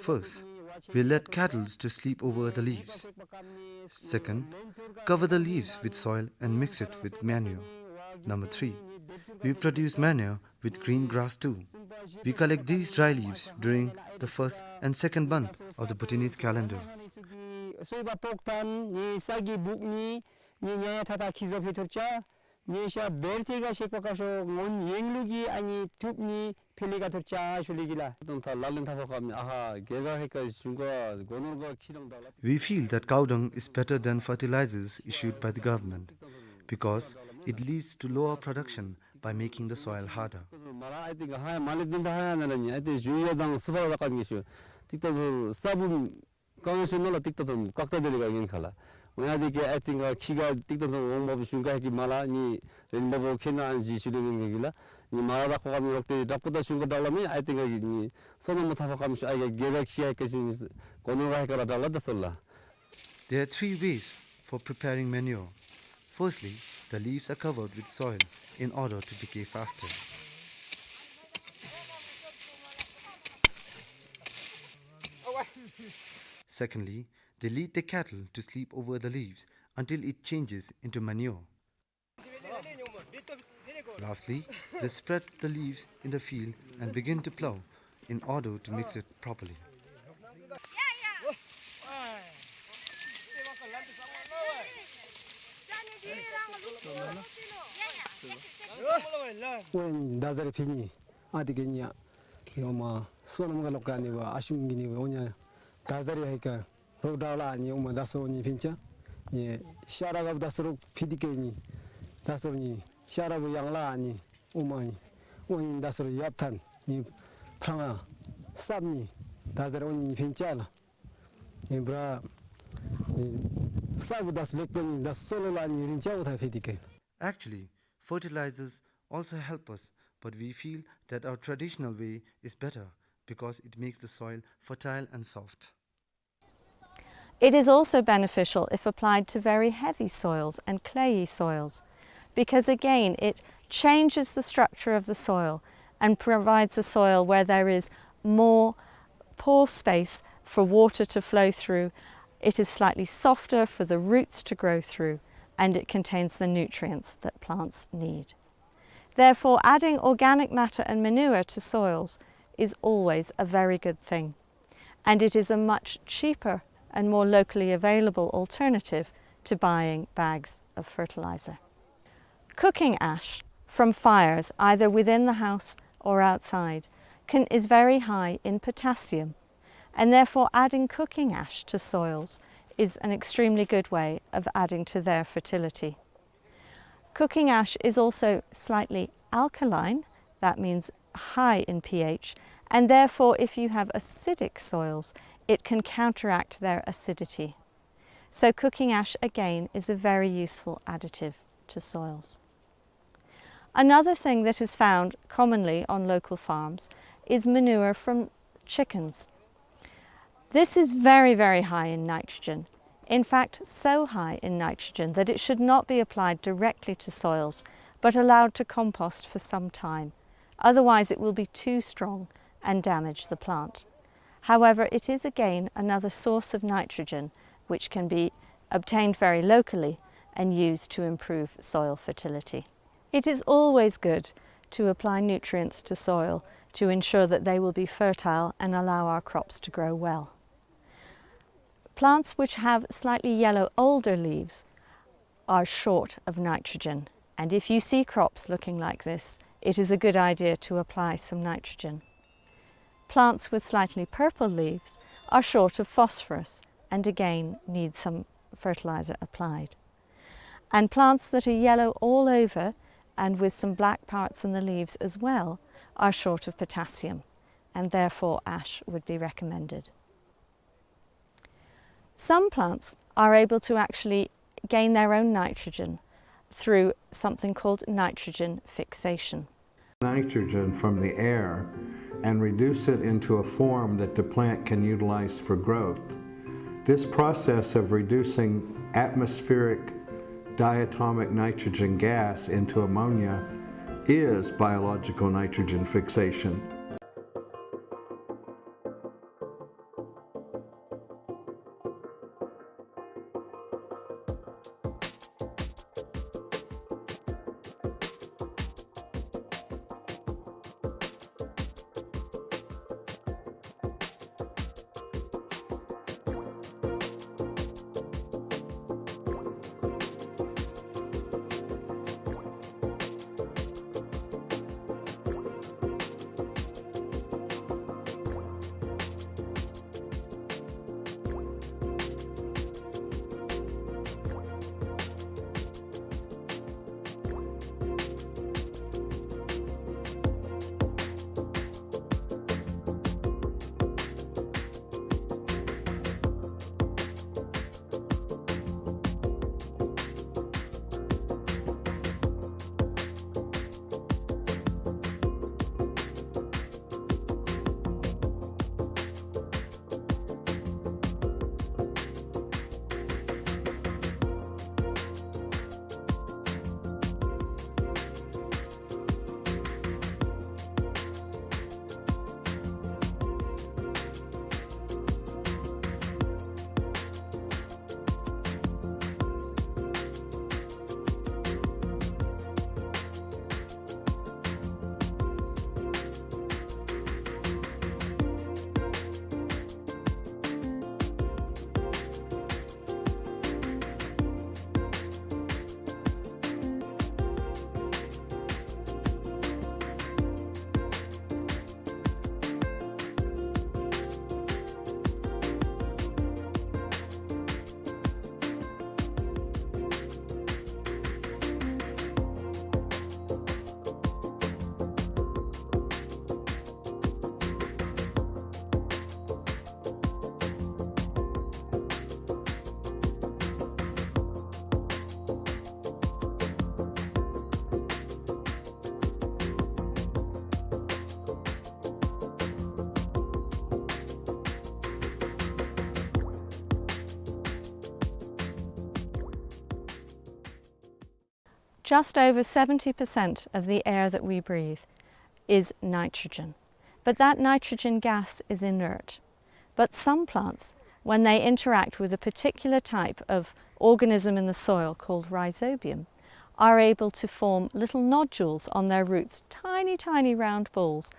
First, we let cattles to sleep over the leaves. Second, cover the leaves with soil and mix it with manure. Number three, we produce manure with green grass too. We collect these dry leaves during the first and second month of the Bhutanese calendar. སོ་ཡི་པ་པོག་ཐན་ནི་ས་གི་བུག་ནི་ནི་ཉ་ཐ་ཐ་ཁི་ཟོ་ཕི་ཐུར་ཅ། ཉེ་ཤ་བེར་ཐེ་ག་ཤེག་པ་ཀ་ཤོ་སྔོན་ཡེང་ལུག་གི་ཨ་ནི་ཐུབ་ནི་ཕེ་ལེ་ཀ་ཐུར་ཅ་ཞུ་ལི་གི་ལ། དང་ཐ་ལ་ལེན་ཐ་ཕ་ཀ་མི་ཨ་ཧ་གེ་ག་ཧེ་ཀ་ཞུང་ག་གོ་ནོར་ག་ཁྱི་དང་འདྲ་ལ། We feel that cow dung is better than fertilizers issued by the government because it leads to lower production by making the soil harder. མ་ལ་ཨ་ཏི་ག་ཧ་ཡ་མ་ལེ་དིན་ཐ་ཧ་ཡ་ན་ལ་ནི་ཨ་ཏི་ཞུ་ཡ་དང་སུ་ཕ་ལ་ཀ་ངེ་ཤོ་ཏིག་ཏ་ཟུར་ས་བུམ་ཀང་ཤུ་ནོ་ལ་ཏིག་ཏ་ཐོམ་ཀག་ཏ་དེ་རི་ག་ཡིན་ཁ་ལ། ང་ཡ་དེ་ཀེ་ཨའི་ཏིང་ག་ཁི་ག་ཏིག་ཏ་ཐོམ་འོང་བ་བུ་ཤུང་ཀ་ཧེ་ཀི་མ་ལ་ནི་རེན་བ་བོ་ཁེ་ན་ཨན་ཇི་ཤུ་དེ་ཡིན་གི་ལ། ནི་མ་ལ་རག་པ་ཀ་མི་རོག་ཏེ་དྲག་པོ་ད་ཤུང་ཀ་དྲག་ལ་མི་ཨའི་ཏིང་ག་གི་ནི་སོ་ན་མོ་ཐ་ཕ་ཀ་མི་ཤུ་ཨའི་ག་གེ་ར་ཁི་ཧེ་ཀ་ཤིན་གོ་ནོ་ག་ཧེ་ཀ་ར་དྲག་ལ་ད་སོ་ལ། There are three ways for preparing manure. Firstly, the leaves are covered with soil in order to decay faster. Secondly, they lead the cattle to sleep over the leaves until it changes into manure. Lastly, they spread the leaves in the field and begin to plow in order to mix it properly. ཨོ་ཡ་ནི་ད་ཟེར་ཕི་ནི་ཨ་དི་གེ་ཉ་ཡོ་མ་སོ་ནམ་ག་ལོག་ག་ནི་བ་ཨ་ཤུང་གི་ནི་བ་ཨོ་ཉ་ད་ཟེར་ཡ་ཧི་ཀ་རོག་དྲག་ལ་ནི་ཨོ་མ་ད་སོ་ནི་ཕིན་ཅ་ནི་ཤ་ར་ག་ད་སོ་རོག་ཕི་དི་གེ་ནི་ད་སོ་ནི་ཤ་ར་བུ་ཡང་ལ་ནི་ཨོ་མ་ནི་ཨོ་ནི་ད་སོ་རོ་ཡབ་ཐན་ནི་ཕྲང་ང་སབ་ནི་ད་ཟེར་ཨོ་ནི་ཕིན་ཅ་ལ་ནི་བྲ་ནི་སབ་བུ་ད་སོ་ལེགས་པོ་ནི་ད་སོ་ལོ་ལ་ནི་རིན་ཅ་བོ་ཐ་ཕི་དི་གེ། Actually, fertilizers also help us, but we feel that our traditional way is better because it makes the soil fertile and soft. It is also beneficial if applied to very heavy soils and clayey soils, because again it changes the structure of the soil and provides a soil where there is more pore space for water to flow through. It is slightly softer for the roots to grow through, and it contains the nutrients that plants need. Therefore, adding organic matter and manure to soils is always a very good thing, and it is a much cheaper and more locally available alternative to buying bags of fertilizer. Cooking ash from fires, either within the house or outside, can, is very high in potassium, and therefore adding cooking ash to soils is an extremely good way of adding to their fertility. Cooking ash is also slightly alkaline, that means high in pH, and therefore if you have acidic soils, it can counteract their acidity. So cooking ash again is a very useful additive to soils. Another thing that is found commonly on local farms is manure from chickens. This is very, very high in nitrogen. In fact, so high in nitrogen that it should not be applied directly to soils, but allowed to compost for some time. Otherwise, it will be too strong and damage the plant. However, it is again another source of nitrogen which can be obtained very locally and used to improve soil fertility. It is always good to apply nutrients to soil to ensure that they will be fertile and allow our crops to grow well. Plants which have slightly yellow older leaves are short of nitrogen, and if you see crops looking like this, it is a good idea to apply some nitrogen. Plants with slightly purple leaves are short of phosphorus and again need some fertilizer applied. And plants that are yellow all over and with some black parts in the leaves as well are short of potassium, and therefore ash would be recommended. Some plants are able to actually gain their own nitrogen through something called nitrogen fixation. Nitrogen from the air and reduce it into a form that the plant can utilize for growth. This process of reducing atmospheric diatomic nitrogen gas into ammonia is biological nitrogen fixation. Just over seventy percent of the air that we breathe is nitrogen, but that nitrogen gas is inert. But some plants, when they interact with a particular type of organism in the soil called rhizobium, are able to form little nodules on their roots, tiny, tiny round balls.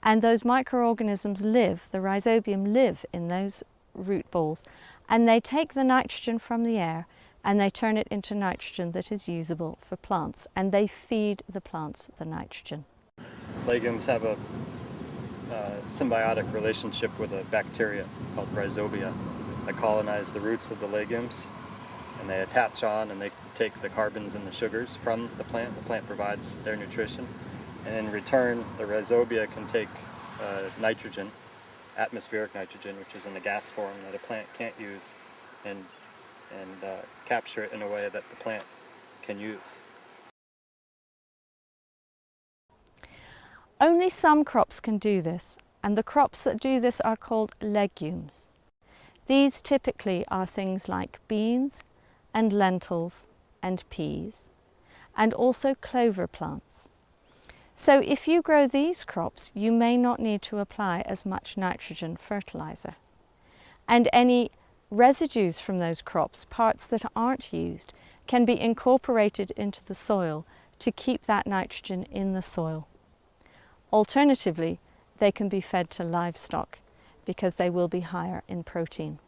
And those microorganisms live, the rhizobium live in those root balls, and they take the nitrogen from the air and they turn it into nitrogen that is usable for plants, and they feed the plants the nitrogen. Legumes have a, uh, symbiotic relationship with a bacteria called rhizobia that colonize the roots of the legumes, and they attach on and they take the carbons and the sugars from the plant. The plant provides their nutrition, and in return, the rhizobia can take, uh, nitrogen, atmospheric nitrogen, which is in the gas form that a plant can't use, and, and, uh, capture it in a way that the plant can use. Only some crops can do this, and the crops that do this are called legumes. These typically are things like beans and lentils and peas, and also clover plants. So if you grow these crops, you may not need to apply as much nitrogen fertilizer. And any residues from those crops, parts that aren't used, can be incorporated into the soil to keep that nitrogen in the soil. Alternatively, they can be fed to livestock because they will be higher in protein.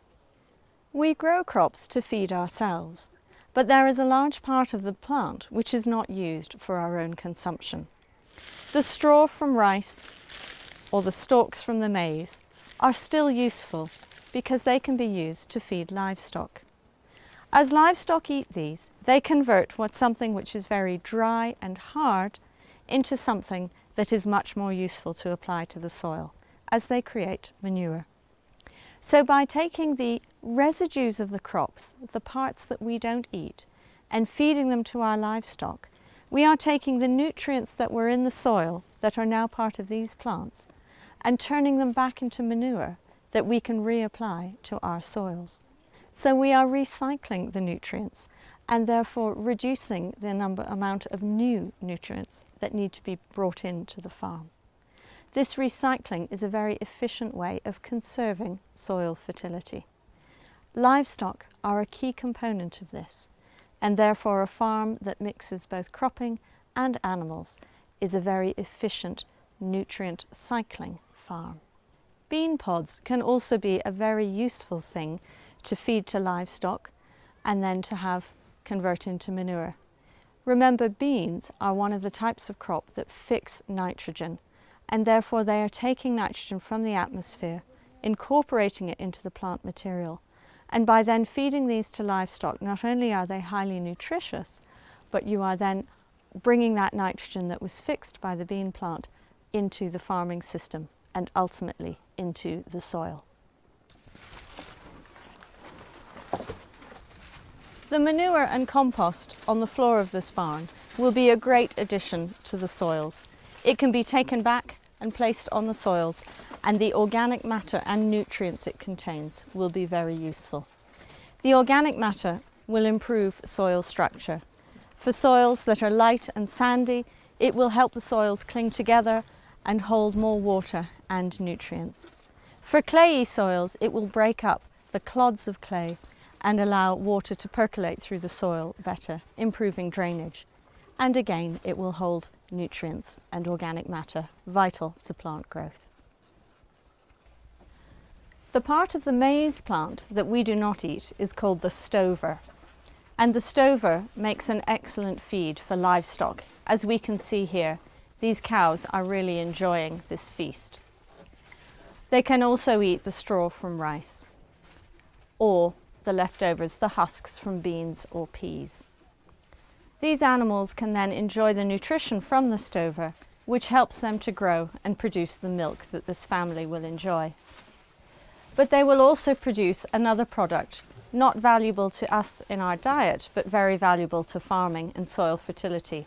We grow crops to feed ourselves, but there is a large part of the plant which is not used for our own consumption. The straw from rice or the stalks from the maize are still useful because they can be used to feed livestock. As livestock eat these, they convert what something which is very dry and hard into something that is much more useful to apply to the soil, as they create manure. So by taking the residues of the crops, the parts that we don't eat, and feeding them to our livestock, we are taking the nutrients that were in the soil that are now part of these plants and turning them back into manure that we can reapply to our soils. So we are recycling the nutrients and therefore reducing the number, amount of new nutrients that need to be brought into the farm. This recycling is a very efficient way of conserving soil fertility. Livestock are a key component of this, and therefore a farm that mixes both cropping and animals is a very efficient nutrient cycling farm. Bean pods can also be a very useful thing to feed to livestock and then to have convert into manure. Remember, beans are one of the types of crop that fix nitrogen, and therefore they are taking nitrogen from the atmosphere, incorporating it into the plant material, and by then feeding these to livestock, not only are they highly nutritious, but you are then bringing that nitrogen that was fixed by the bean plant into the farming system and ultimately into the soil. The manure and compost on the floor of this barn will be a great addition to the soils. It can be taken back and placed on the soils, and the organic matter and nutrients it contains will be very useful. The organic matter will improve soil structure. For soils that are light and sandy, it will help the soils cling together and hold more water and nutrients. For clayey soils, it will break up the clods of clay and allow water to percolate through the soil better, improving drainage. And again, it will hold nutrients and organic matter vital to plant growth. The part of the maize plant that we do not eat is called the stover. And the stover makes an excellent feed for livestock. As we can see here, these cows are really enjoying this feast. They can also eat the straw from rice, or the leftovers, the husks from beans or peas. These animals can then enjoy the nutrition from the stover, which helps them to grow and produce the milk that this family will enjoy. But they will also produce another product, not valuable to us in our diet, but very valuable to farming and soil fertility,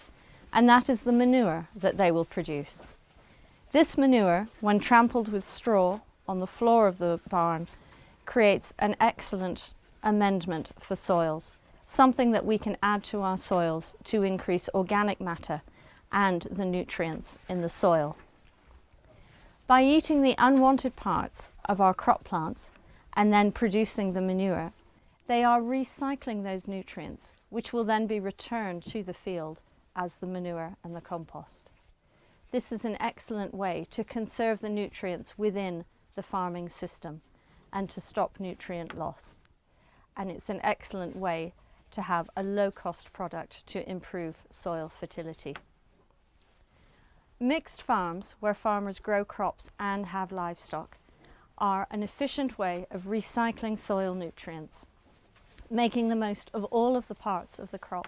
and that is the manure that they will produce. This manure, when trampled with straw on the floor of the barn, creates an excellent amendment for soils, something that we can add to our soils to increase organic matter and the nutrients in the soil. By eating the unwanted parts of our crop plants and then producing the manure, they are recycling those nutrients, which will then be returned to the field as the manure and the compost. This is an excellent way to conserve the nutrients within the farming system and to stop nutrient loss. And it's an excellent way to have a low-cost product to improve soil fertility. Mixed farms, where farmers grow crops and have livestock, are an efficient way of recycling soil nutrients, making the most of all of the parts of the crop,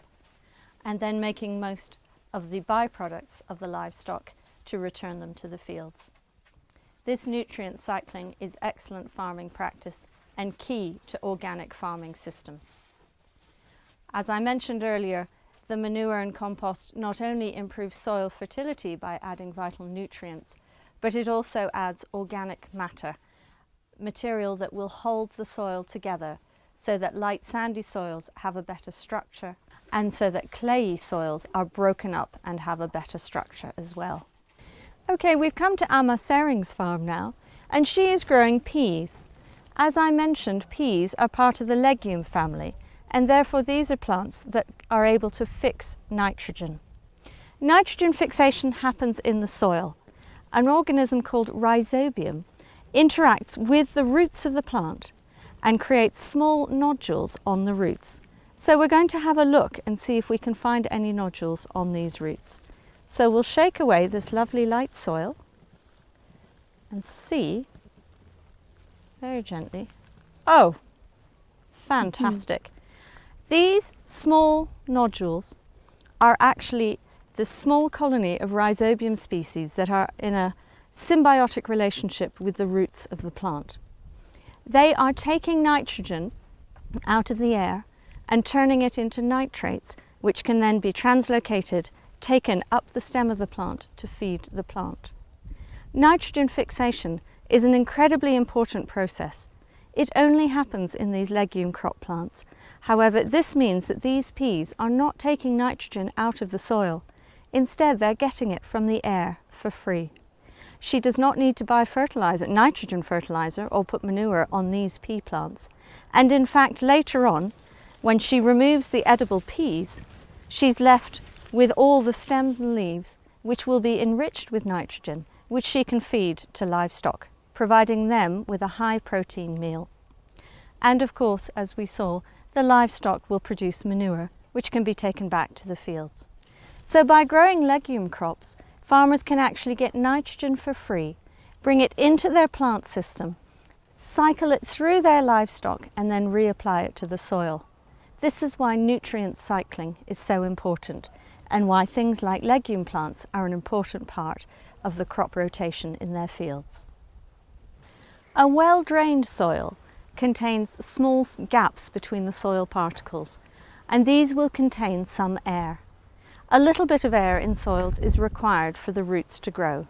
and then making most of the byproducts of the livestock to return them to the fields. This nutrient cycling is excellent farming practice and key to organic farming systems. As I mentioned earlier, the manure and compost not only improves soil fertility by adding vital nutrients, but it also adds organic matter, material that will hold the soil together so that light sandy soils have a better structure and so that clayey soils are broken up and have a better structure as well. Okay, we've come to Amma Sering's farm now, and she is growing peas. As I mentioned, peas are part of the legume family, and therefore these are plants that are able to fix nitrogen. Nitrogen fixation happens in the soil. An organism called rhizobium interacts with the roots of the plant and creates small nodules on the roots. So we're going to have a look and see if we can find any nodules on these roots. So we'll shake away this lovely light soil and see very gently. Oh, fantastic. These small nodules are actually the small colony of rhizobium species that are in a symbiotic relationship with the roots of the plant. They are taking nitrogen out of the air and turning it into nitrates, which can then be translocated, taken up the stem of the plant to feed the plant. Nitrogen fixation is an incredibly important process. It only happens in these legume crop plants. However, this means that these peas are not taking nitrogen out of the soil. Instead, they're getting it from the air for free. She does not need to buy fertilizer, nitrogen fertilizer, or put manure on these pea plants. And in fact, later on, when she removes the edible peas, she's left with all the stems and leaves, which will be enriched with nitrogen, which she can feed to livestock, providing them with a high protein meal. And of course, as we saw, the livestock will produce manure, which can be taken back to the fields. So by growing legume crops, farmers can actually get nitrogen for free, bring it into their plant system, cycle it through their livestock, and then reapply it to the soil. This is why nutrient cycling is so important, and why things like legume plants are an important part of the crop rotation in their fields. A well-drained soil contains small s-, gaps between the soil particles, and these will contain some air. A little bit of air in soils is required for the roots to grow.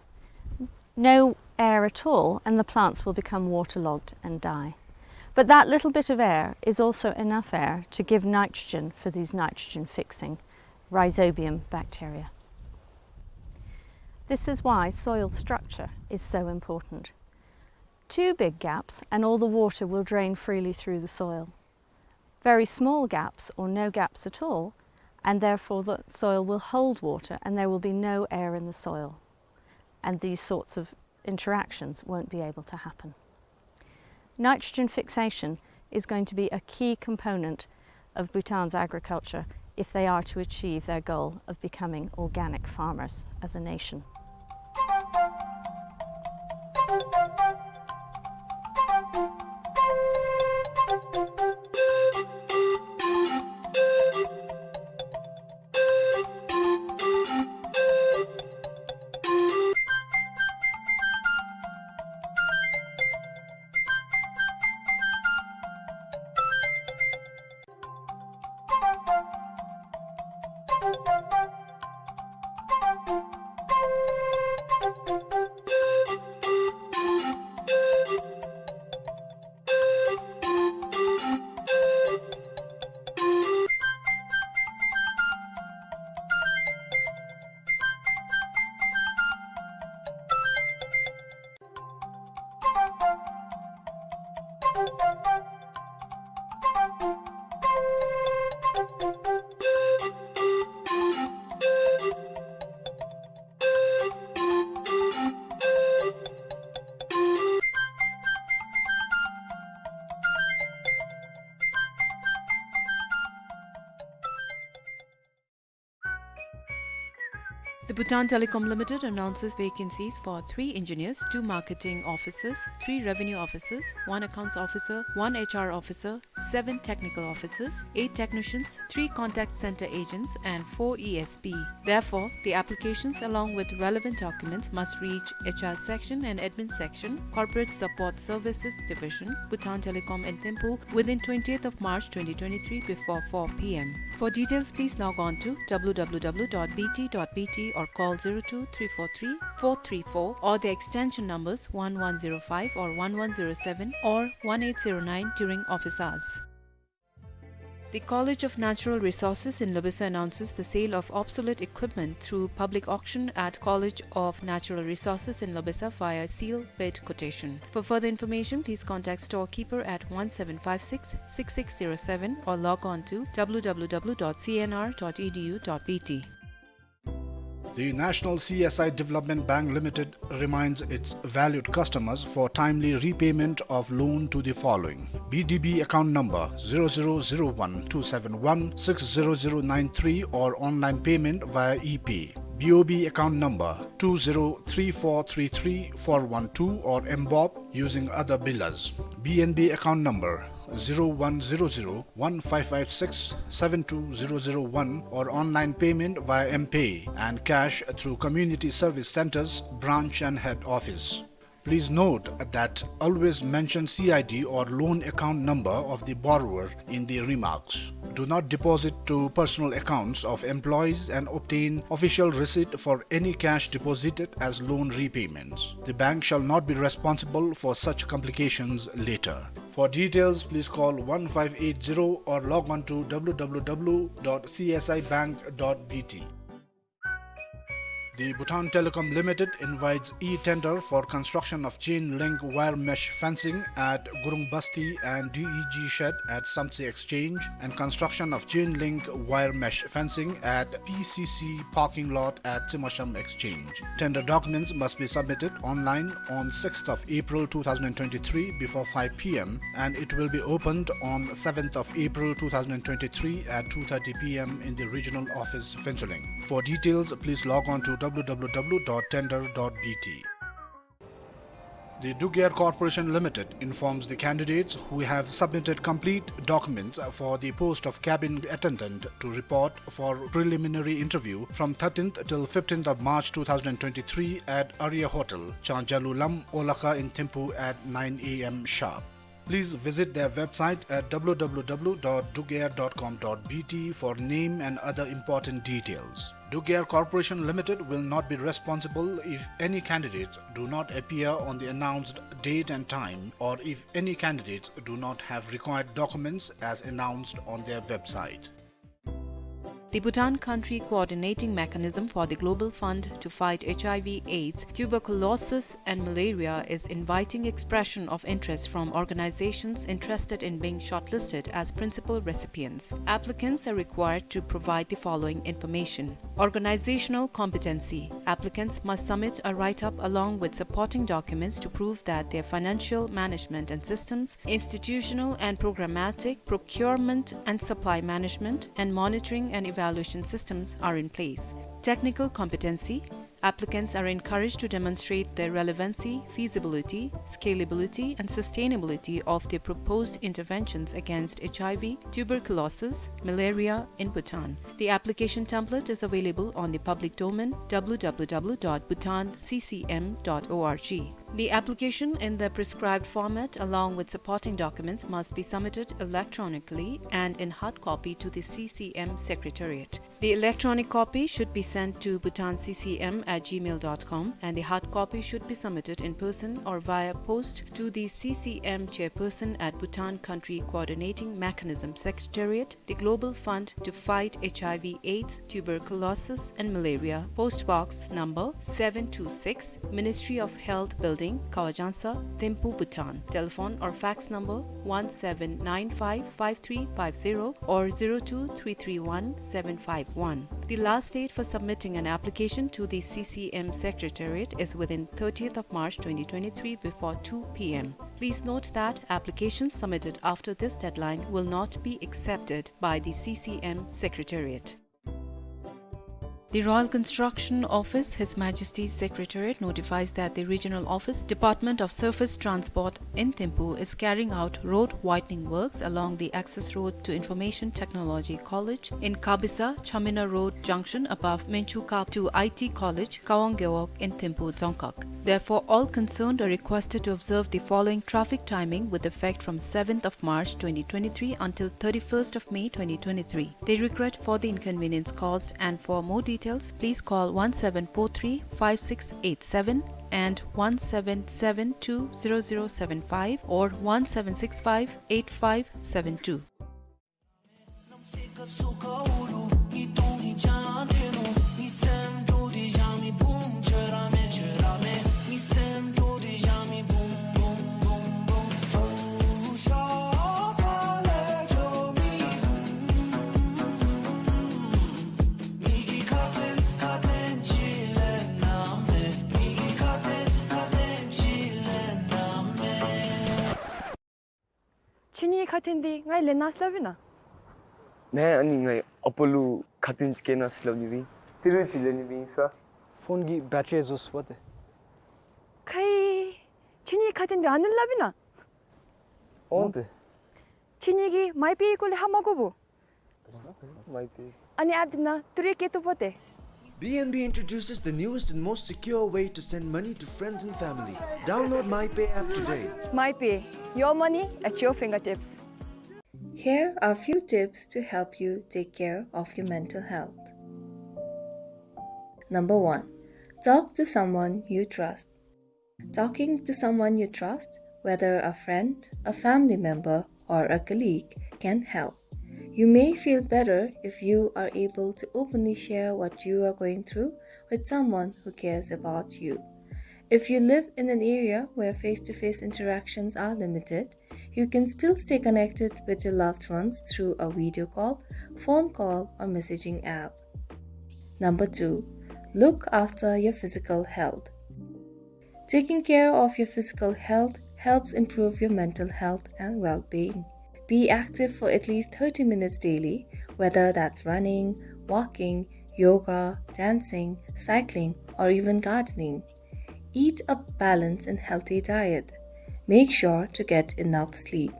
No air at all, and the plants will become waterlogged and die. But that little bit of air is also enough air to give nitrogen for these nitrogen-fixing rhizobium bacteria. This is why soil structure is so important. Too big gaps and all the water will drain freely through the soil. Very small gaps or no gaps at all, and therefore the soil will hold water and there will be no air in the soil. And these sorts of interactions won't be able to happen. Nitrogen fixation is going to be a key component of Bhutan's agriculture if they are to achieve their goal of becoming organic farmers as a nation. The Bhutan Telecom Limited announces vacancies for three engineers, two marketing officers, three revenue officers, one accounts officer, one H R officer, seven technical officers, eight technicians, three contact center agents, and four E S P. Therefore, the applications along with relevant documents must reach H R section and admin section, Corporate Support Services Division, Bhutan Telecom in Thimphu within twentieth of March twenty twenty-three before four P M. For details, please log on to W W W dot B T dot B T or call zero two three four three four three four or the extension numbers one one zero five or one one zero seven or one eight zero nine during office hours. The College of Natural Resources in Labasa announces the sale of obsolete equipment through public auction at College of Natural Resources in Labasa via sealed bid quotation. For further information, please contact storekeeper at one seven five six six six zero seven or log on to W W W dot C N R dot E D U dot B T. The National C S I Development Bank Limited reminds its valued customers for timely repayment of loan to the following: B D B account number zero zero zero one two seven one six zero zero nine three or online payment via ePay. B O B account number two zero three four three three four one two or M BOB using other billers. B N B account number zero one zero zero one five five six seven two zero zero one or online payment via M-Pay and cash through community service centers, branch and head office. Please note that always mention C I D or loan account number of the borrower in the remarks. Do not deposit to personal accounts of employees and obtain official receipt for any cash deposited as loan repayments. The bank shall not be responsible for such complications later. For details, please call one five eight zero or log on to W W W dot C S I bank dot B T. The Bhutan Telecom Limited invites e-tender for construction of chain link wire mesh fencing at Gurung Basti and D E G shed at Samtse Exchange and construction of chain link wire mesh fencing at P C C parking lot at Tsimshiam Exchange. Tender documents must be submitted online on sixth of April two thousand twenty-three before five P M and it will be opened on seventh of April two thousand twenty-three at two thirty P M in the regional office, Phuentsholing. For details, please log on to W W W dot tender dot B T. The Druk Air Corporation Limited informs the candidates who have submitted complete documents for the post of cabin attendant to report for preliminary interview from thirteenth till fifteenth of March two thousand twenty-three at Arya Hotel, Changjalu Lam, Olakha in Thimphu at nine A M sharp. Please visit their website at W W W dot drukair dot com dot B T for name and other important details. Druk Air Corporation Limited will not be responsible if any candidates do not appear on the announced date and time or if any candidates do not have required documents as announced on their website. The Bhutan Country Coordinating Mechanism for the Global Fund to Fight H I V, AIDS, Tuberculosis and Malaria is inviting expression of interest from organizations interested in being shortlisted as principal recipients. Applicants are required to provide the following information. Organizational competency. Applicants must submit a write-up along with supporting documents to prove that their financial management and systems, institutional and programmatic, procurement and supply management, and monitoring and evaluation systems are in place. Technical competency. Applicants are encouraged to demonstrate the relevancy, feasibility, scalability, and sustainability of the proposed interventions against H I V, tuberculosis, malaria in Bhutan. The application template is available on the public domain, W W W dot bhutan C C M dot org. The application in the prescribed format along with supporting documents must be submitted electronically and in hard copy to the C C M Secretariat. The electronic copy should be sent to bhutan C C M at gmail dot com, and the hard copy should be submitted in person or via post to the C C M Chairperson at Bhutan Country Coordinating Mechanism Secretariat, the Global Fund to Fight H I V, AIDS, Tuberculosis and Malaria, Post Box number seven two six, Ministry of Health Building, Kawajangsa, Thimphu, Bhutan. Telephone or fax number one seven nine five five three five zero or zero two three three one seven five one. The last date for submitting an application to the C C M Secretariat is within thirtieth of March twenty twenty-three before two P M. Please note that applications submitted after this deadline will not be accepted by the C C M Secretariat. The Royal Construction Office, His Majesty's Secretariat, notifies that the Regional Office, Department of Surface Transport in Thimphu, is carrying out road widening works along the access road to Information Technology College in Kabisa, Chamina Road junction above Menchuka to I T College, Kawang Gewog in Thimphu Dzongkhag. Therefore, all concerned are requested to observe the following traffic timing with effect from seventh of March twenty twenty-three until thirty-first of May twenty twenty-three. They regret for the inconvenience caused, and for more details, please call one seven four three five six eight seven and one seven seven two zero zero seven five or one seven six five eight five seven two. ཁ་ཐུན་འདི་ང་གིས་ལེན་གནང་ཟེར་སླབ་ཨིན་ན། ནཱ་ཨ་ནི་ང་གིས་ཨ་པ་ལུ་ཁ་ཐུན་ཅིག་བསྐྱལ་གནང་ཟེར་སླབ་ནི་སྦེ་ཨིན། ཏི་རུ་ཅིག་ལེན་ནི་སྦེ་ཨིན་ས། ཕོན་གྱི་བེ་ཊ་རི་རྫོགས་སོ་པ་ཏེ། ཁེ། ཁྱེད་གཉིས་ཁ་ཐུན་འདི་ཨ་ནི་སླབ་ཨིན་ན། འོང་ཏེ། ཁྱེད་གཉིས་ཀྱིས་མའི་པེ་སྐོར་ལས་ཧ་མ་གོ་བོ། མའི་པེ། ཨ་ནི་ཨེཔ་འདི་ནང་ཏི་རུ་བསྐྱལ་བཏུབ་པ་ཏེ། B N B introduces the newest and most secure way to send money to friends and family. Download MyPay app today. MyPay, your money at your fingertips. Here are few tips to help you take care of your mental health. Number one, talk to someone you trust. Talking to someone you trust, whether a friend, a family member, or a colleague, can help. You may feel better if you are able to openly share what you are going through with someone who cares about you. If you live in an area where face-to-face interactions are limited, you can still stay connected with your loved ones through a video call, phone call, or messaging app. Number two, look after your physical health. Taking care of your physical health helps improve your mental health and well-being. Be active for at least thirty minutes daily, whether that's running, walking, yoga, dancing, cycling, or even gardening. Eat a balanced and healthy diet. Make sure to get enough sleep.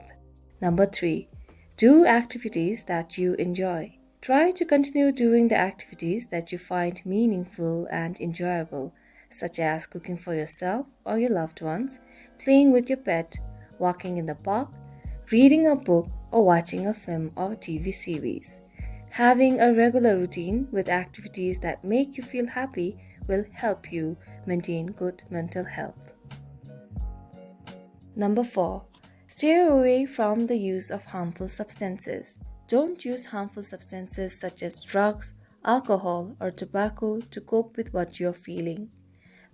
Number three, do activities that you enjoy. Try to continue doing the activities that you find meaningful and enjoyable, such as cooking for yourself or your loved ones, playing with your pet, walking in the park, reading a book, or watching a film or T V series. Having a regular routine with activities that make you feel happy will help you maintain good mental health. Number four, steer away from the use of harmful substances. Don't use harmful substances such as drugs, alcohol, or tobacco to cope with what you're feeling.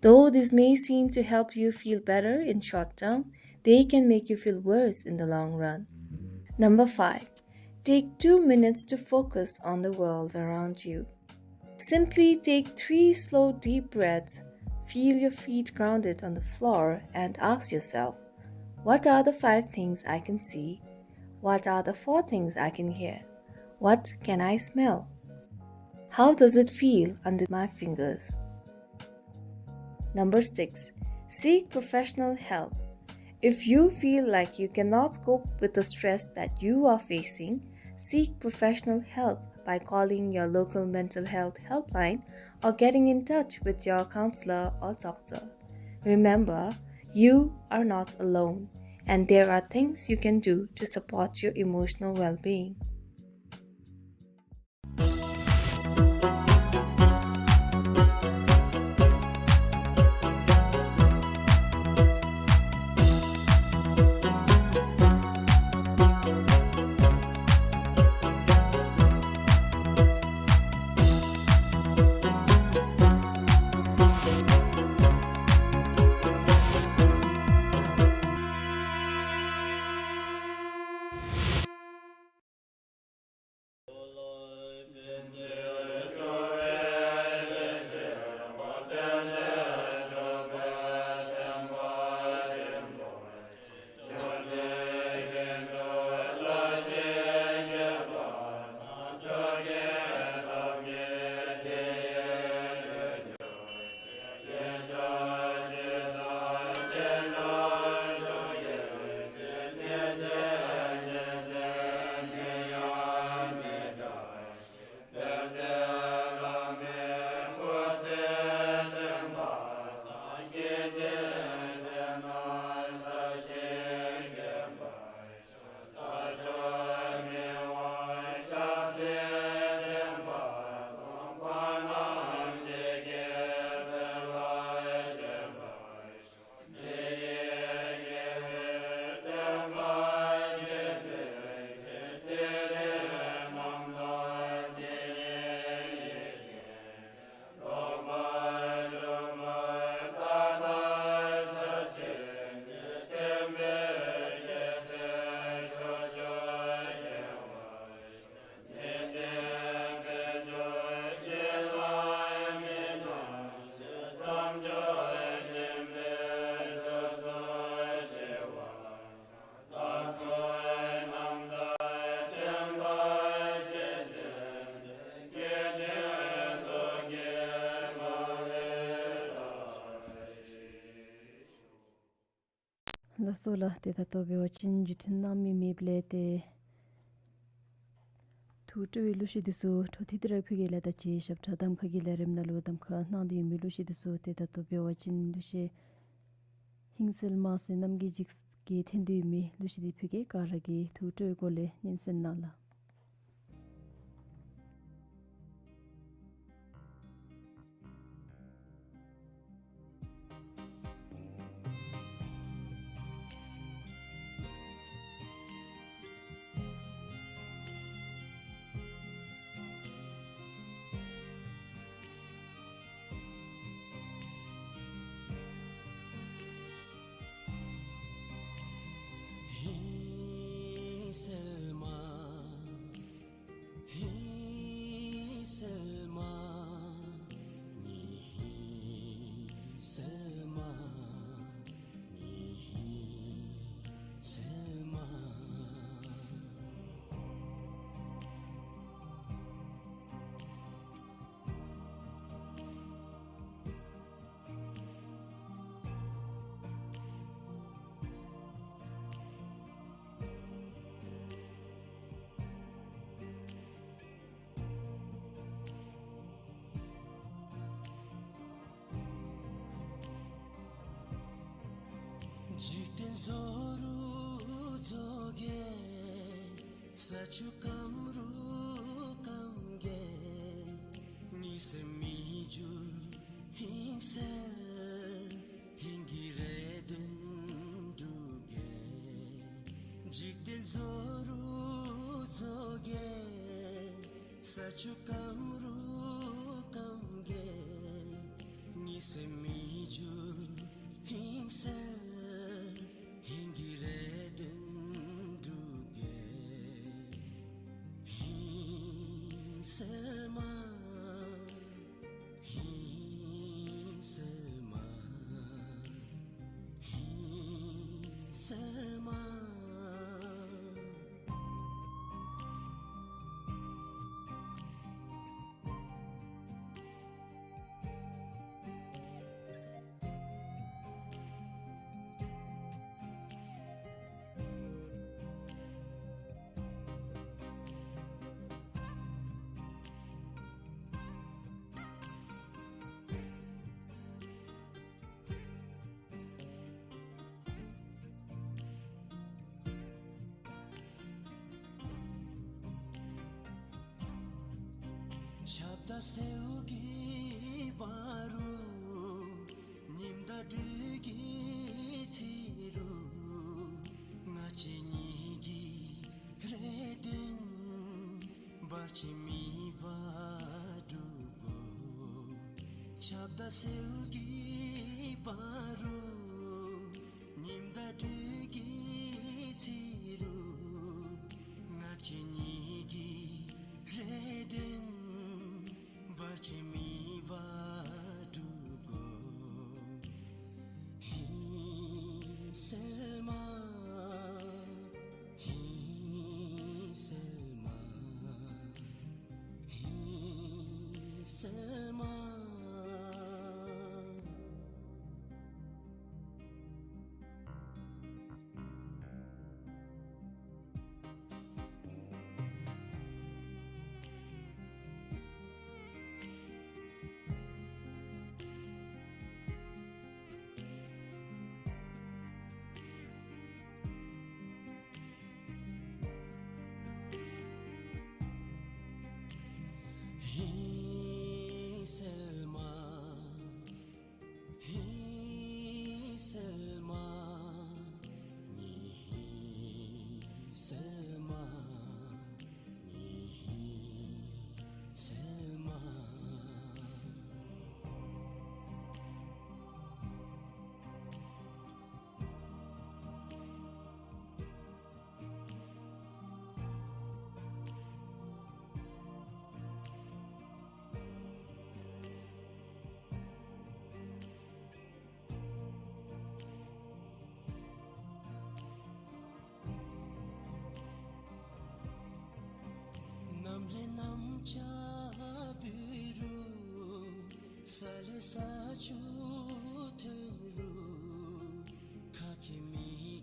Though these may seem to help you feel better in short term, they can make you feel worse in the long run. Number five, take two minutes to focus on the world around you. Simply take three slow, deep breaths, feel your feet grounded on the floor, and ask yourself, "What are the five things I can see? What are the four things I can hear? What can I smell? How does it feel under my fingers?" Number six, seek professional help. If you feel like you cannot cope with the stress that you are facing, seek professional help by calling your local mental health helpline or getting in touch with your counselor or doctor. Remember, you are not alone, and there are things you can do to support your emotional well-being. སོ་ལགས། ཏེ་ད་ལྟོ་འབད་བ་ཅིན་བརྒྱུད་འཕྲིན་གནང་མི་མེདཔ་ལས་ཏེ་ཐུགས་སྤྲོ་བའི་གླུ་གཞས་འདི་ཚུ་འཕྲོ་མཐུད་དེ་ར་ཕུལ་གེ་ལགས། ད་ཅི་ཞབས་ཁྲ་གདམ་ཁ་གི་ལས་རིམ་ནང་ལུ་གདམ་ཁ་གནང་སྟེ་ཡོད་མི་གླུ་གཞས་འདི་ཚུ་ཏེ་ད་ལྟོ་འབད་བ་ཅིན་གླུ་གཞས་ཧིང་གསལ་མ་ཟེར་རྣམ་རྒྱལ་འཇིགས་ཀྱིས་འཐེན་ཏེ་ཡོད་མི་གླུ་གཞས་འདི་ཕུལ་གེ། ག་ར་གིས་ཐུགས་སྤྲོ་བའི་སྒོ་ལས་སྙན་གསན་གནང་ལགས། ཧིང་གསལ་མ། ཧིང་གསལ་མ། ངེའི་ཧིང་གསལ་མ། ངེའི་ཧིང་གསལ་མ། འཇིག་རྟེན་རྫོགས་རུང་རྫོགས་གེ། ས་ཆུ་སྐམ་རུང་སྐམ་གེ། ངེའི་སེམས་མི་འགྱུར་ཧིང་གསལ། ཧིང་གི་རེ་འདུན་འགྲུབ་གེ། འཇིག་རྟེན་རྫོགས་རུང་རྫོགས་གེ། ས་ཆུ་སྐམ་རུང་སྐམ་གེ། ངེའི་སེམས་མི་འགྱུར་ཧིང་གསལ། ཧིང་གི་རེ་འདུན་འགྲུབ་གེ། ཧིང་གསལ་མ། ཧིང་གསལ་མ། ཧིང་གསལ་མ། ཆརཔ་དང་སེརཝ་གི་བར་རུ། ཉིམ་དང་སྦྲུལ་གྱི་ཚིག་རུ། ང་བཅས་གཉིས་ཀྱི་རེ་འདུན་བར་ཆད་མེད་པར་འགྲུབ་དགོ། ཆརཔ་དང་སེརཝ་གི་བར་རུ། ཉིམ་དང་སྦྲུལ་གྱི་ཚིག་རུ། ང་བཅས་གཉིས་ཀྱི་རེ་འདུན་བར་ཆད་མེད་པར་འགྲུབ་དགོ། ཧིང་གསལ་མ། ཧིང་གསལ་མ། ཧིང་གསལ་མ། ཧིང་གསལ་མ། ཧིང་གསལ་མ། ངེའི་ཧིང་གསལ་མ། ངེའི་ཧིང་གསལ་མ། གནམ་ལས་གནམ་ལྕགས་འབུད་རུང་། ས་ལས་ས་ཆུ་ཐོན་རུང་། ཁ་སྐད་མི་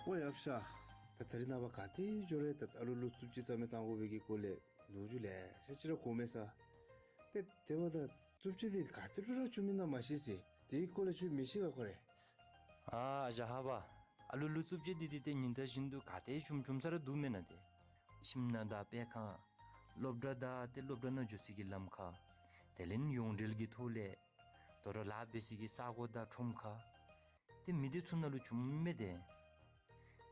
པོ་ཡབ་ཤ། ད་ད་རིས་ནངས་པ་ག་ཏེ་འགྱོ་རུང་ད་ཨ་ལུ་ལུ་རྩུབ་སྤྱོད་རྩ་མེད་བཏང་དགོ་པའི་གི་སྐོར་ལས་ལོ་རྒྱུས་ལེ་ཤ་ཅིག་ར་གོ་མས་ས། ཏེ་དེ་འབདཝ་ད་རྩུབ་སྤྱོད་འདི་ག་ཏེ་ལུ་ར་བྱུངམ་ཨིན་ན་མ་ཤེས་ཟེར། དེའི་སྐོར་ལས་ཁྱོད་མི་ཤེས་ག་ཁོ་རེ། ཨ་ཨ་ཞང་ཧ་པ། ཨ་ལུ་ལུ་རྩུབ་སྤྱོད་འདི་འདི་ཏེ་ཉིན་ལྟར་བཞིན་དུ་ག་ཏེ་བྱུང་བྱུང་ས་ར་འདུག་མེན་ན། ཏེ་ཁྱིམ་ནང་དང་སྤེལ་ཁང་སློབ་གྲྭ་དང་ཏེ་སློབ་གྲྭ་ནང་འགྱོ་སའི་གི་ལམ་ཁར། དེ་ལས་ཡོངས་འབྲེལ་གྱི་ཐོག་ལས་དོ་རུང་ལཱ་འབད་སའི་གི་ས་གོ་དང་ཁྲོམ་ཁར། ཏེ་མི་སྡེ་ཚུ་ནང་ལུ་བྱུངམ་མས་ཏེ།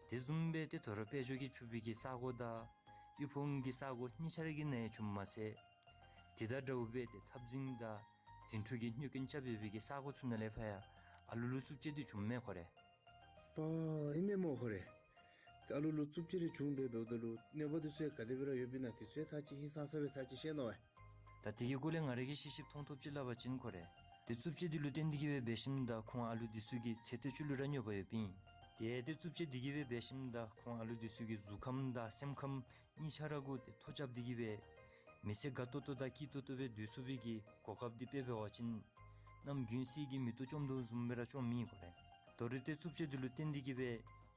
དེ་བཟུམ་སྦེ་ཏེ་དོ་རུང་དཔལ་འབྱོར་གྱིས་ཕྱུག་པའི་གི་ས་གོ་དང་དབུལ་ཕོངས་ཀྱི་ས་གོ་གཉིས་ཆ་ར་གི་ནང་ཡང་བྱུངམ་མ་ཚད། དེ་དང་འདྲཝ་སྦེ་ཏེ་འཐབ་འཛིང་དང་འཛིང་འཁྲུག་གི་གནོད་རྐྱེན་རྐྱབ་པའི་གི་ས་གོ་ཚུ་ནང་ལས་ཕར་ཡང་ཨ་ལུ་ལུ་རྩུབ་སྤྱོད་འདི་བྱུངམ་མས་ཁོ་རེ། པ་ཨིན་མས་སྨོ་ཁོ་རེ། ཏེ་ཨ་ལུ་ལུ་རྩུབ་སྤྱོད་རེ་བྱུང་སྦེ་འབདཝ་ད་ལུ་གནོད་པ་འདི་ཚུ་ཡང་ག་དེ་སྦེ་ར་ཡོདཔ་ཨིན་ན་དེ་ཚུ་ཡང་ཚར་ཅིག་ཧིང་སངས་ས་སྦེ་ཚར་ཅིག་བཤད་གནང་བས། ད་དེ་གི་སྐོར་ལས་ང་ར་གིས་ཤེས་ཤེསཔ་མཐོང་ཐོབ་ཅིག་སླབ་པ་ཅིན་ཁོ་རེ། ཏེ་རྩུབ་སྤྱོད་འདི་ལུ་བརྟེན་ཏེ་གི་སྦེ་འབད་ཞིནམ་ད་ཁོང་ཨ་ལུ་འདི་ཚུ་གི་ཚེ་སྟོད་ཅིག་ལུ་ར་གནོད་པ་ཡོདཔ་ཨིན། ཏེ་ཏེ་རྩུབ་སྤྱོད་འདི་གིས་སྦེ་འབད་ཞིནམ་ད་ཁོང་ཨ་ལུ་འདི་ཚུ་གི་གཟུགས་ཁམས་དང་སེམས་ཁམས་གཉིས་ཆ་ར་གུ་ཏེ་ཐོ་རྐྱབ་སྟེ་གི་སྦེ་མི་ཚེ་དགའ་ཏོག་ཏོ་དང་སྐྱིད་ཏོག་ཏོ་སྦེ་སྡོད་ཚུགས་པའི་གི་གོ་སྐབས་འདི་དཔེ་འབད་བ་ཅིན་གནམ་དགུན་གསེར་གྱི་མེ་ཏོག་བཅོམ་དོ་བཟུམ་སྦེ་ར་བཅོམ་མི་ཁོ་རེ། དོ་རུང་ཏེ་རྩུབ་སྤྱོད་འདི་ལུ་བརྟེན་ཏེ་གི་སྦེ་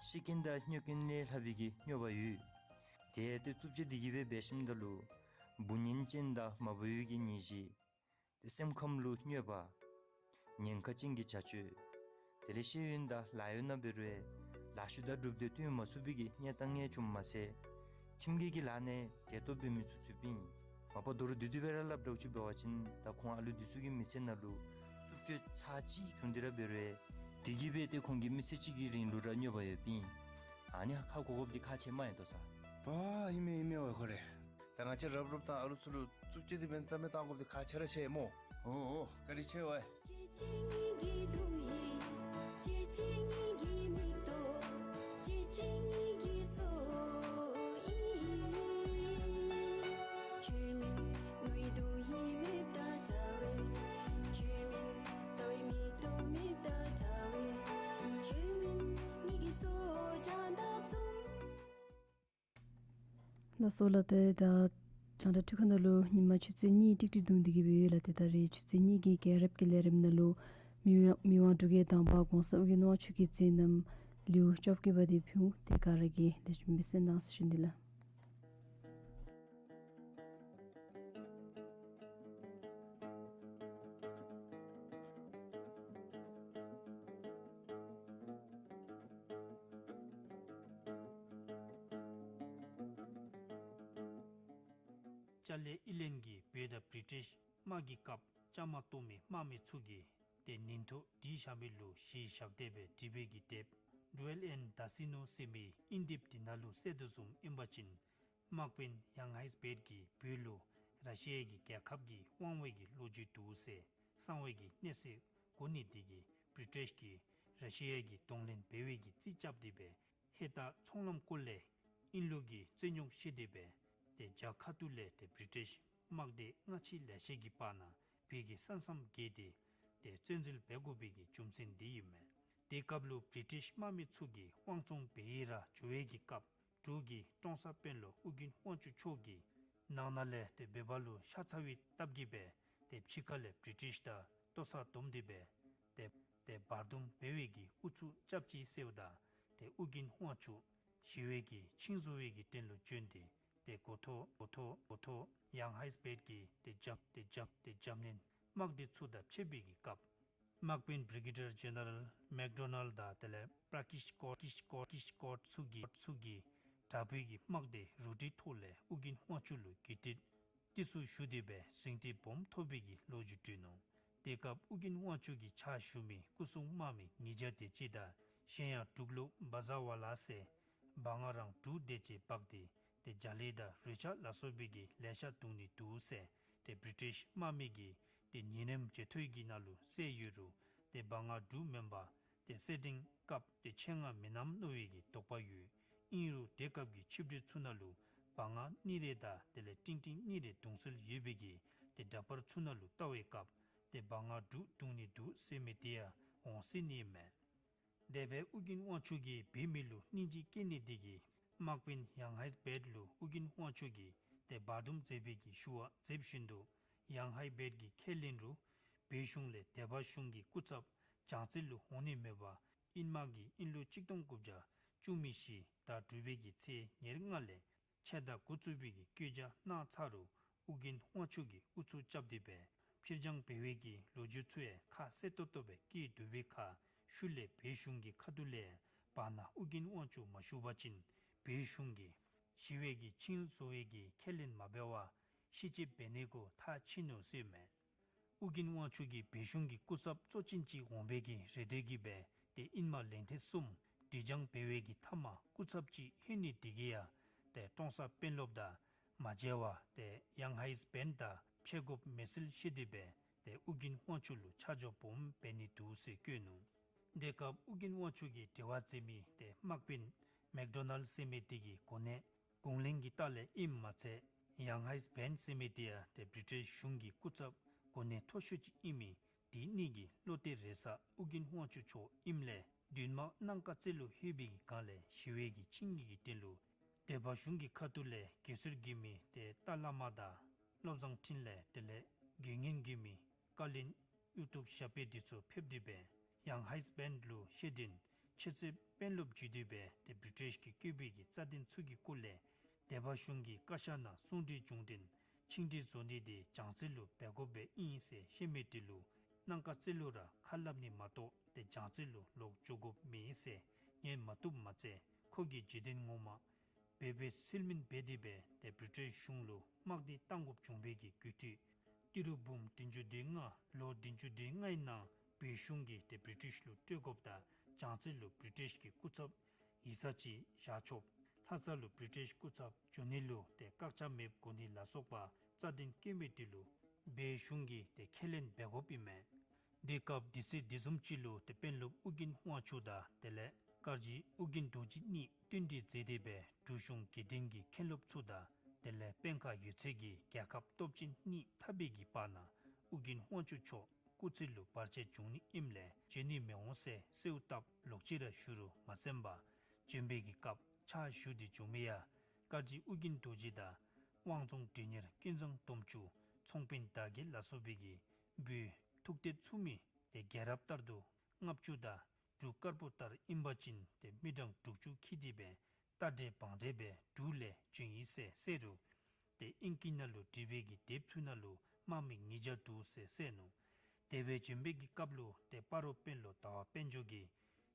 ཤི་རྐྱེན་དང་གནོད་རྐྱེན་ལས་ལྷག་པའི་གི་གནོད་པ་ཡོད། ཏེ་ཏེ་རྩུབ་སྤྱོད་འདི་གིས་སྦེ་འབད་ཞིནམ་ད་ལུ་བུ་ཉིན་ཅན་དང་མ་བུ་ཡོད་ཀྱི་ནད་གཞི། ཏེ་སེམས་ཁམས་ལུ་གནོད་པ། ཉེན་ཁ་ཅན་གྱི་བྱ་སྤྱོད། དེ་ལས་ཤེས་ཡོན་དང་ལཱ་གཡོག་ནང་འབད་རུང་ལཱ་ཤུལ་དང་གྲུབ་སྟེ་བཏོན་མ་ཚུགས་པའི་གི་གནས་སྟངས་ཡང་བྱུངམ་མ་ཚད། ཁྱིམ་གྱི་གི་ལཱ་ནང་དེ་ཏོག་འབད་མི་ཚུགས་ཚུགསཔ་ཨིན། མ་པ་དོ་རུང་བསྡུས་བསྡུས་སྦེ་ར་སླབ་དྲགས་ཅིག་འབད་བ་ཅིན་ད་ཁོང་ཨ་ལུ་འདི་ཚུ་གི་མི་ཚེ་ནང་ལུ་རྩུབ་སྤྱོད་ཚར་ཅིག་བྱུང་སྟེ་ར་འབད་རུང་དེ་གིས་སྦེ་ཏེ་ཁོང་གི་མི་ཚེ་གཅིག་གི་རིང་ལུ་ར་གནོད་པ་ཡོདཔ་ཨིན། ཨ་ནི་ཧ་ཁ་གོ་དགོཔ་འདི་ཁག་ཆེ་མས་ཡ་ཏོ་ས། པ་ཨིན་མས་ཨིན་མས་ཝའི་ཁོ་རེ། ད་ང་བཅས་རབ་རོབ་དང་ཨ་ལུ་ཚུ་ལུ་རྩུབ་སྤྱོད་འདི་འབད་རྩ་མེད་བཏང་དགོཔ་འདི་ཁག་ཆེ་ར་ཆེ་སྨོ། ཨོ་ཨོ་བཀའ་དྲིན་ཆེ་ཝའི། ལགས་སོ་ལགས། ཏེ་ད་རྒྱང་བསྒྲགས་འཕྲུལ་ཁང་ནང་ལུ་ཉིན་མ་ཆུ་ཚོད་གཉིས་ཀྲིག་ཀྲི་བརྡུངས་ཏེ་གི་སྦེ་ཡོད་ལགས། ཏེ་ད་རེས་ཆུ་ཚོད་གཉིས་ཀྱི་རྒྱལ་རབས་ཀྱི་ལས་རིམ་ནང་ལུ་མི་དབང་མི་དབང་འབྲུག་རྒྱལ་དང་པ་གོང་ས་ཨོ་རྒྱན་དབང་ཕྱུག་གི་མཛད་རྣམ་ལེའུ་བཅོ་བརྒྱད་པ་འདི་ཕུལ། ཏེ་ག་ར་གིས་ལེགས་ཤོམ་སྦེ་གསན་གནང་ཟེར་ཞུ་ནི་ལགས། ལྕགས་ལེབ་ཨི་ལན་གྱིས་བོད་དང་བི་རི་ཊིཤ་དམག་གི་སྐབས་བཅའ་མར་གཏོགས་མི་དམག་མི་ཚུ་གིས་ཏེ་ཉིན་ཐོ་བྲིས་བཞག་མི་ལུ་གཞི་བཞག་སྟེ་སྦེ་བྲིས་པའི་གི་དེབ་Duel and Tassino ཟེར་མི་ཨིན་དེབ་འདི་ནང་ལུ་གསལ་དོ་བཟུམ་ཨིན་པ་ཅིན་དམག་དཔོན་ཡང་ཧའིས་བེཊ་ཀྱིས་བོད་ལུ་ར་ཤི་ཡ་གི་རྒྱལ་ཁབ་ཀྱིས་དབང་བའི་གི་ལོ་རྒྱུས་འདུག་ཟེར་གསང་བའི་གི་གནས་ཚུལ་གོ་ནི་དེ་གིས་བི་རི་ཊིཤ་གིས་ར་ཤི་ཡ་གིས་གདོང་ལེན་འབད་བའི་གི་རྩིས་རྐྱབ་སྟེ་སྦེ་ཧེ་ཏ་ཚོང་ལམ་སྐོར་ལས་ཨིན་ལུ་གིས་རྩོད་རྙོགས་བཤད་དེ་སྦེ་ཏེ་རྒྱ་ཁ་ཐུག་ལས་ཏེ་བི་རི་ཊིཤ་དམག་སྡེ་སྔ་ཕྱི་ལེ་ཤ་གི་བར་ན་བོད་ཀྱི་ས་མཚམས་བརྒལ་ཏེ་ཏེ་བཙན་འཛུལ་འབད་དགོ་པའི་གི་རྒྱུ་མཚན་འདི་ཨིན་མས། དེ་སྐབས་ལུ་བི་རི་ཊིཤ་དམག་མི་ཚུ་གིས་དབང་བཙོང་འབད་ཡི་ར་འགྱོ་བའི་གི་སྐབས་འབྲུག་གི་ཀྲོང་གསར་དཔོན་སློབ་ཨོ་རྒྱན་དབང་ཕྱུག་མཆོག་གིས་ནང་ན་ལས་ཏེ་བོད་པ་ལུ་ཤ་ཚ་བའི་སྟབས་ཀྱིས་སྦེ་ཏེ་ཕྱི་ཁ་ལས་བི་རི་ཊིཤ་དང་ལྟོ་ཚང་བསྡོམས་ཏེ་སྦེ་ཏེ་ཏེ་བར་འདུམ་འབད་བའི་གི་ཨུ་ཚུགས་རྐྱབ་ཅི་ཟེརཝ་ད་ཏེ་ཨོ་རྒྱན་དབང་ཕྱུག་ཞི་བའི་གི་ཆིངས་བཟོ་བའི་གི་དོན་ལུ་བྱོན་ཏེ་ཏེ་འགོ་ཐོག་འགོ་ཐོག་འགོ་ཐོག་ཡང་ཧའིས་བེཊ་ཀྱིས་ཏེ་འཇམ་ཏེ་འཇམ་ཏེ་འཇམ་ལྷོད་དམག་སྡེ་ཚུ་དང་ཕྱད་པའི་གི་སྐབས་དམག་དཔོན་བི་རི་གེ་ཌར་ཇེ་ནེ་རལ་མེག་ཌོ་ནལ་དང་དེ་ལས་པྲ་ཀིཤ་ཀོཊ་ཀིཤ་ཀོཊ་ཀིཤ་ཀོཊ་ཚུ་གིས་ཚུ་གིས་དྲག་པོའི་གི་དམག་སྡེ་རུ་སྒྲིག་ཐོག་ལས་ཨོ་རྒྱན་དབང་ཕྱུག་ལུ་རྒྱུད་སྟོད་ཏེ་ཚུ་ཞུ་སྟེ་སྦེ་གཟེངས་བསྟོད་སྦོམ་ཐོབ་པའི་གི་ལོ་རྒྱུས་བྲིས་ནུག། དེ་སྐབས་ཨོ་རྒྱན་དབང་ཕྱུག་གི་ཕྱག་ཞུ་མི་སྐུ་སྲུང་དམག་མི་ཉིས་བརྒྱ་དེ་ཅིག་དང་གཞན་ཡང་འབྲུག་ལུགས་བ་ཛ་ཝ་ལ་ཟེར་འབངས་རང་འབྲུག་སྡེ་བཅས་འབག་སྟེ་ཏེ་རྒྱ་གླིང་དང་རུ་ཆག་ལ་སོགས་པའི་གི་ལེ་ཤ་བརྡུང་ནི་འདུག་ཟེར་ཏེ་བི་རི་ཊིཤ་དམག་མི་གིས་ཏེ་ཉིན་རིམ་བརྗེ་ཐོའི་གི་ནང་ལུ་གསལ་ཡོད་རུང་ཏེ་འབངས་འབྲུག་མེན་པར་ཏེ་གསེར་ཕྲེང་སྐབས་ཏེ་ཆེད་མངགས་མིན་ནམ་མནོ་བའི་གི་དོགས་པ་ཡོད། ཨིན་རུང་དེ་སྐབས་ཀྱི་ཆིབས་རྒྱུད་ཚུ་ནང་ལུ་འབངས་གཉིས་རེ་དང་དེ་ལས་སྤྲིང་སྤྲིང་གཉིས་རེ་བརྡུང་སྲོལ་ཡོད་པའི་གི་ཏེ་འདྲ་པར་ཚུ་ནང་ལུ་བལྟ་བའི་སྐབས་ཏེ་འབངས་འབྲུག་བརྡུང་ནི་འདུག་ཟེར་མི་དེ་ཡང་འོང་སྲིད་ནི་མས། དེ་སྦེ་ཨོ་རྒྱན་དབང་ཕྱུག་གིས་བོད་མི་ལུ་སྙིང་རྗེ་སྐྱེ་ནི་དེ་གིས་དམག་དཔོན་ཡང་ཧའིས་བེཊ་ལུ་ཨོ་རྒྱན་དབང་ཕྱུག་གིས་ཏེ་བར་འདུམ་མཛད་པའི་གི་ཞུ་བ་མཛདཔ་བཞིན་དུ་ཡང་ཧའིས་བེཊ་ཀྱིས་ཁས་ལེན་རུང་བོད་གཞུང་ལས་སྡེ་པ་གཞུང་གི་སྐུ་ཚབ་བྱང་རྩེ་ལུ་འོང་ནི་མེད་པར་ཨིན་དམག་གིས་ཨིན་ལུ་གཅིག་སྟོང་དགུ་བརྒྱ་ བཅུ་མེན་ཞི་ཟླ་དྲུག་པའི་གི་ཚེས་ཉེར་ལྔ་ལས་ཆེ་ད་འགོ་བཙུགས་པའི་གི་བཀོད་རྒྱ་གནང་ཚར་རུང་ཨོ་རྒྱན་དབང་ཕྱུག་གིས་ཨུ་ཚུགས་རྐྱབ་སྟེ་སྦེ་ཕྱིར་འགྱངས་འབད་བའི་གི་ལོ་རྒྱུས་ཚུ་ཡང་ཁ་གསལ་ཏོག་ཏོ་སྦེ་བཀོད་དོ་བའི་ཁར་ཤུལ་ལས་བོད་གཞུང་གི་ཁ་ཐུག་ལས་བར་ན་ཨོ་རྒྱན་དབང་ཕྱུག་མ་བཞུགས་པ་ཅིན་བོད་གཞུང་གིས་ཞི་བའི་གི་ཆིངས་བཟོ་བའི་གི་ཁས་ལེན་མ་འབད་བར་ཤི་ཆད་འབད་ནི་གུ་ཐག་བཅད་ནུག་ཟེར་མས། ཨོ་རྒྱན་དབང་ཕྱུག་གིས་བོད་གཞུང་གི་སྐུ་ཚབ་གཙོ་ཅན་ཅིག་འོང་བའི་གི་རེ་འདོད་ཀྱིས་སྦེ་ཏེ་ཨིན་མ་ལན་ཐེངས་གསུམ་དུས་འགྱངས་འབད་བའི་གི་མཐའ་མ་སྐུ་ཚབ་ཅིག་ལྷོད་ནི་དེ་གིས་ཡང་ཏེ་ཀྲོང་གསར་དཔོན་སློབ་དང་མ་མཇལ་བར་ཏེ་ཡང་ཧཱིས་བཱན་དང་ཕྱད་དགོཔ་མེད་ཟེར་བཤད་དེ་སྦེ་ཏེ་ཨོ་རྒྱན་དབང་ཕྱུག་ལུ་ཆ་འཇོག་སྦོམ་འབད་ནི་འདུག་ཟེར་བཀོད་ནུག། དེ་སྐབས་ཨོ་རྒྱན་དབང་ཕྱུག་གིས་འབྲེལ་བ་མཛད་མི་ཏེ་དམག་དཔོན་མེག་ཌོ་ནཱལ་ཟེར་མི་དེ་གིས་གོ་གནས་གུང་གླེང་གི་རྟགས་ལས་ཨིནམ་མ་ཚད་ཡང་ཧཱིས་བཱན་ཟེར་མི་དེ་ཡང་ཏེ་བི་རི་ཊིཤ་གཞུང་གི་སྐུ་ཚབ་གོ་གནས་མཐོ་ཤོས་ཅིག་ཨིན་མི་དེ་གཉིས་ཀྱི་བློ་གཏད་རེ་ས་ཨོ་རྒྱན་དབང་ཕྱུག་མཆོག་ཨིནམ་ལས་བདུན་དམག་གནམ་ཁ་རྩེ་ལུ་ལྷོད་པའི་གི་སྒང་ལས་ཞི་བའི་གི་ཆིངས་ཡིག་གི་སྟེང་ལུ་སྡེ་པ་གཞུང་གི་ཁ་ཐུག་ལས་དགེ་ཟུར་དགེ་མི་ཏེ་རྟ་བླ་མ་དང་བློ་བཟང་འཕྲིན་ལས་དེ་ལས་དགེ་བསྙེན་དགེ་མི་བཀའ་བློན་གཡུ་ཐོག་ཞབས་པད་འདི་ཚུ་ཕེབས་ཏེ་སྦེ་ཡང་ཧཱིས་བཱན་ལུ་ཤེས་ལྡན་ཆེ་ཚད་དཔོན་སློབ་བརྒྱུད་དེ་སྦེ་ཏེ་བི་རི་ཊིཤ་གིས་བཀོད་པའི་གི་རྩ་དོན་ཚུ་གི་སྐོར་ལས་སྡེ་པ་གཞུང་གི་བཀའ་ཤག་ནང་གསུང་གྲོས་བྱུང་སྟེ་ཆིངས་འགྲིག་བཟོ་ནི་དེ་བྱང་རྩེ་ལུ་འབད་དགོཔ་སྦེ་ཨིན་ཟེར་བཤད་མི་དེ་ལུ་གནམ་ཁ་རྩེ་ལུ་ར་ཁ་སླབ་ནི་མ་གཏོགས་ཏེ་བྱང་རྩེ་ལུ་ལོག་འགྱོ་དགོཔ་མེད་ཟེར་ཉན་མ་བཏུབ་མ་ཚད་ཁོ་གིས་རྗེས་དོན་ངོ་མ་འབད་བའི་ཚུལ་མིན་འབད་དེ་སྦེ་ཏེ་བི་རི་ཊིཤ་གཞུང་ལུ་དམག་སྡེ་བཏང་དགོཔ་བྱུང་བའི་གི་རྒྱུ་མཐུད་ཏི་རུ་འབུམ་བདུན་ཅུ་དོན་ལྔ་ལོ་བདུན་ཅུ་དོན་ལྔའི་ནང་བོད་གཞུང་གིས་ཏེ་བི་རི་ཊིཤ་ལུ་སྤྲོད་དགོཔ་དང་བྱང་རྩེ་ལུ་བི་རི་ཊིཤ་གི་སྐུ་ཚབ་ཡིག་ཚང་ཅིག་བཞག་ཆོགཔ་ལྷ་ས་ལུ་བི་རི་ཊིཤ་སྐུ་ཚབ་འབྱོན་ནི་ལུ་ཏེ་བཀག་ཆ་མེདཔ་དགོ་ནི་ལ་སོགས་པ་རྩ་དོན་བཀོད་མི་དེ་ལུ་བོད་གཞུང་གིས་ཏེ་ཁས་ལེན་འབད་དགོཔ་ཨིན་མས། དེ་སྐབས་དུས་ཚོད་དེ་བཟུམ་ཅིག་ལུ་ཏེ་དཔོན་སློབ་ཨོ་རྒྱན་དབང་ཕྱུག་དང་དེ་ལས་བཀའ་བརྒྱུད་ཨོ་རྒྱན་རྡོ་རྗེ་གཉིས་བསྟུན་གྲོས་མཛད་དེ་སྦེ་འབྲུག་གཞུང་དགེ་ལྡན་གྱི་མཁན་སློབ་ཚུ་དང་དེ་ལས་དཔོན་ཁག་ཡོད་ཚད་ཀྱི་རྒྱལ་ཁབ་སྟོབས་ཆེན་གཉིས་འཐབ་པའི་གི་བར་ན་ཨོ་རྒྱན་དབང་ཕྱུག་མཆོག་སྐུ་ཚེ་ལུ་བར་ཆད་འབྱུང་ནི་ཨིནམ་ལས་འབྱོན་ནི་མི་འོང་ཟེར་གསོལཝ་བཏབ་ལོག་ཅི་ར་ཞུ་རུང་མ་གསན་པར་བྱོན་པའི་གི་སྐབས་ཕྱག་ཞུ་སྟེ་བྱོན་མི་ཡང་བཀའ་བརྒྱུད་ཨོ་རྒྱན་རྡོ་རྗེ་དང་དབང་རྫོང་མགྲོན་གཉེར་ཀུན་བཟང་དོམ་ཅུ་ཚོང་དཔོན་དར་རྒྱས་ལ་སོགས་པའི་གི་བོད་ཐུག་འདོད་ཚུགས་མི་ཏེ་རྒྱལ་རབས་ལྟར་དུ་ལྔ་བཅུ་དང་འབྲུག་དཀར་པོ་ལྟར་ཨིན་པ་ཅིན་ཏེ་མི་གྲངས་དྲུག་ཅུ་འཁྱིད་དེ་སྦེ་རྟ་འདྲེ་བང་འདྲེ་སྦེ་འབྲུག་ལས་བྱོན་ཡི་ཟེར་གསལ་རུང་ཏེ་ཨིང་སྐད་ནང་ལུ་བྲིས་པའི་གི་དེབ་ཚུ་ནང་ལུ་དམག་མི་ཉིས་བརྒྱ་འདུག་ཟེར་གསལ་ནུག། དེ་སྦེ་བྱོན་པའི་གི་སྐབས་ལུ་ཏེ་སྤ་རོ་དཔོན་སློབ་ཟླ་བ་དཔལ་འབྱོར་གྱི་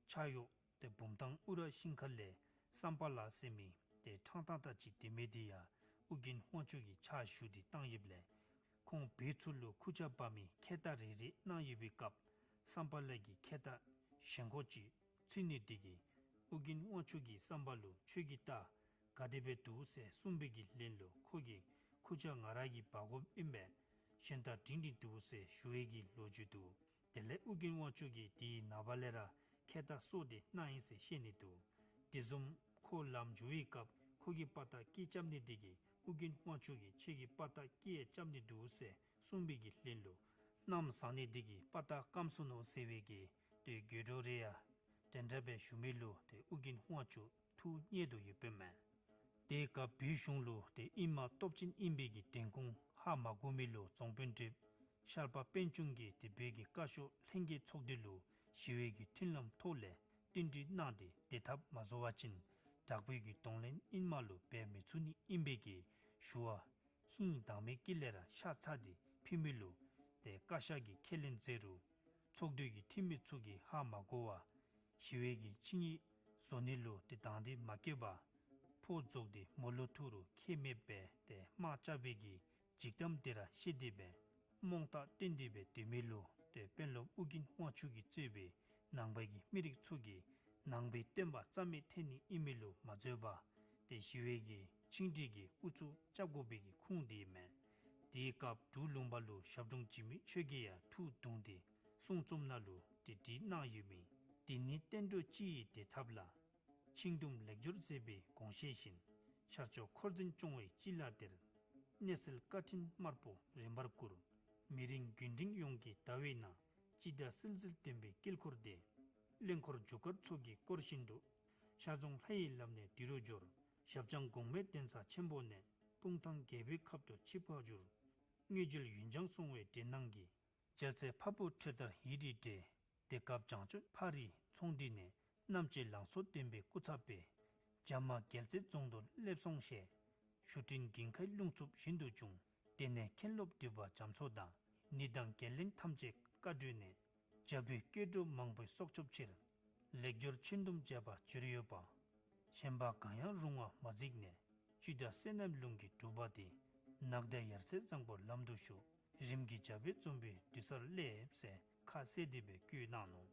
ཕྱག་གཡོག་ཏེ་བུམ་ཐང་ཨུ་ར་ཤིང་ཁ་ལས་སམ་པ་ལ་ཟེར་མི་ཏེ་ཕྲང་ཏང་ཏ་ཅིག་སྡོད་མི་དེ་ཡང་ཨོ་རྒྱན་དབང་ཕྱུག་གིས་ཕྱག་ཞུ་སྟེ་བཏང་ཡོདཔ་ལས་ཁོང་བོད་ཚུ་ལུ་ཁུར་ཆ་འབག་མི་ཁལ་རྟ་རེ་རེ་གནང་ཡོད་པའི་སྐབས་སམ་པ་ལ་གི་ཁལ་རྟ་ཞེན་ཁོག་ཅིག་ཚུད་ནི་དེ་གིས་ཨོ་རྒྱན་དབང་ཕྱུག་གིས་སམ་པ་ལུ་ཁྱོད་ཀྱི་རྟ་ག་དེ་སྦེ་འདུག་ཟེར་གསུངས་པའི་གི་ལན་ལུ་ཁོ་གིས་ཁུར་ཆ་ང་ར་གིས་འབག་དགོཔ་ཨིན་པས། གཞན་དང་སྒྲིང་སྒྲིང་འདུག་ཟེར་ཞུ་བའི་གི་ལོ་རྒྱུས་འདུག། དེ་ལས་ཨོ་རྒྱན་དབང་ཕྱུག་གིས་དེའི་ནངས་པ་ལས་ར་ཁལ་རྟ་སོར་ཏེ་གནང་ཡི་ཟེར་བཤད་ནི་འདུག། དེ་བཟུམ་ཁོ་ལམ་འགྱོ་བའི་སྐབས་ཁོ་གི་དཔའ་རྟགས་སྐད་རྐྱབ་ནི་དེ་གིས་ཨོ་རྒྱན་དབང་ཕྱུག་གིས་ཁྱོད་ཀྱི་དཔའ་རྟགས་སྐད་རྐྱབ་ནི་འདུག་ཟེར་གསུངས་པའི་གི་ལན་ལུ་གནམ་བཟང་ནི་དེ་གིས་དཔའ་རྟགས་སྐམ་སོ་ནུག་ཟེར་བའི་གི་ཏེ་དགོད་བྲོ་རེ་ཡང་འདྲན་འདྲ་སྦེ་ཞུ་མི་ལུ་ཏེ་ཨོ་རྒྱན་དབང་ཕྱུག་ཐུགས་མཉེས་དོ་ཡོདཔ་ཨིན་མས། དེའི་སྐབས་བོད་གཞུང་ལུ་ཏེ་ཨིན་མ་སྟོབས་ཆེན་ཨིན་པའི་གི་དོན་ཁུངས་ཧ་མ་གོ་མི་ལུ་རྫོང་དཔོན་ཁྲི་ཤར་པ་པད་འབྱུང་གིས་ཏེ་བོད་ཀྱི་བཀའ་ཤོག་ལྷན་རྒྱས་ཚོགས་སྡེ་ལུ་ཞི་བའི་གི་མཐུན་ལམ་ཐོག་ལས་བསྟུན་གྲོས་གནང་སྟེ་བདེ་ཐབས་མ་བཟོ་བ་ཅིན་དྲག་པོའི་གི་གདོང་ལེན་ཨིན་མ་ལུ་འབད་མི་ཚུགས་ནི་ཨིན་པའི་གི་ཞུ་བ་ཧིང་དྭངས་མའི་དཀྱིལ་ལས་ར་ཤ་ཚ་སྟེ་ཕུལ་མི་ལུ་ཏེ་བཀའ་ཤག་གིས་ཁས་ལེན་མཛད་རུང་ཚོགས་འདུ་གི་འཐུས་མི་ཚུ་གིས་ཧ་མ་གོ་བར་ཞི་བའི་གི་ཆིངས་ཡིག་བཟོ་ནི་ལུ་ཏེ་དང་འདོད་མ་བསྐྱེད་པར་ཕོ་རྫོགས་ཏེ་མོ་ལུ་ཐུག་རུང་ཁྱད་མེད་པའི་ཏེ་དམག་རྐྱབ་པའི་གི་འཇིགས་གཏམ་དེ་ར་བཤད་དེ་སྦེ་རྨོངས་རྟགས་སྟོན་ཏེ་སྦེ་སྡོད་མི་ལུ་ཏེ་དཔོན་སློབ་ཨོ་རྒྱན་དབང་ཕྱུག་གིས་གཙོས་པའི་ནང་པའི་གི་མི་རིགས་ཚུ་གིས་ནང་པའི་བསྟན་པ་རྩ་མེད་ཐལ་ནི་ཨིན་མི་ལུ་མ་བཟོད་པར་ཏེ་ཞི་བའི་གི་ཆིངས་འགྲིག་གི་ཨུ་ཚུགས་རྐྱབ་དགོ་པའི་གི་ཁུངས་དེ་ཨིན་མས། དེའི་སྐབས་འབྲུག་ལུང་པ་ལུ་ཞབས་དྲུང་འཇིགས་མེད་ཆོས་རྒྱལ་ཡང་ཐུགས་གདུང་སྟེ་གསུང་རྩོམ་ནང་ལུ་ཏེ་བྲིས་གནང་ཡོད་མི་འདི་ནི་བསྟན་འགྲོ་སྤྱི་ཡི་བདེ་ཐབས་ལ། ཆིངས་འདུམ་ལེགས་སྦྱོར་མཛད་པའི་དགོངས་བཞེད་བཞིན། ཤར་ཕྱོགས་འཁོར་འཛིན་སྐྱོང་བའི་སྤྱི་བླ་དེར། གནས་གསལ་བཀའ་དྲིན་དམར་པོ་རིམ་པར་བསྐུར། མི་རིང་རྒྱུན་འབྲིང་ཡོངས་ཀྱི་ཟླ་བའི་ནང་། སྤྱི་ཟླ་བསིལ་ཟེར་སྟོན་པའི་དཀྱིལ་འཁོར་དེ། གླིང་འཁོར་རྒྱུ་སྐར་ཚོགས་ཀྱིས་བསྐོར་བཞིན་དུ། ཤར་རྫོང་ལྷ་ཡི་ལམ་ནས་དུད་འགྲོ་འབྱོར། ཞབས་བྱང་གོང་མའི་གདན་ས་ཆེན་པོ་ནས། སྤུངས་ཐང་རྒྱལ་པོའི་ཁབ་ཏུ་ཆིབས་ཁ་བསྒྱུར། དངོས་འབྱོར་ཡུན་འགྱངས་སོང་བའི་འདྲེ་སྣང་གིས། རྒྱལ་སྲས་འཕགས་བུ་ཁྲོས་དར་ཡིད་རིས་བྲེས། དེ་སྐབས་བྱང་ཕྱོགས་ཕག་རིའི་ཚོང་འདུས་ནས། རྣམ་དཔྱོད་ལང་ཚོ་ལྡན་པའི་སྐུ་ཚབ་སྦེ་རྒྱ་མ་རྒྱལ་རྩེ་རྫོང་དུ་སླེབས་སོང་ཞེས་ཞུ་འཕྲིན་དགུན་ཁའི་རླུང་འཚུབ་བཞིན་དུ་བྱུང་། དེ་ནས་མཁན་སློབ་འདུས་པ་རྒྱ་མཚོ་དང་ནི་དང་རྒན་གླིང་ཐམས་ཅད་བཀའ་བགྲོས་ནས་རྒྱ་བོད་སྐད་འབྲུ་མང་པོའི་སྲོག་སྐྱོབ་ཕྱིར་ལེགས་སྦྱོར་ཆོས་དུམ་བཅས་པ་བསྒྱུར་ཡོད་པ། གཞན་པ་གང་ཡང་རུང་བ་མ་གཟིགས་ནས་ཇི་ལྟར་བསོད་ནམས་ལུང་གིས་གྲུབ་པ་དེ་ནགས་བདེ་ཡར་ཚེས་བཟང་པོ་ལམ་དུ་ཞུགས། རིམ་གྱིས་རྒྱ་བོད་བཙུན་པའི་དུར་སར་སླེབས་ཟེར་ཁ་གསལ་ཏེ་སྦེ་བཀོད་གནང་ནུག།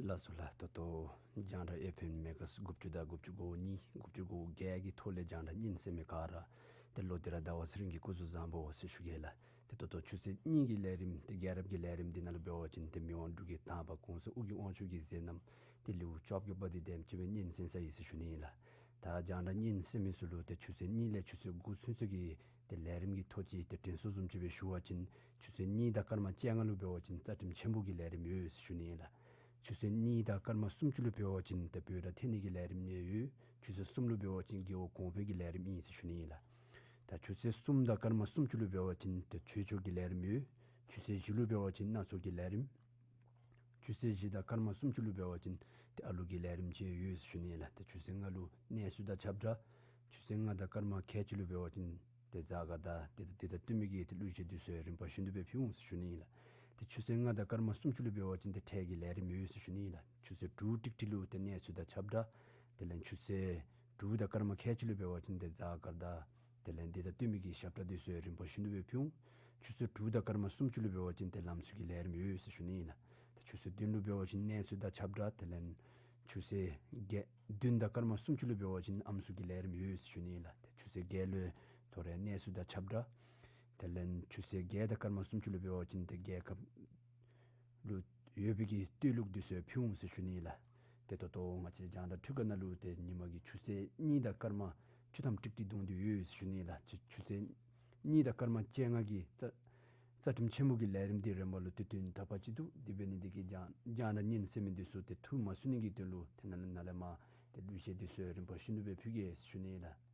ལགས་སོ་ལགས། ད་ལྟོ་རྒྱང་བསྒྲགས་ཨེཕ་ཨེམ་མེ་གཱ་ཧརཊཛ་དགུ་བཅུ་དང་དགུ་བཅུ་གོ་གཉིས་དགུ་བཅུ་གོ་བརྒྱད་ཀྱི་ཐོག་ལས་རྒྱང་བསྒྲགས་ཉན་གསན་མི་ག་ར་ཏེ་ལོ་འདི་ར་ཟླ་བ་ཚེ་རིང་གི་སྐུ་གཟུགས་བཟང་པོ་ཟེར་ཞུ་གེ་ལགས། ཏེ་ད་ལྟོ་ཆུ་ཚོད་གཉིས་ཀྱི་ལས་རིམ་ཏེ་རྒྱལ་རབས་ཀྱི་ལས་རིམ་འདི་ནང་ལུ་འབད་བ་ཅིན་ཏེ་མི་དབང་འབྲུག་གི་དང་པ་གོང་ས་ཨོ་རྒྱན་དབང་ཕྱུག་གི་མཛད་རྣམ་ཏེ་ལེའུ་བཅོ་བརྒྱད་པ་འདི་དེམ་ཅིག་སྦེ་ཉན་གསན་ས་ཨིན་ཟེར་ཞུ་ནི་ཨིན་ལགས། ད་རྒྱང་བསྒྲགས་ཉན་གསན་མི་ཚུ་ལུ་ཏེ་ཆུ་ཚོད་གཉིས་ལས་ཆུ་ཚོད་དགུ་ཚུན་ཚོད་ཀྱི་ཏེ་ལས་རིམ་གྱི་ཐོ་ཅིག་ཏེ་དྲན་གསོ་བཟུམ་ཅིག་སྦེ་ཞུ་བ་ཅིན་ཆུ་ཚོད་གཉིས་དང་སྐར་མ་བཅོ་ལྔ་ལུ་འབད་བ་ཅིན་རྩ་ཁྲིམས་ཆེན་པོ་གི་ལས་རིམ་ཡོད་ཟེར་ཞུ་ནི་ཨིན་ལགས། ཆུ་ཚོད་གཉིས་དང་སྐར་མ་སུམ་ཅུ་ལུ་འབད་བ་ཅིན་ཏེ་བོད་དང་ཐེན་ནི་གི་ལས་རིམ་ཡང་ཡོད། ཆུ་ཚོད་གསུམ་ལུ་འབད་བ་ཅིན་རྒྱལ་བ་གོང་འཕེལ་གྱི་ལས་རིམ་ཨིན་ཟེར་ཞུ་ནི་ཨིན་ལགས། ད་ཆུ་ཚོད་གསུམ་དང་སྐར་མ་སུམ་ཅུ་ལུ་འབད་བ་ཅིན་ཏེ་ཆོས་ཕྱོགས་ཀྱི་ལས་རིམ་ཡོད། ཆུ་ཚོད་བཞི་ལུ་འབད་བ་ཅིན་སྣ་ཚོགས་ཀྱི་ལས་རིམ། ཆུ་ཚོད་བཞི་དང་སྐར་མ་སུམ་ཅུ་ལུ་འབད་བ་ཅིན་ཏེ་ཨ་ལུ་གི་ལས་རིམ་ཅིག་ཡོད་ཟེར་ཞུ་ནི་ཨིན་ལགས། ཏེ་ཆུ་ཚོད་ལྔ་ལུ་གནས་ཚུལ་དང་ཁྱབ་བསྒྲགས། ཆུ་ཚོད་ལྔ་དང་སྐར་མ་ཁལ་གཅིག་ལུ་འབད་བ་ཅིན་ཏེ་གཟའ་སྐར་དང་ཏེ་འདི་དང་བསྟུན་མི་གི་ཏེ་གླུ་གཞས་འདི་ཚུ་རིམ་པ་བཞིན་དུ་སྦེ་ཕུལ་འོང་ཟེར་ཞུ་ནི་ཨིན་ལགས། ཏེ་ཆུ་ཚོད་ལྔ་དང་སྐར་མ་སུམ་ཅུ་ལུ་འབད་བ་ཅིན་ཏེ་འཕྲལ་གྱི་ལས་རིམ་ཡོད་ཟེར་ཞུ་ནི་ཨིན་ལགས། ཆུ་ཚོད་དྲུག་ཀྲིག་ཀྲི་ལུ་ཏེ་གནས་ཚུལ་དང་ཁྱབ་བསྒྲགས། དེ་ལས་ཆུ་ཚོད་དྲུག་དང་སྐར་མ་ཁལ་གཅིག་ལུ་འབད་བ་ཅིན་ཏེ་གཟའ་སྐར་དང་དེ་ལས་འདི་དང་བསྟུན་མི་གི་ཞབས་ཁྲ་འདི་ཚུ་རིམ་པ་བཞིན་དུ་སྦེ་ཕུལ་འོང་། ཆུ་ཚོད་དྲུག་དང་སྐར་མ་སུམ་ཅུ་ལུ་འབད་བ་ཅིན་ཏེ་ལམ་སྲོལ་གྱི་ལས་རིམ་ཡོད་ཟེར་ཞུ་ནི་ཨིན་ལགས། ཏེ་ཆུ་ཚོད་བདུན་ལུ་འབད་བ་ཅིན་གནས་ཚུལ་དང་ཁྱབ་བསྒྲགས། དེ་ལས་ཆུ་ཚོད་བརྒྱད་བདུན་དང་སྐར་མ་སུམ་ཅུ་ལུ་འབད་བ་ཅིན་ཨམ་སྲུ་གི་ལས་རིམ་ཡོད་ཟེར་ཞུ་ནི་ཨིན་ལགས། ཏེ་ཆུ་ཚོད་བརྒྱད་ལུ་ཐོ་རེངས་གནས་ཚུལ་དང་ཁྱབ་བསྒྲགས། དེ་ལས་ཆུ་ཚོད་བརྒྱད་དང་སྐར་མ་སུམ་ཅུ་ལུ་འབད་བ་ཅིན་ཏེ་རྒྱལ་ཁབ་ལུ་ཡོད་པའི་གི་བསྟོད་གླུ་འདི་ཚུ་ཕུལ་འོང་ཟེར་ཞུ་ནི་ཨིན་ལགས། ཏེ་ད་ལྟོ་ང་བཅས་རྒྱང་བསྒྲགས་འཕྲུལ་ཁང་ནང་ལུ་ཏེ་ཉིན་མ་གི་ཆུ་ཚོད་གཉིས་དང་སྐར་མ་བཅུ་ཐམ་ཀྲིག་ཀྲི་འདུག་སྟེ་ཡོད་ཟེར་ཞུ་ནི་ཨིན་ལགས། ཆུ་ཆུ་ཚོད་གཉིས་དང་སྐར་མ་བཅོ་ལྔ་གི་རྩ་རྩ་ཁྲིམས་ཆེན་པོ་གི་ལས་རིམ་འདི་རིམ་པ་ལུ་དུས་སྟོན་དག་པ་ཅིག་འདུག། དེ་འབད་ནི་འདི་གིས་རྒྱང་རྒྱང་བསྒྲགས་ཉན་གསན་མི་འདི་ཚུ་ཏེ་ཐུགས་མ་ཚུད་ནི་གི་དོན་ལུ་ཏེ་ནཱ་ལས་ནཱ་ལས་མར་ཏེ་གླུ་གཞས་འདི་ཚུ་རིམ་པ་བཞིན་དུ་སྦེ་ཕུལ་གེ་ཟེར་ཞུ་ནི་ཨིན་ལགས།